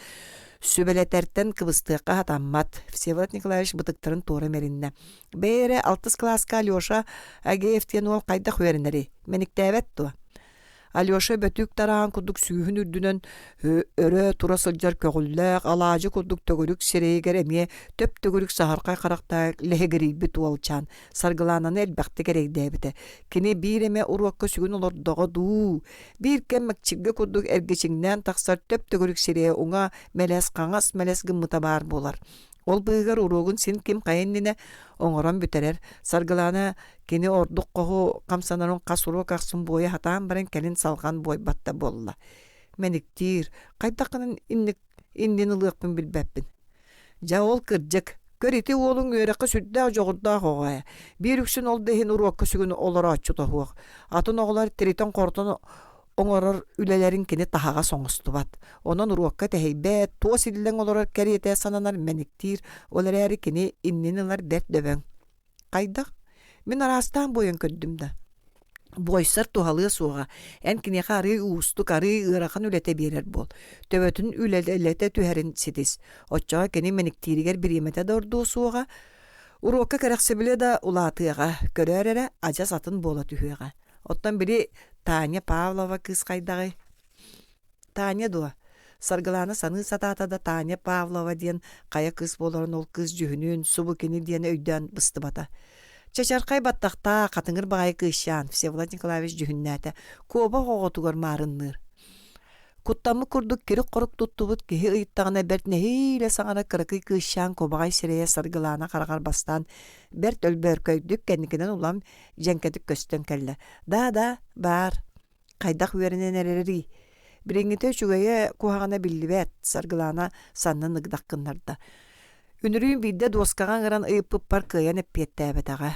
Сүбэлэтэртэн кыбыстыахха сатаммат, Всеволод Николаевич бытыктарын туора мэриннэ. Бэйэ эрэ алтыс кылааска Алеша Агеев диэн уол хайдах үөрэнэрий? Мэниктээбэт дуо? Алеша бөтүүк тараан курдук сүүһүн үрдүнэн өрө тура сылдьар көҕүллээх, алаадьы курдук төгүрүк сирэйигэр эмиэ төп-төгүрүк саһархай харахтаах лэһигирийбит уолчаан Саргылаананы элбэхтик эрэйдээбитэ. Кини биир эмэ уруокка сүгүн олордоҕо дуу, биир кэм мэкчиргэ курдук эргичиҥнээн тахсар төп-төгүрүк сирэйэ уҥа мэлэс, хаҥас мэлэс гыммыта баар буолар. Ол быыһыгар уруогун син ким хайа иннинэ оҥорон бүтэрэр. Саргылаана кини ордук хоһу хамсанарын хас уруок ахсын буойа сатаан баран кэлин салҕан буойбат да буолла. Мэниктиир, хайдах гынан инник иннин ылыахпын билбэппин. Дьэ ол кырдьык, көр ити уолуҥ үөрэххэ сүрдээх дьоҕурдаах оҕо ээ. Биир үксүн ол да иһин уруокка сүгүн олорооччута суох. Атын оҕолор тиритэн-хорутан оҥорор үлэлэрин кини таһаҕас оҥостубат. Онон уруокка тэһийбэт, туос иллэҥ олорор кэриэтэ сананар мэниктиир, ол эрээри кини иннин ылар бэрт дөбөҥ. Хайдах? Мин араастаан буойан көрдүм да. Буойсар туһалыа суоҕа. Эн киниэхэ арыый уустук, арыый ыарахан үлэтэ биэрэр буол. Төбөтүн үлэлэтэ түһэрин ситис. Оччоҕо кини мэниктииригэр бириэмэтэ да ордуо суоҕа. Уруокка кэрэхсэбилэ да улаатыаҕа, көрөөр эрэ адьас атын буола түһүөҕэ. Оттон били Таня Павлова кыыс хайдаҕый? Таня дуо? Саргылаана саныы сатаата да Таня Павлова диэн хайа кыыс буоларын ол кыыс дьүһүнүн, субу кини диэн өйдөөн быстыбата. Чачархай баттахтаах, хатыҥыр баҕайы кыысчаан, Всеволод Николаевич дьүһүннээтэ, куобах оҕотугар маарынныыр. Куттаммыт курдук кирик-хорук туттубут киһи ыйыттаҕына бэрт нэһиилэ саҥара кыракый кыысчаан кубаҕай сирэйэ Саргылаана хараҕар бастаан бэрт өлбөөркөйдүк кэнникинэн улам дьэҥкэтик көстөн кэллэ. Да-да, баар. Хайдах үөрэнэн эрэрий? Билиҥҥитэ үчүгэйэ куһаҕана биллибэт, Саргылаана саннын ыгдах гыннарда. Үнүрүүн биирдэ дуоскаҕа ыҥыран ыйыппыппар кыайан эппиэттээбэтэҕэ.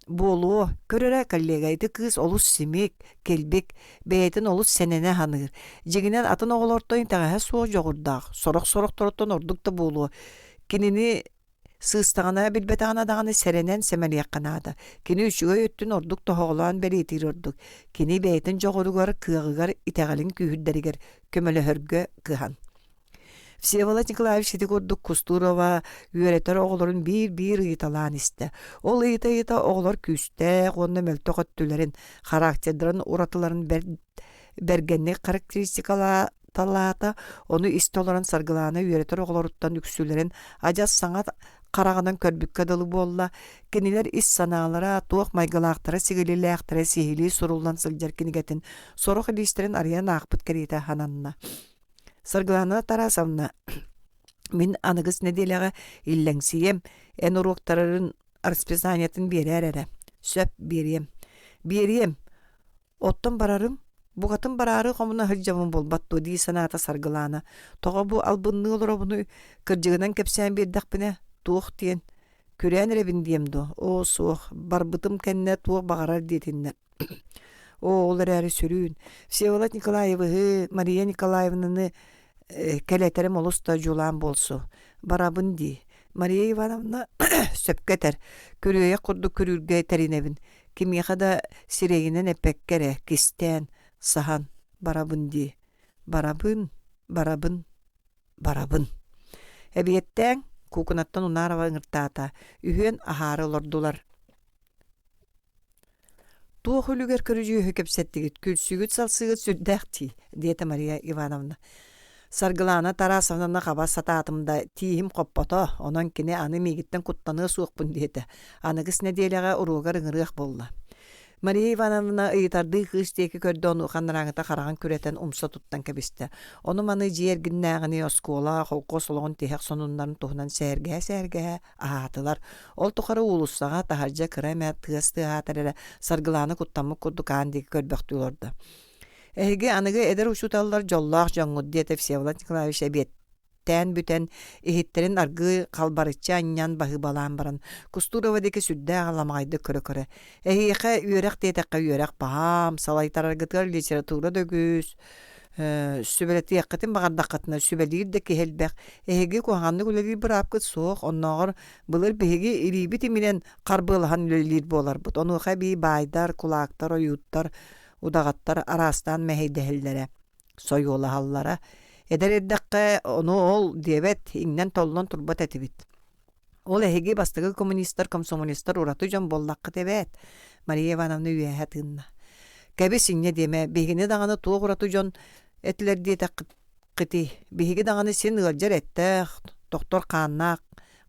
Буолуо, көр эрэ, коллега, ити кыыс олус симик, килбик, бэйэтин олус сэнэнэ саныыр. Дьиҥинэн атын оҕолортон итэҕэһэ суох дьоҕурдаах, сорох-сорохторуттан ордук да буолуо. Кинини Сыыстаҕына, билбэтэҕинэ даҕаны сэрэнэн сэмэлиэххэ наада. Кини үчүгэй өттүн ордук тоһоҕолоон бэлиэтиир ордук. Кини бэйэтин дьоҕуругар, кыаҕыгар, итэҕэлин күүһүрдэригэр көмөлөһөргө кыһан. Всеволод Николаевич ити курдук Кустурова үөрэтэр оҕолорун биир-биир ыйыталаан истэ. Ол ыйыта-ыйыта оҕолор күүстээх уонна мөлтөх өттүлэрин, характердарын уратыларын бэрт бэргэнник характеристикалаа талаата, ону истэ олорон Саргылаана үөрэтэр оҕолоруттан үксүлэрин адьас саҥа хараҕынан көрбүккэ дылы буолла, кинилэр ис санаалара, туох майгылаахтара-сигилилээхтэрэ сиһилии суруллан сылдьар кинигэтин сорох илиистэрин арыйан аахпыт кэриэтэ сананна. Саргылаана Тарасовна, мин аныгыс нэдиэлэҕэ иллэҥсийэм, эн уруоктарын расписаниетын биэрээр эрэ. Сөп, биэриэм. Биэриэм. Оттон барарым, букатын бараары хомуна сылдьабын буолбат дуо дии санаата Саргылаана. Тоҕо бу албынныы олоробунуй, кырдьыгынан кэпсээн биэрдэхпинэ, туох диэн, күрээн эрэбин диэм дуо? Оо, суох, барбытым кэннэ туох баҕарар диэтиннэр. Оо, ол эрээри сүрүүн, Всеволод Николаевиһы, Мария Николаевнаны кэлэтэрим олус да дьулаан буолсу. Барабын дии. Мария Ивановна сөпкө этэр, күрүөйэх курдук күрүүргэ тэринэбин. Кимиэхэ да сирэйинэн эппэккэ эрэ, кистээн, саһан барабын дии. Барабын, барабын, барабын. Эбиэттээҥ, куукунаттан Унарова ыҥыртаата. Үһүөн аһаары олордулар. Туох үлүгэр көрүдьүөһү кэпсэттигит, күлсүгүт-салсыгыт сүрдээх дии, диэтэ Мария Ивановна. Саргылаана Тарасовнаны хаба сатаатым да, тииһим хоппото, онон кини аны миигиттэн куттаныа суохпун диэтэ. Аныгыс нэдиэлэҕэ уруогар ыҥырыах буолла. Мария Ивановна ыйытардыы кыыс диэки көрдө, онуоха анарааҥыта хараҕын күрэтэн умса туттан кэбистэ. Ону-маны дьиэ эргиннээҕини, оскуола, холкуос олоҕун тиһэх сонуннарын туһунан сэһэргэһэ-сэһэргэһэ аһаатылар. Ол тухары уулуссаҕа таһырдьа кыра эмэ тыас тыаһаатар эрэ Саргылаана куттаммыт курдук аан диэки көрбөхтүү олордо. «Эһиги аныгы эдэр учууталлар дьоллоох дьоҥҥут» диэтэ Всеволод Николаевич эбиэттээн бүтэн, иһиттэрин аргыый халбарыччы анньан баһыыбалаан баран, Кустурова диэки сүрдээх аламаҕайдык көрө-көрө «Эһиэхэ үөрэх диэтэххэ үөрэх баһаам, салайтараргытыгар литература да үгүс, сүбэлэтиэххитин баҕардаххытына сүбэлиир да киһи элбэх. Эһиги куһаҕаннык үлэлиир быраапкыт суох, оннооҕор былыр биһиги илиибит иминэн харбыалаһан үлэлиир буоларбыт. Онуоха эбии баайдар, кулаактар, ойууттар, удаҕаттар араастаан мэһэйдэһэллэрэ, сойуолаһаллара. Эдэр эрдэххэ ону ол диэбэт, иҥнэн-толлон турбат этибит. Ол эһиги бастакы коммунистар, комсомолецтар ураты дьон буоллаххыт эбээт, Мария Ивановна үөһэ тыынна. Кэбис инньэ диэмэ, биһигини даҕаны туох ураты дьон этилэр диэтэххитий? Биһиги даҕаны син ыалдьар эттээх, тохтор хааннаах,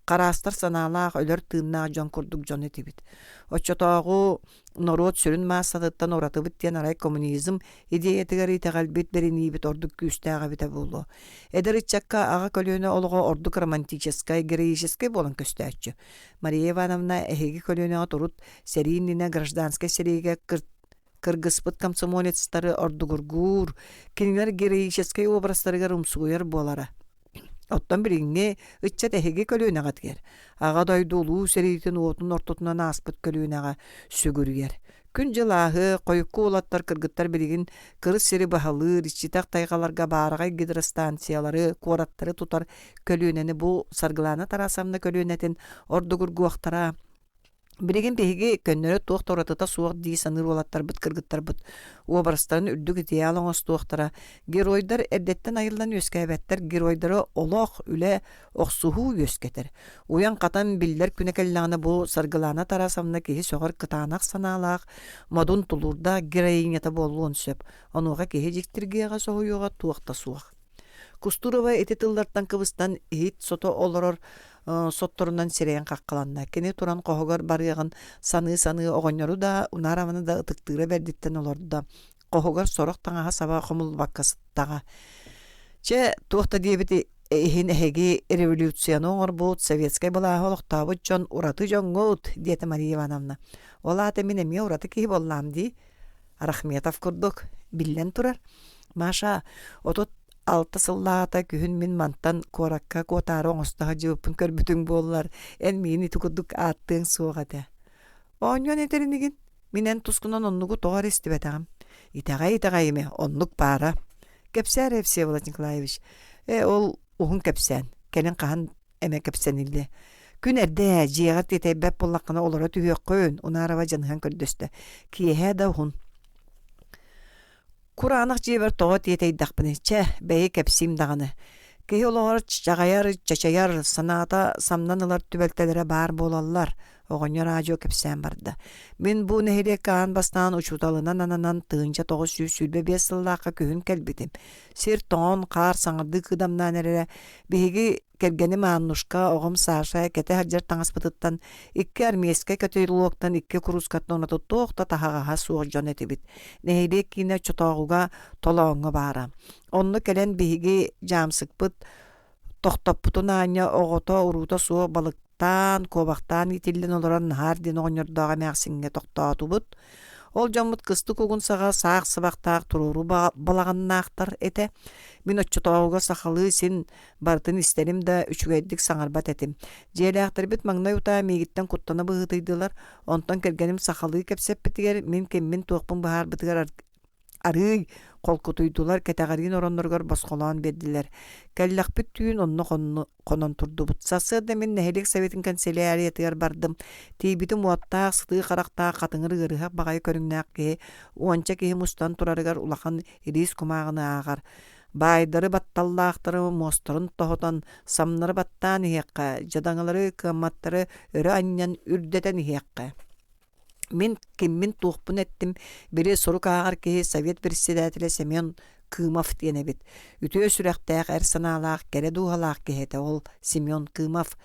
хараастар санаалаах, өлөр тыыннаах дьон курдук дьон этибит. Оччотооҕу норуот сүрүн маассатыттан уратыбыт диэн арай коммунизм идеятыгар итэҕэлбит, бэриниибит ордук күүстээх эбитэ буолуо. Эдэр ыччакка аҕа көлүөнэ олоҕо ордук романтическай, героическай буолан көстөөччү. Мария Ивановна эһиги көлүөнэҕит урут сэрии иннинэ гражданскай сэриигэ кыргыспыт комсомолецтары ордугургуур, кинилэр героическай образтарыгар умсугуйар буолара. Оттон билиҥҥи ыччат эһиги көлүөнэҕитигэр Аҕа дойду Улуу сэриитин уотун ортотунан ааспыт көлүөнэҕэ сүгүрүйэр. Күн-дьыл ааһыа, хойукку уолаттар, кыргыттар билигин кырыс сири баһылыыр, иччитэх тайҕаларга баараҕай гидростанциялары, куораттары тутар көлүөнэни бу Саргылаана Тарасовна көлүөнэтин ордугургуохтара, Билигин биһиги көннөрү туох да уратыта суох дии саныыр уолаттарбыт, кыргыттарбыт уобарастарын үрдүк идеал оҥостуохтара. Геройдар эрдэттэн айыллан үөскээбэттэр, геройдары олох, үлэ, охсуһуу үөскэтэр. Уйан-хатан биллэр күнэ кэллэҕинэ бу Саргылаана Тарасовна киһи сөҕөр кытаанах санаалаах, модун тулуурдаах героинята буолуон сөп. Онуоха киһи дьиктиргиэҕэ, соһуйуоҕа туох да суох. Кустурова ити тыллартан кыбыстан иһит сото олорор сотторунан сирэйин хаххаланна. Кини туран хоһугар барыаҕын саныы-саныы оҕонньору да, Унарованы да ытыктыыра бэрдиттэн олордо. Хоһугар сорох таҥаһа саба хомуллубакка сыттаҕа. Чэ, туох да диэбит иһин эһиги революцияны оҥорбут, советскай былааһы олохтообут дьон ураты дьоҥҥут, диэтэ Мария Ивановна. Ол аата мин эмиэ ураты киһи буоллаам дии. Рахметов курдук, биллэн турар. Маша, 36 сыллааҕыта күһүн мин мантан куоракка куотаары оҥосто сылдьыбыппын көрбүтүҥ буоллар, эн миигин ити курдук ааттыаҥ суох этэ. Оонньуон этэр инигин, мин эн тускунан оннугу тоҕо эрэ истибэтэҕим. Итэҕэй-итэҕэйимэ, оннук баара. Кэпсээ эрэ, Всеволод Николаевич. Ээ, ол уһун кэпсээн. Кэлин хаһан эмэ кэпсэниллиэ. Күн эрдэ ээ, дьиэҕэр тиэтэйбэт буоллаххына олоро түһүөххүн, Унарова дьаныһан көрдөстө. Киэһэ да уһун. Кураанах дьиэбэр тоҕо тиэтэйдэхпиний, чэ, бэйи кэпсиим даҕаны. Киһи олоҕор чаҕайар, чачайар, санаата самнан ылар түбэлтэлэрэ баар буолаллар, оҕонньор аадьуо кэпсээн барда. Мин бу нэһилиэккэ аан бастаан учууталынан ананан 1925 сыллаахха күһүн кэлбитим. Сир тоҥон, хаар саҥардыы кыдамнаан эрэрэ. Биһиги кэргэним Аннушка, оҕом Саша кэтэ сылдьар таҥаспытыттан икки армейскай котелоктан икки куруускаттан ураты туох да таһаҕаһа суох дьон этибит. Нэһилиэк киинэ оччотооҕуга Толооҥҥо баара. Онно кэлэн биһиги дьаамсыкпыт тохтоппутун аанньа оҕото-уруута суох балыктаан, куобахтаан иитиллэн олорон Наһаар диэн оҕонньордоох эмээхсиҥҥэ тохтоотубут. Ол дьоммут кыстык угун саҕа саах сыбахтаах туруору балаҕаннаахтар этэ. Мин оччотооҕуга сахалыы син барытын истэрим да, үчүгэйдик саҥарбат этим. Дьиэлээхтэрбит маҥнай утаа миигиттэн куттана быһыытыйдылар, онтон кэргэним сахалыы кэпсэппитигэр, мин киммин-туохпун быһаарбытыгар арыый. Холкутуйдулар, кэтэҕэриин оронноругар босхолоон биэрдилэр. Кэллэхпит түүн онно хонон турдубут. Сарсыарда мин нэһилиэк советын канцеляриятыгар бардым. Тиийбитим уоттаах, сытыы харахтаах, хатыҥыр ыарыһах баҕайы көрүҥнээх киһи уонча киһи мустан турарыгар улахан илиис кумааҕыны ааҕар. Баайдары батталлаахтары муостарын тоһутан, самнары баттаан иһиэххэ, дьадаҥылары, кыамматтары өрө анньан үрдэтэн иһиэххэ. Мин киммин-туохпун эттим, били сурук ааҕар киһи совет председателэ Семен Кымов диэн эбит. Үтүө сүрэхтээх, эр санаалаах, кэрэ дууһалаах киһи этэ ол Семен Кымов.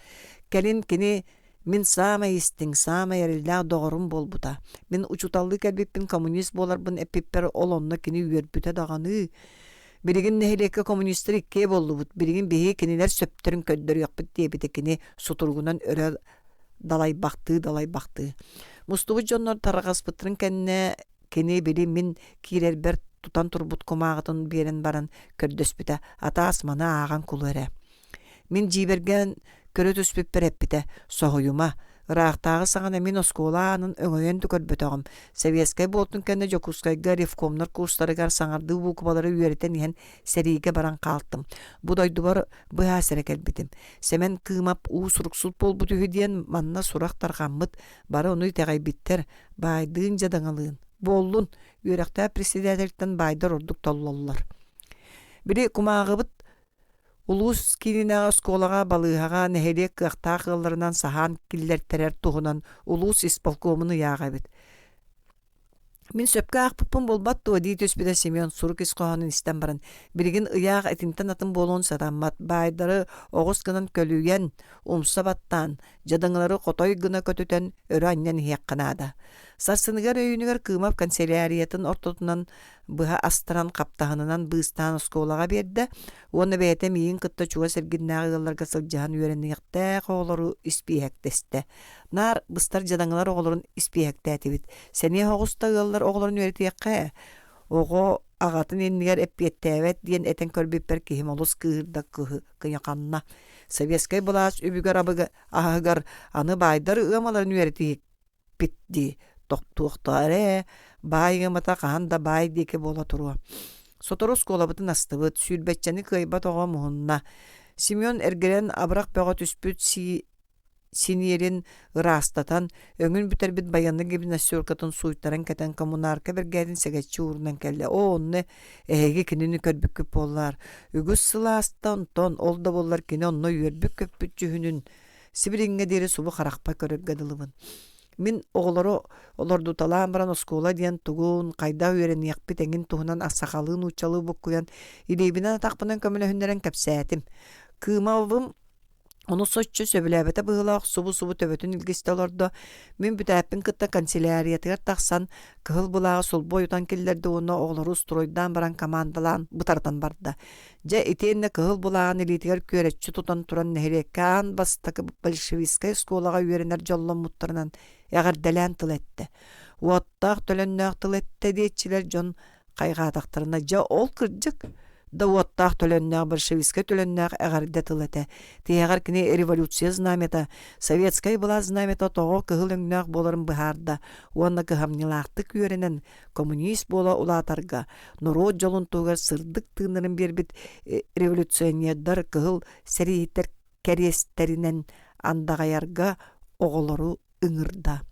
Кэлин кини мин саамай истиҥ, саамай эрэллээх доҕорум буолбута. Мин учууталлыы кэлбиппин коммунист буоларбын эппиппэр ол онно кини үөрбүтэ даҕаны. Билигин нэһилиэккэ коммунистар иккиэ буоллубут, билигин биһиги кинилэр сөптөрүн көрдөрүөхпүт диэбитэ кини сутуругунан өрө далайбахтыы-далайбахтыы. Мустубут дьоннор тарҕаспыттарын кэннэ кини били мин киирэрбэр тутан турбут кумааҕытын биэрэн баран көрдөспүтэ, атаас маны ааҕан кулу эрэ. Мин дьиибэргээн көрө түспүппэр эппитэ, соһуйума, ыраахтааҕы саҕана мин оскуола аанын өҥөйөн да көрбөтөҕүм. Сэбиэскэй буолтун кэннэ Дьокуускайга ревкомнар курстарыгар саҥардыы буукубалары үөрэтэн иһэн сэриигэ баран хаалтым. Бу дойдубар быһаас эрэ кэлбитим. Сэмэн Кыымап уу суруксут буолбут үһү диэн манна сурах тарҕаммыт, бары ону итэҕэйбиттэр, баайдыын дьадаҥалыын. Буоллун, үөрэхтээх председательтэн баайдар ордук толлоллор. Били кумааҕыбыт улуус киининээҕи оскуолаҕа, балыыһаҕа, нэһилиэк кыахтаах ыалларынан саһаан киллэртэрэр туһунан улуус исполкомун ыйааҕа эбит. Мин сөпкө аахпыппын буолбат дуо дии түспүтэ Семен сурук ис хоһоонун истэн баран, билигин ыйаах итинтэн атын буолуон сатаммат, баайдары оҕус гынан көлүйэн, умса баттаан, дьадаҥылары хотой гына көтүтэн өрө анньан иһиэххэ наада. Сарсыныгар өйүүнүгэр Кыымап канцеляриятын ортотунан быһа астаран хаптаһынынан быыстаан оскуолаҕа биэрдэ уонна бэйэтэ миигин кытта чугас эргиннээҕи ыалларга сылдьыһан үөрэниэхтээх оҕолору испииһэктэстэ. Наар быстар дьадаҥылар оҕолорун испииһэктээтибит. Сэниэ оҕус да ыаллар оҕолорун үөрэтиэххэ ээ. Оҕо аҕатын иннигэр эппиэттээбэт диэн этэн көрбүппэр киһим олус кыыһырда кыйаханна. Советскай былаас үбүгэр аһыгар аны баайдар ыамаларын үөрэтиһик пит дии тохтуохтаа эрэ баай ыамата хаһан да баай диэки буола туруо. Сотору оскуолабытын астыбыт, сүүрбэччэни кыайбат оҕо муһунна. Семен эргэрэн абырах бөҕө түспүт сии синиэрин ыраастатан, өҥүн бүтэрбит байыаннай гимнастеркатын сууйтаран кэтэн коммунарка бэргээтин сэгэччи уурунан кэллэ. Оо, онно эһиги кинини көрбүккүт буоллар. Үгүс сыл ааста, онтон ол да буоллар кини онно үөрбүт-көппүт дьүһүнүн сибилиҥҥэ диэри субу харахпар көрөргө дылыбын. Мин оҕолору олордуталаан баран оскуола диэн тугун, хайдах үөрэниэхпит эҥин туһунан сахалыы нууччалыы буккуйан, илиибинэн атахпынан көмөлөһүннэрэн кэпсээтим. Кыымабым Ону соччо сөбүлээбэтэ быһыылаах субу-субу төбөтүн илгистэ олордо. Мин бүтээппин кытта канцеляриятыгар тахсан, кыһыл былааҕы сулбу ойутан киллэрдэ уонна оҕолору устуруойдаан баран командалаан бытарытан барда. Дьэ, итиэннэ кыһыл былааҕын илиитигэр күөрэччи тутан туран нэһилиэккэ аан бастакы большевистскай оскуолаҕа үөрэнэр дьолломмуттарынан эҕэрдэлээн тыл эттэ. Уоттаах төлөннөөх тыл эттэ диэччилэр дьон хайҕаатахтарына дьэ ол кырдьык да уоттаах төлөннөөх большевистскай төлөннөөх эҕэрдэ тыл этэ. Тиһэҕэр кини революция знамята, советскай былаас знамята тоҕо кыһыл өҥнөөх буоларын быһаарда уонна кыһамньылаахтык үөрэнэн коммунист буола улаатарга норуот дьолун туһугар сырдык тыыннарын биэрбит революционердар кыһыл сэрииһиттэр кэриэстэринэн андаҕайарга оҕолору ыҥырда.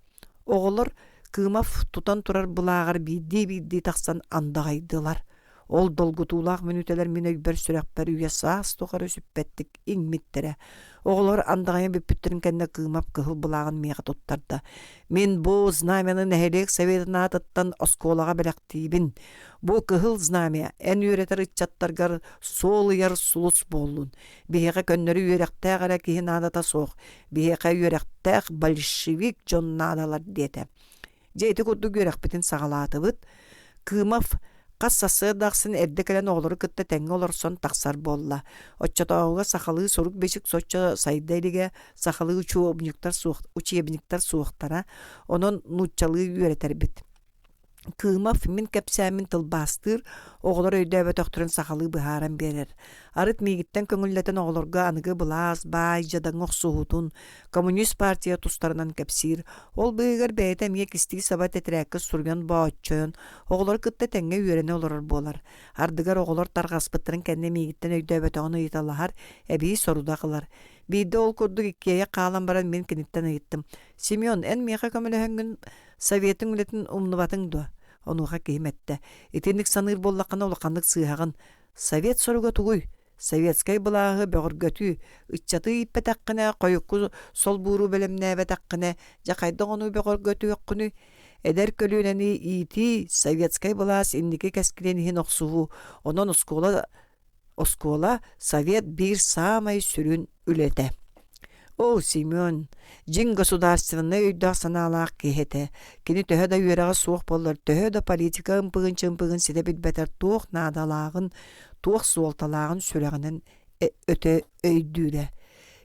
Оҕолор Кымов тутан турар былааҕар биирдии-биирдии тахсан андаҕайдылар. Ол долгутуулаах мүнүүтэлэр мин өйбөр-сүрэхпэр үйэ-саас тухары сүппэттик иҥмиттэрэ. Оҕолор андаҕайан бүппүттэрин кэннэ Кыымап кыһыл былааҕын миэхэ туттарда. Мин бу знамяны нэһилиэк советын аатыттан оскуолаҕа бэлэхтиибин. Бу кыһыл знамя эн үөрэтэр ыччаттаргар суол ыйар сулус буоллун. Биһиэхэ көннөрү үөрэхтээх эрэ киһи наадата суох. Биһиэхэ үөрэхтээх большевик дьон наадалар диэтэ. Дьэ ити курдук үөрэхпитин саҕалаатыбыт. Кымов хас сарсыарда ахсын эрдэ кэлэн оҕолору кытта тэҥҥэ олорсон тахсар буолла. Оччотооҕуга сахалыы сурук-бичик соччо сайда илигэ, сахалыы учебниктар, суох, учебниктар суохтара, онон нууччалыы үөрэтэрбит. Кыымов мин кэпсээммин тылбаастыыр, оҕолор өйдөөбөтөхтөрүн сахалыы быһааран биэрэр. Арыт миигиттэн көҥүллэтэн оҕолорго аныгы былаас, баай, дьадаҥы охсуһуутун, коммунист партия тустарынан кэпсиир. Ол быыһыгар бэйэтэ эмиэ кистии саба тэтэрээккэ суруйан бооччойон, оҕолору кытта тэҥҥэ үөрэнэ олорор буолар. Ардыгар оҕолор тарҕаспыттарын кэннэ миигиттэн өйдөөбөтөҕүн ыйыталаһар, эбии сорудах ылар. Биирдэ ол курдук иккиэйэх хаалан баран мин киниттэн ыйыттым: «Семен, эн миэхэ көмөлөһөҥҥүн Советыҥ үлэтин умнубатыҥ дуо? Онуоха киһим эттэ: Итинник саныыр буоллаххына улаханнык сыыһаҕын. Совет соруга тугуй? Советскай былааһы бөҕөргөтүү, ыччаты ииппэтэххинэ, хойукку солбууру бэлэмнээбэтэххинэ, дьэ хайдах ону бөҕөргөтүөххүнүй? Эдэр көлүөнэни иитии, советскай былаас инники кэскилин иһин охсуһуу, онон оскуола Оскуола совет биир саамай сүрүн үлэтэ. Оо, Семен, дьиҥ государственнай өйдөөх-санаалаах киһи этэ. Кини төһө да үөрэҕэ суох буоллар, төһө да политика ымпыгын-чымпыгын ситэ билбэтэр туох наадалааҕын, туох суолталааҕын сүрэҕинэн өтө өйдүүрэ.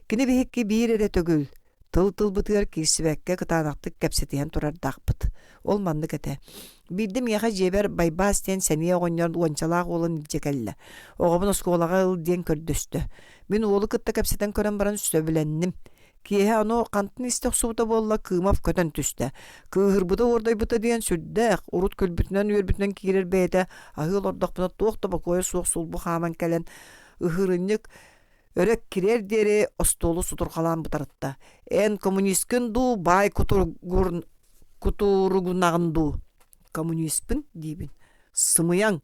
Кини биһикки биир эрэ төгүл Тыл-тылбытыгар киирсибэккэ кытаанахтык кэпсэтиһэн турардаахпыт. Ол маннык этэ. Биирдэ миэхэ дьиэбэр Байбаас диэн сэниэ оҕонньор уончалаах уолун илдьэ кэллэ. Оҕобун оскуолаҕа ыл диэн көрдөстө. Мин уолу кытта кэпсэтэн көрөн баран сөбүлэнним. Киэһэ ону хантан истэ охсубута буолла Кыымов көтөн түстэ. Кыыһырбыта уордайбыта диэн сүрдээх, урут күлбүтүнэн-үөрбүтүнэн киирэр бэйэтэ аһыы олордохпуна туох да бокуойа суох сулбу хааман кэлэн ыһыырынньык Өрө кириэр диэри остуолу сутурҕалаан бытарытта: «Эн коммунисткын дуу, баай кутуругунаҕын дуу?» «Коммуниспын» диибин. «Сымыйаҥ!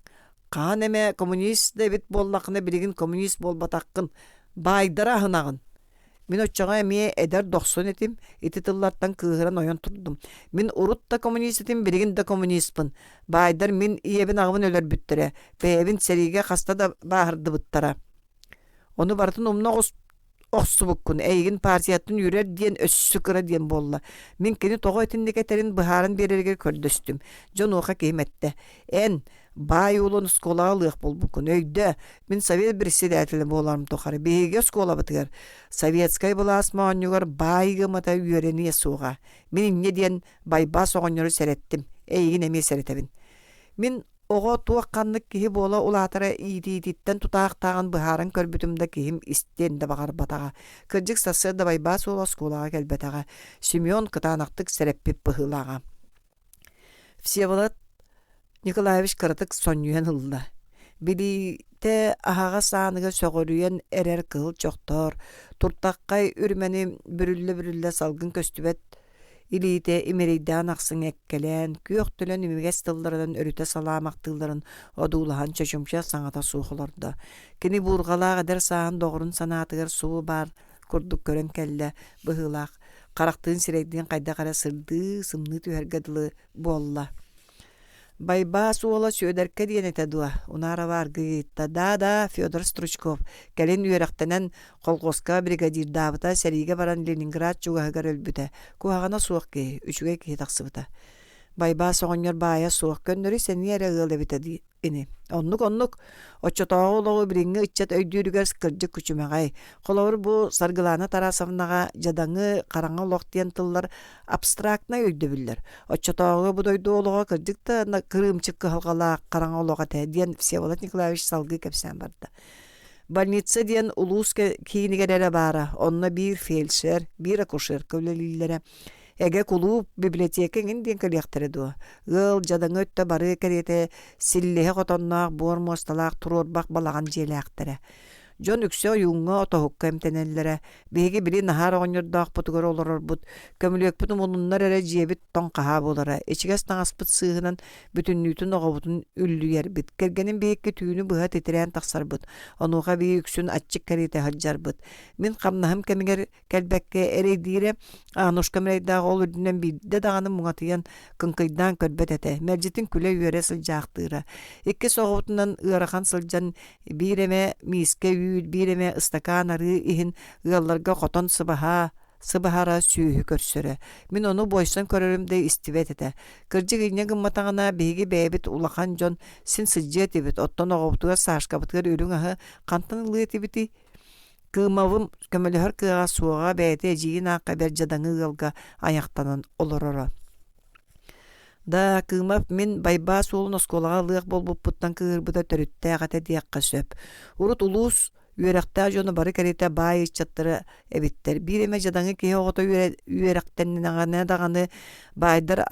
Хаһан эмэ коммунист да эбит буоллаххына билигин коммунист буолбатаххын, баайдары аһынаҕын!» Мин оччоҕо эмиэ эдэр дохсун этим, ити тыллартан кыыһыран ойон турдум. Мин урут да коммунист этим, билигин да коммуниспын. Баайдар мин ийэбин-аҕабын өлөрбүттэрэ, бэйэбин сэриигэ хаста да бааһырдыбыттара. Ону барытын умна охсубуккун, эйигин партияттан үүрэр диэн өссө кыра диэн буолла. Мин кини тоҕо итинник этэрин быһааран биэрэригэр көрдөстүм. Дьон уоха киһим эттэ: «Эн, баай уолун оскуолаҕа ылыах буолбуккун, өйдөө, мин совет председателэ буоларым тухары биһиги оскуолабытыгар советскай былаас моонньугар баай гымата үөрэниэ суоҕа. Мин инньэ диэн Байбаас оҕонньору сэрэттим, эйигин эмиэ сэрэтэбин. Мин Оҕо туох-ханнык киһи буола улаатара иитиититтэн тутаахтааҕын быһааран көрбүтүм да киһим истиэн да баҕарбатаҕа. Кырдьык сарсыарда Байбаас уола оскуолаҕа кэлбэтэҕэ. Семен кытаанахтык сэрэппит быһыылааҕа. Всеволод Николаевич кыратык сонньуйан ылла. Билиитэ аһаҕас ааныга сөҕүрүйэн эрэр кыһыл чохтоор, туртаххай үрүмэни бүрүллэ-бүрүллэ салгын көстүбэт Илиитэ имэрийдээн ахсын эккэлээн, күөх төлөн имигэс тылларынан өрүтэ салаамахтыылларын одуулаһан чочумча саҥата суох олордо. Кини буурҕалаах эдэр сааһын доҕорун санаатыгар субу баар курдук көрөн кэллэ быһыылаах, харахтыын-сирэйдиин хайдах эрэ сырдыы, сымныы түһэргэ дылы буолла. Байбаас уола Сүөдэркэ диэн этэ дуо? Унаарова аргыый ыйытта. Да-да, Федор Стручков. Кэлин үөрэхтэнэн колхуоска бригадирдаабыта, сэриигэ баран Ленинград чугаһыгар өлбүтэ. Куһаҕана суох киһи, үчүгэй киһи тахсыбыта. Байбаас оҕонньор баайа суох, көннөрү сэниэ эрэ ыал эбитэ дии ини. Оннук-оннук. Оччотооҕу олоҕу билиҥҥи ыччат өйдүүрүгэр кырдьык күчүмэҕэй. Холобур, бу Саргылаана Тарасовнаҕа дьадаҥы, хараҥа олох диэн тыллар абстрактнай өйдөбүллэр. Оччотооҕуга бу дойду олоҕо кырдьык да кырыымчык кыһалҕалаах хараҥа олох этэ диэн Всеволод Николаевич салгыы кэпсээн барда. Больница диэн улуус киинигэр эрэ баара, онно биир фельдшер, биир акушерка үлэлииллэрэ. Эгэ кулууп, библиотека эҥин диэн кэлиэхтэрэ дуо? Ыал дьадаҥы өттө бары кэриэтэ силлиһэ хотонноох буор муосталаах туруорбах балаҕан дьиэлээхтэрэ. Дьон үксэ ойууҥҥа, отоһукка эмтэнэллэрэ. Биһиги били Наһаар оҕонньордоохпутугар олорорбут, көмүлүөкпүт умулуннар эрэ дьиэбит тоҥ хаһаа буолара, ичигэс таҥаспыт сыыһынан бүтүннүүтүн оҕобутун үллүйэрбит. Кэргэним биһикки түүнү быһа титирээн тахсарбыт, онуоха эбии үксүн аччык кэриэтэ сылдьарбыт. Мин хамнаһым кэмигэр кэлбэккэ эрэйдиирэ, Анушка мырайдаах ол үрдүнэн биирдэ даҕаны муҥатыйан, кыҥкыйдаан көрбөт этэ, мэлдьитин күлэ-үөрэ сылдьаахтыыра. Иккис оҕобутунан ыарахан сылдьан биир эмэ миискэ үүт, биир эмэ ыстакаан арыы иһин ыалларга хотон сыбаһа, сыбаһара сүөһү көрсөрө. Мин ону буойсан көрөрүм да истибэт этэ. Кырдьык инньэ гымматаҕына, биһиги бэйэбит улахан дьон син сылдьыа этибит, оттон оҕобутугар Сашкабытыгар үрүҥ аһы хантан ылыа этибитий? Кыымабым көмөлөһөр кыаҕа суоҕа, бэйэтэ эдьиийин аахха бэрт дьадаҥы ыалга айахтанан олороро. Да, Кыымап мин Байбаас уолун оскуолаҕа ылыах буолбуппуттан кыыһырбыта төрүттээх этэ диэххэ сөп. Урут улуус үөрэхтээх дьоно бары кэриэтэ баай ыччаттара эбиттэр. Биир эмэ дьадаҥы киһи оҕото үөрэхтэннэҕинэ даҕаны баайдар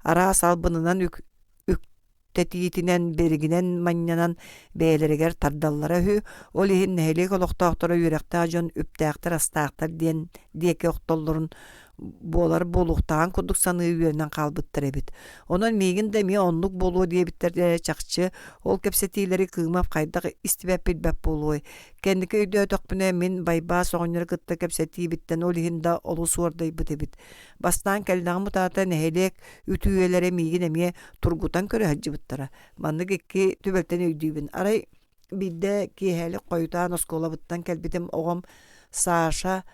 араас албынынан үктэтиитинэн, бэригинэн манньанан бэйэлэригэр тардаллара үһү. Ол иһин нэһилиэк олохтоохторо үөрэхтээх дьон үптээхтэр-астаахтар диэн диэки охтоллорун буолар буолуохтааҕын курдук саныы үөрэнэн хаалбыттар эбит. Онон миигин да эмиэ оннук буолуо диэбиттэр чахчы ол кэпсэтиилэри Кыымов хайдах истибэт билбэт буолуой. Кэнники өйдөөтөхпүнэ мин Байбаас оҕонньору кытта кэпсэтиибиттэн ол иһин да олус уордайбыт эбит. Бастаан кэллэҕим утаата нэһилиэк үтүөлэрэ миигин эмиэ тургутан көрө сылдьыбыттара. Маннык икки түбэлтэни өйдүүбүн. Арай биирдэ киэһэлик хойутаан оскуолабыттан кэлбитим оҕом Саша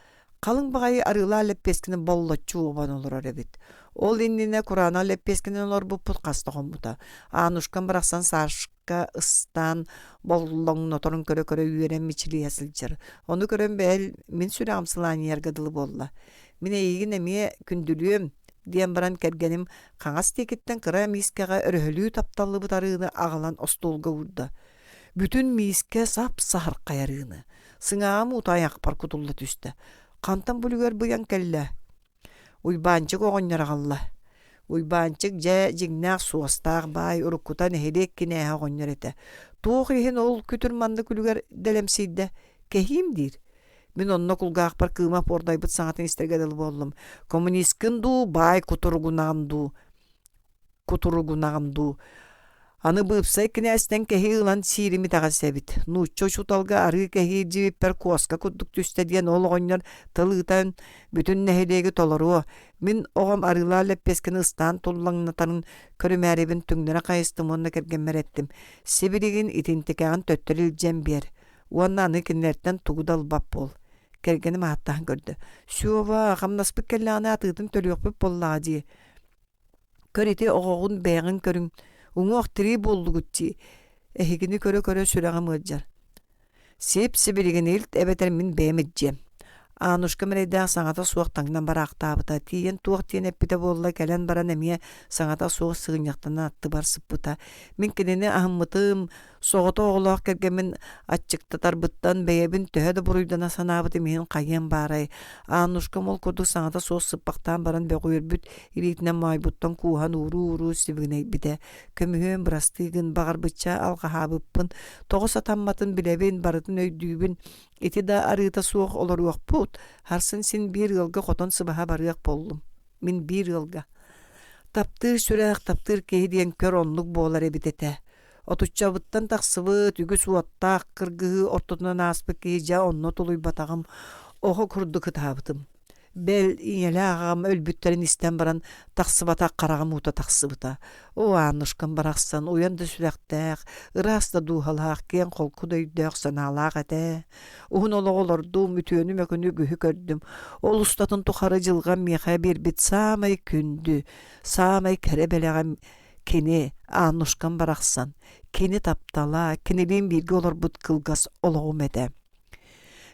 халыҥ баҕайы арыылаах лэппиэскэни боллоччу уобан олорор эбит. Ол иннинэ кураанах лэппиэскэнэн олорбуппут хас да хоммута. Анушкам барахсан Сашка ыстаан боллоҥноторун көрө-көрө үөрэн мичилийэ сылдьар. Ону көрөн бэйэл мин сүрэҕим сылаанньыйарга дылы буолла. Мин эйигин эмиэ күндүлүөм, диэн баран кэргэним хаҥас диэкиттэн кыра миискэҕэ өрөһөлүү тапталлыбыт арыыны аҕалан остуолга уурда. Бүтүн миискэ сап-саһархай арыыны. Сыҥааҕым уута айахпар кутулла түстэ. Хантан бүлүгэр быйаҥ кэллэ? Уйбаанчык оҕонньор аҕалла. Уйбаанчык дьэ дьиҥнээх суостаах баай уруккута нэһилиэк кинээһэ оҕонньор этэ. Туох иһин ол күтүр маннык үлүгэр дэлэмсийдэ? Кэһиим диир. Мин онно кулгаахпар кыыма пуордайбыт саҥатын истэргэ дылы буоллум. Коммунисткын дуу, баай кутуругунаҕын дуу, кутуругунаҕын дуу. Аны быыпсай кинээстэн кэһии ылан сиирим итэҕэс эбит. Нуучча учууталга арыы кэһии дьиэбиппэр куоска курдук түстэ диэн ол оҕонньор тыл ыытан бүтүн нэһилиэги толоруо. Мин оҕом арыылаах лэппиэскэни ыстаан туллаҥнатарын көрүмээрибин түҥнэрэ хайыстым уонна кэргэммэр эттим. Сибилигин итинтикэҕин төттөрү илдьэн биэр. Уонна аны кинилэртэн тугу да ылбат буол. Кэргэним ааттаһан көрдө. Сёва, хамнаспыт кэллэҕинэ атыытын төлүөхпүт буоллаҕа дии. Көр ити оҕоҕун бэйэҕин көрүҥ. Уҥуох тирии буоллугут дии. Эһигини көрө-көрө сүрэҕим ыалдьар. Сип-сибилигин илт эбэтэр мин бэйэм илдьиэм. Анушка мэрэйдээх саҥата суох таҥнан бараахтаабыта. Тиийэн туох диэн эппитэ буолла, кэлэн баран эмиэ саҥата суох сыгынньахтанан аттыбар сыппыта. Мин кинини аһыммытым, Соҕотох оҕолоох кэргэммин аччыктатарбыттан бэйэбин төһө да буруйдана санаабытым иһин хайыам баарай, Аннушкам ол курдук саҥата суох сыппахтаан баран бөҕүөрбүт илиитинэн моойбуттан кууһан ууруу-ууруу сибигинэйбитэ. Көмүһүөм бырастыы гын, баҕарбычча алҕаһаабыппын, тоҕо сатамматын билэбин, барытын өйдүүбүн, ити да арыыта суох олоруохпут, харсын син биир ыалга хотон сыбаһа барыах буоллум. Мин биир ыалга. Таптыыр сүрэх, таптыыр киһи диэн көр оннук буолар эбит этэ. Отуччабыттан тахсыбыт, үгүс уоттаах кыргыһыы ортотунан ааспыт киһи дьэ онно тулуйбатаҕым, оҕо курдук ытаабытым. Бэл, ийэлээх аҕам өлбүттэрин истэн баран тахсыбатах хараҕым уута тахсыбыта. Оо, Аннушкам барахсан уйан да сүрэхтээх, ыраас да дууһалаах, киэҥ-холку да өйдөөх-санаалаах этэ. Уһун олоҕу олордум, үтүөнү-мөкүнү үгүһү көрдүм. Ол устатын тухары дьылҕам миэхэ биэрбит саамай күндү, саамай кэрэ бэлэҕим Кини, Аннушкам барахсан, кини таптала, кинилиин бииргэ олорбут кылгас олоҕум этэ.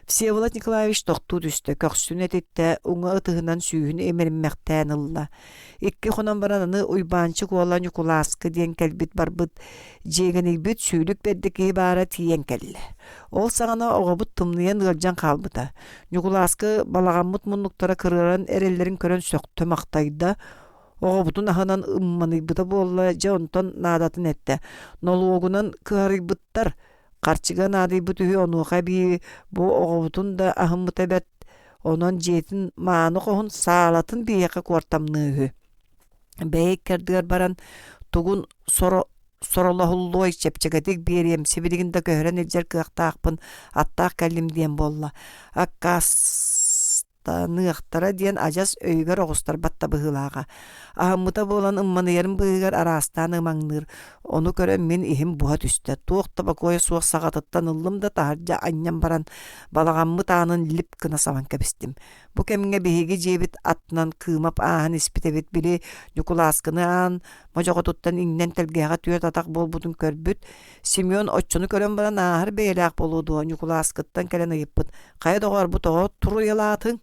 Всеволод Николаевич тохтуу түстэ, көхсүн этиттэ, уҥа ытыһынан сүүһүн имэриммэхтээн ылла. Икки хонон баран аны Уйбаанчык уола Ньукулааскы диэн кэлбит-барбыт, дьиэгэнийбит сүүлүк бэрдэ киһи баара тиийэн кэллэ. Ол саҕана оҕобут тымныйан ыалдьан хаалбыта. Ньукулааскы балаҕаммыт муннуктара кырыаран эрэллэрин көрөн сөхтө-махтайда, Оҕобутун аһынан ымманыйбыта буолла, дьэ онтон наадатын эттэ. Нолуогунан кыһарыйбыттар, харчыга наадыйбыт үһү, онуоха эбии бу оҕобутун да аһыммыта бэрт, онон дьиэтин мааны хоһун саалатын биһиэхэ куортамныы үһү. Бэйэ икки баран тугун соро соролоһуллуой чэпчэкитик биэриэм, сибилигин да көһөрөн илдьэр кыахтаахпын, аттаах кэллим диэн буолла. Аккаас Таныахтара диэн адьас өйүгэр оҕустарбат да быһыылааҕа. Аһыммыта буолан ымманыйарын быыһыгар араастаан ымаҥныыр. Ону көрөн мин иһим буһа түстэ. Туох да бокуойа суох саҕатыттан ыллым да таһырдьа анньан баран балаҕаммыт аанын лип гына сабан кэбистим. Бу кэмҥэ биһиги дьиэбит аттынан Кыымап ааһан испит эбит. Били Ньукулааскыны аан модьоҕотуттан иҥнэн тэлгэһэҕэ түөрт атах буолбутун көрбүт. Семен оччону көрөн баран ааһар бэйэлээх буолуо дуо Ньукулааскыттан кэлэн ыйыппыт: «Хайа доҕоор, бу тоҕо туруйалаатыҥ?»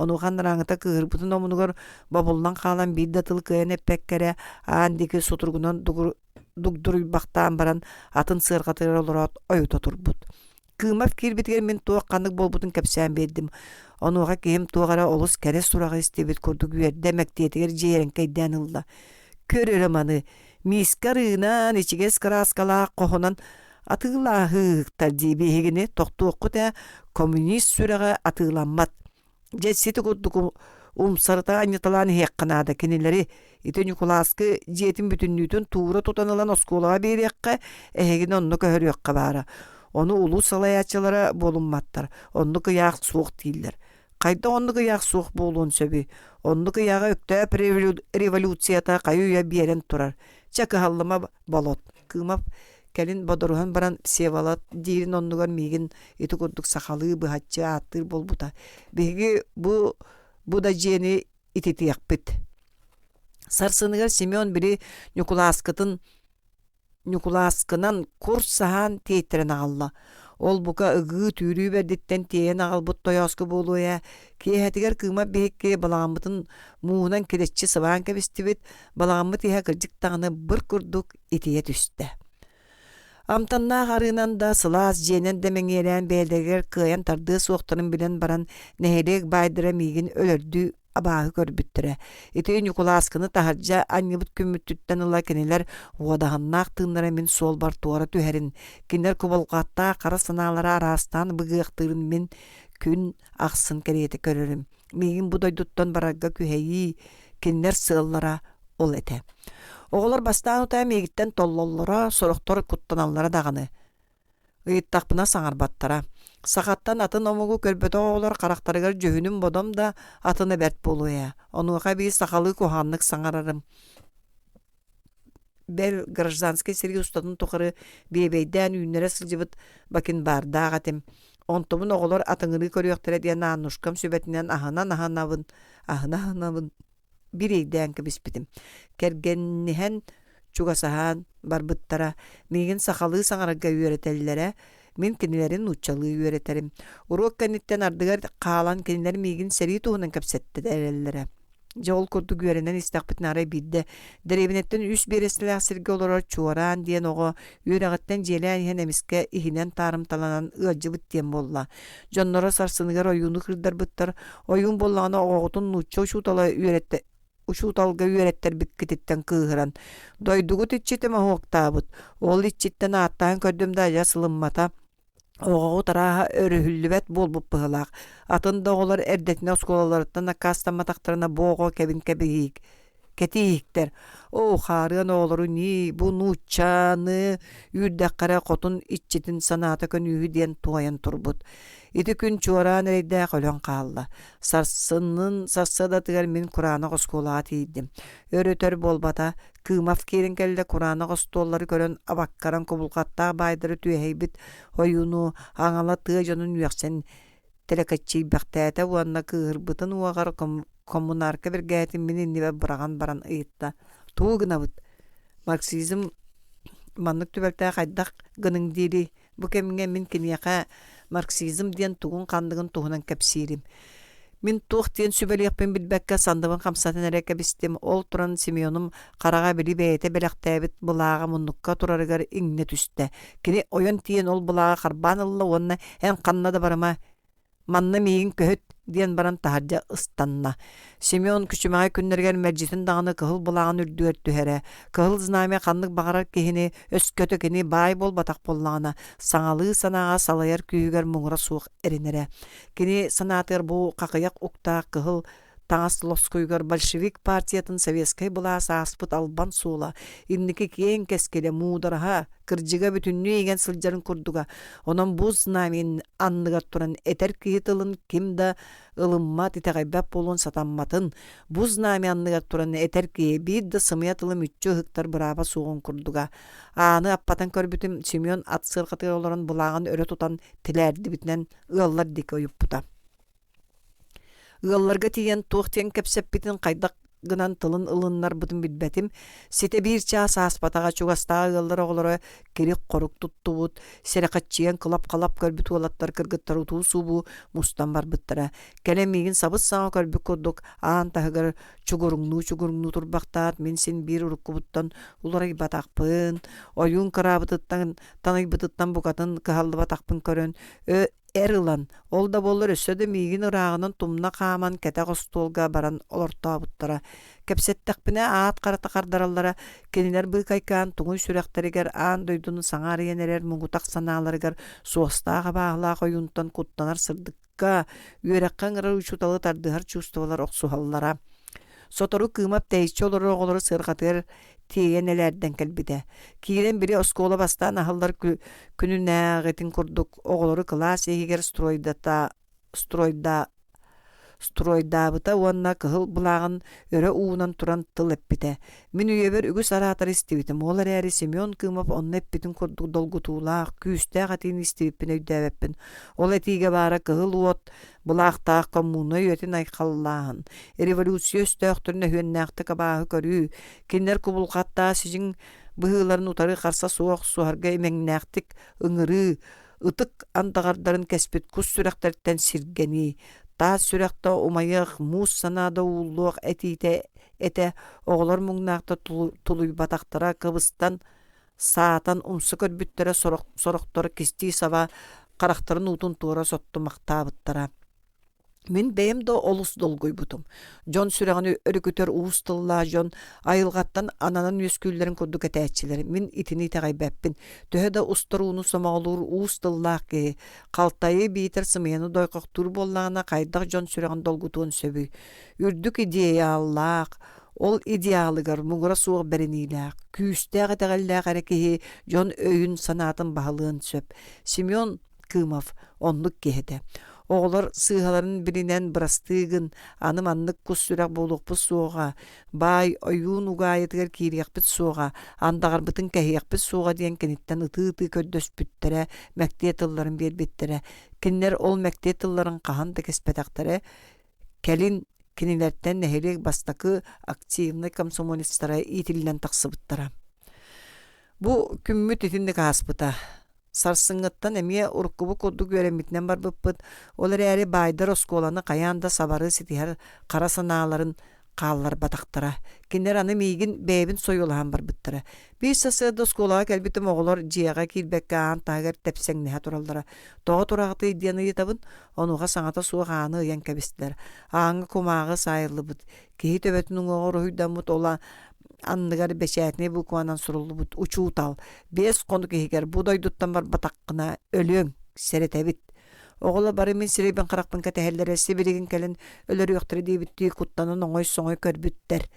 Онуоха анарааҥыта кыыһырбытын омунугар бобуллан хаалан биир да тыл кыайан эппэккэ эрэ аан диэки сутуругунан дугдуруйбахтаан баран атын сыарҕатыгар олороот ойута турбут. Кыымов киирбитигэр мин туох ханнык буолбутун кэпсээн биэрдим. Онуоха киһим туох эрэ олус кэрэ сураҕы истибит курдук үөрдэ мэктиэтигэр дьиэрэҥкэйдээн ылла. Көр эрэ маны, миискэ арыынан, ичигэс кырааскалаах хоһунан атыылааһыыктар дии биһигини тохтуоххут ээ, коммунист сүрэҕэ атыыламмат. Дьэ сити курдук умсарыта анньыталаан иһиэххэ наада кинилэри ити Ньукулааскы дьиэтин бүтүннүүтүн туура тутан ылан оскуолаҕа биэриэххэ, эһигини онно көһөрүөххэ баара. Ону улуус салайааччылара буолумматтар, оннук ыйаах суох дииллэр. Хайдах оннук ыйаах суох буолуон сөбүй? Оннук ыйааҕы Өктөөп революцията хайы-үйэ биэрэн турар. Чэ кыһаллыма Болот. Кыымап кэлин бодоруһан баран Всеволод диирин оннугар миигин ити курдук сахалыы быһаччы ааттыыр буолбута. Биһиги бу бу да дьиэни ититиэхпит. Сарсыныгар Семен били Ньукулааскытын Ньукулааскынан кур саһаан тиэйтэрэн аҕалла. Ол бука ыгыы-түүрүү бэрдиттэн тиэйэн аҕалбыт тойооску буолуо ээ. Киэһэтигэр Кыымап биһикки балаҕаммытын мууһунан килэччи сыбаан кэбистибит, балаҕаммыт иһэ кырдьык даҕаны быр курдук итийэ түстэ. Амтаннаах арыынан да, сылаас дьиэнэн да мэҥиэлээн бэйэлэригэр кыайан тардыа суохтарын билэн баран, нэһилиэк баайдара миигин өлөрдүү абааһы көрбүттэрэ. Ити Ньукулааскыны таһырдьа анньыбыт күммүтүттэн ыла кинилэр уодаһыннаах тыыннара мин суолбар туора түһэрин, кинилэр кубулҕаттаах хара санаалара араастаан быгыахтыырын мин күн ахсын кэриэтэ көрөрүм. Миигин бу дойдуттан барарга күһэйии, кинилэр сыаллара ол этэ. Оҕолор бастаан утаа миигиттэн толлоллоро, сорохтор куттаналлара даҕаны. Ыйыттахпына саҥарбаттара. Сахаттан атын омугу көрбөтөх оҕолор харахтарыгар дьүһүнүм-бодом да атына бэрт буолуо ээ. Онуоха эбии сахалыы куһаҕаннык саҥарарым. Бэл, гражданскай сэрии устатын тухары биэбэйдээн үүннэрэ сылдьыбыт бакенбардаах этим. Онтубун оҕолор атыҥырыы көрүөхтэрэ диэн Аннушкам сүбэтинэн аһынан-аһынабын, аһына-аһынабын бириэйдээн кэбиспитим. Кэргэнниһэн, чугасаһан барбыттара. Миигин сахалыы саҥарарга үөрэтэллэрэ, мин кинилэри нууччалыы үөрэтэрим. Уруок кэнниттэн ардыгар хаалан кинилэр миигин сэрии туһунан кэпсэттэрэллэрэ. Дьэ ол курдук үөрэнэн истэхпитинэ арай биирдэ дэриэбинэттэн үс биэрэстэлээх сиргэ олорор Чуораан диэн оҕо үөрэҕиттэн дьиэлээн иһэн эмискэ иһинэн таарымталанан ыалдьыбыт диэн буолла. Дьонноро сарсыныгар ойууну кыырдарбыттар. Ойуун буоллаҕына оҕоҕутун нуучча учуутала үөрэттэ учууталга үөрэттэрбиккититтэн кыыһыран, дойдугут иччитэ моһуоктаабыт, ол иччиттэн ааттаан көрдүм да адьас ылыммата Оҕоҕут арааһа өрүһүллүбэт буолбут быһыылаах, атын да оҕолор эрдэтинэ оскуолаларыттан аккаастамматахтарына бу оҕо кэбин кэбиһиик кэтииһиктэр оо хаарыан оҕолору ньии бу нууччаны үүрдэххэ эрэ хотун иччитин санаата көнүүһү диэн туойан турбут. Ити күн чуораан эрэйдээх өлөн хаалла. Сарсынын сарсыардатыгар мин кураанах оскуолаҕа тиийдим. Өр-өтөр буолбата, Кыымов киирэн кэллэ кураанах остуоллары көрөн абаккаран кубулҕаттаах баайдары түөһэйбит ойууну аҥала тыа дьонун үөхсэн тэлэкэччийбэхтээтэ уонна кыыһырбытын уоҕар коммунарка бэргэһэтин мин иннибэр быраҕан баран ыйытта: «Тугу гынабыт? Марксизм маннык түбэлтэҕэ хайдах гыныҥ диирий? Бу кэмҥэ мин киниэхэ марксизм диэн тугун-ханныгын туһунан кэпсиирим. Мин туох диэн сүбэлиэхпин билбэккэ санныбын хамсатан эрэ кэбистим. Ол туран Семеным хараҕа били бэйэтэ бэлэхтээбит былааҕа муннукка турарыгар иҥнэ түстэ. Кини ойон тиийэн ол былааҕы харбаан ылла уонна «Эн ханна да барыма, Манна миигин көһүт диэн баран таһырдьа ыстанна. Семен күчүмэҕэй күннэригэр мэлдьитин даҕаны кыһыл былааҕын үрдүгэр түһэрэ. Кыһыл знамя ханнык баҕарар киһини, өскөтө кини баай буолбатах буоллаҕына, саҥалыы санааҕа салайар күүһүгэр муҥура суох эрэнэрэ. Кини санаатыгар бу хахыйах уктаах кыһыл таҥас лоскуйугар большевик партиятын советскай былаас ааспыт албан суола, инники киэҥ кэскилэ, муудараһа, кырдьыга бүтүннүү иҥэн сылдьарын курдуга. Онон бу знамя анныгар туран этэр киһи тылын ким да ылыммат, итэҕэйбэт буолуон сатамматын, бу знамя анныгар туран этэр киһи биир да сымыйа тылы мүччү ыһыктар бырааба суоҕун курдуга. Ааны аппатан көрбүтүм, Семен ат сыарҕатыгар олорон былааҕын өрө тутан тилээрдибитинэн ыаллар диэки ойуппута. Ыалларга тиийэн туох диэн кэпсэппитин хайдах гынан тылын ылыннарбытын билбэтим. Ситэ биир чаас ааспатаҕа чугастааҕы ыаллар оҕолоро кирик-хорук туттубут, сэрэхэччийэн кылап-халап көрбүт уолаттар кыргыттар утуу-субуу мустан барбыттара. Кэлэн миигин сабыс-саҥа көрбүт курдук аан таһыгар чугуруҥнуу-чугуруҥнуу турбахтаат, мин син биир уруккубуттан уларыйбатахпын, ойуун кыраабытыттан таныйбытыттан букатын кыһаллыбатахпын көрөн, эр ылан, ол да буоллар өссө да миигин ырааҕынан тумна хааман кэтэх остуолга баран олортообуттара. Кэпсэттэхпинэ аат харата хардараллара, кинилэр быыкайкаан туҥуй сүрэхтэригэр аан дойдуну саҥа арыйан эрэр муҥутах санааларыгар суостаах абааһылаах ойуунтан куттанар сырдыкка, үөрэххэ ыҥырар учууталы тардыһар чувстволар охсуһаллара. Сотору Кыымап тэйиччи олорор оҕолору сыарҕатыгар тиэйэн элээрдэн кэлбитэ. Киирэн били оскуола бастаан аһыллар күнүнээҕитин курдук оҕолору кылаас иһигэр стройдата стройда стройдаабыта уонна кыһыл былааҕын өрө уунан туран тыл эппитэ. Мин үйэбэр үгүс араатары истибитим, ол эрээри Семен Кымов онно эппитин курдук долгутуулаах, күүстээх этиини истибиппин өйдөөбөппүн. Ол этиигэ баара кыһыл уот былаахтаах коммуна үйэтин айхаллааһын, революция өстөөхтөрүн өһүөннээхтик абааһы көрүү, кинилэр кубулҕаттаах сидьиҥ быһыыларын утары харса суох суһарга имэҥнээхтик ыҥырыы, ытык андаҕардарын кэспит кус сүрэхтэртэн сиргэнии, таас сүрэхтэ умайыах, муус санаа да ууллуох этиитэ этэ оҕолор муҥнаахта тулуйбатахтара кыбыстан саатан умса көрбүттэрэ сорохтор кистии-саба харахтарын уутун туора соттумахтаабыттара. Мин бэйэм да олус долгуйбутум. Дьон сүрэҕин өрүкүтэр уус тыллаах дьон айылҕаттан ананан үөскүүллэрин курдук этээччилэр. Мин итини итэҕэйбэппин. Төһө да устар ууну сомоҕолуур уус тыллаах киһи халтайы биитэр сымыйаны дойҕохтуур буоллаҕына хайдах дьон сүрэҕин долгутуон сөбүй? Үрдүк идеаллаах, ол идеалыгар муҥура суох бэриниилээх, күүстээх итэҕэллээх эрэ киһи дьон өйүн-санаатын баһылыан сөп. Семен Кымов оннук киһи этэ. Оҕолор сыыһаларын билинэн бырастыы гын, аны маннык кус сүрэх буолуохпут суоҕа, баай ойуун угаайытыгар киириэхпит суоҕа, андаҕарбытын кэһиэхпит суоҕа диэн киниттэн ытыы-ытыы көрдөспүттэрэ, мэктиэ тылларын биэрбиттэрэ. Кинилэр ол мэктиэ тылларын хаһан да кэспэтэхтэрэ, Кэлин кинилэртэн нэһилиэк бастакы активнай комсомолецтара иитиллэн тахсыбыттара. Бу күммүт итинник ааспыта. Сарсыҥҥыттан эмиэ уруккубут курдук үөрэммитинэн барбыппыт, ол эрээри баайдар оскуоланы хайаан да сабары ситиһэр хара санааларын хаалларбатахтара. Кинилэр аны миигин бэйэбин сойуолаһан барбыттара. Биир сарсыарда оскуолаҕа кэлбитим оҕолор дьиэҕэ киирбэккэ аан таһыгар тэпсэҥнэһэ тураллара. Тоҕо тураҕытый диэн ыйытабын, онуоха саҥата суох ааны ыйан кэбистилэр. Ааҥҥа кумааҕы саайыллыбыт, киһи төбөтүн уҥуоҕар уһуйдаммыт ол анныгар бэчээтинэй букванан суруллубут «Учуутал, 5 хонук иһигэр бу дойдуттан барбатаххына өлүөҥ, сэрэтэбит» Оҕолор бары мин сирэйбин-харахпын кэтэһэллэрэ, сибилигин кэлэн өлөрүөхтэрэ диэбиттии куттанан оҥой-соҥой көрбүттэр.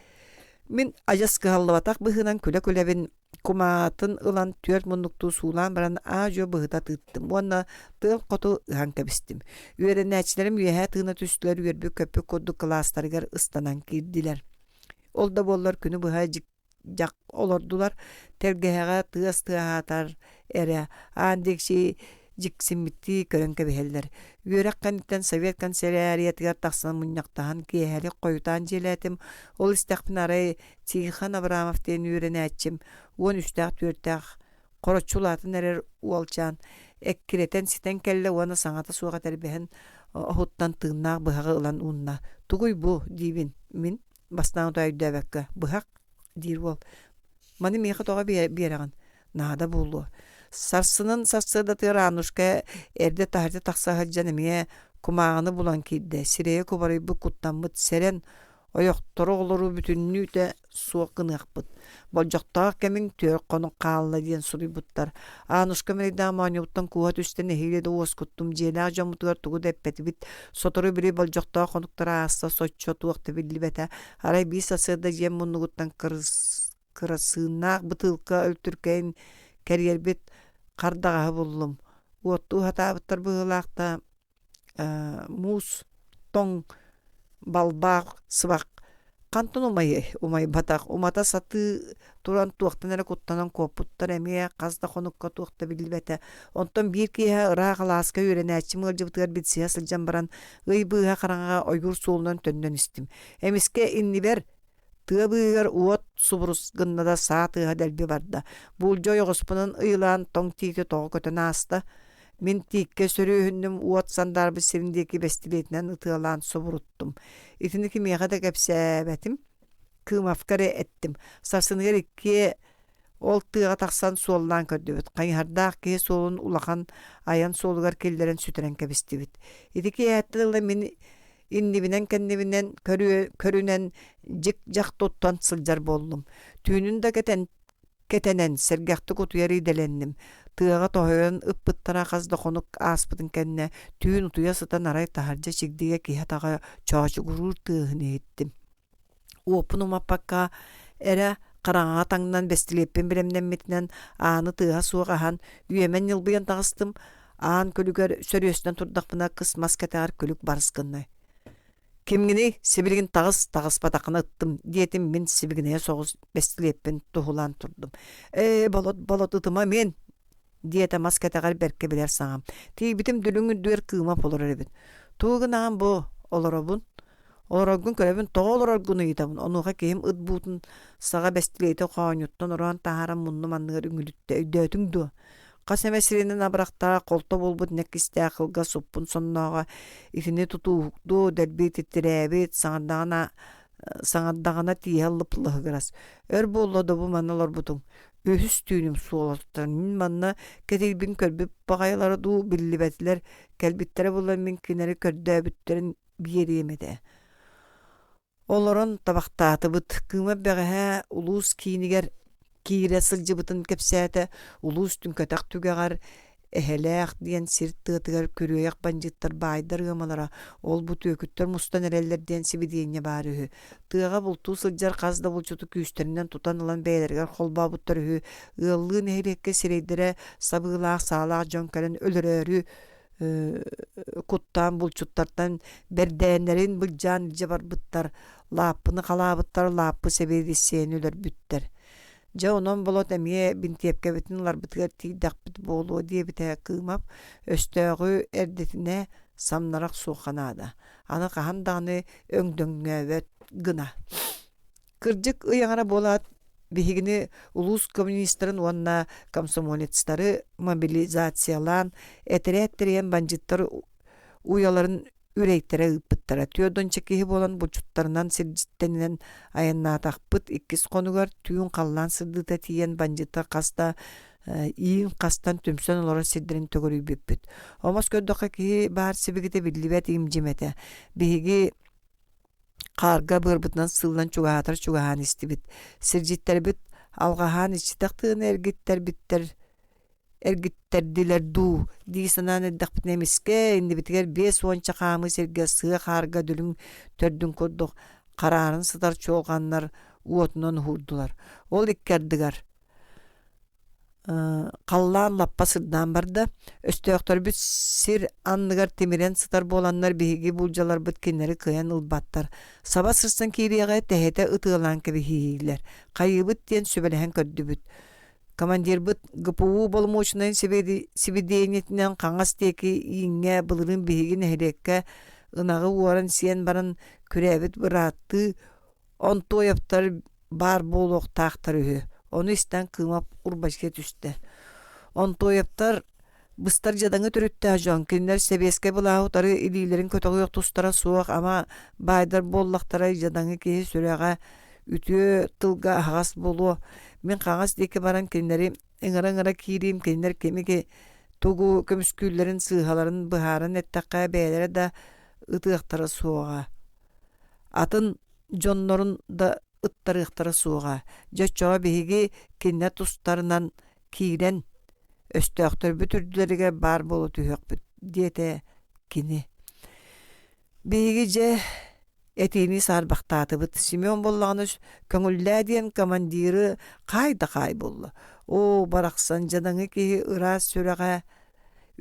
Мин адьас кыһаллыбатах быһыынан күлэ-күлэбин кумаатын ылан түөрт муннуктуу суулаан баран аа-дьуо быһыта тыыттым уонна тыал хоту ыһан кэбистим. Үөрэнээччилэрим үөһээ тыына түстүлэр, үөрбүт-көппүт курдук кылаастарыгар ыстанан киирдилэр. Ол да буоллар күнү быһа дьах олордулар, тэлгэһэҕэ тыас тыаһаатар эрэ, аан диэки дьиксиммиттии көрөн кэбиһэллэр. Үөрэх кэнниттэн совет канцеляриятыгар тахсан мунньахтаһан киэһэлик хойутаан дьиэлээтим. Ол истэхпинэ арай Тихон Абрамов диэн үөрэнээччим 13-тээх 4-тээх хороччу улаатан эрэр уолчаан эккирэтэн ситэн кэллэ уонна саҥата суох этэрбэһин оһуттан тыыннаах быһаҕы ылан уунна. «Тугуй бу?» диибин мин бастаан утаа өйдөөбөккө «Быһах?» диир уол. «Маны миэхэ тоҕо биэрэҕин? Наада буолуо». Сарсынын сарсыардатыгар Аннушка эрдэ таһырдьа тахса сылдьан эмиэ кумааҕыны булан киирдэ. Сирэйэ кубарыйбыт, куттаммыт, сэрэн, ойохтору оҕолору бүтүннүүтэ суох гыныахпыт. Болдьохтоох кэмиҥ түөрт хонук хаалла диэн суруйбуттар. Аанушка мэрийдээх моонньубуттан кууһа түстэ нэһиилэ да уоскуттум, дьиэлээх дьоммутугар тугу да эппэтибит. Сотору били болдьохтоох хонуктара ааста, соччо туох да биллибэтэ. Арай биир сарсыарда дьиэм муннугуттан кырасыыннаах бытыылка өлтүркэйин кэриэрбит хардаҕаһы буллум. Уоттуу сатаабыттар быһыылаах да муус тоҥ балбаах сыбах хантан умайыай умайбатах умата сатыы туран туохтан эрэ куттанан куоппуттар эмиэ хас да хонукка туох да биллибэтэ онтон биир киэһэ ыраах алааска үөрэнээччим ыалдьыбытыгар билсиһэ сылдьан баран ый быыһа хараҥаҕа ойуур суолунан төннөн истим эмискэ иннибэр. Тыа быыһыгар уот субурус гынна да саа тыаһа дэлби барда. Буулдьа ойоҕоспунан ыйылаан тоҥ тиити тоҕо көтөн ааста. Мин тииккэ сөрүөһүннүм уот сандаарбыт сирин диэки бэстилиэтинэн ытыалаан субуруттум. Итини кимиэхэ да кэпсээбэтим. Кымовка эрэ эттим. Сарсыныгар иккиэ ол тыаҕа тахсан суоллаан көрдүбүт. Хайыһардаах киһи суолун улахан айан суолугар киллэрэн сүтэрэн кэбистибит. Ити киэһэттэн ыла мин иннибинэн-кэннибинэн көрүнэн дьик-дьах туттан сылдьар буоллум. Түүнүн да кэтэн кэтэнэн сэргэхтик утуйар идэлэнним. Тыаҕа тоһуйан ыппыттара хас да хонук ааспытын кэннэ түүн утуйа сытан арай таһырдьа чигдигэ киһи атаҕа чоочугуруур тыаһын иһиттим. Уоппун умаппакка эрэ хараҥаҕа таҥнан бэстилиэппин бэлэмнэммитинэн ааны тыаһа суох аһан үөмэн ньылбыйан таҕыстым. Аан күлүгэр сөрүөстэн турдахпына кыс мас кэтэҕэр күлүк барыс гынна. «Кимҥиний? Сибилигин таҕыс, таҕыспатаххына ыттым» диэтим мин сибигинэйэ соҕус бэстилиэппин туһулаан турдум. «Ээ, Болот, Болот, ытыма мин!» диэтэ мас кэтэҕэр бэркэ билэр саҥам. Тиийбитим дүлүҥ үрдүгэр кыымап олорор эбит. Тугу гынаҕын бу? Олоробун. Олороргун көрөбүн, тоҕо олороргун ыйытабын. Онуоха киһим ыт буутун саҕа бэстилиэти хоонньуттан ороон таһааран муннум анныгар үҥүлүттэ. Өйдөөтүҥ дуо? Хас эмэ сиринэн абырахтаах, холто буолбут нэккистээх кылгас суппун соннооҕо итини тутууһуктуу, дэлби титирээбит, саҥардаҕына саҥардаҕына тииһэ лып-лыһыгырас. Өр буолла да бу манна олорбутуҥ. Үһүс түүнүм суолаттан мин манна кэтиирбин көрбүт баҕайылара дуу биллибэтилэр, кэлбиттэрэ буоллар мин кинилэри көрдөөбүттэрин биэриэм этэ. Олорон табахтаатыбыт. Кыыма бэҕэһээ улуус киинигэр киирэ сылдьыбытын кэпсээтэ. Улуус түҥкэтэх түгэҕэр Эһэлээх диэн сир тыатыгар күрүөйэх бандьыыттар баайдар ыамалара, ол-бу түөкүттэр мустан эрэллэр диэн сибидиэнньэ баар үһү. Тыаҕа бултуу сылдьар хас да булчуту күүстэринэн тутан ылан бэйэлэригэр холбообуттар үһү. Ыаллыы нэһилиэккэ сирэйдэрэ сабыылаах саалаах дьон кэлэн өлөрөөрү куттаан булчуттартан бэрдээннэрин былдьаан илдьэ барбыттар, лааппыны халаабыттар, лааппы сэбиэдиссэйэни өлөрбүттэр. Дьэ онон Болот эмиэ бинтиэпкэбитин ыларбытыгар тиийдэхпит буолуо диэбитэ Кыымап, өстөөҕү эрдэтинэ самнара охсуохха наада, аны хаһан даҕаны өҥдөҥнөөбөт гына. Кырдьык ый аҥара буолаат, биһигини улуус коммунистарын уонна комсомолецтары мобилизациялаан, этэрээт тэрийэн бандьыыттар уйаларын үрэйтэрэ ыыппыттара. Түөрт киһи буолан булчуттарынан сирдьиттэнэн айаннаатахпыт. Иккис хонугар түүн халлаан сырдыыта тиийэн бандьыыттар хас да иин хастан түмсэн олорор сирдэрин төгүрүйбүппүт. Омос көрдөххө киһи баар сибикитэ биллибэт им-дьим этэ. Биһиги Хаарга быарбытынан сыыллан чугаһаатар чугаһаан истибит. Сирдьиттэрбит алҕаһаан иччитэх тыаны эргиттэрбиттэр эргиттэрдилэр дуу дии санаан эрдэхпитинэ эмискэ иннибитигэр 50-ча хаамыы сиргэ сыа хаарга дүлүҥ төрдүн курдук харааран сытар чуолҕаннар уотунан уһуурдулар. Ол икки ардыгар Халлаан лаппа сырдаан барда, өстөөхтөрбүт сир анныгар тимирэн сытар буоланнар биһиги буулдьаларбыт кинилэри кыайан ылбаттар, саба сырсан киириэҕи тэһитэ ытыалаан кэбиһиилэр, хайыыбыт диэн сүбэлэһэн көрдүбүт. Командирбыт ГПУ боломуочунайын сибидиэнньэтинэн хаҥас диэки ииҥҥэ былырыын биһиги нэһилиэккэ ынаҕы уоран сиэн баран күрээбит бырааттыы Онтуойаптар баар буолуохтаахтар үһү. Ону истэн Кыымап урбачыйа түстэ. Онтуойаптар быстар дьадаҥы төрүттээх дьон, кинилэр сэбиэскэй былааһы утары илиилэрин көтөҕүөх тустара суох, ама баайдар буоллахтара дьадаҥы киһи сүрэҕэ үтүө тылга аһаҕас буолуо. Мин хаҥас диэки баран кинилэри ыҥыра-ыҥыра киириим, кинилэр кими тугу көмүскүүллэрин сыыһаларын быһааран эттэххэ бэйэлэрэ да ытыахтара суоҕа. Атын дьоннорун да ыттарыахтара суоҕа. Дьэ оччоҕо биһиги кинилэр тустарынан киирэн өстөөхтөрбүт үрдүлэригэр баар буола түһүөхпүт диэтэ кини. Биһиги дьэ этиини саарбахтаатыбыт. Семен буоллаҕына көҥүллээ диэн командиры хаай да хаай буолла. Оо, барахсан дьадаҥы киһи ыраас сүрэҕэ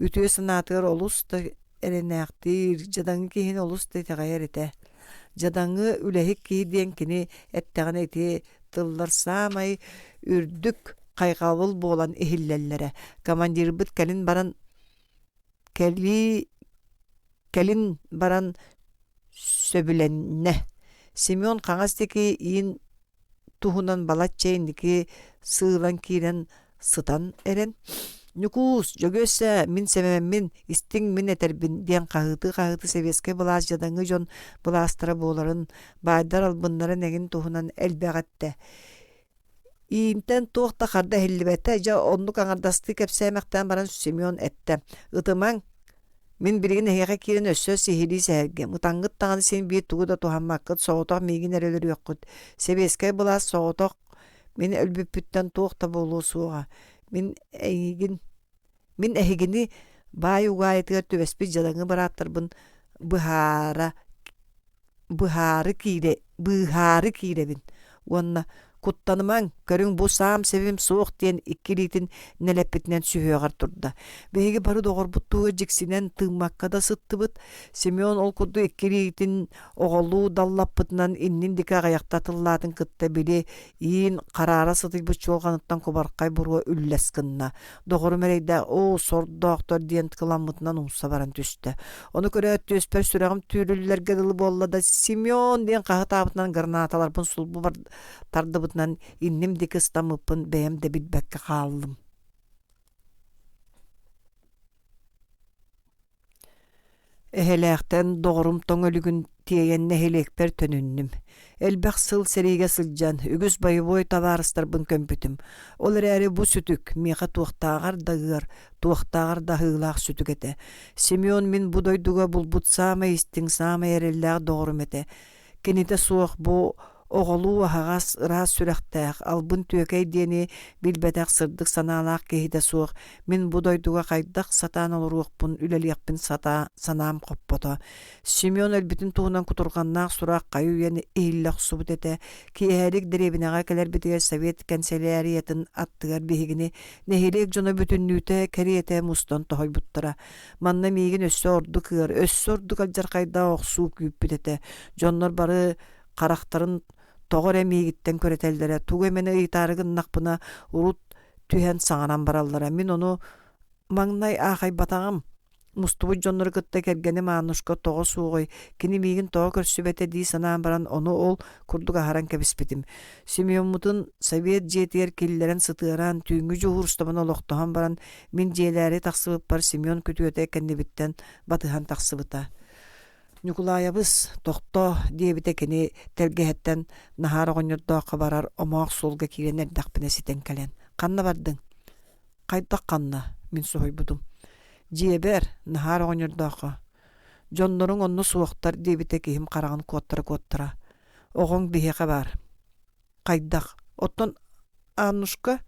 Үтүө санаатыгар олус да эрэнээхтиир, дьадаҥы киһини олус да итэҕэйэр этэ. Дьадаҥы үлэһит киһи диэн кини эттэҕинэ ити тыллар саамай үрдүк хайҕабыл буолан иһиллэллэрэ. Командирбыт кэлин баран кэлии кэлин баран сөбүлэннэ. Семен хаҥас диэки иин туһунан балачча инники сыылан киирэн сытан эрэн «Ньукуус, Дьөгүөссэ, мин сэмэммин, истиҥ мин этэрбин» диэн хаһыытыы-хаһыытыы сэбиэскэй былаас дьадаҥы дьон былаастара буоларын, баайдар албыннарын эҥин туһунан элбэҕи эттэ. Иинтэн туох да харда иһиллибэтэ, дьэ оннук аҥардастыы кэпсээмэхтээн баран Семен эттэ: «Ытымаҥ, мин билигин эһиэхэ киирэн өссө сиһилии сэһэргиэм, ытаҥҥыт даҕаны син биир тугу да туһаммаккыт, соҕотох миигин эрэ өлөрүөххүт. Сэбиэскэй былаас соҕотох мин өлбүппүттэн туох да буолуо суоҕа. Мин эйигин мин эһигини баай угаайытыгар түбэспит дьадаҥы бырааттарбын быһаара быһаары киирэ быыһаары киирэбин уонна куттанымаҥ, көрүҥ бу саам сэбим суох диэн икки илиитин нэлэппитинэн сүһүөҕэр турда. Биһиги бары доҕорбут туһугар дьиксинэн тыыммакка да сыттыбыт. Семен ол курдук икки илиитин оҕолуу даллаппытынан иннин диэки аҕыйахта тыллаатын кытта били иин хараара сытыйбыт чуолҕаныттан кубархай буруо үллэс гынна. Доҕорум эрэйдээх оо, сордоохтор диэн кыламмытынан умса баран түстэ. Ону көрөөт түөспэр сүрэҕим түүрүллэргэ дылы буолла да Семен диэн хаһытаабытынан гранаталарбын сулбу тардыбытынан инним диэки ыстаммыппын бэйэм да билбэккэ хааллым. Эһэлээхтэн доҕорум тоҥ өлүгүн тиэйэн нэһилиэкпэр төнүннүм. Элбэх сыл сэриигэ сылдьан, үгүс бойобуой табаарыстарбын көмпүтүм. Ол эрээри бу сүтүк миэхэ туохтааҕар да ыар, туохтааҕар да аһыылаах сүтүк этэ. Семен мин бу дойдуга булбут саамай истиҥ, саамай эрэллээх доҕорум этэ. Кинитэ суох бу оҕолуу аһаҕас, ыраас сүрэхтээх, албын-түөкэй диэни билбэтэх сырдык санаалаах киһитэ суох мин бу дойдуга хайдах сатаан олоруохпун, үлэлиэхпин сатаа санаам хоппото. Семен өлбүтүн туһунан кутурҕаннаах сурах хайы-үйэни иһиллэ охсубут этэ. Киэһэлик дэриэбинэҕэ кэлэрбитигэр Совет кэнсэлээриятын аттыгар биһигини нэһилиэк дьоно бүтүннүүтэ кэриэтэ мустан тоһуйбуттара. Манна миигин өссө ордук ыар, өссө ордук алдьархайдаах охсуу күүппүт этэ. Дьоннор бары харахтарын тоҕо эрэ миигиттэн көрүтэллэрэ, тугу эмэни ыйытаары гыннахпына урут түһэн саҥаран бараллара. Мин ону маҥнай аахайбатаҕым. Мустубут дьоннору кытта кэргэним Аннушка тоҕо суоҕуй, кини миигин тоҕо көрсүбэтэ дии санаан баран ону ол курдук аһаран кэбиспитим. Семеммутун совет дьиэтигэр киллэрэн сытыаран, түүҥҥү дьуһуурустабаны олохтоһон баран мин дьиэлээри тахсыбыппар Семен күтүөтэ кэннибиттэн батыһан тахсыбыта. «Ньукулаайабыс, тохтоо» диэбитэ кини тэлгэһэттэн Наһаар оҕонньордооххо барар омоох суолга киирэн эрдэхпинэ ситэн кэлэн: «Ханна бардыҥ?» «Хайдах ханна?» мин соһуйбутум. «Дьиэбэр, Наһаар оҕонньордооххо. Дьонноруҥ онно суохтар» диэбитэ киһим хараҕын куоттара-куоттара. «Оҕоҥ биһиэхэ баар» Хайдах? Оттон Аннушка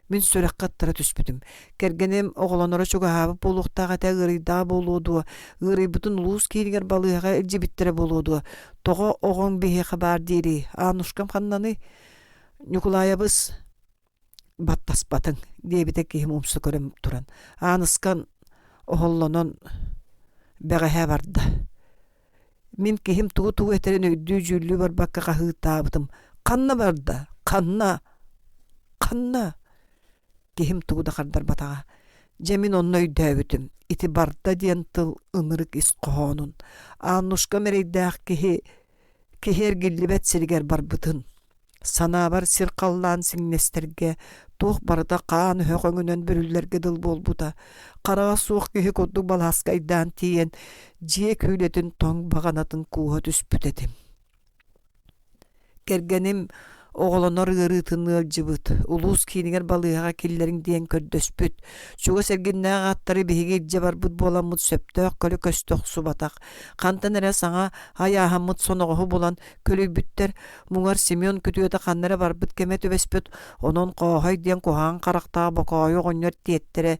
мин сүрэххэ ыттара түспүтүм. Кэргэним оҕолоноро чугаһаабыт буолуохтаах этэ, ыарыйдаҕа буолуо дуо? Ыарыйбытын улуус киинигэр балыыһаҕа илдьибиттэрэ буолуо дуо? Тоҕо оҕоҥ биһиэхэ баар диирий? Аннушкам ханнаный? Ньукулаайабыс баттаспатыҥ диэбитэ киһим умса көрөн туран. Ааныскан оһоллонон бэҕэһээ барда. Мин киһим тугу-тугу этэрин өйдүү-дьүүллүү барбакка хаһыытаабытым: «Ханна барда? Ханна? Ханна?» Киһим тугу да хардарбатаҕа. Дьэ мин онно өйдөөбүтүм, ити «барда» диэн тыл ынырык ис хоһоонун. Аннушкам эрэйдээх киһи киһи эргиллибэт сиригэр барбытын. Санаабар сир-халлаан сиҥнэстэргэ, туох барыта хаан өһөх өҥүнэн бүрүллэргэ дылы буолбута. Хараҕа суох киһи курдук балааскайдаан тиийэн, дьиэ күүлэтин тоҥ баҕанатын кууһа түспүт этим. Кэргэним оҕолонор ыарыытын ыалдьыбыт, улуус киинигэр балыыһаҕа киллэриҥ диэн көрдөспүт. Чугас эргиннээх аттары биһиги илдьэ барбыт буоламмыт сөптөөх көлө көстө охсубатах. Хантан эрэ саҥа айааһаммыт соноҕоһу булан көлүйбүттэр. Муҥар Семен күтүөтэ ханна эрэ барбыт кэмэ түбэспит, онон Хооһой диэн куһаҕан харахтаах Бокоойу оҕонньор тиэттэрэ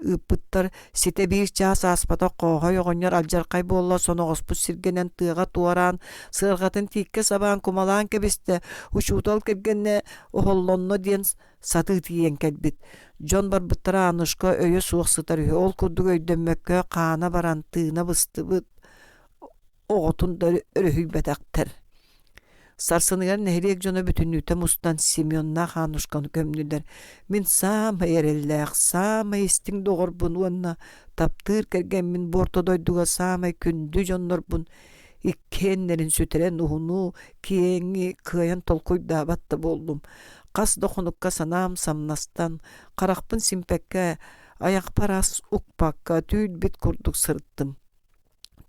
ыыппыттар. Ситэ биир чаас ааспатах Хооһой оҕонньор алдьархай буолла соноҕоспут сиргэнэн тыаҕа туораан, сыарҕатын тииккэ сабаан кумалаан кэбистэ, учуутал кэргэнэ оһоллонно диэн сатыы тиийэн кэлбит. Дьон барбыттара Аннушка өйө суох сытар үһү, ол курдук өйдөммөккө хаана баран тыына быстыбыт оҕотун да өрүһүйбэтэхтэр. Сарсыныгар нэһилиэк дьоно бүтүннүүтэ мустан Семеннаах Аннушканы көмнүлэр. Мин саамай эрэллээх, саамай истиҥ доҕорбун уонна таптыыр кэргэммин бу орто дойдуга саамай күндү дьоннорбун. Иккиэннэрин сүтэрэн уһуну, киэҥи кыайан толкуйдаабат да буоллум. Хас да хонукка санаам самнастан, харахпын симпэккэ, айахпар ас укпакка түүл-бит курдук сырыттым.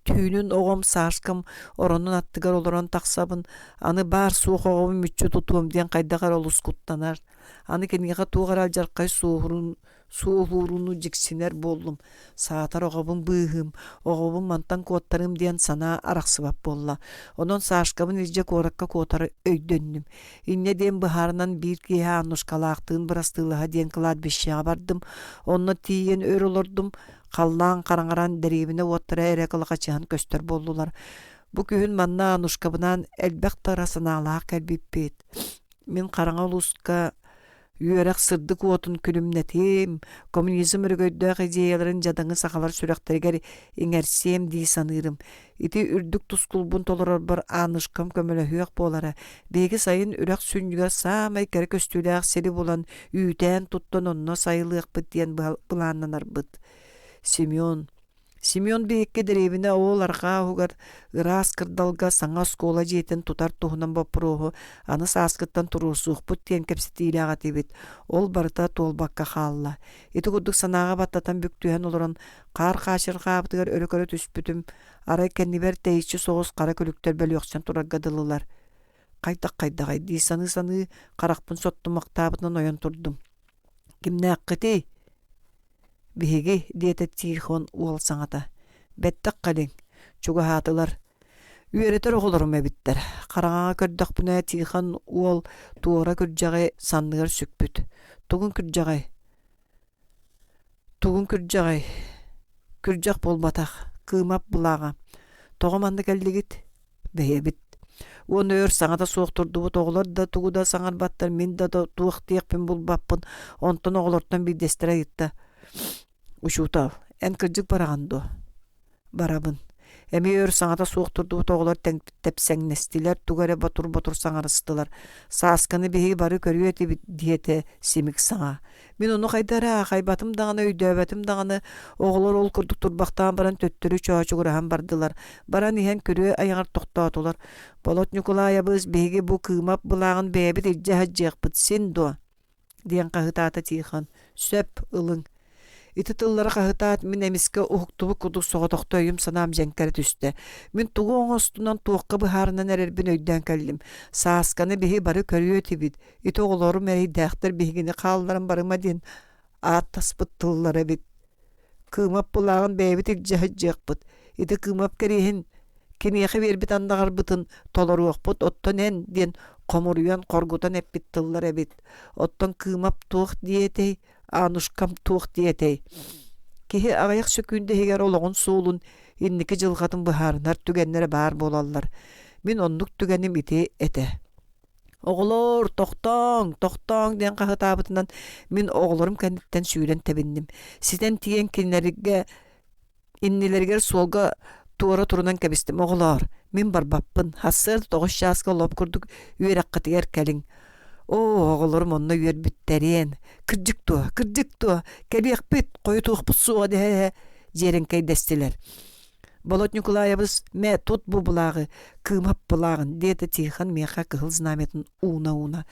Түүнүн оҕом Сашкам оронун аттыгар олорон тахсабын, аны баар-суох оҕобун мүччү тутуом диэн хайдах эрэ олус куттанар. Аны киниэхэ туох эрэ алдьархай суоһурун суоһууруну дьиксинэр буоллум, саатар оҕобун быыһыым, оҕобун мантан куоттарыым диэн санаа арахсыбат буолла. Онон Сашкабын илдьэ куоракка куотары өйдөннүм. Инньэ диэн быһаарынан биир киэһэ Аннушкалаахтыын бырастыылаһа диэн кладбищеҕа бардым. Онно тиийэн өр олордум, халлаан хараҥаран дэриэбинэ уоттара эрэ кылахачыһан көстөр буоллулар. Бу күһүн манна Аннушкабынаан элбэх да ыра санаалаах кэлбиппит. Мин хараҥа улууска Үөрэх сырдык уотун күлүмнэтиэм, коммунизм өрөгөйдөөх идеяларын дьадаҥы сахалар сүрэхтэригэр иҥэрсиэм дии саныырым. Ити үрдүк тускулбун толорорбор Аанышкам көмөлөһүөх буолара. Биһиги сайын үрэх сүнньүгэр саамай кэрэ көстүүлээх сири булан, үүтээн туттан онно сайылыахпыт диэн былааннанарбыт. Семен Семен биһикки дэриэбинэ уол арҕаа уһугар ыраас кырдалга саҥа оскуола дьиэтин тутар туһунан боппуруоһу аны сааскыттан туруорсуохпут диэн кэпсэтиилээх этибит. Ол барыта туолбакка хаалла. Ити курдук санааҕа баттатан бүктүһэн олорон хаар хаачырҕаабытыгар өрө көрө түспүтүм, арай кэннибэр тэйиччи соҕус хара күлүктэр бөлүөхсэн турарга дылылар. Хайдах-хайдаҕай дии саныы-саныы харахпын соттумахтаабытынан ойон турдум. Кимнээххитий? Биһиги, диэтэ Тихон уол саҥата, бэттэх кэлиҥ, чугаһаатылар. Үөрэтэр оҕолорум эбиттэр. Хараҥаҕа көрдөхпүнэ Тихон уол туора күрдьэҕи санныгар сүкпүт. Тугун күрдьэҕэй? Тугун күрдьэҕэй? Күрдьэх буолбатах, кыымап былааҕа. Тоҕо манна кэллигит? Бэйэбит. Уонна өр саҥата суох турдубут оҕолор да тугу да саҥарбаттар, мин да туох диэхпин булбаппын. Онтон оҕолортон биирдэстэрэ ыйытта: «Учуутал, эн кырдьык бараҕын дуо?» «Барабын». Эмиэ өр саҥата суох турдубут оҕолор тэпсэҥнэстилэр, тугу эрэ ботур-ботур саҥарыстылар. «Саасканы биһиги бары көрүө этибит» диэтэ симик саҥа. Мин ону хайда эрэ аахайбатым даҕаны, өйдөөбөтүм даҕаны, оҕолор ол курдук турбахтаан баран төттөрү чоочугураһан бардылар. Баран иһэн күрүө айаҕар тохтоотулар. Болот Ньукулаайабыс, биһиги бу кыымап былааҕын бэйэбит илдьэ сылдьыахпыт син дуо? диэн хаһытаата Тихон. Сөп, ылыҥ. Ити тыллары хаһытаат, мин эмискэ уһуктубут курдук соҕотохто өйүм-санаам дьэҥкэрэ түстэ. Мин тугу оҥостунан, туохха быһаарынан эрэрбин өйдөөн кэллим. Саасканы биһи бары көрүө этибит, Ити оҕолорум эрэйдээхтэр биһигини хаалларан барыма диэн ааттаспыт тыллара эбит. Кыымап былааҕын бэйэбит илдьэ сылдьыахпыт. Ити Кыымап кэриэһин киниэхэ биэрбит андаҕарбытын толоруохпут, оттон эн диэн хомуруйан, хоргутан эппит тыллар эбит. Оттон Кыымап туох диэтэй, Анушкам туох диэтэй? Киһи аҕыйах сөкүүндэ иһигэр олоҕун суолун, инники дьылҕатын быһаарынар түгэннэрэ баар буолаллар. Мин оннук түгэним ити этэ. Оҕолоор, тохтооҥ, тохтооҥ диэн хаһытаабытынан мин оҕолорум кэнниттэн сүүрэн тэбинним. Ситэн тиийэн кинилэргэ иннилэригэр суолга туора турунан кэбистим. Оҕолоор, мин барбаппын. Сарсыарда тоҕус чааска лоп курдук үөрэххитигэр кэлиҥ. Оо, оҕолорум онно үөрбүттэриэн. Кырдьык дуо, кырдьык дуо, кэлиэхпит, хойутуохпут суоҕа дэһэ-дэһэ дьиэрэҥкэйдэстилэр. Болот Ньукулаайабыс мэ тут бу былааҕы, кыымап былааҕын, диэтэ Тихон миэхэ кыһыл знамятын ууна-ууна.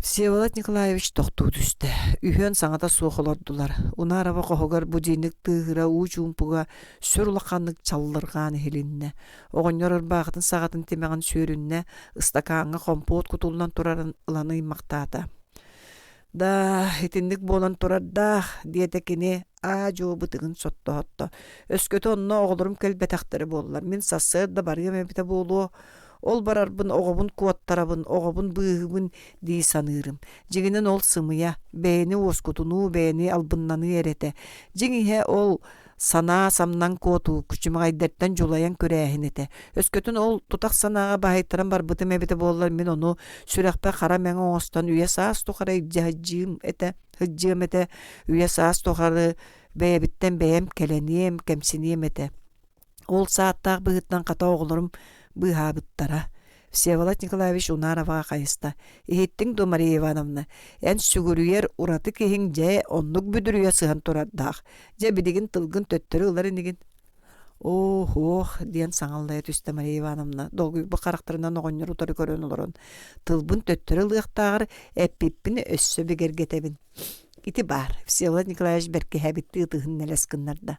Всеволод Николаевич тохтуу түстэ. Үһүөн саҥата суох олордулар. Унарова хоһугар будильник тыаһыра уу чуумпуга сүр улаханнык чаллырҕаан иһилиннэ. Оҕонньор ырбаахытын саҕатын тимэҕин сүөрүннэ, ыстакааҥҥа хомпуот кутуллан турарын ылан ыймахтаата. «Да, итинник буолан турардаах», диэтэ кини аа-дьуо бытыгын соттоһотто. «Өскөтө онно оҕолорум кэлбэтэхтэрэ буоллар, мин сарсыарда барыам эбитэ буолуо. Ол барарбын оҕобун куоттарабын, оҕобун быыһыыбын дии саныырым. Дьиҥинэн ол сымыйа, бэйэни уоскутунуу, бэйэни албыннаныы эрэ этэ. Дьиҥ иһэ ол санаа самнан куотуу, күчүмэҕэйдэртэн дьулайан күрээһин этэ. Өскөтүн ол тутах санааҕа баһыйтаран барбытым эбитэ буоллар, мин ону сүрэхпэр хара мэҥэ оҥостон үйэ-саас тухары илдьэ сылдьыым этэ, сылдьыам этэ, үйэ-саас тухары бэйэбиттэн бэйэм кэлэниэм, кэмсиниэм этэ. Ол сааттаах быһыытынан хата оҕолорум быыһаабыттара. Всеволод Николаевич Унароваҕа хайыста: «Иһиттиҥ дуо, Мария Ивановна, эн сүгүрүйэр ураты киһиҥ дьэ оннук бүдүрүйэ сыһан турардаах. Дьэ билигин тылгын төттөрү ылар инигин?» Оо-һуох диэн саҥаллайа түстэ Мария Ивановна, долгуйбут харахтарынан оҕонньору утары көрөн олорон, тылбын төттөрү ылыахтааҕар эппиппин өссө бигэргэтэбин. Ити баар, Всеволод Николаевич бэркиһээбиттии ытыһын нэлэс гыннарда.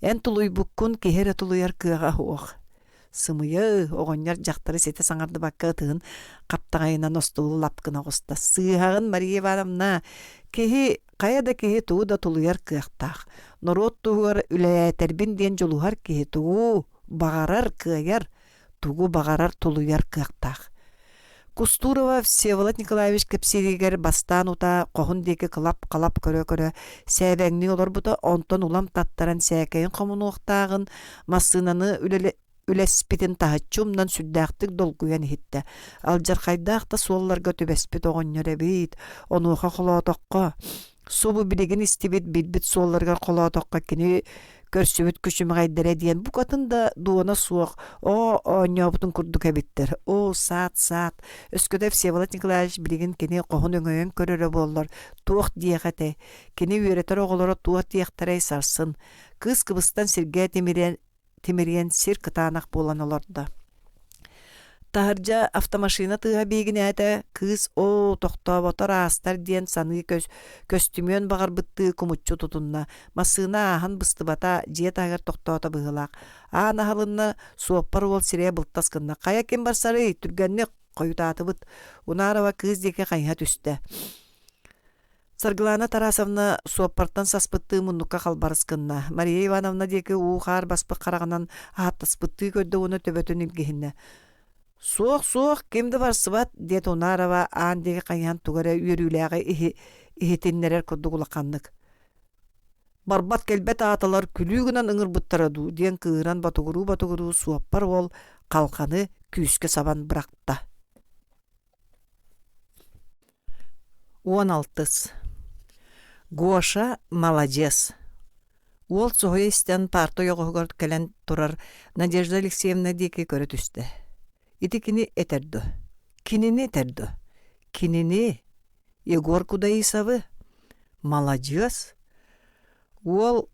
Эн тулуйбуккун киһи эрэ тулуйар кыаҕа суох. Сымыйа, оҕонньор дьахтары ситэ саҥардыбакка ытыһын хаптаҕайынан остуолу лап гына оҕуста. Сыыһаҕын, Мария Ивановна, киһи хайа да киһи тугу да тулуйар кыахтаах. Норуот туһугар үлэлээтэрбин диэн дьулуһар киһи тугу баҕарар кыайар, тугу баҕарар тулуйар кыахтаах. Кустурова Всеволод Николаевич кэпсииригэр бастаан утаа хоһун диэки кылап-халап көрө-көрө сээбэҥнии олорбута, онтон улам таттаран сээкэйин хомунуохтааҕын, массыынаны үлэспитин таһыччы умнан сүрдээхтик долгуйан иһиттэ. Алдьархайдаах да суолларга түбэспит оҕонньор эбит, онуоха холоотоххо, субу билигин истибит, билбит суолларыгар холоотоххо кини көрсүбүт күчүмэҕэйдэрэ диэн букатын да дуона суох оо оонньообутун курдук эбиттэр. Оо, саат-саат, өскөтө Всеволод Николаевич билигин кини хоһун өҥөйөн көрөрө буоллар, туох диэх этэй? Кини үөрэтэр оҕолоро туох диэхтэрэй сарсын? Кыыс кыбыстан сиргэ тимириэн тимириэн сир кытаанах буолан олордо. Таһырдьа автомашина тыаһа биигинээтэ, кыыс оо, тохтооботор аастар диэн саныы көс көстүмүөн баҕарбыттыы кумуччу тутунна. Массыына ааһан быстыбата, дьиэ таһыгар тохтоото быһыылаах. Аан аһылынна, суоппар уол сирэйэ былтас гынна. Хайа ким барсарый, түргэнник хойутаатыбыт. Унарова кыыс диэки хайыһа түстэ. Саргылаана Тарасовна суоппартан саспыттыы муннукка халбарыс гынна. Мария Ивановна диэки уу-хаар баспыт хараҕынан ааттаспыттыы көрдө уонна төбөтүн илгиһиннэ. «Суох, суох, ким да барсыбат», диэт Унарова аан диэки хайыһан тугу эрэ үөрүүлээҕи иһитиннэрэр курдук улаханнык. «Барбат-кэлбэт ааталар күлүү гынан ыҥырбыттара дуу» диэн кыыһыран ботугуруу-ботугуруу суоппар уол халҕаны күүскэ сабан бырахта. 16. Гоша маладьыас. Уол соһуйа истэн паарта ойоҕоһугар кэлэн турар Надежда Алексеевна диэки көрө түстэ. Ити кини этэр дуо? Кинини этэр дуо? Кинини? Егор Кудаисовы? Маладьыас? Уол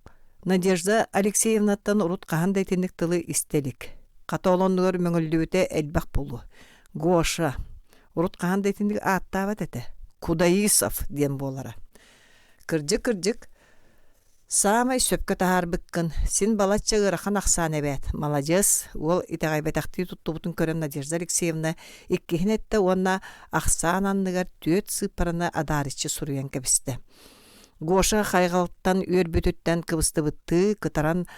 Надежда Алексеевнаттан урут хаһан да итинник тылы истэ илик. Хата ол оннугар мөҥүллүбүтэ элбэх буолуо. Гоша урут хаһан да итинник ааттаабат этэ. Кудаисов диэн буолара. Кырдьык-кырдьык, саамай сөпкө таһаарбыккын, син балачча ыарахан ахсаан эбээт. Маладьыас, уол итэҕэйбэтэхтии туттубутун көрөн Надежда Алексеевна иккиһин эттэ уонна ахсаан анныгар түөрт сыыппараны адаарыччы суруйан кэбистэ. Гоша хайҕалтан үөрбүтүттэн кыбыстыбыттыы кытаран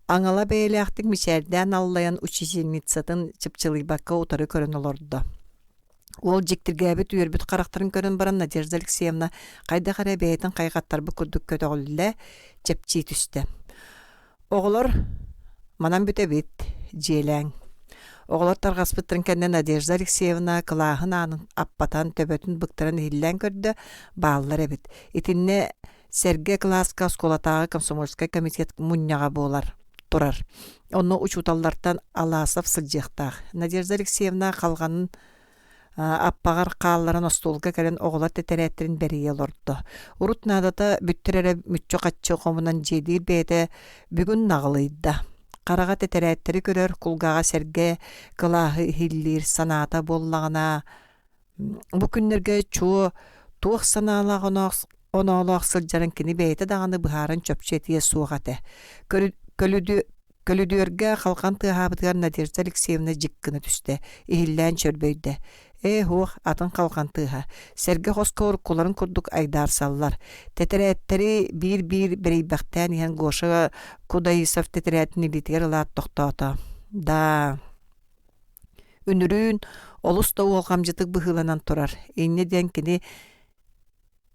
аҥала бэйэлээхтик мичээрдээн аллайан учительницатын чыпчылыйбакка утары көрөн олордо. Уол дьиктиргээбит үөрбүт харахтарын көрөн баран Надежда Алексеевна хайдах эрэ бэйэтин хайҕаттарбыт курдук көтөҕүллэ, чэпчии түстэ. Оҕолор, манан бүтэбит, дьиэлээҥ. Оҕолор тарҕаспыттарын кэннэ Надежда Алексеевна кылааһын аанын аппатан, төбөтүн быктаран иһиллээн көрдө, бааллар эбит. Итиннэ сэргэ кылааска оскуолатааҕы комсомольскай комитет мунньаҕа буолар турар. Онно учууталлартан Аласов сылдьыахтаах. Надежда Алексеевна халҕанын аппаҕар хаалларан остуолга кэлэн оҕолор тэтэрээттэрин бэрийэ олордо. Урут наадата бүттэр эрэ мүччү-хаччы хомунан дьиэлиир бэйэтэ бүгүн наҕылыйда. Хараҕа тэтэрээттэри көрөр, кулгааҕа сэргэ кылааһы иһиллиир санаата буоллаҕына, бу күннэргэ чуо туох санаалаах оноолоох сылдьарын кини бэйэтэ даҕаны быһааран чопчу этиэ суох этэ. Көлүдүөргэ халҕан тыаһаабытыгар Надежда Алексеевна дьик гына түстэ, иһиллээн чөрбөйдө. Ээ, һуох, атын халҕан тыаһа. Сэргэ хоско уруккуларын курдук айдаарсаллар. Тэтэрээттэри биир-биир бэрийбэхтээн иһэн Гоша Кудаисов тэтэрээтин илиитигэр ылаат тохтоото. Даа, үнүрүүн олус да уолҕамдьытык быһыыланан турар. Инньэ диэн кини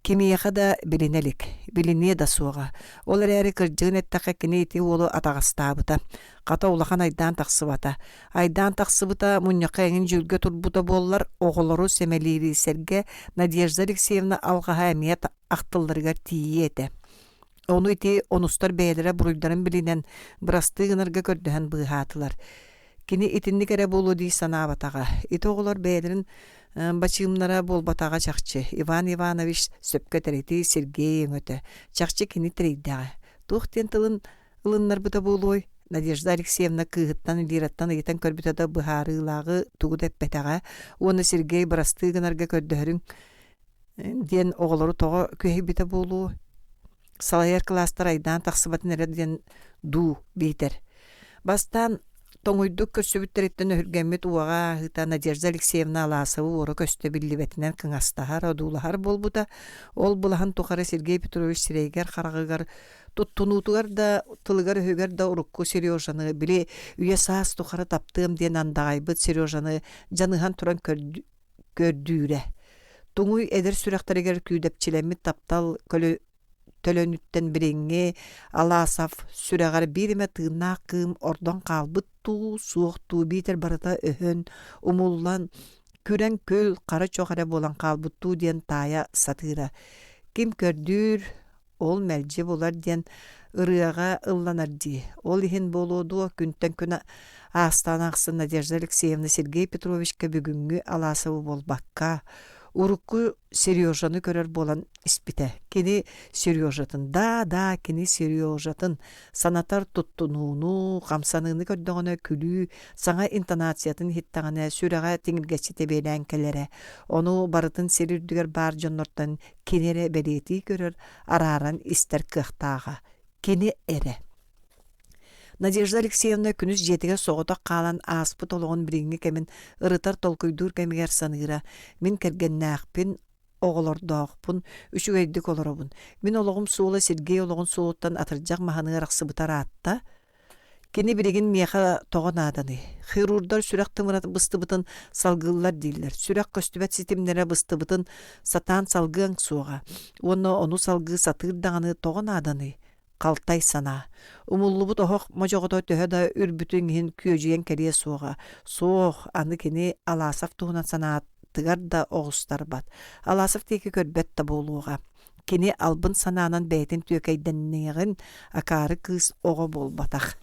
Кимиэхэ да билинэ илик, билиниэ да суоҕа. Ол эрээри кырдьыгын эттэххэ кини ити уолу атаҕастаабыта. Хата улахан айдаан тахсыбата. Айдаан тахсыбыта мунньахха эҥин дьүүлгэ турбута буоллар, оҕолору сэмэлиири сэргэ Надежда Алексеевна алҕаһа эмиэ ахтылларыгар тиийиэ этэ. Ону ити онустар бэйэлэрэ буруйдарын билинэн, бырастыы гынарга көрдөһөн быыһаатылар. Кини итинник эрэ буолуо дии санаабатаҕа. Ити оҕолор бэйэлэрин бачыымнара буолбатаҕа чахчы. Иван Иванович сөпкө этэр Сергей өҥөтө. Чахчы кини тэрийдэҕэ. Туох диэн тылын ылыннарбыта буолуой? Надежда Алексеевна кыыһыттан Лираттан ыйытан көрбүтэ да быһаарыылааҕы тугу да эппэтэҕэ уонна Сергей бырастыы гынарга көрдөһөрүҥ диэн оҕолору тоҕо күһэйбитэ буолуо салайар кылаастар айдаан тахсыбатын эрэ диэн дуу биитэр. Бастаан тоҥуйдук көрсүбүттэриттэн өһүргэммит уоҕа ааһыыта Надежда Алексеевна Аласовы уора көстө биллибэтинэн кыҥастаһар, одуулаһар буолбута. Ол былаһын тухары Сергей Петрович сирэйигэр-хараҕыгар туттунуутугар да, тылыгар-өһүгэр да урукку Сережаны, били үйэ-саас тухары таптыам диэн андаҕайбыт Сережаны дьаныһан туран көрдүүрэ. Туҥуй эдэр сүрэхтэригэр күүдэпчилэммит таптал төлөнүттэн билиҥҥи Аласов сүрэҕэр биир эмэ тыыннаах кыым ордон хаалбыт дуу, суох дуу биитэр барыта өһөн, умуллан, күрэҥ күл, хара чох эрэ буолан хаалбыт дуу диэн таайа сатыыра. Ким көрдүүр, ол мэлдьи булар диэн ырыаҕа ылланар дии. Ол иһин буолуо дуо, күнтэн күн аастаан ахсын Надежда Алексеевна Сергей Петровичка бүгүҥҥү Аласовы буолбакка, урукку Сережаны көрөр буолан испитэ. Кини Сережатын, да-да, кини Сережатын санатар туттунууну, хамсаныыны көрдөҕүнэ күлүү, саҥа интонациятын иһиттэҕинэ сүрэҕэ тиҥиргэччи тэбиэлээн кэлэрэ. Ону барытын сир үрдүгэр баар дьоннортон кини эрэ бэлиэтии көрөр, арааран истэр кыахтааҕа. Кини эрэ. Надежда Алексеевна күнүс дьиэтигэр соҕотох хаалан ааспыт олоҕун билиҥҥи кэмин ырытар толкуйдуур кэмигэр саныыра: «Мин кэргэннээхпин, оҕолордоохпун, үчүгэйдик олоробун. Мин олоҕум суола Сергей олоҕун суолуттан атырдьах маһыныы арахсыбыта ыраатта. Кини билигин миэхэ тоҕо нааданый? Хирурдар сүрэх тымыра быстыбытын салгыыллар дииллэр. Сүрэх көстүбэт ситимнэрэ быстыбытын сатаан салгыаҥ суоҕа. Уонна ону салгыы сатыыр даҕаны тоҕо нааданый? Халтай санаа. Умуллубут оһох модьоҕото төһө да үрбүтүн иһин күөдьүйэн кэлиэ суоҕа. Суох, аны кини Аласов туһунан санаатыгар да оҕустарбат. Аласов диэки көрбөт да буолуоҕа. Кини албын санаанан бэйэтин түөкэйдэниэҕин акаары кыыс оҕо буолбатах.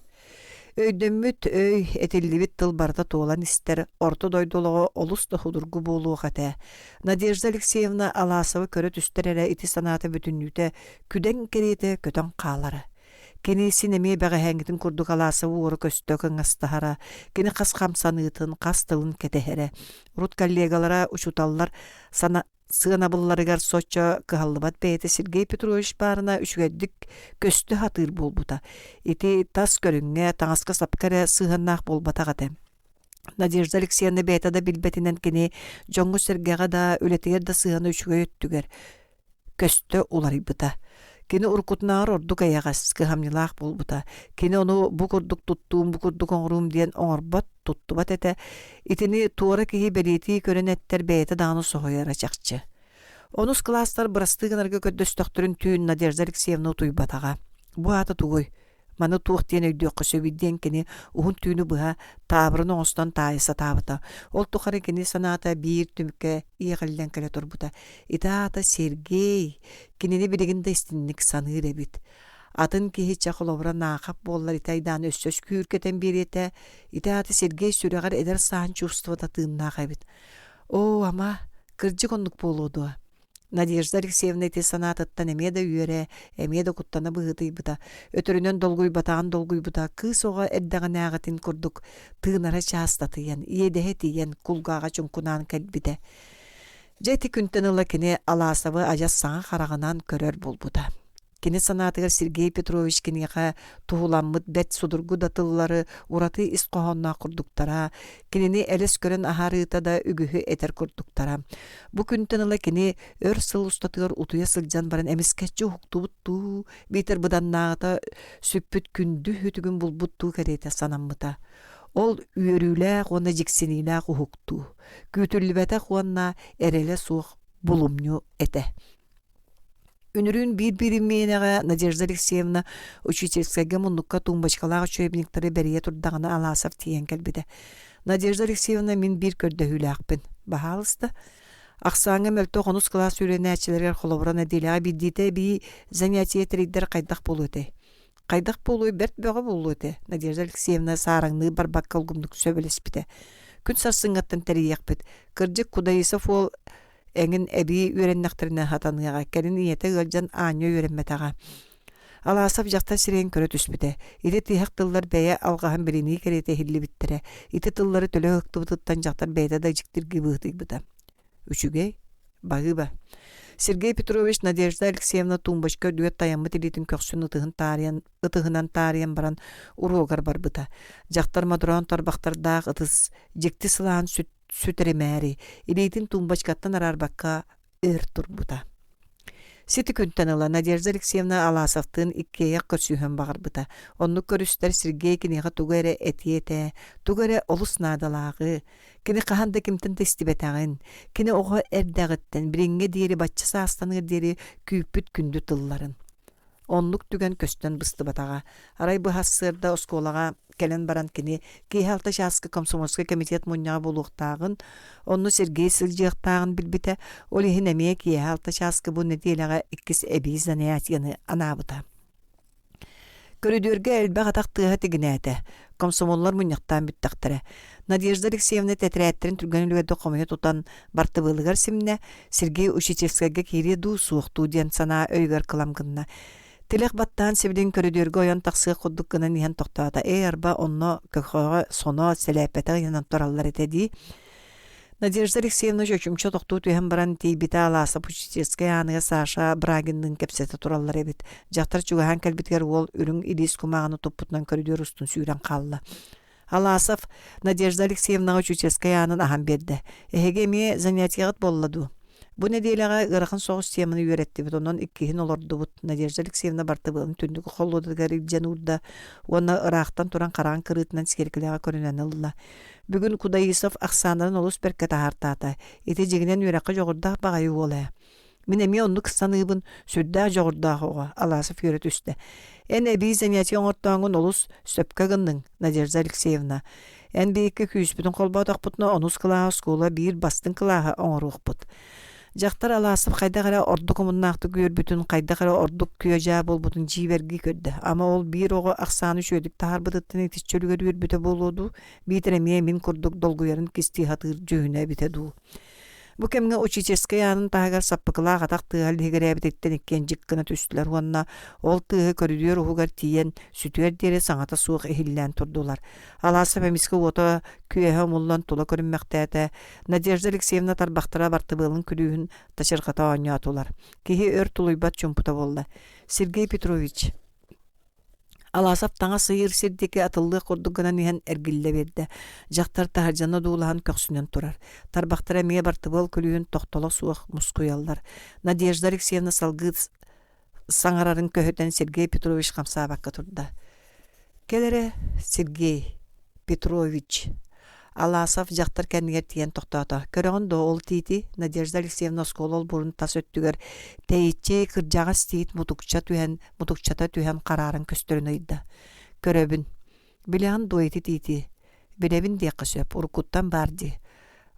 Өйдөммүт өй, этиллибит тыл барыта туолан истэр, орто дойду олоҕо олус да судургу буолуох этэ. Надежда Алексеевна Аласовы көрө түстэр эрэ ити санаата бүтүннүүтэ күдэҥ кэриэтэ көтөн хаалара. Кини син эмиэ бэҕэһээҥҥитин курдук Аласовы уора-көстө кыҥастаһара, кини хас хамсаныытын, хас тылын кэтэһэрэ. Урут коллегалара, учууталлар сана сыанабылларыгар соччо кыһаллыбат бэйэтэ Сергей Петрович баарына үчүгэйдик көстө сатыыр буолбута. Ити тас көрүҥҥэ, таҥаска-сапка эрэ сыһыаннаах буолбатах этэ. Надежда Алексеевна бэйэтэ да билбэтинэн кини дьоҥҥо-сэргэҕэ да, үлэтигэр да сыһыана үчүгэй өттүгэр көстө уларыйбыта. Кини уруккутунааҕар ордук эйэҕэс, кыһамньылаах буолбута. Кини ону бу курдук туттуум, бу курдук оҥоруум диэн оҥорбот, туттубат этэ. Итини туора киһи бэлиэтии көрөн эттэр бэйэтэ даҕаны соһуйара чахчы. Онус кылаастар бырастыы гынарга көрдөстөхтөрүн түүн Надежда Алексеевна утуйбатаҕа. Бу аата тугуй? Маны туох диэн өйдүөххэ сөбүй диэн кини уһун түүнү быһа таабырын оҥостон таайа сатаабыта. Ол тухары кини санаата биир түмүккэ иэҕиллэн кэлэ турбута. Ити аата Сергей кинини билигин да истинник саныыр эбит. Атын киһи чэ холобура Наахап буоллар ити айдааны өссө күүркэтэн биэриэ этэ. Ити аата Сергей сүрэҕэр эдэр сааһын чувствота тыыннаах эбит. Оо, ама, кырдьык оннук буолуо дуо? Надежда Алексеевна ити санаатыттан эмиэ да үөрэ, эмиэ да куттана быһыытыйбыта, өтөрүнэн долгуйбатаҕын долгуйбута, кыыс оҕо эрдэҕинээҕитин курдук тыынара чаастатыйан, иэдэһэ тиийэн, кулгааҕа чуҥкунаан кэлбитэ. Дьэ ити күнтэн ыла кини Аласовы адьас саҥа хараҕынан көрөр буолбута. Кини санаатыгар Сергей Петрович киниэхэ туһуламмыт бэрт судургу да тыллары ураты ис хоһоонноох курдуктара, кинини элэс көрөн аһарыыта да үгүһү этэр курдуктара. Бу күнтэн ыла кини өр сыл устатыгар утуйа сылдьан баран эмискэччи уһуктубут дуу, биитэр быданнааҕыта сүппүт күндү сүтүгүн булбут дуу кэриэтэ санаммыта. Ол үөрүүлээх уонна дьиксиниилээх уһуктуу, күүтүллүбэтэх уонна эрэлэ суох булумньу этэ. Үнүрүүн биир биримиэнэҕэ Надежда Алексеевна учительскайга муннукка тумбочкалаах учебниктары бэрийэ турдаҕына Аласов тиийэн кэлбитэ. Надежда Алексеевна мин биир көрдөһүүлээхпин. Баһаалыста. Ахсааҥҥа мөлтөх онус кылаас үөрэнээччилэригэр холобура нэдиэлэҕэ биирдиитэ эбии занятие тэрийдэр хайдах буолуо этэй? Хайдах буолуой бэрт бөҕө буолуо этэ, Надежда Алексеевна саараҥныы барбакка улгумнук сөбүлэспитэ. Күн сарсыҥҥаттан тэрийиэхпит. Кырдьык Кудаисов уол эҥин эбии үөрэннэхтэринэ сатаныаҕа, кэлин ийэтэ ыалдьан аанньа үөрэммэтэҕэ. Аласов дьахтар сирэйин көрө түспүтэ. Ити тиһэх тыллар бэйэ алҕаһын билинии кэриэтэ иһиллибиттэрэ. Ити тыллары төлө ыһыктыбытыттан дьахтар бэйэтэ да дьиктиргии быһыытыйбыта. Үчүгэй, баһыыба. Сергей Петрович Надежда Алексеевна тумбочка үрдүгэр тайаммыт илиитин көхсүн ытыһын таарыйан, ытыһынан таарыйан баран уруогар барбыта. Дьахтар модороон тарбахтардаах ытыс дьикти сылаан сүт сүтэримээри, илиитин тумбочкаттан араарбакка өр турбута. Сити күнтэн ыла Надежда Алексеевна Аласовтыын иккиэйэх көрсүһүөн баҕарбыта. Оннук көрүстэр Сергей киниэхэ тугу эрэ этиэ этэ, тугу эрэ олус наадалааҕы, кини хаһан да кимтэн да истибэтэҕин, кини оҕо эрдэҕиттэн билиҥҥэ диэри бачча саастаныар диэри күүппүт күндү тылларын. Оннук түгэн көстөн быстыбатаҕа. Арай бу сарсыарда оскуолаҕа кэлэн баран кини киэһэ алта чааска комсомольскай комитет мунньаҕа буолуохтааҕын, онно Сергей сылдьыахтааҕын билбитэ, ол иһин эмиэ киэһэ алта чааска бу нэдиэлэҕэ иккис эбии занятиены анаабыта. Көрүдүөргэ элбэх атах тыаһа тигинээтэ. Комсомоллар мунньахтаан бүттэхтэрэ. Надежда Алексеевна тэтэрээттэрин түргэн үлүгэрдик хомуйа тутан бартыбыалыгар симнэ, Сергей учительскайга киириэ дуу, суох дуу диэн санаа өйүгэр кылам гынна. Тилэх баттаан сибилин көрүдүөргэ ойон тахсыах курдук гынан иһэн тохтоото. Ээ, арба, онно көхөҕө соно, сэлээппэтэ ыйанан тураллар этэ дии. Надежда Алексеевна чочумча тохтуу түһэн баран тиийбитэ Алаасап учительскай ааныга Саша Брагинныын кэпсэтэ тураллар эбит. Дьахтар чугаһаан кэлбитигэр уол үрүҥ илиис кумааҕыны туппутунан көрүдүөр устун сүүрэн хаалла. Аласов Надежда Алексеевнаҕа учительскай аанын аһан биэрдэ. Эһиги эмиэ занятиеҕыт буолла дуу? Бу нэдиэлэҕэ ыарахан соҕус теманы үөрэттибит, онон иккиһин олордубут. Надежда Алексеевна бартыбыалын түннүк холуодатыгар илдьэн уурда уонна ыраахтан туран хараҕын кырыытынан сиэркилэҕэ көрүнэн ылла. Бүгүн Кудаисов ахсааннарын олус бэркэ таһаартаата. Ити дьиҥинэн үөрэххэ дьоҕурдаах баҕайы уол ээ. Мин эмиэ оннук саныыбын, сүрдээх дьоҕурдаах оҕо, Аласов үөрэ түстэ. Эн эбии занятие оҥортооҥҥун олус сөпкө гынныҥ, Надежда Алексеевна. Эн биһикки күүспүтүн холбоотохпутуна онус кылааһы оскуола биир бастыҥ кылааһа оҥоруохпут. Дьахтар Аласов хайдах эрэ ордук омуннаахтык үөрбүтүн, хайдах эрэ ордук күө-дьаа буолбутун дьиибэргии көрдө. Ама ол биир оҕо ахсааны үчүгэйдик таһаарбытыттан итиччэ үлүгэр үөрбүтэ буолуо дуу, биитэр эмиэ мин курдук долгуйарын кистии сатыыр дьүһүнэ эбитэ дуу. Бу кэмҥэ учительскай аанын таһыгар саппыкылаах атах тыаһа лиһигирээбититтэн иккиэн дьик гына түстүлэр уонна ол тыаһы көрүдүөр уһугар тиийэн сүтүөр диэри саҥата суох иһиллээн турдулар. Аласов эмискэ уота күөһэ умуллан тула көрүммэхтээтэ. Надежда Алексеевна тарбахтара бартыбыалын күлүүһүн тачырҕата оонньоотулар. Киһи өр тулуйбат чумпута буолла. Сергей Петрович Аласов таҥас ыйыыр сир диэки атыллыах курдук гынан иһэн эргиллэ биэрдэ. Дьахтар таһырдьаны одуулаһан көхсүнэн турар. Тарбахтара эмиэ бартыбыал күлүүһүн тохтоло суох мускуйаллар. Надежда Алексеевна салгыы саҥарарын көһүтэн Сергей Петрович хамсаабакка турда. «Кэл эрэ, Сергей Петрович» Аласов дьахтар кэннигэр тиийэн тохтоото. «Көрөҕүн дуо ол тиити?» Надежда Алексеевна оскуола олбуорун тас өттүгэр тэйиччи кырдьаҕас тиит мутукча түһэн мутукчата түһэн харааран көстөрүн ыйда. «Көрөбүн. Билэҕин дуо ити тиити?» «Билэбин диэххэ сөп, уруккуттан баар дии.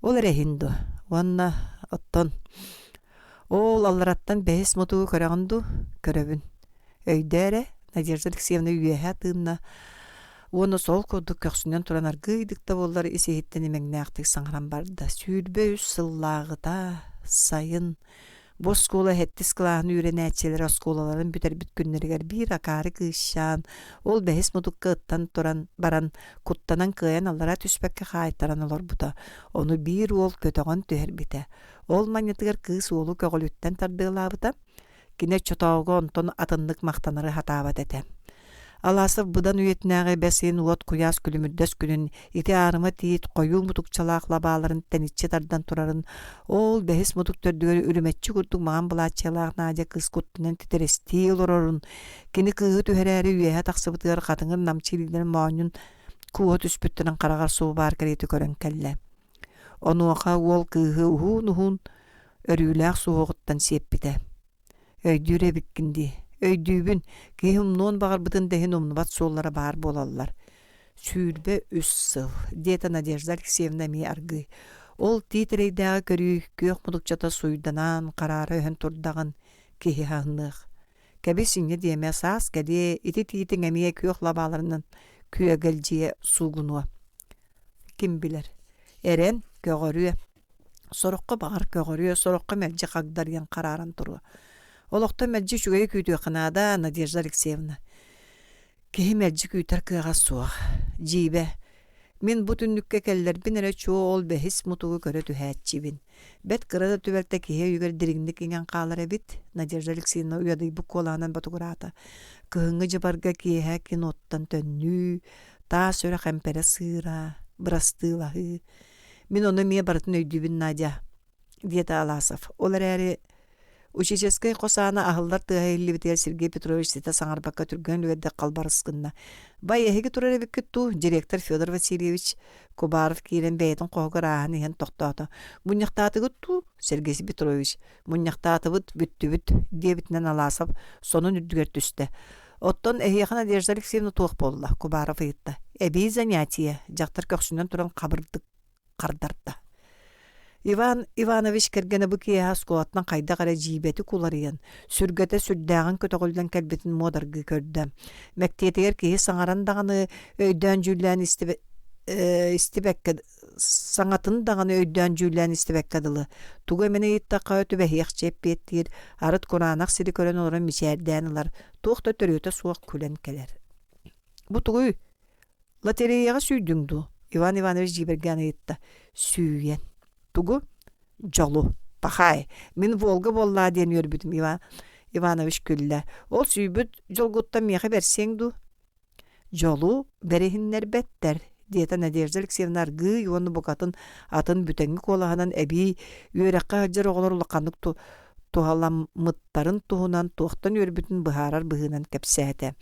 Ол эрэ иһин дуо? Уонна оттон Ол аллараттан бэһис мутугу көрөҕүн дуу? Көрөбүн. Өйдөө эрэ, Надежда Алексеевна үөһэ тыынна уонна сол курдук көхсүнэн туран аргыыйдык да буоллар ис-иһиттэн имэҥнээхтик саҥаран барда. 23 сыллааҕыта сайын бу оскуола сэттис кылааһын үөрэнээччилэрэ оскуолаларын бүтэрбит күннэригэр биир акаары кыысчаан ол бэһис мутукка ыттан туран баран куттанан кыайан аллара түспэккэ хаайтаран олорбута. Ону биир уол көтөҕөн түһэрбитэ. Ол манньатыгар кыыс уолу көҕүлүттэн тардыалаабыта. Кини оччотооҕуга онтон атыннык махтанары сатаабат этэ. Аласов быдан үйэтинээҕи бэс ыйын уот куйаас күлүмүрдэс күнүн ити аарыма тиит хойуу мутукчалаах лабааларын тэниччи тардан турарын, ол бэһис мутук төрдүгэр үрүмэччи курдук маҥан былааччыйалаах Надя кыыс куттанан титирэстии олорорун, кини кыыһы түһэрээри үөһэ тахсыбытыгар хатыҥыр намчы илиилэрин моонньун кууһа түспүттэрин хараҕар субу баар кэриэтэ көрөн кэллэ. Онуоха уол кыыһы уһуун-уһун өрүүлээх суһуоҕуттан сиэппитэ. Өйдүүр эбиккин дии. Өйдүүбүн, киһи умнуон баҕарбытын да иһин умнубат суоллара баар буолаллар. 23 сыл, диэтэ Надежда Алексеевна эмиэ аргыый. Ол тиит эрэйдээҕи көрүү күөх мутукчата суйданан, хараара өһөн турдаҕын киһи аһыныах. Кэбис инньэ диэмэ, саас кэлиэ, ити тиитиҥ эмиэ күөх лабааларынан күөгэлдьийэ суугунуо. Ким билэр, эрэн, көҕөрүө. Сороххо баҕар көҕөрүө, сороххо мэлдьи хагдарыйан харааран туруо. Олохтон мэлдьи үчүгэйи күүтүөххэ наада, Надежда Алексеевна. Киһи мэлдьи күүтэр кыаҕа суох. Дьиибэ. Мин бу түннүккэ кэллэрбин эрэ чуо ол бэһис мутугу көрө түһээччибин. Бэрт кыра да түбэлтэ киһи өйүгэр дириҥник иҥэн хаалар эбит, Надежда Алексеевна уйадыйбыт куолаһынан ботугураата. Кыһыҥҥы дьыбарга киэһэ киноттан төннүү, таас үрэх эмпэрэ сыыра, бырастыылаһыы. Мин ону эмиэ барытын өйдүүбүн, Надя, диэтэ Аласов. Ол эрээри Учительскай хос аана аһыллар тыаһа иһиллибитигэр Сергей Петрович ситэ саҥарбакка түргэн үлүгэрдик халбарыс гынна. «Бай, эһиги турар эбиккит дуу?» директор Федор Васильевич Кубаров киирэн бэйэтин хоһугар ааһан иһэн тохтоото. «Мунньахтаатыгыт дуу, Сергей Петрович?» «Мунньахтаатыбыт, бүттүбүт», диэбитинэн Аласов сонун үрдүгэр түстэ. «Оттон эһиэхэ Надежда Алексеевна туох буолла?» Кубаров ыйытта. «Эбии занятие», дьахтар көхсүнэн туран хабырдык хардарда. Иван Иванович кэргэнэ бу киэһэ оскуолаттан хайдах эрэ дьиибэтик уларыйан, сүргэтэ сүрдээҕин көтөҕүллэн кэлбитин муодаргыы көрдө. Мэктиэтигэр киһи саҥаран даҕаны өйдөөн-дьүүллээн истибэккэ саҥатын даҕаны өйдөөн-дьүүллээн истибэккэ дылы, тугу эмэни ыйыттахха түбэһиэхчэ эппиэттиир, арыт кураанах сири көрөн олорон мичээрдээн ылар, туох да төрүөтэ суох күлэн кэлэр. «Бу тугуй? Лотереяҕа сүүйдүҥ дуу? Иван Иванович дьиибэргээн ыйытта. Сүүйэн. Тугу? Дьолу. Пахай, мин Волга буоллаа диэн үөрбүтүм Иван Иванович күллэ. Ол сүүйбүт дьолгуттан миэхэ бэрсиэҥ дуу? Дьолу бэриһиннэрбэттэр, диэтэ Надежда Алексеевна аргыый уонна букатын атын бүтэҥи куолаһынан эбии үөрэххэ сылдьар оҕолор улаханнык туһаламмыттарын туһунан туохтан үөрбүтүн быһаарар быһыынан кэпсээтэ.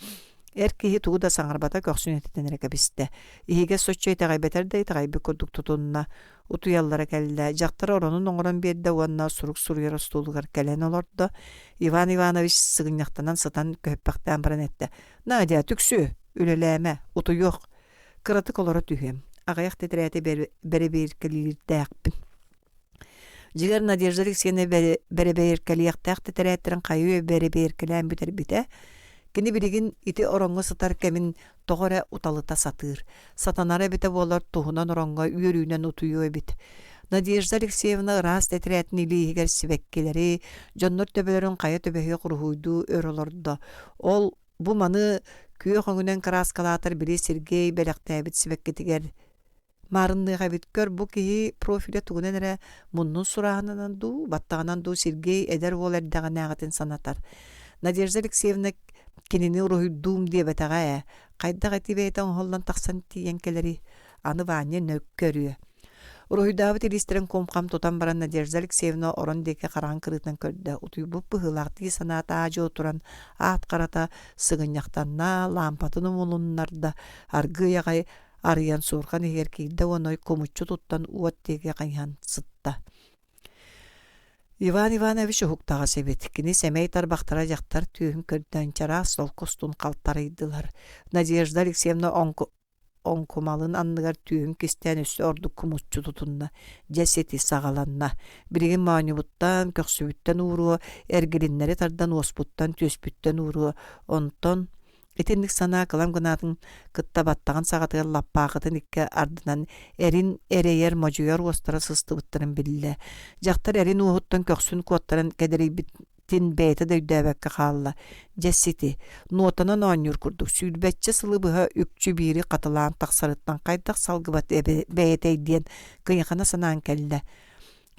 Эр киһи тугу да саҥарбата көхсүн этитэн эрэ кэбистэ. Иһигэр соччо итэҕэйбэтэр да итэҕэйбит курдук тутунна. Утуйаллара кэллэ. Дьахтар оронун оҥорон биэрдэ уонна сурук суруйар остуолугар кэлэн олордо. Иван Иванович сыгынньахтанан сытан көһүппэхтээн баран эттэ: «Надя, түксү! Үлэлээмэ, утуйуох. Кыратык олоро түһүөм. Аҕыйах тэтэрээти бэрэбиэркэлиирдээхпин». Дьиҥэр Надежда Алексеевна бэрэбиэркэлиэхтээх тэтэрээттэрин хайыы бэрэбиэркэлээн бүтэрбитэ. Кини билигин ити ороҥҥо сытар кэмин тоҕо эрэ уталыта сатыыр. Сатанара эбитэ буоллар туһунан ороҥҥо үөрүүнэн утуйуо эбит. Надежда Алексеевна ыраас тэтэрээтин илииһигэр сибэккилэри, дьоннор төбөлөрүн хайа төбөһүөх уруһуйдуу өр олордо. Ол бу маны күөх өҥүнэн кырааскалаатар били Сергей бэлэхтээбит сибэккитигэр Маарынныах эбит көр бу киһи профиля тугунан эрэ муннун сурааһынынан дуу, баттаҕынан дуу Сергей эдэр уол эрдэҕинээҕитин санатар. Надежда Алексеевна кинини уруһуйдуум диэбэтэҕэ ээ, хайдах ити бэйэтэ оҥоһуллан тахсан тиийэн кэлэрий, аны Ваня көрүө. Уруһуйдаабыт илиистэрин кум-хам тутан баран Надежда Алексеевна орон диэки хараҕын кырыытынан көрдө, утуйбут быһыылаах дии санаата аа-дьуо туран аат харата сыгынньахтанна, лаампатын умулуннарда, аргыый аҕай арыйан суорҕан иһигэр киирдэ уонна кумуччу туттан уот диэки хайыһан сытта. Иван Иванович уһуктаҕас эбит. Кини сэмэй тарбахтара дьахтар түөһүн көрдөөн чараас солко устун халтарыйдылар. Надежда Алексеевна оҥкумалын анныгар түөһүн кистээн өссө ордук кумуччу тутунна. Дьэ сити саҕаланна. Билигин моонньубуттан, көхсүбүттэн ууруо, эргилиннэри тардан уоспуттан, түөспүттэн ууруо. Онтон Итинник санаа кылам гынаатын кытта баттаҕын саҕатыгар лаппаахытын икки ардынан эрин эрэйэр модьуйар уостара сыстыбыттарын биллэ. Дьахтар эрин уоһуттан көхсүн куоттаран кэдэрийбитин бэйэтэ да өйдөөбөккө хаалла. Дьэ сити, нуотанан оонньуур курдук сүүрбэччэ сылы быһа үкчү биири хатылаан тахсарыттан хайдах салгыбат бэйэтэй диэн кыйахана санаан кэллэ.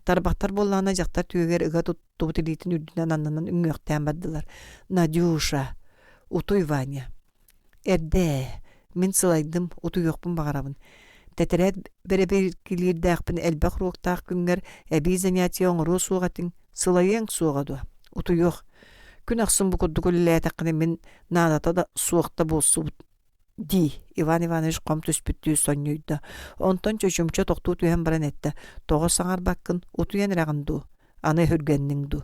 Тарбахтар буоллаҕына дьахтар түөһүгэр ыга туттубут илиитин үрдүнэн аннынан үҥүөхтээн бардылар. «Надюша, утуй, Ваня. Эрдэ ээ, мин сылайдым, утуйуохпун баҕарабын. Тэтэрээт бэрэбиэркилиирдээхпин элбэх уруоктаах күҥҥэр эбии занятие оҥоруо суох этиҥ, сылайыаҥ суоҕа дуо? Утуйуох. Күн ахсын бу курдук үлэлээтэххинэ мин наадата да суох да буолсубут дии Иван Иванович хом түспүттүү сонньуйда. Онтон чочумча тохтуу түһэн баран эттэ: «Тоҕо саҥарбаккын, утуйан эрэҕин дуу? Аны өһүргэнниҥ дуу?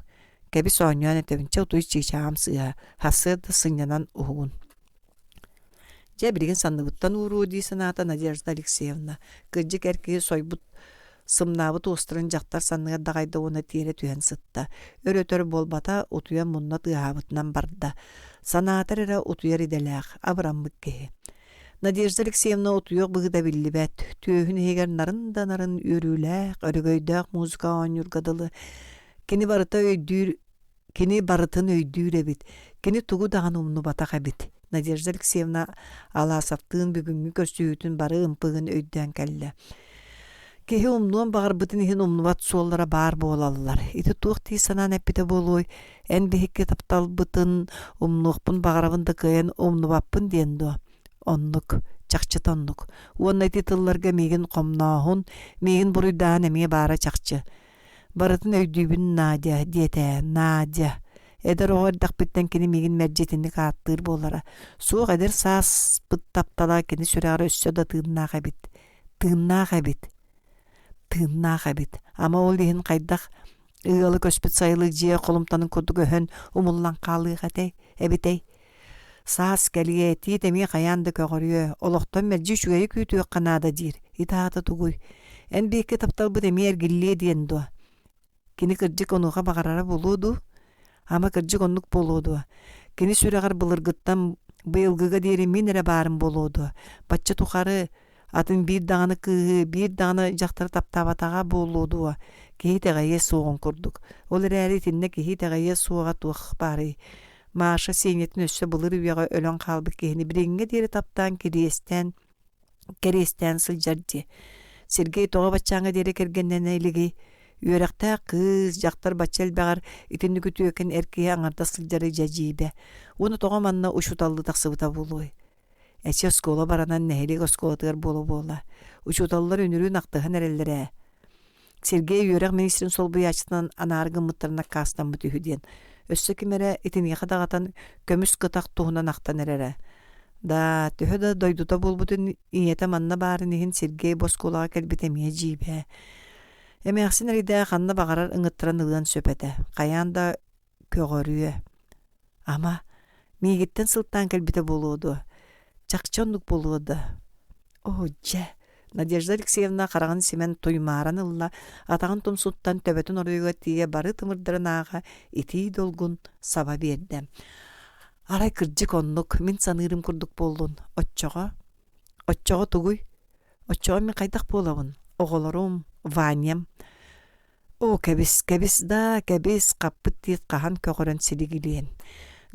Кэбис оонньоон этэбин, чэ утуй чыычааҕым сыыһа, сарсыарда сынньанан уһугун». Дьэ билигин санныбыттан ууруо дии санаата Надежда Алексеевна. Кырдьык эр киһи сойбут сымнаабыт уостарын дьахтар санныгар даҕайда уонна тиэрэ түһэн сытта. Өр-өтөр буолбата, утуйан мунна тыаһаабытынан барда. Санаатар эрэ утуйар идэлээх, абыраммыт киһи. Надежда Алексеевна утуйуох быһыыта биллибэт, түөһүн иһигэр нарын да нарын үөрүүлээх, өрөгөйдөөх музыка оонньуурга дылы. Кини барыта өйдүүр. Кини барытын өйдүүр эбит, кини тугу даҕаны умнубатах эбит. Надежда Алексеевна Аласовтыын бүгүҥҥү көрсүһүүтүн бары ымпыгын өйдөөн кэллэ. Киһи умнуон баҕарбытын иһин умнубат суоллара баар буолаллар. Ити туох дии санаан эппитэ буолуой? Эн биһикки тапталбытын умнуохпун баҕарабын да кыайан умнубаппын диэн дуо? Оннук, чахчыта оннук. Уонна ити тылларга миигин хомнооһун, миигин буруйдааһын эмиэ баара чахчы. Барытын өйдүүбүн Надя, диэтэ Надя. Эдэр оҕо эрдэхпиттэн кини миигин мэлдьи итинник ааттыыр буолара. Суох эдэр сааспыт таптала кини сүрэҕэр өссө да тыыннаах эбит. Тыыннаах эбит. Тыыннаах эбит. Ама ол иһин хайдах ыалы көспүт сайылык дьиэ холумтанын курдук өһөн умуллан хаалыах этэй, эбитэй? Саас кэлиэ, тиит эмиэ хайаан да көҕөрүө, олохтон мэлдьи үчүгэйи күүтүөххэ наада диир. Ити аата тугуй? Эн биһикки тапталбыт эмиэ эргиллиэ диэн дуо? Кини кырдьык онуоха баҕарара буолуо дуу? Ама кырдьык оннук буолуо дуо? Кини сүрэҕэр былыргыттан быйылгыга диэри мин эрэ баарым буолуо дуо? Бачча тухары атын биир даҕаны кыыһы, биир даҕаны дьахтары таптаабатаҕа буолуо дуо? Киһи итэҕэйиэ суоҕун курдук. Ол эрээри итиннэ киһи итэҕэйиэ суоҕа туох баарый? Маша Сенятын өссө былыр үйэҕэ өлөн хаалбыт киһини билиҥҥэ диэри таптаан кириэстээн кэриэстээн сылдьар дии. Сергей тоҕо баччааҥҥа диэри кэргэннэнэ илигий? Үөрэхтээх кыыс, дьахтар бачча элбэҕэр итинник үтүөкэн эр киһи аҥардас сылдьары дьэ дьиибэ. Уонна тоҕо манна учууталлыы тахсыбыта буолуой? Эчи оскуола баранан нэһилиэк оскуолатыгар буола-буола. Учууталлар үнүрүүн ахтыһан эрэллэр ээ. Сергей үөрэх министрин солбуйааччытынан анаары гыммыттарын аккаастаммыт үһү диэн. Өссө ким эрэ итиниэхэ даҕатан көмүс кытах туһунан ахтан эрэрэ. Да, төһө да дойдута буолбутун ийэтэ манна баарын иһин Сергей бу оскуолаҕа кэлбитэ эмиэ дьиибэ. Эмээхсин эрэйдээх ханна баҕарар ыҥыттаран ылыан сөп этэ. Хайаан да көҕөрүө. Ама, миигиттэн сылтаан кэлбитэ буолуо дуо? Чахчы оннук буолуо да? Оо, дьэ! Надежда Алексеевна хараҕын симэн туймааран ылла, атаҕын тумсуттан төбөтүн оройугар тиийэ бары тымырдарын ааҕа итии долгун саба биэрдэ. Арай кырдьык оннук, мин саныырым курдук буоллун. Оччоҕо? Оччоҕо тугуй? Оччоҕо мин хайдах буолабын? Оҕолорум, Ваням. Оо, кэбис, кэбис даа, кэбис, хаппыт тиит хаһан көҕөрөн силигилиэн.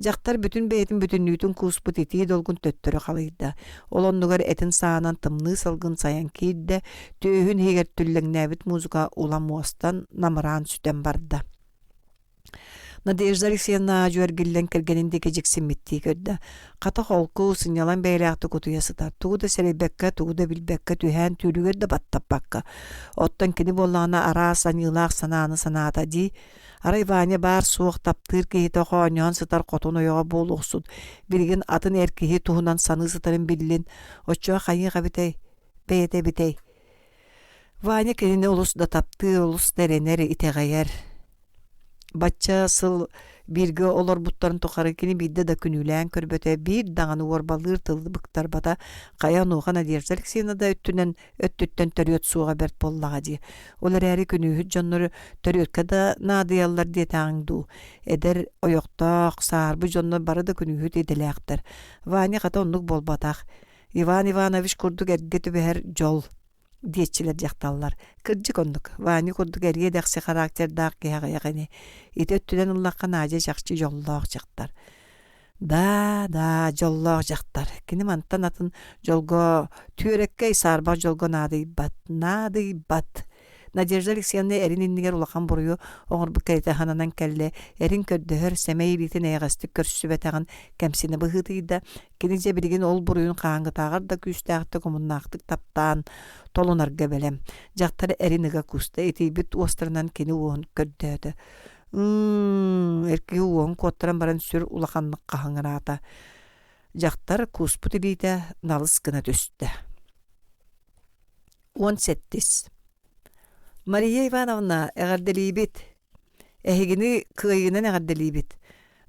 Дьахтар бүтүн бэйэтин бүтүннүүтүн кууспут итии долгун төттөрү халыйда. Ол оннугар этин саанан тымныы салгын сайан киирдэ, түөһүн иһигэр түллэҥнээбит музыка улам уостан, намыраан сүтэн барда. Надежда Алексеевна аадьу эргиллэн кэргэнин диэки дьиксиммиттии көрдө. Хата холку, сынньалаҥ бэйэлээхтик утуйа сытар. Тугу да сэрэйбэккэ, тугу да билбэккэ, түһээн түүлүгэр да баттаппакка. Оттон кини буоллаҕына араас аньыылаах санааны санаата дии. Арай Ваня баар-суох таптыыр киһитэ хоонньоһон сытар хотун ойоҕо буолуохсут. Билигин атын эр киһи туһунан саныы сытарын биллин. Оччоҕо хайыах эбитэй? Бэйэтэ эбитэй? Ваня кинини олус да таптыыр, олус да эрэнэр, итэҕэйэр. Бачча сыл бииргэ олорбуттарын тухары кини биирдэ да күнүүлээн көрбөтө, биир даҕаны уорбалыыр тылы быктарбата. Хайа онуоха Надежда Алексеевна да өттүнэн өттүттэн төрүөт суоҕа бэрт буоллаҕа дии. Ол эрээри күнүүһүт дьоннору төрүөккэ да наадыйаллар диэтэҕиҥ дуу. Эдэр, ойохтоох, саарбы дьоннор бары да күнүүһүт идэлээхтэр. Ваня хата оннук буолбатах. Иван Иванович курдук эргэ түбэһэр дьол диэччилэр дьахталлар. Кырдьык оннук, Ваня курдук эриэ-дэхси характердаах киһи аҕыйах ини. Ити өттүнэн ыллахха Надя чахчы дьоллоох дьахтар. Да, да, дьоллоох дьахтар. Кини мантан атын дьолго түөрэккэй саарбах дьолго наадыйбат. Наадыйбат. Надежда Алексеевна эрин иннигэр улахан буруйу оҥорбут кэриэтэ сананан кэллэ, эрин көрдөһөр, сэмэй илиитин эйэҕэстик көрсүбэтэҕин кэмсинэ быһыытыйда. Кини дьэ билигин ол буруйун хаһааҥҥытааҕар да күүстээхтик, омуннаахтык таптаан, толунарга бэлэм. Дьахтар эрин ыга кууста, итийбит уостарынан кини уоһун көрдөөтө. М-м, эр киһи уоһун куоттаран баран сүр улаханнык хаһыҥыраата. Дьахтар кууспут илиитэ налыс гына түстэ. 17. Мария Ивановна, эҕэрдэлиибит! Эһигини кыайыынан эҕэрдэлиибит!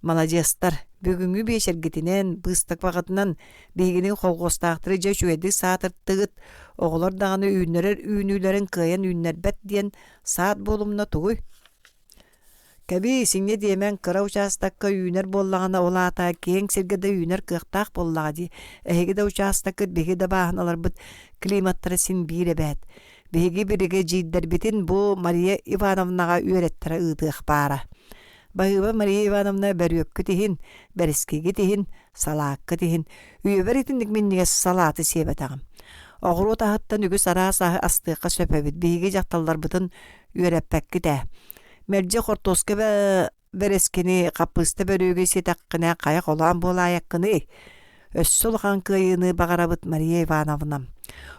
Маладьыастар, бүгүҥҥү биэчэргитинэн, быыстапкаҕытынан биһигини колхуостаахтары дьэ үчүгэйдик саатыртыгыт, оҕолор даҕаны үүннэрэр үүнүүлэрин кыайан үүннэрбэт диэн саат буолумна тугуй? Кэбиис, инньэ диэмэҥ, кыра учаастакка үүнэр буоллаҕына, ол аата киэҥ сиргэ да үүнэр кыахтаах буоллаҕа дии. Эһиги да учаастаккыт, биһиги да бааһыналарбыт климаттара син биир эбээт. Биһиги биригэдьиирдэрбитин бу Мария Ивановнаҕа үөрэттэрэ ыытыах баара. Баһыыба Мария Ивановна бөрүөккүт иһин, бэрискигит иһин, салааккыт иһин, үйэбэр итинник минньигэс салааты сиэбэтэҕим. Оҕуруот аһыттан үгүс араас аһы астыахха сөп эбит. Биһиги дьахталларбытын үөрэппэккит ээ. Мэлдьи хортуоска бэрэскини, хаппыыста бөрүөгү сиэтэххинэ хайа холоон буолаайаккыный? Өссө улахан кыайыыны баҕарабыт Мария Ивановна.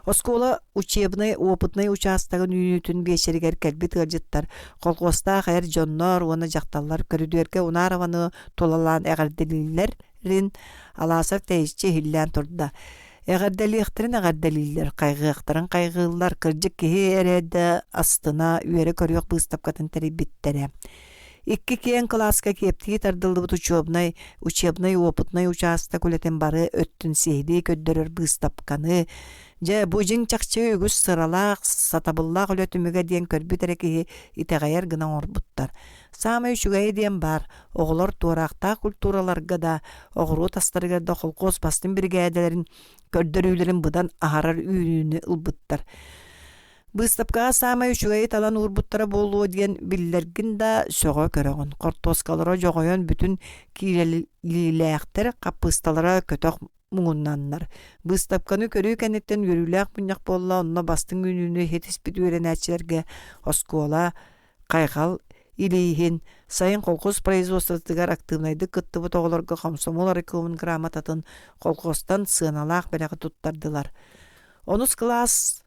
Оскуола учебнай опытнай учаастагын үүнүүтүн биэчэригэр кэлбит ыалдьыттар колхуостаах эр дьоннор уонна дьахталлар көрүдүөргэ Унарованы тулалаан эҕэрдэлииллэрин Аласов тэйиччи иһиллээн турда. Эҕэрдэлиэхтэрин эҕэрдэлииллэр, хайҕыахтарын хайҕыыллар, кырдьык киһи эрэ да астына үөрэ көрүөх быыстапкатын тэрийбиттэрэ. Икки киэҥ кылааска киэптии тардыллыбыт учебнай, учебнай опытнай учаастак үлэтин бары өттүн сиһилии көрдөрөр быыстапканы, дьэ, бу дьиҥ-чахчы үгүс сыралаах, сатабыллаах үлэ түмүгэ диэн көрбүт эрэ киһи итэҕэйэр гына оҥорбуттар. Саамай үчүгэйэ диэн баар, оҕолор туораахтаах культураларга да, оҕуруот астарыгар да холкуос бастыҥ биригээдэлэрин көрдөрүүлэрин быдан аһарар үүнүүнү ылбыттар. Быыстапкаҕа саамай үчүгэйи талан уурбуттара буолуо диэн биллэргин да сөҕө көрөҕүн. Хортуоскалара дьоҕойон бүтүн киилэлиилээхтэр, хаппыысталара көтөх муҥуннаннар. Быыстапканы көрүү кэнниттэн үөрүүлээх мунньах буолла, онно бастыҥ үүнүүнү ситиспит үөрэнээччилэргэ оскуола хайҕал илииһин, сайын колхоз производствотыгар актыыбынайдык кыттыбыт оҕолорго комсомол райкомун грамотатын колхозтан сыаналаах бэлэҕи туттардылар. Онус кылаас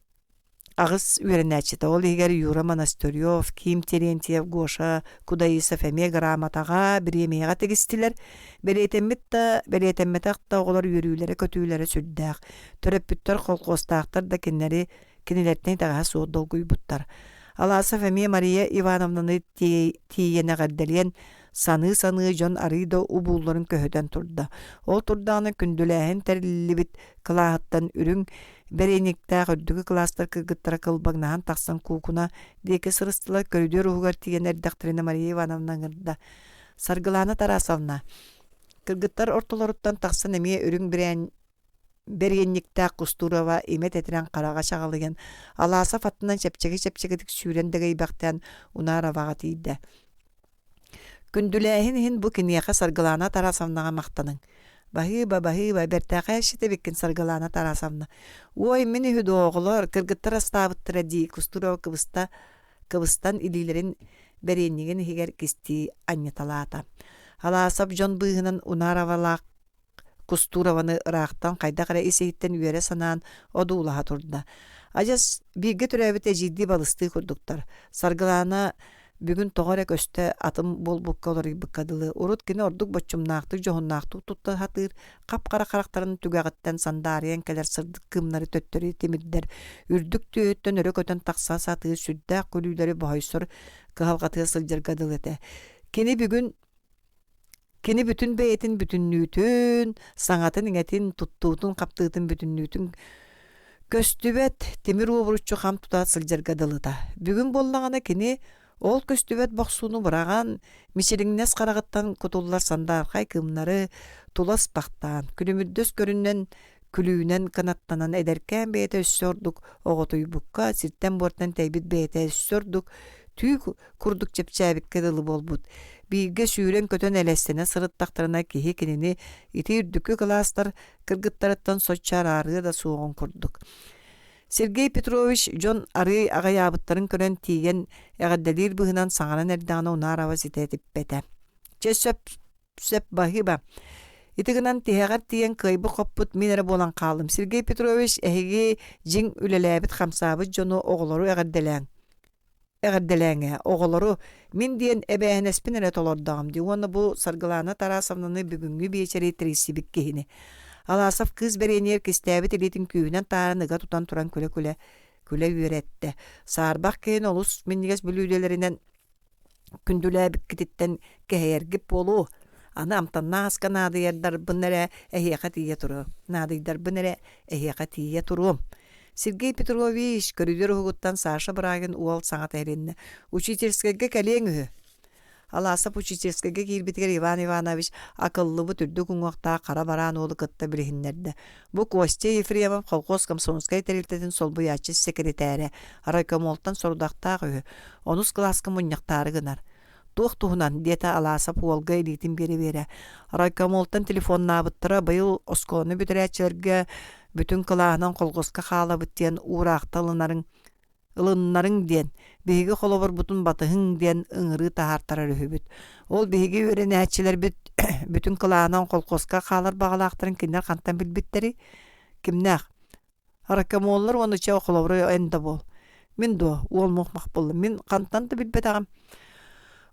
аҕыс үөрэнээччитэ, ол иһигэр Юра Монастырев, Ким Терентьев, Гоша Кудаисов эмиэ грамотаҕа, бириэмийэҕэ тигистилэр. Бэлиэтэммит да, бэлиэтэммэтэх да оҕолор үөрүүлэрэ-көтүүлэрэ сүрдээх. Төрөппүттэр, колхозтаахтар да кинилэри кинилэртэн итэҕэһэ суох долгуйбуттар. Аласов эмиэ Мария Ивановнаны тиийэн эҕэрдэлиэн саныы-саныы дьон арыый да убуулларын көһүтэн турда. Ол турдаҕына күндүлээһин тэриллибит кылааһыттан үрүҥ бэриэниктээх үрдүкү кылаастар кыргыттара кылбаҥнаһан тахсан куукуна диэки сырыстылар көрүдүөр уһугар тиийэн эрдэхтэринэ Мария Ивановна ыҥырда. Саргылаана Тарасовна, кыргыттар ортолоруттан тахсан эмиэ үрүҥ бэриэнньиктээх Кустурова имэ тэтэрэн хараҕа чаҕылыйан, Аласов аттынан чэпчэки-чэпчэкитик сүүрэн дэгэйбэхтээн Унароваҕа тиийдэ. Күндүлээһин иһин бу киниэхэ Саргылаана Тарасовнаҕа махтаныҥ. Баһыыба, баһыыба, бэртээхэй эсчит эбиккин Саргылаана Тарасовна. Уой, мин үһү дуо, оҕолор, кыргыттар астаабыттара дии, Кустурова кыбыста кыбыстан илиилэрин бэриэнньигин иһигэр кистии анньыталаата. Аласов дьон быыһынан Унаровалаах Кустурованы ыраахтан хайдах эрэ ис-иһиттэн үөрэ санаан одуулаһа турда. Адьас бииргэ төрөөбүт эдьиийдии балыстыы курдуктар. Саргылаана бүгүн тоҕо эрэ көстө атын буолбукка уларыйбыкка дылы. Урут кини ордук боччумнаахтык, дьоһуннаахтык тутта сатыыр, хап-хара харахтарын түгэҕиттэн сандаарыйан кэлэр сырдык кыымнары төттөрү тимирдэр, үрдүк түөһүттэн өрө көтөн тахса сатыыр сүрдээх күлүүлэри боһойсор кыһалҕатыгар сылдьарга дылы этэ. Кини бүгүн Кини бүтүн бэйэтин бүтүннүүтүн, саҥатын-иҥэтин, туттуутун-хаптыытын бүтүннүүтүн көстүбэт тимир уобуруччу хам тута сылдьарга дылыта. Бүгүн буоллаҕына кини ол көстүбэт бохсууну быраҕан, мичилиҥнэс хараҕыттан кутуллар сандаархай кыымнары тула ыспахтаан, күлүмүрдэс көрүнэн күлүүнэн кынаттанан эдэркээн бэйэтэ өссө ордук оҕотуйбукка, сиртэн-буортан тэйбит бэйэтэ өссө ордук түү курдук чэпчээбиккэ дылы буолбут. Бииргэ сүүрэн-көтөн элэстэнэ сырыттахтарына киһи кинини ити үрдүкү кылаастар кыргыттарыттан соччо араарыа да суоҕун курдук. Сергей Петрович дьон арыый аҕыйаабыттарын көрөн тиийэн эҕэрдэлиир быһыынан саҥаран эрдэҕинэ Унарова ситэ этиппэтэ. Чэ сөп сөп баһыыба. Ити гынан тиһэҕэр тиийэн кыайбыт-хоппут мин эрэ буолан хааллым. Сергей Петрович эһиги дьиҥ үлэлээбит-хамсаабыт дьону оҕолору эҕэрдэлээҥ. Эҕэрдэлээҥ ээ, оҕолору мин диэн эбээһинэспин эрэ толордоҕум дии уонна бу Саргылаана Тарасовнаны бүгүҥҥү биэчэри тэрийсибит киһини. Аласов кыыс бэриэнигэр кистээбит илиитин күүһүнэн таарын ыга тутан туран күлэ-күлэ күлэ үөрэттэ. Саарбах киһини олус минньигэс бүлүүдэлэринэн күндүлээбиккититтэн кэһэйэргит буолуо. Аны амтаннаах аска наадыйардарбын эрэ эһиэхэ тиийэ туруом. Наадыйдарбын эрэ эһиэхэ тиийэ туруом. Сергей Петрович, көрүдүөр уһугуттан Саша Брагин уол саҥата иһилиннэ. Учительскайга кэлиэҥ үһү. Аласов учительскайга киирбитигэр Иван Иванович акыллыбыт үрдүк уҥуохтаах хара бараан уолу кытта билиһиннэрдэ. Бу Костя Ефремов колхоз комсомольскай тэрилтэтин солбуйааччы сэкирэтээрэ, райкомолтан сорудахтаах үһү. Онус кылааска мунньахтаары гынар. Туох туһунан? диэтэ Алаасап уолга илиитин биэрэ-биэрэ. Райкомолтан телефоннаабыттара быйыл оскуоланы бүтэрээччилэргэ бүтүн кылааһынан колхозка хаалабыт диэн уураахта ылынарыҥ ылыннарыҥ диэн, биһиги холобурбутун батыһыҥ диэн ыҥырыы таһаартарар үһүбүт. Ол биһиги үөрэнээччилэрбит бүтүн кылааһынан колхозка хаалар баҕалаахтарын кинилэр хантан билбиттэрий? Кимнээх? Ракомоллар уонна чэ холобура эн да буол. Мин дуо, уол мух-мах буолла. Мин хантан да билбэтэҕим.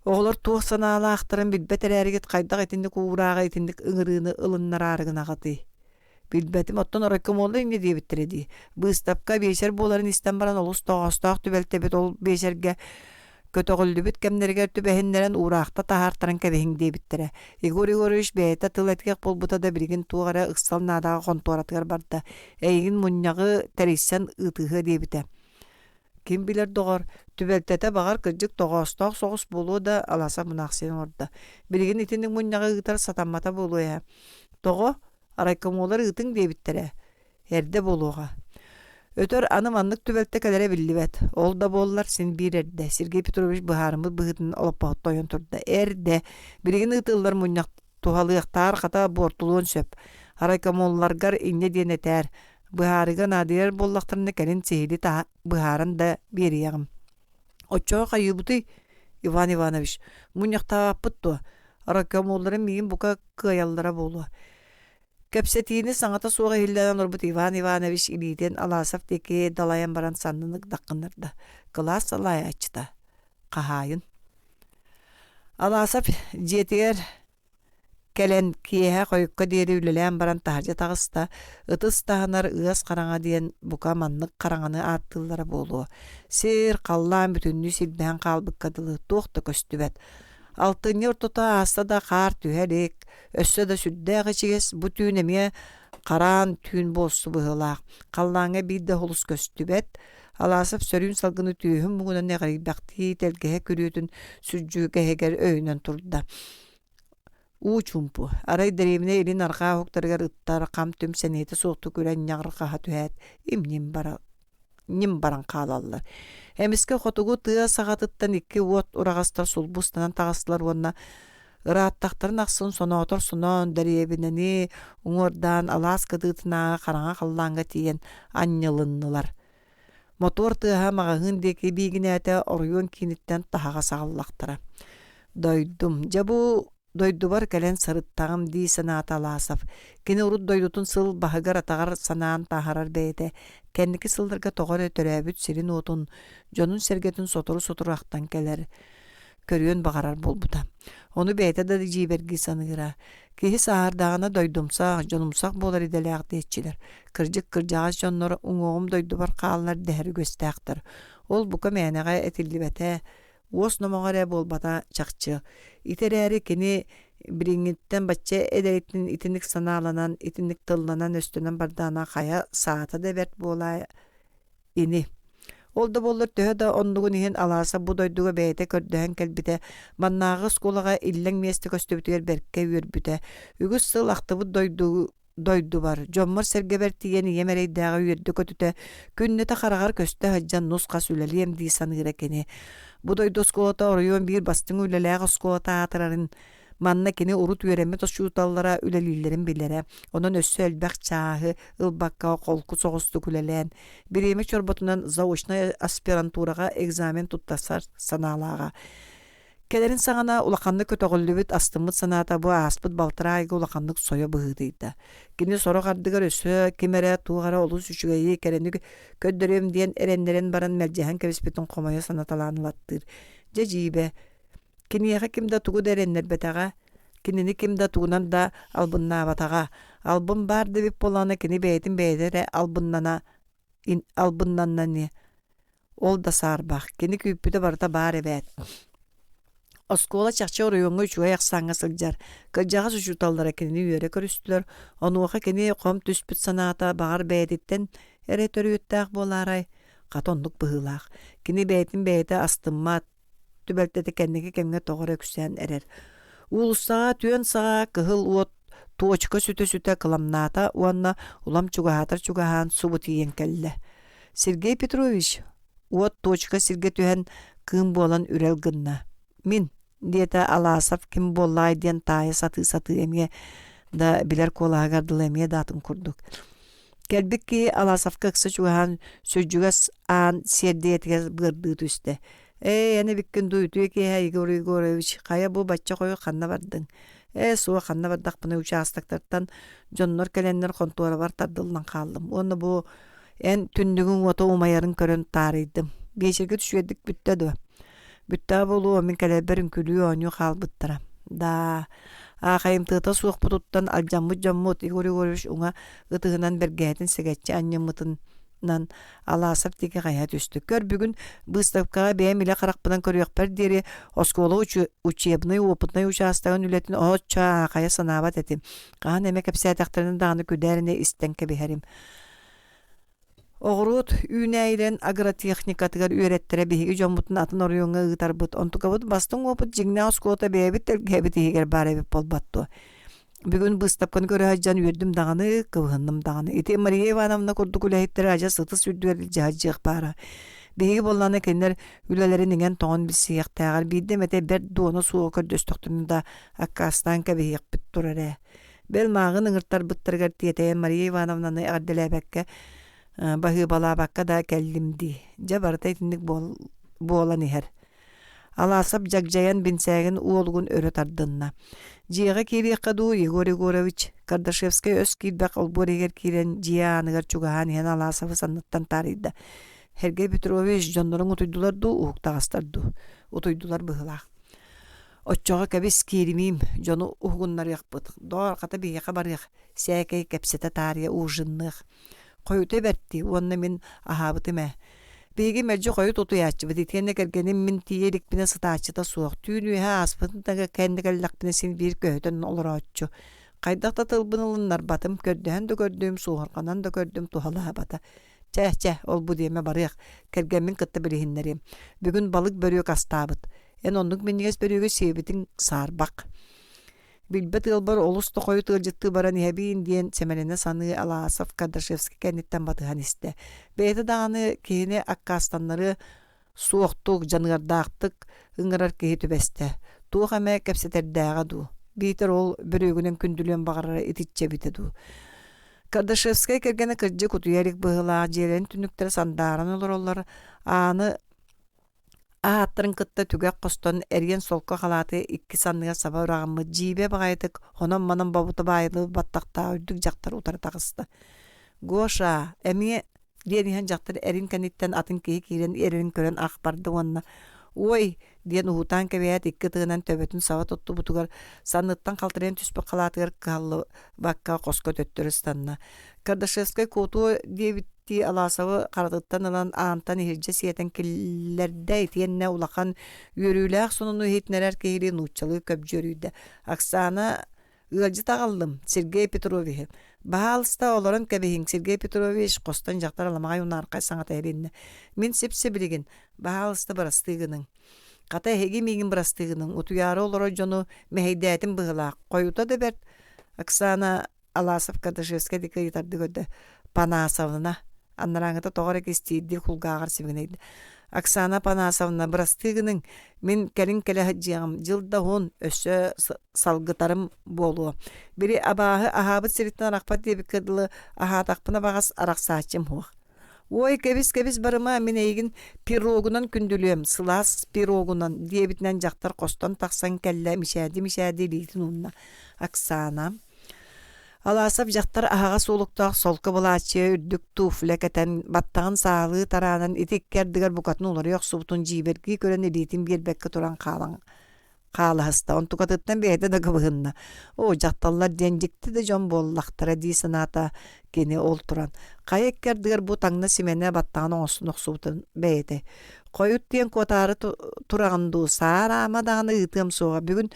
Оҕолор туох санаалаахтарын билбэт эрээригит хайдах итинник уурааҕы итинник ыҥырыыны ылыннараары гынаҕытый? Билбэтим, оттон райкомоллар инньэ диэбиттэрэ дии. Быыстапка биэчэр буоларын истэн баран олус тоҕоостоох түбэлтэбит ол биэчэргэ көтөҕүллүбүт кэмнэригэр түбэһиннэрэн уураахта таһаартаран кэбиһиҥ диэбиттэрэ. Егор Егорович бэйэтэ тыл этиэх буолбута да билигин туох эрэ ыксал наадаҕа хонтуоратыгар барда. Эйигин мунньаҕы тэрийсэн ыытыһыа диэбитэ. Ким билэр доҕор, түбэлтэтэ баҕар кырдьык тоҕоостоох соҕус буолуо да аласа мунаахсыйан олордо. Билигин итинник мунньаҕы ыытар сатаммата буолуо ээ. Тоҕо? Райкомоллар ыытыҥ диэбиттэрэ. Эрдэ буолуоҕа. Өтөр аны маннык түбэлтэ кэлэрэ биллибэт. Ол да буоллар син биир эрдэ. Сергей Петрович быһаарыммыт быһыытынан олоппоһутта ойон турда. Эрдэ. Билигин ыытыллар мунньах туһалыахтаар хата буортулуон сөп. Райкомолларгар инньэ диэн этээр. Быһаарыыга наадыйар буоллахтарына кэлин сиһилии быһааран да биэриэҕим. Оччоҕо хайыыбытый, Иван Иванович? Мунньахтаабаппыт дуо? Райкомолларым миигин бука кыайаллара буолуо. Кэпсэтиини саҥата суох иһиллээн олорбут Иван Иванович илиитин Аласов диэки далайан баран саннын ыгдаххыннарда. Кылаас салайааччыта. Хаһаайын. Аласов дьиэтигэр кэлэн киэһэ хойукка диэри үлэлээн баран таһырдьа таҕыста, ытыс таһынар ыас хараҥа диэн бука маннык хараҥаны ааттыыллара буолуо. Сир, халлаан бүтүннүү силбэһэн хаалбыкка дылы туох да көстүбэт. Алтынньы ортото ааста да хаар түһэ илик, өссө да сүрдээх ичигэс, бу түүн эмиэ хараан түүн буолсу быһыылаах. Халлааҥҥа биир да холус көстүбэт. Аласов сөрүүн салгыны түөһүн муҥунан эҕирийбэхтии тэлгэһэ күрүөтүн сүрдьүгэһигэр өйөнөн турда. Уу чуумпу, арай дэриэбинэ илин арҕаа уһуктарыгар ыттар хам-түм сэниэтэ суохтук үрэн ньаҕырҕаһа түһээт, им-ньим бара ньим баран хаалаллар. Эмискэ хотугу тыа саҕатыттан икки уот ураҕастар сулбу ыстанан таҕыстылар уонна ырааттахтарын ахсын соноотор соноон дэриэбинэни уҥуордаан алаас кытыытынааҕы хараҥа халлааҥҥа тиийэн анньылыннылар. Мотуор тыаһа маҕаһыын диэки биигинээтэ оройуон кииниттэн таһаҕас аҕаллахтара. Дойдум, дьэ бу дойдубар кэлэн сырыттаҕым дии санаата Аласов. Кини урут дойдутун сыл баһыгар-атаҕар санаан таһаарар бэйэтэ, кэнники сылларга тоҕо эрэ төрөөбүт сирин-уотун, дьонун-сэргэтин сотору-сотору ахтан кэлэр, көрүөн баҕарар буолбута. Ону бэйэтэ да дьиибэргии саныыра. Киһи сааһырдаҕына дойдумсах, дьонумсах буолар идэлээх диэччилэр. Кырдьык кырдьаҕас дьоннор уҥуоҕум дойдубар хааллар дэһэр үгэстээхтэр. Ол бука мээнэҕэ этиллибэтэ, уос номоҕо эрэ буолбата чахчы. Ити эрээри кини билиҥҥиттэн бачча эдэриттэн итинник санааланан, итинник тылланан-өстөнөн бардаҕына хайа саата да бэрт буолаа ини. Ол да буоллар төһө да оннугун иһин Алааса бу дойдуга бэйэтэ көрдөһөн кэлбитэ, маннааҕы оскуолаҕа иллэҥ миэстэ көстүбүтүгэр бэркэ үөрбүтэ. Үгүс сыл ахтыбыт дойду дойдубар, дьоммор-сэргэбэр тиийэн ийэм эрэйдээҕи үөрдэ-көтүтэ, күннэтэ хараҕар көстө сылдьан нус-хас үлэлиэм дии саныыра кини. Бу дойду оскуолата оройуон биир бастыҥ үлэлээх оскуолата аатырарын Манна кини урут үөрэммит учууталлара үлэлииллэрин билэрэ, онон өссө элбэх чааһы ылбакка холку соҕустук үлэлээн, бириэмэ чорботунан заочнай аспирантураҕа экзамен туттарсар санаалааҕа. Кэлэрин саҕана улаханнык көтөҕүллүбүт, астыммыт санаата бу ааспыт балтараа ыйга улаханнык сойо быһыытыйда. Кини сорох ардыгар өссө ким эрэ туох эрэ олус үчүгэйи, кэрэни көрдөрүөм диэн эрэннэрэн баран мэлдьэһэн кэбиспитин хомойо санаталаан ылаттыыр. Дьэ дьиибэ, Киниэхэ ким да тугу да эрэннэрбэтэҕэ, кинини ким да тугунан да албыннаабатаҕа. Албын баар да эбит буоллаҕына кини бэйэтин бэйэтэ эрэ албыннана албыннанна ини. Ол да саарбах, кини күүппүтэ барыта баар эбээт. Оскуола чахчы оройуоҥҥа үчүгэй ахсааҥҥа сылдьар. Кырдьаҕас учууталлара кинини үөрэ көрүстүлэр. Онуоха кини хом түспүт санаата баҕар бэйэтиттэн эрэ төрүөттээх буолаарай? Хата оннук быһыылаах. Кини бэйэтин бэйэтэ астыммат, түбэлтэтэ кэнники кэмҥэ тоҕо эрэ үксээн эрэр. Уулуссаҕа түөн саҕа кыһыл уот туочука сүтэ-сүтэ кыламнаата уонна улам чугаһаатар чугаһаан субу тиийэн кэллэ. Сергей Петрович уот туочука сиргэ түһэн кыым буолан үрэл гынна. Мин. диэтэ Аласов ким буоллаҕай диэн таайа сатыы-сатыы эмиэ да билэр куолаһыгар дылы эмиэ да атын курдук. Кэлбит киһи Аласовка ыкса чугаһаан сүрдьүгэс аан сиэрдийэтигэр быардыы түстэ. «Ээ, эн эбиккин дуу, үтүө киэһэ, Егор Егорович, хайа бу бачча хойу ханна бардыҥ?» «Ээ, суох, ханна бардахпыный, учаастактартан дьоннор кэлэннэр хонтуорабар тардыллан хааллым уонна бу эн түннүгүҥ уота умайарын көрөн таарыйдым. Биэчэргэ үчүгэйдик бүттэ дуо?» «Бүттэҕэ буолуо, мин кэлэрбэр үҥкүүлүү оонньуу хаалбыттара». «Даа, аахайымтыата суохпутуттан алдьаммыт дьоммут Егор Егорович уҥа ытыһынан бэргэһэтин сэгэччи анньыммытынан Аласов диэки хайа түстэ. Көр, бүгүн быыстапкаҕа бэйэм илэ харахпынан көрүөхпэр диэри оскуола учебнай опытнай учаастагын үлэтин оччо аахайа санаабат этим. Хаһан эмэ кэпсээтэхтэринэ даҕаны күдээринэ истэн кэбиһэрим. Оҕуруот үүнээйилэрин агротехникатыгар үөрэттэрэ биһиги дьоммутун атын оройуоҥҥа ыытарбыт. Онтукабыт бастыҥ уопут дьиҥнээх оскуолата бэйэбит тэлгэһэбит иһигэр баар эбит буолбат дуо? Бүгүн быыстапканы көрө сылдьан үөрдүм даҕаны, кыбыһынным даҕаны. Ити Мария Ивановна курдук үлэһиттэри адьас ытыс үрдүгэр илдьэ сылдьыах баара. Биһиги буоллаҕына кинилэр үлэлэрин иҥэн-тоҥон билсиэхтээҕэр биирдэ эмэтэ бэрт дуона суоҕу көрдөстөхтөрүнэ да аккаастаан кэбиһиэхпит турар ээ. Бэл мааҕын ыҥыртарбыттарыгар тиэтэйэн Мария Ивановнаны эҕэрдэлээбэккэ, баһыыбалаабакка да кэллим дии. Дьэ барыта итинник буолан иһэр. Аласов дьагдьайан бинсээгин уолугун өрө тардынна. Дьиэҕэ киириэххэ дуу, Егор Егорович? Кардашевскай өс киирбэх олбуор иһигэр киирэн дьиэ ааныгар чугаһаан иһэн Аласовы санныттан таарыйда. Сергей Петрович, дьонноруҥ утуйдулар дуу, уһуктаҕастар дуу? Утуйдулар быһыылаах. Оччоҕо кэбис кииримиим, дьону уһугуннарыахпыт. Доор, хата биһиэхэ барыах, сээкэй кэпсэтэ таарыйа ужинныах. Хойута бэртии уонна мин аһаабытым ээ. Биһиги мэлдьи хойут утуйааччыбыт итиэннэ кэргэним мин тиийэ иликпинэ сытааччыта суох. Түүн үөһэ ааспытын да кэннэ кэллэхпинэ син биир көһүтэн олорооччу. Хайдах да тылбын ылыннарбатым, көрдөһөн да көрдүм, суоһурҕанан да көрдүм, туһалаабата. Чэ, чэ, ол-бу диэмэ барыах, кэргэммин кытта билиһиннэриэм. Бүгүн балык бөрүөк астаабыт. Эн оннук минньигэс бөрүөгү сиэбитиҥ саарбах. Билбэт ыалбар олус да хойут ыалдьыттыы баран иһэбиин диэн сэмэлэнэ саныы Аласов Кардашевский кэнниттэн батыһан истэ. Бэйэтэ даҕаны киһини аккаастаннарыа суохтук, дьаныардаахтык ыҥырар киһи түбэстэ. Туох эмэ кэпсэтэрдээҕэ дуу, биитэр ол бөрүөгүнэн күндүлүөн баҕарара итиччэ эбитэ дуу. Кардашевскай кэргэнэ кырдьык утуйа илик быһыылаах дьиэлэрин түннүктэрэ сандааран олороллор, ааны Ааттарын кытта түгэх хостон эриэн солко халааты икки санныгар саба ыраҕыммыт дьиибэ баҕайытык онон-манан бобута баайыллыбыт баттахтаах үрдүк дьахтар утары таҕыста. «Гоша, эмиэ» диэн иһэн дьахтар эрин кэнниттэн атын киһи киирэн эрэрин көрөн ах барда уонна «Ой!» диэн уһуутаан кэбиһээт икки ытыһынан төбөтүн саба туттубутугар санныттан халтарыйан түспүт халаатыгар кыһаллыбакка хоско төттөрү ыстанна. Кардашевскай куотуо диэбит дии Аласовы харатыттан ылан аантан иһирдьэ сиэтэн киллэрдэ итиэннэ улахан үөрүүлээх сонуну иһитиннэрэр киһилии нууччалыы көбдьүөрүйдэ. Оксана ыалдьыт аҕаллым, Сергей Петровиһы. Баһаалыста олорон кэбиһиҥ, Сергей Петрович, хостон дьахтар аламаҕай унаархай саҥата иһилиннэ. Мин сип-сибилигин, баһаалыста бырастыы гыныҥ. Хата эһиги миигин бырастыы гыныҥ, утуйаары олорор дьону мэһэйдээтим быһыылаах. Хойута да бэрт, Оксана Аласов Кардашевскай диэки ыйытардыы көрдө. Панасовна. Анарааҥҥыта тоҕо эрэ кистиирдии кулгааҕар сибигинэйдэ. Оксана Панасовна, бырастыы гыныҥ, мин кэлин кэлэ сылдьыаҕым, дьыл да уһун, өссө салгытарым буолуо. Били абааһы аһаабыт сириттэн арахпат диэбиккэ дылы, аһаатахпына баҕас арахсааччым суох. Уой, кэбис-кэбис барыма, мин эйигин пирогунан күндүлүөм, сылаас пирогунан, диэбитинэн дьахтар хостон тахсан кэллэ, мичээрди-мичээрди илиитин уунна. Оксана Аласов дьахтар аһаҕас уолуктаах солко былааччыйа үрдүк туфля кэтэн, баттаҕын саалыы тараанан ити икки ардыгар букатын уларыйа охсубутун дьиибэргии көрөн илиитин биэрбэккэ туран хаалан хаалаһыста. Онтукатыттан бэйэтэ да кыбыһынна. Оо, дьахталлар диэн дьикти да дьон буоллахтара дии санаата кини ол туран. Хайа икки ардыгар бу таҥна симэнэ баттаҕын оҥостон охсубутун бэйэтэ. Хойут диэн куотаары тураҕын дуу, саараама даҕаны ыытыам суоҕа. Бүгүн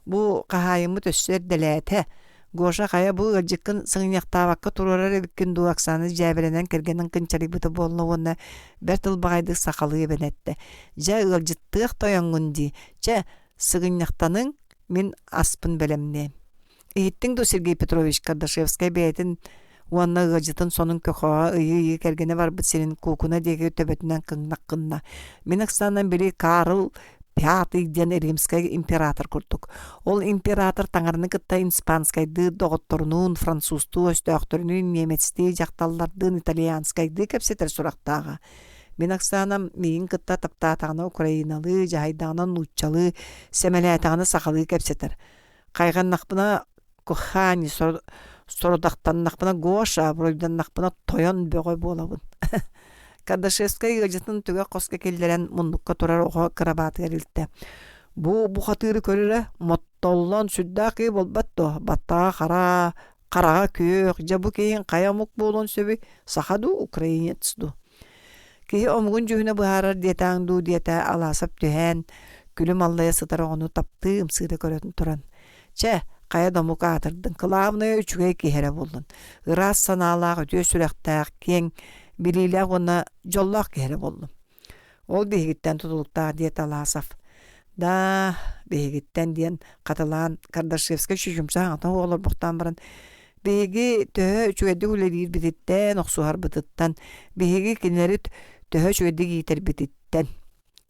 бу хаһаайыммыт өссө эрдэлээтэ. Гоша хайа бу ыалдьыккын сыгынньахтаабакка туруорар эбиккин дуу Оксана дьээбэлэнэн кэргэнин кынчарыйбыта буолла уонна бэрт ылбаҕайдык сахалыы эбэн эттэ. Дьэ ыалдьыттыах тойоҥҥун дии. Чэ, сыгынньахтаныҥ, мин аспын бэлэмниэм. Иһиттиҥ дуо Сергей Петрович Кардашевскай бэйэтин уонна ыалдьытын сонун көхөҕө ыйыы-ыйыы кэргэнэ барбыт сирин куукуна диэки төбөтүнэн кыҥнах гынна. Мин Оксанам били Карл Пятый диэн римскэй император курдук. Ол император таҥараны кытта испанскайдыы доҕотторунуун, французтуу өстөөхтөрүнүүн, немецтии дьахталлардыын итальянскайдыы кэпсэтэр сурахтааҕа. Мин Оксанам миигин кытта таптаатаҕына украиналыы, дьаһайдаҕына нууччалыы, сэмэлээтэҕинэ сахалыы кэпсэтэр. Хайҕаннахпына Кохани, сорудахтаннахпына Гоша, буруйданнахпына тойон бөҕө буолабын. Кардашевскай ыалдьытын түгэх хоско киллэрэн муннукка турар оҕо кырабаатыгар илтэ. Бу бухатыыры көрөрө моттоллон сүрдээх киһи буолбат дуо? Баттаҕа хара, хараҕа күөх, дьэ бу киһиҥ хайа омук буолуон сөбүй? Саха дуу, украинец дуу? Киһи омугун дьүһүнэ быһаарар диэтэҕиҥ дуу диэтэ Алаасап түһээн, күлүм аллайа сытар оҕону таптыы ымсыыра көрөн туран. Чэ, хайа да омук аатырдын, кылаабынайа үчүгэй киһи эрэ буоллун. Ыраас санаалаах, үтүө сүрэхтээх, киэҥ билиилээх уонна дьоллоох киһи эрэ буоллун. Ол биһигиттэн тутулуктаах диэтэ Аласов. Да, биһигиттэн диэн хатылаан Кардашевскай чочумча аҥата олорбохтоон баран биһиги төһө үчүгэйдик үлэлиирбититтэн, охсуһарбытыттан, биһиги кинилэри төһө үчүгэйдик иитэрбититтэн.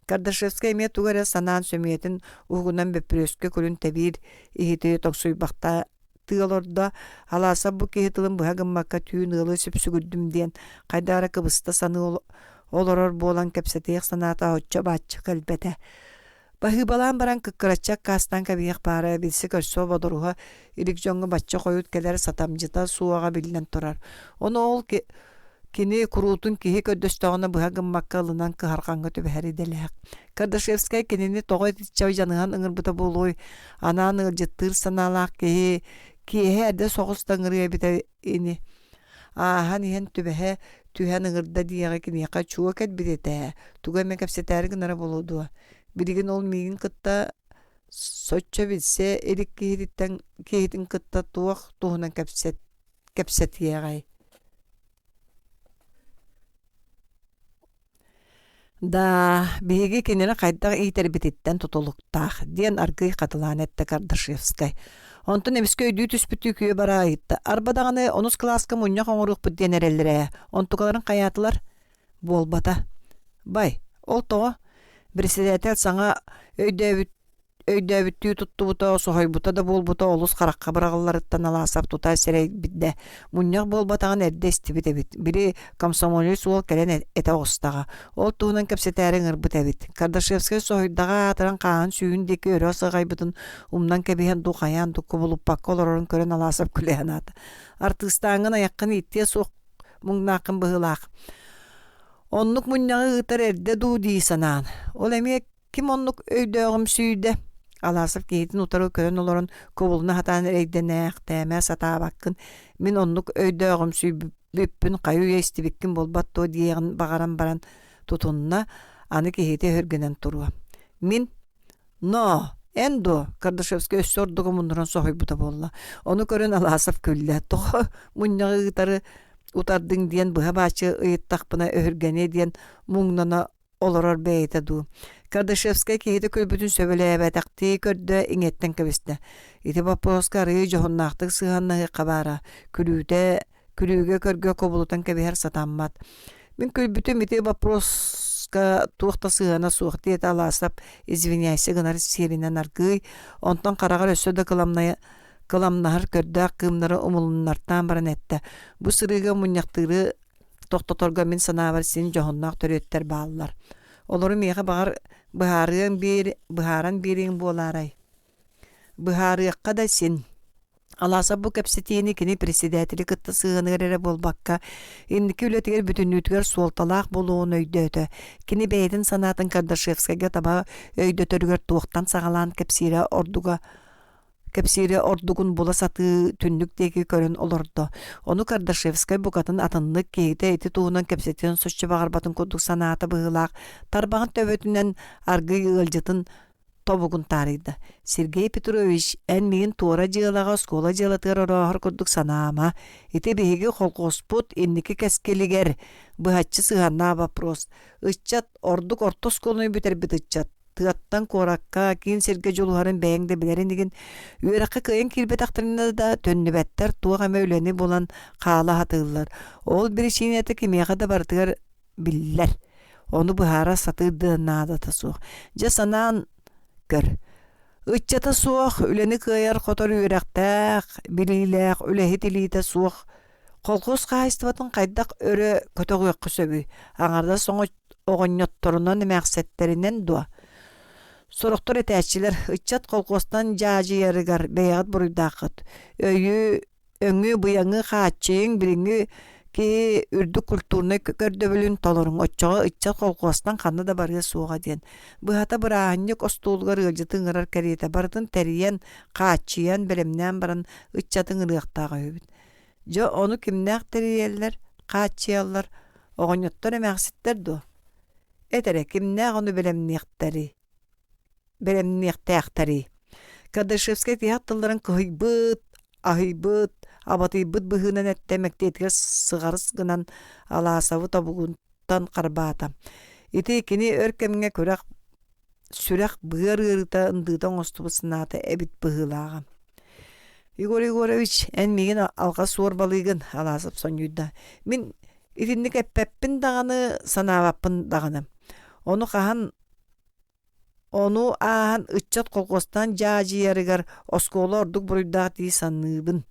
Кардашевскай эмиэ тугу эрэ санаан сөмүйэтин уһугунан бөппүрүөскэ күлүн тэбиир иһити тоҥсуйбахта тыы олордо. Алааса бу киһи тылын быһа гыммакка түүн ыалы сүпсүгүрдүм диэн хайдах эрэ кыбыста саныы олорор буолан кэпсэтиэх санаата оччо-бачча кэлбэтэ. Баһыыбалаан баран кыккыраччы аккаастаан кэбиһиэх баара билсэ-көрсө бодоруһа илик дьоҥҥо бачча хойут кэлэр сатамдьыта суоҕа биллэн турар. Ону ол кини куруутун киһи көрдөстөҕүнэ быһа гыммакка ылынан кыһарҕаҥҥа түбэһэр идэлээх. Кардашевскай кинини тоҕо итиччэ дьаныһан ыҥырбыта буолуой, анаан ыалдьыттыыр санаалаах киһи киэһэ эрдэ соҕус да ыҥырыа эбитэ ини. Ааһан иһэн түбэһэ түһэн ыҥырда диэҕи киниэхэ чуо кэлбит этэ ээ, тугу эмэ кэпсэтээри гынара буолуо дуо? Билигин ол миигин кытта соччо билсэ илик киһититтэн киһитин кытта туох туһунан кэпсэт кэпсэтиэҕэй Да, биһиги кинини хайдах иитэрбититтэн тутулуктаах, диэн аргыый хатылаан эттэ Кардашевскай. Онтон эмискэ өйдүү түспүттүү күө бара ыйытта. Арба даҕаны онус кылааска мунньах оҥоруохпут диэн эрэллэр ээ. Онтукаларын хайаатылар? Буолбата. Бай, ол тоҕо? Председатель саҥа өйдөөбүт Өйдөөбүттүү туттубута, соһуйбута да буолбута олус харахха быраҕылларыттан Алаасап тута сэрэйбитэ. Мунньах буолбатаҕын эрдэ истибит эбит. Били комсомолец уол кэлэн этэ оҕустаҕа. Ол туһунан кэпсэтээри ыҥырбыт эбит. Кардашевскай соһуйдаҕа аатыран хааһын сүүһүн диэки өрө сыҕайбытын умнан кэбиһэн дуу хайаан дуу кубулуппакка олорорун көрөн Алаасап күлэ санаата. Артыыстааҥҥын айаххын ииттиэ суох муҥнааххын быһыылаах. Оннук мунньаҕы ыытар эрдэ дуу дии санаан. Ол эмиэ Ким оннук өйдөөҕүмсүйдэ? Аласов киһитин утары көрөн олорон кубулуна сатаан эрэйдэнээхтээмэ сатаабаккын, мин оннук өйдөөҕүмсүйбүппүн хайы-үйэ истибиккин буолбат дуо диэҕин баҕаран баран тутунна, аны киһитэ өһүргэнэн туруо. Мин «Но, эн дуо?» Кардашевскай өссө ордук омуннуран соһуйбута буолла. Ону көрөн Аласов күллэ. Тоҕо мунньаҕы ыытары утардыҥ диэн быһа-бааччы ыйыттахпына өһүргэниэ диэн муҥнана олорор бэйэтэ дуу. Кардашевскай киһитэ күлбүтүн сөбүлээбэтэхтии көрдө, иҥиэттэн кэбистэ. Ити боппуруоска арыый дьоһуннаахтык сыһыаннаһыахха баара. Күлүүтэ, күлүүгэ-көргө кубулутан кэбиһэр сатаммат. Мин күлбүтүм ити боппуруоска туох да сыһыана суох диэтэ Аласов извиняйся гынар сиэринэн аргыый, онтон хараҕар өссө да кыламнайа кыламнаһар көрдөөх кыымнары умулуннартаан баран эттэ. Бу сырыыга мунньахтыыры Тохтоторго мин санаабар син дьоһуннаах төрүөттэр бааллар. Олору миэхэ баҕар быһаарыаҥ биэр, быһааран биэриэҥ буолаарай? Быһаарыахха да син. Алаасап бу кэпсэтиини кини председатели кытта сыһыаныгар эрэ буолбакка, инники үлэтигэр бүтүннүүтүгэр суолталаах буолуоҕун өйдөөтө. Кини бэйэтин санаатын Кардашевскайга таба өйдөтөрүгэр туохтан саҕалаан кэпсиирэ ордуга Кэпсиирэ ордугун була сатыы түннүк диэки көрөн олордо. Ону Кардашевскай букатын атыннык киһитэ ити туһунан кэпсэтиэн соччо баҕарбатын курдук санаата быһыылаах, тарбаҕын төбөтүнэн аргыый ыалдьытын тобугун таарыйда. «Сергей Петрович, эн миигин туора дьыалаҕа оскуола дьыалатыгар орооһор курдук санаама. Ити биһиги холкуоспут инники кэскилигэр быһаччы сыһыаннаах вопрос. Ыччат, ордук орто оскуоланы бүтэрбит ыччат, тыаттан куоракка, киин сиргэ дьулуһарын бэйэҥ да билэр инигин. Үөрэххэ кыайан киирбэтэхтэринэ да төннүбэттэр, туох эмэ үлэни булан хаала сатыыллар. Ол биричиинэтэ кимиэхэ да барытыгар биллэр. Ону быһаара сатыыр да наадата суох. Дьэ санаан. Көр, ыччата суох, үлэни кыайар-хотор үөрэхтээх, билиилээх, үлэһит илиитэ суох колхуос хаһаайыстыбатын хайдах өрө көтөҕүөххэ сөбүй? Аҥардас оҕонньотторунан, эмээхситтэринэн дуо? Сорохтор этээччилэр, ыччат колхуостан дьаадьыйарыгар бэйэҕит буруйдааххыт. Өйү өҥү-быйаҥы хааччыйыҥ билиҥҥи киһи үрдүк культурнай көрдөбүлүн толоруҥ, оччоҕо ыччат колхуостан ханна да барыа суоҕа диэн. Быһата бырааһынньык остуолугар ыалдьыты ыҥырар кэриэтэ барытын тэрийэн, хааччыйан, бэлэмнээн баран ыччаты ыҥырыахтаах үһүбүт. Дьэ ону кимнээх тэрийэллэр, хааччыйаллар, оҕонньоттор эмээхситтэр дуо? Эт эрэ, кимнээх ону бэлэмниэхтэрий? Бэлэмниэхтээхтэрий? Кардашевскай тиһэх тылларын кыһыйбыт, аһыйбыт, абатыйбыт быһыынан эттэ мэктиэтигэр сыҕарыс гынан Алаасабы тобугуттан харбаата. Ити кини өр кэмҥэ күрэх сүрэх быар ыарыыта ындыыта оҥостубут санаата эбит быһыылааҕа. Егор Егорович, эн миигин алҕас уорбалыыгын, Алаасап сонньуйда. Мин итинник эппэппин даҕаны, санаабаппын даҕаны. Ону хаһан Ону ааһан ыччат колхуостан дьаадьыйарыгар оскуола ордук буруйдаах дии саныыбын.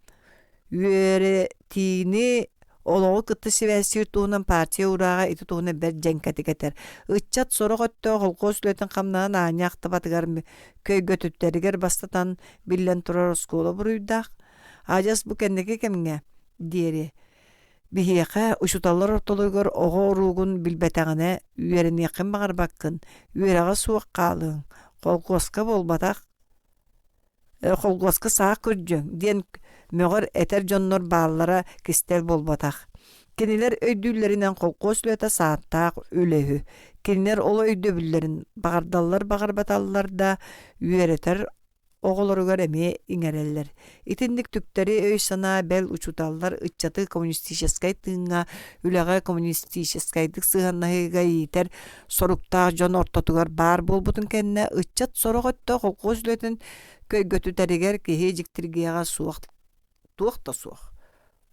Үөрэтиини олоҕу кытта сибээстиир туһунан партия уурааҕа ити туһунан бэрт дьэҥкэтик этэр. Ыччат сорох өттө холкуос үлэтин хамнаһын аанньа ахтыбатыгар көйгөтүттэригэр бастатан биллэн турар оскуола буруйдаах. Адьас бу кэнники кэмҥэ диэри Биһиэхэ, учууталлар ортолоругар оҕо уруогун билбэтэҕинэ үөрэниэххин баҕарбаккын, үөрэҕэ суох хаалыаҥ, холкуоска буолбатах, холкуоска саах күрдьүөҥ диэн мөҕөр этэр дьоннор бааллара кистэл буолбатах. Кинилэр өйдүүллэринэн холкуос үлэтэ сааттаах үлэ үһү. Кинилэр ол өйдөбүллэрин баҕардаллар-баҕарбаталлар да үөрэтэр оҕолоругар эмиэ иҥэрэллэр. Итинник түктэри өй-санаа бэл учууталлар ыччаты коммунистическай тыыҥҥа, үлэҕэ коммунистическайдык сыһыаннаһыыга иитэр соруктаах дьон ортотугар баар буолбутун кэннэ ыччат сорох өттө холкуос үлэтин көйгөтүтэригэр киһи дьиктиргиэҕэ суох туох да суох.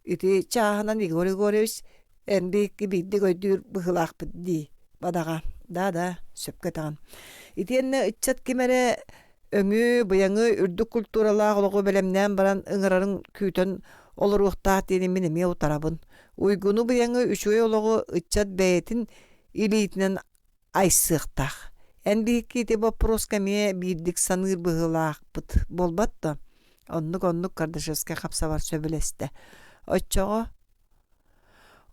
Ити чааһынан Егор Егорович эн биһикки биирдик өйдүүр быһыылаахпыт дии, бадаҕа. Да-да, сөпкө этэҕин. Итиэннэ ыччат ким эрэ өҥү, быйаҥы, үрдүк культуралаах олоҕу бэлэмнээн баран ыҥырарын күүтэн олоруохтаах диэни мин эмиэ утарабын. Уйгуну-быйаҥы үчүгэй олоҕу ыччат бэйэтин илиитинэн айсыахтаах. Эн биһикки ити боппуруоска эмиэ биирдик саныыр быһыылаахпыт буолбат дуо? Оннук-оннук Кардашевскай хапсабар сөбүлэстэ. Оччоҕо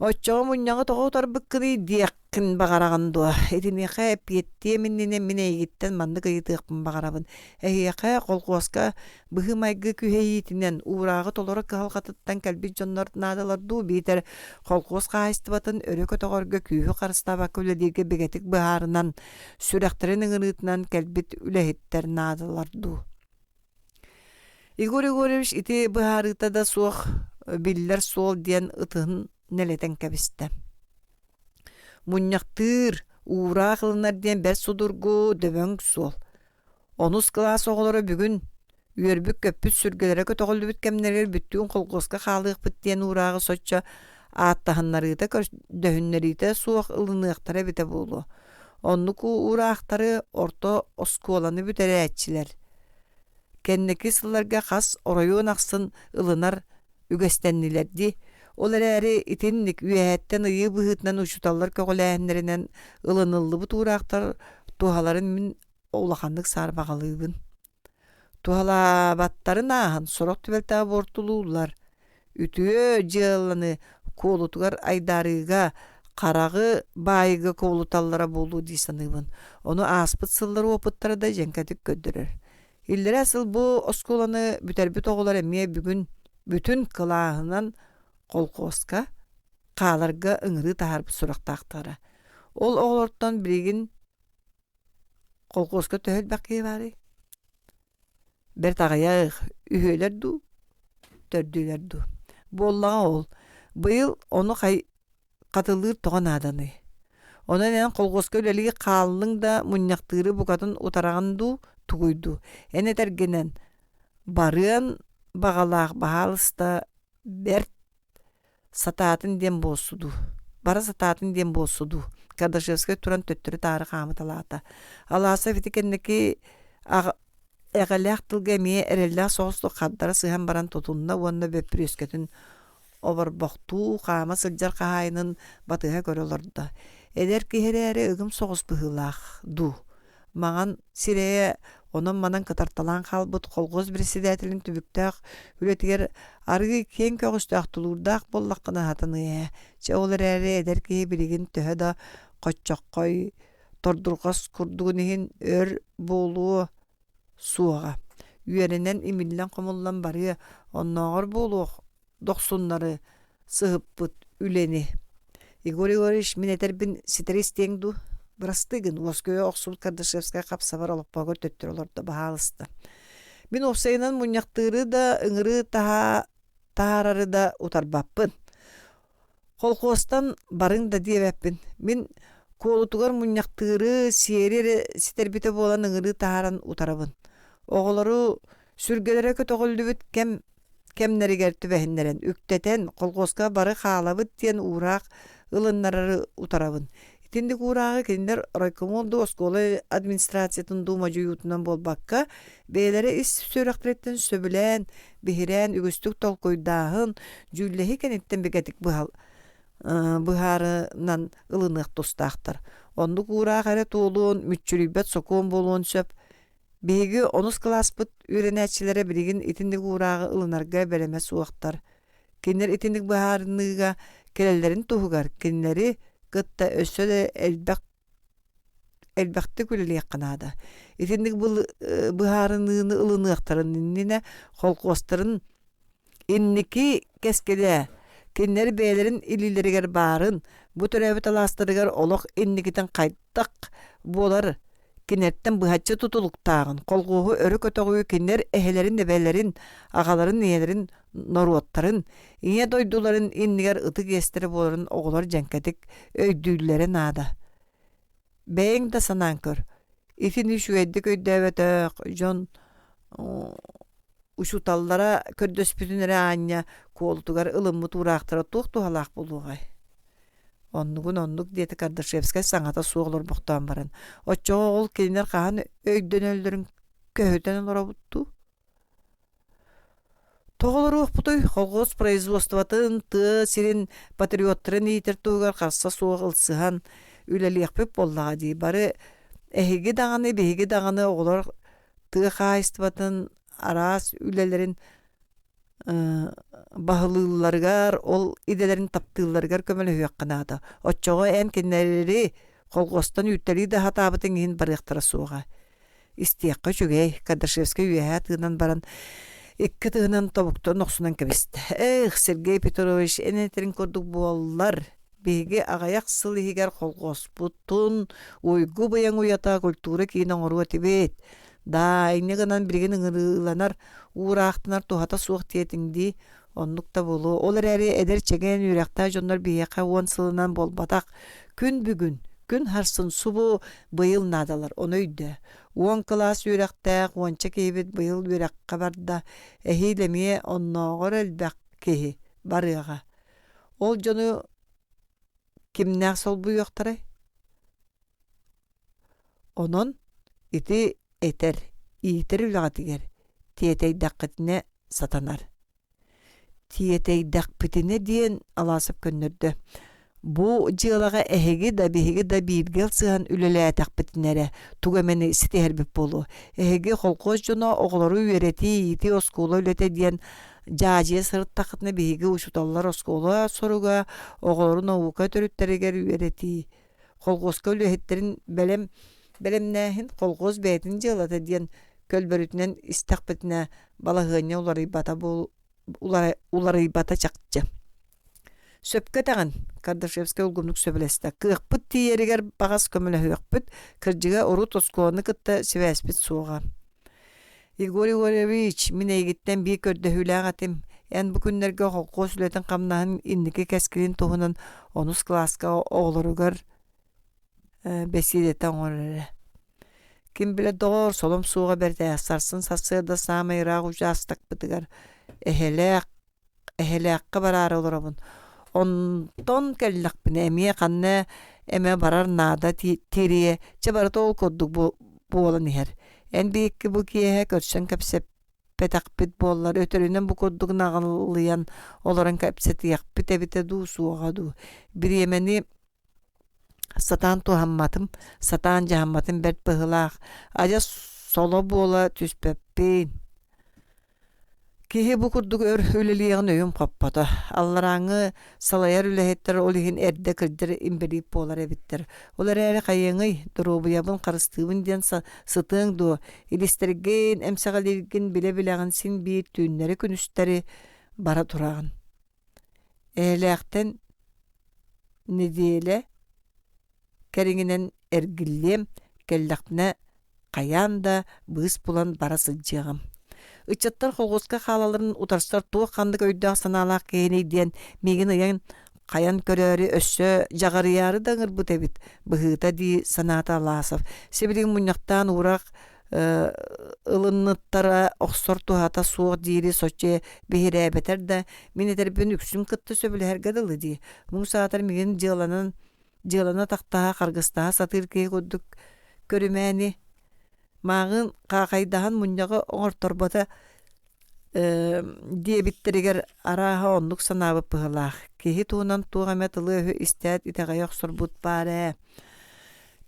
Оччоҕо мунньаҕы тоҕо утарбыккыный диэххин баҕараҕын дуо? Итиниэхэ эппиэттиэм иннинэ мин эйигиттэн маннык ыйытыахпын баҕарабын. Эһиэхэ колхуоска быһыы-майгы күһэйиитинэн уурааҕы толору кыһалҕатыттан кэлбит дьоннор наадалар дуу биитэр колхуос хаһаайыстыбатын өрө көтөҕөргө күүһү харыстаабакка үлэлииргэ бигэтик быһаарынан, сүрэхтэрин ыҥырыытынан кэлбит үлэһиттэр наадалар дуу? Егор Егорович ити быһаарыыта да суох биллэр суол диэн ытыһын нэлэтэн кэбистэ. Мунньахтыыр, уураах ылынар диэн бэрт судургу, дөбөҥ суол. Онус кылаас оҕолоро бүгүн үөрбүт-көппүт сүргэлэрэ көтөҕүллүбүт кэмнэригэр бүттүүн холкуоска хаалыахпыт диэн уурааҕы соччо ааттаһыннарыыта, көрдөһүннэриитэ суох ылыныахтара эбитэ буолуо. Оннук уураахтары орто оскуоланы бүтэрээччилэр кэнники сылларга хас оройуон ахсын ылынар үгэстэннилэр дии. Ол эрээри итинник үөһэттэн ыйыы быһыытынан учууталлар көҕүлээһиннэринэн ылыныллыбыт уураахтар туһаларын мин улаханнык саарбаҕалыыбын. Туһалаабаттарын ааһан сорох түбэлтэҕэ буортулууллар. Үтүө дьыаланы куолутугар айдаарыыга, хараҕы баайыыга кубулуталлара буолуо дии саныыбын. Ону ааспыт сыллар уопуттара да дьэҥкэтик көрдөрөр. Иллэрээ сыл бу оскуоланы бүтэрбит оҕолор эмиэ бүгүн бүтүн кылааһынан колхуоска хааларга ыҥырыы таһаарбыт сурахтаахтара. Ол оҕолортон билигин Колхуоска төһө элбэх киһи баарый? Бэрт аҕыйах үһүөлэр дуу, төрдүөлэр дуу. Буоллаҕа ол. Быйыл ону хатылыыр тоҕо нааданый? Онон эн колхуоска үлэлии хааллыҥ да мунньахтыыры букатын утараҕын дуу, тугуй дуу? Эн этэргинэн, барыан баҕалаах баһаалыста бэрт Сатаатын диэн буолсу дуу, бара сатаатын диэн буолсу дуу, Кардашевскай туран төттөрү-таары хаамыталаата. Алаасов ити кэнники Эҕэлээх тылга эмиэ эрэллээх соҕустук хардара сыһан баран тутунна уонна бөппүрүөскэтин оборбохтуу хаама сылдьар хаһаайынын батыһа көрө олордо. Эдэр киһи эрээри ыгым соҕус быһыылаах дуу, маҥан сирэйэ онон-манан кытарталаан хаалбыт колхоз председателин түбүктээх үлэтигэр арыый киэҥ көҕүстээх тулуурдаах буоллаххына сатаныа ээ. Чэ ол эрээри эдэр киһи билигин төһө да хоччоххой тордурҕас курдугун иһин өр буолуо суоҕа. Үөрэнэн имиллэн-хомуллан барыа, оннооҕор буолуох дохсуннары сыһыппыт үлэни. Егор Егорович, мин этэрбин ситэри истиэҥ дуу? Бырастыы гын, уоскуйа охсубут Кардашевскай хапсабар олоппоҕор төттөрү олордо, баһаалыста. Мин уопсайынан мунньахтыыры да, ыҥырыы таһаарары да утарбаппын. Колхуостан барыҥ да диэбэппин. Мин куолутугар мунньахтыыры, сиэри эрэ ситэрбитэ буолан ыҥырыы таһааран утарабын. Оҕолору сүргэлэрэ көтөҕүллүбүт кэм кэмнэригэр түбэһиннэрэн, үктэтэн, колхуоска бары хаалабыт диэн уураах ылыннарары утарабын. Итинник уурааҕы кинилэр райкомол дуу, оскуола администрациятын дуу модьуйуутунан буолбакка, бэйэлэрэ ис сүрэхтэриттэн сөбүлээн, биһирээн үгүстүк толкуйдааһын, дьүүллэһии кэнниттэн бигэтик быһаарынан ылыныах тустаахтар. Оннук уураах эрэ туолуон, мүччүрүйбэт сокуон буолуон сөп. Биһиги онус кылааспыт үөрэнээччилэрэ билигин итинник уурааҕы ылынарга бэлэмэ суохтар. Кинилэр итинник быһаарыныыга кэлэллэрин туһугар кинилэри кытта өссө да элбэх элбэхтик үлэлиэххэ наада. Итинник быһаарыныыны ылыныахтарын иннинэ холкуостарын инники кэскилэ кинилэр бэйэлэрин илиилэригэр баарын, бу төрөөбүт алаастарыгар олох инникитин хайдах буолар кинилэртэн быһаччы тутулуктааҕын, колхуоһу өрө көтөҕүү кинилэр эһэлэрин-эбэлэрин, аҕаларын-ийэлэрин, норуоттарын, ийэ дойдуларын иннигэр ытык иэстэрэ буоларын оҕолор дьэҥкэтик өйдүүллэрэ наада. Бэйэҥ да санаан көр, итини үчүгэйдик өйдөөбөтөх дьон учууталлара көрдөспүтүн эрэ аанньа куолутугар ылыммыт уураахтара туох туһалаах буолуоҕай? Оннугун оннук диэтэ Кардашевскай саҥата суох олорбохтоон баран. Оччоҕо ол кинилэр хаһан өйдөнөллөрүн көһүтэн олоробут дуу? Тоҕо олоруохпутуй? Колхоз производствотын, тыа сирин патриоттарын иитэр туһугар харса суох ылсыһан үлэлиэхпит буоллаҕа дии. Бары эһиги даҕаны, биһиги даҕаны оҕолор тыа хаһаайыстыбатын араас үлэлэрин баһылыылларыгар, ол идэлэрин таптыылларыгар көмөлөһүөххэ наада. Оччоҕо эн кинилэри колхуостан үүттэрии да сатаабытыҥ иһин барыахтара суоҕа. Истиэххэ үчүгэй, Кардашевскай үөһээ тыынан баран икки тыһынан тобуктарын охсунан кэбистэ. Эх, Сергей Петрович, эн этэрин курдук буоллар, биһиги аҕыйах сыл иһигэр колхуоспутун уйгу-быйаҥ уйата культура киинэ оҥоруо этибит. Даа, инньэ гынан билигин ыҥырыыланар, уураахтанар туһата суох диэтиҥ дии, оннук да буолуо. Ол эрээри эдэр чэгиэн үөрэхтээх дьоннор биһиэхэ уон сылынан буолбатах, күн бүгүн, күн харсын субу быйыл наадалар, ону өйдөө. Уон кылаас үөрэхтээх уонча киһибит быйыл үөрэххэ барда, эһиил эмиэ оннооҕор элбэх киһи барыаҕа. Ол дьону кимнээх солбуйуохтарай? Онон ити этэр, иитэр үлэҕитигэр тиэтэйдэххитинэ сатанар. Тиэтэйдэхпитинэ диэн Аласов көннөрдө. Бу дьыалаҕа эһиги да, биһиги да бииргэ ылсыһан үлэлээтэхпитинэ эрэ тугу эмэни ситиһэрбит буолуо. Эһиги холкуос дьоно оҕолору үөрэтии, иитии оскуола үлэтэ диэн дьаадьыйа сырыттаххытына биһиги учууталлар оскуола соруга оҕолору наука төрүттэригэр үөрэтии Колхуоска үлэһиттэрин бэлэм бэлэмнээһин колхуос бэйэтин дьыалата диэн көлбөрүтүнэн истэхпитинэ балаһыанньа уларыйбата уларыйбата чахчы. Сөпкө этэҕин, Кардашевскай улгумнук сөбүлэстэ. Кыахпыт тиийэригэр баҕас көмөлөһүөхпүт, кырдьыга урут оскуоланы кытта сибээспит суоҕа. Егор Егорович, мин эйигиттэн биир көрдөһүүлээх этим. Эн бу күннэргэ холкуос үлэтин-хамнаһын инники кэскилин туһунан онус кылааска оҕолоругар бэсиэдэтэ оҥор эрэ. Ким билэр доҕоор, солом суоҕа бэрт ээ, сарсын сарсыарда саамай ыраах учаастакпытыгар эһэлээх эһэлээххэ бараары олоробун. Онтон кэллэхпинэ эмиэ ханна эмэ барар наада тириэ, чэ барыта ол курдук буолан иһэр. Эн биһикки бу киэһэ көрсөн кэпсэппэтэхпит буоллар, өтөрүнэн бу курдук наҕылыйан олорон кэпсэтиэхпит эбитэ дуу, суоҕа дуу. Бириэмэни сатаан туһамматым, сатаан дьаһамматым бэрт быһыылаах. Адьас соло буола түспэппин. Киһи бу курдук өр үлэлиэҕин өйүм хоппото. Алларааҥҥы салайар үлэһиттэр ол иһин эрдэ кырдьар инбэлиит буолар эбиттэр. Ол эрээри хайыаҥый, доруобуйабын харыстыыбын диэн сытыаҥ дуо, илистэргин, эмсэҕэлииргин билэ-билэҕин син биир түүннэри-күнүстэри бара тураҕын. Эһэлээхтэн нэдиэлэ кэриҥинэн эргиллиэм, кэллэхпинэ хайаан да быыс булан бара сылдьыаҕым. Ыччаттар холхуоска хаалалларын утарсар туох ханнык өйдөөх-санаалаах киһиний диэн миигин ыйан хайан көрөөрү өссө дьаҕарыйаары да ыҥырбыт эбит быһыыта дии санаата Аласов. Сибилигин мунньахтаан уураах ылынныттара охсор туһата суох диири соччо биһирээбэтэр да, мин этэрбин үксүн кытта сөбүлэһэргэ дылы дии. Муҥ саатар миигин дьыаланан дьыаланы атахтаһа, харгыстаһа сатыыр киһи курдук көрүмээни мааҕын хаахайдаһан мунньаҕы оҥорторбото диэбиттэригэр арааһа оннук санаабыт быһыылаах. Киһи туһунан туох эмэ тылы-өһү истээт итэҕэйэ охсорбут баар ээ.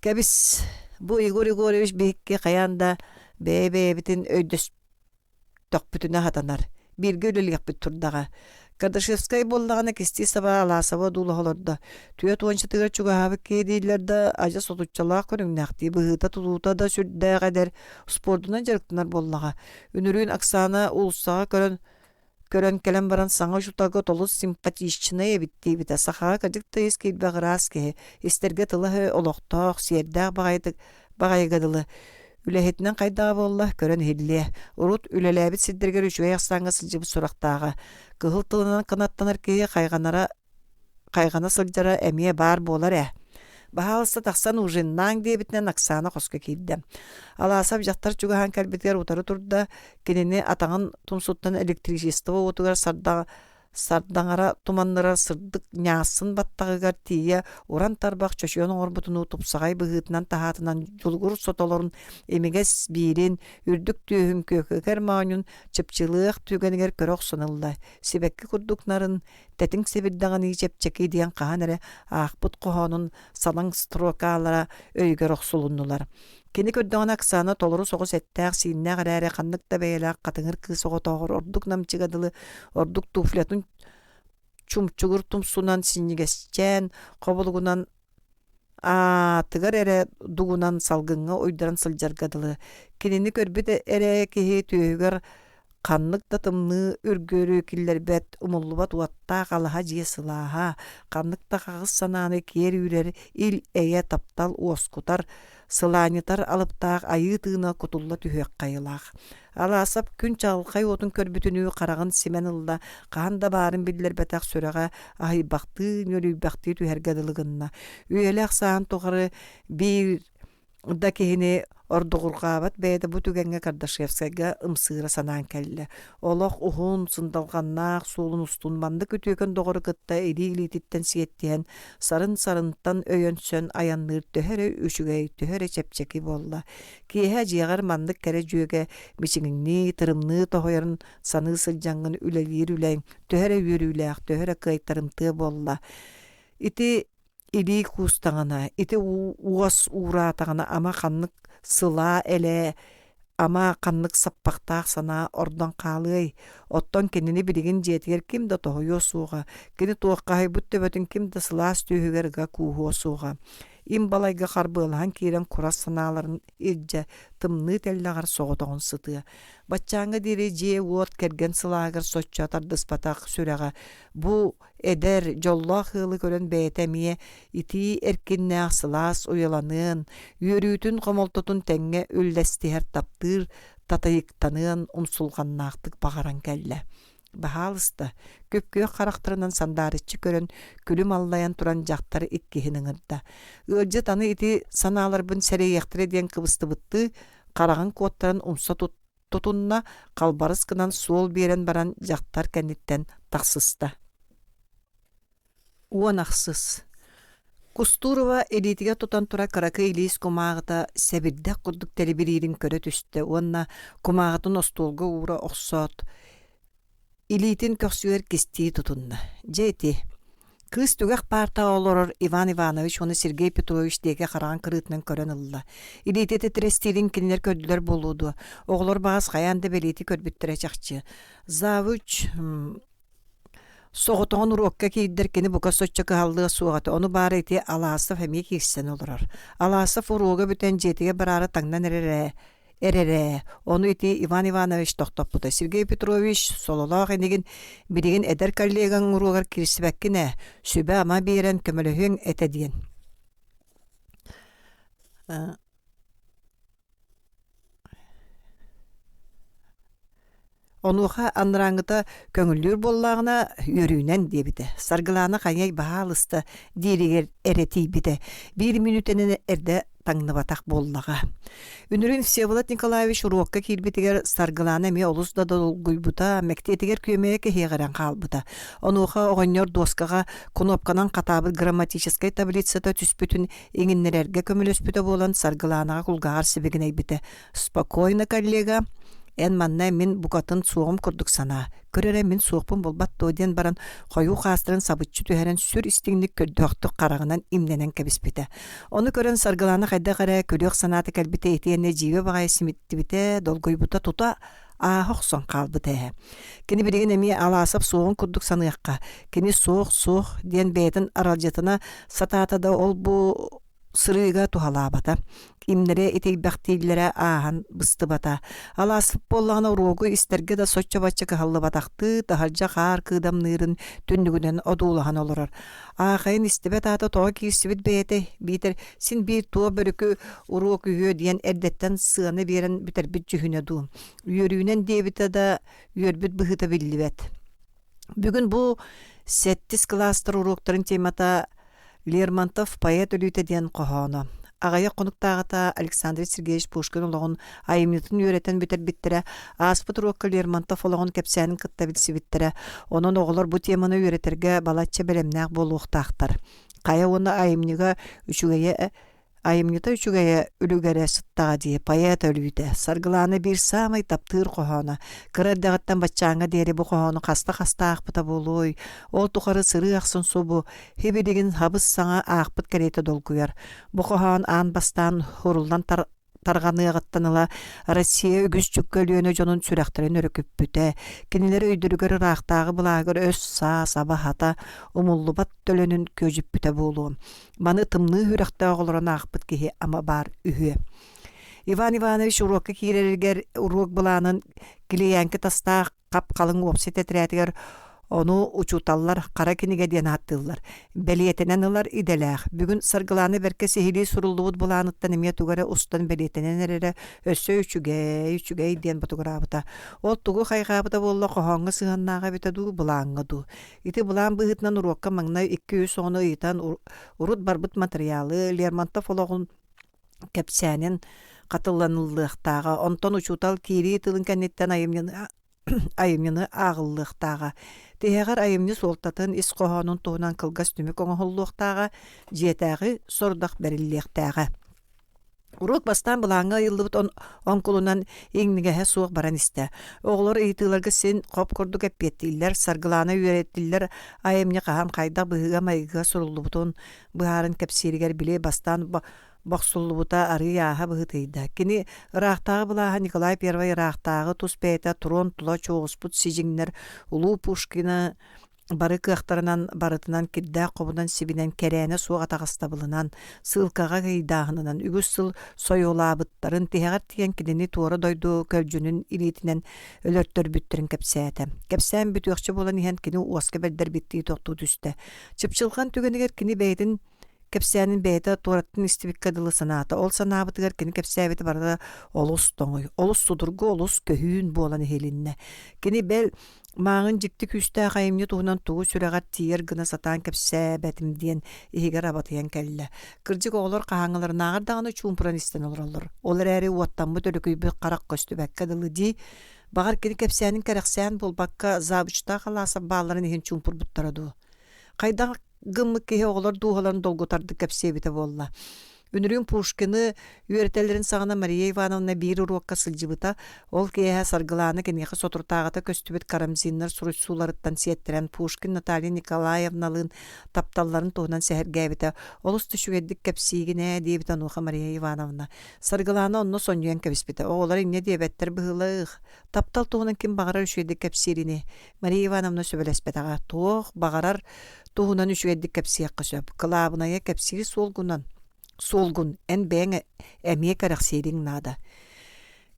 Кэбис, бу Егор Егорович биһикки хайаан да бэйэ-бэйэбитин өйдөс төхпүтүнэ сатанар. Бииргэ үлэлиэхпит турдаҕа. Кардашевскай буоллаҕына кистии саба Аласова дуулаһа олордо. Түөрт уончатыгар чугаһаабыт киһи дииллэр да, адьас отуччалаах көрүҥнээхтии быһыыта-тутуута да сүрдээх эдэр, спордунан дьарыктанар буоллаҕа. Үнүрүүн Оксана уулуссаҕа көрөн көрөн кэлэн баран саҥа учууталга толус симпатичнай эбит диэбитэ. Сахаҕа кырдьык да ис киирбэх ыраас киһи, истэргэ тыла-өһө олохтоох, сиэрдээх баҕайытык баҕайыга дылы. Үлэһитинэн хайдаҕа буолла, көрөн иһиллиэ. Урут үлэлээбит сирдэригэр үчүгэй ахсааҥҥа сылдьыбыт сурахтааҕа. Кыһыл тылынан кынаттанар киһи хайҕанара хайҕана сылдьара эмиэ баар буолар ээ. Баһаалыста тахсан ужиннааҥ диэбитинэн Оксана хоско киирдэ. Аласов дьахтар чугаһаан кэлбитигэр утары турда, кинини атаҕын тумсуттан электричество уотугар сардаҕа сардаҥара туманнырар сырдык ньаассын баттаҕыгар тиийэ уран тарбах чочуйан оҥорбутунуу тупсаҕай быһыытынан-таһаатынан дьулугур сотолорун имигэс биирин, үрдүк түөһүн күөкүкэр моонньун чыпчылыах түгэнигэр көрө охсон ылла. Сибэкки курдук нарын, тэтиҥ сэбирдэҕинии чэпчэки диэн хаһан эрэ аахпыт хоһоонун салаҥ строкалара өйүгэр охсулуннулар. Кини көрдөҕүнэ Оксана толору соҕус эттээх-сииннээх эрээри ханнык да бэйэлээх хатыҥыр кыыс оҕотооҕор ордук намчыга дылы ордук туфлятын чумчугур тумсунан синньигэсчээн хобулугунан аатыгар эрэ дугунан салгыҥҥа уйдаран сылдьарга дылы. Кинини көрбүт эрэ киһи түөһүгэр Ханнык да тымныы үргүөрү киллэрбэт, умуллубат уоттаах алаһа дьиэ сылааһа, ханнык да хаҕыс санааны киэр үүрэр ил-эйэ таптал уоскутар, сылаанньытар алыптаах айыы тыына кутулла түһүөххэ айылаах. Алаасап күн чаҕылхай уотун көрбүтүнүү хараҕын симэн ылла, хаһан да баарын биллэрбэтэх сүрэҕэ аһыйбахтыы, ньүөлүйбэхтии түһэргэ дылы гынна. Үйэлээх сааһын тухары биир да киһини ордугурҕаабат бэйэтэ бу түгэҥҥэ Кардашевскайга ымсыыра санаан кэллэ. Олох уһун, сындалҕаннаах суолун устун маннык үтүөкэн доҕору кытта илии-илиититтэн сиэттиһэн, сарын-сарынтан өйөнсөн айанныыр төһө эрэ үчүгэй, төһө эрэ чэпчэки буолла. Киэһэ дьиэҕэр маннык кэрэ дьүөгэ мичиҥнии, тырымныы тоһуйарын саныы сылдьаҥҥын үлэлиир үлэҥ төһө эрэ үөрүүлээх, төһө эрэ кыайтарымтыа буолла. Ити Илии куустаҕына, ити уос уураатаҕына ама ханнык сылаа-элээ, ама ханнык саппахтаах санаа ордон хаалыай? Оттон кинини билигин дьиэтигэр ким да тоһуйуо суоҕа, кини туоххаһыйбыт төбөтүн ким да сылаас түөһүгэр ыга кууһуо суоҕа. Им балайга харбыалаһан киирэн курас санааларын илдьэ, тымныы тэллэҕэр соҕотоҕун сытыа. Баччааҥҥа диэри дьиэ-уот кэргэн сылааһыгар соччо тардыспатах сүрэҕэ бу Эдэр, дьоллоох ыалы көрөн бэйэтэ эмиэ итии эркиннээх сылаас уйаланыан, үөрүүтүн-хомолтотун тэҥҥэ үллэстиһэр таптыыр татайыктаныан умсулҕаннаахтык баҕаран кэллэ. Баһаалыста, күп-күөх харахтарынан сандаарыччы көрөн, күлүм аллайан туран дьахтар иккиһин ыҥырда. Ыалдьыт аны ити санааларбын сэрэйиэхтэрэ диэн кыбыстыбыттыы, хараҕын куоттаран умса тут тутунна, халбарыс гынан суол биэрэн баран дьахтар кэнниттэн тахсыста. Уон ахсыс. Кустурова илиитигэр тутан турар кыракый илиис кумааҕыта сэбирдэх курдук тэлибириирин көрө түстэ уонна кумааҕытын остуолга уура охсоот, илиитин көхсүгэр кистии тутунна. Дьэ ити, кыыс түгэх паартаҕа олорор Иван Иванович уонна Сергей Петрович диэки хараҕын кырыытынан көрөн ылла. Илиитэ титирэстиирин кинилэр көрдүлэр буолуо дуо? Оҕолор баҕас хайаан да бэлиэтии көрбүттэрэ чахчы. Завуч Соҕотоҕун уруокка киирдэр кини бука соччо кыһаллыа суох этэ, ону баара ити Аласов эмиэ киирсэн олорор. Аласов уруога бүтэн дьиэтигэр бараары таҥнан эрэр ээ, эрэр ээ. Ону ити Иван Иванович тохтоппута. Сергей Петрович сололоох инигин билигин эдэр коллегаҥ уруогар киирсибэккин ээ, сүбэ-ама биэрэн көмөлөһүөҥ этэ диэн. Онуоха анарааҥҥыта көҥүллүүр буоллаҕына, үөрүүнэн диэбитэ. Саргылаана хайыай баһаалыста дииригэр эрэ тиийбитэ. Биир мүнүүтэнэн эрдэ таҥныбатах буоллаҕа. Үнүрүүн Всеволод Николаевич уруокка киирбитигэр Саргылаана эмиэ олус да долгуйбута, мэктиэтигэр күөмэйэ кэһиэҕирэн хаалбыта. Онуоха оҕонньор дуоскаҕа кунуопканан хатаабыт грамматическай таблицата түспүтүн иҥиннэрэргэ көмөлөспүтэ буолан Саргылаанаҕа кулгааҕар сибигинэйбитэ. «Спокойно, коллега, эн манна мин букатын суоҕум курдук санаа, көр эрэ мин суохпун булбат дуо» диэн баран хойуу хаастарын сабыччы түһэрэн сүр истиҥник көрдөөхтүк хараҕынан имнэнэн кэбиспитэ. Ону көрөн Саргылаана хайдах эрэ күлүөх санаата кэлбитэ итиэннэ дьиибэ баҕайы симиттибитэ, долгуйбута тута ааһа охсон хаалбыта эһэ. Кини билигин эмиэ Аласов суоҕун курдук саныахха, кини суох-суох диэн бэйэтин аралдьытына сатаата да ол-бу сырыыга туһалаабата. Имнэрэ итийбэхтииллэрэ ааһан быстыбата. Алааспыт буоллаҕына уруогу истэргэ да соччо-бачча кыһаллыбатахтыы, таһырдьа хаар кыыдамныырын түннүгүнэн одуулаһан олорор. Аахайын истибэт аата тоҕо киирсибит бэйэтэй, биитэр син биир туох бөрүкү уруок үһүө диэн эрдэттэн сыана биэрэн бүтэрбит дьүһүнэ дуу. Үөрүүнэн диэбитэ да үөрбүт быһыыта биллибэт. Бүгүн бу сэттис кылаастар уруоктарын темата Лермонтов «Поэт өлүүтэ» диэн хоһооно. Аҕыйах хонуктааҕыта Александр Сергеевич Пушкин олоҕун айымньытын үөрэтэн бүтэрбиттэрэ, ааспыт уруокка Лермонтов олоҕун кэпсээнин кытта билсибиттэрэ. Онон оҕолор бу теманы үөрэтэргэ балачча бэлэмнээх буолуохтаахтар. Хайа уонна айымньыга үчүгэйэ Айымньыта үчүгэйэ үлүгэрэ сыттаҕа дии, поэт өлүүтэ. Саргылаана биир саамай таптыыр хоһооно. Кыра эрдэҕиттэн баччааҥҥа диэри бу хоһоону хаста-хаста аахпыта буолуой? Ол тухары сырыы ахсын субу, һибилигин хабыс-саҥа аахпыт кэриэтэ долгуйар. Бу хоһоон аан бастаан суруллан тарҕаныаҕыттан ыла Россия үгүс дьүккэ Өлүөнэ дьонун сүрэхтэрин өрүкүппүтэ. Кинилэр өйдөрүгэр ыраахтааҕы былааһыгар өс-саас, аба-хата, умуллубат төлөнүн күөдьүппүтэ буолуо. Маны тымныы сүрэхтээх олорон аахпыт киһи ама баар үһүө. Иван Иванович уруокка киирэригэр уруок былаанын килийээҥки тастаах хап-халыҥ уопсай тэтэрээтигэр ону учууталлар хара кинигэ диэн ааттыыллар. Бэлиэтэнэн ылар идэлээх. Бүгүн Саргылаана бэркэ сиһилии суруллубут былааныттан эмиэ тугу эрэ устан бэлиэтэнэн эрэрэ өссө үчүгэй, үчүгэй диэн ботугураабыта. Ол тугу хайҕаабыта буолла хоһооҥҥо сыһыаннааҕа эбитэ дуу, былааҥҥа дуу. Ити былаан быһыытынан уруокка маҥнай икки-үс оҕону ыйытан урут барбыт матырыйаалы Лермонтов олоҕун кэпсээнин хатыланыллыахтааҕа, онтон учуутал киирии тылын кэнниттэн айымньыны айымньыны ааҕыллыахтааҕа. Тиһэҕэр айымньы суолтатын, ис хоһоонун туһунан кылгас түмүк оҥоһуллуохтааҕа, дьиэтээҕи сорудах бэриллиэхтээҕэ. Уруок бастаан былааҥҥа ыйыллыбыт оҥкулунан иҥнигэһэ суох баран истэ. Оҕолор ыйытыыларга син хоп курдук эппиэттииллэр, Саргылаана үөрэтиллэр айымньы хаһан хайдах быһыыга-майгыга суруллубутун быһааран кэпсииригэр били бастаан бохсуллубута арыый ааһа быһыытыйда. Кини ыраахтааҕы былааһа Николай Первай ыраахтааҕы тус бэйэтэ трон тула чуоҕуспут сидьиҥнэр улуу Пушкина бары кыахтарынан барытынан кирдээх хобунан сибинэн кэрээнэ суох атаҕастабылынан, сыылкаҕа ыйдааһынынан үгүс сыл сойуолаабыттарын, тиһэҕэр тиийэн кинини туора дойду көлдьүнүн илиитинэн өлөртөрбүттэрин кэпсээтэ. Кэпсээн бүтүөхчэ буолан иһэн кини уоска бэрдэрбиттии тохтуу түстэ. Чыпчылҕан түгэнигэр кини бэйэтин кэпсээнин бэйэтэ туораттан истибиккэ дылы санаата. Ол санаабытыгар кини кэпсээбитэ барыта олус тоҥуй, олус судургу, олус көһүүн буолан иһилиннэ. Кини бэл Мааҕын дьикти күүстээх айымньы туһунан тугу сүрэҕэр тиийэр гына сатаан кэпсээбэтим диэн иһигэр абатыйан кэллэ. Кырдьык оҕолор хаһааҥҥыларынааҕар даҕаны чуумпуран истэн олороллор. Ол эрээри уоттаммыт өрүкүйбүт харах көстүбэккэ дылы дии. Баҕар кини кэпсээнин кэрэхсээн буолбакка завучтаах Аласов баалларын иһин чуумпурбуттара дуу. Хайдах гыммыт киһи оҕолор дууһаларын долгутардык кэпсиэбитэ буолла. Үнүрүүн Пушкины үөрэтэллэрин саҕана Мария Ивановна биир уруокка сылдьыбыта. Ол киэһэ Саргылаана киниэхэ соторутааҕыта көстүбүт Карамзиннар суруйсууларыттан сиэттэрэн Пушкин Наталья Николаевналыын тапталларын туһунан сэһэргээбитэ. Олус да үчүгэйдик кэпсиигин ээ диэбитэ онуоха Мария Ивановна. Саргылаана онно сонньуйан кэбиспитэ. Оҕолор инньэ диэбэттэр быһыылаах. Таптал туһунан ким баҕарар үчүгэйдик кэпсиир ини. Мария Ивановна сөбүлэспэтэҕэ. Туох баҕарар туһунан үчүгэйдик кэпсиэххэ сөп. Кылаабынайа кэпсиир суолгунан суолгун эн бэйэҥ эмиэ кэрэхсиириҥ наада.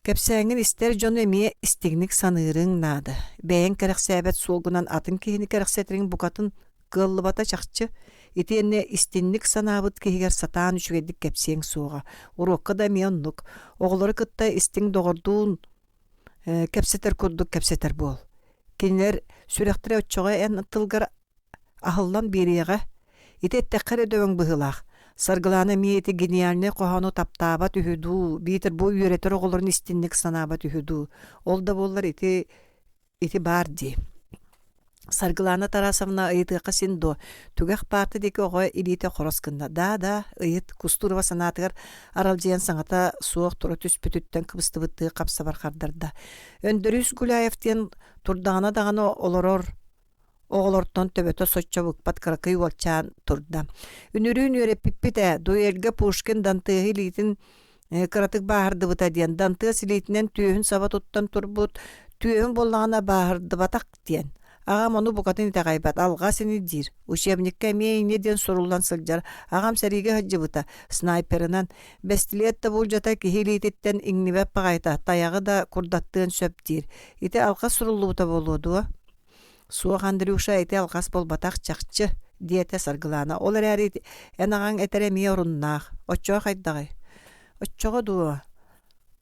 Кэпсээҥҥин истэр дьону эмиэ истиҥник саныырыҥ наада. Бэйэҥ кэрэхсээбэт суолгунан атын киһини кэрэхсэтэриҥ букатын кыаллыбата чахчы. Итиэннэ истинник санаабыт киһигэр сатаан үчүгэйдик кэпсиэҥ суоҕа. Уруокка да эмиэ оннук. Оҕолору кытта истиҥ доҕордуун кэпсэтэр курдук кэпсэтэр буол. Кинилэр сүрэхтэрэ оччоҕо эн тылгар аһыллан биэриэҕэ. Ити эттэххэ эрэ дөбөҥ быһыылаах. Саргылаана эмиэ ити гениальнай хоһоону таптаабат үһү дуу, биитэр бу үөрэтэр оҕолорун истинник санаабат үһү дуу. Ол да буоллар ити ити баар дии. Саргылаана Тарасовна ыйытыахха син дуо, түгэх паарта диэки оҕо илиитэ хорос гынна. Да, да, ыйыт, Кустурова санаатыгар аралдьыйан саҥата суох тура түспүтүттэн кыбыстыбыттыы хапсабар хардарда. Өндөрүүс Гуляев диэн турдаҕына даҕаны олорор оҕолортон төбөтө соччо быкпат кыракый уолчаан турда. Үнүрүүн үөрэппиппит ээ, дуэлгэ Пушкин Дантеһы илиитин кыратык бааһырдыбыта диэн Дантыас илиитинэн түөһүн саба туттан турбут, түөһүн буоллаҕына бааһырдыбатах диэн. Аҕам ону букатын итэҕэйбэт, алҕас ини диир. Учебникка эмиэ инньэ диэн суруллан сылдьар. Аҕам сэриигэ сылдьыбыта, снайперынан. Бэстилиэт да булдьата киһи илиититтэн иҥнибэт баҕайыта, тайаҕы да курдаттыан сөп диир. Ити алҕас суруллубута буолуо дуо? Суох, Андрюша, ити алҕас буолбатах чахчы, диэтэ Саргылаана. Ол эрээри эн аҕаҥ этэрэ эмиэ оруннаах. Оччоҕо хайдаҕый? Оччоҕо дуо?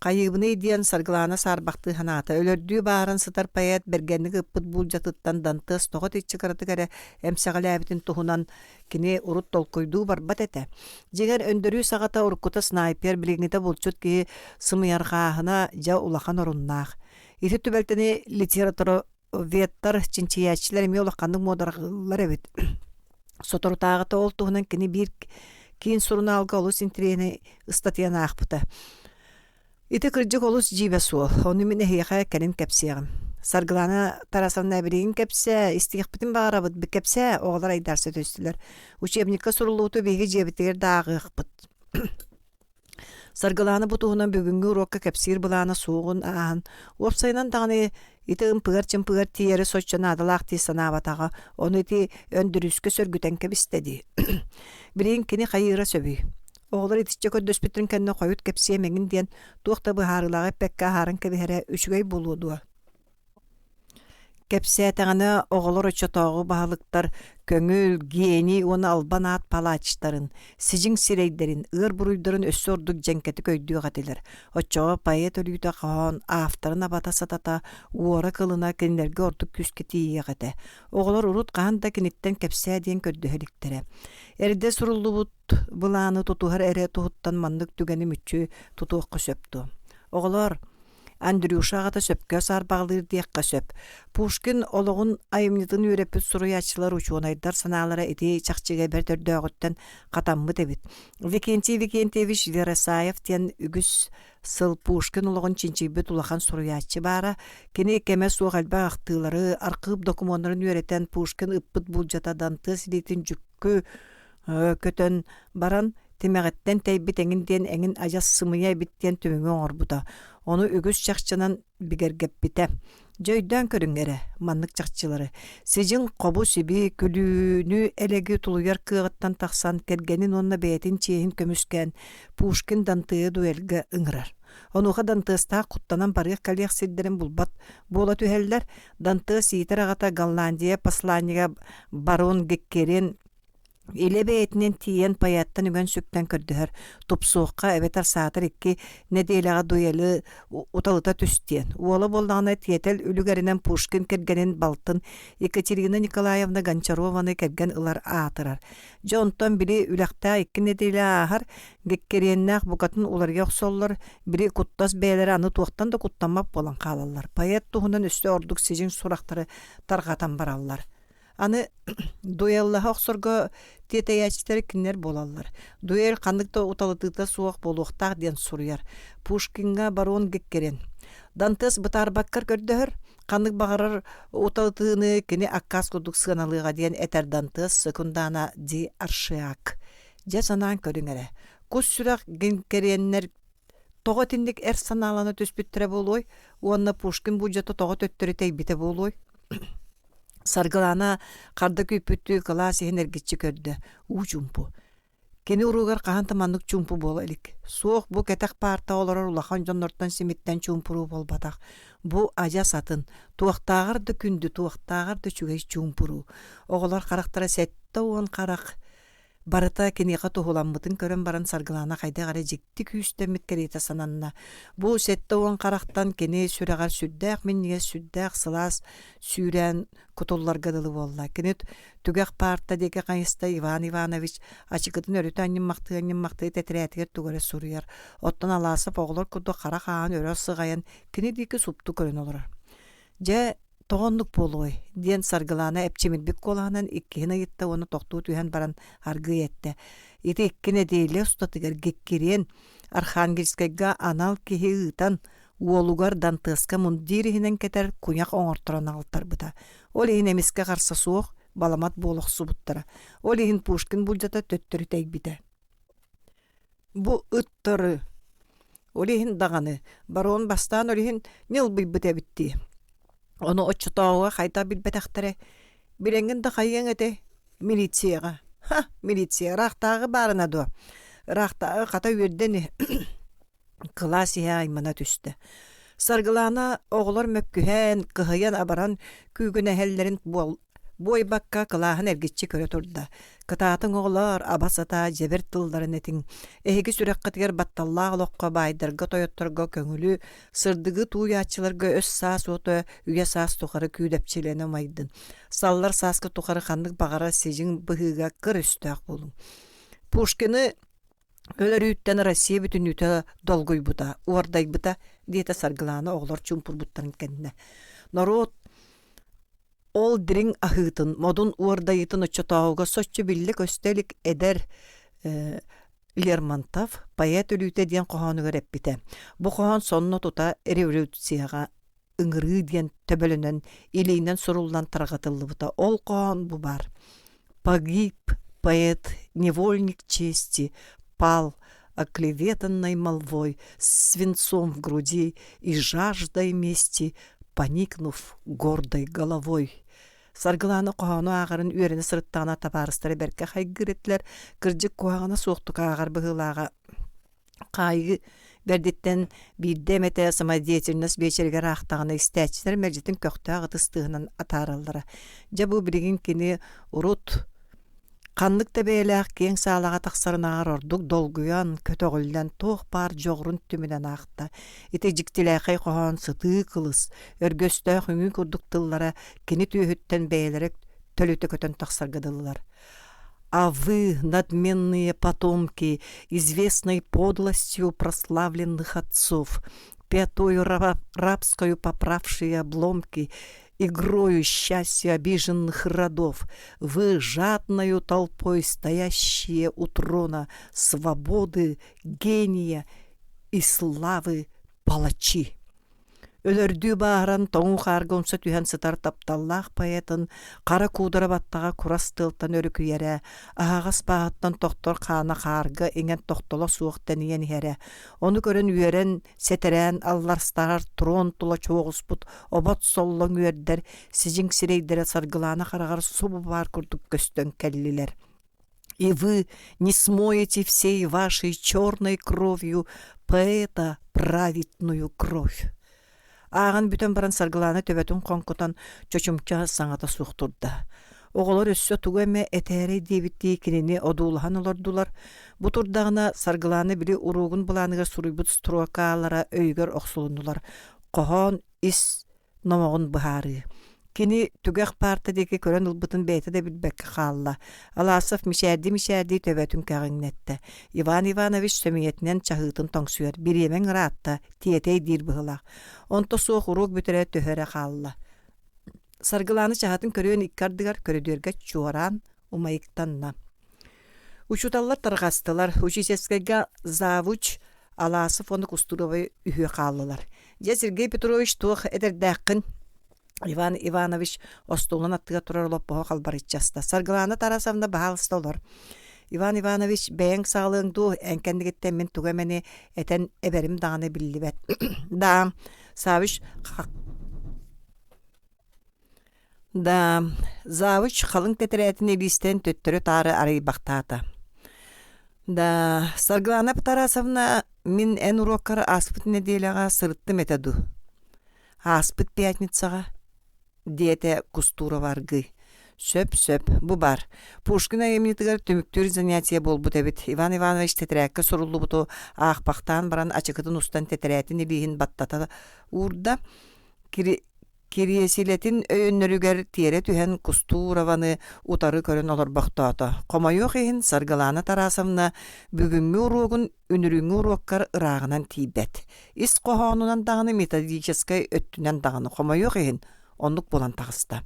Хайыыбыный диэн Саргылаана саарбахтыы санаата. Өлөрдүү бааран сытар поэт бэргэнник ыппыт буулдьатыттан Дантыас тоҕо итиччэ кыратык эрэ эмсэҕэлээбитин туһунан кини урут толкуйдуу барбат этэ. Дьиҥэр, Өндөрүү саҕата уруккута снайпер, билиҥҥитэ булчут киһи сымыйарҕааһына дьэ улахан оруннаах. Ити түбэлтэни литература Веттар чинчийээччилэр эмиэ улаханнык муодарҕыыллар эбит. Соторутааҕыта ол туһунан кини биир киин сурунаалга олус интэриэһинэй ыстатыйаны аахпыта. Ити кырдьык олус дьиибэ суол, ону мин эһиэхэ кэлин кэпсиэҕим. Саргылаана Тарасовна билигин кэпсээ, истиэхпитин баҕарабыт, кэпсээ, оҕолор айдаарса түстүлэр. Учебникка суруллубуту биһиги дьиэбитигэр да ааҕыахпыт. Саргылаана бу туһунан бүгүҥҥү уруокка кэпсиир былаана суоҕун ааһан, уопсайынан даҕаны ити ымпыгар-чымпыгар тиийэри соччо наадалаах дии санаабатаҕа, ону ити Өндөрүүскэ сөргүтэн кэбистэ дии. Билигин кини хайыыра сөбүй? Оҕолор итиччэ көрдөспүттэрин кэннэ хойут кэпсиэм эҥин диэн туох да быһаарыылааҕы эппэккэ аһааран кэбиһэрэ үчүгэй буолуо дуо? Кэпсээтэҕинэ оҕолор оччотооҕу баһылыктар көҥүл, гений уонна албан аат палачтарын, сидьиҥ сирэйдэрин, ыар буруйдарын өссө ордук дьэҥкэтик өйдүөх этилэр. Оччоҕо поэт өлүүтэ хоһоон авторын абата-сатата, уора-кылына кинилэргэ ордук күүскэ тиийиэх этэ. Оҕолор урут хаһан да киниттэн кэпсээ диэн көрдөһө иликтэрэ. Эрдэ суруллубут былааны тутуһар эрэ туһуттан маннык түгэни мүччү тутуохха сөп дуо? Оҕолоор, Андрюша аҕата сөпкө саарбаҕалыыр диэххэ сөп. Пушкин олоҕун айымньытын үөрэппит суруйааччылар, учуонайдар санаалара ити чахчыга бэрт өрдөөҕүттэн хатаммыт эбит. Викентий Викентьевич Вересаев диэн үгүс сыл Пушкин олоҕун чинчийбит улахан суруйааччы баара. Кини кэмэ суох элбэх ахтыылары, архыып докумуоннарын үөрэтэн Пушкин ыппыт булдьата Дантыас илиитин дьүккү көтөн баран тимэҕиттэн тэйбит эҥин диэн эҥин адьас сымыйа эбит диэн түмүгү оҥорбута. Ону үгүс чахчынан бигэргэппитэ. Дьэ өйдөөн көрүҥ эрэ маннык чахчылары. Сидьиҥ хобу-сиби, күлүүнү-элэги тулуйар кыаҕыттан тахсан кэргэнин уонна бэйэтин чиэһин көмүскээн Пушкин Дантея дуэльга ыҥырар. Онуоха Дантыастаах куттанан барыах-кэлиэх сирдэрин булбат буола түһэллэр. Дантыас иитэр аҕата Голландия посланнига барон Геккерен Илэ бэйэтинэн тиийэн поэттан үҥэн-сүктэн көрдөһөр, тупсуохха эбэтэр саатар икки нэдиэлэҕэ дуэли уталыта түс диэн. Уола буоллаҕына тиэтэл үлүгэринэн Пушкин кэргэнин балтын Екатерина Николаевна Гончарованы кэргэн ылар аатырар. Дьэ онтон били үлэхтээх икки нэдиэлэ ааһар, Геккериэннээх букатын уларыйа охсоллор, били куттас бэйэлэрэ аны туохтан да куттаммат буолан хаалаллар. Поэт туһунан өссө ордук сидьиҥ сурахтары тарҕатан бараллар. Аны дуэллаһа охсорго тиэтэйээччилэр кинилэр буолаллар. Дуэль ханнык да уталытыыта суох буолуохтаах диэн суруйар. Пушкиҥҥа барон Геккерен. Дантес бытаарбаккар көрдөһөр, ханнык баҕарар уталытыыны кини аккаас курдук сыаналыаҕа диэн этэр Дантес секундана ди Аршиак. Дьэ санаан көрүҥ эрэ. Кус сүрэх гинкериэннэр тоҕо итинник эр санаалана түспүттэрэ буолуой уонна Пушкин буулдьата тоҕо төттөрү тэйбитэ буолуой? Саргылаана харда күүппүттүү кылаас иһин эргиччи көрдө. Уу чуумпу. Кини уруогар хаһан да маннык чуумпу буола илик. Суох, бу кэтэх паарта олорор улахан дьоннортон симиттэн чуумпуруу буолбатах. Бу адьас атын, туохтааҕар да күндү, туохтааҕар да үчүгэй чуумпуруу. Оҕолор харахтара 70 харах Барыта киниэхэ туһуламмытын көрөн баран Саргылаана хайдах эрэ дьикти күүстэммит кэриэтэ сананна. Бу 70 харахтан кини сүрэҕэр сүрдээх минньигэс, сүрдээх сылаас сүүрээн кутулларга дылы буолла. Кини түгэх паарта диэки хайыста Иван Иванович ачыкытын өрүтэ анньыммахтыы-анньыммахтыы тэтэрээтигэр тугу эрэ суруйар. Оттон Аласов оҕолор курдук харах ааһан өрө сыҕайан кини диэки супту көрөн олорор. Дьэ, Тоҕо оннук буолуой? диэн Саргылаана эпчимирбит куолаһынан иккиһин ыйытта уонна тохтуу түһэн баран аргыый эттэ: «Ити икки нэдиэлэ устатыгар Геккириэн Архангельскайга анал киһи ыытан, уолугар Дантеска мундир иһинэн кэтэр куйах оҥорторон аҕалтарбыта. Ол иһин эмискэ харса суох, баламат буола охсубуттара. Ол иһин Пушкин булдьата төттөрү тэйбитэ. Бу ыттары Ол иһин даҕаны, барон бастаан ол иһин ньылбыйбыт эбит дии. Ону оччотооҕуга хайдах билбэтэхтэрэ. Билэҥҥин да хайыаҥ этэй? Милицияҕа. Ха, милиция ыраахтааҕы баарына дуо? Ыраахтааҕы хата үөрдэ ини. Кылаас иһэ аймана түстэ. Саргылаана оҕолор мөккүһэн, кыһыйан-абаран күүгүнэһэллэрин буол Буойбакка кылааһын эргиччи көрө турда: «Кытаатыҥ оҕолоор, аба-сата, дьэбир тылларын этиҥ. Эһиги сүрэххитигэр батталлаах олоххо баайдарга-тойотторго көҥүлү, сырдыгы тууйааччыларга өс-саас уота үйэ-саас тухары күүдэпчилэнэ умайдын. Саллар сааскы тухары ханнык баҕарар сидьиҥ быһыыга кыр өстөөх буолуҥ. Пушкины өлөрүүттэн Россия бүтүннүүтэ долгуйбута, уордайбыта», диэтэ Саргылаана оҕолор чуумпурбуттарын кэннэ. Норуот Ол дириҥ аһыытын, модун уордайыытын оччотооҕуга соччо биллэ-көстө илик эдэр Лермонтов «Поэт өлүүтэ» диэн хоһоонугар эппитэ. Бу хоһоон сонно тута революцияҕа ыҥырыы диэн төбөлөнөн, илиинэн суруллан тарҕатыллыбыта. Ол хоһоон бу баар: «Погиб поэт, невольник чести, пал оклеветанной молвой, с свинцом в груди и жаждой мести, поникнув гордой головой». Саргылаана хоһоону ааҕарын үөрэнэ сырыттаҕына табаарыстара бэркэ хайгыыр этилэр, кырдьык куһаҕана суохтук ааҕар быһыылааҕа. Хаайыы бэрдиттэн биирдэ эмэтэ самодеятельность биэчэригэр аахтаҕына истээччилэр мэлдьитин көхтөөх ытыс тыаһынан атаараллара. Дьэ бу билигин кини урут Ханнык да бэйэлээх киэҥ саалаҕа тахсарынааҕар ордук долгуйан, көтөҕүллэн туох баар дьоҕурун түмүнэн аахта. Ити дьиктилээхэй хоһоон сытыы кылыс, өргөстөөх үҥүү курдук тыллара кини түөһүттэн бэйэлэрэ төлүтэ көтөн тахсарга дылылар. А вы, надменные потомки, известной подлостью прославленных отцов, пятою рабскою поправшие обломки, игрою счастья обиженных родов, вы жадною толпой стоящие у трона свободы, гения и славы палачи. Өлөрдүү бааһыран тоҥуу хаарга умса түһэн сытар тапталлаах поэтын хара куудара баттаҕа курас тыалтан өрүкүйэрэ, аһаҕас бааһыттан тохтор хаана хаарга иҥэн тохтоло суох тэнийэн иһэрэ. Ону көрөн үөрэн, сэтэрээн алларстаһар трон тула чуоҕуспут обот соллоҥ үөрдэр сидьиҥ сирэйдэрэ Саргылаана хараҕар субу баар курдук көстөн кэллилэр. И вы не смоете всей вашей черной кровью поэта праведную кровь. Ааҕан бүтэн баран Саргылаана төбөтүн хоҥкутан чочумча саҥата суох турда. Оҕолор өссө тугу эмэ этээрэй диэбиттии кинини одуулаһан олордулар. Бу турдаҕына Саргылаана били уруогун былааныгар суруйбут строкалара өйүгэр охсулуннулар. Хоһоон ис номоҕун быһаарыы. Кини түгэх паарта диэки көрөн ылбытын бэйэтэ да билбэккэ хаалла. Аласов мичээрдии-мичээрдии төбөтүн кэҕиҥнэттэ. Иван Иванович сөмүйэтинэн чаһыытын тоҥсуйар. Бириэмэҥ ыраатта, тиэтэй диир быһыылаах. Онто суох уруок бүтэрэ төһө эрэ хаалла. Саргылаана чаһытын көрүөн икки ардыгар көрүдүөргэ чуораан умайыктанна. Учууталлар тарҕастылар, учительскайга завуч Аласов уонна Кустуровай үһүө хааллылар. Дьэ, Сергей Петрович туох этэрдээххин? Иван Иванович остуолун аттыгар турар олоппоһу халбарыччаста. Саргылаана Тарасовна баһаалыста олор. Иван Иванович, бэйэҥ саҕалыаҥ дуу, эн кэннигиттэн мин тугу эмэни этэн эбэрим даҕаны биллибэт. Да, Савич Да, завуч халыҥ тэтэрээтин илиистэн төттөрү-таары арыйбахтаата. Да, Саргылана Тарасовна, мин эн уруоккар ааспыт нэдиэлэҕэ сырыттым этэ дуу? Ааспыт пятницаҕа, диэтэ Кустурова аргыый. Сөп, сөп, бу баар. Пушкин айымньытыгар түмүктүүр занятие буолбут эбит. Иван Иванович тэтэрээккэ суруллубуту аахпахтаан баран ачыкытын устан тэтэрээтин илииһин баттата уурда. Кириэсилэтин өйөннөрүгэр тиэрэ түһэн Кустуурованы утары көрөн олорбохтоото. Хомойуох иһин, Саргылаана Тарасовна бүгүҥҥү уруогун үнүрүүҥҥү уруоккар ырааҕынан тиийбэт. Ис хоһоонунан даҕаны методическай өттүнэн даҕаны хомойуох иһин оннук буолан таҕыста.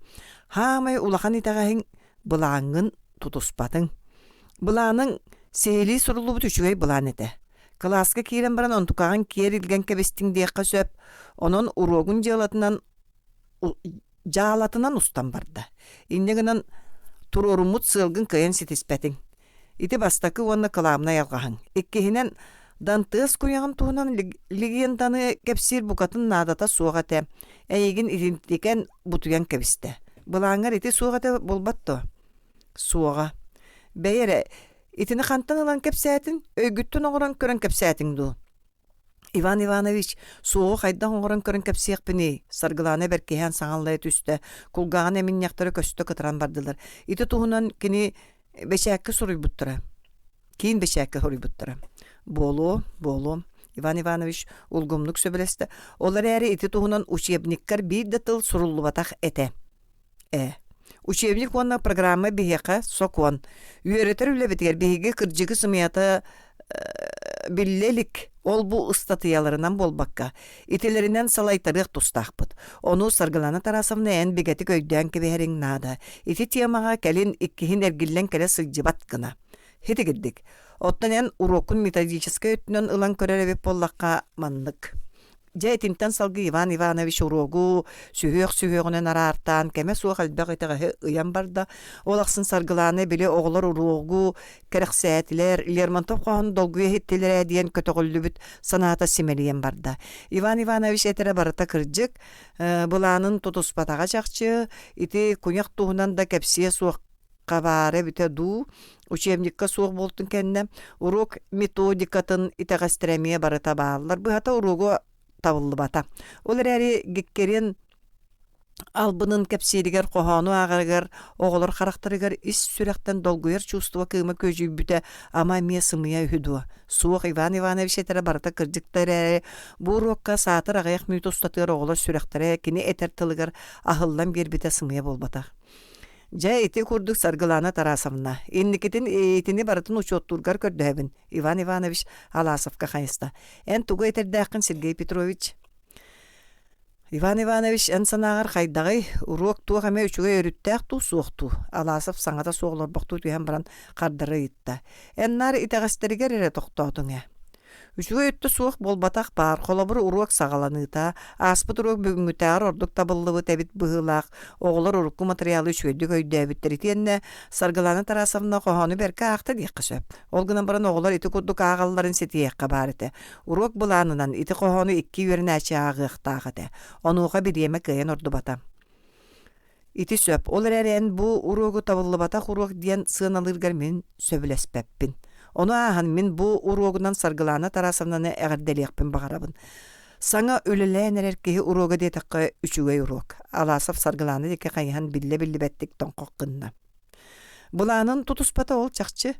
Хаамай улахан итэҕэһиҥ былааҥҥын тутуспатыҥ. Былааныҥ сиһилии суруллубут үчүгэй былаан этэ. Кылааска киирэн баран онтукаҕын киэр илгэн кэбистиҥ диэххэ сөп, онон уруогун дьыалатынан дьаалатынан устан барда. Инньэ гынан туруоруммут сыалгын кыайан ситиспэтиҥ. Ити бастакы уонна кылаабынай алҕаһыҥ. Иккиһинэн, Дантыас куйаҕын туһунан легенданы кэпсиир букатын наадата суох этэ. Эйигин итинтикэн бутуйан кэбистэ. Былааҥҥар ити суох этэ буолбат дуо? Суоҕа. Бэйэ эрэ, Итини хантан ылан кэпсээтиҥ? Өйгүттэн оҥорон көрөн кэпсээтиҥ дуу? Иван Иванович, суоҕу хайдах оҥорон көрөн кэпсиэхпиний? Саргылаана бэркиһээн саҥаллайа түстэ, кулгааҕын эминньэхтэрэ көстө кытаран бардылар. Ити туһунан кини бэчээккэ суруйбуттара. Киин бэчээккэ суруйбуттара. Буолуо, буолуо. Иван Иванович улгумнук сөбүлэстэ. Ол эрээри ити туһунан учебниккар биир да тыл суруллубатах этэ. Ээ, учебник уонна программа биһиэхэ сокуон. Үөрэтэр үлэбитигэр биһиги кырдьыгы сымыйата биллэ илик ол-бу ыстатыйаларынан буолбакка, итилэринэн салайтарыах тустаахпыт. Ону Саргылана Тарасовна эн бигэтик өйдөөн кэбиһэриҥ наада. Ити темаҕа кэлин иккиһин эргиллэн кэлэ сылдьыбат гына. Һитигирдик. Оттон эн уруоккун методическай өттүнэн ылан көрөр эбит буоллахха маннык. Дьэ итинтэн салгыы Иван Иванович уруогу сүһүөх-сүһүөҕүнэн араартаан, кэмэ суох элбэх итэҕэһи ыйан барда. Ол ахсын Саргылаана били оҕолор уруогу кэрэхсээтилэр, Лермонтов хоһоон долгуйа иһиттилэр ээ диэн көтөҕүллүбүт санаата симэлийэн барда. Иван Иванович этэрэ барыта кырдьык, былаанын тутуспатаҕа чахчы, ити куйах туһунан да кэпсиэ суох хабаара эбитэ дуу, учебникка суох буолтун кэннэ уруок методикатын итэҕэстэрэ эмиэ барыта бааллар. Быһата уруогу табыллыбата. Ол эрээри Гиккерин албынын кэпсииригэр, хоһоону ааҕарыгар оҕолор харахтарыгар ис сүрэхтэн долгуйар чувство кыыма күөдьүйбүтэ ама эмиэ сымыйа үһү дуо? Суох, Иван Иванович этэрэ барыта кырдьык да эрээри, бу уруокка саатар аҕыйах мүнүүтэ устатыгар оҕолор сүрэхтэрэ кини этэр тылыгар аһыллан биэрбитэ сымыйа буолбатах. Дьэ, ити курдук Саргылаана Тарасовна, инникитин итини барытын учуоттуургар көрдөһөбүн, Иван Иванович Аласовка хайыста. Эн тугу этэрдээххин, Сергей Петрович? Иван Иванович, эн санааҕар хайдаҕый? Уруок туох эмэ үчүгэй өрүттээх дуу, суох дуу? Аласов саҥата суох олорбохтуу түһэн баран хардары ыйытта. Эн наар итэҕэстэригэр эрэ тохтоотуҥ ээ. Үчүгэй өттө суох буолбатах баар, холобур, уруок саҕаланыыта, ааспыт уруок бүгүҥҥүтээҕэр ордук табыллыбыт эбит быһыылаах, оҕолор урукку матырыйаалы үчүгэйдик өйдөөбүттэр итиэннэ Саргылаана Тарасовна хоһоону бэркэ аахта диэххэ сөп. Ол гынан баран оҕолор ити курдук ааҕалларын ситиһиэххэ баар этэ. Уруок былаанынан ити хоһоону икки үөрэнээччи ааҕыахтаах этэ. Онуоха бириэмэ кыайан ордубата. Ити сөп, ол эрээри эн бу уруогу табыллыбатах уруок диэн сыаналыыргар мин сөбүлэспэппин. Ону ааһан мин бу уруогунан Саргылаана Тарасовнаны эҕэрдэлиэхпин баҕарабын. Саҥа үлэлээн эрэр киһи уруога диэтэххэ үчүгэй уруок. Аласов Саргылаана диэки хайыһан биллэ-биллибэттик тоҥхох гынна. Былаанын тутуспата ол чахчы.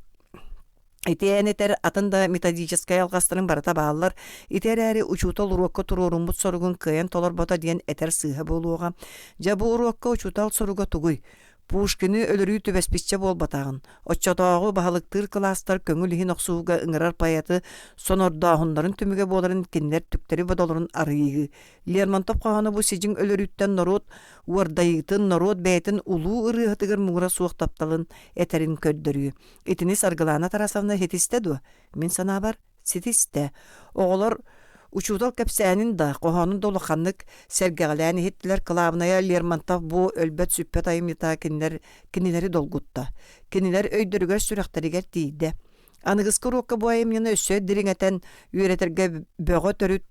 Ити эн этэр атын да методическай алҕастарыҥ барыта бааллар. Ити эрээри учуутал уруокка туруоруммут соругун кыайан толорбото диэн этэр сыыһа буолуоҕа. Дьэ бу уруокка учуутал соруга тугуй? Пушкины өлөрүү түбэспиччэ буолбатаҕын, оччотооҕу баһылыктыыр кылаастар көҥүл иһин охсуһууга ыҥырар поэты сонордооһуннарын түмүгэ буоларын кинилэр түктэри бодолорун арыйыы. Лермонтов хоһооно бу сидьиҥ өлөрүүттэн норуот уордайыытын, норуот бэйэтин улуу ырыаһытыгар муҥура суох тапталын этэрин көрдөрүү. Итини Саргылаана Тарасовна ситистэ дуо? Мин санаабар, ситистэ. Оҕолор учуутал кэпсээнин да, хоһоонун да улаханнык сэргэҕэлээн иһиттилэр. Кылаабынайа Лермонтов бу өлбөт-сүппэт айымньыта кинилэр кинилэри долгутта. Кинилэр өйдөрүгэр-сүрэхтэригэр тиийдэ. Аныгыскы уруокка бу айымньыны өссө дириҥэтэн үөрэтэргэ бөҕө төрүт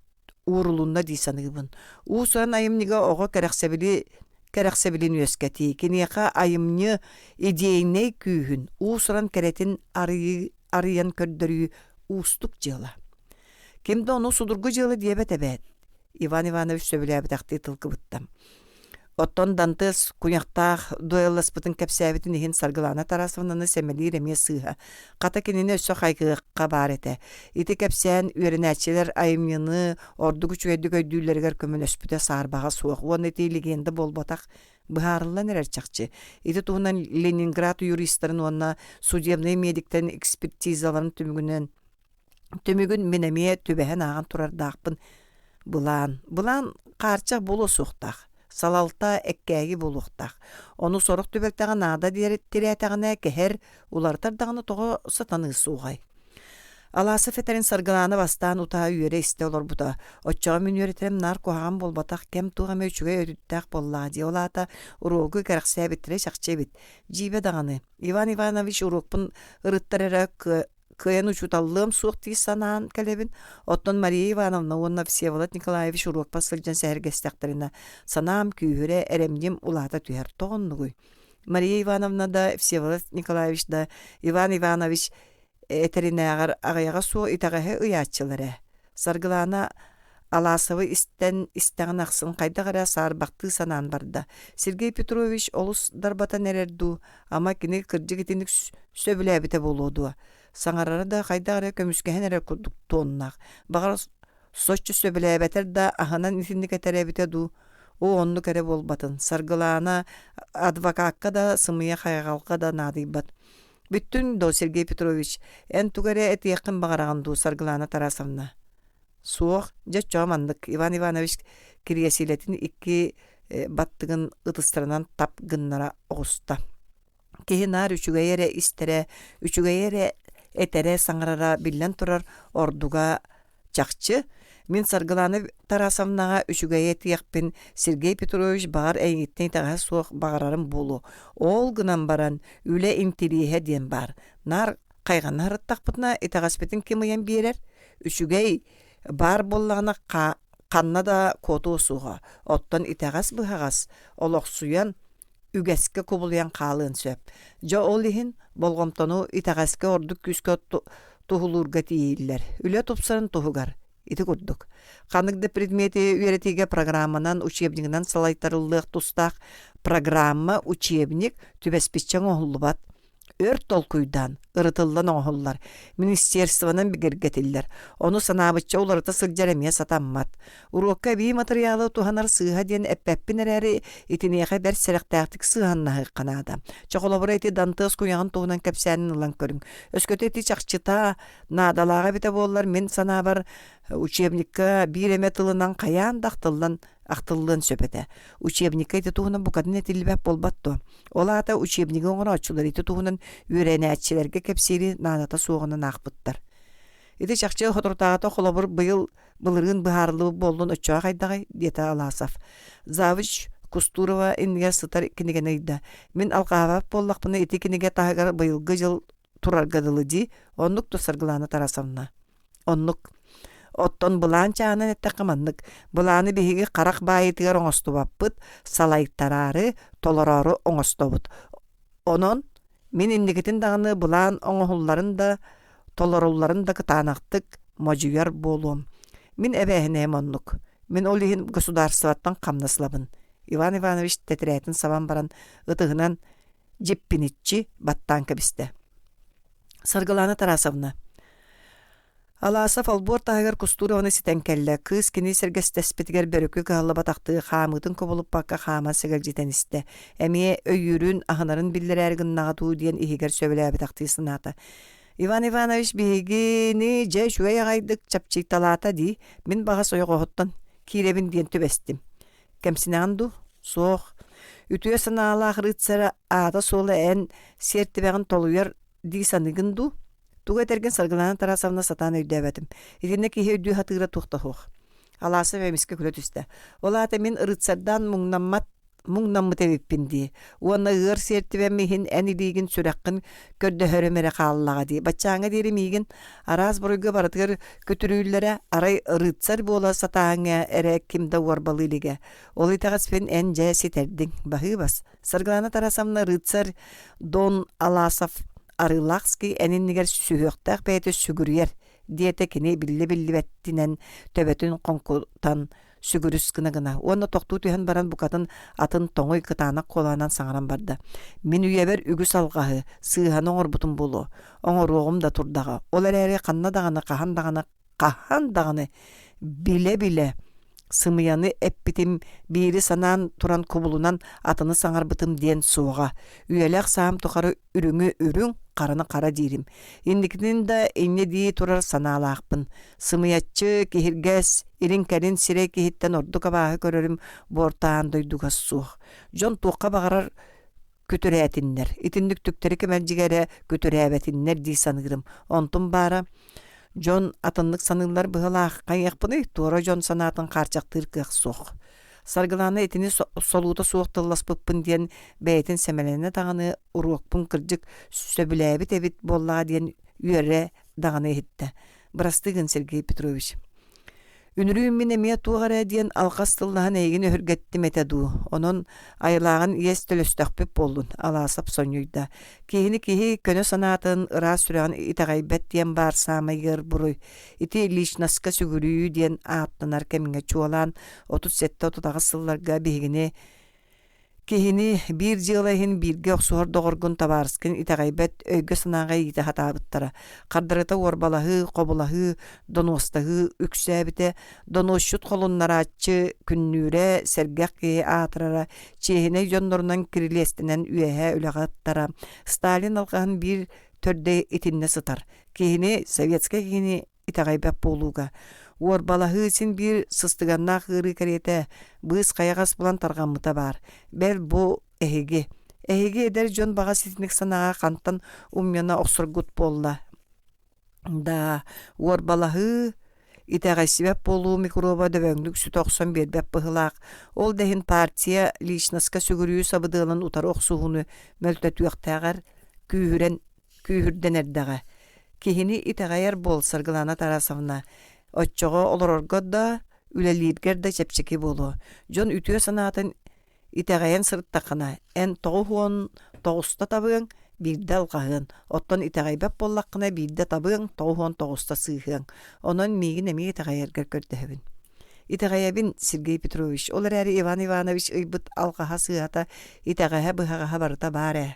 уурулунна дии саныыбын. Уус-уран айымньыга оҕо кэрэхсэбили кэрэхсэбилин үөскэтии, киниэхэ айымньы идейнэй күүһүн, уус-уран кэрэтин арыйыы арыйан көрдөрүү уустук дьыала. Ким да ону судургу дьыала диэбэт эбээт. Иван Иванович сөбүлээбэтэхтии тыл кыбытта. Оттон Дантес куйахтаах дуэлласпытын кэпсээбитин иһин Саргылаана Тарасовнаны сэмэлиир эмиэ сыыһа. Хата кинини өссө хайгыахха баар этэ. Ити кэпсээн үөрэнээччилэр айымньыны ордук үчүгэйдик өйдүүллэригэр көмөлөспүтэ саарбаҕа суох уонна ити легенда буолбатах быһаарыллан эрэр чахчы. Ити туһунан Ленинград юристарын уонна судебнай медиктэрин экспертизаларын түмүгүнэн түмүгүн мин эмиэ түбэһэн ааҕан турардаахпын. Былаан. Былаан хаарчах буолуо суохтаах. Салалта эккээги буолуохтаах. Ону сорох түбэлтэҕэ наада тирээтэҕинэ кэһэр, уларытар даҕаны тоҕо сатаныы суоҕай? Аласов этэрин Саргылаана бастаан утаа үөрэ истэ олорбута. Оччоҕо мин үөрэтэрим наар куһаҕан буолбатах, кэм туох эмэ үчүгэй өрүттээх буоллаҕа дии. Ол аата уруогу кэрэхсээбиттэрэ чахчы эбит. Дьиибэ даҕаны. Иван Иванович уруокпун ырыттар эрэ кыайан учууталлыам суох дии санаан кэлэбин. Оттон Мария Ивановна уонна Всеволод Николаевич уруокпар сылдьан сэһэргэстэхтэринэ, санаам күүһүрэ, эрэмньим улаата түһэр. Тоҕо оннугуй? Мария Ивановна да, Всеволод Николаевич да, Иван Иванович этэринээҕэр аҕыйаҕа суох итэҕэһи ыйааччылар ээ. Саргылаана Аласовы истэн истэҕин ахсын хайдах эрэ саарбахтыы санаан барда. Сергей Петрович олус дарбатан эрэр дуу, ама кини кырдьык итинник сөбүлээбитэ буолуо дуо? Саҥарара да хайдах эрэ көмүскэһэн эрэр курдук туоннаах. Баҕар соччо сөбүлээбэтэр да аһынан итинник этэрэ эбитэ дуу? Оо, оннук эрэ буолбатын. Саргылаана адвокакка да, сымыйа хайҕалга да наадыйбат. Бүттүҥ доо, Сергей Петрович, эн тугу эрэ этиэххин баҕараҕын дуу, Саргылаана Тарасовна? Суох, дьэ оччоҕо маннык, Иван Иванович кириэсилэтин икки баттыгын ытыстарынан тап гыннара оҕуста. Киһи наар үчүгэйи эрэ истэрэ, үчүгэйи эрэ этэрэ, саҥарара биллэн турар ордуга Чахчы, мин Саргылаана Тарасовнаҕа үчүгэйи этиэхпин Сергей Петрович баҕар эйигиттэн итэҕэһэ суох баҕарарым буолуо. Ол гынан баран үлэ интириэһэ диэн баар. Наар хайҕана сырыттахпытына итэҕэспитин ким ыйан биэрэр? Үчүгэй баар буоллаҕына ханна да куотуо суоҕа. Оттон итэҕэс-быһаҕас олохсуйан үгэскэ кубулуйан хаалыан сөп. Дьэ ол иһин болҕомтону итэҕэскэ ордук күүскэ туһулуурга тиийиллэр. Үлэ тупсарын туһугар ити курдук. Ханнык да предмети үөрэтиигэ программанан, учебнигынан салайтарыллыах тустаах программа, учебник түбэспиччэ оҥоһуллубат. Өр толкуйдаан, ырытыллан оҥоһуллар, министерствонан бигэргэтиллэр. Ону санаабычча уларыта сылдьар эмиэ сатаммат. Уруокка эбии матырыйаалы туһанар сыыһа диэн эппэппин эрээри, итиниэхэ бэрт сэрэхтээхтик сыһыаннаһыахха наада. Чэ, холобура, ити Дантыас куйаҕын туһунан кэпсээнин ылан көрүҥ. Өскөтө ити чахчыта наадалааҕа эбитэ буоллар, мин санаабар, учебникка биир эмэ тылынан хайаан да ахтыллан ахтыллыан сөп этэ. Учебникка ити туһунан букатын этиллибэт буолбат дуо? Ол аата учебнигы оҥорооччулар ити туһунан үөрэнээччилэргэ кэпсиири наадата суоҕунан аахпыттар. Ити чахчы соторутааҕыта холобур быйыл былырыын быһаарыллыбыт буоллун оччоҕо хайдаҕый? диэтэ Аласов. Завуч Кустурова иннигэр сытар кинигэни ыйда. Мин алҕаабат буоллахпына ити кинигэ таһыгар быйылгы дьыл турарга дылы дии. Оннук да Саргылаана Тарасовна. Оннук. Оттон былаан чааһынан эттэххэ маннык. Былааны биһиги харах баайыытыгар оҥостубаппыт, салайтараары, толороору оҥостобут. Онон мин инникитин даҕаны былаан оҥоһулларын да, толорулларын да кытаанахтык модьуйар буолуом. Мин эбээһинэһим оннук. Мин ол иһин государствоттан хамнас ылабын. Иван Иванович тэтэрээтин сабан баран ытыһынан дьиппиниччи баттаан кэбистэ. Саргылаана Тарасовна. Аласов олбуор таһыгар Кустурованы ситэн кэллэ. Кыыс кини сэргэстэспитигэр бөрүкү кыһаллыбатахтыы хаамыытын кубулуппакка хааман сэгэлдьитэн истэ. Эмиэ өйүүрүн, аһынарын биллэрээри гыннаҕа дуу диэн иһигэр сөбүлээбэтэхтии санаата. Иван Иванович биһигини дьэ үчүгэй аҕайдык чапчыйталаата дии. Мин баҕас ойоҕоһуттан киирэбин диэн түбэстим. Кэмсинэҕин дуу? Суох. Үтүө санаалаах рыцарь аата-суола эн сиэртибэҕин толуйар дии саныыгын дуу? Тугу этэргин Саргылаана Тарасовна сатаан өйдөөбөтүм. Итиннэ киһи өйдүү сатыыра туох да суох. Аласов эмискэ күлэ түстэ. Ол аата мин рыцардаан муҥнаммат муҥнаммыт эбиппин дии. Уонна ыар сиэртибэм иһин эн илиигин сүрэххин көрдөһөрүм эрэ хааллаҕа дии. Баччааҥҥа диэри миигин араас буруйга барытыгар күтүрүүллэрэ, арай рыцарь буола сатааҥҥа эрэ ким да уорбалыы илигэ. Ол итэҕэспин эн дьэ ситэрдиҥ. Баһыыбас. Саргылана Тарасовна рыцарь Дон Аласов Арыылаахский эн иннигэр сүһүөхтээх бэйэтэ сүгүрүйэр, диэтэ кини биллэ-биллибэттинэн төбөтүн хоҥкутан сүгүрүс гына-гына уонна тохтуу түһэн баран букатын атын тоҥуй кытаанах куолаһынан саҥаран барда. Мин үйэбэр үгүс алҕаһы, сыыһаны оҥорбутум буолуо, оҥоруоҕум да турдаҕа. Ол эрээри ханна даҕаны, хаһан даҕаны хаһан даҕаны билэ-билэ сымыйаны эппитим, биири санаан туран кубулунан атыны саҥарбытым диэн суоҕа. Үйэлээх саам тухары үрүҥү үрүҥ, хараны хара диирим. Инникитин да инньэ дии турар санаалаахпын. Сымыйаччы, киһиргэс, илин-кэлин сирэй киһиттэн ордук абааһы көрөрүм буортаан дойдуга суох. Дьон туохха баҕарар күтүрээтиннэр, итинник түктэри кэмэлдьигэ эрэ күтүрээбэтиннэр дии саныырым. Онтум баара, дьон атыннык саныыллар быһыылаах, хайыахпыный, туора дьон санаатын хаарчахтыыр кыах суох. Саргылаана итини солуута суох тылласпыппын диэн бэйэтин сэмэлэнэ даҕаны уруокпун кырдьык сөбүлээбит эбит буоллаҕа диэн үөрэ даҕаны иһиттэ. Бырастыы гын, Сергей Петрович. Үнүрүүн мин эмиэ туох эрэ диэн алҕас тыллаһан эйигин өһүргэттим этэ дуу, онон айылааҕын иэс төлөстөхпүт буоллун, Алаасап сонньуйда. Киһини киһи көнө санаатын, ыраас сүрэҕин итэҕэйбэт диэн баар саамай ыар буруй. Ити личноска сүгүрүйүү диэн ааттанар кэмҥэ чуолаан 37-38 сылларга биһигини Киһини биир дьыала иһин бииргэ охсуһар доҕоргун табаарыскын итэҕэйбэт өйгө-санааҕа иитэ сатаабыттара. Хардарыта уорбалаһыы, хобулаһыы, донуостаһыы үксээбитэ, донуосчут холуннарааччы күннүүрэ, сэргэх киһи аатырара, чиэһинэй дьоннорунан кирилиэстэнэн үөһээ үлэҕэ ыттара. Сталин алҕаһын биир төрдө итиннэ сытар. Киһини, советскай киһини итэҕэйбэт буолууга, уорбалаһыы син биир сыстыганнаах ыарыы кэриэтэ быыс-хайаҕас булан тарҕаммыта баар. Бэл бу эһиги. Эһиги эдэр дьон баҕас итинник санааҕа хантан умньана охсоргут буолла? Да, уорбалаһыы, итэҕэйсибэт буолуу микроба дөбөҥнүк сүтэ охсон биэрбэт быһыылаах. Ол да иһин партия личноска сүгүрүйүү сабыдыалын утары охсуһууну мөлтөтүөхтээҕэр күүһүрэн күүһүрдэн эрдэҕэ. Киһини итэҕэйэр буол, Саргылана Тарасовна. Оччоҕо олорорго да, үлэлииргэр да чэпчэки буолуо. Дьон үтүө санаатын итэҕэйэн сырыттаххына, эн 99-та табыаҥ, биирдэ алҕаһыан. Оттон итэҕэйбэт буоллаххына, биирдэ табыаҥ, 99-та сыыһыаҥ. Онон миигин эмиэ итэҕэйэргэр көрдөһөбүн. Итэҕэйэбин, Сергей Петрович. Ол эрээри Иван Иванович ыйбыт алҕаһа сыыһата, итэҕэһэ-быһаҕаһа барыта баар ээ.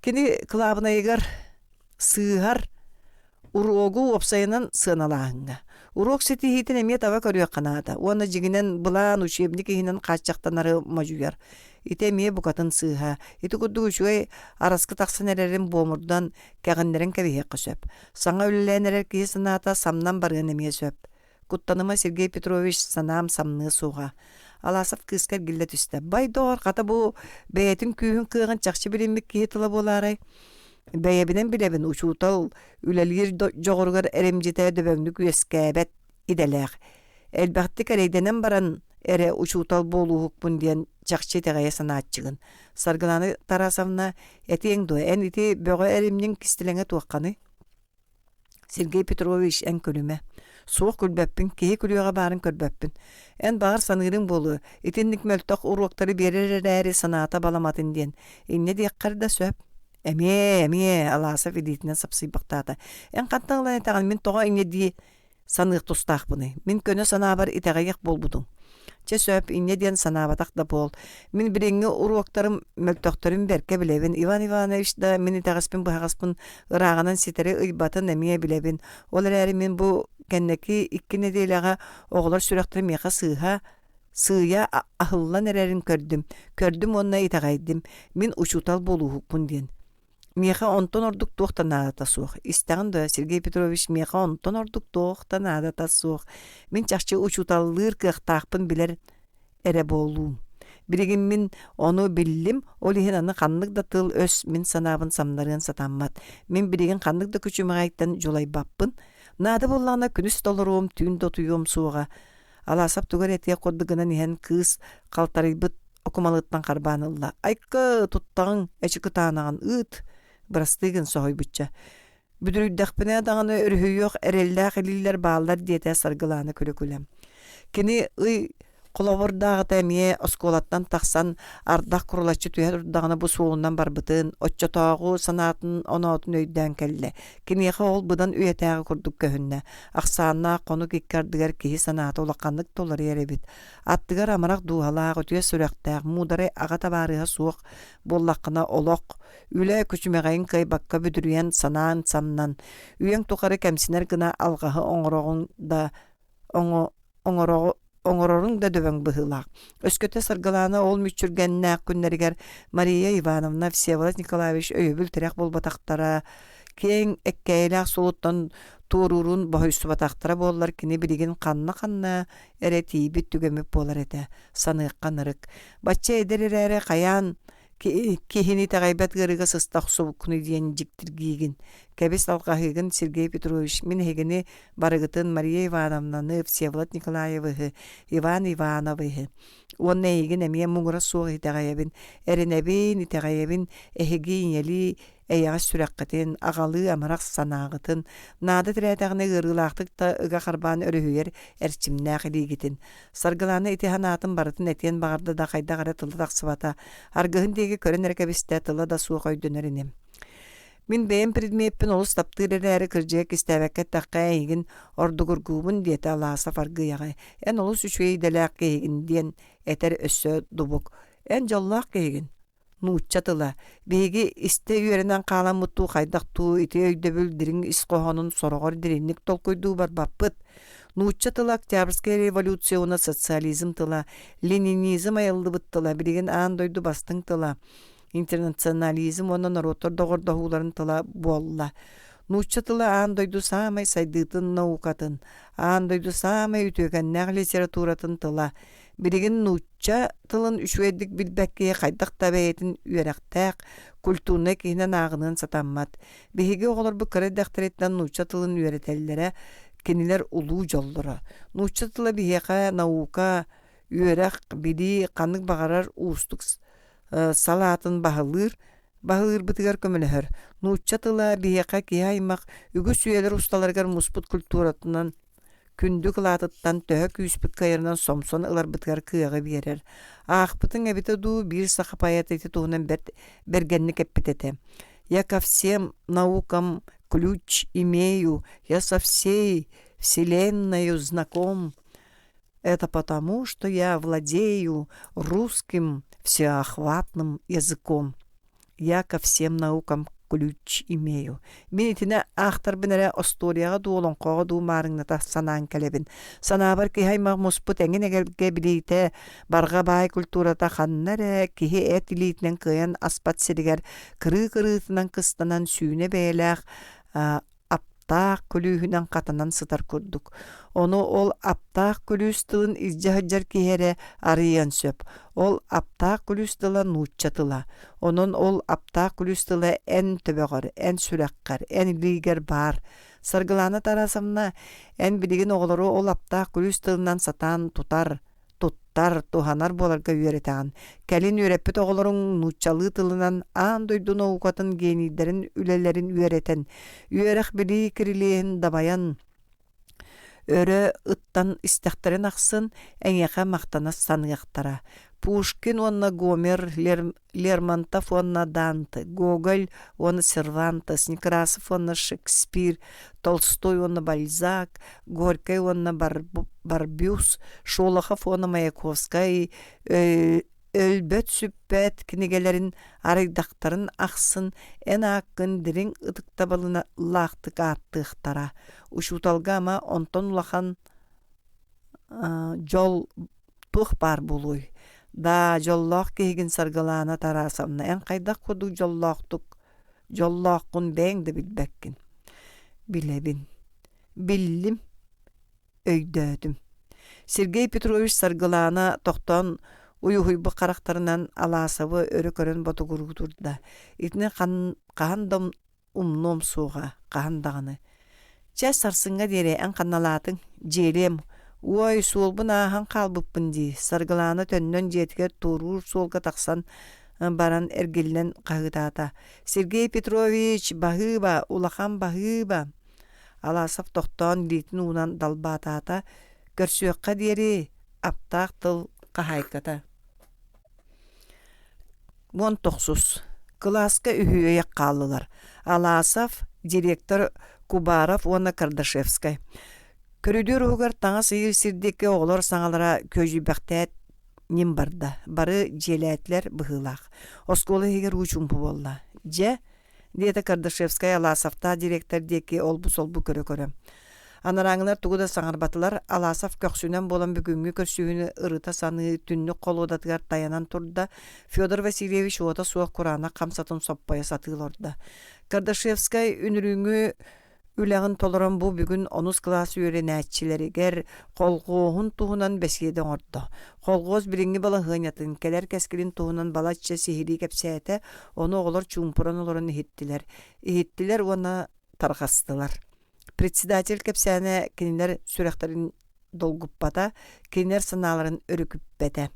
Кини кылаабынайыгар сыыһар уруогу уопсайынан сыаналааһыҥҥа. Уруок ситиһиитин эмиэ таба көрүөххэ наада уонна дьиҥинэн былаан учебник иһинэн хааччахтанары модьуйар. Ити эмиэ букатын сыыһа. Ити курдук үчүгэй араскы тахсан эрэрин буомурдан, кэҕиннэрэн кэбиһиэххэ сөп. Саҥа үлэлээн эрэр киһи санаата самнан барыан эмиэ сөп. Куттаныма, Сергей Петрович, санаам самныа суоҕа. Аласов кыыска эргиллэ түстэ. Бай доҕор, хата бу бэйэтин күүһүн кыаҕын чахчы билиммит киһи тыла буолаарай? Бэйэбинэн билэбин, учуутал үлэлиир дьоҕуругар эрэмдьитэ дөбөҥнүк үөскээбэт идэлээх. Элбэхтик эрэйдэнэн баран эрэ учуутал буолууһукпун диэн чахчы итэҕэйэ санааччыгын. Саргылана Тарасовна, этиэҥ дуо, эн ити бөҕө эримньиҥ кистэлэҥэ туохханый? Сергей Петрович, эн күлүмэ. Суох күлбэппин, киһи күлүөҕэ баарын көрбөппүн. Эн баҕар саныырыҥ буолуо, итинник мөлтөх уруоктары биэрэр эрээри санаата баламатын диэн. Инньэ диэххэр да сөп. Эмиэ, эмиэ, Аласов илиитинэн сапсыйбахтаата. Эн хантан ылан этэҕин, мин тоҕо инньэ дии саныах тустаахпыный? Мин көнө санаабар итэҕэйиэх буолбутуҥ. Чэ сөп, инньэ диэн санаабатах да буол. Мин билиҥҥи уруоктарым мөлтөхтөрүн бэркэ билэбин. Иван Иванович да мин итэҕэспин-быһаҕаспын ырааҕынан ситэри ыйбатын эмиэ билэбин. Ол эрээри мин бу кэнники икки нэдиэлэҕэ оҕолор сүрэхтэрэ миэхэ сыыһа сыыйа аһыллан эрэрин көрдүм. Көрдүм уонна итэҕэйдим. Мин учуутал буолууһукпун диэн. Миэхэ онтон ордук туох да наадата суох. Истэҕин да, Сергей Петрович, миэхэ онтон ордук туох да наадата суох. Мин чахчы учууталлыыр кыахтаахпын билэр эрэ буолуум. Билигин мин ону биллим, ол иһин аны ханнык да тыл-өс мин санаабын самнарыан сатаммат. Мин билигин ханнык да күчүмэҕэйтэн дьулайбаппын. Наада буоллаҕына күнүс толоруом, түүн да утуйуом суоҕа. Алаасап тугу эрэ этиэх курдук гынан иһэн кыыс халтарыйбыт окумалыттан харбаан ылла. «Айка, туттаҕыҥ, эчи кытаанаҕын, ыыт!» Бырастыы гын соһуйбучча. Бүдүрүйдэхпинэ даҕаны өрүһүйүөх эрэллээх илиилэр бааллар диэтэ Саргылаана күлэ-күлэ. Кини ый холобурдааҕыта эмиэ оскуолаттан тахсан ардах курулаччы түһэ турдаҕына бу суолунан барбытын, оччотооҕу санаатын оноотун өйдөөн кэллэ. Киниэхэ ол быдан үйэтээҕи курдук көһүннэ. Ахсааннаах хонук икки ардыгар киһи санаата улаханнык толоруйар эбит. Аттыгар амарах дууһалаах, үтүө сүрэхтээх, муударай аҕа табаарыһа суох буоллаххына олох, үлэ күчүмэҕэйин кыайбакка бүдүрүйэн санаан самнан, үйэҥ тухары кэмсинэр гына алҕаһы оҥороҕуҥ да оҥороруҥ да дөбөҥ быһыылаах. Өскөтө Саргылаана ол мүччүргэннээх күннэригэр Мария Ивановна, Всеволод Николаевич өйөбүл-тирэх буолбатахтара, киэҥ эккэйэлээх суолуттан туоруурун боһуйсубатахтара буоллар кини билигин ханна-ханна эрэ тиийбит түгэммит буолар этэ, саныахха ынырык. Бачча эдэр эрээри хайаан киһини итэҕэйбэт ыарыыга сыста охсубуккунуй диэн дьиктиргиигин. Кэбис алҕаһыыгын, Сергей Петрович, мин эһигини барыгытын Мария Ивановнаны, Всеволод Николаевиһы, Иван Ивановиһы уонна эйигин эмиэ муҥура суох итэҕэйэбин, эрэнэбин, итэҕэйэбин, эһиги ийэлии эйэҕэс сүрэххитин, аҕалыы амарах санааҕытын, наада тирээтэҕинэ ыарыылаахтык да ыга харбаан өрүһүйэр эрчимнээх илиигитин. Саргылаана ити санаатын барытын этиэн баҕарда да хайдах эрэ тыла тахсыбата, аргыһын диэки көрөн эрэ кэбистэ, тыла да суох өйдөнөр ини. Мин бэйэм предмеппин олус таптыыр эрээри кырдьыга кистээбэккэ эттэххэ эйигин ордугургуубун диэтэ Аласов аргыйаҕай. Эн олус үчүгэй идэлээх киһигин диэн этэр өссө дубук. Эн дьоллоох киһигин. Нуучча тыла. Биһиги истэ үөрэнэн хааламмыт дуу, хайдах дуу ити өйдөбүл дириҥ ис хоһоонун сороҕор дириҥник толкуйдуу барбаппыт. Нуучча тыла Октябрьскай революция уонна социализм тыла, ленинизм айыллыбыт тыла, билигин аан дойду бастыҥ тыла, интернационализм уонна норуоттар доҕордоһууларын тыла буолла. Нуучча тыла аан дойду саамай сайдыытын наукатын, аан дойду саамай үтүөкэннээх литературатын тыла. Билигин нуучча тылын үчүгэйдик билбэт киһи хайдах да бэйэтин үөрэхтээх, культурнай киһинэн ааҕыныан сатаммат. Биһиги оҕолорбут кыра эрдэхтэриттэн нуучча тылын үөрэтэллэрэ кинилэр улуу дьоллоро. Нуучча тыла биһиэхэ наука, үөрэх, билии ханнык баҕарар уустук салаатын баһылыыр, баһылыырбытыгар көмөлөһөр. Нуучча тыла биһиэхэ киһи аймах үгүс үйэлэр усталарыгар муспут культуратынан күндү кылаатыттан төһө күүспүт кыайарынан сомсон ыларбытыгар кыаҕы биэрэр. Аахпытыҥ эбитэ дуу, биир саха поэта ити туһунан бэрт бэргэнник эппит этэ. «Я ко всем наукам ключ имею, я со всей вселенною знаком. Это потому, что я владею русским всеохватным языком. Я ко всем наукам ключ имею. Мин итини аахтарбын эрэ остуоруйаҕа дуу, олоҥхоҕо дуу маарыҥната санаан кэлэбин. Санаабар киһи аймах муспут эҥин эгэлгэ билиитэ, барҕа баай культурата ханна эрэ киһи эт илиитинэн кыайан аспат сиригэр кырыы-кырыытынан кыстанан сүүнэ бэйэлээх аптаах күлүүһүнэн хатанан сытар курдук. Ону ол аптаах күлүүс тылын илдьэ сылдьар киһи эрэ арыйыан сөп. Ол аптаах күлүүс тыла нуучча тыла. Онон ол аптаах күлүүс тыла эн төбөҕөр, эн сүрэххэр, эн илиигэр баар. Саргылаана Тарасовна, эн билигин оҕолору ол аптаах күлүүс тылынан сатаан тутар, туттар, туһанар буоларга үөрэтэҕин. Кэлин үөрэппит оҕолоруҥ нууччалыы тылынан аан дойду наукатын генийдэрин үлэлэрин үөрэтэн, үөрэх-билии кирилиэһин дабайан, өрө ыттан истэхтэрин ахсын эйиэхэ махтана саныахтара. Пушкин уонна Гомер, Лермонтов уонна Данте, Гоголь уонна Сервантес, Некрасов уонна Шекспир, Толстой уонна Бальзак, Горькай уонна Барбюс, Шолохов уонна Маяковскай өлбөт-сүппэт кинигэлэрин арыйдахтарын ахсын эн ааккын дириҥ ытыктабыллаахтык ааттыахтара. Учууталга ама онтон улахан дьол туох баар буолуой? Даа, дьоллоох киһигин Саргылаана Тарасовна, эн хайдах курдук дьоллоохтук дьоллооххун бэйэҥ да билбэккин. Билэбин. Биллим. Өйдөөтүм. Сергей Петрович Саргылаана тохтоон уйуһуйбут харахтарынан Аласовы өрө көрөн ботугуруу турда. Итини хаһан да умнуом суоҕа, хаһан даҕаны. Чэ, сарсыҥҥа диэри эн ханналаатыҥ? Дьиэлиэм. Уой, суолбун ааһан хаалбыппын дии, Саргылаана төннөн дьиэтигэр туоруур суолга тахсан баран эргиллэн хаһыытаата. Сергей Петрович, баһыыба, улахан баһыыба! Аласов тохтоон илиитин уунан далбаатаата, көрсүөххэ диэри, аптаах тыл хаһаайката. 19. Кылааска үһүөйэх хааллылар: Аласов, директор Кубаров уонна Кардашевскай. Көрүдүөр уһугар таҥас ыйыыр сир диэки оҕолор саҥалара күөдьүйбэхтээт ньим барда. Бары дьиэлээтилэр быһыылаах. Оскуола иһигэр уу чуумпу буолла. Дьэ, диэтэ Кардашевскай Аласовтаах директор диэки олбу-солбу көрө-көрө. Анарааҥҥылар тугу да саҥарбатылар, Аласов көхсүнэн буолан бүгүҥҥү көрсүһүүнү ырыта саныы түннүк холуодатыгар тайанан турда, Федор Васильевич уота суох кураанах хамсатын соппойо сатыы олордо. Кардашевскай үнүрүүҥҥү үлэҕин толорон бу бүгүн онус кылаас үөрэнээччилэригэр колхуоһун туһунан бэсиэдэ оҥордо. Колхуос билиҥҥи балаһыанньатын, кэлэр кэскилин туһунан балачча сиһилии кэпсээтэ, ону оҕолор чуумпуран олорон иһиттилэр. Иһиттилэр уонна тарҕастылар. Председатель кэпсээнэ кинилэр сүрэхтэрин долгуппата, кинилэр санааларын өрүкүппэтэ.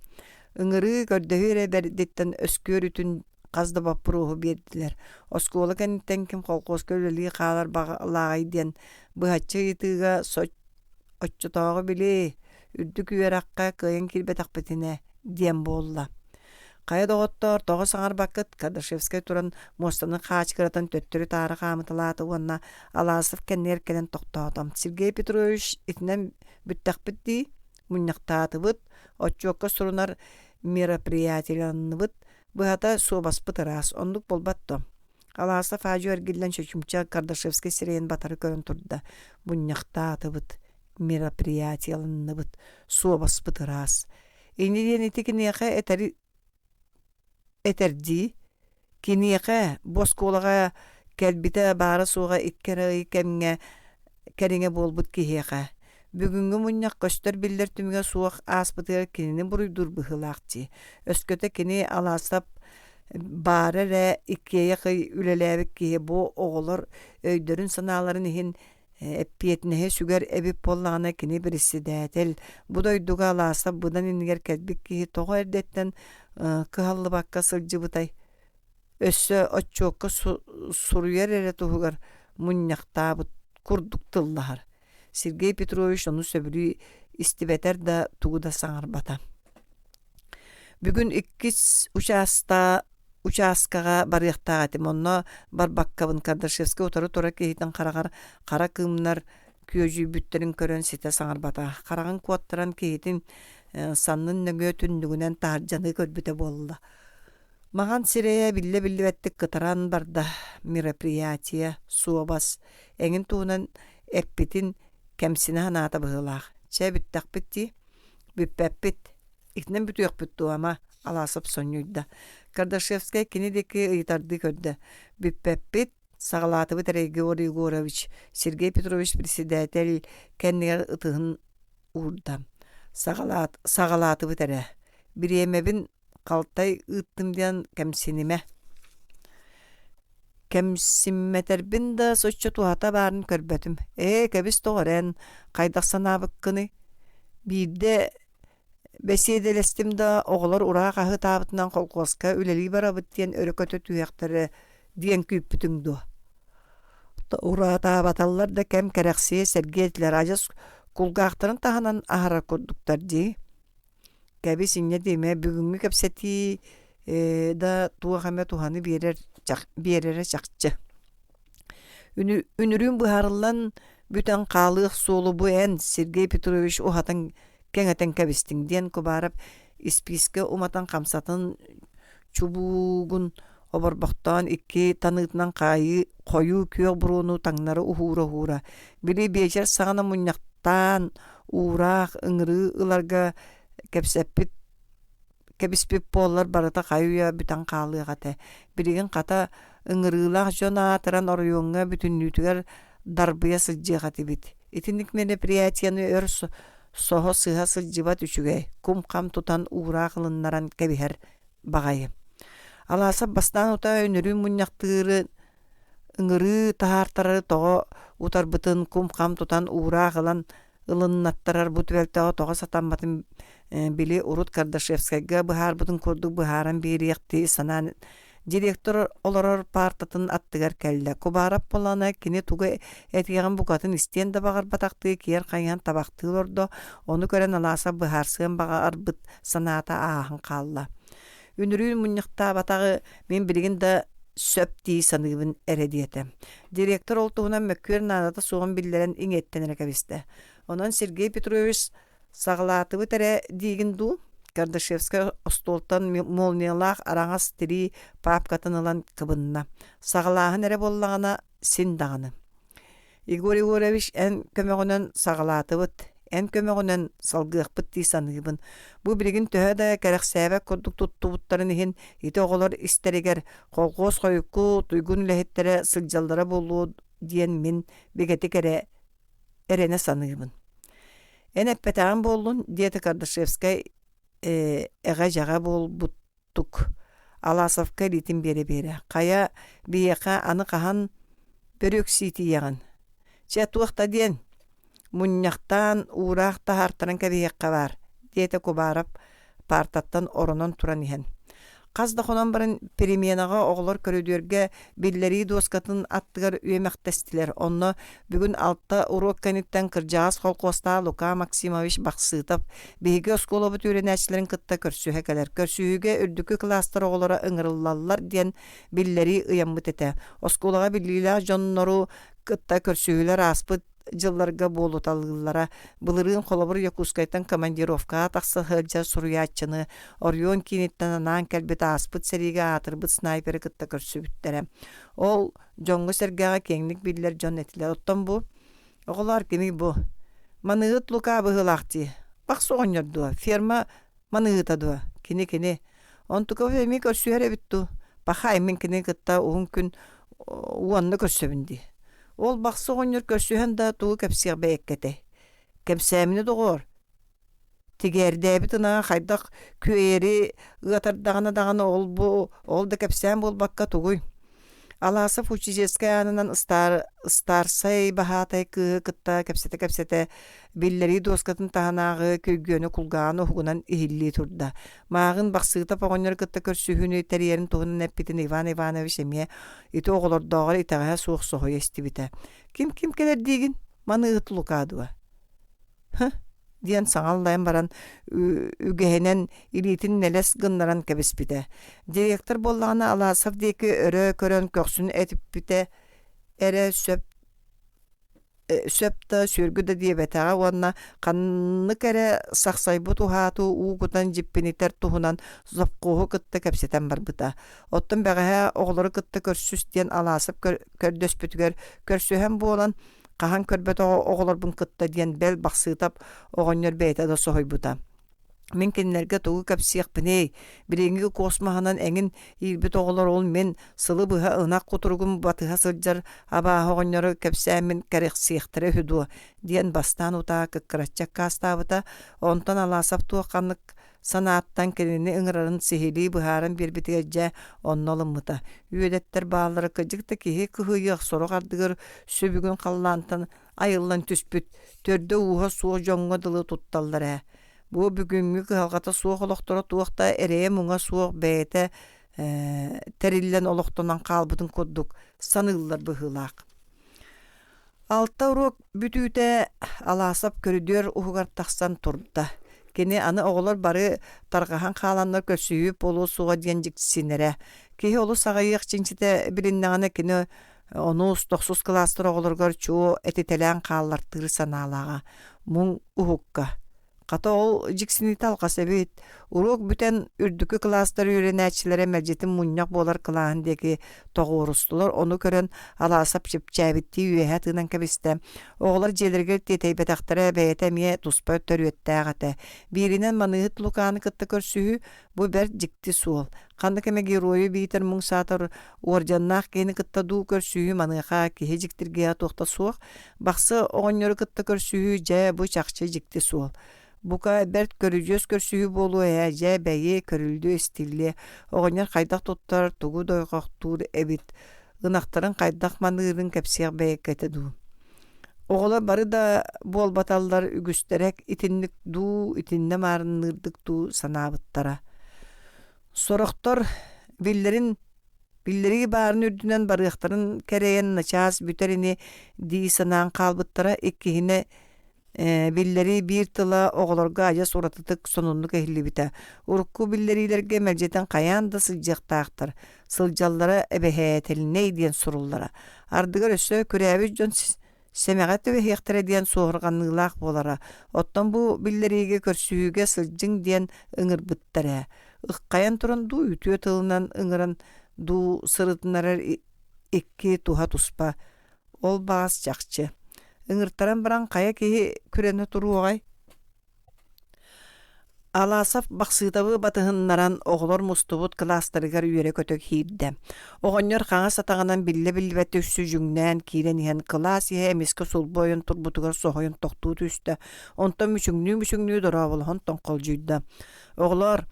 Ыҥырыы, көрдөһүү эрэ бэрдиттэн өскүөр үтүн хас да боппуруоһу биэрдилэр. Оскуола кэнниттэн ким колхуоска үлэлии хаалар баҕалааҕый диэн быһаччы ыйытыыга оччотооҕу били, үрдүк үөрэххэ кыайан киирбэтэхпитинэ диэн буолла. Хайа доҕоттоор, тоҕо саҥарбаккыт? Кардашевскай туран муостаны хаачыгыратан төттөрү-таары хаамыталаата уонна Аласов кэннигэр кэлэн тохтоото. Сергей Петрович итинэн бүттэхпит дии, мунньахтаатыбыт, отчуокка сурунар мероприятиеланныбыт, быһата суобаспыт ыраас, оннук буолбат дуо? Аласов аадьу эргиллэн чочумча Кардашевскай сирэйин батары көрөн турда. Мунньахтаатыбыт, мероприятиеланныбыт, суобаспыт ыраас. Ини диэн ити киниэхэ этэри этэрдии, киниэхэ бу оскуолаҕа кэлбитэ баара-суоҕа икки эрэ ый кэмҥэ кэриҥэ буолбут киһиэхэ, бүгүҥҥү мунньах көстөр-биллэр түмүгэ суох ааспытыгар кинини буруйдуур быһыылаах дии. Өскөтө кини Алаасап баара эрэ иккиэйэх ый үлэлээбит киһи бу оҕолор өйдөрүн-санааларын иһин эппиэтинэһи сүгэр эбит буоллаҕына кини председатель бу дойдуга Алаасап быдан иннигэр кэлбит киһи тоҕо эрдэттэн кыһаллыбакка сылдьыбытай өссө отчуокка суруйар эрэ туһугар мунньахтаабыт курдук тыллаһар Сергей Петрович ону сөбүлүү истибэтэр да тугу да саҥарбата Бүгүн иккис учааста учааскаҕа барыахтаах этим, онно барбаккабын Кардашевскай утары турар киһитин хараҕар хара кыымнар күөдьүйбүттэрин көрөн ситэ саҥарбата. Хараҕын куоттаран киһитин саннын нөҥүө түннүгүнэн таһырдьаны көрбүтэ буолла. Маҕан сирэйэ биллэ-биллибэттик кытаран барда. Мероприятие, суобас эҥин туһунан эппитин кэмсинэ санаата быһыылаах. Чэ, бүттэхпит дии. Бүппэппит. Итинэн бүтүөхпүт дуо, ама? Аласов сонньуйда. Кардашевскай кини диэки ыйытардыы көрдө. Бүппэппит, саҕалаатыбыт эрэ Егор Егорович, Сергей Петрович председатель кэннигэр ытыһын уурда. Саҕалаат, саҕалаатыбыт эрэ. Бириэмэбин халтай ыыттым диэн кэмсинимэ. Кэмсиммэтэрбин да соччо туһата баарын көрбөтүм. Ээ, кэбис тоҕо эрэн, хайдах санаабыккыный? Биирдэ бэсиэдэлэстим да, оҕолор ураа хаһыытаабытынан холкуоска үлэлии барабыт диэн өрө көтө түһүөхтэрэ диэн күүппүтүҥ дуо? Ураатаабаталлар да кэм кэрэхсиэ, сэргиэ этилэр, адьас кулгаахтарын таһынан аһарар курдуктар дии. Кэбис инньэ диэмэ, бүгүҥҥү кэпсэтии да туох эмэ туһаны биэрэр биэрэрэ чахчы. Үнүрүүн быһаарыллан бүтэн хаалыах суолу бу эн, Сергей Петрович уһатан кэҥэтэн кэбистиҥ диэн Кубаров испиискэ уматан хамсатын чубуугун оборбохтоон икки таныытынан хаайыы хойуу күөх буруону таҥнары уһуура-уһуура, били биэчэр саҕана мунньахтаан уураах ыҥырыы ыларга кэпсэппит кэбиспит буоллар барыта хайы-үйэ бүтэн хаалыах этэ. Билигин хата ыҥырыылаах дьон аатыран оройуоҥҥа бүтүннүүтүгэр дарбыйа сылдьыах этибит. Итинник мероприятиены өр соһо сыһа сылдьыбат үчүгэй, кум-хам тутан уураах ылыннаран кэбиһэр баҕайы. Алаасап бастаан утаа үнүрүүн мунньахтыыры ыҥырыы таһаартарары тоҕо утарбытын кум-хам тутан уураах ылан ылыннаттарар бу түбэлтэҕэ тоҕо сатамматын били урут Кардашевскайга быһаарбытын курдук быһааран биэриэхтии санаан директор олорор паартатын аттыгар кэллэ. Кубаров буоллаҕына кини тугу этиэҕин букатын истиэн да баҕарбатахтыы киэр хайыһан табахтыы олордо, ону көрөн Алаасап быһаарсыан баҕарбыт санаата ааһан хаалла. Үнүрүүн мунньахтаабатаҕы мин билигин да сөп дии саныыбын эрэ диэтэ. Директор ол туһунан мөккүөр наадата суоҕун биллэрэн иҥиэттэн эрэ кэбистэ. Онон Сергей Петрович саҕалаатыбыт эрэ диигин дуу? Кардашевскай остуолтан молниялаах араҥас тирии паапкатын ылан кыбынна. Саҕалааһын эрэ буоллаҕына син даҕаны. Егор Егорович, эн көмөҕүнэн саҕалаатыбыт, эн көмөҕүнэн салгыахпыт дии саныыбын. Бу билигин төһө да кэрэхсээбэт курдук туттубуттарын иһин, ити оҕолор истэригэр колхуос хойукку туйгун үлэһиттэрэ сылдьаллара буолуо диэн мин бигэтик эрэ эрэнэ саныыбын. Эн эппэтэҕиҥ буоллун, диэтэ Кардашевскай эҕэ-дьэҕэ буолбут тук Аласовка илиитин биэрэ-биэрэ: «Хайа, биһиэхэ аны хаһан бөрүөксүү тиийэҕин? Чэ, туох да диэн, мунньахтаан, уураах таһаартаран кэбиһиэххэ баар», диэтэ Кубаров паартаттан оронон туран иһэн. Хас да хонон баран переменаҕа оҕолор көрүдүөргэ биллэрии дуоскатын аттыгар үөмэхтэстилэр. Онно бүгүн алта уруок кэнниттэн кырдьаҕас холкуостаах Лука Максимович Бахсытов биһиги оскуолабыт үөрэнээччилэрин кытта көрсүһэ кэлэр. Көрсүһүүгэ үрдүкү кылаастар оҕолоро ыҥырыллаллар диэн биллэрии ыйаммыт этэ. Оскуолаҕа биллиилээх дьоннору кытта көрсүһүүлэр ааспыт дьылларга буолуталыыллара. Былырыын холобур Якутскайтан командировкаҕа тахса сылдьар суруйааччыны оройуон кииниттэн анаан кэлбит ааспыт сэриигэ аатырбыт снайперы кытта көрсүбүттэрэ. Ол дьоҥҥо-сэргэҕэ киэҥник биллэр дьон этилэр. Оттон бу оҕолоор кимий бу? Маныыһыт Лука быһыылаах дии. Бахсы оҕонньор дуо? Ферма маныыһыта дуо? Кини-кини. Онтукабыт эмиэ көрсүһэр эбит дуу? Пахай, мин кинини кытта уһун күн уонна көрсөбүн дии. Ол бахсы оҕонньор көрсүһэн да тугу кэпсиэх бэйэккэтэй? Кэпсээминэ доҕоор, Тигээрдээбит ынаҕа хайдах күөйэри ыатардаҕына даҕаны ол-бу ол да кэпсээн буолбакка тугуй? Аласов учительскай аанынан ыстаарсай баһаатай кыыһы кытта кэпсэтэ-кэпсэтэ биллэрии дуоскатын таһынааҕы көйгүөнү кулгааҕын уһугунан иһиллии турда. Мааҕын Бахсыытап оҕонньору кытта көрсүһүүнү тэрийэрин туһунан эппитин Иван Иванович эмиэ ити оҕолордооҕор итэҕэһэ суох соһуйа истибитэ. «Ким-ким кэлэр диигин? Маныыһыт Лука дуо?» «Һы» диэн саҥа аллайан баран үгэһинэн илиитин нэлэс гыннаран кэбиспитэ. Директор буоллаҕына Аласов диэки өрө көрөн көхсүн этиппитэ эрэ сөп сөп да сүөргү да диэбэтэҕэ уонна ханнык эрэ сахсайбыт уһаатыы уу кутан дьиппинитэр туһунан завхоһу кытта кэпсэтэн барбыта. Оттон бэҕэһээ оҕолору кытта көрсүс диэн Аласов көрдөспүтүгэр көрсүһэн буолан хаһан көрбөтөх оҕолорбун кытта диэн бэл Бахсыытап оҕонньор бэйэтэ да соһуйбута. Мин кинилэргэ тугу кэпсиэхпиний? Билиҥҥи космоһынан эҥин иирбит оҕолор ол мин сылы быһа ынах кутуругун батыһа сылдьар абааһы оҕонньору кэпсээммин кэрэхсиэхтэрэ үһү дуо диэн бастаан утаа кыккыраччы аккаастаабыта. Онтон Аласов туох ханнык санааттан кинини ыҥырарын сиһилии быһааран биэрбитигэр дьэ онно ылыммыта. Үөдэттэр бааллара кырдьык да киһи кыһыйыах сорох ардыгар сүбүгүн халлаантан айыллан түспүт, төрдө-ууһа суох дьоҥҥо дылы тутталлар ээ. Бу бүгүҥҥү кыһалҕата суох олохторо туох да эрэйэ-муҥа суох бэйэтэ тэриллэн олохтонон хаалбытын курдук саныыллар быһыылаах. Алта уруок бүтүүтэ Аласов көрүдүөр уһугар тахсан турда. Кини аны оҕолор бары тарҕаһан хааланнар көрсүһүү буолуо суоҕа диэн дьиксинэрэ. Киһи олус аҕыйах чинчитэ билиннэҕинэ кини Онус, тохсус кылаастар оҕолоругар чуо этитэлээн хааллартыыр санаалааҕа. Муҥ уһукка Хата ол дьиксиниитэ алҕас эбит. Уруок бүтэн үрдүкү кылаастар үөрэнээччилэрэ мэлдьитин мунньах буолар кылааһын диэки тоҕуорустулар. Ону көрөн Алаасап чэпчээбиттии үөһэ тыынан кэбистэ. Оҕолор дьиэлэригэр тиэтэйбэтэхтэрэ бэйэтэ эмиэ туспа төрүөттээх этэ. Бииринэн маныыһыт Лукааны кытта көрсүһүү бу бэрт дьикти суол. Ханнык эмэ геройу биитэр муҥ саатар уордьаннаах киһини кытта дуу көрсүһүү маныаха киһи дьиктиргиэ туох да суох. Бахсы оҕонньору кытта көрсүһүү дьэ бу чахчы дьикти суол. Бука бэрт көрүдьүөс көрсүһүү буолуо ээ, дьэ бэйи көрүллүө истиллиэ. Оҕонньор хайдах туттар, тугу дойҕохтуур эбит, ынахтарын хайдах маныырын кэпсиэх бэйэккэтэ дуу. Оҕолор бары да буолбаталлар үгүстэрэ итинник дуу, итиннэ маарынныырдык дуу санаабыттара. Сорохтор биллэрин Биллэрии баарын үрдүнэн барыахтарын кэрэйэн начаас бүтэр ини дии санаан хаалбыттара. Иккиһинэ биллэрии биир тыла оҕолорго адьас уратытык сонуннук иһиллибитэ. Урукку биллэриилэргэ мэлдьитин хайаан да сылдьыахтаахтар, сылдьаллара эбэһээтэлинэй диэн суруллара. Ардыгар өссө күрээбит дьон сэмэҕэ түбэһиэхтэрэ диэн суоһурҕаныылаах буолара. Оттон бу биллэриигэ көрсүһүүгэ сылдьыҥ диэн ыҥырбыттар ээ. Ыххайан туран дуу, үтүө тылынан ыҥыран дуу сырытыннарар икки туһа туспа. Ол баҕас чахчы. Ыҥыртаран баран хайа киһи күрэнэ туруоҕай? Аласов Бахсыытабы батыһыннаран оҕолор мустубут кылаастарыгар үөрэ-көтө киирдэ. Оҕонньор хаҥас атаҕынан биллэ-биллибэт үксү дьүҥнээн киирэн иһэн кылаас иһэ эмискэ сулбу ойон турбутугар соһуйан тохтуу түстэ, онтон мүчүҥнүү-мүчүҥнүү дорооболоһон тоҥхолдьуйда. «Оҕолоор,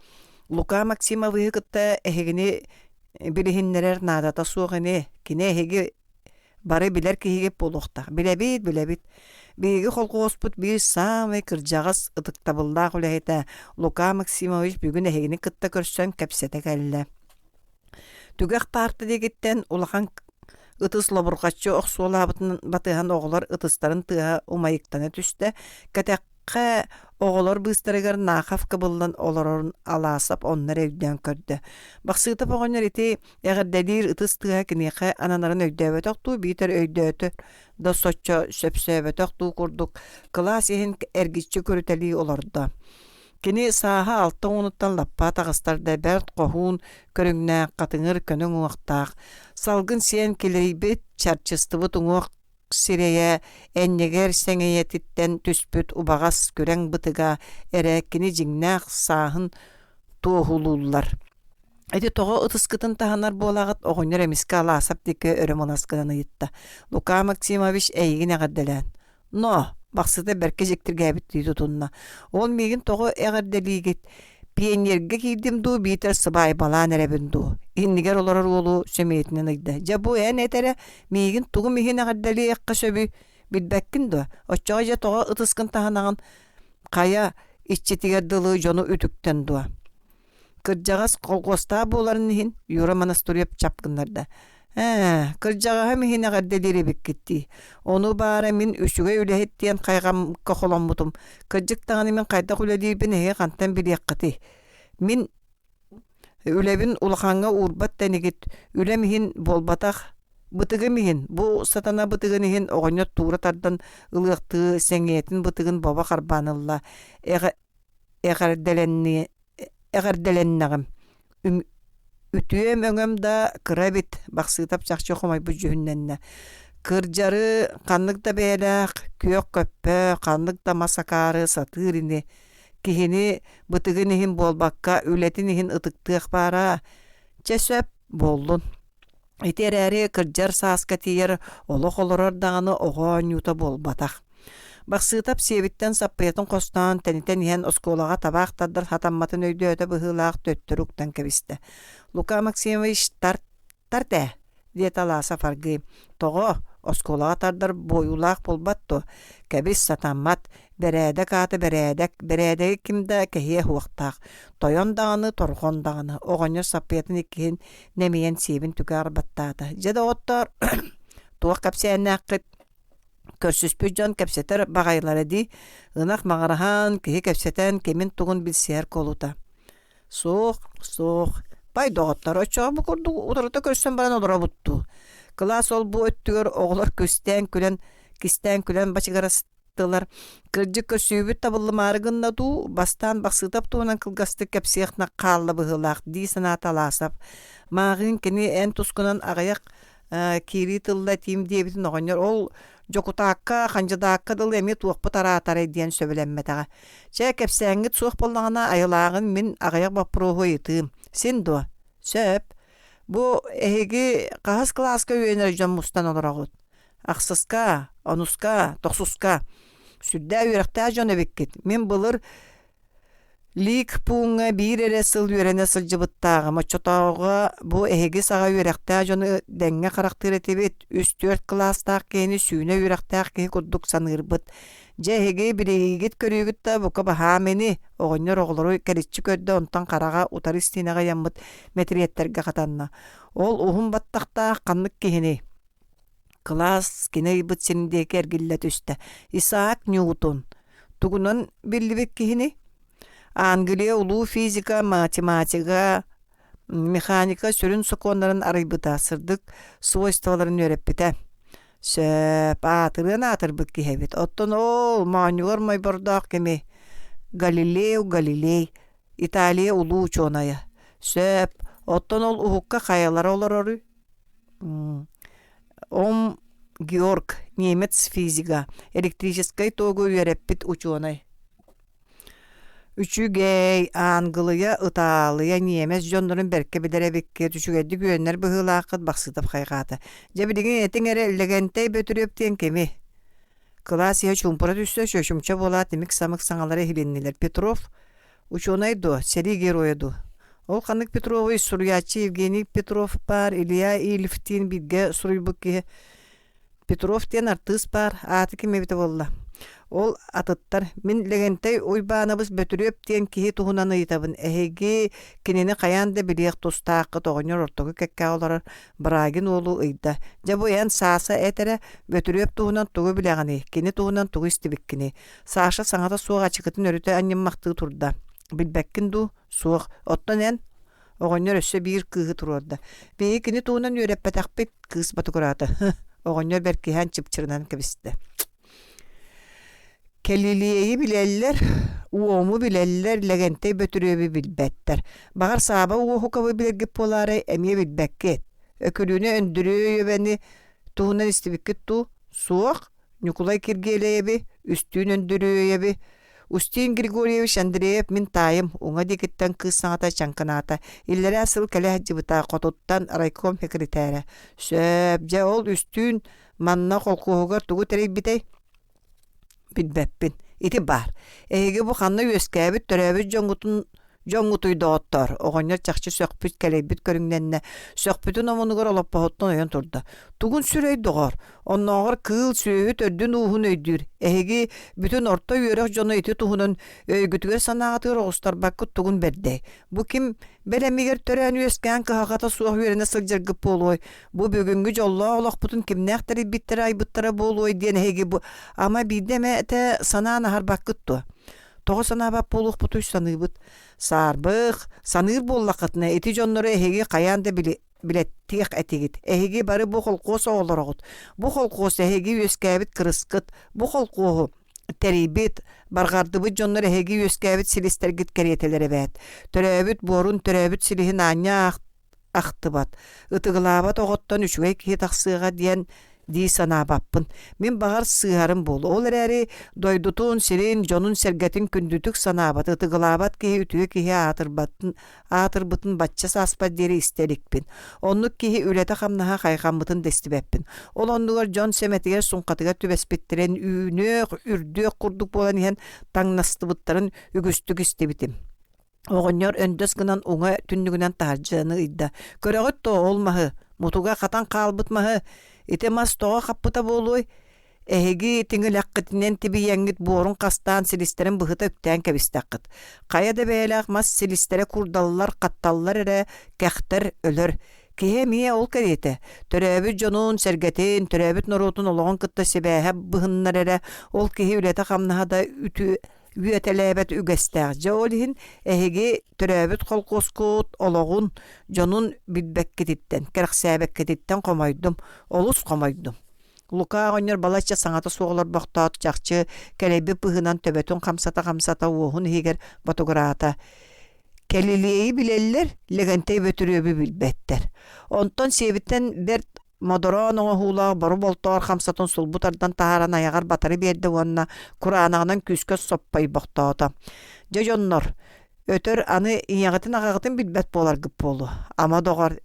Лука Максимовиһы кытта эһигини билиһиннэрэр наадата суох ини. Кини эһиги Бары билэр киһигит буолуохтаах. Билэбит, билэбит. Биһиги холхуоспут биир саамай кырдьаҕас, ытыктабыллаах үлэһитэ Лука Максимович бүгүн эһигини кытта көрсөн кэпсэтэ кэллэ. Түгэх паарта диэкиттэн улахан ытыс лобурҕаччы охсуолаабытын батыһан оҕолор ытыстарын тыаһа умайыктана түстэ. Кэтэх Хэ, оҕолор быыстарыгар Нахов кыбыллан олорорун Аласов онно эрэ өйдөөн көрдө. Бахсыытап оҕонньор ити эҕэрдэлиир ытыс тыаһа киниэхэ ананарын өйдөөбөтөх дуу, биитэр өйдөөтө да соччо сөпсөөбөтөх дуу курдук кылаас иһин эргиччи көрүтэлии олордо. Кини сааһа алта уонуттан лаппа таҕыстар да бэрт хоһуун көрүҥнээх, хатыҥыр көнө уҥуохтаах, салгын сиэн килэрийбит, чарчыстыбыт уҥуох сирэйэ энньэгэр сэҥийэтиттэн түспүт убаҕас күрэҥ бытыга эрэ кини дьиҥнээх сааһын туоһулууллар. Ити тоҕо ытыскытын таһынар буолаҕыт оҕонньор эмискэ Алаасап диэки өрө мунас гынан ыйытта. Лука Максимович эйигин эҕэрдэлээн. Но, Бахсыта бэркэ дьиктиргээбиттии тутунна. Ол миигин тоҕо эҕэрдэлиигит? Пионерга киирдим дуу, биитэр сыбаайбалаан эрэбин дуу? Иннигэр олорор уолу сөмүйэтинэн ыйда. Дьэ бу эн эт эрэ, миигин тугум иһин эҕэрдэлиэххэ сөбүй? Билбэккин дуо? Оччоҕо дьэ тоҕо ытыскын таһынаҕын? Хайа, иччитигэр дылы дьону үтүктэн дуо? Кырдьаҕас колхуостаах буоларын иһин Юра Монастырев чап гыннарда. Ээ, кырдьаҕаһым иһин эҕэрдэлиир эбиккит дии. Ону баара мин үчүгэй үлэһит диэн хайҕамка холоммутум. Кырдьык даҕаны мин хайдах үлэлиирбин эһиги хантан билиэххитий? Мин үлэбин улахаҥҥа уурбат да инигит, үлэм иһин буолбатах, бытыгым иһин, бу сатана бытыгын иһин оҕонньор туура тардан ылыахтыы сэҥийэтин бытыгын бобо харбаан ылла. Эҕэрдэлэннэҕим Үтүөм өҥөм да кыра эбит, Бахсыытап чахчы хомойбут дьүһүннэннэ. Кырдьары ханнык да бэйэлээх күөх көппө, ханнык да мас акаары сатыыр ини. Киһини бытыгын иһин буолбакка, үлэтин иһин ытыктыах баара. Чэ сөп, буоллун. Ити эрээри кырдьар сааска тиийэр олох олорор даҕаны оҕо оонньуута буолбатах. Бахсыытап сиэбиттэн саппыйатын хостоон тэнитэн иһэн оскуолаҕа табаах тардар хатамматын өйдөөтө быһыылаах төттөрү уктан кэбистэ. Лука Максимович тарт тарт ээ диэтэ Аласов аргыый. Тоҕо? Оскуолаҕа тардар буойуулаах буолбат дуо? Кэбис сатаммат. Бэрээдэк аата бэрээдэк, бэрээдэги ким да кэһиэ суохтаах. Тойон даҕаны, торҕон даҕаны. Оҕонньор саппыйатын иккиһин нэмийэн сиэбин түгэҕэр баттаата. Дьэ доҕоттоор, туох кэпсээннээххит? Көрсүспүт дьон кэпсэтэр баҕайылара дии, ынах маҕыраһан, киһи кэпсэтэн кимин-тугун билсиһэр куолута. Суох, суох, пай доҕоттор, оччоҕо бу курдук утарыта көрсөн баран олоробут дуу? Кылаас ол-бу өттүгэр оҕолор күстээн күлэн, кистээн күлэн бачыгырастылар. Кырдьык көрсүһүүбүт табыллымаары гынна дуу, бастаан Бахсыытап туһунан кылгастык кэпсиэх хаалла быһыылаах дии санаата Алаасап. Мааҕыын кини эн тускунан аҕыйах киирии тылла этиим диэбитин оҕонньор ол дьокутаакка, хандьыдаакка дылы эмиэ туохпут араатарай диэн сөбүлэммэтэҕэ. Чэ, кэпсээҥҥит суох буоллаҕына, айылааҕын мин аҕыйах боппуруоһу ыйытыым. Син дуо? Сөп. Бу эһиги хаһыс кылааска үөрэнэр дьон мустан олороҕут? Ахсыска, онуска, тохсуска. Сүрдээх үөрэхтээх дьон эбиккит. Мин былыр Лиик пууҥҥа биир эрэ сыл үөрэнэ сылдьыбыттааҕым. Оччотооҕуга бу эһиги саҕа үөрэхтээх дьону дэҥҥэ харахтыыр этибит, үс-түөрт кылаастаах киһини сүүнэ үөрэхтээх киһи курдук саныырбыт. Дьэ эһиги билиигит-көрүүгүт да бука баһаам ини, оҕонньор оҕолору кэриччи көрдө, онтон хараҕа утары истиэнэҕэ ыйаммыт мэтириэттэргэ хатанна. Ол уһун баттахтаах ханнык киһиний? Кылаас кини ыйбыт сирин диэки эргиллэ түстэ. Исаак Ньютон тугунан биллибит киһини? Англия улуу физика, математика, механика сүрүн сокуоннарын арыйбыта, сырдык свойстволарын үөрэппитэ. Сөп, аатырыан аатырбыт киһи эбит. Оттон ол моонньугар мойбордоох кими? Галилео Галилей, Италия улуу учуонайа. Сөп, оттон ол уһукка хайалара олороруй? Ом Георг, немец физига, электрическэй туогу үөрэппит учуонай. Үчүгэй, Аангылыйа, Ытаалыйа, ньиэмэс дьоннорун бэркэ билэр эбиккит, үчүгэйдик үөрэнэр быһыылааххыт Бахсытов хайҕаата. Дьэ билигин этиҥ эрэ Лэгэнтэй Бөтүрүөп диэн кими? Кылаас иһэ чуумпура түстэ, чочумча буолаат имик-самык саҥалара иһилиннилэр. Петров Учуонай дуо, сэрии геройа дуу? Ол ханнык Петровый суруйааччы Евгений Петров баар, Илья Ильфтиин бииргэ суруйбут киһи. Петров диэн артыыс баар, аата ким эбитэ буолла? Ол атыттар, мин Лэгэнтэй Уйбаанабыс Бөтүрүөп диэн киһи туһунан ыйытабын. Эһиги кинини хайаан да билиэх тустааххыт оҕонньор ортоку кэккэҕэ олорор Брагин уолу ыйда. Дьэ бу эн Сааса эт эрэ, Бөтүрүөп туһунан тугу билэҕиний, кини туһунан тугу истибиккиний? Саша саҥата суох ачыкытын өрүтэ анньыммахтыы турда. «Билбэккин дуу? Суох. Оттон эн?» Оҕонньор өссө биир кыыһы туруорда. «Биһиги кини туһунан үөрэппэтэхпит», кыыс ботугураата. Оҕонньор бэркиһээн чыпчырынан кэбистэ. Кэлилиэйи билэллэр, уому билэллэр, Лэгэнтэй Бөтүрүөбү билбэттэр. Баҕар Сааба Уоһукабы билэргит буолаарай, эмиэ билбэккит. Өкүлүүнэ Өндүрүөйэбэни туһунан истибиккит дуу? Суох. Ньукулай Киргиэлэйэби, Үстүүн Өндүрүөйэби, Устин Григорьевич Андреев мин таайым, уҥа диэкиттэн кыыс саҥата чаҥкынаата. Иллэрээ сыл кэлэ сылдьыбыта, хотуттан райком секретарэ. Сөп, дьэ ол Үстүүн манна холкуоһугар тугу тэрийбитэй? Билбэппин. Ити баар. Эһиги бу ханна үөскээбит, төрөөбүт дьоҥҥутун Дьоҥҥутуй доҕоттоор, оҕонньор чахчы сөхпүт, кэлэйбит көрүҥнэннэ, сөхпүтүн омунугар олоппоһуттан ойон турда. Тугун сүрэй доҕоор, оннооҕор кыыл, сүөһү төрдүн-ууһун өйдүүр. Эһиги бүтүн орто үөрэх дьоно ити туһунан өйгүтүгэр-санааҕытыгар оҕустарбаккыт тугун бэрдэй. Бу ким бэлэмигэр төрөөн-үөскээн кыһалҕата суох үөрэнэ сылдьаргыт буолуой? Бу бүгүҥҥү дьоллоох олохпутун кимнээх тэрийбиттэрэ айбыттара буолуой диэн эһиги бу ама биирдэ эмэ этэ санаан аһарбаккыт дуо? Тоҕо санаабат буолуохпутуй саныыбыт. Саарбых, саныыр буоллаххытына ити дьоннору эһиги хайаан да били билэттиэх этигит. Эһиги бары бу холкуос оҕолороҕут. Бу холкуос эһиги үөскээбит кырыскыт. Бу холкуоһу тэрийбит, барҕардыбыт дьоннор эһиги үөскээбит силистэргит кэриэтэлэр эбээт. Төрөөбүт буорун, төрөөбүт силиһин аанньа ахтыбат, ытыгылаабат оҕоттон үчүгэй киһи тахсыаҕа диэн дии санаабаппын. Мин баҕар сыыһарым буолуо. Ол эрээри дойдутун, сирин, дьонун-сэргэтин күндүтүк санаабат, ытыгылаабат киһи үтүө киһи аатырбатын, аатырбытын бачча сааспар диэри истэ иликпин. Оннук киһи үлэтэ-хамнаһа хайҕаммытын да истибэппин. Ол оннугар дьон сэмэтигэр-суҥхатыгар түбэспиттэрин үүнүөх, үрдүөх курдук буолан иһэн таҥнастыбыттарын үгүстүк истибитим. Оҕонньор өндөс гынан уҥа түннүгүнэн таһырдьаны ыйда: «Көрөҕүт дуо ол маһы, мутуга хатан хаалбыт маһы? Ити мас тоҕо хаппыта буолуой? Эһиги тиҥилэххитинэн тибийэҥҥит буорун хастаан силистэрин быһыта үктээн кэбистэххит. Хайа да бэйэлээх мас силистэрэ курдаллар, хатталлар эрэ, кэхтэр, өлөр. Киһи эмиэ ол кэриэтэ. Төрөөбүт дьонун, сэргэтин, төрөөбүт норуотун олоҕун кытта сибээһэ быһыннар эрэ, ол киһи үлэтэ-хамнаһа да үтүө. үөтэлээбэт үгэстээх. Дьэ ол иһин эһиги төрөөбүт холкуоскут олоҕун, дьонун билбэккититтэн, кэрэхсээбэккититтэн хомойдум, олус хомойдум. Лука оҕонньор балачча саҥата суох олорбохтоот, чахчы кэлэйбит быһыынан төбөтүн хамсата-хамсата уоһун иһигэр ботугураата. Кэлилиэйи билэллэр, Лэгэнтэй Бөтүрүөбү билбэттэр. Онтон сиэбиттэн бэрт модороон оҥоһуулаах бору-болтоор хамсатын сулбу тардан таһааран айаҕар батары биэрдэ уонна кураанаҕынан күүскэ соппойбохтоото. Дьэ дьоннор, өтөр аны ийэҕитин-аҕаҕытын билбэт буоларгыт буолуо. Ама доҕор,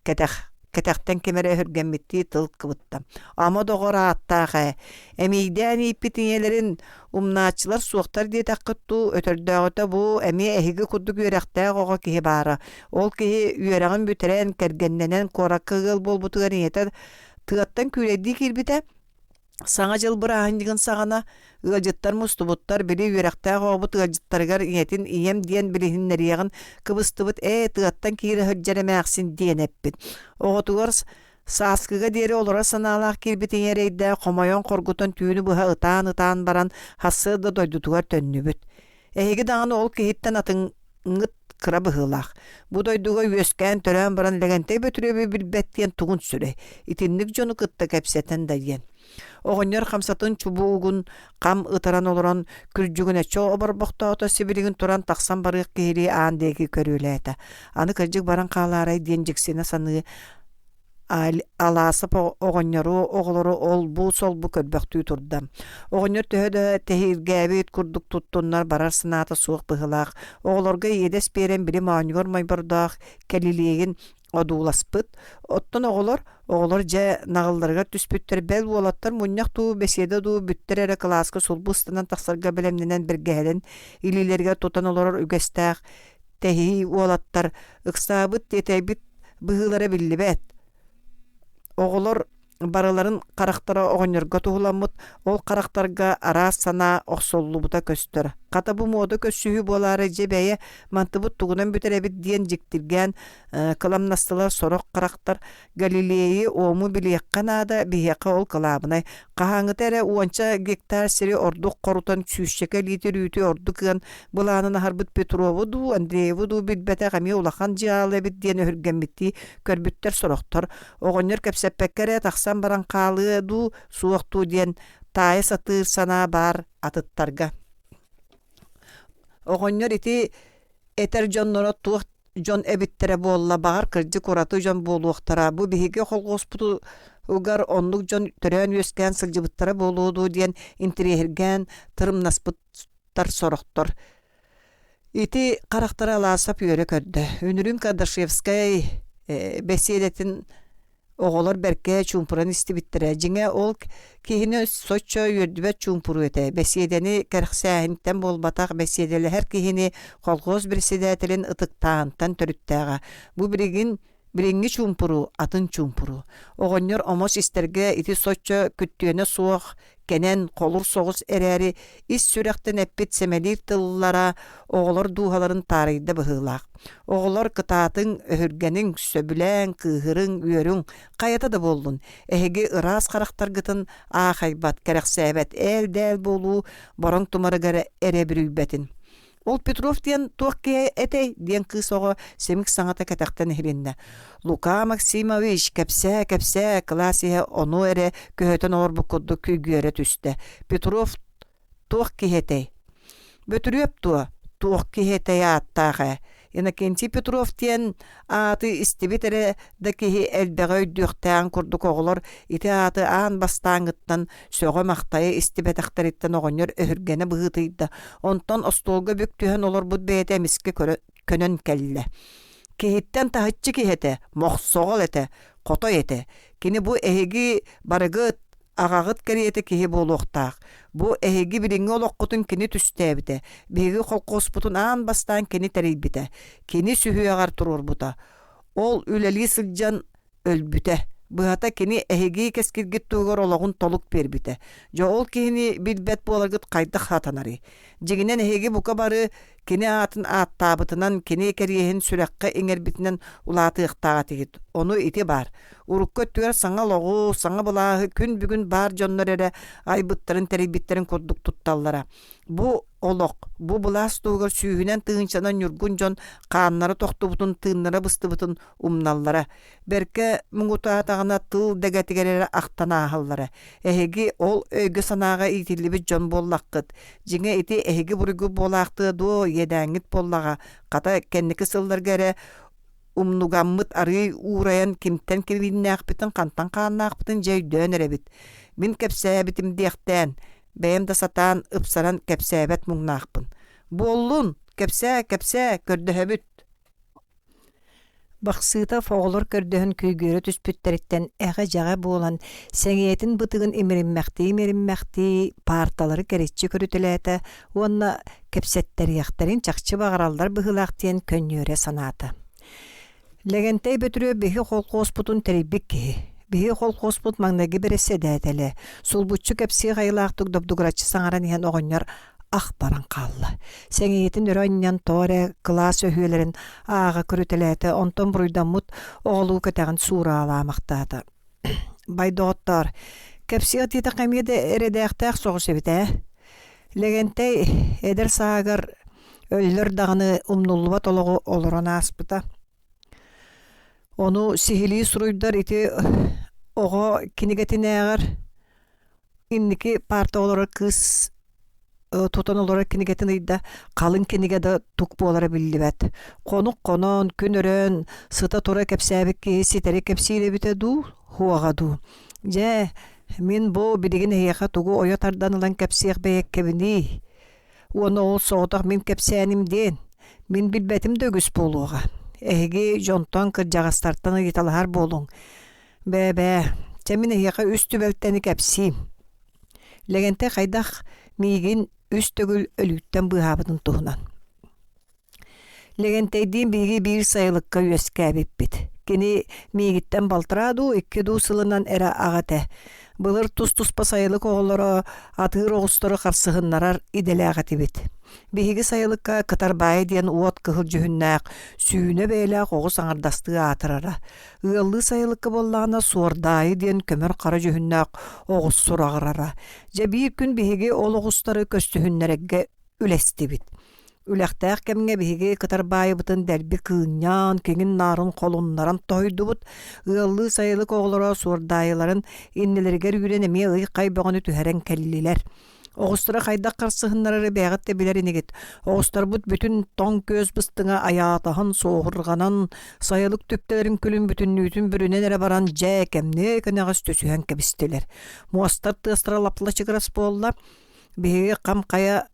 кэтэх кэтэхтэн ким эрэ өһүргэммиттии тыл кыбытта. Ама доҕор ааттаах ээ, эмиийдээн ииппит ийэлэрин умнааччылар суохтар диэтэххит дуу, өтөрдөөҕүтэ бу эмиэ эһиги курдук үөрэхтээх оҕо киһи баара. Ол киһи үөрэҕин бүтэрэн, кэргэннэнэн куоракка ыал буолбутугар ийэтэ тыаттан күүлэйдии киирбитэ. Саҥа дьыл бырааһынньыгын саҕана ыалдьыттар мустубуттар, били үөрэхтээх оҕобут ыалдьыттарыгар ийэтин ийэм диэн билиһиннэриэҕин кыбыстыбыт ээ тыаттан киирэ сылдьар эмээхсин диэн эппит. Оҕотугар сааскыга диэри олорор санаалаах киирбит ийэ эрэйдээх хомойон хоргутан түүнү быһа ытаан-ытаан баран сарсыарда дойдутугар төннүбүт. Эһиги даҕаны ол киһиттэн атыҥҥыт кыра быһыылаах. Бу дойдуга үөскээн төрөөн баран Лэгэнтэй Бөтүрүөбү билбэт диэн тугун сүрэй. Итинник дьону кытта кэпсэтэн да диэн. Оҕонньор хамсатын чубуугун хам ытыран олорон күрдьүгүнэччи оборбохтоото сибилигин туран тахсан барыах киһилии аан диэки көрүөлээтэ. Аны кырдьык баран хаалаарай диэн дьиксинэ саныы Алаасап оҕонньору, оҕолору ол-бу-солбу көрбөхтүү турда. Оҕонньор төһө да тэһииргээбит курдук туттуннар барар санаата суох быһыылаах. Оҕолорго иэдэс биэрэн били моонньугар мойбордоох кэлилиэгин одууласпыт. Оттон оҕолор, оҕолор дьэ наҕылларыгар түспүттэр, бэл уолаттар мунньах дуу, бэсиэдэ дуу бүттэр эрэ кылааска сулбу ыстанан тахсарга бэлэмнэнэн бэргэһэлэн илиилэригэр тутан олорор үгэстээх тэһии уолаттар ыксаабыт, тиэтэйбит быһыылара биллибэт. Оҕолор барыларын харахтара оҕонньорго туһуламмыт, ол харахтарга араас санаа охсуллубута көстөр. Хата бу муода көрсүһүү буолаары дьэ бэйэ мантыбыт тугунан бүтэрэбит диэн дьиктиргээн кыламнастылар сорох харахтар Галилейы уому билиэххэ наада, биһиэхэ ол кылаабынай. Хаһааҥҥыта эрэ уонча гектар сири ордук хорутан сүүсчэкэ лиитир үүтү ордук ыан былаанын аһарбыт Петрову дуу, Андрееву дуу билбэтэх эмиэ улахан дьыала эбит диэн өһүргэммиттии көрбүттэр сорохтор. Оҕонньор кэпсэппэккэ эрэ тахсан баран хаалыа дуу, суох дуу диэн таайа сатыыр санаа баар атыттарга. Оҕонньор ити этэр дьонноро туох дьон эбиттэрэ буолла, баҕар кырдьык ураты дьон буолуохтара. Бу биһиги холхуоспутугар оннук дьон төрөөн-үөскээн сылдьыбыттара буолуо дуу диэн интэриэһиргээн тырымнаспыттар сорохтор. Ити харахтара Аласов үөрэ көрдө. Үнүрүүн Кардашевскай бэсиэдэтин Оҕолор бэркэ чуумпуран истибиттэрэ. Дьиҥэ, ол киһини соччо үөрдүбэт чуумпуруу этэ. Бэсиэдэни кэрэхсээһинтэн буолбатах, бэсиэдэлэһэр киһини колхоз председателин ытыктааһынтан төрүттээҕэ. Бу билигин билиҥҥи чуумпуруу атын чуумпуруу. Оҕонньор омос истэргэ ити соччо күттүөнэ суох кэнэн, холур соҕус эрээри, ис сүрэхтэн эппит сэмэлиир тыллара оҕолор дууһаларын таарыйда быһыылаах. Оҕолор кытаатыҥ, өһүргэниҥ, сөбүлээҥ, кыыһырыҥ, үөрүҥ, хайата да буоллун, эһиги ыраас харахтаргытын аахайбат, кэрэхсээбэт ээл-дээл буолуу бороҥ тумарыгар эрэ бүрүйбэтин. Ол Петров диэн туох киһи этэй? диэн кыыс оҕо симик саҥата кэтэхтэн иһилиннэ. Лука Максимович, кэпсээ, кэпсээ, кылаас иһэ ону эрэ көһөтөн олорбут курдук күйгүөрэ түстэ. Петров туох киһи этэй? Бөтүрүөп дуо? Туох киһи этэй ааттаах ээ? Иннокентий Петров диэн ааты истибит эрэ да киһи элбэҕи өйдүөхтээҕин курдук оҕолор ити ааты аан бастааҥҥыттан сөҕө-махтайа истибэтэхтэриттэн оҕонньор өһүргэнэ быһыытыйда, онтон остуолга бүк түһэн олорбут бэйэтэ эмискэ көнөн кэллэ. Киһиттэн таһыччы киһи этэ, мохсоҕол этэ, хотой этэ. Кини бу эһиги барыгыт аҕаҕыт кэриэтэ киһи буолуохтаах. Бу эһиги билиҥҥи олоххутун кини түстээбитэ, биһиги холкуоспутун аан бастаан кини тэрийбитэ, кини сүһүөҕэр туруорбута. Ол үлэлии сылдьан өлбүтэ. Быһата кини эһиги кэскилгит туһугар олоҕун толук биэрбитэ. Дьэ ол киһини билбэт буоларгыт хайдах сатанарый? Дьиҥинэн эһиги бука бары кини аатын ааттаабытынан, кини кэриэһин сүрэххэ иҥэрбитинэн улаатыахтаах этигит. Ону ити баар. Урукку өттүгэр саҥа олоҕу, саҥа былааһы күн бүгүн баар дьоннор эрэ айбыттарын, тэрийбиттэрин курдук тутталлара. Бу олох, бу былаас туһугар сүүһүнэн тыһыынчанан ньургун дьон хааннара тохтубутун, тыыннара быстыбытын умналлара. Бэркэ муҥутаатаҕына тыл дэгэтигэр эрэ ахтан ааһаллара. Эһиги ол өйгө-санааҕа иитиллибит дьон буоллаххыт. Дьиҥэ ити эһиги буруйгут буолаахтыа дуо, иэдээҥҥит буоллаҕа. Хата, кэнники сылларга эрэ умнугаммыт арыый уурайан кимтэн кимииннээхпитин, хантан хааннаахпытын дьэ өйдөөн эрэбит. Мин кэпсээбитим диэхтээн, бэйэм да сатаан ыпсаран кэпсээбэт муҥнаахпын. Буоллун, кэпсээ, кэпсээ, көрдөһөбүт. Бахсыытов оҕолор көрдөһөн күйгүөрэ түспүттэриттэн эҕэ-дьэҕэ буолан, сэҥийэтин бытыгын имириммэхтии-имириммэхтии паарталары кэриччи көрүтэлээтэ уонна кэпсэттэриэхтэрин чахчы баҕараллар быһыылаах диэн көнньүөрэ санаата. Лэгэнтэй Бөтүрүөп биһи холкуоспутун тэрийбит киһи. Биһи холкуоспут маҥнайгы бэрэссэдээтэлэ, сулбуччу кэпсиэх айылаахтык добдугураччы саҥаран иһэн оҕонньор ах баран хаалла. Сэҥийэтин өрө анньан тоҕо эрэ кылаас өһүөлэрин ааҕа көрүтэлээтэ, онтон буруйдаммыт оҕолуу кэтэҕин суураалаамахтаата. Бай доҕоттоор, кэпсиэх диэтэххэ эмиэ да эрэдээхтээх соҕус эбит ээ. Лэгэнтэй эдэр сааһыгар өллөр даҕаны умнуллубат олоҕу олорон ааспыта. Ону сиһилии суруйдар ити оҕо кинигэтинээҕэр инники паарта олорор кыыс тутан олорор кинигэтин ыйда халыҥ кинигэ да тук буолара биллибэт. Хонук хонон, күн өрөөн, сыта-тура кэпсээбит киһи ситэри кэпсиир эбитэ дуу, хуоҕа дуу. Дьэ, мин бу билигин эһиэхэ тугу ойо тардан ылан кэпсиэх бэйэккэбиний? Уонна ол соҕотох мин кэпсээним диэн, мин билбэтим да үгүс буолуоҕа. Эһиги дьонтон, кырдьаҕастартан ыйыталаһар буолуҥ. Бээ-бээ, чэ мин эһиэхэ үс түбэлтэни кэпсиим. Лэгэнтэй хайдах миигин үс төгүл өлүүттэн быыһаабытын туһунан. Лэгэнтэйдиин биһиги биир сайылыкка үөскээбиппит. Кини миигиттэн балтараа дуу, икки дуу сылынан эрэ аҕа этэ. Былыр тус-туспа сайылык оҕолоро атыыр оҕустары харсыһыннарар идэлээх этибит. Биһиги сайылыкка Кытарбаайы диэн уот кыһыл дьүһүннээх, сүүнэ бэйэлээх оҕус аҥардастыы аатырара. Ыаллыы сайылыкка буоллаҕына Суордаайы диэн көмөр хара дьүһүннээх оҕус сураҕырара. Дьэ биир күн биһиги ол оҕустары көстүһүннэрэргэ үлэстибит. Үлэхтээх кэмҥэ биһиги Кытарбаайыбытын дэлби кыынньаан, киҥин-наарын холуннаран тоһуйдубут. Ыаллыы сайылык оҕолоро суордаайыларын иннилэригэр үүрэн эмиэ ый-хай бөҕөнү түһэрэн кэллилэр. Оҕустара хайдах харсыһыннарары бэйэҕит да билэр инигит. Оҕустарбыт бүтүн тоҥ күөс быстыҥа айаатаһан, суоһурҕанан, сайылык түптэлэрин күлүн бүтүннүүтүн бүрүнэн эрэ баран дьээ кэмниэ кэнэҕэс түсүһэн кэбистилэр. Муостар тыастара лап-лачыгырас буолла. Биһиги хам-хайа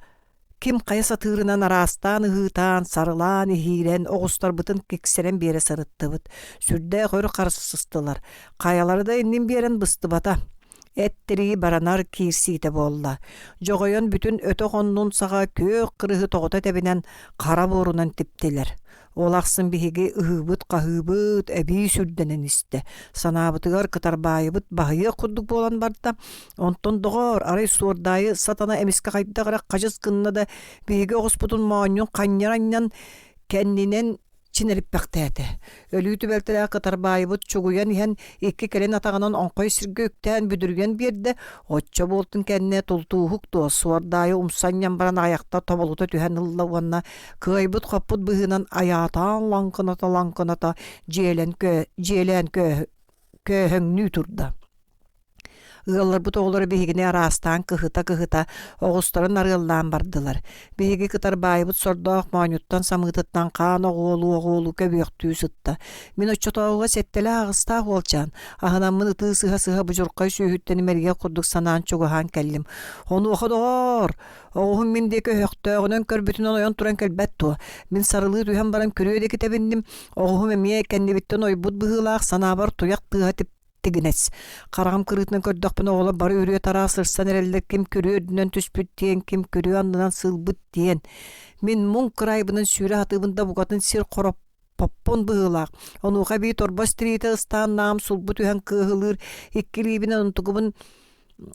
Ким хайа сатыырынан араастаан ыһыытаан, сарылаан, иһиирэн, оҕустарбытын киксэрэн биэрэ сырыттыбыт. Сүрдээх өр харсыстылар. Хайалара да иннин биэрэн быстыбата. Эт-тирии баранар киирсиитэ буолла. Дьоҕойон бүтүн өтөх оннун саҕа күөх кырыһы тоҕута тэбинэн хара буорунан типтилэр. Ол ахсын биһиги ыһыыбыт-хаһыыбыт эбии сүрдэнэн истэ. Санаабытыгар кытарбаайыбыт баһыйыах курдук буолан барда. Онтон доҕоор, арай суордаайы сатана эмискэ хайдах эрэ хадьыс гынна да, биһиги оҕуспутун моонньун ханньара анньан, кэннинэн чинэриппэхтээтэ. Өлүү түбэлтэлээх кытарбаайыбыт чугуйан иһэн икки кэлин атаҕынан оҥхой сиргэ үктээн бүдүрүйэн биэрдэ. Оччо буолтун кэннэ тултууһук дуо суордаайы умса анньан баран аҕыйахта тобулута түһэн ылла уонна кыайбыт-хоппут быһыынан айаатаан лаҥкыната-лаҥкыната дьиэлэн дьиэлээн көөһөҥнүү турда. Ыалларбыт оҕолоро биһигини араастаан кыһыта-кыһыта оҕустарын арыаллаан бардылар. Биһиги кытарбаайыбыт сордоох моонньуттан самыытыттан хаан оҕуолуу-оҕуолуу көбүөхтүү сытта. Мин оччотооҕуга сэттэлээх аҕыстаах уолчаан, аһынаммын ытыы сыһа-сыһа будьурхай сүүһүттэн имэрийэ курдук санаан чугаһаан кэллим. Онуоха доҕоор, Оҕуһум мин диэки өһөхтөөҕүнэн көрбүтүнэн ойон туран кэлбэт дуо? Мин сарылыы түһэн баран күрүө диэки тэбинним. Оҕуһум эмиэ кэннибиттэн ойбут быһыылаах, санаабар туйах тыаһа тигинэс. Хараҕым кырыытынан көрдөхпүнэ оҕолор бары үрүө-тараа сырсан эрэллэр ким күрүө үрдүнэн түспүт диэн, ким күрүө аннынан сыылбыт диэн. Мин муҥ кыраайбынан сүүрэ сатыыбын да букатын сир хороппоппун быһыылаах. Онуоха эбии торбос тириитэ ыстаан наам сулбу түһэн кыаһылыыр икки илиибинэн онтугубун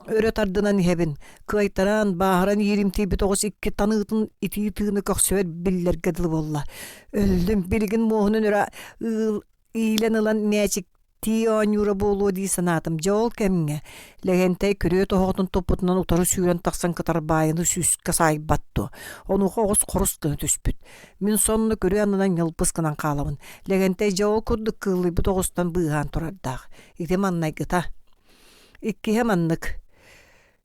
өрө тардынан иһэбин. Кыайтаран, бааһыран ииримтийбит оҕус икки таныытын итии тыыны көхсүбэр биллэргэ дылы буолла. Өллүм, билигин муоһунан өрө ыыл иилэн ылан мээчик Тии оонньуура буолуо дии санаатым. Дьэ ол кэмҥэ Лэгэнтэй күрүө тоһоҕотун туппутунан утары сүүрэн тахсан кытарбаайыны сүүскэ саайбат дуо? Онуоха оҕус хорус гына түспүт. Мин сонно күрүө аннынан ньылбыс гынан хаалабын. Лэгэнтэй дьэ ол курдук кыыллыйбыт оҕустан быыһаан турардаах. Ити маннайгыта. Иккиһэ маннык.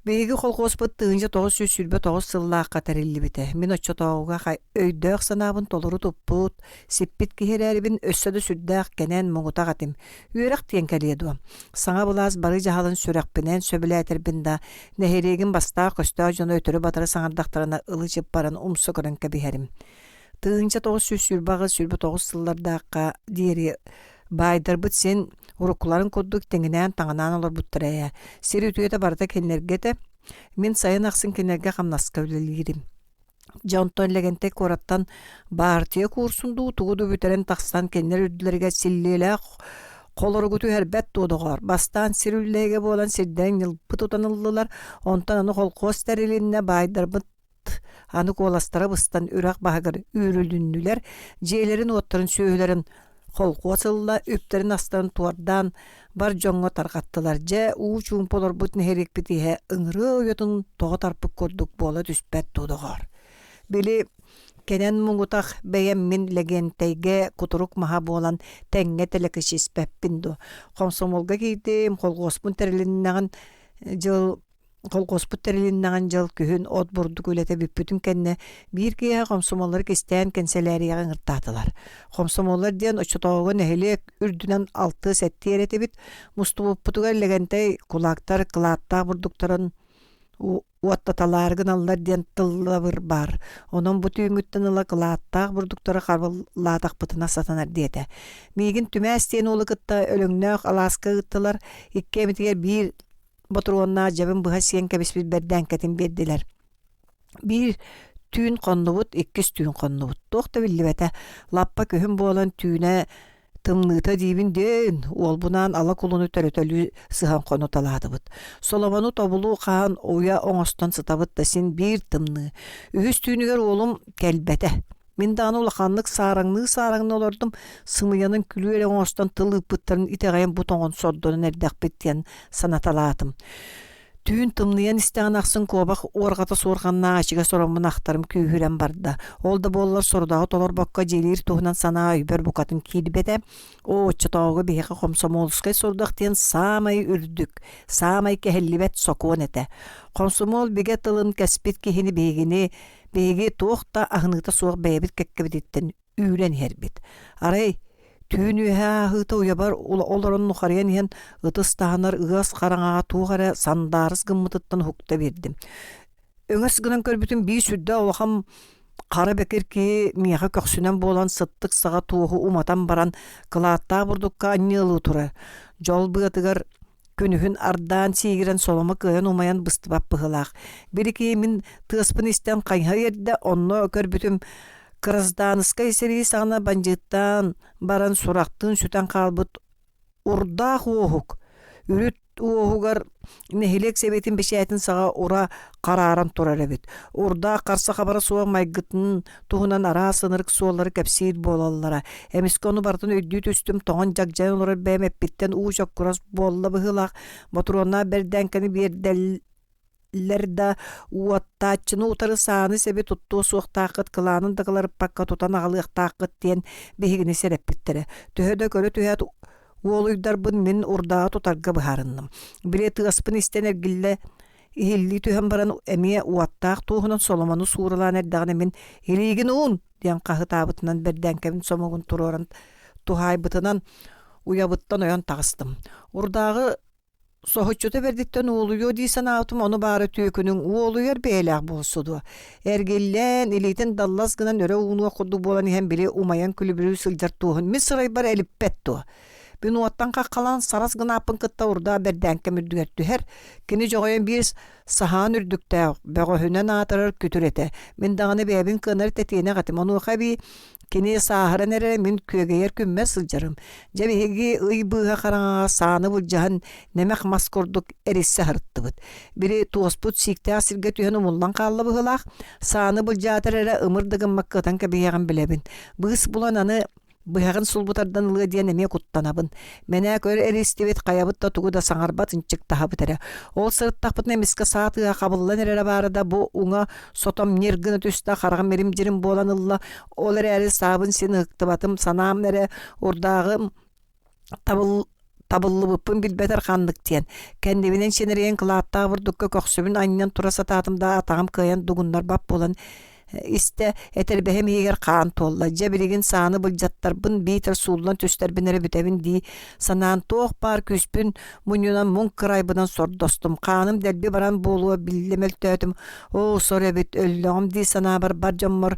Биһиги колхуоспут 1929 сыллаахха тэриллибитэ. Мин оччотооҕуга өйдөөх санаабын толору туппут, сиппит киһи эрээрибин өссө да сүрдээх кэнэн муҥутах этим. Үөрэх диэн кэлиэ дуо? Саҥа былаас бары дьаһалын сүрэхпинэн сөбүлээтэрбин да, нэһилиэгим бастаах-көстөөх дьоно өтөрү-батары саҥардахтарына ылы-чып баран умса көрөн кэбиһэрим. 1928-29 сыллардаахха диэри Баайдарбыт син уруккуларын курдук тэҥинээн-таҥанаан олорбуттара ээ. Сир үтүөтэ барыта кинилэргэ этэ. Мин сайын ахсын кинилэргэ хамнаска үлэлиирим. Дьэ онтон Лэгэнтэй куораттан баартыйа куурсун дуу, тугу дуу бүтэрэн тахсан кинилэр үрдүлэригэр силлиэлээх холоругу түһэрбэт дуо доҕоор. Бастаан сир үллэһигэ буолан сирдэрин ньылбы тутан ыллылар, онтон аны холкуос тэрилиннэ баайдарбыт Аны куоластара быстан үрэх баһыгар үүрүлүннүлэр, дьиэлэрин-уоттарын сүөһүлэрин холкуос ылла, үптэрин-астарын туордаан бар дьоҥҥо тарҕаттылар. Дьэ, уу чуумпу олорбут нэһилиэкпит иһэ ыҥырыа уйатын тоҕо тарпыт курдук буола түспэт дуу, доҕоор. Били кэнэн муҥутах бэйэм мин Лэгиэнтэйгэ кутурук маһа буолан тэҥҥэ тэлэкэчиспэппин дуо. Хомсомуолга киирдим, холхуоспун тэрилиннэҕин дьыл Колхуоспут тэрилиннэҕин дьыл күһүн от бурдук үлэтэ бүппүтүн кэннэ биир киэһэ хомсомуоллары кистээн кэнсэлээрийэҕэ ыҥыртаатылар. Хомсомуоллар диэн оччотооҕуга нэһилиэк үрдүнэн алтыа-сэттиэ эрэ этибит. Мустубуппутугар Лэгэнтэй кулаактар кылааттаах бурдуктарын уоттаталаары гыналлар диэн тыллабыр баар. Онон бу түүҥҥүттэн ыла кылааттаах бурдуктары харбыллаатахпытына сатанар диэтэ. Миигин Түмээс диэн уолу кытта Өлөҥнөөх алааска ыыттылар. Икки эмитигэр биир ботуруоннаах дьабын быһа сиэн кэбиспит бэрдээҥкэтин биэрдилэр. Биир түүн хоннубут, иккис түүн хоннубут. Туох да биллибэтэ. Лаппа күһүн буолан түүнэ тымныыта диибин диэн, уолбунаан ала кулуну төрөтөлүү сыһан хонуталаатыбыт. Соломону тобулу хаһан уйа оҥостон сытабыт да син биир тымныы. Үһүс түүнүгэр уолум кэлбэтэ. Мин даҕаны улаханнык саараҥныы-саараҥныы олордум, сымыйанан күлүү эрэ оҥостон тыл ыыппыттарын итэҕэйэн бу тоҥон сордонон эрдэхпит диэн санаталаатым. Түүн тымныйан истэҕин ахсын куобах уорҕата суорҕаннаах ичигэс ороммун ахтарым күүһүрэн барда. Ол да буоллар сорудаҕы толорбокко дьиэлиир туһунан санаа өйбөр букатын киирбэтэ. Оо, оччотооҕуга биһиэхэ хомсомуолускай сорудах диэн саамай үрдүк, саамай кэһиллибэт сокуон этэ. Хомсомуол бигэ тылын кэспит киһини биһигини Биһиги туох да аһыныыта суох бэйэбит кэккэбититтэн үүрэн иһэрбит. Арай түүн үөһэ ааһыыта уйабар олорон нухарыйан иһэн ытыс таһынар ыас хараҥаҕа туох эрэ сандаарыс гыммытыттан уһукта биэрдим. Өҥөс гынан көрбүтүм биир сүрдээх улахан хара бэкир киһи миэхэ көхсүнэн буолан сыттык саҕа туоһу уматан баран кылааттаах бурдукка анньыалыы турар. Дьол быатыгар Күнүһүн ардаан сиигирэн соломо кыайан умайан быстыбат быһыылаах. Били киһи мин тыаспын истэн хайыһа иэрдэ, онно көрбүтүм кырасдааныскай сэрии саҕана бандьыыттаан баран сурахтыын сүтэн хаалбыт урдаах уоһук үрүт уоһугар нэһилиэк сэбиэтин бэчээтин саҕа ура харааран турар эбит. Урдаах харса хабара суох майгытын туһунан араас ынырык суоллары кэпсиир буолаллара. Эмискэ ону барытын өйдүү түстүм, тоҥон дьагдьайан олорор бэйэм эппиттэн уу чоккурас буолла быһыылаах, ботуруоннаах бэрдээҥкэни биэрдэллэр да, уоттааччыны утары сааны-сэби туттуо суохтааххыт, кылаанын да кыларыппакка тутан аҕалыахтааххыт диэн биһигини сэрэппиттэрэ. Төһө да көрө түһээт уолуйдарбын мин урдааҕы тутарга быһаарынным. Били тыаспын истэн эргиллэ Иһиллии түһэн баран эмиэ уоттаах туоһунан соломону сууралаан эрдэҕинэ мин «Илиигин уун!» диэн хаһытаабытынан бэрдээҥкэбин сомугун туруоран туһаайбытынан уйабыттан ойон таҕыстым. Урдааҕы соһуччута бэрдиттэн уолуйуо дии санаабытым, ону баара түөкүнүҥ уолуйар бэйэлээх буолсу дуо? Эргиллэн, илиитин даллас гынан өрө уунуох курдук буолан иһэн били умайан күлүбүрүү сылдьар туоһун мин сырайбар элиппэт дуо? Мин уоттан хаххалаан сарас гынааппын кытта урдаа бэрдээҥкэм үрдүгэр түһэр. Кини дьоҕойон биир саһаан үрдүктээх, бөҕөһүнэн аатырар күтүр этэ. Мин даҕаны бэйэбин кыанар тэтиэнэх этим. Онуоха эбии кини сааһыран эрэрэ мин күөгэйэр күммэр сылдьарым. Дьэ биһиги ый быыһа хараҥаҕа сааны былдьаһан нэмэх мас курдук эриссе аһарыттыбыт. Били туоспут сииктээх сиргэ түһэн умуллан хаалла быһыылаах. Сааны былдьаатар эрэ ымыр да гыммакка ытан кэбиһиэҕин билэбин. Быыс булан аны. Быһаҕын сулбу тардан ылыа диэн эмиэ куттанабын. Мэнээк өр эристибит, хайабыт да тугу да саҥарбат ынчыктаһабыт эрэ. Ол сырыттахпытына эмискэ саа тыаһа хабыллан эрэрэ баара да бу уҥа сотом ньир гына түстэ, хараҕым ирим-дьирим буолан ылла. Ол эрээри саабын син ыһыктыбатым, санаам эрэ урдааҕым табыл табыллыбыппын билбэтэр ханнык диэн. Кэннибинэн чинэрийэн кылааттаах бурдукка көхсүбүн анньан тура сатаатым да атаҕым кыайан дугуннарбат буолан истэ, этэрбэһим иһигэр хаан туолла. Дьэ билигин сааны былдьаттарбын биитэр сууллан түстэрбин эрэ бүтэбин дии санаан туох баар күүспүн мунньунан муҥ кырайбынан сордостум. Хааным дэлби баран буолуо биллэ мөлтөөтүм. Оо, сор эбит, өллөҕүм дии санаабар бар дьоммор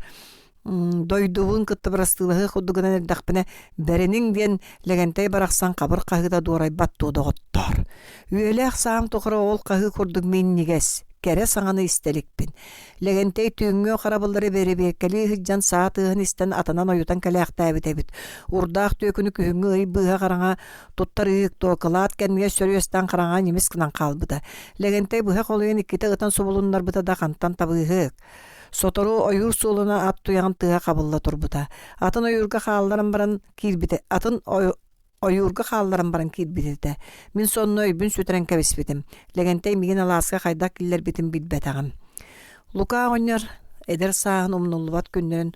дойдубун кытта бырастыылаһыы курдук гынан эрдэхпинэ бэриниҥ диэн Лэгэнтэй барахсан хабыр хаһыыта дуорайбат дуо доҕоттоор. Үйэлээх саам тухары ол хаһыы курдук минньигэс, кэрэ саҥаны истэ иликпин. Лэгэнтэй түүҥҥү харабыллары бэрэбиэркэлии сылдьан саа тыаһын истэн атынан ойутан кэлээхтээбит эбит. Урдаах түөкүнү күһүҥҥү ый быыһа хараҥа туттар ыйык дуо кылаат кэннигэр сөрүөстээн хараҥа ньимис гынан хаалбыта. Лэгэнтэй быһа холуйан иккитэ ытан субулуннарбыта да хантан табыыһык. Сотору ойуур суолуна ат туйаҕын тыаһа хабылла турбута. Атын ойуурга хаалларан баран киирбитэ. Атын ойуурга хаалларан баран киирбит этэ. Мин сонно өйбүн сүтэрэн кэбиспитим. Лэгэнтэй миигин алааска хайдах киллэрбитин билбэтэҕим. Лука оҕонньор эдэр сааһын умнуллубат күннэрин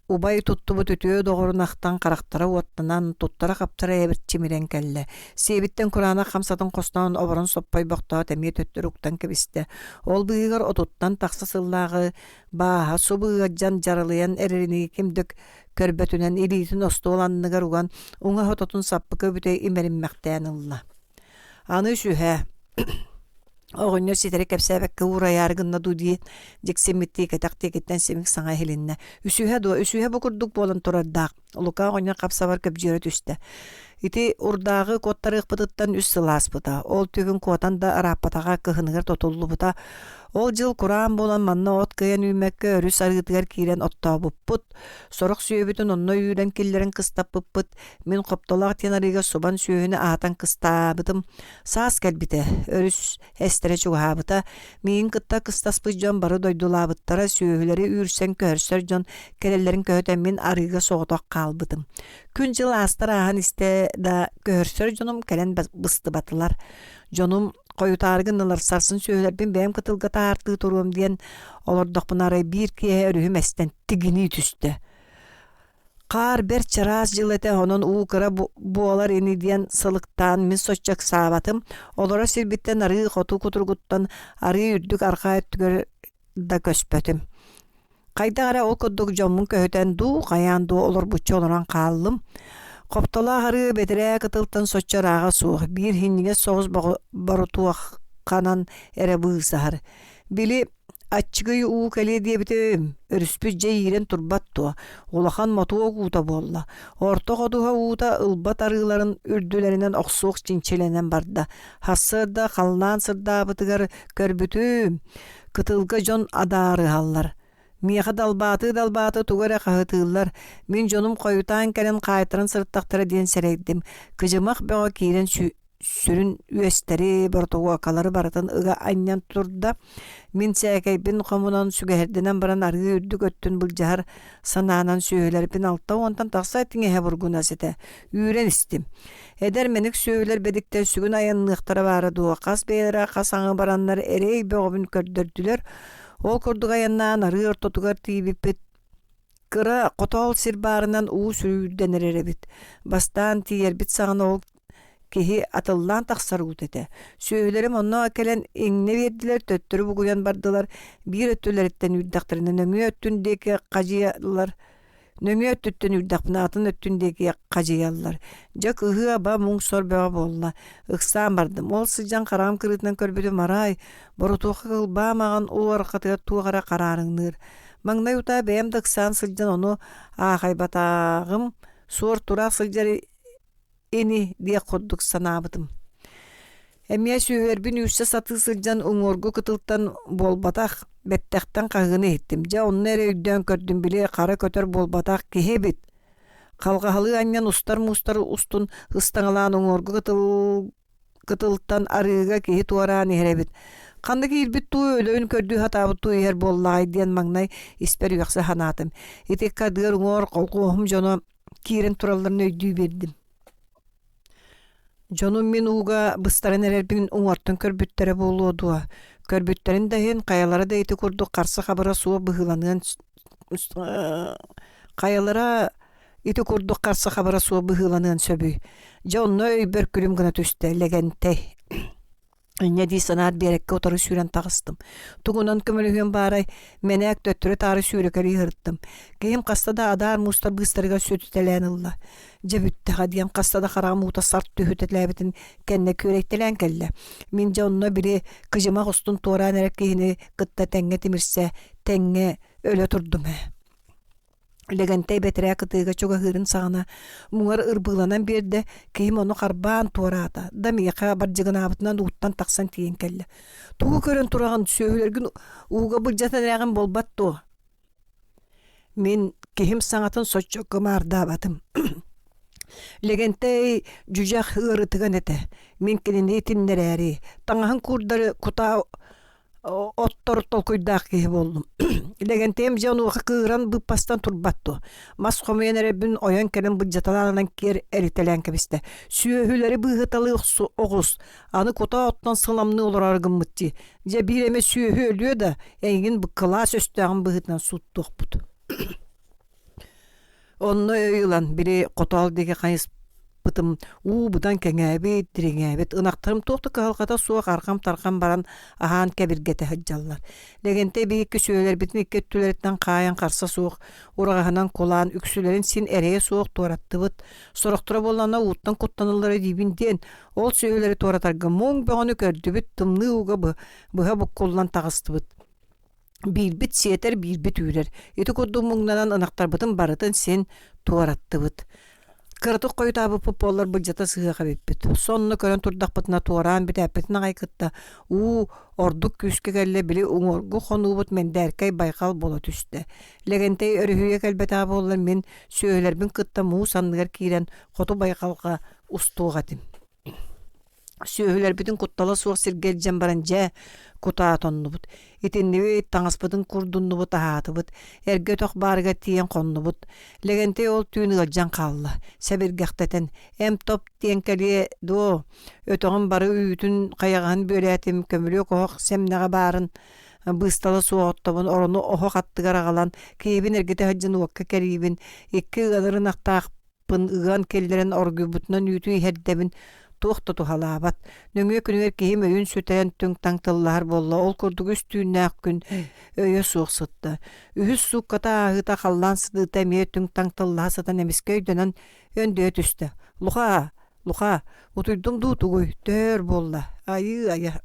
убай туттубут үтүө доҕорун ахтан харахтара уоттанан, туттара-хаптара эбирчимирэн кэллэ. Сиэбиттэн кураанах хамсатын хостоон оборон соппойбохтоот эмиэ төттөрү уктан кэбистэ. Ол быыһыгар отуттан тахса сыллааҕы бааһа субу ыалдьан дьаралыйан эрэринии ким да көрбөтүнэн илиитин остуол анныгар уган уҥа хототун саппыкы бүтэй имэриммэхтээн ылла. Аны үсүһэ оҕонньор ситэри кэпсээбэккэ уурайаары гынна дуу дии дьиксиммиттии кэтэх диэкиттэн симик саҥа иһилиннэ. Үсүһэ дуо? Үсүһэ бу курдук буолан турардаах. Лука оҕонньор хап-сабар көбдьүөрэ түстэ. Ити урдааҕы куоттарыахпытыттан үс сыл ааспыта. Ол түгүн куотан да арааппатаҕа кыһыныгар тотуллубута. Ол дьыл кураан буолан манна от кыайан үүммэккэ өрүс арыытыгар киирэн оттообуппут. Сорох сүөһүбүтүн онно үүрэн киллэрэн кыстаппыппыт. Мин Хоптолоох диэн арыыга субан сүөһүнү аһатан кыстаабытым. Саас кэлбитэ, өрүс эстэрэ чугаһаабыта. Миигин кытта кыстаспыт дьон бары дойдулаабыттара, сүөһүлэри үүрсэн көһөрсөр дьон кэлэллэрин көһүтэн мин арыыга соҕотох хаалбытым. Күн-дьыл аастар ааһан истэ да, көһөрсөр дьонум кэлэн быстыбатылар. Дьонум хойутаары гыннылар, сарсын сүөһүлэрбин бэйэм кытылга таһаартыы туруом диэн олордохпуна арай биир киэһэ өрүһүм эстэн тигинии түстэ. Хаар бэрт чараас дьыл этэ, онон уу кыра буолар ини диэн сылыктаан мин соччо ыксаабатым. Олорор сирбиттэн арыы хоту кутуругуттан арыы үрдүк арҕаа өттүгэр да көспөтүм. Хайдах эрэ ол курдук дьоммун көһүтэн дуу, хайаан дуу олорбучча олорон хааллым. Хоптолоох арыы бэтэрээ кытылтан соччо ырааҕа суох, биир иһинньигэс соҕус борутуохханан эрэ быысаһар. Били аччыгый уу кэлиэ диэбитим, өрүспүт дьэ иирэн турбат дуо, улахан мотуок уута буолла. Орто ходуһа уута ылбат арыыларын үрдүлэринэн охсуох чинчилэнэн барда. Сарсыарда халлаан сырдаабытыгар көрбүтүм, кытылга дьон адаарыһаллар. Миэхэ далбаатыы-далбаатыы тугу эрэ хаһытыыллар, мин дьонум хойутаан кэлэн хаайтаран сырыттахтара диэн сэрэйдим. Кыдьымах бөҕө киирэн сүрүн үөстэри, боротуокалары барытын ыга анньан турда. Мин сээкэйбин хомунан, сүгэһэрдэнэн баран арыы үрдүк өттүн былдьаһар санаанан сүөһүлэрбин 60-тан тахса тиҥэһэ бургунас этэ. Үүрэн истим. Эдэр мэник сүөһүлэр бэдиктэр сүгүн айанныахтара баара дуо, хас бэйэлэрэ хас аҥы бараннар эрэй бөҕөбүн көрдөрдүлэр. Ол курдук айаннаан арыы ортотугар тиийбиппит кыра хотоол сир баарынан уу сүүрдэн эрэр эбит. Бастаан тиийэрбит саҕана ол киһи атыллаан тахсар уута этэ. Сүөһүлэрим онно кэлэн иҥнэ биэрдилэр, төттөрү бугуйан бардылар. Биир өттүлэриттэн үүрдэхтэринэ нөҥүө өттүн диэки хадьыйаллар. Нөҥүө өттүттэн үүрдэхпинэ атын өттүн диэки хадьыйаллар. Дьэ кыһыы-аба муҥ-сор бөҕө буолла. Ыксаан бардым. Ол сылдьан хараҕым кырыытынан көрбүтүм арай, боротуоха кылбаа маҕан уу арҕатыгар туох эрэ хараарыҥныыр. Маҥнай утаа бэйэм да ыксаан сылдьан ону аахайбатаҕым, суор-тураах сылдьар ини диэх курдук санаабытым. Эмиэ сүөһүлэрбин үүрсэ сатыы сылдьан уҥуоргу кытылтан буолбатах, бэттэхтэн хаһыыны иһиттим. Дьэ онно эрэ өйдөөн көрдүм, били хара көтөр буолбатах киһи эбит. Халҕаһалыы анньан устар-муустар устун ыстаҥалаан уҥуоргу кытыл кытылтан арыыга киһи туораан иһэр эбит. Ханна киирбит дуу, өлөйүн көрдүү сатаабыт дуу иһэр буоллаҕай диэн маҥнай испэр үөхсэ санаатым. Ити кадыар уҥуор колхуоһум дьоно. киирэн туралларын өйдүү биэрдим. Дьонум мин ууга быстаран эрэрбин уҥуортан көрбүттэрэ буолуо дуо, көрбүттэрин да иһин хайалара да ити курдук харса-хабыра суох быһыыланыан хайалара ити курдук харса-хабыра суох быһыыланыан сөбүй. Дьэ онно өйбөр күлүм гына түстэ Лэгэнтэй. Инньэ дии санаат биэрэккэ утары сүүрэн таҕыстым. Тугунан көмөлөһүөм баарай, мэнээк төттөрү-таары сүүрэкэлии сырыттым. Киһим хаста да адаар муустар быыстарыгар сүтүтэлээн ылла. Дьэ бүттэҕэ диэн хаста да хараҕым уута сарт түһүтэлээбитин кэннэ күөрэйтэлээн кэллэ. Мин дьэ онно били кыдьымах устун туораан эрэр киһини кытта тэҥҥэ тимирсэ, тэҥҥэ өлө турдум ээ. Лэгэнтэй бэтэрээ кытыыга чугаһыырын саҕана муҥар ырбыыланан биэрдэ, киһим ону харбаан туораата да миэхэ бардьыгынаабытынан ууттан тахсан тиийэн кэллэ. «Тугу көрөн тураҕын, сүөһүлэргин ууга былдьатан эрэҕин буолбат дуо?» Мин киһим саҥатын соччо кымаардаабатым. Лэгэнтэй дьүдьэх ыарытыган этэ. Мин кинини итиннэрээри, таҥаһын куурдары кутаа оттор толкуйдаах киһи буоллум. Лэгэнтэйим дьэ онуоха кыыран быыппастан турбат дуо? Мас хомуйан эрэрбин ойон кэлэн былдьаталаан ылан киэр эритэлээн кэбистэ. Сүөһүлэри быыһыталыы оҕус, аны кута оттон сыламныы олорор гыммыт дии. Дьэ биир эмэ сүөһү өлүө да, эйигин кылаас өстөөҕүн быһыытынан сууттуохпут. Онно өй ылан, били хотоол диэки хайыспытым уу быдан кэҥээбит, дириҥээбит, ынахтарым туох да кыһалҕата суох арҕам-тарҕам баран аһаан кэбиргэтэ сылдьаллар. Лэгэнтэй биһикки сүөлэрбитин икки өттүлэриттэн хаайан харса суох, ураҕаһынан кулаан, үксүлэрин син эрэйэ суох туораттыбыт. Сорохторо буоллаҕына ууттан куттаналлара диибин диэн, ол сүөһүлэри туоратарга муҥ бөҕөнү көрдүбүт, тымныы ууга быһа буккуллан таҕыстыбыт. Биирбит сиэтэр, биирбит үүрэр. Ити курдук муҥнанан ынахтарбытын барытын син туораттыбыт. Кыратык хойутаабыппыт буоллар былдьата сыһыах эбиппит. Сонно көрөн турдахпытына туораан бүтээппитин аҕай кытта уу ордук күүскэ кэллэ били уҥуоргу хонуубут мэндээркэй байҕал буола түстэ. Лэгэнтэй өрүһүйэ кэлбэтэҕэ буоллар мин сүөһүлэрбин кытта муус анныгар киирэн хоту байҕалга устуох этим. Сүөһүлэрбитин куттала суох сиргэ илдьэн баран дьэ, кутаа тоннубут. Итиннибит, таҥаспытын курдуннубут, аһаатыбыт. Эргэ өтөх баарыгар тиийэн хоннубут. Лэгэнтэй ол түүн ыалдьан хаалла. Сэбиргэхтэтэн, эм-топ диэн кэлиэ дуо, өтөҕүм бары үүтүн хайаҕаһын бүөлээтим, көмүлүөк оһох сэмнэҕэ баарын быыстала суох оттобун орону оһох аттыгар аҕалан, киһибин эргитэ сылдьан уокка кэриибин, икки ыанар ынахтаах ыган киллэрэн оргуйбутунан үүтү иһэрдэбин туох да туһалаабат. Нөҥүө күнүгэр киһим өйүн сүтэрэн түҥ-таҥ тыллаһар буолла. Ол курдук үс түүннээх күн өйө суох сытта. Үһүс суукката ааһыыта халлаан сытыыта эмиэ түҥ-таҥ тыллаһа сытан эмискэ өйдөнөн өндөйө түстэ. Луха, Луха, утуйдум дуу тугуй? Төһө өр буолла? Айыы-айа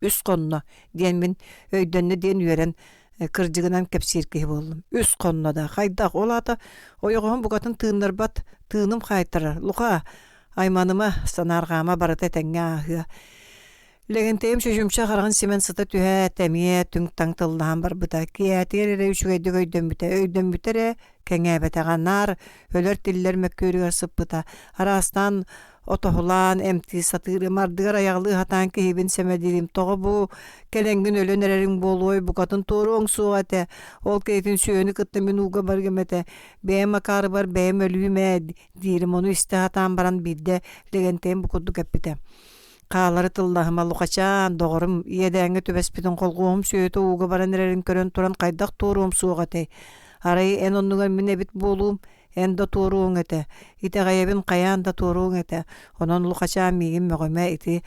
Үс хонно диэн мин өйдөннө диэн үөрэн кырдьыгынан кэпсиир киһи буоллум. Үс хонно да хайдах ол аата ойоҕоһум букатын тыыннарбат тыыным хаайтарар Луха айманыма санаарҕаама барыта этэҥҥэ ааһыа Лэгэнтэйим чочумча хараҕын симэн сыта түһээт эмиэ түҥ-таҥ тыллаһан барбыта киэһээтигэр эрэ үчүгэйдик өйдөммүтэ өйдөммүтэ эрэ кэҥээбэтэҕэ наар өлөр-тиллэр мөккүөрүгэр сыппыта араастаан отоһулаан эмтии сатыырым, ардыгар айаҕалыы сатаан киһибин сэмэлиирим. Тоҕо бу кэлэҥҥин өлөн эрэриҥ буолуой, букатын туоруоҥ суоҕа этэ. Ол киһитин сүөһүнү кытта мин ууга барыам этэ. Бэйэм акаарыбар бэйэм өлүүм ээ диирим. Ону истэ сатаан баран биирдэ Лэгэнтэйим бу курдук эппитэ. Хаалары тыллаһыма, Лухачаан, доҕорум, иэдээҥҥэ түбэспитин холхуоһум сүөһүтэ ууга баран эрэрин көрөн туран хайдах туоруом суоҕа этэй? Арай эн оннугар мин эбит буолуум, Эн да туоруоҥ этэ, итэҕэйэбин хайаан да туоруоҥ этэ, онон Лухачаан миигин мөҕүмэ ити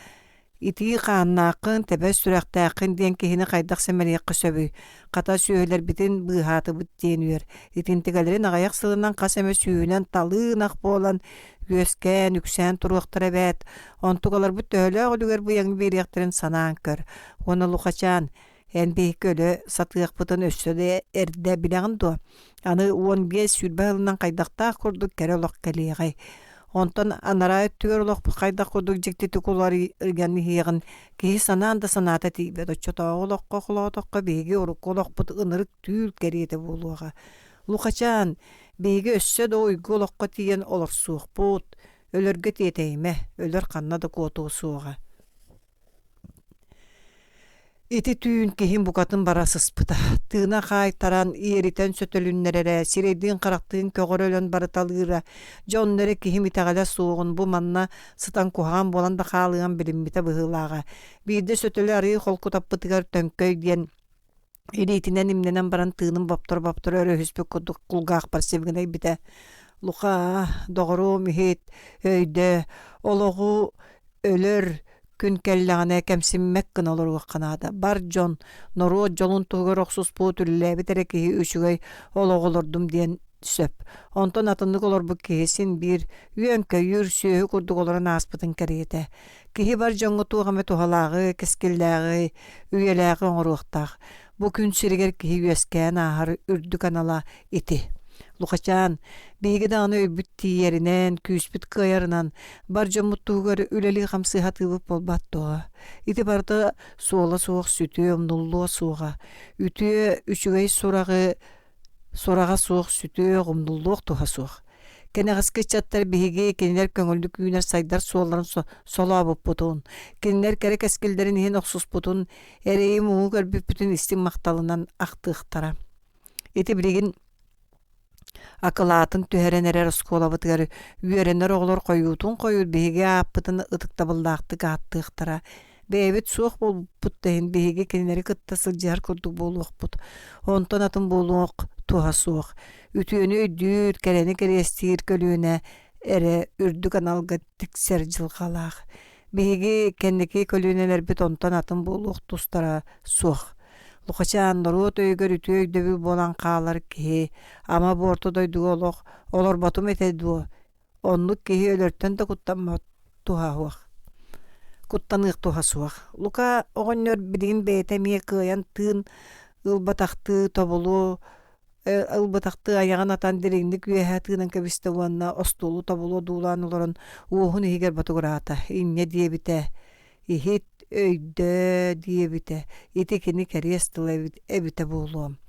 итии хааннааххын, тэбэс сүрэхтээххин диэн киһини хайдах сэмэлиэххэ сөбүй? Хата сүөһүлэрбитин быыһаатыбыт диэн үөр. Итинтигэлэрин аҕыйах сылынан хас эмэ сүүһүнэн талыы ынах буолан үөскээн, үксээн туруохтара эбээт. Онтугаларбыт төһөлөөх үлүгэр быйаҥы биэриэхтэрин санаан көр. Уонна Лухачаан, Эн биһикки өлө сатыахпытын өссө да эрдэ билэҕин дуо? Аны 15-сүүрбэ сылынан хайдахтаах курдук кэрэ олох кэлиэҕэй? Онтон анараа өттүгэр олохпут хайдах курдук дьиктитик уларыйан иһиэҕин киһи санаан да санаата тиийбэт. Оччотооҕу олоххо холоотоххо биһиги урукку олохпут ынырык түүл кэриэтэ буолуоҕа. Лухачаан, биһиги өссө да уйгу олоххо тиийэн олорсуохпут. Өлөргө тиэтэйимэ, өлөр ханна да куотуо суоҕа. Ити түүн киһим букатын бара сыспыта. Тыына хаайтаран, иэритэн сөтөлүннэрэрэ, сирэйдиин-харахтыын көҕөрө өлөн барыталыыра. Дьэ онно эрэ киһим итэҕэлэ суоҕун, бу манна сытан куһаҕан буолан да хаалыан билиммитэ быһыылааҕа. Биирдэ сөтөлү арыый холкутаппытыгар төҥкөй диэн илиитинэн имнэнэн баран тыынын бопторо-бопторо өрүһүспүт курдук кулгаахпар сибигинэйбитэ. Луха, доҕоруом иһит, өйдөө, олоҕу өлөр күн кэллэҕинэ кэмсиммэт гына олоруохха наада. Бар дьон, норуот дьолун туһугар охсуспут, үлэлээбит эрэ киһи үчүгэй олоҕу олордум диэн сөп. Онтон атыннык олорбут киһи син биир үөн-көйүүр, сүөһү курдук олорон ааспытын кэриэтэ. Киһи бар дьоҥҥо туох эмэ туһалааҕы, кэскиллээҕи, үйэлээҕи оҥоруохтаах. Бу күн сиригэр киһи үөскээн ааһар үрдүк анала ити. Лухачаан, биһиги даҕаны өйбүт тиийэринэн, күүспүт кыайарынан, бар дьоммут туһугар үлэлии-хамсыы сатыыбыт буолбат дуо? Ити барыта суола суох сүтүө, умнуллуо суоҕа. Үтүө, үчүгэй сураҕы сураҕа суох сүтүөх, умнуллуох туһа суох. Кэнэҕэски ыччаттар биһиги кинилэр көҥүллүк үүнэр-сайдар суолларын солообуппутун, кинилэр кэрэ кэскиллэрин иһин охсуспутун, эрэйи-муҥу көрбүппүтүн истиҥ махталынан ахтыахтара. Ити билигин акылаатын түһэрэн эрэр оскуолабытыгар үөрэнэр оҕолор хойуутун хойут биһиги ааппытын ытыктабыллаахтык ааттыахтара. Бэйэбит суох буолбуппут да иһин биһиги кинилэри кытта сылдьыһар курдук буолуохпут. Онтон атын буолуох туһа суох. Үтүөнү өйдүүр, кэрэни кэриэстиир көлүөнэ эрэ үрдүк аналга тиксэр дьылҕалаах. Биһиги кэнники көлүөнэлэрбит онтон атын буолуох тустара суох. Лухачаан норуот өйүгэр үтүө өйдөбүл буолан хаалар киһи ама бу орто дойдуга олох олорботум этэ дуо? Оннук киһи өлөртөн да куттаммат туһа суох. Куттаныах туһа суох. Лука оҕонньор билигин бэйэтэ эмиэ кыайан тыын ылбатахтыы тобулу ылбатахтыы айаҕын атан дириҥник үөһэ тыынан кэбистэ уонна остуолу тобулу одуулаан олорон уоһун иһигэр ботугураата. Инньэ диэбитэ Иһит, өйдөө диэбитэ, ити кини кэриэс тыла эбитэ буолуо.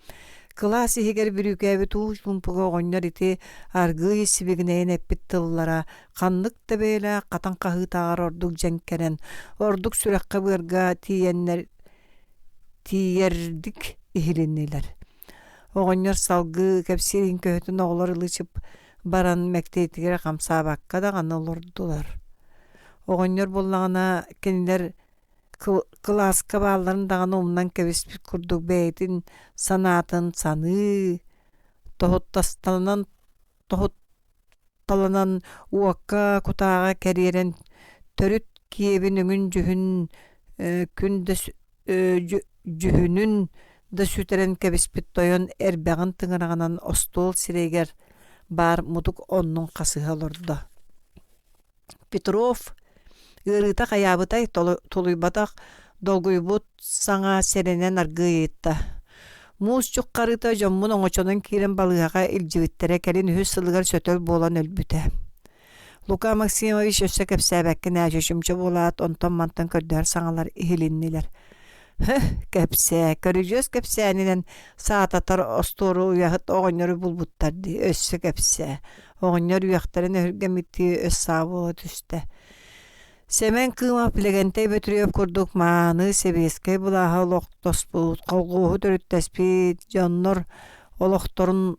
Кылаас иһигэр бүрүүкээбит уу чуумпуга оҕонньор ити аргыый сибигинэйэн эппит тыллара ханнык да бэйэлээх хатан хаһыытааҕар ордук дьэҥкэрэн, ордук сүрэххэ-быарга тиийэннэр тиийэрдик иһилиннилэр. Оҕонньор салгыы кэпсиирин көһүтэн оҕолор ылы-чып баран мэктиэтигэр хамсаабакка даҕаны олордулар. Оҕонньор буоллаҕына кинилэр кылааска баалларын даҕаны умнан кэбиспит курдук бэйэтин санаатын саныы, тоһуттастанан тоһутталанан уокка кутааҕа кэриэрэн төрүт киэбин өҥүн-дьүһүн күн да дьүһүнүн да сүтэрэн кэбиспит тойон эрбэҕин тыҥыраҕынан остуол сирэйигэр баар мутук оннун хасыһа олордо. Петров ыарыыта хайаабытай тулуйбатах долгуйбут саҥа сэрэнэн аргыый ыйытта. Муус чуххарыыта дьоммун оҥочонон киирэн балыыһаҕа илдьибиттэрэ кэлин үһүс сылыгар сөтөл буолан өлбүтэ. Лука Максимович өссө кэпсээбэккин ээ чочумча буолаат онтон-мантан көрдөһөр саҥалар иһилиннилэр. Һы, кэпсээ, көрүдьүөс кэпсээнинэн саататар остуоруйаһыт оҕонньору булбуттар дии, өссө кэпсээ. Оҕонньор үөхтэрин өһүргэммиттии өс-саа буола түстэ. Сэмэн Кыымов Лэгэнтэй Бөтүрүөп курдук мааны сэбиэскэй былааһы олохтоспут, колхуоһу төрүттэспит дьоннор олохторун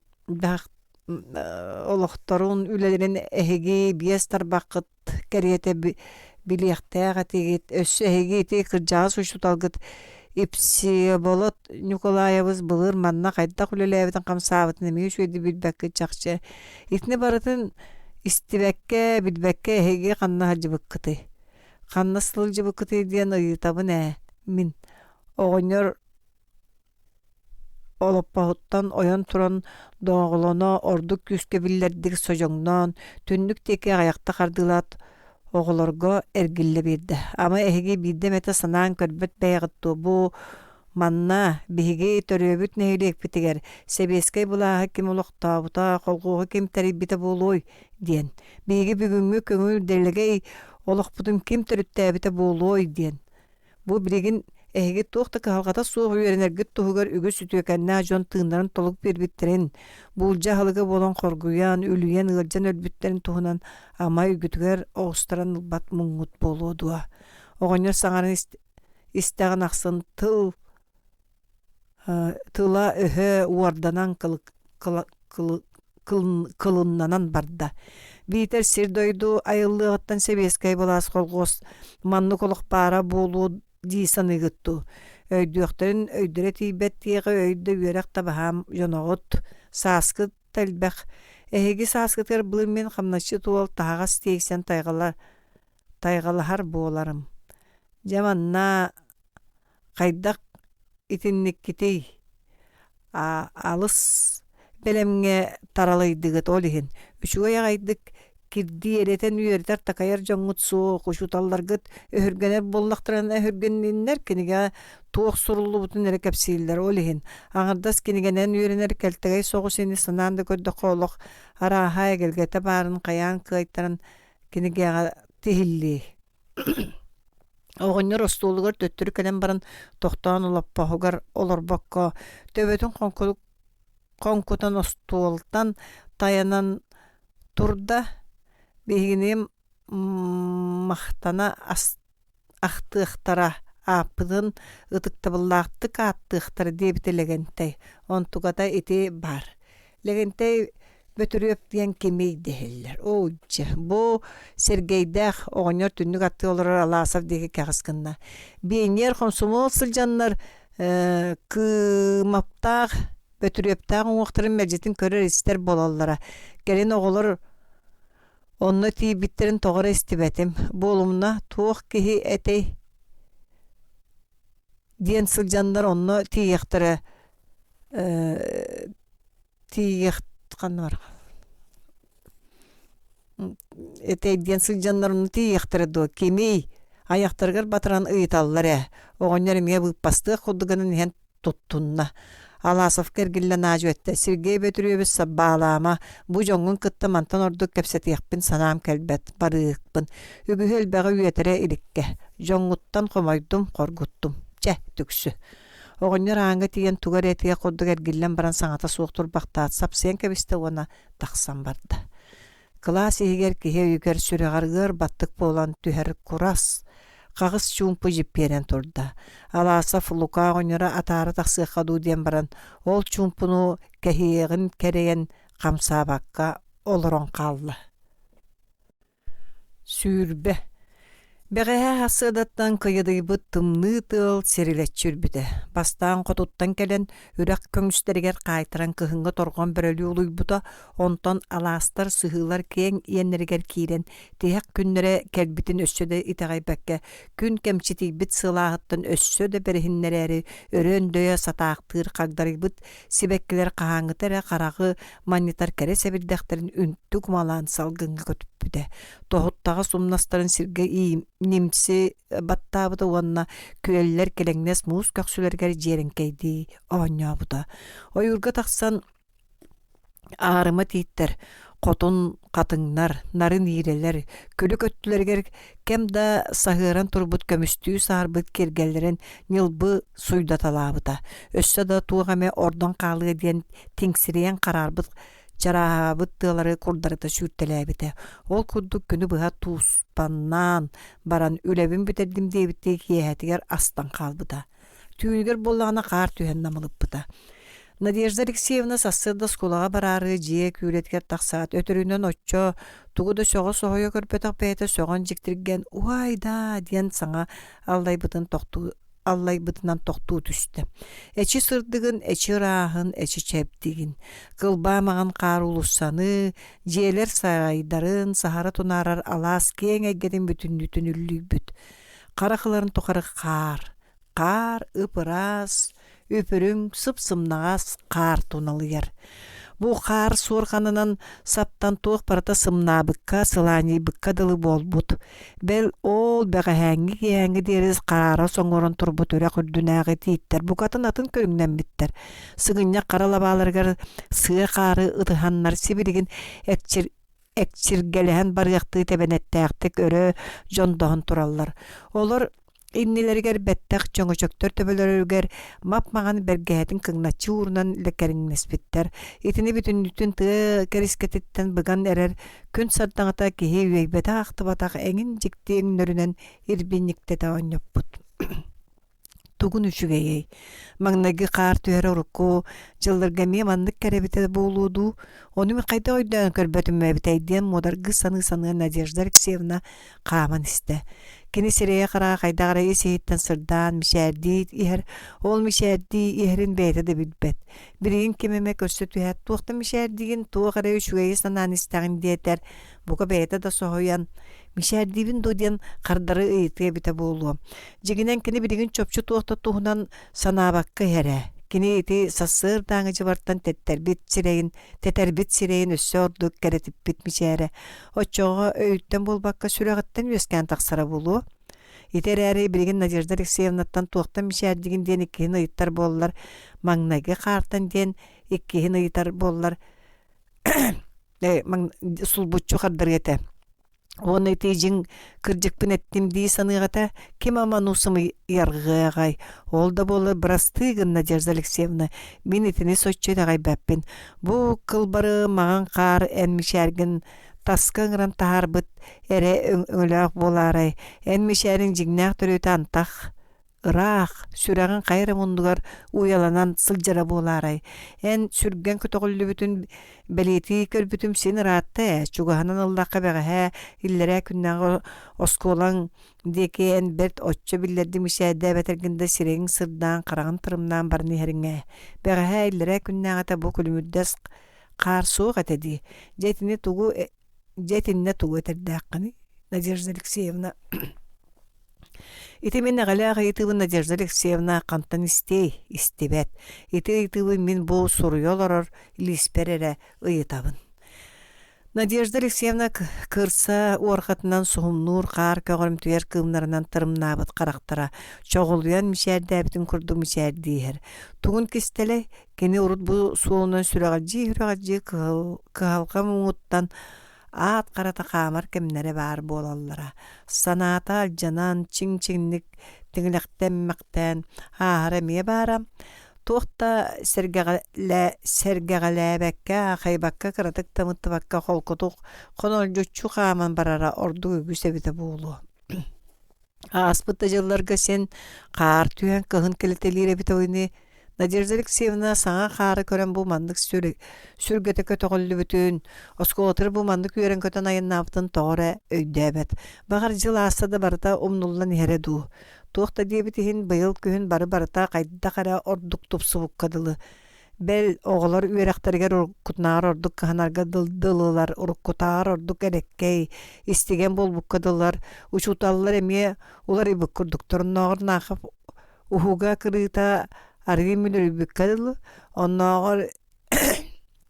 олохторун үлэлэрин эһиги биэс тарбаххыт кэриэтэ билиэхтээх этигит. Өссө эһиги ити кырдьаҕас учууталгыт Ипсиоболот Ньукулаайабыс былыр манна хайдах үлэлээбитин-хамсаабытын эмиэ үчүгэйдик билбэккит чахчы. Итини барытын истибэккэ, билбэккэ эһиги ханна сылдьыбыккытый? Ханна сылдьыбыккытый диэн ыйытабын ээ, мин. Оҕонньор Олоппоһуттан ойон туран дооҕолоно ордук күүскэ биллэрдик содьоҥноон, түннүк диэки аҕыйахта хардыылаат оҕолорго эргиллэ биэрдэ: «Ама эһиги биирдэ эмэтэ санаан көрбөт бэйэҕит дуо, бу манна, биһиги төрүөбүт нэһилиэкпитигэр, сэбиэскэй былааһы ким олохтообута, колхуоһу ким тэрийбитэ буолуой?» диэн. «Биһиги бүгүҥҥү көҥүл дэлэгэй олохпутун ким төрүттээбитэ буолуой?» диэн. Бу билигин эһиги туох да кыһалҕата суох үөрэнэргит туһугар үгүс үтүөкэннээх дьон тыыннарын толук биэрбиттэрин, буулдьа аһылыга буолан хоргуйан, үлүйэн, ыалдьан өлбүттэрин туһунан ама өйгүтүгэр оҕустаран ылбат муҥҥут буолуо дуо? Оҕонньор саҥаран истэҕин ахсын тыл тыла-өһө уорданан кылыннанан барда. Биитэр сир-дойду айыллыаҕыттан сэбиэскэй былаас колхуос маннык олох баара буолуо дии саныыгыт дуу? Өйдүөхтэрин өйдөрө тиийбэт диэҕи өй да үөрэх да баһаам дьоноҕут, сааскыт да элбэх. Эһиги сааскытыгар былыр мин хамначчыт уол таһаҕас тиэйсэн тайҕалаһар буоларым. Дьэ манна хайдах итинниккитий алыс бэлэмҥэ таралыйдыгыт ол иһин үчүгэй аҕайдык кирдиэрэтэн үөрэтэр-такайар дьоҥҥут суох учууталларгыт өһүргэнэр буоллахтарына өһүргэнниннэр кинигэҕэ туох суруллубутун эрэ кэпсииллэр ол иһин аҥардас кинигэнэн үөрэнэр кэлтэгэй соҕус ини санаан да көрдөххө олох арааһа эгэлгэтэ баарын хайаан кыайтаран кинигэҕэ тиһиллиэй Оҕонньор остуолугар төттөрү кэлэн баран тохтоон олоппоһугар олорбокко, төбөтүн хоҥкутан остуолтан тайанан турда, биһигини махтана ахтыахтара, ааппытын ытыктабыллаахтык ааттыахтара диэбитэ Лэгэнтэй. Онтуката ити баар. Лэгэнтэй Бөтүрүөп диэн кимий дэһэллэр. Оо дьэ, бу Сэргэйдээх оҕонньор түннүк аттыы олорор Аласов диэки кэҕис гынна. Биэнньэр хомсомуол сылдьаннар кыымаптаах Бөтүрүөптээх уҥуохтарын мэлдьитин көрөр-истэр буолаллара. Кэлин оҕолор онно тиийбиттэрин тоҕо эрэ истибэтим. Буолумна, туох киһи этэй диэн сылдьаннар онно тиийиэхтэрэ тиийиэх ханна бар этэйдиэн сылдьаннар онно тиийиэхтэрэ дуо кимий айахтарыгар батаран ыйыталлар ээ оҕонньор эмиэ быыппастыах курдук гынан иһэн туттунна Аласовка эргиллэн аадьу эттэ Сергей Бөтүрүөбүс сабаалаама бу дьоҥҥун кытта мантан ордук кэпсэтиэхпин санаам кэлбэт барыыкпын үгүһү элбэҕи үөтэрэ иликкэ дьоҥҥуттан хомойдум хоргуттум чэ түксү Оҕонньор ааҥҥа тиийэн тугу эрэ этиэх курдук эргиллэн баран саҥата суох турбахтаат сапсыйан кэбистэ уонна тахсан барда. Кылаас иһигэр киһи өйүгэр сүрэҕэр ыар баттык буолан түһэр курас, хаҕыс чуумпу дьиппиэрэн турда. Аласов Лука оҕонньоро атаара тахсыахха дуу диэн баран, ол чуумпуну кэһиэҕин кэрэйэн хамсаабакка олорон хаалла. 20 Бэҕэһээ сарсыардаттан кыйыдыйбыт тымныы тыал сирилэччи үрбүтэ. Бастаан хотуттан кэлэн, үрэх көҥүстэригэр хаайтаран кыһыҥҥы торҕон бөрөлүү улуйбута, онтон алаастар, сыһыылар киэҥ иэннэригэр киирэн, тиһэх күннэрэ кэлбитин өссө да итэҕэйбэккэ, күн кэмчитийбит сылааһыттан өссө да бэриһиннэрээри өрө өндөйө сатаахтыыр хагдарыйбыт сибэккилэр хаһааҥҥыта эрэ хараҕы манньытар кэрэ сэбирдэхтэрин үнтү кумалаан салгыҥҥа көтүппүтэ. Тоһуттаҕас умнастарын сиргэ нимси баттаабыта уонна күөллэр килэҥнэс муус көхсүлэригэр дьиэрэҥкэйдии оонньообута. Ойуурга тахсан аарыма тииттэр, хотун хатыҥнар, нарын иирэлэр, күлүк өттүлэригэр кэм да саһыаран турбут көмүстүү саарбыт киэргэллэрин ньылбы суйдаталаабыта. Өссө да туох эмэ ордон хаалыа диэн тиҥсирийэн хараарбыт чарааһаабыт тыалары курдарыта сүүртэлээбитэ. Ол курдук күнү быһа тууспаннаан баран үлэбин бүтэрдим диэбиттии киэһэтигэр астан хаалбыта. Түүнүгэр буоллаҕына хаар түһэн намылыппыта. Надежда Алексеевна сарсыарда оскуолаҕа бараары дьиэ күүлэтигэр тахсаат, өтөрүнэн оччо тугу да сөҕө-соһуйа көрбөтөх бэйэтэ сөҕөн дьиктиргэн «Уай даа!» диэн саҥа аллайбытын тохтуу аллайбытынан тохтуу түстэ. Эчи сырдыгын, эчи ырааһын, эчи чэбдигин. Кылбаа маҥан хаар уулуссаны, дьиэлэр сарайдарын, саһара тунаарар алаас киэҥ эйгэтин бүтүннүүтүн үллүйбүт. Харах ыларын тухары хаар, хаар ып-ыраас, үп-үрүҥ, сып-сымнаҕас хаар туналыйар. Бу хаар суорҕанынан саптан туох барыта сымнаабыкка, сылаанньыйбыкка дылы буолбут. Бэл, ол бэҕэһээҥҥи киэһээҥҥи диэри хараара соҥуоран турбут үрэх үрдүнээҕи тииттэр букатын атын көрүҥнэммиттэр. Сыгынньах хара лабааларыгар сыа хаары ытыһаннар сибилигин экчир экчиргэлэһэн барыахтыы тэбэнэттээхтик өрө дьондоһон тураллар. Олор иннилэригэр бэттэх чөҥөчөктөр төбөлөрүгэр мап-маҥан бэргэһэтин кыҥначчы уурунан лэкэриҥнэспиттэр. Итини бүтүннүүтүн тыа кэрискэтиттэн быган эрэр күн сардаҥата киһи үөйбэтэх-ахтыбатах эҥин дьикти өҥнөрүнэн ирбинньиктэтэ оонньоппут. Тугун үчүгэйэй? Маҥнайгы хаар түһэрэ урукку дьылларга эмиэ маннык кэрэбитэ буолуо дуу? Ону мин хайдах өйдөөн көрбөтүм эбитэй диэн муодаргыы саныы-саныы Надежда Алексеевна хааман истэ. Кини сирэйэ-хараҕа хайдах эрэ ис-иһиттэн сырдаан мичээрдии иһэр, ол мичээрдии иһэрин бэйэтэ да билбэт. Билигин ким эмэ көрсө түһээт туох да мичээрдиигин, туох эрэ үчүгэйи санаан истэҕин диэтэр, бука бэйэтэ да соһуйан мичээрдиибин дуо диэн хардары ыйытыа эбитэ буолуо. Дьиҥинэн кини билигин чопчу туох да туһунан санаабакка иһэрэ. Кини ити сарсыардааҥы дьыбартан тэттэрбит сирэйин, тэтэрбит сирэйин өссө ордук кэрэтиппит мичээрэ оччоҕо өйүттэн буолбакка сүрэҕиттэн үөскээн тахсара буолуо. Ити эрээри билигин Надежда Алексеевнаттан туохтан мичээрдигин диэн иккиһин ыйыттар буоллар, маҥнайгы хаартан диэн иккиһин ыйытар буоллар сулбуччу хардарыа этэ. Уонна ити дьиҥ кырдьыкпын эттим дии саныах этэ, ким ама ну сымыйарҕыаҕай, ол да буоллар бырастыы гын, Надежда Алексеевна, мин итини соччо итэҕэйбэппин. Бу кылбары маҕан хаар эн мичээргин таска ыҥыран таһаарбыт эрэ өҥөлөөх буолаарай, эн мичээриҥ дьиҥнээх төрүөтэ антах ыраах, сүрэҕиҥ хайа эрэ муннугар уйаланан сылдьара буолаарай? Эн сүргэҥ көтөҕүллүбүтүн бэлиэтии көрбүтүм син ыраатта ээ, чугаһынан ыллахха бэҕэһээ иллэрээ күннээҕи оскуолаҥ диэки эн бэрт оччо биллэрдик мичээрдээбэтэргин да сирэйиҥ сырдаан, хараҕын тырымнаан баран иһэриҥ ээ. Бэҕэһээ иллэрээ күннээҕитэ бу күлүмүрдэс хаар суох этэ дии. Дьэ итини тугу Дьэ итиннэ тугу этэрдээххиний, Надежда Алексеевна? Ити мин эҕэлээх ыйытыыбын Надежда Алексеевна хантан истиэй, истибэт. Ити ыйытыыбын мин бу суруйа олорор лииспэр эрэ ыйытабын. Надежда Алексеевна кырса уорҕатынан суһумнуур хаар көҕөрүмтүйэр кыымнарынан тырымнаабыт харахтара чоҕулуйан мичээрдээбитин курдук мичээрдии иһэр. Тугун кистэлэй, Кини урут бу суолунан сүрэҕэлдьии-сүрэҕэлдьии кыһалҕа муҥуттан аат харата хаамар кэмнэрэ баар буолаллара. Санаата алдьанан, чиҥ-чиҥник тиҥилэхтэммэхтээн ааһара эмиэ баара. Туох да сэргэҕэлээбэккэ, аахайбакка, кыратык да ымыттыбакка холкутук хонолдьуччу хааман барара ордук үгүс эбитэ буолуо. Ааспыт да дьылларга син хаар түһэн кыһын кэлитэлиир эбит ини Надежда Алексеевна саҥа хаары көрөн бу маннык сүргэтэ көтөҕүллүбүтүн, оскуолатыгар бу маннык үөрэн-көтөн айаннаабытын тоҕо эрэ өйдөөбөт. Баҕар дьыл ааста да барыта умнуллан иһэрэ дуу. Туох да диэбит иһин быйыл күһүн бары-барыта хайдах эрэ ордук тупсубукка дылы. Бэл, оҕолор үөрэхтэригэр уруккутунааҕар ордук кыһанарга дылылар, уруккутааҕар ордук элэккэй, истигэн буолбукка дылылар, учууталлар эмиэ уларыйбыт курдуктар. Оннооҕор Наахов уһуга кырыыта арыый мүлүрүйбүккэ дылы, оннооҕор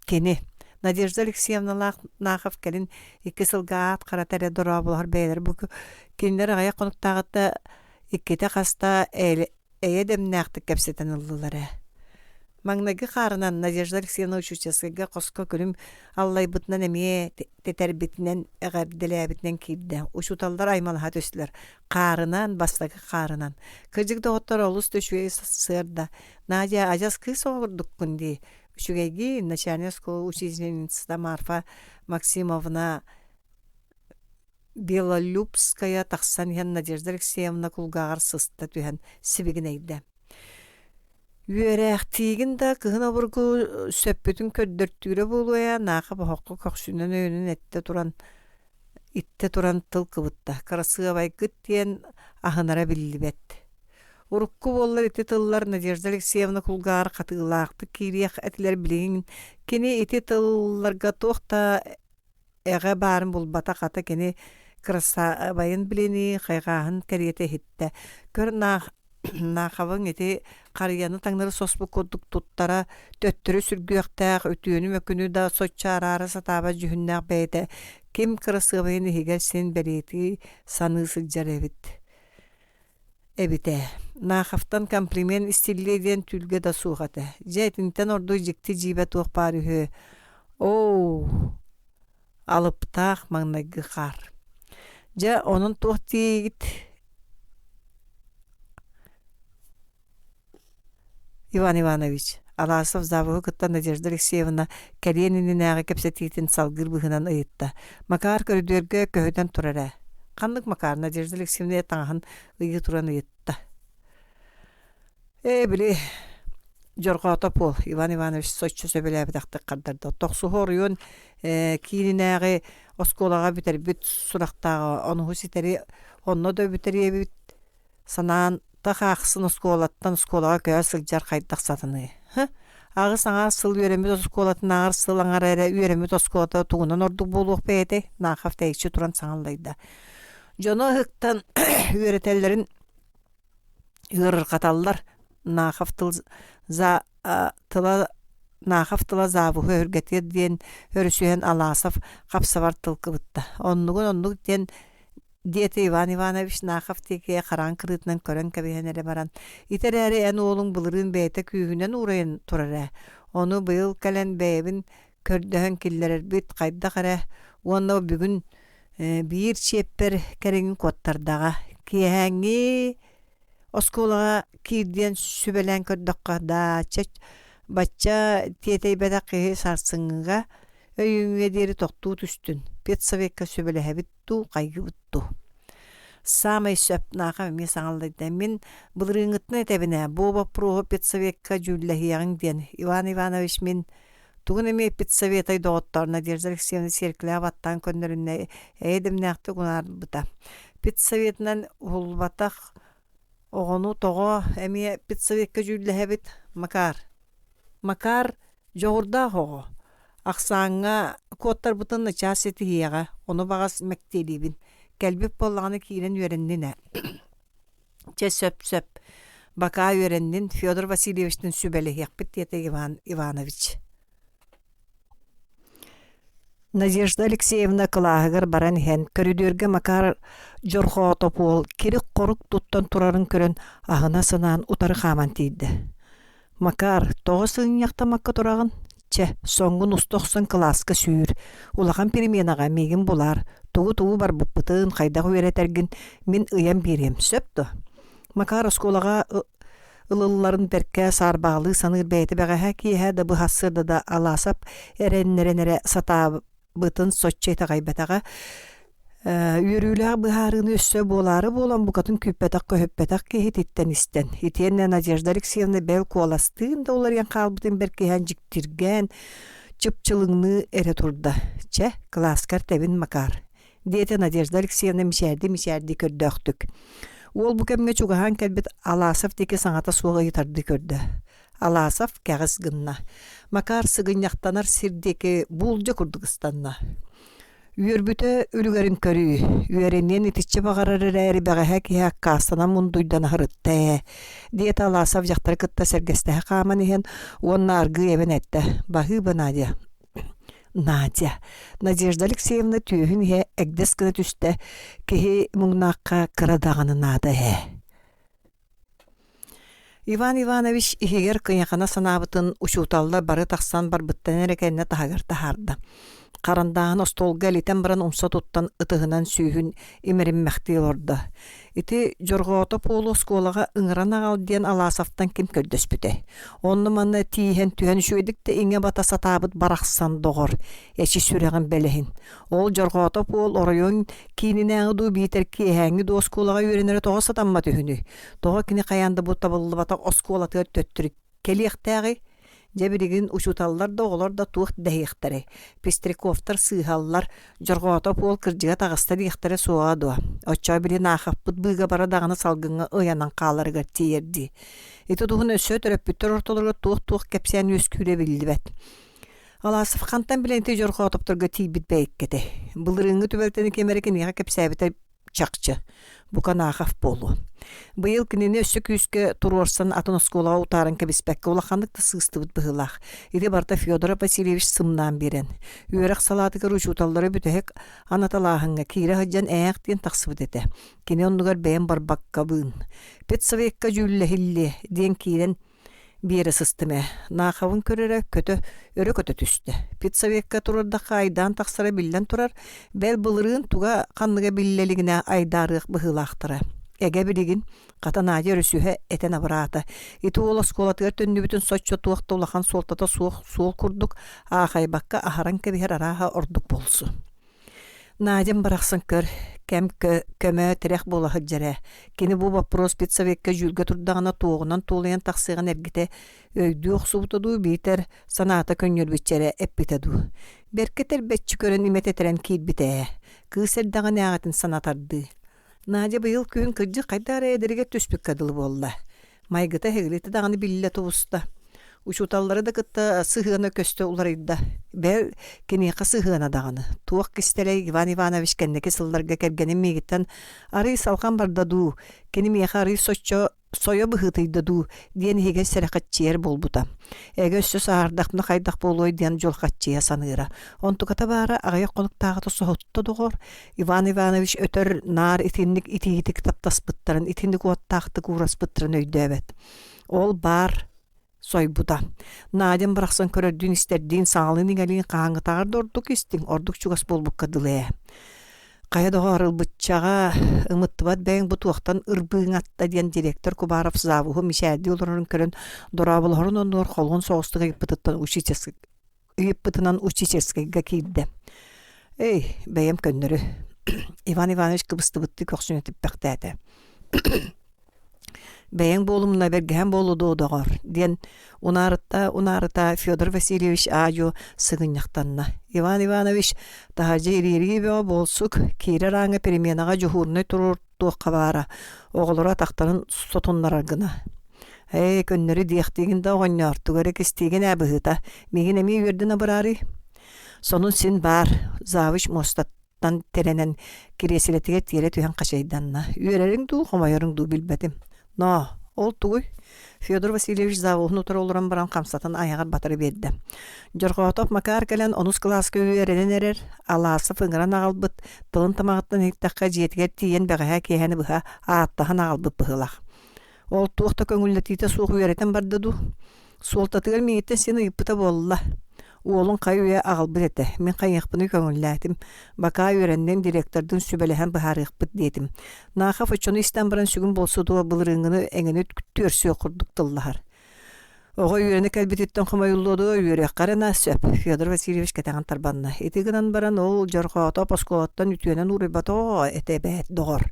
кини Надежда Алексеевналаах Нахов кэлин икки сылга аат харата эрэ дорооболоһор бэйэлэрэ бу кинилэр аҕыйах хонуктааҕыта иккитэ хаста эйэ дэмнээхтик кэпсэтэн ыллылар ээ. Маҥнайгы хаарынан Надежда Алексеевна учительскайга хоско күлүм аллайбытынан эмиэ тэтэрбитинэн эҕэрдэлээбитинэн киирдэ. Учууталлар аймалаһа түстүлэр. Хаарынан, бастакы хаарынан. Кырдьык доҕоттор олус да үчүгэй сарсыарда. Надя, адьас кыыс оҕо курдуккун дии. Үчүгэйгиин, начальник оскуола учительница Марфа Максимовна Белолюбская тахсан иһэн Надежда Алексеевна кулгааҕар сыста түһэн сибигинэйдэ: «Үөрээхтиигин да кыһын обургу сөппүтүн көрдөртүүрэ буолуо ээ, Наахап оһоххо көхсүнэн өйөнөн эттэ туран иттэ туран тыл кыбытта, кырасыабайгыт диэн аһынара биллибэт». Урукку буоллар ити тыллар Надежда Алексеевна кулгааҕар хатыылаахтык киириэх этилэр билигин кини ити тылларга туох да Эҕэ баарын булбатах ата кини кырасаабайын билинии, хайҕааһын кэриэтэ иһиттэ. Көр Наахабыҥ ити харыйаны таҥнары соспут курдук туттара, төттөрү сүргүөхтээх, үтүөнү-мөкүнү да соччо араара сатаабат дьүһүннээх бэйэтэ ким кырасыабайын иһигэр син бэлиэтии саныы сылдьар эбит эбитэ. Наховтан комплимент истиллиэ диэн түүлгэ да суох этэ. Дьэ итинтэн ордук дьикти дьиибэ туох баар үһү. Оо, алыптаах маҥнайгы хаар. Дьэ, онон туох диигит? Иван Иванович, Аласов завуһу кытта Надежда Алексеевна кэлиэн иннинээҕи кэпсэтиитин салгыыр быһыынан ыйытта. Макар көрүдүөргэ көһүтэн турар ээ. Ханнык Макар? Надежда Алексеевна таҥаһын ыйыы туран ыйытта. Ээ, били Дьорҕоотоп уол Иван Иванович соччо сөбүлээбэтэхтик хардарда. Тохсуһу оройуон киининээҕи оскуолаҕа бүтэрбит сурахтааҕа, онуһу ситэри онно да бүтэриэбит санаан тах аахсын оскуолаттан оскуолаҕа көһө сылдьар хайдах сатаныай? Һы, аҕыс аҥаар сыл үөрэммит оскуолатынааҕар сыл аҥара эрэ үөрэммит оскуолата тугунан ордук буолуох бэйэтэй? Наахов тэйиччи туран саҥаллайда. Дьоно ыһыктан үөрэтэллэрин ыарырҕаталлар. Наахов тыл за тыла Наахов тыла завуһу өһүргэтиэр диэн өрүсүһэн Аласов хапсабар тыл кыбытта. Оннугун оннук диэн диэтэ Иван Иванович Нахов диэки хараҥа кырыытынан көрөн кэбиһэн эрэ баран, ити эрээри эн уолуҥ былырыын бэйэтэ күүһүнэн уурайан турар ээ. Ону быйыл кэлэн бэйэбин көрдөһөн киллэрэрбит хайдах эрэ уонна бүгүн биир чиэппэр кэриҥин куоттардаҕа. Киэһээҥҥи оскуолаҕа киир диэн сүбэлээн көрдөххө, даача бачча тиэтэйбэтэх киһи сарсыҥҥыга өйүүҥҥэ диэри тохтуу түстүн, педсовекка сүбэлэһэбит дуу, хайгыыбыт дуу. Саамай сөп Наахам эмиэ саҥаллайда. Мин былырыыҥҥыттан этэбин ээ, бу боппуруоһу педсовекка дьүүллэһиэҕиҥ диэн. Иван Иванович мин тугун эмиэ педсоветай доҕоттоор Надежда Алексеевна сиэркилэҕэ баттаан көннөрүннэ эйэ дэмнээхтик унаарбыта. Педсоветынан уһуллубатах оҕону тоҕо эмиэ педсовекка дьүүллэһэбит Макар. Макар Дьоҕурдаах оҕо, ахсааҥҥа куоттарбытын начаас ситиһиэҕэ, ону баҕас мэктиэлиибин, кэлбит буоллаҕына киирэн үөрэннин ээ. Чэ, сөп-сөп, бакаа үөрэннин, Федор Васильевичтыын сүбэлэһиэхпит диэтэ Иван Иванович. Надежда Алексеевна кылааһыгар баран иһэн, көрүдүөргэ Макар Дьорҕоотоп уол кирик-хорук туттан турарын көрөн, аһына санаан утары хааман тиийдэ. Макар, тоҕо сыгынньахтаммакка тураҕын? Чэ, соҥҥун уста охсон кылааска сүүр, улахан переменаҕа миигин булаар, тугу-тугу барбыппытын, хайдах үөрэтэргин мин ыйан биэриэм, сөп дуо? Макар оскуолаҕа ылылларын бэркэ саарбаҕалыы саныыр бэйэтэ бэҕэһээ киэһэ да быһассыарда да Алаасап эрэннэрэн эрэ сатаабыт бытын соччо итэҕэйбэтэҕэ үөрүүлээх быһаарыыны өссө буолаары буолан букатын күүппэтэх-көһүппэтэх киһититтэн истэн, итиэннэ Надежда Алексеевна бэл куоластыын да уларыйан хаалбытын бэркиһээн дьиктиргээн, чыпчылыҥныы эрэ турда. «Чэ, кылааскар тэбин, Макар», диэтэ Надежда Алексеевна мичээрдии-мичээрдии көрдөөхтүк. Уол бу кэмҥэ чугаһаан кэлбит Аласов диэки саҥата суох ыйытардыы көрдө. Аласов кэҕис гынна. Макар сыгынньахтанар сир диэки буулдьа курдук ыстанна. Үөрбүтэ үлүгэрин көрүү, үөрэниэн итиччэ баҕарар эрээри бэҕэһээ киһи аккаастанан мундуйдан аһарытта ээ, диэтэ Аласов дьахтары кытта сэргэстэһэ хааман иһэн уонна аргыый эбэн эттэ: «Баһыыба, Надя». Надя, Надежда Алексеевна түөһүн иһэ эгдэс гына түстэ, киһи муҥнаахха кыра даҕаны наада ээ. Иван Иванович иһигэр кыйахана санаабытын учууталлар бары тахсан барбыттарын эрэ кэннэ таһыгар таһаарда. Харандааһын остуолга элитэн баран умса туттан ытыһынан сүүһүн имэриммэхтии олордо. Ити Дьорҕоотоп уолу оскуолаҕа ыҥыран аҕал диэн Аласовтан ким көрдөспүтэй? Онно-манна тииһэн түһэн үчүгэйдик да иҥэ-бата сатаабыт барахсан доҕор, эчи сүрэҕин бэлэһин. Ол Дьорҕоотоп уол оройуон киининээҕи дуу биитэр киэһээҥҥи дуу оскуолаҕа үөрэнэрэ тоҕо сатаммат үһүнүй? Тоҕо кини хайаан да бу табыллыбатах оскуолатыгар төттөрү кэлиэхтээҕий? Дьэ билигин учууталлар да оҕолор да туох дэһиэхтэрэй? Пестряковтар сыыһаллар, Дьорҕоотоп уол кырдьыга таҕыста диэхтэрэ суоҕа дуо? Оччоҕо били Наахаппыт быыгабара даҕаны салгыҥҥа ыйанан хааларыгар тиийэр дии. Ити туһун өссө төрөппүттэр ортолоругар туох-туох кэпсээн үөскүүрэ биллибэт. Аласов хантан билэн ити Дьорҕоотопторго тиийбит бэйиккэтэй? Былырыыҥҥы түбэлтэни ким эрэ киниэхэ кэпсээбитэ чахчы. Бука Нахов буолуо. Быйыл кинини өссө күүскэ туруорсан атын оскуолаҕа утааран кэбиспэккэ улаханнык да сыыстыбыт быһыылаах. Ити барыта Федор Васильевич сымнаан биэрэн, үөрэх салаатыгар учууталлары бүтэһик анаталааһыҥҥа киирэ сылдьан ээх диэн тахсыбыт этэ. Кини оннугар бэйэм барбаккабыын. Педсовекка дьүүллэһиллиэ диэн киирэн Биэрэ сыстым ээ, Наахабын көрөрө көтө, өрө көтө түстэ. Педсовекка турардахха айдаан тахсара биллэн турар, бэл былырыын туга ханныга биллэ илигинэ айдаарыах быһыылаахтара. Эгэ билигин, хата Надя өрүсүһэ этэн абыраата. Ити уол оскуолатыгар төннүбүтүн соччо туох да улахан суолтата суох суол курдук аахайбакка аһаран кэбиһэр арааһа ордук буолсу. Надям барахсан көр, Кэм көмө, тирэх буола сылдьар ээ. Кини бу боппуруос педсовекка дьүүлгэ турдаҕына туоҕунан туолуйан тахсыаҕын эргитэ өйдүү охсубута дуу, биитэр санаата көнньүөрбүччэ эрэ эппитэ дуу. Бэркэ тэрбэччи көрөн имэ тэтэрэн киирбитэ ээ. Кыыс эрдэҕинээҕитин санатардыы. Надя быйыл күһүн кырдьык хайдах эрэ эдэригэр түспүккэ дылы буолла. Майгыта эһигилитэ даҕаны биллэ тубуста. Учууталлары да кытта сыһыана көстө уларыйда. Бэл, киниэхэ сыһыана даҕаны. Туох кистэлэй Иван Иванович кэнники сылларга кэргэним миигиттэн арыый салҕан барда дуу, кини миэхэ арыый соччо сойо быһыытыйда дуу диэн иһигэр сэрэхэччийэр буолбута. Эгэ өссө саһаардахпына хайдах буолуой диэн дьулхаччыйа саныыра. Онтуката баара аҕыйах хонуктааҕыта соһутта доҕор. Иван Иванович өтөр наар итинник итиитик таптаспыттарын, итинник уоттаахтык уураспыттарын өйдөөбөт. Ол баар сойбута. Надям барахсан көрөрдүүн-истэрдиин, саҥалыын-иҥэлиин хаһааҥҥытааҕар да ордук истиҥ, ордук чугас буолбукка дылы ээ. Хайа доҕоор, ылбыччаҕа ымыттыбат бэйэҥ бу туохтан ырбыыҥатта диэн директор Кубаров завуһу мичээрдии олорорун көрөн дорооболоһорун оннугар холуон соҕустук ыйыппытыттан учительскай ыйыппытынан учительскайга киирдэ. Эй, бэйэм көннөрү. Иван Иванович кыбыстыбыттыы көхсүн этиппэхтээтэ. Бэйэҥ буолумна бэргэһэм буолуо дуо, доҕор, диэн унаарытта-унаарыта Федор Васильевич аа-дьуо сыгынньахтанна. Иван Иванович таһырдьа ириэрии бөҕө буолсук, киирэр ааҥҥа переменаҕа дьуһуурунай туруортуохха баара, оҕолоро атахтарын сотуннарар гына. Ээ, көннөрү диэхтиигин да оҕонньоор, тугу эрэ кистиигин ээ быһыыта, миигин эмиэ үөрдэн абыраарый? Сонун син баар, завуч муостаттан тан тирэнэн кириэсилэтигэр тиэрэ түһэн хачайданна. Үөрэриҥ дуу, хомойоруҥ дуу билбэтим. Ноо, ол тугуй? Федор Васильевич завуһун утары олорон баран хамсатан айаҕар батары биэрдэ. Дьорҕоотоп Макар кэлэн онус кылааска үөрэнэн эрэр, Аласов ыҥыран аҕалбыт, тылын тамаҕыттан иһиттэххэ дьиэтигэр тиийэн бэҕэһээ киэһэни быһа ааттаһан аҕалбыт быһыылаах. Ол туох да көҥүллэтиитэ суох үөрэтэн барда дуу? Суолтатыгар миигиттэн син ыйыппыта буолла. Уолун хайы-үйэ аҕалбыт этэ. Мин хайыахпыный көҥүллээтим. Бакаа үөрэннин, директордыын сүбэлэһэн быһаарыахпыт диэтим. Нахов оччону истэн баран сүгүн буолсу дуо былырыыҥҥыны эҥини түөрсүөх курдук тыллаһар. Оҕо үөрэнэ кэлбититтэн хомойуллуо дуо, үөрүөххэ эрэ на сөп. Федор Васильевич кэтэҕин тарбанна. Ити гынан баран ол Дьорҕоотоп оскуолаттан үтүөнэн уурайбатаҕа этэ эбээт, доҕор.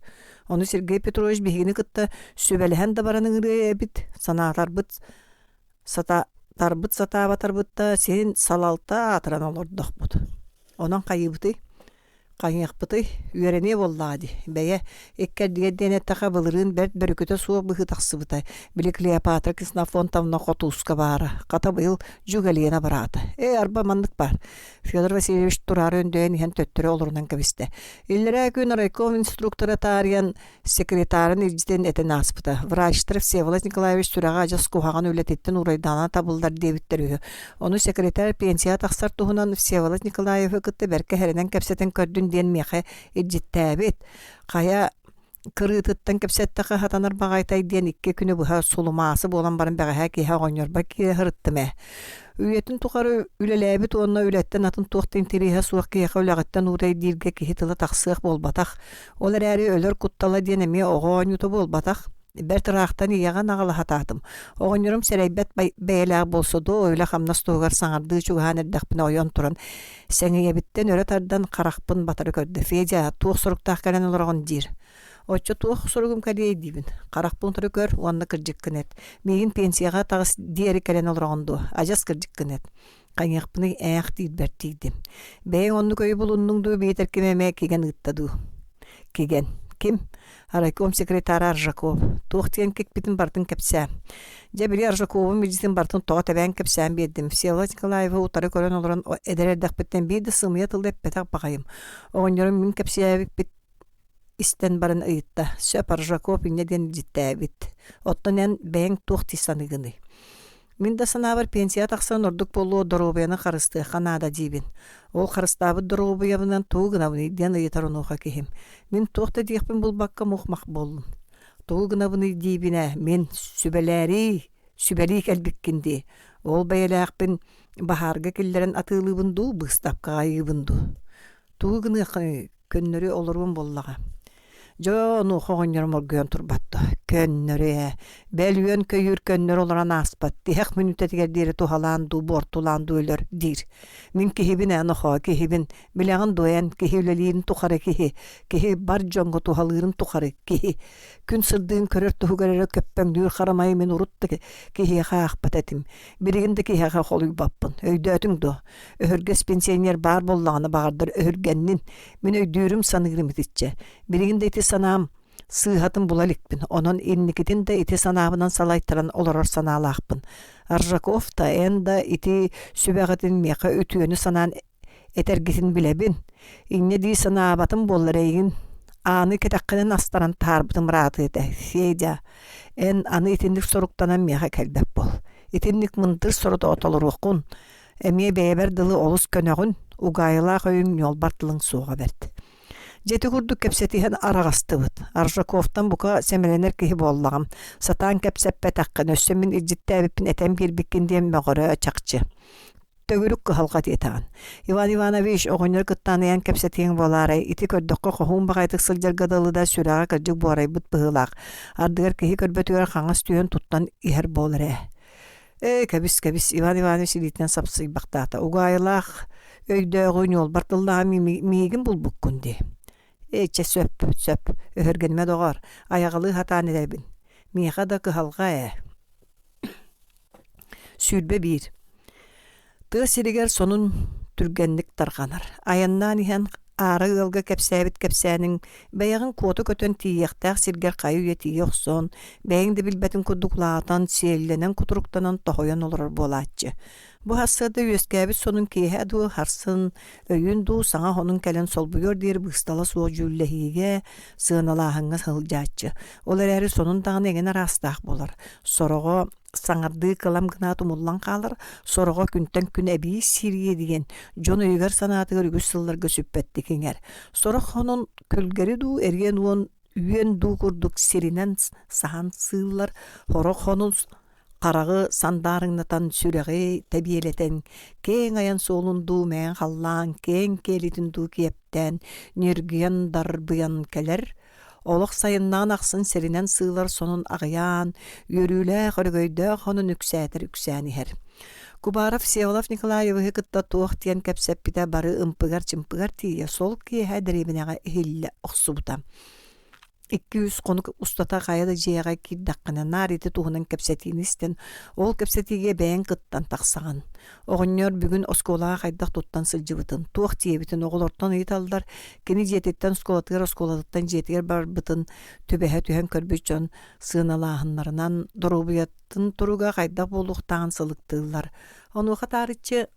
Ону Сергей Петрович биһигини кытта сүбэлэһэн да баран ыҥырыа эбит, санаатарбыт сатаатарбыт сатаабатарбыт да син салалта аатыран олордохпут. Онон хайыыбытый? Хайыахпытый, үөрэниэ буоллаҕа дии. Бэйэ, иккэрдигэр диэн эттэххэ, былырыын бэрт бөрүкүтэ суох быһыы тахсыбыта. Били Клеопатра Ксенофонтовна хотууска баара. Хата быйыл дьүгэлиэнэ бараата. Ээ, арба маннык баар. Федор Васильевич тураары өндөйөн иһэн төттөрү олорунан кэбистэ. Иллэрээ күн райком инструктора таарыйан секретарын илдьитин этэн ааспыта. Врачтар Всеволод Николаевич сүрэҕэ адьас куһаҕан үлэтиттэн уурайдаҕына табыллар диэбиттэр үһү. Ону секретарь пенсияҕа тахсар туһунан Всеволод Николаевы кытта бэркэ сэрэнэн кэпсэтэн көрдүн диэн миэхэ илдьиттээбит. Хайа кырыытыттан кэпсэттэххэ сатанар баҕайытай диэн икки күнү быһа сулумаасы буолан баран бэҕэһээ киэһэ оҕонньорбор киирэ сырыттым ээ. Үйэтин тухары үлэлээбит уонна үлэттэн атын туох да интэриэһэ суох киһиэхэ үлэҕиттэн уурай дииргэ киһи тыла тахсыах буолбатах. Ол эрээри өлөр куттала диэн эмиэ оҕо оонньуута буолбатах. Бэрт ыраахтан ийэҕин аҕала сатаатым. Оҕонньорум сэрэйбэт бэйэлээх буолсу дуо, үлэ-хамнас туһугар саҥардыы чугаһаан эрдэхпинэ ойон туран, сэҥийэбиттэн өрө тардан харахпын батары көрдө. «Федя, туох соруктаах кэлэн олороҕун?» диир. «Оччо туох соругум кэлиэй?» диибин. «Харахпын утары көр уонна кырдьыккын эт. Миигин пенсияҕа таҕыс диэри кэлэн олороҕун дуо? Адьас кырдьыккын эт». Хайыахпыный ээх диирбэр тиийдим. Бэйэҥ оннук өйү булуннуҥ дуу биитэр ким эмэ кигэн ыытта дуу? Кигэн. Ким? Райком секретара Аржаков. Туох диэн кикпитин барытын кэпсээ. Дьэ били Аржаковым илдьитин барытын тоҕо тэбээн кэпсээн биэрдим. Всеволод Николаевы утары көрөн олорон эдэр эрдэхпиттэн биир да сымыйа тылы эппэтэх баҕайым. Оҕонньорум мин кэпсээбиппит истэн баран ыйытта: «Сөп, Аржаков инньэ диэн илдьиттээбит. Оттон эн бэйэҥ туох дии саныыгыный?» Мин да санаабар пенсия тахсан ордук буолуо доруобуйаны харыстыахха наада диибин. Ол харыстаабыт доруобуйабынан тугу гынабыный диэн ыйытар онуоха киһим. Мин туох да диэхпин булбакка мух-мах буоллум. Тугу гынабыный диибин ээ, мин сүбэлээриий, сүбэлии кэлбиккин дии. Ол бэйэлээхпин баһаарга киллэрэн атыылыыбын дуу, быыстапкаҕа ыйыыбын дуу. Тугу гыныаххыный, көннөрү олоруом буоллаҕа. Дьэ, онуоха оҕонньорум оргуйан турбат дуо? Көннөрү ээ, бэл үөн-көйүүр көннөрү олорон ааспат, тиһэх мүнүүтэтигэр диэри туһалаан дуу, буортулаан дуу өлөр диир. Мин киһибин ээ, нохоо, киһибин. Билэҕин дуо эн, киһи үлэлиирин тухары киһи, киһи бар дьоҥҥо туһалыырын тухары киһи. Күн сырдыгын көрөр туһугар эрэ көппөҥнүүр харамайы мин урут да киһиэхэ аахпат этим. Билигин да киһиэхэ холуйбаппын. Өйдөөтүҥ дуо? Өһүргэс пенсионер баар буоллаҕына баҕардар өһүргэннин. Мин өйдүүрүм саныырым итиччэ. Билигин да ити санаам Сыыһатын була иликпин, онон инникитин да ити санаабынан салайтаран олорор санаалаахпын. Аржаков да, эн да ити сүбэҕитин миэхэ үтүөнү санаан этэргитин билэбин. Инньэ дии санаабатым буоллар эйигин ааны кэтэххинэн астаран таһаарбытым ыраатыа этэ. Федя, эн аны итинник соруктанан миэхэ кэлбэт буол. Итинник мындыр сорудоҕу толоруоххун. Эмиэ бэйэбэр дылы олус көнөҕүн, угаайылаах өйүҥ ньуолбар тылыҥ суоҕа бэрт. Дьэ ити курдук кэпсэтиһэн араҕастыбыт. Аржаковтан бука сэмэлэнэр киһи буоллаҕым. Сатаан кэпсэппэтэххин, өссө мин илдьиттээбиппин этэн биэрбиккин диэн мөҕөрө чахчы. Төгүрүк кыһалҕа диэтэҕин. Иван Иванович оҕонньор кытта аныйан кэпсэтиэҥ буолаарай, ити көрдөххө хоһуун баҕайытык сылдьарга дылы да сүрэҕэ кырдьык буорайбыт быһыылаах. Ардыгар киһи көрбөтүгэр хаҥас түһэн туттан иһэр буолар ээ. Ээ, кэбис, кэбис, Иван Иванович илиитинэн сапсыйбахтаата. Угаайылаах өйдөөҕү ньуолбар тыллааҕы миигин булбуккун дии. Ээ, чэ, сөп, сөп, өһүргэнимэ доҕоор, айаҕалыы сатаан эрэбин. Миэхэ да кыһалҕа ээ. 21. Тыа сиригэр сонун түргэнник тарҕанар. Айаннаан иһэн аара ыалга кэпсээбит кэпсээниҥ бэйэҕин куота көтөн тиийиэхтээх сиргэр хайы-үйэ тиийэ охсон, бэйэҥ да билбэтин курдук улаатан, сиэллэнэн, кутуруктанан тоһуйан олорор буолааччы. Бу сарсыарда үөскээбит сонун киэһэ дуу, сарсын, өйүүн дуу саҥа сонун кэлэн солбуйуор диэри быыстала суох дьүүллэһиигэ, сыаналааһыҥҥа сылдьааччы. Ол эрээри сонун даҕаны эҥин араастаах буолар. Сороҕо саҥардыы кылам гынаат умуллан хаалар, сороҕо күнтэн күн эбии сириэ диэн дьон өйүгэр-санаатыгар үгүс сылларга сүппэттик иҥэр. Сорох хонун күлгэри дуу, эриэн уон үөн дуу курдук сиринэн саһан сыыллар, сорох хонун хараҕы сандаарыҥнатан сүрэҕи тэбиэлэтэн, киэҥ айан суолун дуу мээн халлаан киэҥ киэлитин дуу киэптээн, ньиргийэн дарбыйан кэлэр, Олох сайыннаҕын ахсын сиринэн сыылар сонун аҕыйаан, үөрүүлээх, өрөгөйдөөх сонун үксээтэр үксээн иһэр. Кубаров Всеволод Николаевиһы кытта туох диэн кэпсэппитэ бары ымпыгар-чымпыгар тиийэ сол киэһэ дэриэбинэҕэ иһиллэ охсубута. Икки-үс хонук устата хайа да дьиэҕэ киирдэххинэ наар ити туһунан кэпсэтиини истэн, ол кэпсэтиигэ бэйэҥ кыттан тахсаҕын. Оҕонньор бүгүн оскуолаҕа хайдах туттан сылдьыбытын, туох диэбитин оҕолортон ыйыталлар, кини дьиэтиттэн оскуолатыгар, оскуолатыттан дьиэтигэр барбытын түбэһэ түһэн көрбүт дьон сыаналааһыннарынан доруобуйатын туруга хайдах буолуохтааҕын сылыктыыллар. Онуоха таарыччы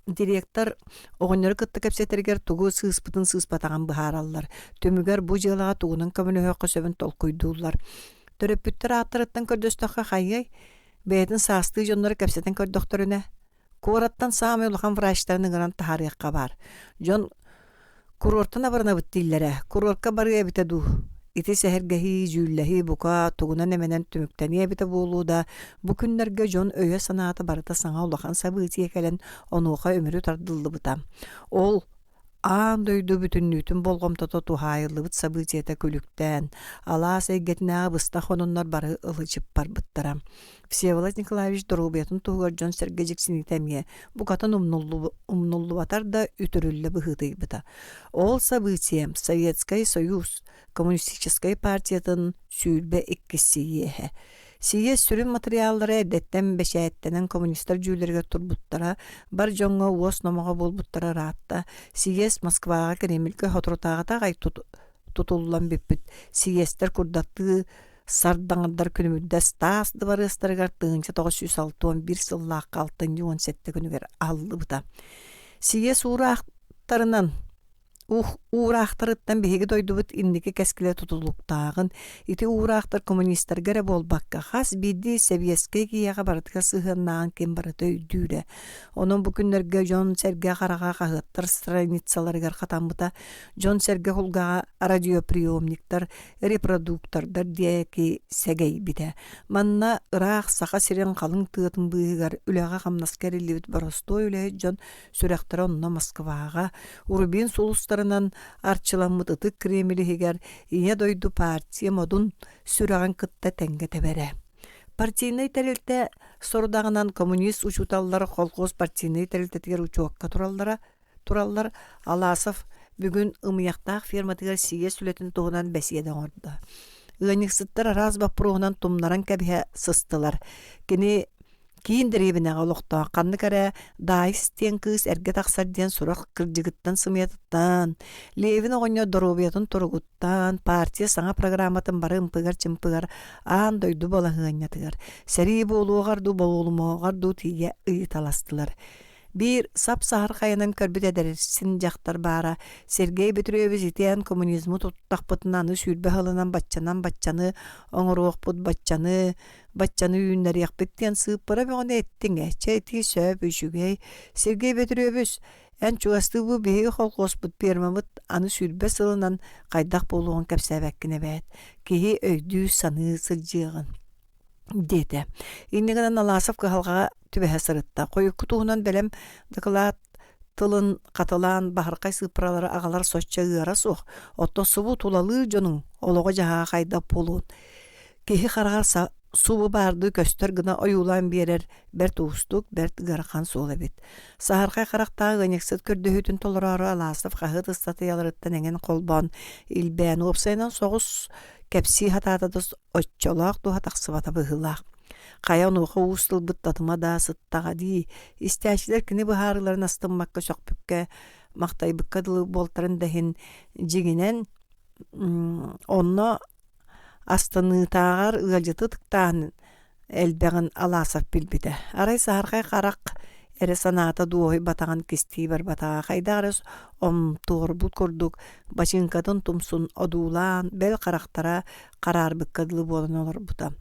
директор оҕонньору кытта кэпсэтэригэр тугу сыыспытын сыыспатаҕын быһаараллар. Түмүгэр бу дьыалаҕа тугунан көмөлөһүөххэ сөбүн толкуйдууллар. Төрөппүттэр ааттарыттан көрдөстөххө хайыай? Бэйэтин саастыы дьонноро кэпсэтэн көрдөхтөрүнэ, куораттан саамай улахан врачтарын ыҥыран таһаарыахха баар. Дьон курортан абыранабыт дииллэрэ, курортка барыа эбитэ дуу? Ити сэһэргэһии, дьүүллэһии бука тугунан эмэнэн түмүктэниэ эбитэ буолуо да, бу күннэргэ дьон өйө-санаата барыта саҥа улахан событие кэлэн онуоха үмүрү тардыллыбыта. Ол Аан дойду бүтүннүүтүн болҕомтото туһаайыллыбыт событиета күлүктээн, алаас эйгэтинээҕи быстах хонуннар бары ылы-чып барбыттара. Всеволод Николаевич доруобуйатын туһугар дьон-сэргэ дьиксиниитэ эмиэ букатын умнуллубатар да үтүрүллэ быһыытыйбыта. Ол событие Советскай Союз Коммунистическай партиятын 22 сийиэһэ. Сийиэс сүрүн матырыйааллара эрдэттэн бэчээттэнэн коммунистар дьүүллэригэр турбуттара, бар дьоҥҥо уос номоҕо буолбуттара ыраатта. Сийиэс Москваҕа Кремльгэ соторутааҕыта аҕай тутуллан бүппүт. Сийиэстэр курдаттыы сардаҥардар күнүмүрдэс таас дыбарыастарыгар 1961 сыллаахха алтынньы 17 күнүгэр аһыллыбыта. Сийиэс уураахтарынан Уураахтарыттан биһиги дойдубут инники кэскилэ тутулуктааҕын, ити уураахтар коммунистарга эрэ буолбакка, хас биирдии сэбиэскэй киһиэхэ барытыгар сыһыаннааҕын ким барыта өйдүүрэ. Онон бу күннэргэ дьон-сэргэ хараҕа хаһыаттар страницаларыгар хатаммыта, дьон-сэргэ кулгааҕа радиоприемниктар, репродуктордар диэки сэгэйбитэ. Манна ыраах Саха сирин халыҥ тыатын быыһыгар үлэҕэ-хамнаска эриллибит боростуой үлэһит дьон сүрэхтэрэ онно Москваҕа, Рубин сулустара. охсуһууларынан арчыламмыт ытык Кремль иһигэр Ийэ дойду партия модун сүрэҕин кытта тэҥҥэ тэбэрэ. Партийнай тэрилтэ сорудаҕынан коммунист учууталлар колхоз партийнай тэрилтэтигэр учуокка тураллара тураллар Аласов бүгүн Ымыйахтаах ферматыгар сийиэс үлэтин туһунан бэсиэдэ оҥордо. Ыанньыксыттар араас боппуруоһунан тумнаран кэбиһэ сыстылар. Кини киин дэриэбинэҕэ олохтоох ханнык эрэ Даайыс диэн кыыс эргэ тахсар диэн сурах кырдьыгыттан сымыйатыттан, Левин оҕонньор доруобуйатын туругуттан, партия саҥа программатын бары ымпыгар-чымпыгар аан дойду балаһыанньатыгар, сэрии буолуоҕар дуу буолумуоҕар дуу тиийэ ыйыталастылар. Биир сап-саһархайынан көрбүт эдэрсин дьахтар баара Сергей Петрович итиэн коммунизмы туттахпытына аны 20 сылынан баччанан баччаны оҥоруохпут, баччаны, баччаны үүннэриэхпит диэн сыыппара бөҕөнү эттиҥ ээ. Чэ ити сөп, үчүгэй. Сергей Петрович, эн чугастыы бу биһиги холкуоспут пиэрмабыт аны 20 сылынан хайдах буолуоҕун кэпсээбэккин эбээт. Киһи өйдүү-саныы сылдьыаҕын диэтэ. Инньэ гынан Аласов кыһалҕаҕа түбэһэ сырытта. Хойукку туһунан бэлэм дакылаат тылын хатылаан баһырхай сыыппаралары аҕалар соччо ыара суох. Оттон субу тулалыыр дьонуҥ олоҕо-дьаһаҕа хайдах буолуон киһи хараҕар субу баардыы көстөр гына ойуулаан биэрэр бэрт уустук, бэрт ыарахан суол эбит. Саһархай харахтаах ыанньыксыт көрдөһүүтүн толороору Аласов хаһыат ыстатыйаларыттан эҥин холбоон илбээн уопсайынан соҕус кэпсии сатаата да оччолоох туһа тахсыбата быһыылаах. Хайа онуоха уус тылбыт татыма да сыттаҕа дии, истээччилэр кини быһаарыыларын астыммакка сөхпүккэ, махтайбыкка дылы буолтарын да иһин, дьиҥинэн, онно астыныытааҕар ыалдьыты ытыктаан элбэҕин Аласов билбитэ. Арай саһархай харах эрэ санаата дуоһуйбатаҕын кистии барбатаҕа, хайдах эрэ омтуорбут курдук бачыыҥкатын тумсун одуулаан, бэл харахтара хараарбыкка дылы буолан олорбута.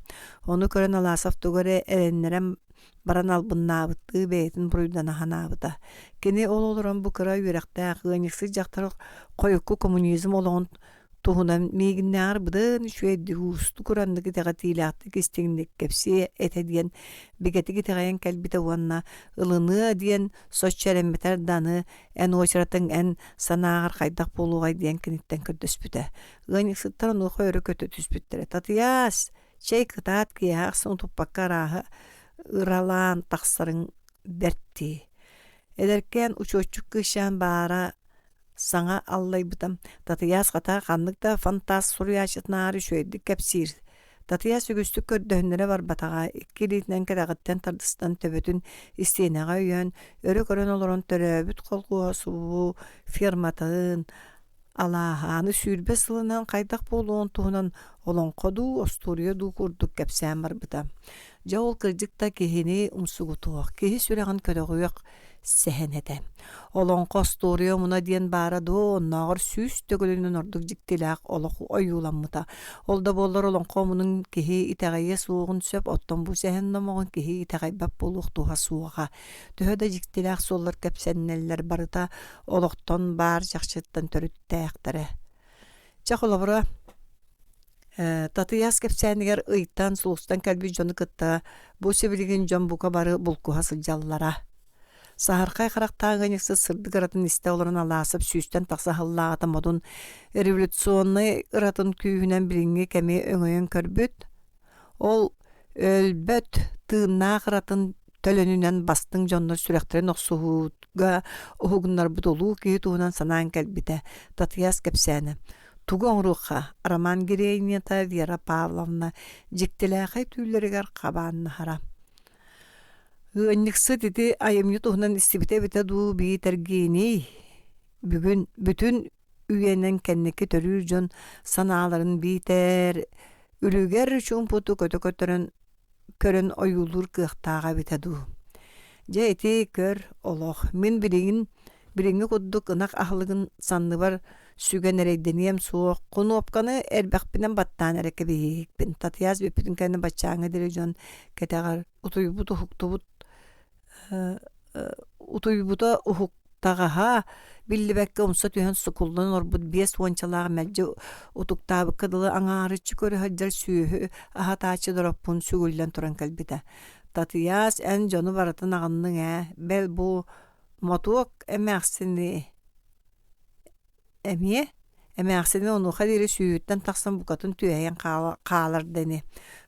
Ону көрөн Аласов тугу эрэ эрэннэрэн баран албыннаабыттыы бэйэтин буруйдана санаабыта. Кини ол олорон бу кыра үөрэхтээх ыанньыксыт дьахтар хойукку коммунизм олоҕун туһунан миигиннээҕэр быдан үчүгэйдик уустук ураннык итэҕэтиилээхтик истиҥник кэпсиэ этэ диэн бигэтик итэҕэйэн кэлбитэ уонна ылыныа диэн соччо эрэммэтэр да аны эн уочаратыҥ эн санааҕар хайдах буолуоҕай диэн киниттэн көрдөспүтэ. Ыанньыксыттар онуоха өрө көтө түспүттэрэ. Татыйаас, чэй кытаат киэһэ ахсын утуппакка арааһы ыралаан тахсарыҥ бэрт дии. Эдэркээн учуотчук кыысчаан баара саҥа аллайбыта. Татыйаас хата ханнык да фантаст суруйааччытынааҕар үчүгэйдик кэпсиир. Татыйаас үгүстүк көрдөһүннэрэ барбатаҕа, икки илиитинэн кэтэҕиттэн тардыстан төбөтүн истиэнэҕэ өйөөн, өрө көрөн олорон төрөөбүт холкуоһа субу ферматын, алааһааны 20 сылынан хайдах буолуон туһунан олоҥхо дуу, остуоруйа дуу курдук кэпсээн барбыта. Дьэ ол кырдьык да киһини умсугутуох, киһи сүрэҕин көтөҕүөх сэһэн этэ. Олоҥхо остуоруйа омуна диэн баара дуо, оннооҕор 100 төгүлүнэн ордук дьиктилээх олох ойууламмыта. Ол да буоллар олоҥхо омунун киһи итэҕэйиэ суоҕун сөп, оттон бу сэһэн номоҕун киһи итэҕэйбэт буолуох туһа суоҕа. Төһө да дьиктилээх суоллар кэпсэннэллэр, барыта олохтон баар чахчыттан төрүттээхтэрэ. Чэ, холобура, Татыйаас кэпсээнигэр ыйтан, сулустан кэлбит дьону кытта бу сибилигин дьон бука бары булкуһа сылдьаллара. Саһархай харахтаах ыанньыксыт сырдык ыратын истэ олорон Алаасап сүүстэн тахса сыллааҕыта модун революционнай ыратын күүһүнэн билиҥҥи кэми өҥөйөн көрбүт, Ол өлбөт тыыннаах ыратын төлөнүнэн бастыҥ дьоннор сүрэхтэрин охсуһууга уһугуннарбыт улуу киһи туһунан санаан кэлбитэ. Татыйаас кэпсээнэ. Тугу оҥоруохха? Роман героинята Вера Павловна дьиктилээхэй түүллэригэр хабааннаһара. Ыанньыксыт ити айымньы туһунан истибитэ эбитэ дуу биитэр гений бүгүн бүтүн үйэнэн кэнники төрүүр дьон санааларын биитэр үлүгэр чуумпутук өтө көтөрөн көрөн ойуулуур кыахтааҕа эбитэ дуу. Дьэ ити көр олох мин билигин билиҥҥи курдук ынах аһылыгын санныбар сүгэн эрэйдэниэм суох кунуопканы эрбэхпинэн баттаан эрэ кэбиһиэхпин Татыйаас бүппүтүн кэннэ баччааҥҥа диэри дьон кэтэҕэр утуйбут уһуктубут утуйбута уһуктаҕаһа биллибэккэ умса түһэн сукуллан олорбут биэс уончалаах мэлдьи утуктаабыкка дылы аҥаарыччы көрө сылдьар сүөһү аһатааччы дороппун сүгүллэн туран кэлбитэ. Татыйаас, эн дьону барытын аҕынныҥ ээ, бэл бу мотуок эмээхсини. Эмиэ эмээхсини онуоха диэри сүүһүттэн тахсан букатын түөһэйэн хаалар да ини.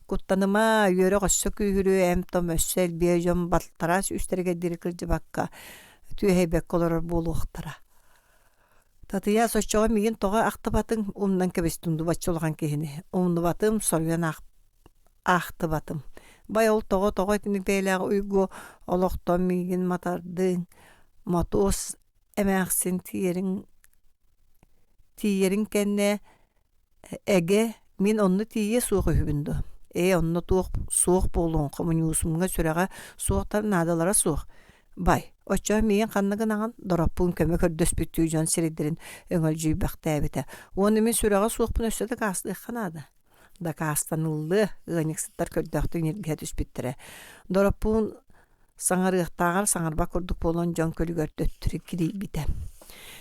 Куттаныма, үөрэх өссө күүһүрүө, эм-том өссө элбиэ дьон балтараа сүүстэригэр диэри кырдьыбакка, түөһэйбэккэ олорор буолуохтара. Татыйаас оччоҕо миигин тоҕо ахтыбатыҥ, умнан кэбистиҥ дуу бачча улахан киһини. Умнубатым, соруйан аахтыбатым. Бай ол тоҕо-тоҕо итинник бэйэлээх уйгу олохтон миигин матардыҥ, Мотуос эмээхсин тиийэриҥ тиийэриҥ кэннэ эгэ мин онно тиийиэ суох үһүбүн дуо ээ онно туох суох буолуоҥ хомуньуусумҥа сүрэҕэ суохтар наадалара суох бай оччоҕо миигин ханна гынаҕын дороппуун көмө көрдөспүттүү дьон сирэйдэрин өҥөлдьүйбэхтээбитэ уонна мин сүрэҕэ суохпун өссө дакаастыахха наада дакаастаныллыа ыанньыксыттар көрдөөхтүк ньиргиһэ түспүттэрэ дороппуун Саҥарыахтааҕар саҥарбат курдук буолан дьон күлүгэр төттөрү кирийбитэ.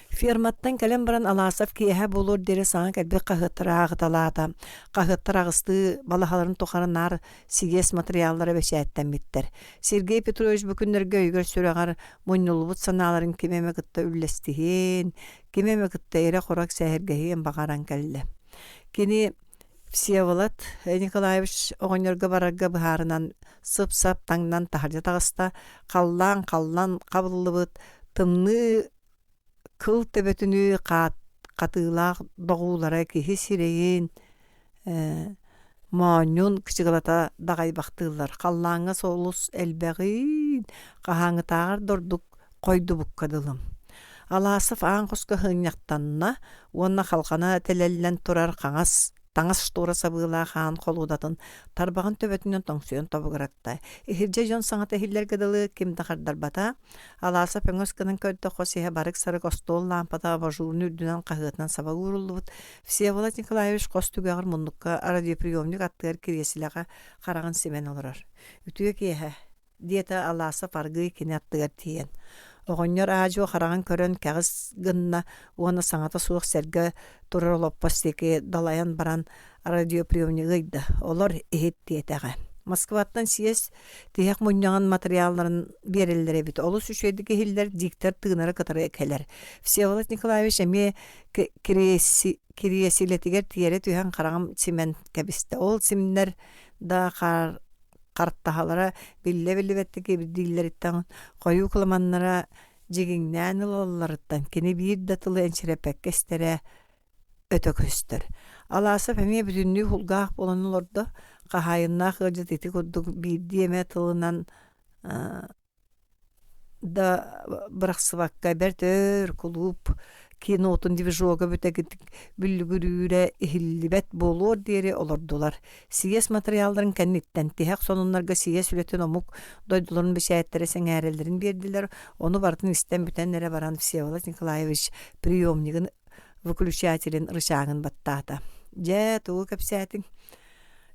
Ферматтан кэлэн баран Аласов киэһэ буолуор диэри саҥа кэлбит хаһыаттары ааҕыталаата. Хаһыаттар аҕыстыы балаһаларын тухары наар сийиэс матырыйааллара бэчээттэммиттэр. Сергей Петрович бу күннэргэ өйүгэр-сүрэҕэр мунньуллубут санааларын ким эмэ кытта үллэстиһиэн, ким эмэ кытта ирэ-хоро сэһэргэһиэн баҕаран кэллэ. Кини Всеволод Николаевич оҕонньорго барарга быһаарынан сып-сап таҥнан таһырдьа таҕыста, халлаан халлан хабыллыбыт, тымныы кыл төбөтүнүү хатыылаах доҕуулара киһи сирэйин, моонньун кычыгылата даҕайбахтыыллар. Халлааҥҥа солус элбэҕиин, хаһааҥҥытааҕар да ордук хойдубукка дылым. Аласов аан хоско сынньахтанна уонна халҕана тэлэллэн турар хаҥас таҥас штора сабыылаах аан холуодатын тарбаҕын төбөтүнэн тоҥсуйан тобугуратта. Иһирдьэ дьон саҥата иһиллэргэ дылы ким да хардарбата. Аласов өҥөс гынан көрдө хос иһэ барык-сарык остуол лаампата абажурун үрдүнэн хаһыатынан саба ууруллубут. Всеволод Николаевич хос түгэҕэр муннукка радиоприемник аттыгар кириэсилэҕэ хараҕын симэн олорор. Үтүө киэһэ диэтэ Аласов аргыый кини аттыгар тиийэн. Оҕонньор аа-дьуо хараҕын көрөн кэҕис гынна уонна саҥата суох сэргэ турар олоппос диэки далайан баран радиоприемнигы ыйда. Олор иһит диэтэҕэ. Москваттан съезд тиһэх мунньаҕын матырыйаалларын биэрэллэр эбит. Олус үчүгэйдик иһиллэр, диктор тыынара кытары кэлэр. Всеволод Николаевич эмиэ кириэсилэтигэр тиэрэ түһэн хараҕым симэн кэбистэ. Ол симнэр да хаар хартаһалара биллэ-биллибэттик ибирдииллэриттэн хойуу кыламаннара дьигиҥнээн ылалларыттан кини биир да тылы энчирэппэккэ истэрэ өтө көстөр. Аласов эмиэ бүтүннүү кулгаах буолан олордо, хаһаайыннаах ыалдьыт ити курдук биирдии эмэ тылынан да бырахсыбакка бэрт өр кулууп кинотун движога бүтэкитик бүллүгүрүүрэ иһиллибэт буолуор диэри олордулар. Сийиэс матырыйаалларын кэнниттэн тиһэх сонуннарга сийиэс үлэтин омук дойдуларын бэчээттэрэ сэҥээрэллэрин биэрдилэр. Ону барытын истэн бүтэн эрэ баран Всеволод Николаевич приемнигын выключателин рычагын баттаата. Дьэ, тугу кэпсээтиҥ?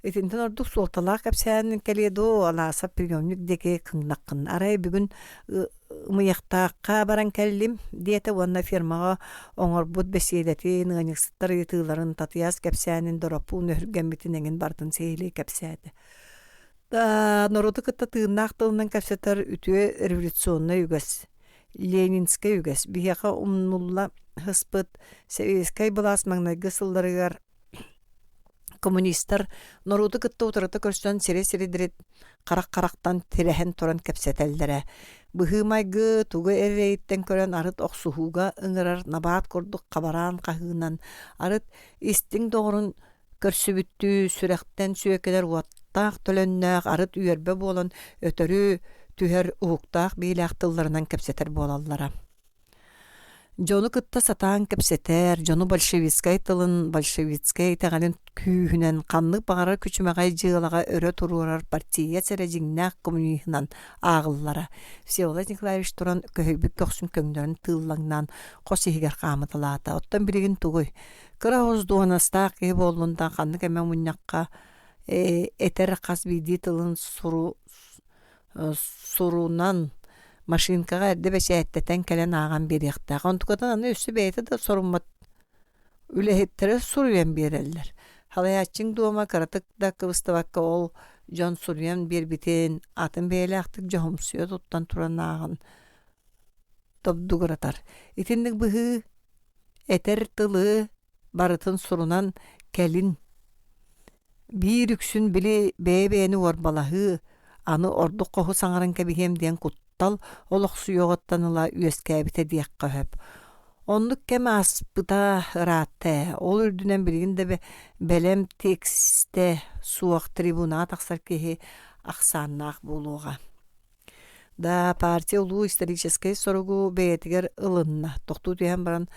Итинтэн ордук суолталаах кэпсээн кэлиэ дуо, Алаасап приемник диэки кыҥнаххын. Арай бүгүн ымыйахтаахха баран кэллим, диэтэ уонна фермаҕа оҥорбут бэсиэдэтин, ыанньыксыттар ыйытыыларын, Татыйаас кэпсээнин Дороппуун өһүргэммитин эҥин барытын сиһилии кэпсээтэ. Норуоту кытта тыыннаах тылынан кэпсэтэр үтүө революционнай үгэс. Ленинскэй үгэс биһиэхэ умнулла сыспыт сэбиэскэй былаас маҥнайгы сылларыгар Коммунистар норуоту кытта утарыта көрсөн сири-сиридирит харах-харахтан тирэһэн туран кэпсэтэллэрэ. Быһыы-майгы тугу эрэйиттэн көрөн арыт охсуһууга ыҥырар набаат курдук хабараан хаһыынан, арыт истиҥ доҕорун көрсүбүттүү сүрэхтэн сүөкэлэр уоттаах төлөннөөх арыт үөрбэ буолан өтөрү түһэр уһуктаах биилээх тылларынан кэпсэтэр буолаллара. Дьону кытта сатаан кэпсэтэр, дьону большевистскай тылын, большевистскай итэҕэлин күүһүнэн ханнык баҕарар күчүмэҕэй дьыалаҕа өрө туруорар партиец эрэ дьиҥнээх коммуниһынан ааҕыллара. Всеволод Николаевич туран көһүйбүт көхсүн көҥнөрөн тыыллаҥнаан хос иһигэр хаамыталаата. Оттон билигин тугуй? Кыра оҕус дуоһунастаах киһи буоллун да ханнык эмэ мунньахха этэр хас биирдии тылын суру сурунан машинкаҕа эрдэ бэчээттэтэн кэлэн ааҕан биэриэхтээх. Онтукатын аны өссө бэйэтэ да соруммат үлэһиттэрэ суруйан биэрэллэр. Халайааччыҥ дуома кыратык да кыбыстыбакка ол дьон суруйан биэрбитин атын бэйэлээхтик дьоһумсуйа туттан туран ааҕан добдугуратар. Итинник быһыы. Этэр тылы барытын сурунан кэлин биир үксүн били бэйэ-бэйэни уорбалаһыы, аны ордук хоһу саҥаран кэбиһиэм диэн куттал олохсуйуоҕуттан ыла үөскээбитэ диэххэ сөп. Оннук кэм ааспыта ыраатта ээ, ол үрдүнэн билигин да бэлэм тиэкстэ суох трибунаҕа тахсар киһи ахсааннаах буолуоҕа. Да, партия улуу историческай соругу бэйэтигэр ылынна, тохтуу түһэн баран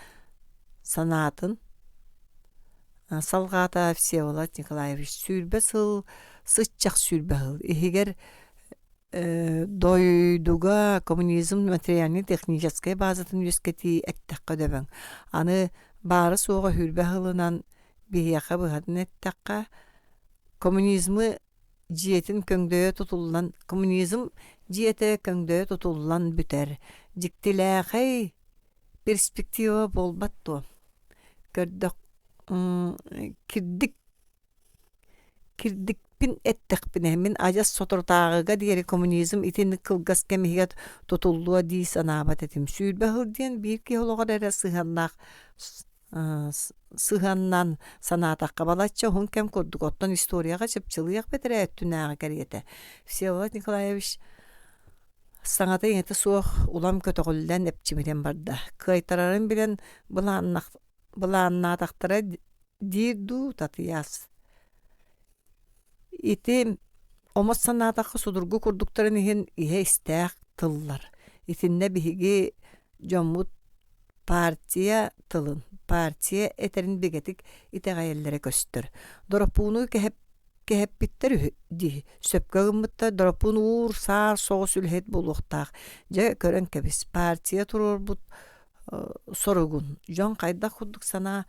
санаатын салҕаата Всеволод Николаевич. 20 сыл, сыччах 20 сыл иһигэр дойдуга коммунизм материальнай-техническэй базатын үөскэтии эттэххэ дөбөҥ. Аны баара-суоҕа 20 сылынан биһиэхэ быһатын эттэххэ, коммунизмы дьиэтин көҥдөйө тутуллан коммунизм дьиэтэ көҥдөйө тутуллан бүтэр. Дьиктилээхэй перспектива буолбат дуо? Көрдөх кирдик кирдикпин эттэхпинэ, мин адьас соторутааҕыга диэри коммунизм итинник кылгас кэм иһигэр тутуллуо дии санаабат этим. 20 сыл диэн биир киһи олоҕор эрэ сыһыаннаах сыһыаннаан санаатахха балачча уһун кэм курдук, оттон историяҕа чыпчылыйыах бэтэрээ өттүнээҕи кэриэтэ. Всеволод Николаевич саҥата-иҥэтэ суох улам көтөҕүллэн эпчимирэн барда. Кыайтарарын билэн былааннаатахтара диир дуу, Татыйаас. Ити омос санаатахха судургу курдуктарын иһин иһэ истээх тыллар. Итиннэ биһиги дьоммут партия тылын, партия этэрин бигэтик итэҕэйэллэрэ көстөр. Дороппууну кэһэппиттэр үһү дии. Сөпкө гыммыттар, Дороппуун уур-саар соҕус үлэһит буолуохтаах. Дьэ, көрөн кэбис, партия туруорбут соругун дьон хайдах курдук санаа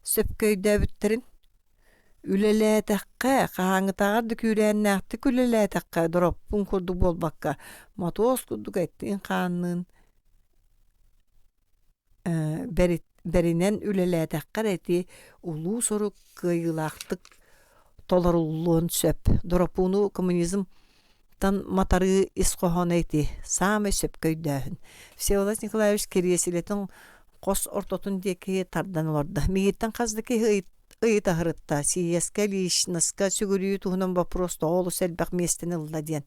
сөпкө өйдөөбүттэрин Үлэлээтэххэ, хаһааҥҥытааҕар да күүрээннээхтик үлэлээтэххэ, дороппун курдук буолбакка, мотуос курдук эттиин-хаанныын бэринэн үлэлээтэххэ эрэ ити улуу сорук кыайыылаахтык толоруллуон сөп. Дороппууну коммунизм тан матарыы ис хоһооно ити, саамай сөпкө өйдөөһүн. Всеволод Николаевич кириэсилэтин хос ортотун диэки тардан олордо. Миигиттэн хас да киһи ыйытаһырытта, сийиэскэ, личноска сүгүрүйүү туһунан боппуруос тоҕо олус элбэх миэстэни ылла диэн.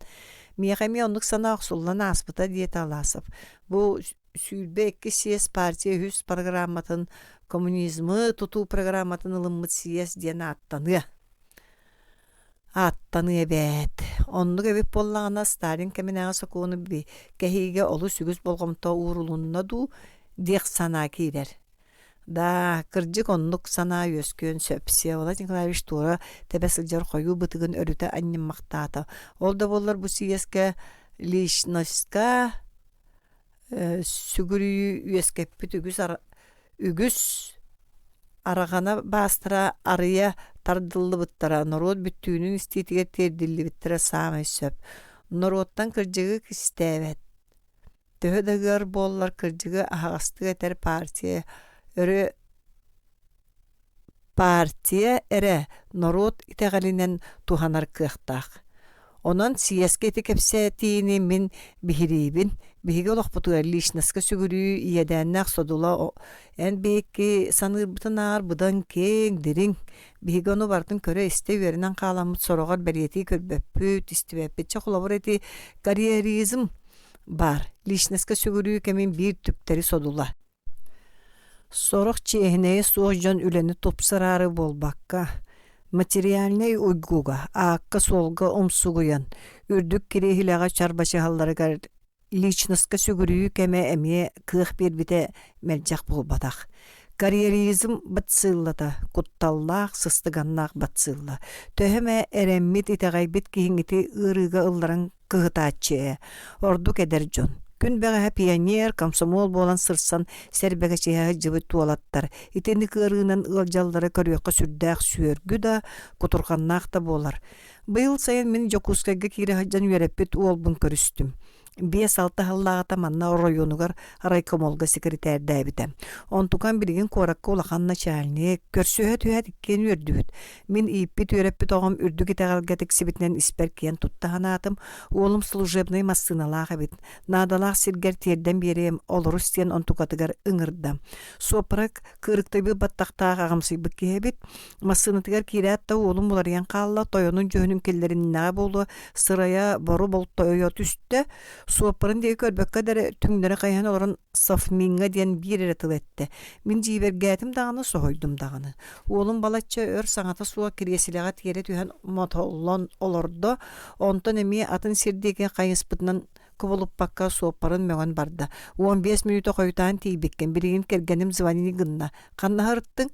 Миэхэ эмиэ оннук санаа охсуллан ааспыта, диэтэ Аласов. Бу 22 съезд партия үһүс программатын коммунизмы тутуу программатын ылыммыт съезд диэн ааттаныа. Ааттаныа эбээт. Оннук эбит буоллаҕына, Сталин кэминээҕи сокуону кэһиигэ олус үгүс болҕомто уурулунна дуу диэх санаа киирэр. Да, кырдьык оннук санаа үөскүөн сөп. Всеволод Николаевич туора тэбэ сылдьар хойуу бытыгын өрүтэ анньыммахтаата. Ол да буоллар бу сийиэскэ личностька сүгүрүйүү үөскэппит үгүс үгүс араҕана баастара арыйа тардыллыбыттара норуот бүттүүнүн истиитигэр тиэрдиллибиттэрэ саамай сөп. Норуоттан кырдьыгы кистээбэт. Төһө да ыар буоллар кырдьыгы аһаҕастык этэр партия өрө Партия эрэ норуот итэҕэлинэн туһанар кыахтаах. Онон съезкэ ити кэпсэтиини мин биһириибин. Биһиги олохпутугар личноска сүгүрүйүү иэдээннээх содула эн биһикки саныырбытынааҕар быдан киэҥ, дириҥ. Биһиги ону барытын көрө-истэ үөрэнэн хааламмыт сороҕор бэлиэтии көрбөппүт, истибэппит. Чэ, холобур, ити карьеризм баар. Личноска сүгүрүйүү кэмин биир түктэри содула. Сорох чиэһинэйэ суох дьон үлэни тупсараары буолбакка, материальнай уйгуга, аакка-суолга умсугуйан, үрдүк кириэһилэҕэ чарбачыһалларыгар личноска сүгүрүйүү кэмэ эмиэ кыах биэрбитэ мэлдьэх буолбатах. Карьеризм бациллата кутталлаах, сыстыганнаах бацилла. Төһө эмэ эрэммит, итэҕэйбит киһиҥ ити ыарыыга ылларан кыһытааччы ээ, ордук эдэр дьон. Күн бэҕэһээ пионер, комсомол буолан сырсан сэрбэкэчиһэ сылдьыбыт уолаттар итинник ыарыынан ыалдьаллара көрүөххэ сүрдээх сүөргү да, кутурҕаннаах да буолар. Быйыл сайын мин Дьокуускайга киирэ сылдьан үөрэппит уолбун көрүстүм. Биэс-алта сыллааҕыта манна оройуонугар райкомолга секретарьдаабыта. Онтукам билигин куоракка улахан начальник, көрсүһэ түһээт иккиэн үөрдүбүт. Мин ииппит-үөрэппит оҕом үрдүк итэҕэлгэ тиксибитинэн испэр киэн тутта санаатым. Уолум служебнай массыыналаах эбит. Наадалаах сиргэр тиэрдэн биэриэм, олорус диэн онтукатыгар ыҥырда. Суоппара кыырыктыйбыт баттахтаах аҕамсыйбыт киһи эбит. Массыынатыгар киирээт да уолум уларыйан хаалла, тойонун дьүһүнүн киллэриннэҕэ буолуо, сырайа бору болтойо түстэ. Суоппарын диэки көрбөккө да эрэ түҥнэри хайыһан олорон «Совмиҥҥа» диэн биир эрэ тыл эттэ. Мин дьиибэргээтим даҕаны, соһуйдум даҕаны. Уолум балачча өр саҥата суох кириэсилэҕэ тиэрэ түһэн мотоллон олордо, онтон эмиэ атын сир диэки хайыспытынан кубулуппакка суоппарын мөҥөн барда. 15 мүнүүтэ хойутаан тиийбиккин, билигин кэргэним звони гынна. Ханна сырыттыҥ?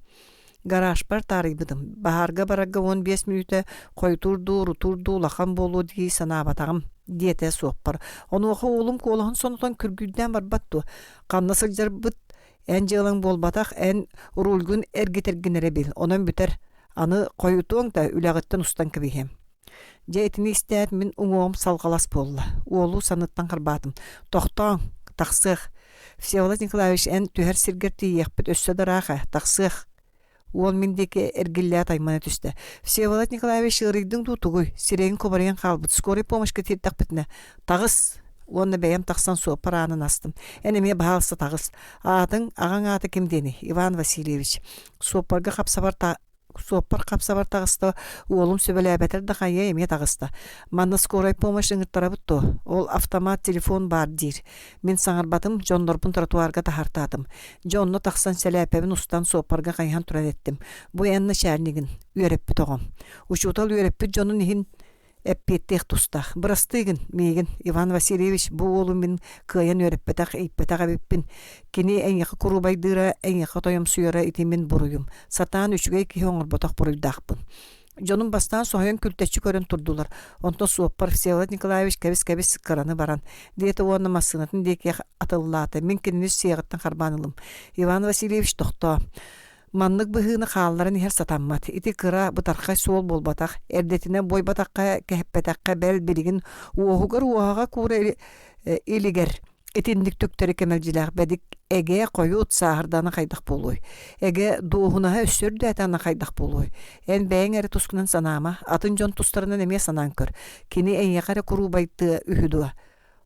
Гаражпар таарыйбытым. Баһаарга барарга 15 мүнүүтэ хойутуур дуу, урутуур дуу улахан буолуо дии санаабатаҕым, диэтэ суоппар. Онуоха уолум куолаһын сонотон күргүйдээн барбат дуо? Ханна сылдьарбыт эн дьыалаҥ буолбатах, эн рульгун эргитэргин эрэ бил, онон бүтэр. Аны хойутуоҥ да үлэҕиттэн устан кэбиһиэм. Дьэ итини истээт мин уҥуоҕум салҕалас буолла. Уолу санныттан харбаатым. Тохтооҥ, тахсыах. Всеволод Николаевич эн түһэр сиргэр тиийиэхпит өссө да ыраах ээ, тахсыах. Уол мин диэки эргиллээт аймана түстэ. Всеволод Николаевич ыарыйдыҥ дуу тугуй? Сирэйиҥ кубарыйан хаалбыт. Скорый помощька тиэртэхпитинэ таҕыс! Уонна бэйэм тахсан суоппар аанын астым. Эн эмиэ баһаалыста таҕыс. Аатыҥ, аҕаҥ аата ким диэний? Иван Васильевич. Суоппарга хапсабар Суоппар хапсабар таҕыста, уолум сөбүлээбэтэр да хайыай эмиэ таҕыста. Манна скорай помощь ыҥыртарабыт дуо? Ол автомат телефон баар диир. Мин саҥарбатым, дьоннорбун тротуарга таһаартаатым. Дьэ онно тахсан сэлээппэбин устан суоппарга хайыһан туран эттим. Бу эн начальнигын, үөрэппит оҕом. Учуутал үөрэппит дьонун иһин эппиэттиэх тустаах. Бырастыы гын, миигин, Иван Васильевич, бу уолу мин кыайан үөрэппэтэх, ииппэтэх эбиппин. Кини эйиэхэ куруубайдыыра, эйиэхэ тойомсуйара ити мин буруйум. Сатаан үчүгэй киһи оҥорботох буруйдаахпын. Дьонум бастаан соһуйан күлтэччи көрөн турдулар. Онтон суоппар Всеволод Николаевич кэбис-кэбис кыраны баран, диэтэ уонна массыынатын диэки атыллаата. Мин кинини сиэҕиттэн харбаан ылым. Иван Васильевич тохтоо. Маннык быһыыны хаалларан иһэр сатаммат. Ити кыра, бытархай суол буолбатах. Эрдэтинэ буойбатахха, кэһэппэтэххэ, бэл, билигин уоһугар уоһаҕа куура илигэр итинник түктэри кэмэлдьилээх бэдик эгэ хойут сааһырдаана хайдах буолуой? Эгэ дуоһунаһа өссө үрдээтэҕинэ хайдах буолуой? Эн бэйэҥ эрэ тускунан санаама, атын дьон тустарынан эмиэ санаан көр. Кини эйиэхэ эрэ куруубайтыа үһү дуо?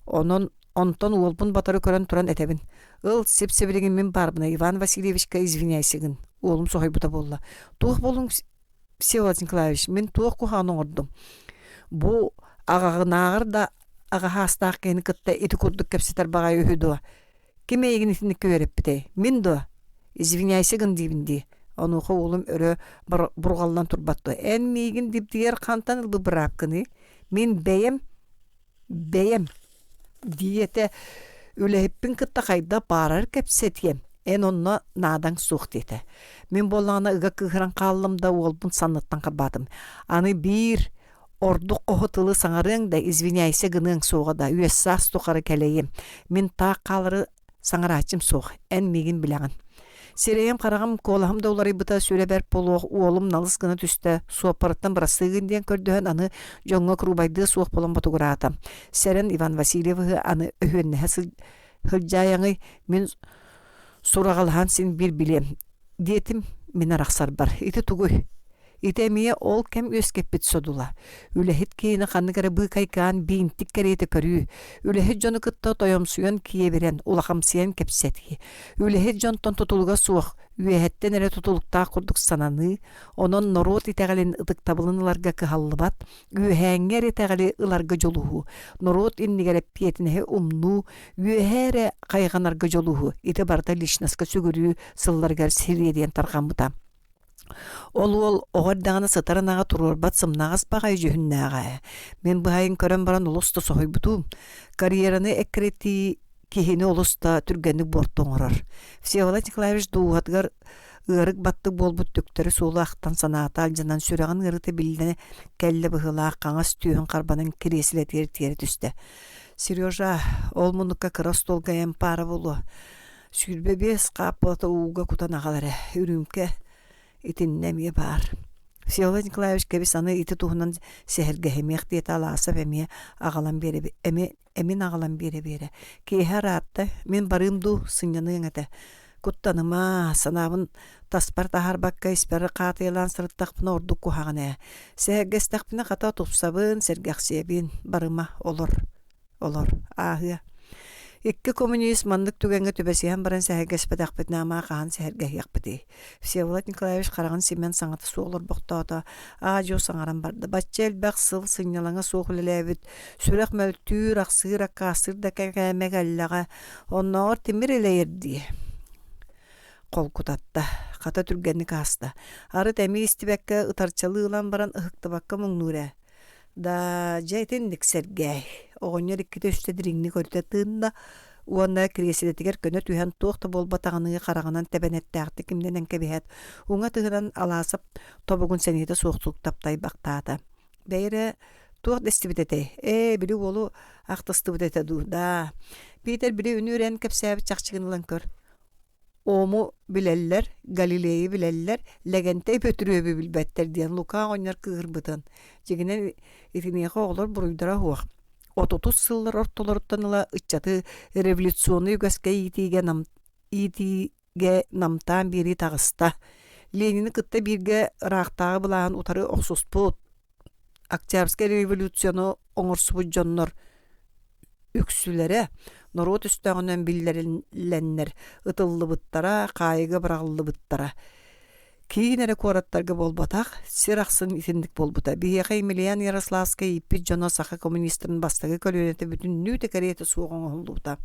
Онон онтон уолбун батары көрөн туран этэбин: «Ыл, сип-сибилигин мин баарбына Иван Васильевичка извиняйсыгын». Уолум соһуйбута буолла. «Туох буоллуҥ, Всеволод Николаевич, мин туох куһаҕаны оҥордум? Бу аҕаҕынааҕар да аҕаһаастаах киһини кытта ити курдук кэпсэтэр баҕайы үһү дуо? Ким эйигин итинниккэ үөрэппитэй? Мин дуо? Извиняйся гын диибин дии». Онуоха уолум өрө бурҕаллан турбат дуо? «Эн миигин дибдийэр хантан ылбыт быраапкыный? Мин бэйэм Бэйэм, диэтэ, үлэһиппин кытта хайдах баарар кэпсэтиэм, эн онно наадаҥ суох диэтэ. Мин буоллаҕына ыга кыыһыран хааллым да уолбун санныттан харбаатым. Аны биир ордук хоһу тылы саҥарыаҥ да, извиняйся гыныаҥ суоҕа да, үөс-саас тухары кэлэйиэм. Мин таах хаалары Саҥарааччым суох, эн миигин билэҕин. Сирэйим-хараҕым, куолаһым да уларыйбыта сүрэ бэрт буолуох, уолум налыс гына түстэ, суоппарыттан бырастыы гын диэн көрдөһөн аны дьоҥҥо куруубайдыа суох буолан ботугураата. Сэрэн Иван Васильевиһы аны өһүөннэһэ сылдьаайаҥый, мин сураҕалаһан син биир билиэм, диэтим мин арахсарбар. Ити тугуй? Ити эмиэ ол кэм үөскэппит содула. Үлэһит киһини ханнык эрэ быыкайкаан биинтик кэриэтэ көрүү, үлэһит дьону кытта тойомсуйан киэбирэн, улахамсыйан кэпсэтии, үлэһит дьонтон тутулуга суох, үөһэттэн эрэ тутулуктаах курдук сананыы, онон норуот итэҕэлин ытыктабылын ыларга кыһаллыбат, үөһээҥҥи эрэ итэҕэли ыларга дьулуһуу, норуот иннигэр эппиэтинэһи умнуу, үөһээ эрэ хайҕанарга дьулуһуу ити барыта личноска сүгүрүү сылларыгар сириэдийэн тарҕаммыта. Ол уол оҕо эрдэҕинэ сытар ынаҕы туруорбат сымнаҕас баҕайы дьүһүннээҕэ ээ. Мин быһайын көрөн баран олус да соһуйбутум. Карьераны эккирэтии киһини олус да түргэнник буорту оҥорор. Всеволод Николаевич дууһатыгар ыарык баттык буолбут түктэри суолу ахтан санаата алдьанан сүрэҕин ыарыыта биллэ кэллэ быһыылаах хаҥас түөһүн харбанан кириэсилэтигэр тиэрэ түстэ. Сережа, ол муннукка кыра остуолга эн паара буолуо. 25 хааппылата ууга кутан аҕал эрэ, үрүүмкэ итиннэ эмиэ баар. Всеволод Николаевич кэбис аны ити туһунан сэһэргэһимиэх диэтэ Аласов эмиэ аҕалан биэрэ эмиэ эмин аҕалан биэрэ-биэрэ. Киэһэ ыраатта, мин барыым дуу, сынньаныаҥ этэ. Куттаныма, санаабын таспар таһаарбакка испэр хаатыйалаан сырыттахпына ордук куһаҕан ээ. Сэһэргэстэхпинэ хата тупсабын, сэргэхсийэбин, барыма, олор. Олор, ааһыа. Икки коммунист маннык түгэҥҥэ түбэсиһэн баран сэһэргэспэтэхпитинэ ама хаһан сэһэргэһиэхпитий? Всеволод Николаевич хараҕын симэн саҥата суох олорбохтоото, аа-дьуо саҥаран барда. Бачча элбэх сыл сынньалаҥа суох үлэлээбит, сүрэх мөлтүүр, ахсыыр, аккаастыыр да кэкээмэ кэллэҕэ. Оннооҕор тимир элэйэр дии холкутатта, хата түргэнник ааста. Арыт эмиэ истибэккэ ытарчалыы ылан баран ыһыктыбакка муҥнуур ээ. Да, дьэ итинник сэргээй. Оҕонньор иккитэ үстэ дириҥник өрүтэ тыынна уонна кириэсилэтигэр көнө түһэн туох да буолбатаҕыныы хараҕынан тэбэнэттээхтик имнэнэн кэбиһээт, уҥа тыһынан Алаасап тобугун сэниэтэ суохтук таптайбахтаата. Бэйэ эрэ туох да истибит этэй? Ээ, били уолу ахтыстыбыт этэ дуу? Даа. Питер били үнүрэн кэпсээбит чахчыгын ылан көр. Ому билэллэр, Галилейы билэллэр, Лэгэнтэй Бөтүрүөбү билбэттэр диэн Лука оҕонньор кыыһырбытын. Дьиҥинэн итиниэхэ оҕолор буруйдара суох. Отутус сыллар ортолоруттан ыла ыччаты революционнай үгэскэ иитиигэ, нам... иитиигэ намтаан биэрии таҕыста. Ленини кытта бииргэ ыраахтааҕы былааһын утары охсуспут, Октябрьскай революцияны оҥорсубут дьоннор үксүлэрэ норуот өстөөҕүнэн биллэриллэннэр ытыллыбыттара, хаайыыга быраҕыллыбыттара. Киин эрэ куораттарга буолбатах, сир ахсын итинник буолбута. Биһиэхэ Емельян Ярославскай ииппит дьоно саха коммунистарын бастакы көлүөнэтэ бүтүннүү да кэриэтэ суох оҥоһуллубута.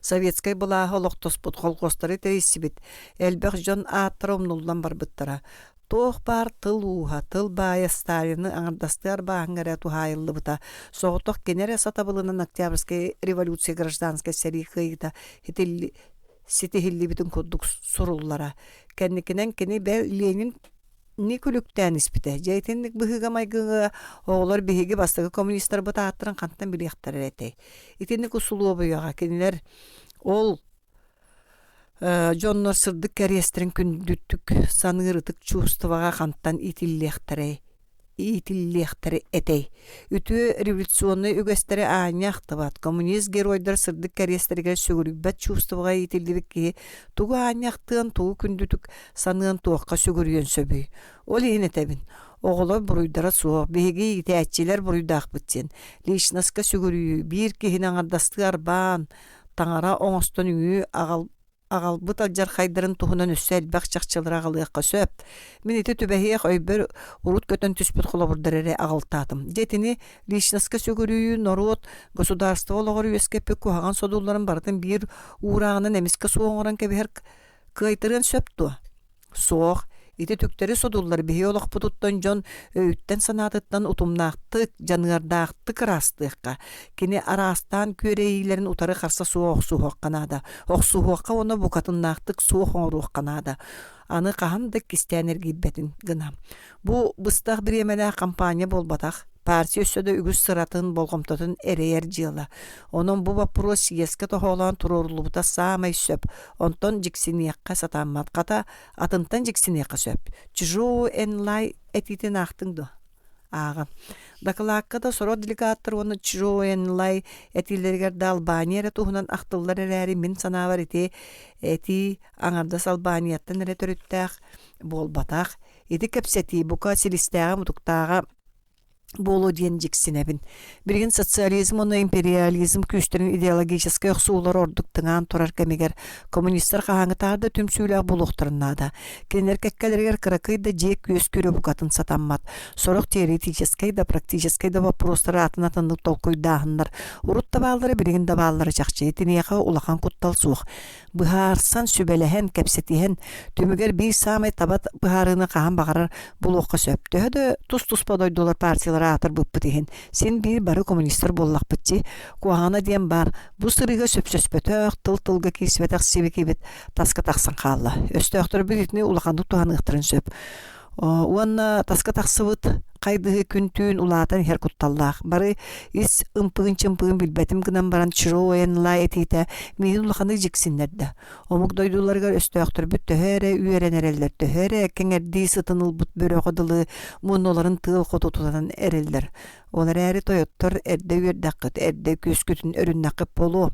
Советскай былааһы олохтоспут, колхуостары тэрийсибит элбэх дьон ааттара умнуллан барбыттара. Туох баар тыл ууһа, тыл баайа Сталины аҥардастыы арбааһыҥҥа эрэ туһаайыллыбыта. Соҕотох кини эрэ сатабылынан Октябрьскай революция гражданскай сэрии кыайыыта ситиһиллибитин курдук суруллара. Кэнникинэн кини бэл Ленин ни күлүктээн испитэ. Дьэ итинник быһыыга-майгыга оҕолор биһиги бастакы коммунистарбыт ааттарын хантан билиэхтэрэ этэй? Итинник усулуобуйаҕа кинилэр ол дьоннор сырдык кэриэстэрин күндүтүк саныыр ытык чувствоҕа хантан иитиллиэхтэрэй иитиллиэхтэрэ этэй? Үтүө революционнай үгэстэри аанньа ахтыбат, коммунист геройдар сырдык кэриэстэригэр сүгүрүйбэт чувствоҕа иитиллибит киһи тугу аанньа ахтыан, тугу күндүтүк саныан, туохха сүгүрүйүөн сөбүй? Ол иһин этэбин, оҕолор буруйдара суох, биһиги иитээччилэр буруйдаахпыт диэн. Личноска сүгүрүйүү биир киһини аҥардастыы арбаан, таҥара оҥостон үҥүү аҕал аҕалбыт алдьархайдарын туһунан өссө элбэх чахчылары аҕалыахха сөп. Мин ити түбэһиэх өйбөр урут көтөн түспүт холобурдары эрэ аҕалтаатым. Дьэ итини личноска сүгүрүйүү норуот, государство олоҕор үөскэппит куһаҕан содулларын барытын биир уурааҕынан эмискэ суох оҥорон кэбиһэр кыайтарыан сөп дуо? Суох, ити түктэри содуллар биһи олохпутуттан дьон өйүттэн-санаатыттан утумнаахтык, дьаныардаахтык ыраастыахха, кини араастаан күөрэйиилэрин утары харса суох охсуһуохха наада. Охсуһуохха уонна букатыннаахтык суох оҥоруохха наада. Аны хаһан да кистээн эргийбэтин гына. Бу быстах бириэмэлээх хампаанньа буолбатах. Партия өссө да үгүс сыратын, болҕомтотун эрэйэр дьыала. Онон бу боппуруос съезкэ тоһоҕолоон туруоруллубута саамай сөп. Онтон дьиксиниэххэ сатаммат. Хата, атынтан дьиксиниэххэ сөп. Чжоу Энлай этиитин аахтыҥ дуо? Ааҕан. Дакылаакка да сорох делегаттар уонна Чжоу Энлай этиилэригэр да Албания эрэ туһунан ахтыллар эрээри, мин санаабар ити этии аҥардас Албанияттан эрэ төрүттээх буолбатах. Ити кэпсэтии бука силистээҕэ-мутуктааҕа буолуо диэн дьиксинэбин. Билигин социализм уонна империализм күүстэрин идеологическай охсуулара ордук тыҥаан турар кэмигэр коммунистар хаһааҥҥытааҕар да түмсүүлээх буолуохтарын наада. Кинилэр кэккэлэригэр кыракый да дьиэ күөскүүрэ букатын сатаммат. Сорох теоретическай да практическай да боппуруостары атын-атыннык толкуйдааһыннар урут да бааллара билигин да бааллара чахчы. Итиниэхэ улахан куттал суох. быһаарсан, сүбэлэһэн, кэпсэтиһэн, түмүгэр биир саамай таба быһаарыыны хаһан баҕарар булуохха сөп. Төһө да тус-туспа дойдулар партиялара аатырбыппыт иһин, син биир бары коммунистар буоллахпыт дии. Куһаҕана диэн баар, бу сырыыга сөпсөспөтөх, тыл-тылга киирсибэтэх сибикибит таска тахсан хаалла. Өстөөхтөрбүт итини улаханнык туһаныахтарын сөп. Уонна таска тахсыбыт. хайдыһыы күн-түүн улаатан иһэр кутталлаах. Бары ис ымпыгын-чымпыгын билбэтим гынан баран Чжоу Энлай этиитэ миигин улаханнык дьиксиннэрдэ. Омук дойдуларыгар өстөөхтөрбүт төһө эрэ үөрэн эрэллэр, төһө эрэ кэҥэрдии сытын ылбыт бөрөҕө дылы муннуларын тыал хоту тутан эрэллэр. Ол эрээри тойоттор эрдэ үөрдэххит, эрдэ күөскүтүн өрүннэххит буолуо.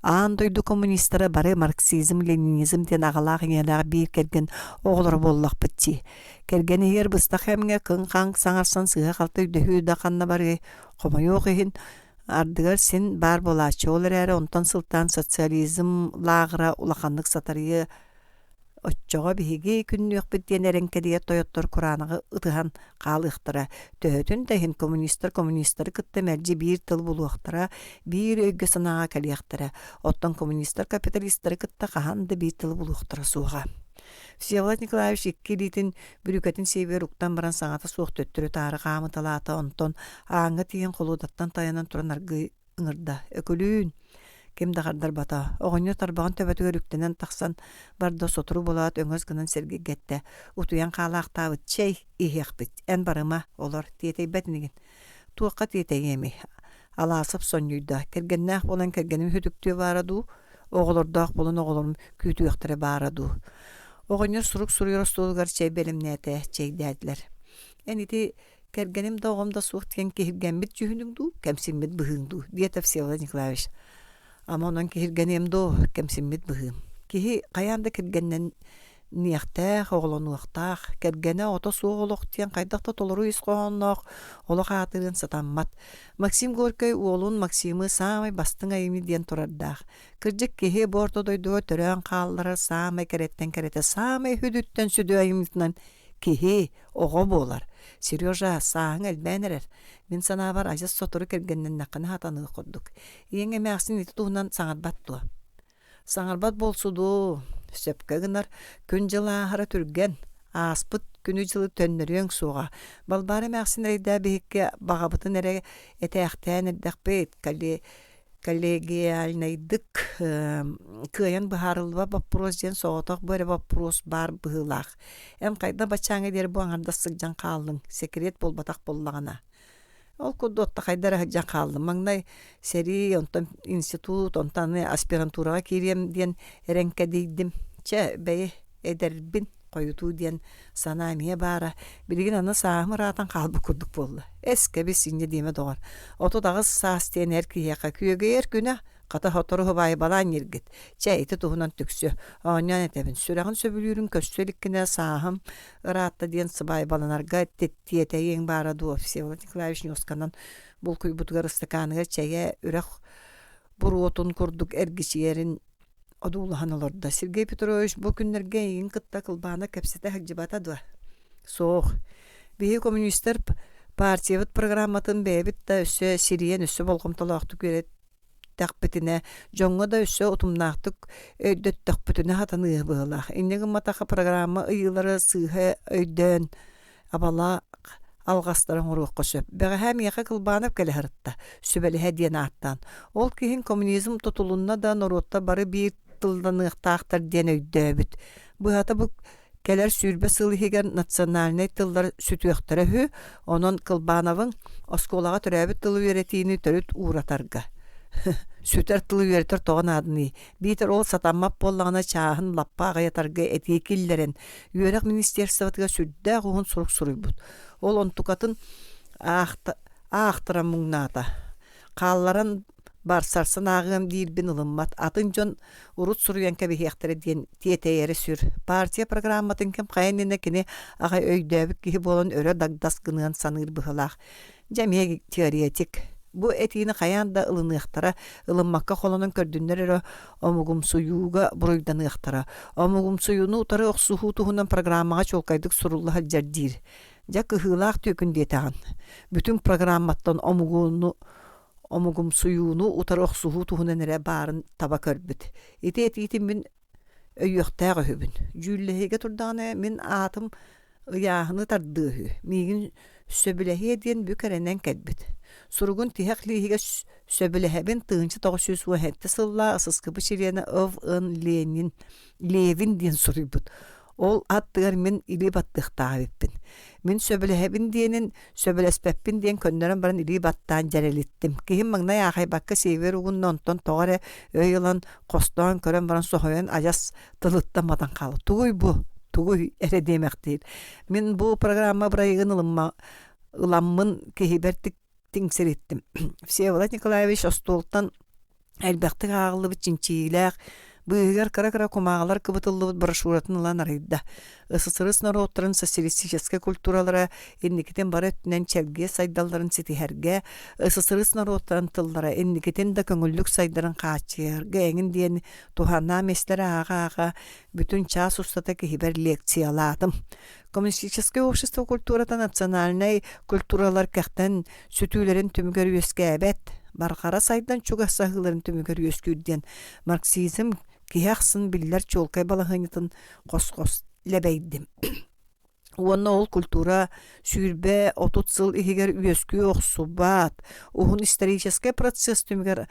Аан дойду коммунистара бары марксизм-ленинизм диэн аҕалаах ийэлээх биир кэргэн оҕолоро буоллахпыт дии. Кэргэн иһигэр быстах кэмҥэ кыҥ-хаҥ саҥарсан сыыһа-халты өйдөһүү да ханна барыай, хомойуох иһин, ардыгар син баар буолааччы. Ол эрээри онтон сылтаан социализм лааҕыра улаханнык сатарыйа Оччоҕо биһиги күннүөхпүт диэн эрэҥкэдийэр тойоттор кураанаҕы ытыһан хаалыахтара. Төһөтүн да иһин коммунистар коммунистары кытта мэлдьи биир тыл булуохтара, биир өйгө-санааҕа кэлиэхтэрэ. Оттон коммунистар капиталистары кытта хаһан да биир тылы булуохтара суоҕа. Всеволод Николаевич икки илиитин бүрүүкэтин сиэбигэр уктан баран саҥата суох төттөрү-таары хаамыталаата, онтон ааҥҥа тиийэн холуодаттан тайанан туран аргыый ыҥырда: «Өкүлүүн!» Ким да хардарбата. Оҕонньор тарбаҕын төбөтүгэр үктэнэн тахсан барда, сотору буолаат өҥөс гынан сэргиргэттэ: «Утуйан хаалаахтаабыт, чэй, иһиэхпит, эн барыма, олор, тиэтэйбэт инигин». «Туохха тиэтэйиэмий?» Алаасап сонньуйда: «Кэргэннээх буолан кэргэним сүтүктүө баара дуу, оҕолордоох буолан оҕолорум күүтүөхтэрэ баара дуу?» Оҕонньор сурук суруйар остуолугар чэй бэлэмнээтэ, чэйдээтилэр. «Эн ити Кэргэним да оҕом да суох диэн киһиргэммит дьүһүнүҥ дуу, кэмсиммит быһыыҥ дуу, диэтэ Всеволод Николаевич. Ама онон киһиргэниэм дуу, кэмсиммит быһыым. Киһи хайаан да кэргэннэниэхтээх, оҕолонуохтаах, кэргэнэ оҕото суох олох диэн хайдах да толору ис хоһоонноох олох аатырыан сатаммат. Максим Горькай уолун Максимы саамай бастыҥ айымньы диэн турардаах. Кырдьык киһи бу орто дойдуга төрөөн хаалларар саамай кэрэттэн кэрэтэ, саамай сүдүттэн сүдү айымньытынан Киһи оҕо буолар. Сережа, сааһыҥ элбээн эрэр. Мин санаабар, адьас сотору кэргэннэннэххинэ сатаныах курдук. Ийэҥ эмээхсин ити туһунан саҥарбат дуо? Саҥарбат буолсу дуу? Сөпкө гынар. Күн-дьыл ааһара түргэн. Ааспыт күнү-дьылы төннөрүөҥ суоҕа. Балбаара эмээхсин эрэйдээх биһикки баҕабытын эрэ этээхтээн эрдэхпит. Коллегиальнайдык кыайан быһаарыллыбат боппуруос диэн соҕотох бу эрэ боппуруос баар быһыылаах. Эн хайдах баччааҥҥа диэри бу аҥардас сылдьан хааллыҥ, секрет буолбатах буоллаҕына. Ол курдук отто хайда эрэ сылдьан хааллым. Маҥнай сэрии, онтон институт, онтон аны аспирантураҕа киириэм диэн эрэҥкэдийдим. Чэ, бэйи, эдэрбин хойутуу диэн санаа эмиэ баара. Билигин аны сааһым ыраатан хаалбыт курдук буолла. Эс, кэбис, инньэ диэмэ доҕор. 38 саас диэн эр киһиэхэ күөгэйэр күнэ, хата сотору сыбаайбалаан ньиргит. Чэ, ити туһунан түксү. Оонньоон этэбин, сүрэҕин сөбүлүүрүн көрсө иликкинэ сааһым ыраатта диэн сыбаайбаланарга тиэтэйиэҥ баара дуо? Всеволод Николаевич ньуосканан булкуйбутугар ыстакааныгар чэйэ үрэх буруотун курдук эргичийэрин одуулаһан олордо. Сергей Петрович бу күннэргэ эйигин кытта кылбаана кэпсэтэ сылдьыбата дуо? Суох. Биһиги коммунистар партиябыт программатын бэйэбит да өссө сирийэн, өссө болҕомтолоохтук үөрэттэхпитинэ, дьоҥҥо да өссө утумнаахтык өйдөттөхпүтүнэ сатаныыһы быһыылаах. Инньэ гымматахха программа ыйыылара сыыһа өйдөөн абалаах алҕастары оҥоруохха сөп. Бэҕэһээ миэхэ Кылбаанап кэлэ сырытта, сүбэлэһэ диэн ааттаан. Ол киһиҥ коммунизм тутулунна да норуоттар бары биир тылланыахтаахтар диэн өйдөөбүт. Быһата бу кэлэр 20 сыл иһигэр национальнай тыллар сүтүөхтэрэ үһү, онон Кылбаанабыҥ оскуолаҕа төрөөбүт тылы үөрэтиини төрүт ууратарга. Сүтэр тылы үөрэтэр тоҕо нааданый? Биитэр ол сатаммат буоллаҕына чааһын лаппа аҕыйатарга этии киллэрэн, Үөрэх министерствотыгар сүрдээх уһун сурук суруйбут. Ол онтукатын аахтаран муҥнаата. Хаалларан бар сарсын ааҕыам диирбин ылыммат. Атын дьон урут суруйан кэбиһиэхтэрэ диэн тиэтэйэрэ сүр. Партия программатын ким хайа иннинэ кини аҕай өйдөөбүт киһи буолан өрө дагдас гыныан саныыр быһыылаах. Дьэ эмиэ теоретик. Бу этиини хайаан да ылыныахтара, ылыммакка холонон көрдүннэр эрэ омугумсуйууга буруйданыахтара. Омугумсуйууну утары охсуһуу туһунан программаҕа чуолкайдык сурулла сылдьар диир. Дьэ кыһыылаах түөкүн диэтэҕин. Бүтүн программаттан омугуну омугумсуйууну утары охсуһуу туһунан эрэ баарын таба көрбүт. Ити этиитин мин өйүөхтээх үһүбүн. Дьүүллэһиигэ турдаҕына мин аатым ыйааһыны тардыа үһү. Миигин сөбүлэһиэ диэн бүк эрэнэн кэлбит. Суругун тиһэх лииһигэр сөбүлэһэбин 1917 сыллаах ССКБ чилиэнэ В.Н. Ленин Левин диэн суруйбут. Ол аттыгар мин илии баттыахтаах эбиппин. Мин сөбүлэһэбин диэнин, сөбүлэспэппин диэн көннөрөн баран илии баттаан дьэрэлиттим. Киһим маҥнай аахайбакка сиэбигэр угунна, онтон тоҕо эрэ өй ылан, хостоон көрөн баран соһуйан адьас тылыттан матан хаалла. Тугуй бу? Тугуй? эрэ диэмэхтиир. Мин бу программа бырайыгын ылымма ыламмын киһибэр тиҥсириттим. Всеволод Николаевич остуолтан элбэхтик ааҕыллыбыт чинчийиилээх, быыһыгар кыра-кыра кумааҕылар кыбытыллыбыт брошюратын ылан арыйда. СССР норуоттарын социалистическай культуралара инникитин бары өттүнэн чэлгиэ сайдалларын ситиһэргэ, СССР норуоттарын тыллара инникитин да көҥүллүк сайдарын хааччыйарга эҥин диэн туһааннаах миэстэлэри ааҕа-ааҕа бүтүн чаас устата киһибэр лекциялаатым. Коммунистическай общество культурата национальнай культуралар кэхтэн сүтүүлэрин түмүгэр үөскээбэт, барҕара сайдан чугас саһыыларын түмүгэр үөскүүр диэн марксизм киһи ахсын биллэр чуолкай балаһыанньатын хос-хос лэбэйдим. Уонна ол культура 20-30 сыл иһигэр үөскүү охсубат, уһун историческай процесс түмүгэр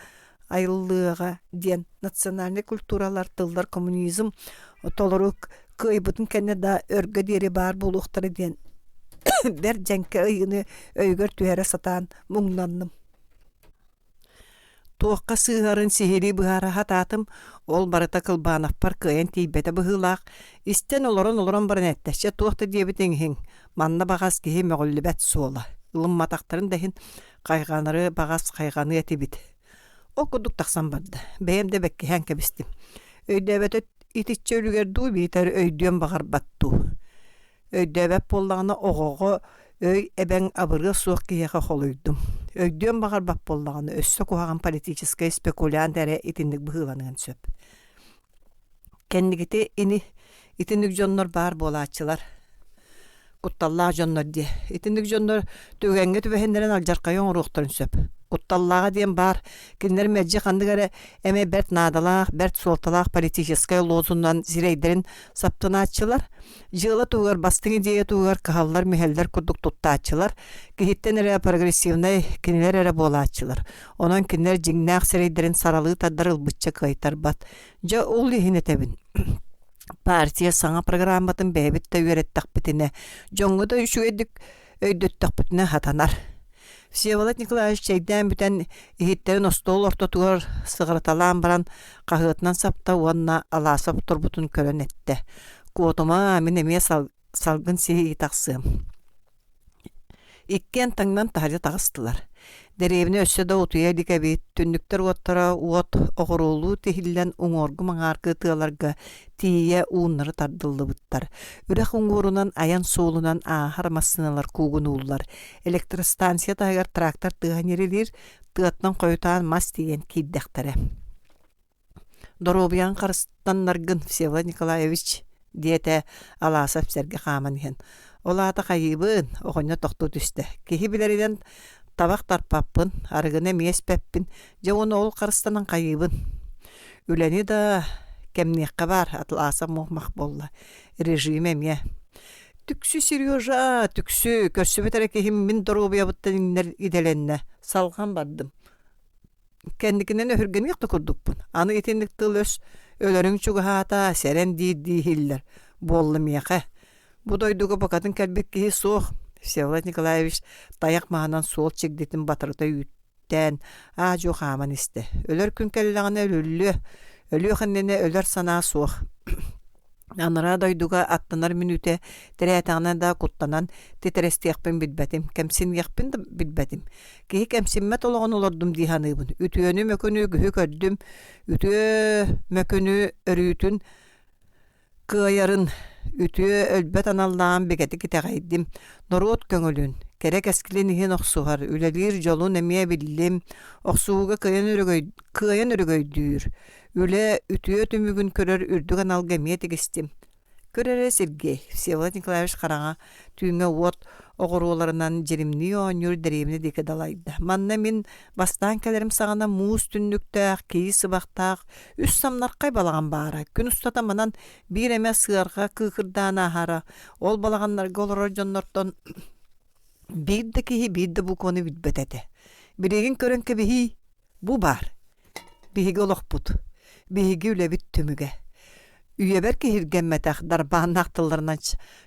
айыллыаҕа диэн национальнай культуралар, тыллар коммунизм толору кыайбытын кэннэ да өргө диэри баар буолуохтара диэн бэрт дьэҥкэ ыйыыны өйүгэр түһэрэ сатаан муҥнанным. Туохха сыыһарын сиһилии быһаара сатаатым, ол барыта Кылбановпар кыайан тиийбэтэ быһыылаах, истэн олорон-олорон баран эттэ: «Чэ, туох да диэбитиҥ иһин, манна баҕас киһи мөҕүллүбэт суола, ылымматахтарын да иһин хайҕанары баҕас хайҕаныа этибит». Ол курдук тахсан барда, бэйэм да бэккиһээн кэбистим. Өйдөөбөтө итиччэ үлүгэр дуу, биитэр өйдүөн баҕарбат дуу. Өйдөөбөт буоллаҕына оҕоҕо өй эбэҥ абырыа суох киһиэхэ холуйдум. Өйдүөн баҕарбат буоллаҕына өссө куһаҕан политическай спекулянт эрэ итинник быһыыланыан сөп. Кэнникити ини итинник дьоннор баар буолааччылар. Кутталлаах дьоннор диэ. Итинник дьоннор түгэҥҥэ түбэһиннэрэн алдьархайы оҥоруохтарын сөп. Кутталлааҕа диэн баар, кинилэр мэлдьи ханнык эрэ эмэ бэрт наадалаах, бэрт суолталаах политическай лозунунан сирэйдэрин саптынааччылар, Дьыала туһугар бастыҥ идея туһугар кыһаллар-мүһэллэр курдук туттааччылар, киһиттэн эрэ прогрессивнай кинилэр эрэ буолааччылар. Онон кинилэр дьиҥнээх сирэйдэрин саралыы тардар ылбычча кыайтарбат. Дьэ, ол иһин этэбин. Партия саҥа программатын бэйэбит да үөрэттэхпитинэ, дьоҥҥо да үчүгэйдик өйдөттөхпүтүнэ сатанар. Всеволод Николаевич чэйдээн бүтэн иһиттэрин остуол ортотугар сыҕарыталаан баран хаһыатынан сапта уонна Аласов турбутун көрөн эттэ: «Куотума, мин эмиэ салгын сиһии тахсыам». Иккиэн таҥнан таһырдьа таҕыстылар. Дэриэбинэ өссө да утуйа илик эбит, түннүктэр уоттара уот оҕуруолуу тиһиллэн уҥуоргу-маҥааргы тыаларга тиийэ ууннары тардыллыбыттар. Үрэх уҥуорунан айан суолунан ааһар массыыналар куугунууллар. Электростанция таһыгар трактор тыаһа ньирилиир, тыаттан хойутаан мас тиийэн киирдэхтэрэ. «Доруобуйаҥ харыстаннаргын, Всеволод Николаевич», диэтэ Аласов сэргэ хааман иһэн. «Ол аата хайыыбын?» оҕонньор тохтуу түстэ. «Киһи билэринэн табах тарпаппын, арыгыны эмиэ испэппин, дьэ уонна ол харыстанан хайыыбын?» Үлэни да кэмниэххэ баар, Атласов муох-мах буолла. Режим эмиэ. Түксү, Сережа, түксү, көрсүбүт эрэ киһим мин доруобуйабыттан иҥнэр идэлэннэ. Салҕан бардым. Кэнникинэн өһүргэниэх да курдукпун. Аны итинник тыл-өс өлөрүҥ чугаһаата, сэрэн диир-дии иһиллэр. Буолла миэхэ. Бу дойдуга букатын кэлбит киһи суох. Всеволод Николаевич тайах маһынан суол чигдитин батарыта үүт тээн аа-дьуо хааман истэ. Өлөр күн кэллэҕинэ өлүллүө, өлүөх иннинэ өлөр санаа суох. Анараа дойдуга аттанар мүнүүтэ тирээтэҕинэ да куттанан титирэстиэхпин билбэтим, кэмсиниэхпин да билбэтим. Киһи кэмсиммэт олоҕун олордум дии саныыбын. Үтүөнү мөкүнү үгүһү көрдүм, үтүө мөкүнү өрүүтүн Кыайарын, үтүө өлбөт аналлааҕын бигэтик итэҕэйдим, норуот көҥүлүн, кэрэ кэскилин иһин охсуһар, үлэлиир дьолун эмиэ биллим, охсуһууга кыайан өрөгөй кыайан өрөгөйдүүр, үлэ үтүө түмүгүн көрөр үрдүк аналга эмиэ тигистим. Көр эрэ Сергей, Всеволод Николаевич хараҥа түүҥҥэ уот оҕуруоларынан дьиримнии оонньуур дэриэбинэ диэки далайда. Манна мин бастаан кэлэрим саҕана муус түннүктээх, киис сыбахтаах үс самнархай балаҕан баара. Күн устата манан биир эмэ сыарҕа кыыкырдаан ааһара. Ол балаҕаннарга олорор дьоннортон биир да киһи биир да букваны билбэт этэ. Билигин көрөн кэбиһии, бу баар. Биһиги олохпут, биһиги үлэбит түмүгэ. Үйэбэр киһиргэммэтэх, дарбааннаах тылларынан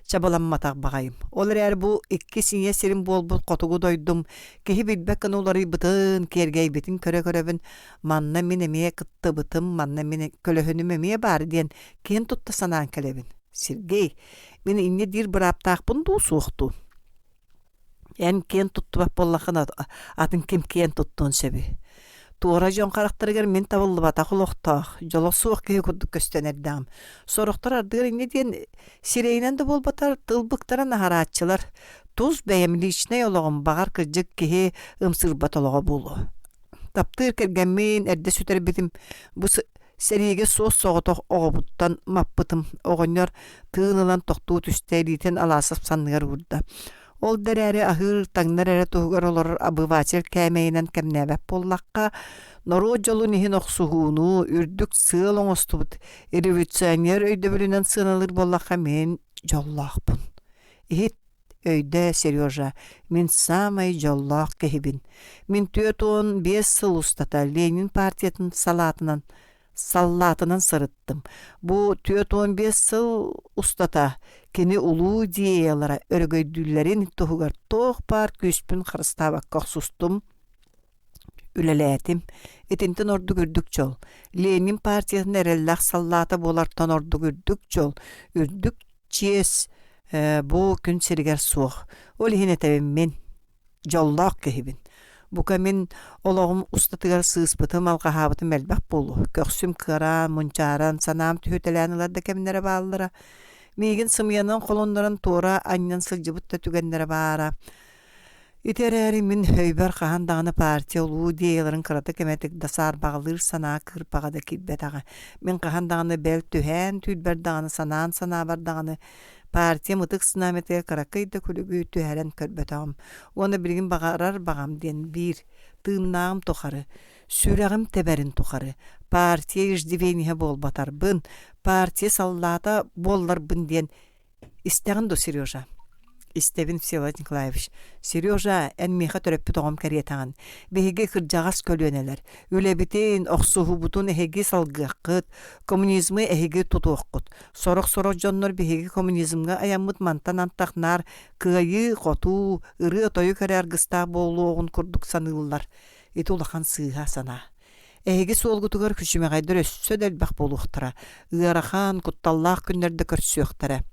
чабыламматах баҕайым. Ол эрээри бу иккис ийэ сирим буолбут хотугу дойдум киһи билбэт гына уларыйбытын, киэргэйбитин көрө-көрөбүн манна мин эмиэ кыттыбытым, манна мин көлөһүнүм эмиэ баар диэн киэн тутта санаан кэлэбин. Сергей, мин инньэ диир бырааптаахпын дуу, суох дуу? Эн киэн туттубат буоллаххына, атын ким киэн туттуон сөбүй? Туора дьон харахтарыгар мин табыллыбатах олохтоох, дьоло суох киһи курдук көстөн эрдэҕим. Сорохтор ардыгар инньэ диэн сирэйинэн да буолбатар, тыл быктаран аһарааччылар. Тус бэйэм личнэй олоҕум баҕар кырдьык киһи ымсыырбат олоҕо буолуо. Таптыыр кэргэммин эрдэ сүтэрбитим. Бу Сэриигэ суос-соҕотох оҕобуттан маппытым, оҕонньор тыын ылан тохтуу түстэ, илиитин Аласов санныгар уурда. Ол да эрээри аһыыр, таҥнар эрэ туһугар олорор обыватель кээмэйинэн кэмнээбэт буоллахха, норуот дьолун иһин охсуһууну, үрдүк сыал оҥостубут революционер өйдөбүлүнэн сыаналыыр буоллахха мин дьоллоохпун. Иһит Өйдөө, Сережа, мин саамай дьоллоох киһибин. Мин 45 сыл устата Ленин партиятын салаатынан саллаатынан сырыттым. Бу 45 сыл устата кини улуу идеялара өрөгөйдүүллэрин туһугар туох баар күүспүн харыстаабакка охсустум, үлэлээтим. Итинтэн ордук үрдүк дьол. Ленин партиятын эрэллээх саллаата буолартан ордук үрдүк дьол, үрдүк чиэс бу күн сиригэр суох. Ол иһин этэбин мин дьоллоох киһибин. Бука мин олоҕум устатыгар сыыспытым, алҕаһаабытым элбэх буолуо. Көхсүм кыараан, мунчааран, санаам түһүтэлээн ылар да кэмнэрэ бааллара. Миигин сымыйанан холоннорон туора анньан сылдьыбыт да түгэннэрэ баара. Ити эрээри мин өйбөр хаһан даҕаны партия улуу идеяларын кыратык эмэтик да саарбаҕалыыр санаа кыырпаҕа да киирбэтэҕэ. Мин хаһан даҕаны бэл түһээн түүрбэр даҕаны санаан санаабар даҕаны партиям ытык знамятыгар кыракый да күлүгү түһэрэн көрбөтөҕүм. Уонна билигин баҕарар баҕам диэн биир, тыыннааҕым тухары, сүрэҕим тэбэрин тухары партия иждивениһэ буолбатарбын, партия саллаата буолларбын диэн Истэҕин дуо, Сережа? Истэбин, Всеволод Николаевич. Сережа, эн миэхэ төрөппүт оҕом кэриэтэҕин. Биһиги кырдьаҕас көлүөнэлэр. Үлэбитин, охсуһуубутун эһиги салгыаххыт, коммунизмы эһиги тутуоххут. Сорох-сорох дьоннор биһиги коммунизмҥа айаммыт мантан антах наар кыайыы-хотуу, ырыа-тойук эрэ аргыстаах буолуоҕун курдук саныыллар. Ити улахан сыыһа санаа. Эһиги суолгутугар күчүмэҕэйдэр өссө да элбэх буолуохтара, ыарахан, кутталлаах күннэр да көрсүөхтэрэ.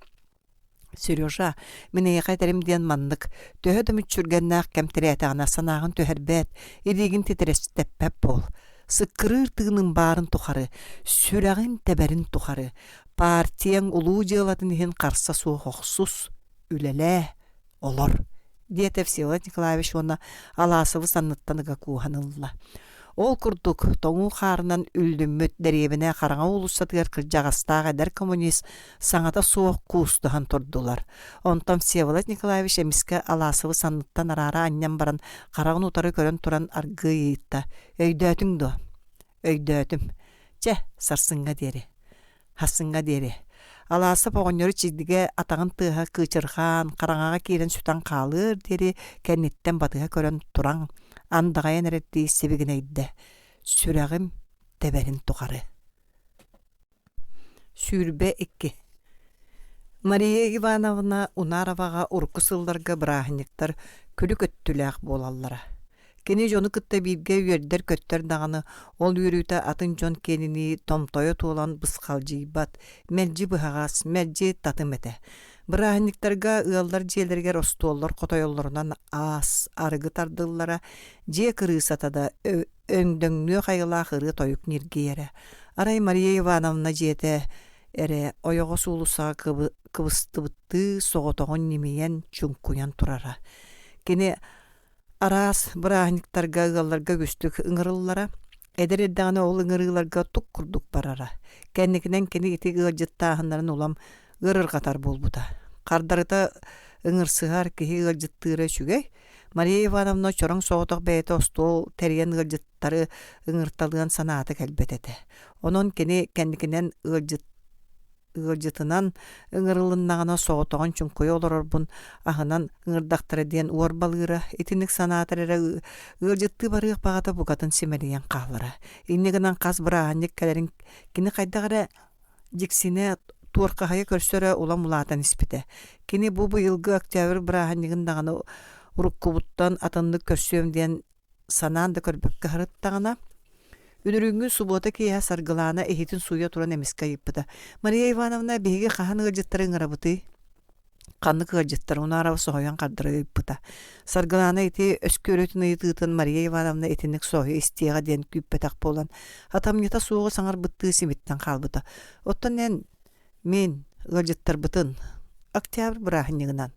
Сережа, мин эйиэхэ этэрим диэн маннык, төһө да мүччүргэннээх кэм тирээтэҕинэ санааҕын түһэрбэт, илиигин титирэстэппэт буол. Сыккырыыр тыыным баарын тухары, сүрэҕин тэбэрин тухары, партияҥ улуу дьыалатын иһин харса суох охсус, үлэлээ, олор диэтэ Всеволод Николаевич уонна Аласовы санныттан ыга кууһан ылла. Ол курдук, тоҥуу хаарынан үллүммүт дэриэбинэ хараҥа уулуссатыгар кырдьаҕастаах эдэр коммунист саҥата суох куустуһан турдулар. Онтон Всеволод Николаевич эмискэ Аласовы санныттан араара анньан баран хараҕын утары көрөн туран аргыый ыйытта: «Өйдөөтүҥ дуо?» «Өйдөөтүм. Чэ, сарсыҥҥа диэри». Хасыҥҥа диэри Алаасап оҕонньору чигдигэ атаҕын тыаһа кыычырҕаан, хараҥаҕа киирэн сүтэн хаалыар диэри кэнниттэн батыһа көрөн туран, андаҕайан эрэрдии сибигинэйдэ: «Сүрэҕим тэбэрин тухары» 22 Мария Ивановна Унароваҕа урукку сылларга бырааһынньыктар күлүк өттүлээх буолаллара. Кини дьону кытта бииргэ үөрдэр-көттөр даҕаны, ол үөрүүтэ атын дьон киэнинии томтойо туолан бысхалдьыйбат, мэлдьи быһаҕас, мэлдьи татым этэ. Бырааһынньыктарга ыаллар дьиэлэригэр остуоллар хотойоллорунан аас, арыгы тардыллара, дьиэ кырыысата да өҥдөҥнүөх айылаах ырыа-тойук ньиргийэрэ. Арай Мария Ивановна дьиэтэ эрэ ойоҕос уулуссаҕа кыбыстыбыттыы соҕотоҕун ньимийэн, чуҥкуйан турара. Кини Араас бырааһынньыктарга ыалларга үгүстүк ыҥырыллара. Эдэр эрдэҕинэ ол ыҥырыыларга тук курдук барара. Кэнникинэн кини ити ыалдьыттааһыннарын улам ыарырҕатар буолбута. Хардарыта ыҥырсыһар киһи ыалдьыттыыра үчүгэй. Мария Ивановна чороҥ соҕотох бэйэтэ остуол тэрийэн ыалдьыттары ыҥырталыан санаата кэлбэт этэ. Онон кини кэнникинэн ыалдьыт ыалдьытынан ыҥырылыннаҕына соҕотоҕун чуҥкуйа олорорбун аһынан ыҥырдахтара диэн уорбалыыра, итинник санаатар эрэ ыалдьыттыы барыах баҕата букатын симэлийэн хаалара. Инньэ гынан хас бырааһынньык кэлэрин кини хайдах эрэ Дьиксинэ туорхаһыйа көрсөрө улам улаатан испитэ. Кини бу быйылгы октябрь бырааһынньыгын даҕаны уруккубуттан атыннык көрсүөм диэн санаан да көрбөккө сырыттаҕына, үнүрүүҥҥү субуота киэһэ Саргылаана иһитин сууйа туран эмискэ ыйыппыта: «Мария Ивановна, биһиги хаһан ыалдьыттары ыҥырабытый?» Ханнык ыалдьыттар Унаарова соһуйан хардары ыйыппыта. Саргылаана ити өскүөрүтүн ыйытыытын Мария Ивановна итинник соһуйа истиэҕэ диэн күүппэтэх буолан, хатамньыта суоҕу саҥарбыттыы симиттэн хаалбыта. Оттон эн, мин, ыалдьыттарбытын, октябрь бырааһынньыгынан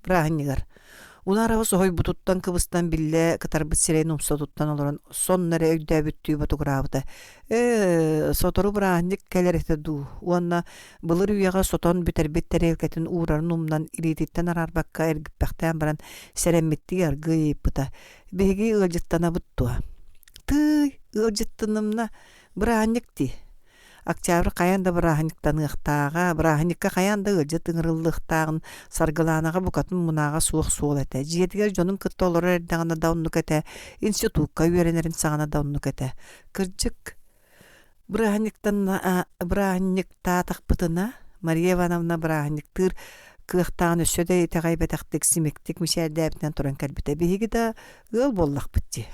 бырааһынньыгар Унаарова соһуйбутуттан кыбыстан биллэ кытарбыт сирэйин умса туттан олорон сонно эрэ өйдөөбүттүү ботугураабыта. Ээ, сотору бырааһынньык кэлэр этэ дуу уонна былыр үйэҕэ сотон бүтэрбит тэриэлкэтин уурарын умнан илиититтэн араарбакка эргиппэхтээн баран сэрэммиттии аргыый ыйыппыта. Биһиги ыалдьыттанабыт дуо? Тыый, ыалдьыттанымна, бырааһынньык дии. Октябрь хайаан да бырааһынньыктаныахтааҕа, бырааһынньыкка хайаан да ыалдьыт ыҥырыллыахтааҕын Саргылаанаҕа букатын мунааҕа суох суол этэ. Дьиэтигэр дьонун кытта олорор эрдэҕинэ да оннук этэ, институкка үөрэнэрин саҕана да оннук этэ. Кырдьык, бырааһынньыктаатахпытына, Мария Ивановна бырааһынньыктыыр кыахтааҕын өссө да итэҕэйбэтэхтик, симиктик мичээрдээбитинэн туран кэлбитэ. Биһиги да ыал буоллахпыт дии.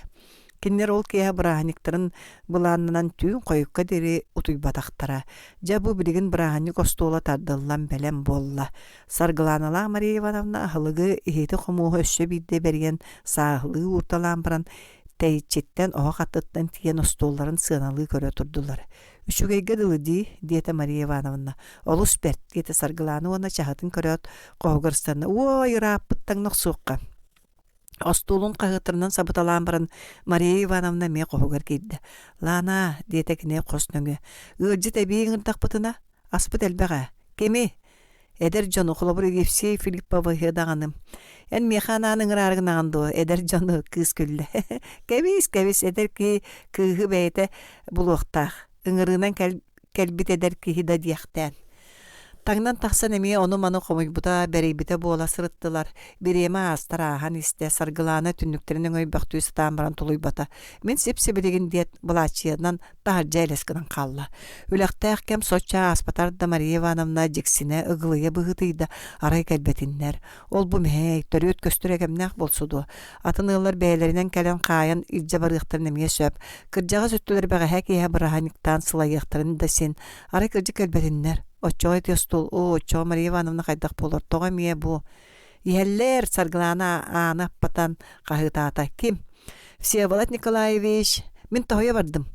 Кинилэр ол киэһэ бырааһынньыктарын былааннанан түүн хойукка диэри утуйбатахтара. Дьэ бу билигин бырааһынньык остуола тардыллан бэлэм буолла. Саргылааналаах Мария Ивановна аһылыгы иһити-хомуоһу өссө биирдэ бэрийэн сааһылыы уурталаан баран тэйиччиттэн оһох аттыттан тиийэн остуолларын сыаналыы көрө турдулар. «Үчүгэйгэ дылы дии» диэтэ Мария Ивановна. «Олус бэрт» диэтэ Саргылаана уонна чаһытын көрөөт хоһугар ыстанна. «Уой, ырааппыт таҥна охсуохха» Остуолун хаһыаттарынан сабыталаан баран Мария Ивановна эмиэ хоһугар киирдэ. «Лаана», диэтэ кини хос нөҥүө, «ыалдьыт эбии ыҥырдахпытына, аспыт элбэх ээ. Кими?» «Эдэр дьону, холобур, Евсей Филипповыһы даҕаны. Эн миэхэ анаан ыҥыраары гынаҕын дуо, эдэр дьону?» кыыс күллэ. «Кэбис, кэбис, эдэр киһи кыыһы бэйэтэ булуохтаах. Ыҥырыынан кэл кэлбит эдэр киһи да диэхтээн. Таҥнан тахсан эмиэ ону-маны хомуйбута, бэрийбитэ буола сырыттылар. Бириэмэ аастар ааһан истэ, Саргылаана түннүктэрин өҥөйбөхтүү сатаан баран тулуйбата. Мин сип-сибилигин диэт, былааччыйанан таһырдьа элэс гынан хаалла. Үлэхтээх кэм соччо ааспатар да Мария Ивановна дьиксинэ, ыгылыйа быһыытыйда, арай кэлбэтиннэр. Ол-бу мэһэй, төрүөт көстөр кэмнээх буолсу дуо? Атын ыаллар бэйэлэринэн кэлэн хаайан илдьэ барыахтарын эмиэ сөп. Кырдьаҕас өттүлэр бэҕэһээ киэһэ бырааһынньыктаан сылайыахтарын да син. Арай кырдьык кэлбэтиннэр. Оччоҕо ити остуол, оо, оччоҕо Мария Ивановна хайдах буолар, тоҕо эмиэ бу? Иһэллэр, Саргылаана ааны аппатан хаһыытаата. Ким? Всеволод Николаевич, мин тоһуйа бардым.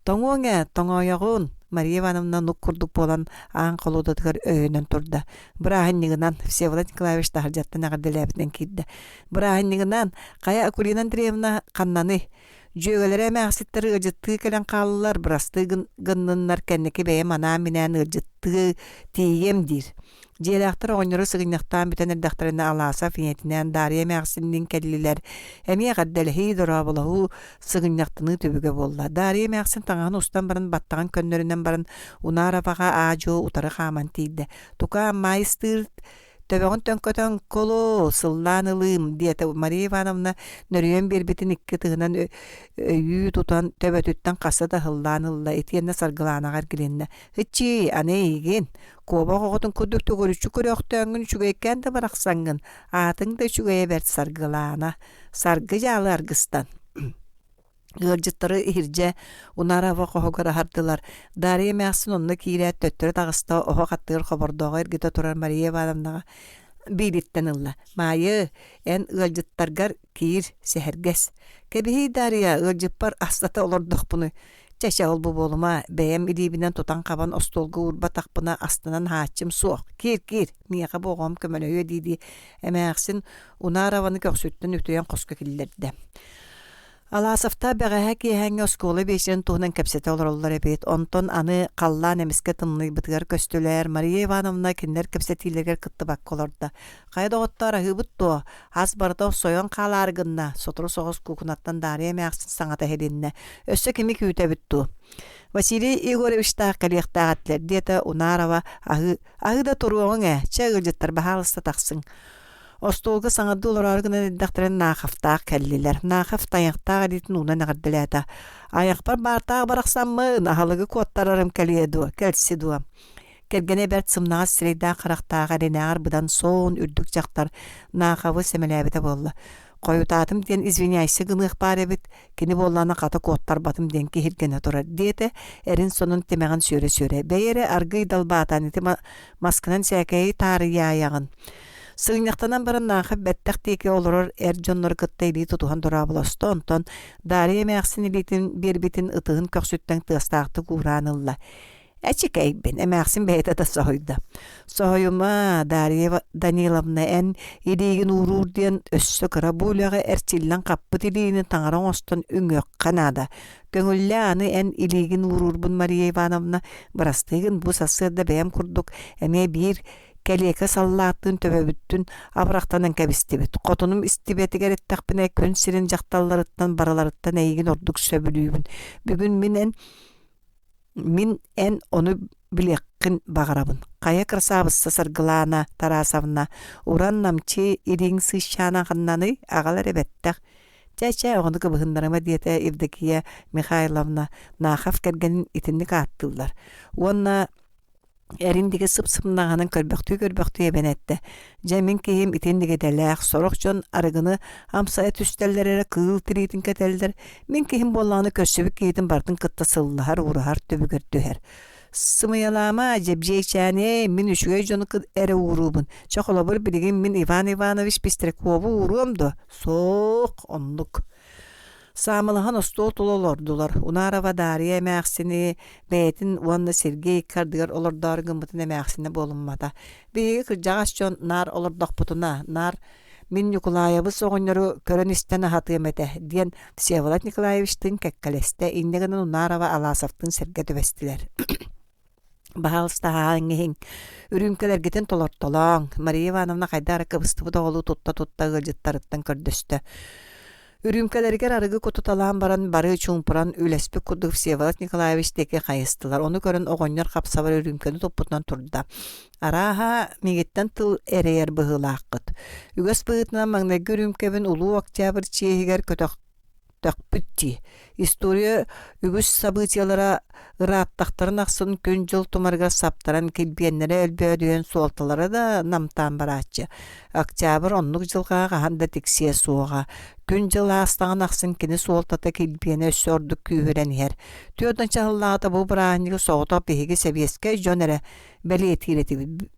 Тоҥуоҥ ээ, тоҥоойоҕун, Мария Ивановна нук курдук буолан аан холуодатыгар өйөнөн турда. Бырааһынньыгынан, Всеволод Николаевич таһырдьаттан эҕэрдэлээбитинэн киирдэ. Бырааһынньыгынан, хайа Акулина Андреевна ханнаный? Дьүөгэлэрэ эмээхситтэр ыалдьыттыы кэлэн хааллылар, бырастыы гынныннар, кэнники бэйэм анаан-минээн ыалдьыттыы тиийиэм диир. Дьиэлээхтэр оҕонньору сыгынньахтаан бүтэн эрдэхтэринэ Аласов ийэтинээн Даарыйа эмээхсинниин кэллилэр. Эмиэ эҕэрдэлэһии, дорооболоһуу, сыгынньахтаныы түбүгэ буолла. Даарыйа эмээхсин таҥаһын устан баран баттаҕын көннөрүнэн баран Унароваҕа аа-дьуо утары хааман тиийдэ. «Тукаам, маайыстыыр төбөҕүн төҥкөтөн кулу, сыллаан ылыым» диэтэ Мария Ивановна нөрүйэн биэрбитин икки ытыһынан өйүү тутан төбөтүттэн хаста да ыһыллаан ылла итиэннэ Саргылаанаҕа эргилиннэ. «Ыччии, аны эйигин, Куобах оҕотун курдук төгүрүччү көрөөхтөөҥҥүн үчүгэйкээн да барахсаҥҥын, аатыҥ да үчүгэйэ бэрт Саргылаана, Саргы дьаалы аргыстан Ыалдьыттары иһирдьэ Унарова хоһугар аһардылар. Дарья эмээхсин онно киирээт төттөрү таҕыста оһох аттыгар хобордооҕу эргитэ турар Мария Ивановнаҕа биириттэн ылла. «Маайы, эн ыалдьыттаргар киир, сэһэргэс. Кэбиһий Дарья, ыалдьыппар астата олордохпунуй. Чэ, чэ, ол-бу буолума, бэйэм илиибинэн тутан-хабан остуолга уурбатахпына астынан аһааччым суох. Киир, киир, миэхэ бу оҕом көмөлөһүө дии-дии эмээхсин Унарованы көхсүттэн үтүйэн хоско киллэрдэ. Аласовтаах бэҕэһээ киэһээҥҥи оскуола биэчэрин туһунан кэпсэтэ олороллор эбит. Онтон аны халлаан эмискэ тымныйбытыгар көстүлэр. Мария Ивановна кинилэр кэпсэтиилэригэр кыттыбакка олордо. Хайа доҕоттоор, аһыыбыт дуо? Ас барыта сойон хаалаары гынна, сотору соҕус куукунаттан Даарыйа эмээхсин саҥата иһилиннэ. Өссө кими күүтэбит дуу? Василий Егоровичтаах кэлиэхтээх этилэр, диэтэ Унарова аһыы, аһыы да туруоҕуҥ ээ, чэ ыалдьыттар баһаалыста тахсыҥ. Остуолга саҥардыы олороору гынан эрдэхтэринэ Нааховтаах кэллилэр. Наахов тайахтаах илиитин уунан эҕэрдэлээтэ. «Айахпар баартаах барахсаммын, аһылыгы куоттарарым кэлиэ дуо, кэлси дуо?» Кэргэнэ бэрт сымнаҕас сирэйдээх-харахтаах эринээҕэр быдан суон үрдүк дьахтар Нааховы сэмэлээбитэ буолла. «Хойутаатым диэн извиняйся гыныах баар эбит, кини буоллаҕына хата куоттарбатым диэн киһиргэнэ турар» диэтэ, эрин сонун тимэҕин сүөрэ-сүөрэ. «Бэйи эрэ аргыый далбаатаан ити маскынан сээкэйи таарыйаайаҕын». Сыгынньахтанан баран Наахов бэттэх диэки олорор эр дьоннору кытта илии тутуһан дорооболосто, онтон Дарья эмээхсин илиитин биэрбитин ытыһын көхсүттэн тыастаахтык уураан ылла. Эчикэйбин, эмээхсин бэйэтэ да соһуйда. Соһуйума, Дарья Даниловна, эн илиигин ууруур диэн өссө кыра бу үлэҕэ эрчиллэн хаппыт илиини таҥара оҥостон үҥүөххэ наада. Көҥүллээ аны эн илиигин ууруурбун Мария Ивановна, бырастыы гын бу сарсыарда бэйэм курдук эмиэ биир кэлиэкэ саллааттыын төбөбүттүн абырахтанан кэбистибит. Хотунум истибэтигэр эттэхпинэ күн сирин дьахталларыттан барыларыттан эйигин ордук сөбүлүүбүн. Бүгүн мин эн Мин эн ону билиэххин баҕарабын. Хайа кырасаабысса Саргылаана Тарасовна, уран намчы илииҥ сыысчаана ханнаный, аҕал эрэ бэттэх. Чэ-чэ, оҕону кыбыһыннарыма диэтэ Евдокия Михайловна, Нахов кэргэнин итинник ааттыыллар. Уонна Эрин диэки сып-сымнаҕаһынан көрбөхтүү-көрбөхтүү эбэн эттэ: «Дьэ, мин киһим итинник идэлээх, сорох дьон арыгыны амсайа түстэллэр эрэ кыыл тириитин кэтэллэр, мин киһим буоллаҕына көрсүбүт киһитин барытын кытта сыллаһар-уураһар түбүгэр түһэр. Сымыйалаама, Дьэбдьиэйчээниэй, мин үчүгэй дьону эрэ ууруубун. Чэ, холобур, билигин мин Иван Иванович Пестрякову ууруом дуо? Суох, оннук. Саамылаһан остуол тула олордулар. Унарова Дарья эмээхсини бэйэтин уонна Сергей икки ардыгар олордоору гыммытын эмээхсинэ буолуммата. Биһиги кырдьаҕас дьон наар олордохпутуна, наар мин Ньукулаайабыс оҕонньору көрөн-истэн аһатыам этэ диэн Всеволод Николаевичтыын кэккэлэстэ, инньэ гынан Унарова Аласовтыын сэргэ түбэстилэр. Баһаалыста аһааҥ иһиҥ, үрүүмкэлэргитин толортолооҥ, Мария Ивановна хайдах эрэ кыбыстыбыт оҕолуу тутта-тутта ыалдьыттарыттан көрдөстө. Үрүүмкэлэригэр арыгы кутуталаан баран бары чуумпуран үлэспит курдук Всеволод Николаевич диэки хайыстылар. Ону көрөн оҕонньор хапсабар үрүүмкэни туппутунан турда. Арааһа, миигиттэн тыл эрэйэр быһыылааххыт. Үгэс быһыытынан маҥнайгы үрүүмкэбин Улуу Октябрь чиэһигэр көтөх төхпүт дии. История үгүс событиелара ырааттахтарын ахсын күн-дьыл тумарыгар саптаран килбиэннэрэ өлбөөдүйэн суолталара да намтаан барааччы. Октябрь оннук дьылҕаҕа хаһан да тиксиэ суоҕа. Күн-дьыл аастаҕын ахсын кини суолтата килбиэнэ өссө ордук күүһүрэн иһэр. Түөрт чаһыллааҕыта бу бырааһынньыгы соҕотох биһиги сэбиэскэй дьон эрэ бэлиэтиир этибит.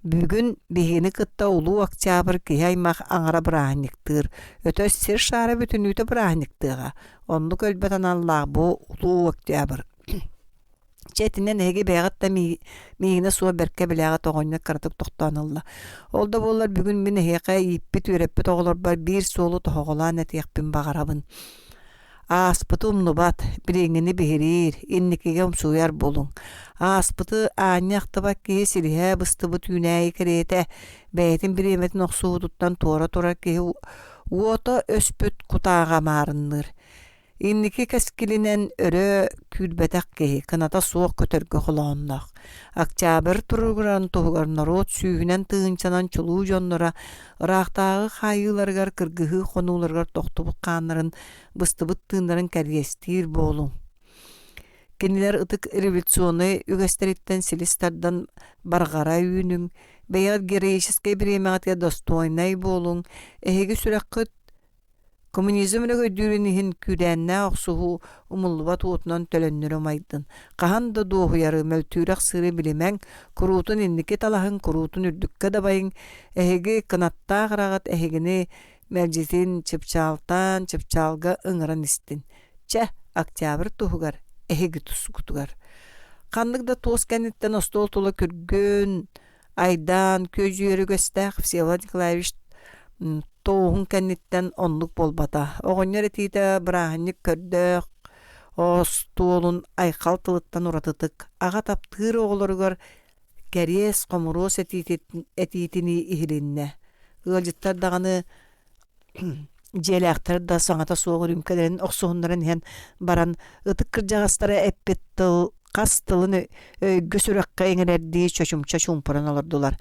Бүгүн биһигини кытта Улуу Октябрь киһи аймах аҥара бырааһынньыктыыр, өтө сир шаара бүтүннүүтэ бырааһынньыктыаҕа. Оннук өлбөт аналлаах бу Улуу Октябрь. Чэ итинэн эһиги бэйэҕит да миигинэ суох бэркэ билээҕит оҕонньор кыратык тохтоон ылла. Ол да буоллар бүгүн мин эһиэхэ ииппит-үөрэппит оҕолорбор биир суолу тоһоҕолоон этиэхпин баҕарабын. Ааспыты умнубат, билиҥҥини биһириир, инникигэ умсугуйар буолуҥ. Ааспыты аанньа ахтыбат киһи силиһэ быстыбыт үүнээйи кэриэтэ, бэйэтин бириэмэтин охсуһуутуттан туора турар киһи уота өспүт кутааҕа маарынныыр. Инники кэскилинэн өрө күүрбэтэх киһи кыната суох көтөргө холоонноох. Октябрь туругуран туһугар норуот сүүһүнэн тыһыынчанан чулуу дьонноро ыраахтааҕы хаайыыларыгар кыргыһыы хонууларыгар тохтубут хааннарын быстыбыт тыыннарын кэриэстиир буолуҥ. Кинилэр ытык революционнай үгэстэриттэн силис тардан барҕара үүнүҥ, бэйэҕит героическай бириэмэҕитигэр достойнай буолуҥ, эһиги сүрэххит Коммунизм өрөгөйдүүрүн иһин күүрээннээх охсуһуу умуллубат уотунан төлөннөрө умайдын. Хаһан да дуоһуйары, мөлтүүрү-ахсыыры билимэҥ, куруутун инники талаһыҥ, куруутун үрдүккэ дабайыҥ, эһиги кынаттаах ыраҕыт эһигини мэлдьитин чыпчаалтан чыпчаалга ыҥыран истин. Чэ, октябрь туһугар, эһиги тускутугар. Ханнык да туос кэнниттэн остуол тула күргүн, Айдаан күөдьүйэр үгэстээх Всеволод Николаевич тоуһун кэнниттэн оннук буолбата. Оҕонньор этиитэ бырааһынньык көрдөөх остуолун айхал тылыттан уратытык, аҕа таптыыр оҕолоругар кэриэс хомуруос этиитинии иһилиннэ. Ыалдьыттар даҕаны дьиэлээхтэр да саҥата суох үрүүмкэлэрин охсуһуннаран иһэн баран ытык кырдьаҕастара эппит тыл хас тылын өйгө-сүрэххэ иҥэрэрдии чочумча чуумпуран олордулар.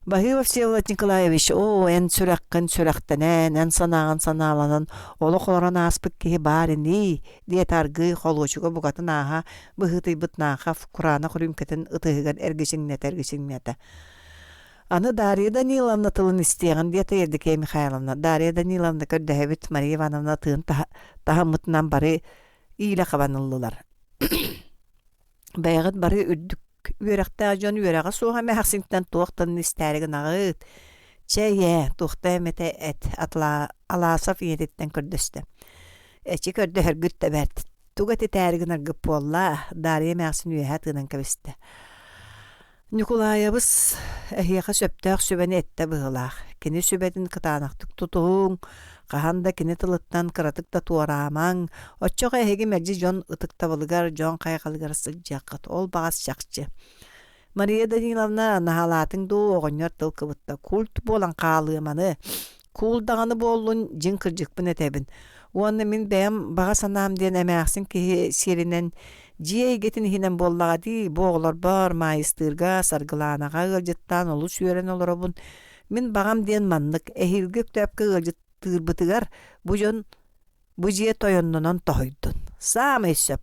Баһыыба Всеволод Николаевич, оо, эн сүрэххин сүрэхтэнэн, эн санааҕын санааланан олох олорон ааспыт киһи баар ини, диэтэ аргыый холуочуга букатын ааһа быһыытыйбыт Нахов кураанах үрүүмкэтин ытыһыгар эргичиҥнэтэ-эргичиҥнэтэ. Аны Дарья Даниловна тылын истиэҕин, диэтэ Евдокия Михайловна. Дарья Даниловна көрдөһөбүт, Мария Ивановна тыын таһыммытынан бары иилэ хабан ыллылар. Бэйэҕит бары үрдүк үөрэхтээх дьон үөрэҕэ суох эмээхсинтэн туох тылын истээри гынаҕыт? Чэ ийээ, туохта эмэтэ эт, Аласов ийэтиттэн көрдөстө. Эчи көрдөһөргүт да бэрт. Тугу этитээри гынаргыт буолла? Дарья эмээхсин үөһэ тыынан кэбистэ. Ньукулаайабыс эһиэхэ сөптөөх сүбэни эттэ быһыылаах. Кини сүбэтин кытаанахтык тутуһуҥ, хаһан да кини тылыттан кыратык да туораамаҥ, оччоҕо эһиги мэлдьи дьон ытыктабылыгар, дьон хайҕалыгар сылдьыаххыт, ол баҕас чахчы. Мария Даниловна, наһаалаатыҥ дуу, оҕонньор тыл кыбытта, культ буолан хаалыам аны. Куул даҕаны буоллун, дьиҥ кырдьыкпын этэбин. Уонна мин бэйэм баҕа санаам диэн эмээхсин киһи сиэринэн дьиэ эйгэтин иһинэн буоллаҕа дии, бу оҕолорбор Маайыстыырга, Саргылаанаҕа ыалдьыттаан олус үөрэн олоробун. Мин баҕам диэн маннык, эһиилги Өктөөпкө ыалдьыттыырбытыгар бу дьон бу дьиэ тойоннонон тоһуйдун. Саамай сөп.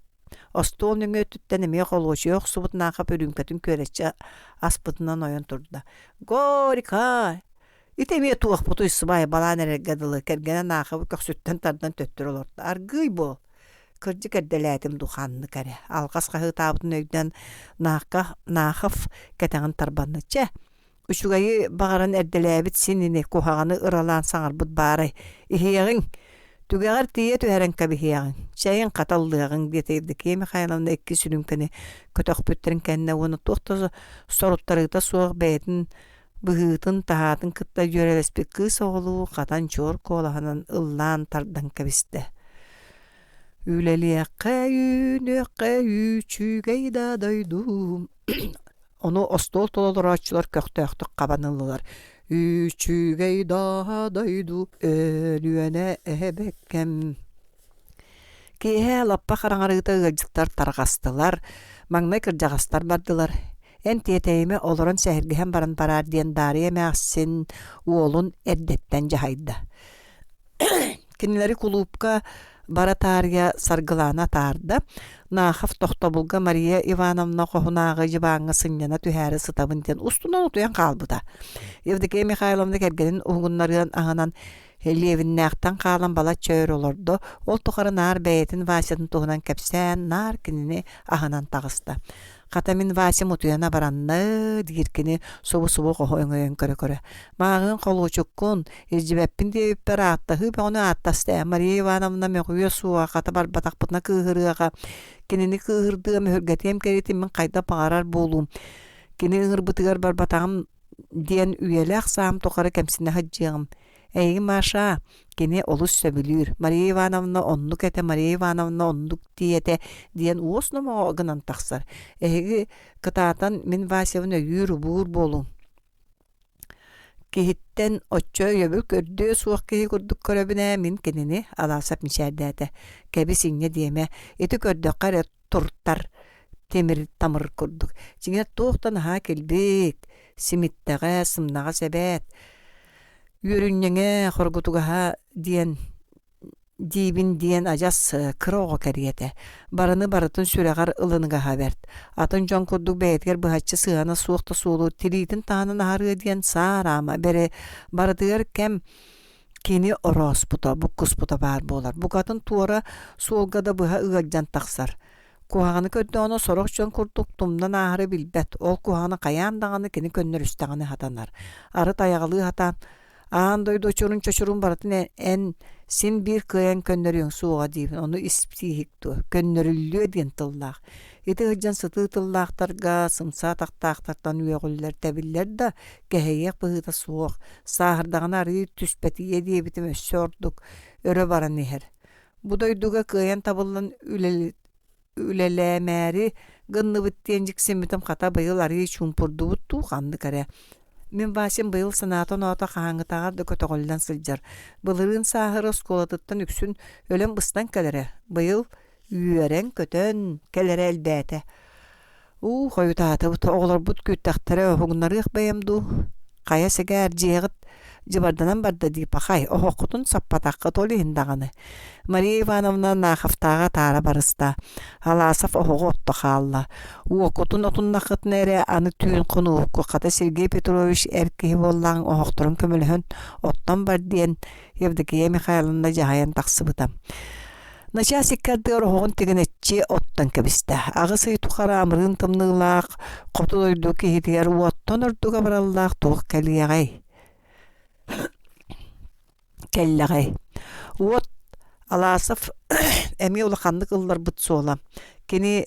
Остуол нөҥүө өттүттэн эмиэ холуочуйа охсубут Наахап үрүүмкэтин күөрэччи аспытынан ойон турда. «Горько! Ити эмиэ туохпутуй сыбаайбалаан эрэргэ дылы кэргэнэ Наахабы көхсүттэн тардан төттөрү олорто. Аргыый буол. Кырдьык эрдэлээтим дуу ханнык эрэ. Алҕас хаһыытаабытын өйдөөн Наахка Наахов кэтэҕин тарбанна. Чэ, үчүгэйи баҕаран эрдэлээбит син ини куһаҕаны ыралаан саҥарбыт баарай. Иһиэҕиҥ, түгэҕэр тиийэ түһэрэн кэбиһиэҕиҥ, чэйиҥ хата ыллыаҕыҥ диэтэ Евдокия Михайловна икки сүрүҥкэни көтөхпүттэрин кэннэ уонна туох да соруттарыыта суох бэйэтин быһыытын-таһаатын кытта дьүөрэлэспит кыыс оҕолуу хатан чуор куолаһынан ыллаан тардан кэбистэ. Үлэлиэххэ, үүнүөххэ үчүгэй да дойдум. Ону остуол тула олорооччулар көхтөөхтүк хабан ыллылар. Үчүгэй да дойду Өлүөнэ эһэбэккэм. Киэһэ лаппа хараҥарыыта ыалдьыттар тарҕастылар, маҥнай кырдьаҕастар бардылар. Эн тиэтэйимэ олорон сэһэргэһэн баран бараар диэн Даарыйа эмээхсин уолун эрдэттэн дьаһайда. Кинилэри кулуупка бара таарыйа Саргылаана атаарда. Нахов тохтобулга Мария Ивановна хоһунааҕы дьыбааҥҥа сынньана түһээри сытабын диэн устунан утуйан хаалбыта. Евдокия Михайловна кэргэнин уһугуннарыан аһынан Левиннээхтэн хаалан балачча өр олордо, ол тухары наар бэйэтин Васятын туһунан кэпсээн, наар кинини аһынан таҕыста. Хата мин Васям утуйан абаранна диир кини субу-субу хоһу өҥөйөн көрө-көрө. Мааҕыын холуочуккун, илдьибэппин диэбиппэр ааттаһыы бөҕөнү ааттаста ээ Мария Ивановна мөҕүө суоҕа, хата барбатахпытына кыыһырыаҕа. Кинини кыыһырдыам, өһүргэтиэм кэриэтин мин хайдах баҕарар буолуум. Кини ыҥырбытыгар барбатаҕым диэн үйэлээх саам тухары кэмсинэ сылдьыаҕым. Эйигин, Маша, кини олус сөбүлүүр. Мария Ивановна оннук этэ, Мария Ивановна оннук диэтэ диэн уос номоҕо гынан тахсар. Эһиги кытаатан мин Васябын өйүүр-убуур буолуҥ. Киһиттэн оччо өйөбүл көрдүө суох киһи курдук көрөбүн ээ мин кинини, Аласов мичээрдээтэ. Кэбис инньэ диэмэ. Ити көрдөххө эрэ туртар тимир-тамыр курдук. Дьиҥэр туох да наһаа килбик, симиттэҕэ, сымнаҕас эбээт. Үөрүнньэҥэ, хоргутугаһа диэн диибин диэн адьас кыра оҕо кэриэтэ. Барыны барытын сүрэҕэр ылыныгаһа бэрт. Атын дьон курдук бэйэтигэр быһаччы сыһыана суох да суолу тириитин таһынан аһарыа диэн саараама бэри барытыгар кэм Кини орооспута, буккуспута баар буолар, букатын туора суолга да быһа ыалдьан тахсар. Куһаҕаны көрдөҕүнэ сорох дьон курдук тумнан ааһары билбэт, ол куһаҕаны хайаан даҕаны кини көннөрүстэҕинэ сатанар. Арыт айаҕалыы сатаан «Аан дойду очурун-чочурун барытын эн син биир кыайан көннөрүөҥ суоҕа диибин, ону испииһик дуо, көннөрүллүө» диэн тыллаах. Ити сылдьан сытыы тыллаахтарга, сымса атахтаахтартан үөҕүллэр, тэбиллэр да, кэһэйиэх быһыыта суох, сааһырдаҕына арыый түспэтийиэ диэбитим өссө ордук өрө баран иһэр. Бу дойдуга кыайан табыллан үлэлээмээри гынныбыт диэн дьиксиммитим хата быйыл арыый чуумпурдубут дуу ханнык эрэ. Мин Васям быйыл санаата-оноото хаһааҥҥытааҕар да көтөҕүллэн сылдьар. Былырыын сааһыры оскуолатыттан үксүн өлөн-быстан кэлэрэ. Быйыл үөрэн-көтөн кэлэрэ элбээтэ. Уу, хойутаатыбыт, оҕолорбут күүттэхтэрэ уһугуннарыах бэйэм дуу. Хайа сэгээр дьиэҕит дьыбарданан барда дии пахай, оһоххутун саппатаххыт ол иһин даҕаны. Мария Ивановна Наховтааҕы атаара барыста. Аласов оһоҕу отто хаалла. Уоккутун отуннаххытына эрэ аны түүн хонуоһукку хата Сергей Петрович эр киһи буоллаҕыҥ оһохторун көмөлөһөн оттон бар диэн Евдокия Михайловна дьаһайан тахсыбыта. Начаас икки ардыгар оһоҕун тигинэччи оттон кэбистэ. Аҕыс ый тухары амырыын тымныылаах хоту дойду киһитигэр уоттан ордук абыраллаах туох кэлиэҕэй? Кэллэҕэй. Уот Аласов эмиэ улаханнык ылларбыт суола. Кини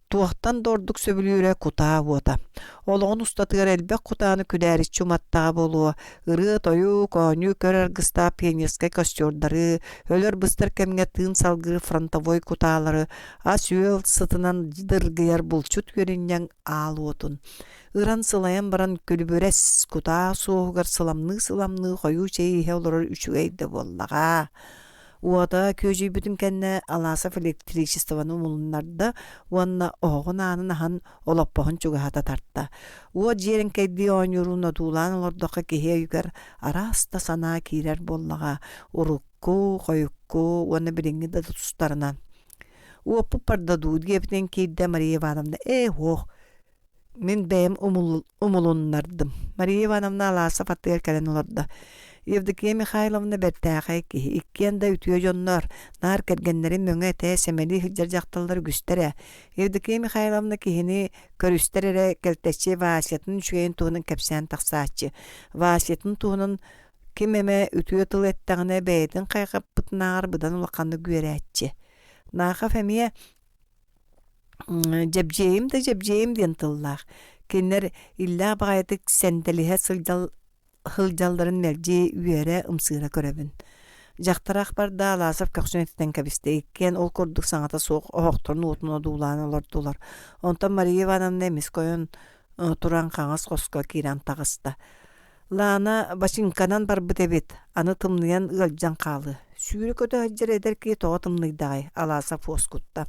Туохтан да ордук сөбүлүүрэ кутаа уота. Олоҕун устатыгар элбэх кутааны күдээриччи уматтаҕа буолуо, ырыа-тойук, оонньуу-көр аргыстаах пионерскай костердары, өлөр-быстар кэмҥэ тыын салгыыр фронтовой кутаалары, ас-үөл сытынан дыргыйар булчут үөрүнньэҥ аал уотун. Ыран сылайан баран күлүбүрэс кутаа суоһугар сыламныы-сыламныы хойуу чэй иһэ олорор үчүгэй да буоллаҕа. Уота күөдьүйбүтүн кэннэ Аласов электричествоны умулуннарда уонна оһоҕун аанын аһан олоппоһун чугаһата тарта. Уот дьиэрэҥкэйдии оонньуурун одуулаан олордоххо киһи өйүгэр араас да санаа киирэр буоллаҕа урукку, хойукку уонна билиҥҥи да тустарынан. Уоппут барда дуу диэбитинэн киирдэ Мария Ивановна ээ уох Мин бэйэм умулуннардым. Мария Ивановна Аласов аттыгар кэлэн олордо. Евдокия Михайловна бэртээхэй киһи, иккиэн да үтүө дьоннор, наар кэргэннэрин мөҥө-этэ, сэмэлии сылдьар дьахталлар үгүстэр ээ. Евдокия Михайловна киһини көрүстэр эрэ кэлтэччи Васятын үчүгэйин туһунан кэпсээн тахсааччы. Васятын туһунан ким эмэ үтүө тыл эттэҕинэ бэйэтин хайҕаппытынааҕар быдан улаханнык үөрээччи. Нахов эмиэ Дьэбдьиэйим да дьэбдьиэйим диэн тыллаах. Кинилэр иллээх баҕайытык сэндэлиһэ сылдьалларын мэлдьи үөрэ, ымсыыра көрөбүн. Дьахтар ахпарда Аласов көхсүн этитэн кэбистэ. Иккиэн ол курдук саҥата суох оһохторун уотун одуулаан олордулар. Онтон Мария Ивановна эмискэ ойон туран хаҥас хоско киирэн таҕыста. Лаана бачыыҥканан барбыт эбит, аны тымныйан ыалдьан хаалыа. Сүүрэ-көтө сылдьар эдэр киһи тоҕо тымныйдаҕай, Аласов уоскутта.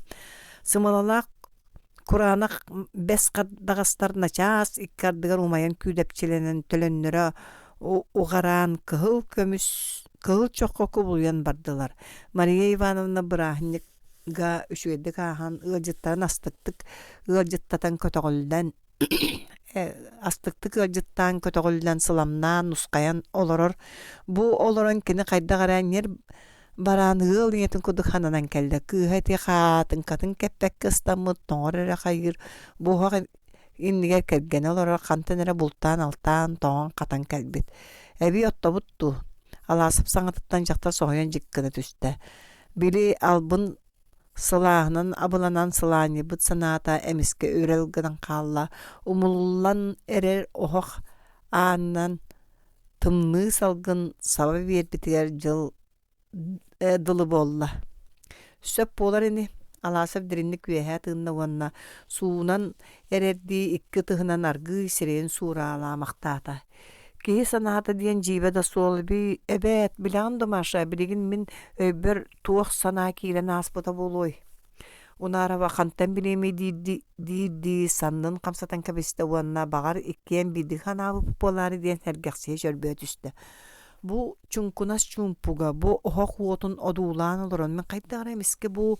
Сымалалаах кураанах бэс хардаҕастар начаас икки ардыгар умайан күүдэпчилэнэн төлөннөрө уҕараан кыһыл көмүс кыһыл чоххо кубулуйан бардылар. Мария Ивановна бырааһынньыкка үчүгэйдик ааһан ыалдьыттарын астыктык ыалдьыттатан көтөҕүллэн астыктык ыалдьыттаан көтөҕүллэн сыламнаан нусхайан олорор. Бу олорон кини хайдах эрэ ньир бараан ыал ийэтин курдук хананан кэллэ. Кыыһа ити хаатыҥкатын кэппэккэ ыстаммыт, тоҥор эрэ хайыыр, буоһах иннигэр кэргэнэ олорор, хантан эрэ бултаан-алтаан, тоҥон-хатан кэлбит. Эбии оттобут дуу? Алаасап саҥатыттан дьахтар соһуйан дьик гына түстэ. Били албын Сылааһынан абыланан сылаанньыйбыт санаата эмискэ үрэл гынан хаалла, умуллан эрэр оһох аанынан тымныы салгын саба биэрбитигэр дьыл дылы буолла. Сөп буолар ини, Аласов дириҥник үөһэ тыынна уонна суунан эрэрдии икки ытыһынан аргыый сирэйин суураалаамахтаата. Киһи санаата диэн дьиибэ да суол эбээт, билэҕин да, Маша, билигин мин өйбөр туох санаа киирэн ааспыта буолуой? Унаарова хантан билиэмий диирдии саннын хамсатан кэбистэ уонна баҕар иккиэн биирдик санаабыппыт буолаары диэн сэргэхсийэ чөрбөө түстэ. Бу чуҥкунас чуумпуга, бу оһох уотун одуулаан олорон мин хайдах эрэ эмискэ бу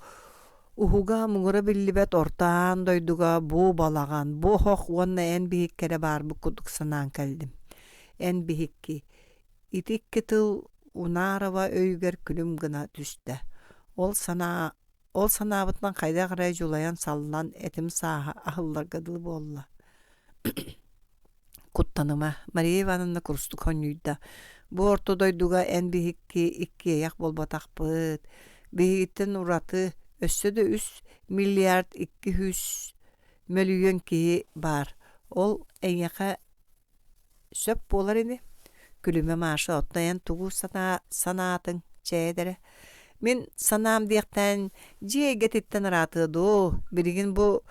уһуга муҥура биллибэт орто аан дойдуга бу балаҕан, бу оһох уонна эн биһикки эрэ баарбыт курдук санаан кэллим. Эн биһикки Ити икки тыл Унарова өйүгэр күлүм гына түстэ. Ол санаа ол санаабытынан хайдах эрэ дьулайан саллан этим сааһа аһылларга дылы буолла. Куттаныма, Мария Ивановна курустук сонньуйда. Бу орто дойдуга эн биһикки иккиэйэх буолбатахпыт. Биһигиттэн ураты өссө да 3 миллиард 200 мөлүйүөн киһи баар. Ол эйиэхэ Сөп буолар ини, күлүмэ Маша, оттон эн тугу санаатыҥ, чэй эрэ. Мин санаам диэхтээн дьиэ эйгэтиттэн ыраатыа дуо, билигин бу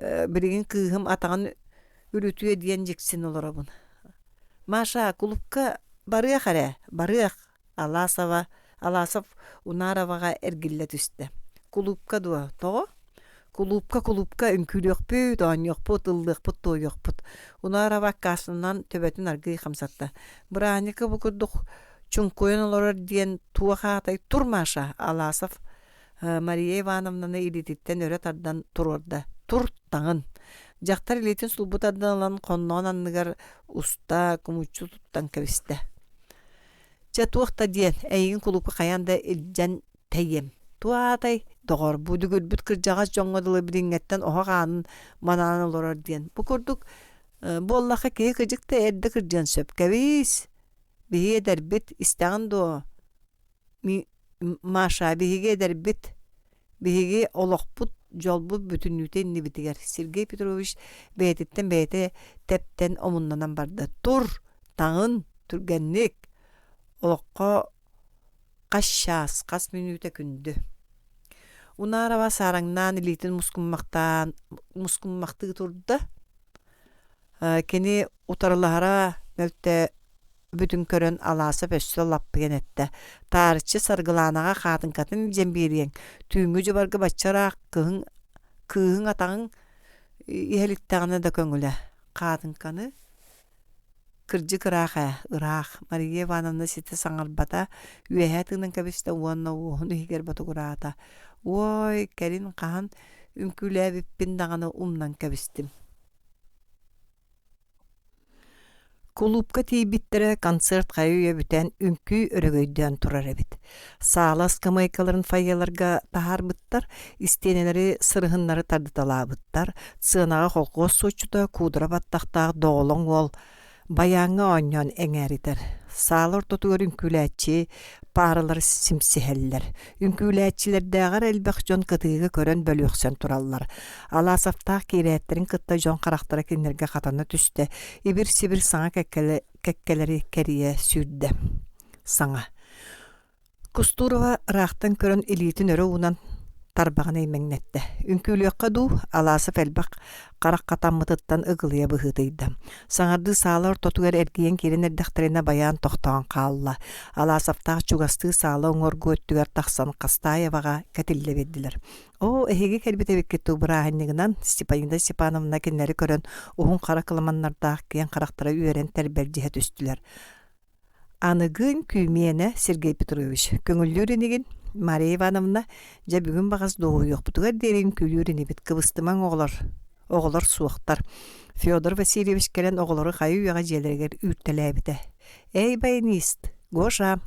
билигин кыыһым атаҕын үлүтүө диэн дьиксин олоробун. Маша, кулупка барыах эрэ, барыах, Аласова, Аласов Унароваҕа эргиллэ түстэ. Кулуупка дуо, тоҕо? Кулуупка, кулуупка үҥкүүлүөхпүт, оонньуохпут, ыллыахпыт, туойуохпут. Унаарова аккаастанан төбөтүн аргыый хамсатта. Бырааһынньыкка бу курдук чуҥкуйан олорор диэн туох аатай тур Маша Аласов Мария Ивановнаны илиититтэн өрө тардан туруорда. Тур таҥын. Дьахтар илиитин сулбу тардан ылан хонноон анныгар уста кумуччу туттан кэбистэ. Чэ туох да диэн, эйигин кулуупка хайаан да илдьэн тэйиэм. Туох аатай, доҕор, бу дүгүрбүт кырдьаҕас дьоҥҥо дылы билиҥҥэттэн оһох аанын манаан олорор диэн. Бу курдук буоллахха киһи кыдьык да эрдэ кырдьыан сөп. Кэбиис, биһиги эдэрбит, истэҕин дуо? Маша, биһиги эдэрбит, биһиги олохпут, дьолбут бүтүннүүтэ иннибитигэр. Сергей Петрович бэйэтиттэн бэйэтэ тэптэн омуннанан барда. Тур, таҥын, түргэнник. Олоххо хас чаас, хас мүнүүтэ күндү. Унарова саараҥнаан илиитин мускуммахтаан мускуммахтыы турда. Кини утарылаһара мөлтөө бүтүн көрөн Аласов өссө лаппыйан эттэ: «Таарыччы Саргылаанаҕа хаатыҥкатын илдьэн биэриэҥ, түүҥҥү дьыбарга бачча ыраах кыһыҥ кыыһыҥ атаҕыҥ иһэлиттэҕинэ да көҥүлэ. Хаатыҥканы кырдьык ыраах ээ, ыраах» Мария Ивановна ситэ саҥарбата, үөһэ тыынан кэбистэ уонна уоһун иһигэр ботугураата: «Уой, кэлин хаһан үҥкүүлээбиппин даҕаны умнан кэбистим» Кулуупка тиийбиттэрэ концерт хайы-үйэ бүтэн, үҥкүү өрөгөйдөөн турар эбит. Саала ыскамыайкаларын фойеларга таһаарбыттар, истиэнэлэри сырыһыннары тардыталаабыттар, сыанаҕа холкуос суоччута куудара баттахтаах доҕолоҥ уол байааҥҥа оонньоон эҥээритэр. Саала ортотугар үҥкүүлээччи пааралар симсиһэллэр. Үҥкүүлээччилэрдээҕэр элбэх дьон кытыыга көрөн бөлүөхсэн тураллар. Аласовтаах киирээттэрин кытта дьон харахтара кинилэргэ хатана түстэ, ибир-сибир саҥа кэккэлэри кэрийэ сүүрдэ. Саҥа. Кустурова ыраахтан көрөн илиитин өрө уунан тарбаҕын эймэҥнэттэ. Үҥкүүлүөххэ дуу, Аласов элбэх харах хатаммытыттан ыгылыйа быһыытыйда. Саҥардыы саала ортотугар эргийэн киирэн эрдэхтэринэ байаан тохтоон хаалла. Аласовтаах чугастыы саала уҥуоргу өттүгэр тахсан Хастаеваҕа кэтиллэ биэрдилэр. Оо, эһиги кэлбит эбиккит дуу бырааһынньыгынан Степанида Степановна кинилэри көрөн уһун хара кыламаннардаах киэҥ харахтара үөрэн тэрбэлдьиһэ түстүлэр. Аныгыын күүмиэнэ Сергей Петрович, көҥүллүүр инигин, Мария Ивановна, дьэ бүгүн баҕас дуоһуйуохпутугар диэри үҥкүүлүүр инибит, кыбыстымаҥ оҕолор, оҕолор суохтар. Федор Васильевич кэлэн оҕолору хайы-үйэҕэ дьиэлэригэр үүртэлээбитэ. Эй, баянист, Гоша!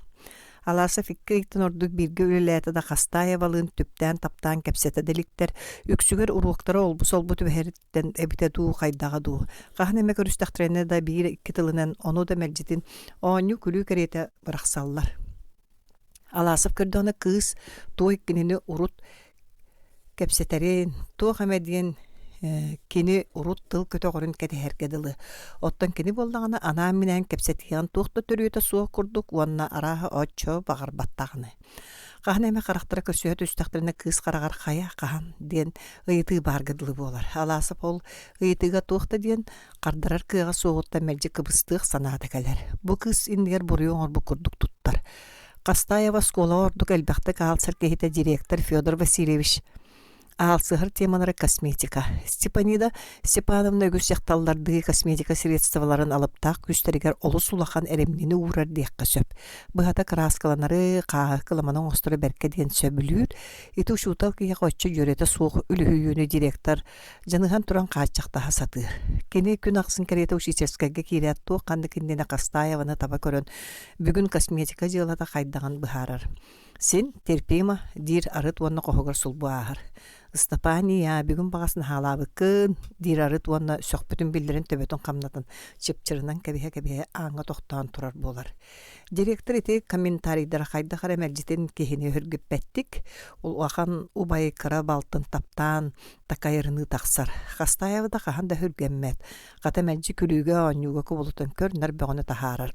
Аласов икки ыйтан ордук бииргэ үлэлээтэ да Хастаевалыын түптээн-таптаан кэпсэтэ да иликтэр, үксүгэр уруоктара олбу-солбу түбэһэр Тэн эбитэ дуу, хайдаҕа дуу. Хаһан эмэ көрүстэхтэринэ да биир-икки тылынан ону да мэлдьитин оонньуу-күлүү кэриэтэ бырахсаллар. Аласов көрдөҕүнэ кыыс туой кинини урут кэпсэтэрин, туох эмэ диэн кини урут тыл көтөҕөрүн кэтэһэргэ дылы. Оттон кини буоллаҕына анаан-минээн кэпсэтиэҕин туох да төрүөтэ суох курдук уонна арааһа оччо баҕарбат даҕаны. Хаһан эмэ харахтара көрсүһэ түстэхтэринэ кыыс хараҕар хайа хаһан диэн ыйытыы баарга дылы буолар. Аласов ол ыйытыыга туох да диэн хардарар кыаҕа суоҕуттан мэлдьи кыбыстыах санаата кэлэр. Бу кыыс иннигэр буруйу оҥорбут курдук туттар. Хастаева оскуолаҕа ордук элбэхтик аалсар киһитэ директор Федор Васильевич Аалсыһар темалара косметика. Степанида Степановна үгүс дьахталлардыы косметика средстволарын алыптаах күүстэригэр олус улахан эрэмньини уурар диэххэ сөп. Быһата кырааскаланары, хааһы кыламаны оҥостору бэркэ диэн сөбүлүүр. Ити учуутал киһиэхэ оччо дьүөрэтэ суох үлүһүйүүнү директор дьаныһан туран хааччахтаһа сатыыр. Кини күн ахсын кэриэтэ учительскайга киирээт туох ханнык иннинэ Хастаеваны таба көрөн бүгүн косметика дьыалата хайдаҕын быһаарар. Син терпимо диир арыт уонна хоһугар сулбу ааһар. Ыстапаан-ийээ, бүгүн баҕас наһаалаабыккын диир арыт уонна сөхпүтүн биллэрин төбөтүн хамнатан чыпчырынан кэбиһэ-кэбиһэ ааҥҥа тохтоон турар буолар. Директор ити комментарийдара хайдах эрэ мэлдьитин киһини өһүргүппэттик, улахан убай кыра балтын таптаан такайырыныы тахсар. Хастаайабы да хаһан да өһүргэммэт, хата мэлдьи күлүүгэ-оонньууга кубулутан көр-нар бөҕөнү таһаарар.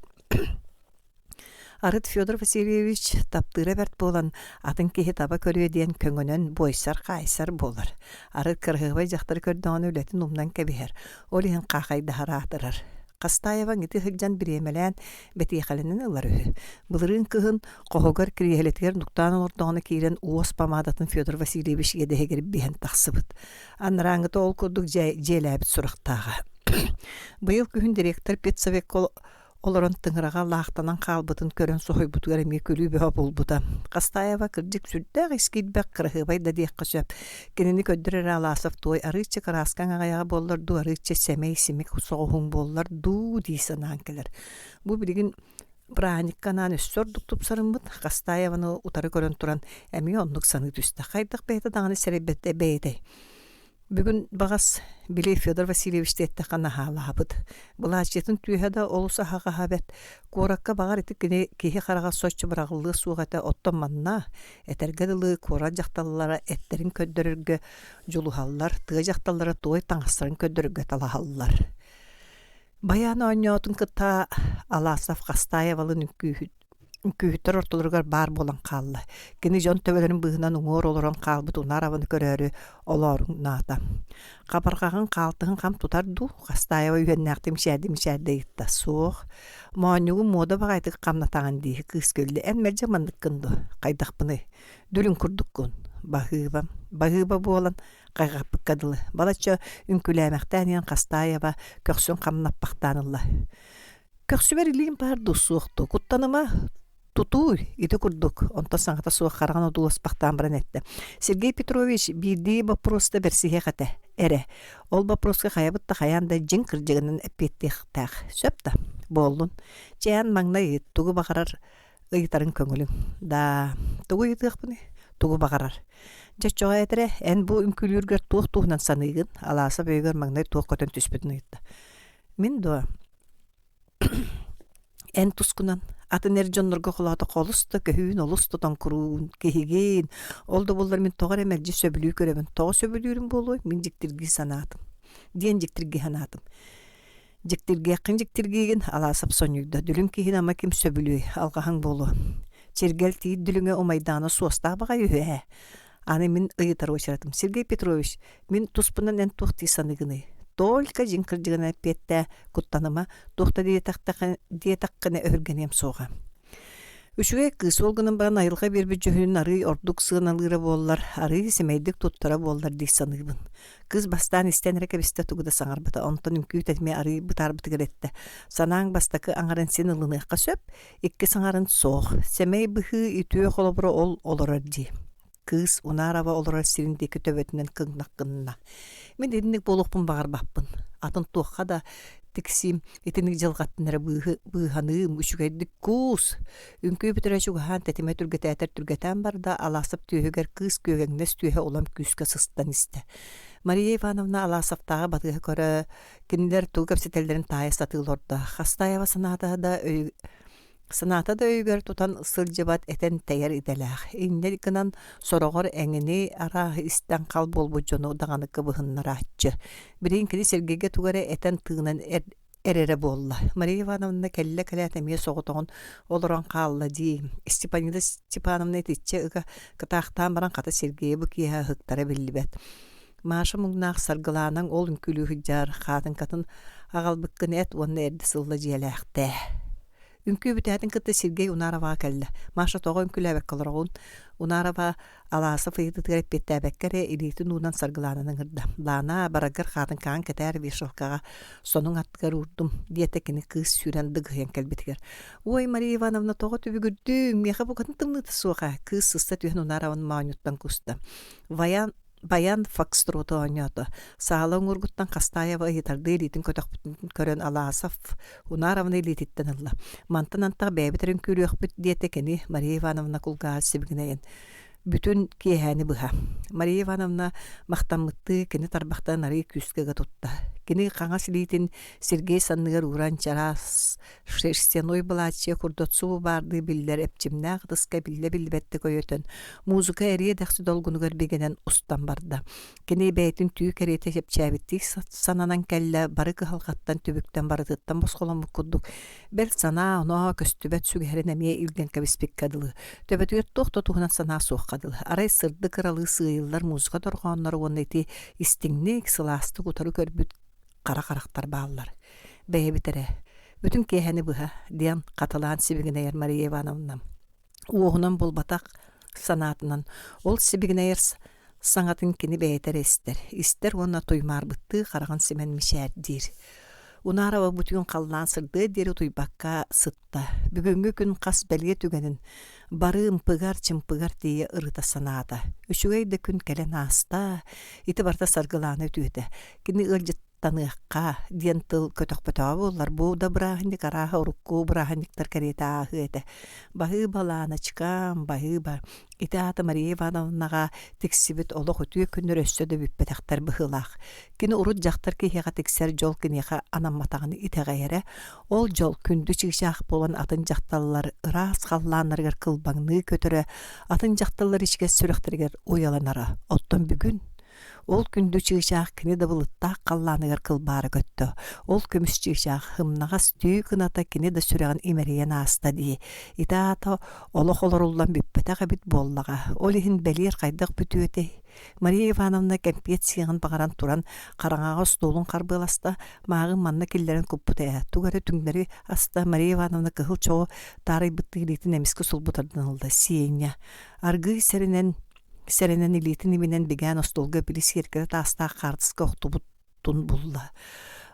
Арыт Федор Васильевич таптыыра бэрт буолан, атын киһи таба көрүө диэн көҥөнөн буойсар-хаайсар буолар. Арыт кыраһыабай дьахтары көрдөҕүнэ үлэтин умнан кэбиһэр, ол иһин хаахайдаһар аатырар. Хастаеваҥ ити сылдьан бириэмэлээн бэтиэхэлэнэн ылар үһү. Былырыын кыһын хоһугар кириэһилэтигэр нуктаан олордоҕуна киирэн уос помадатын Федор Васильевич иэдэһигэр биһэн тахсыбыт. Анарааҥҥыта ол курдук дьиэлээбит сурахтааҕа. Быйыл күһүн директор педсовекка олорон тыҥыраҕа лаахтанан хаалбытын көрөн соһуйбутугар эмиэ күлүү бөҕө буолбута. Хастаева кырдьык сүрдээх ис киирбэх кыраһыабай да диэххэ сөп. Кинини көрдөр эрэ Аласов туой арыычча кырааскаҥ аҕыйаҕа буоллар дуу, арыычча сэмэй симик соҕуһуҥ буоллар дуу дии санаан кэлэр. Бу билигин бырааһынньыкка анаан өссө ордук тупсарыммыт Хастаеваны утары көрөн туран эмиэ оннук саныы түстэ. Хайдах бэйэтэ даҕаны сэрэйбэт бэйэтэй. Бүгүн баҕас били Федор Васильевич диэттэххэ наһаалаабыт. Былаачыйатын түөһэ да олус аһаҕаһа бэрт. Куоракка баҕар ити кини киһи хараҕа соччо быраҕыллыа суох этэ, оттон манна, этэргэ дылы, куорат дьахталлара эттэрин көрдөрөргө дьулуһаллар, тыа дьахталлара туой таҥастарын көрдөрөргө талаһаллар. Байаан оонньоотун кытта Аласов Хастаевалыын үҥкүүһүт Үҥкүүһүттэр ортолоругар баар буолан хаалла. Кини дьон төбөлөрүн быыһынан уҥуор олорон хаалбыт Унарованы көрөөрү олооруҥнаата. Хабарҕаҕын хаалтыһын хам тутар дуу? Хастаева үһүөннээхтик мичээрдии-мичээрдии ыйытта. Суох. Моонньугун муода баҕайытык хамнатаҕын дии, кыыс күллэ. Эн мэлдьи манныккын дуо? Хайдахпыный? Дүлүҥ курдуккун. Баһыыба. Баһыыба буолан хайҕаппыкка дылы. Балачча үҥкүүлээмэхтээн иһэн Хастаева көхсүн хамнаппахтаан ылла. Көхсүбэр илиим баар дуу, суох дуу, куттаныма, тутууй, ити курдук, онтон саҥата суох хараҕын одууласпахтаан баран эттэ. Сергей Петрович биирдии боппуруоста бэрсиһиэх этэ, эрэ. Ол боппуруоска хайабыт да хайаан да дьиҥ кырдьыгынан эппиэттиэхтээх. Сөп да, буоллун. Чээн маҥнай ыйыт, тугу баҕарар ыйытарыҥ көҥүлүҥ. Да, тугу ыйытыахпыный? Тугу баҕарар. Дьэ, оччоҕо этэрэ, эн бу үҥкүүлүүргэр туох туһунан саныыгын? Алаасап өйүгэр маҥнай туох көтөн түспүтүн ыйытта. Мин дуо? Эн тускунан атын эр дьоннорго холоотоххо олус да көһүүн, олус да тоҥкуруун киһигин. Ол да буоллар мин тоҕо эрэ мэлдьи сөбүлүү көрөбүн. Тоҕо сөбүлүүрүм буолуой? Мин дьиктиргии санаатым. Диэн дьиктиргии санаатым. Дьиктиргиэххин дьиктиргиигин, Алаасап сонньуйда. Дүлүҥ киһини ама ким сөбүлүөй, алҕаһыҥ буолуо. Чиргэл тиит дүлүҥэ умайдаҕына суостаах баҕайы үһү ээ. Аны мин ыйытар уочаратым: Сергей Петрович, мин туспунан эн туох дии саныыгыный? Только дьиҥ кырдьыгынан эппиэттээ, куттаныма, туох да диэтэххинэ өһүргэниэм суоҕа. Үчүгэй кыыс ол гынан баран айылҕа биэрбит дьүһүнүн арыый ордук сыаналыыра буоллар, арыый сэмэйдик туттара буоллар дии саныыбын. Кыыс бастаан истэн эрэ кэбистэ тугу да саҥарбата, онтон үҥкүү тэтимэ арыый бытаарбытыгар эттэ: «Санааҥ бастакы аҥарын син ылыныахха сөп, Иккис аҥарын суох, сэмэй быһыы үтүө холобура ол олорор дии. Кыыс Унарова олорор сирин диэки төбөтүнэн кыҥнах гынна. Мин итинник буолуохпун баҕарбаппын. Атын туохха да тиксиим, итинник дьылҕаттан эрэ быыһаныым, үчүгэйдик куус. Үҥкүү бүтэрэ чугаһаан тэтимэ түргэтээтэр түргэтээн барда, Аласов түөһүгэр кыыс күөгэҥнэс түөһэ улам күүскэ сыстан истэ. Мария Ивановна Аласовтааҕы батыһа көрө, Кинилэр тугу кэпсэтэллэрин таайа сатыы олордо. Хастаева санаата да өй санаата да өйүгэр тутан сылдьыбат этэн тэйэр идэлээх. Инньэ гынан сороҕор эҥини арааһы истэн хал буолбут дьону даҕаны кыбыһыннарааччы. Билигин кини Сергейгэ тугу эрэ этэн-тыынан эрэрэ буолла. Мария Ивановна кэллэ кэлээт эмиэ соҕотоҕун олорон хаалла дии. Степанида Степановна итиччэ ыга кытаахтаан баран хата Сергейи бу киэһэ ыһыктара биллибэт. Маша муҥнаах Саргылаанаҥ ол үҥкүүлүү сылдьар хаатыҥкатын аҕалбыккын эт уонна эрдэ сылла дьиэлээхтээ. Үҥкүү бүтээтин кытта Сергей Унароваҕа кэллэ. Маша тоҕо үҥкүүлээбэккэ олороҕун? Унарова Аласов ыйытыытыгар эппиэттээбэккэ эрэ илиитин уунан Саргылаананы ыҥырда. Лаана, бараргар хаатыҥкаҕын кэтээр вешалкаҕа сонуҥ аттыгар уурдум, диэтэ кини кыыс сүүрэн дыгыһыйан кэлбитигэр. Ой, Мария Ивановна, тоҕо түбүгүрдүҥ? Миэхэ букатын тымныыта суох ээ, кыыс сыста түһэн Унарованы моонньуттан куста. Ваян Баян фокстроту оонньоото. Саала уҥуоргуттан Хастаева ыйытардыы илиитин көтөхпүтүн көрөн Аласов Унаровны илиититтэн ылла. Мантан антах бэйэбит эрэ үҥкүүлүөхпүт диэтэ кини Мария Ивановна кулгааҕар сибигинэйэн. Бүтүн киэһээни быһа. Мария Ивановна махтаммыттыы кини тарбахтарын арыый күүскэ ыга тутта. Кини хаҥас илиитин Сергей санныгар ууран чараас шерстяной былааччыйа курдат субу баардыы биллэр эпчимнээх ытыска биллэ-биллибэттик өйөтөн, музыка эриэ-дэхси долгунугар бигэнэн устан барда. Кини бэйэтин түү кэриэтэ чэпчээбиттии сананан кэллэ, бары кыһалҕаттан, түбүктэн барытыттан босхоломмут курдук, бэл санаа-оноо көстүбэт сүгэһэрин эмиэ илгэн кэбиспиккэ дылы. Төбөтүгэр туох да туһунан санаа суохха дылы. Арай сырдык ыралыы сыыйыллар музыка дорҕоонноро уонна ити истиҥник, сылаастык утары көрбүт хара харахтар бааллар. Бэйэбит эрэ. Бүтүн киэһэни быһа, диэн хатылаан сибигинэйэр Мария Ивановна. Уоһунан буолбатах санаатынан ол сибигинэйэр саҥатын кини бэйэтэ эрэ истэр, истэр уонна туймаарбыттыы хараҕын симэн мичээрдиир. Унаарова бу түүн халлаан сырдыа диэри утуйбакка сытта. Бүгүҥҥү күн хас бэлиэ түгэнин бары ымпыгар-чымпыгар тиийэ ырыта санаата. Үчүгэй да күн кэлэн ааста, ити барыта Саргылаана үтүөтэ. Кини ыалдьыт таныахха диэн тыл көтөхпөтөҕө буоллар, бу да бырааһынньык арааһа урукку бырааһынньыктар кэриэтэ ааһыа этэ. Баһыыба, Лааночкам, баһыыба, ити аата Мария Ивановнаҕа тиксибит олох үтүө күннэр өссө да бүппэтэхтэр быһыылаах. Кини урут дьахтар киһиэхэ тиксэр дьол киниэхэ анамматаҕын итэҕэйэрэ. Ол дьол күндү чыычаах буолан атын дьахталлар ыраас халлааннарыгар кылбаҥныы көтөрө, атын дьахталлар ичигэс сүрэхтэригэр уйаланара. Оттон бүгүн Ол күндү чыычаах кини да былыттаах халлааныгар кылбаара көттө. Ол көмүс чыычаах ымнаҕас түү кыната кини да сүрэҕин имэрийэн ааста дии. Ити аата олох олоруллан бүппэтэх эбит буоллаҕа. Ол иһин бэлиэр хайдах бүтүөтэй? Мария Ивановна кэмпиэт сиэҕин баҕаран туран хараҥаҕа остуолун харбыаласта, мааҕын манна киллэрэн куппута ээ. Тугу эрэ түҥнэри аста Мария Ивановна кыһыл чоҕу таарыйбыттыы илиитин эмискэ сулбу тардан ылла. Сиэнньэ аргыый сэрэнэн Сэрэнэн илиитин иминэн бигээн остуолга били сиэркилэ таастаах хаартыска охтубутун булла.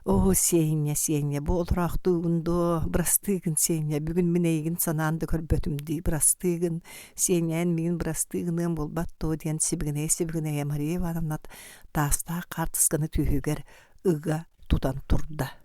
«Оо, Сеня, Сеня, бу олороохтуугун дуо? Бырастыы гын, Сеня, бүгүн мин эйигин санаан да көрбөтүм дии, бырастыы гын, Сеня, эн миигин бырастыы гыныам буолбат дуо?» диэн сибигинэйэ-сибигинэйэ Мария Ивановна таастаах хаартысканы түөһүгэр ыга тутан турда.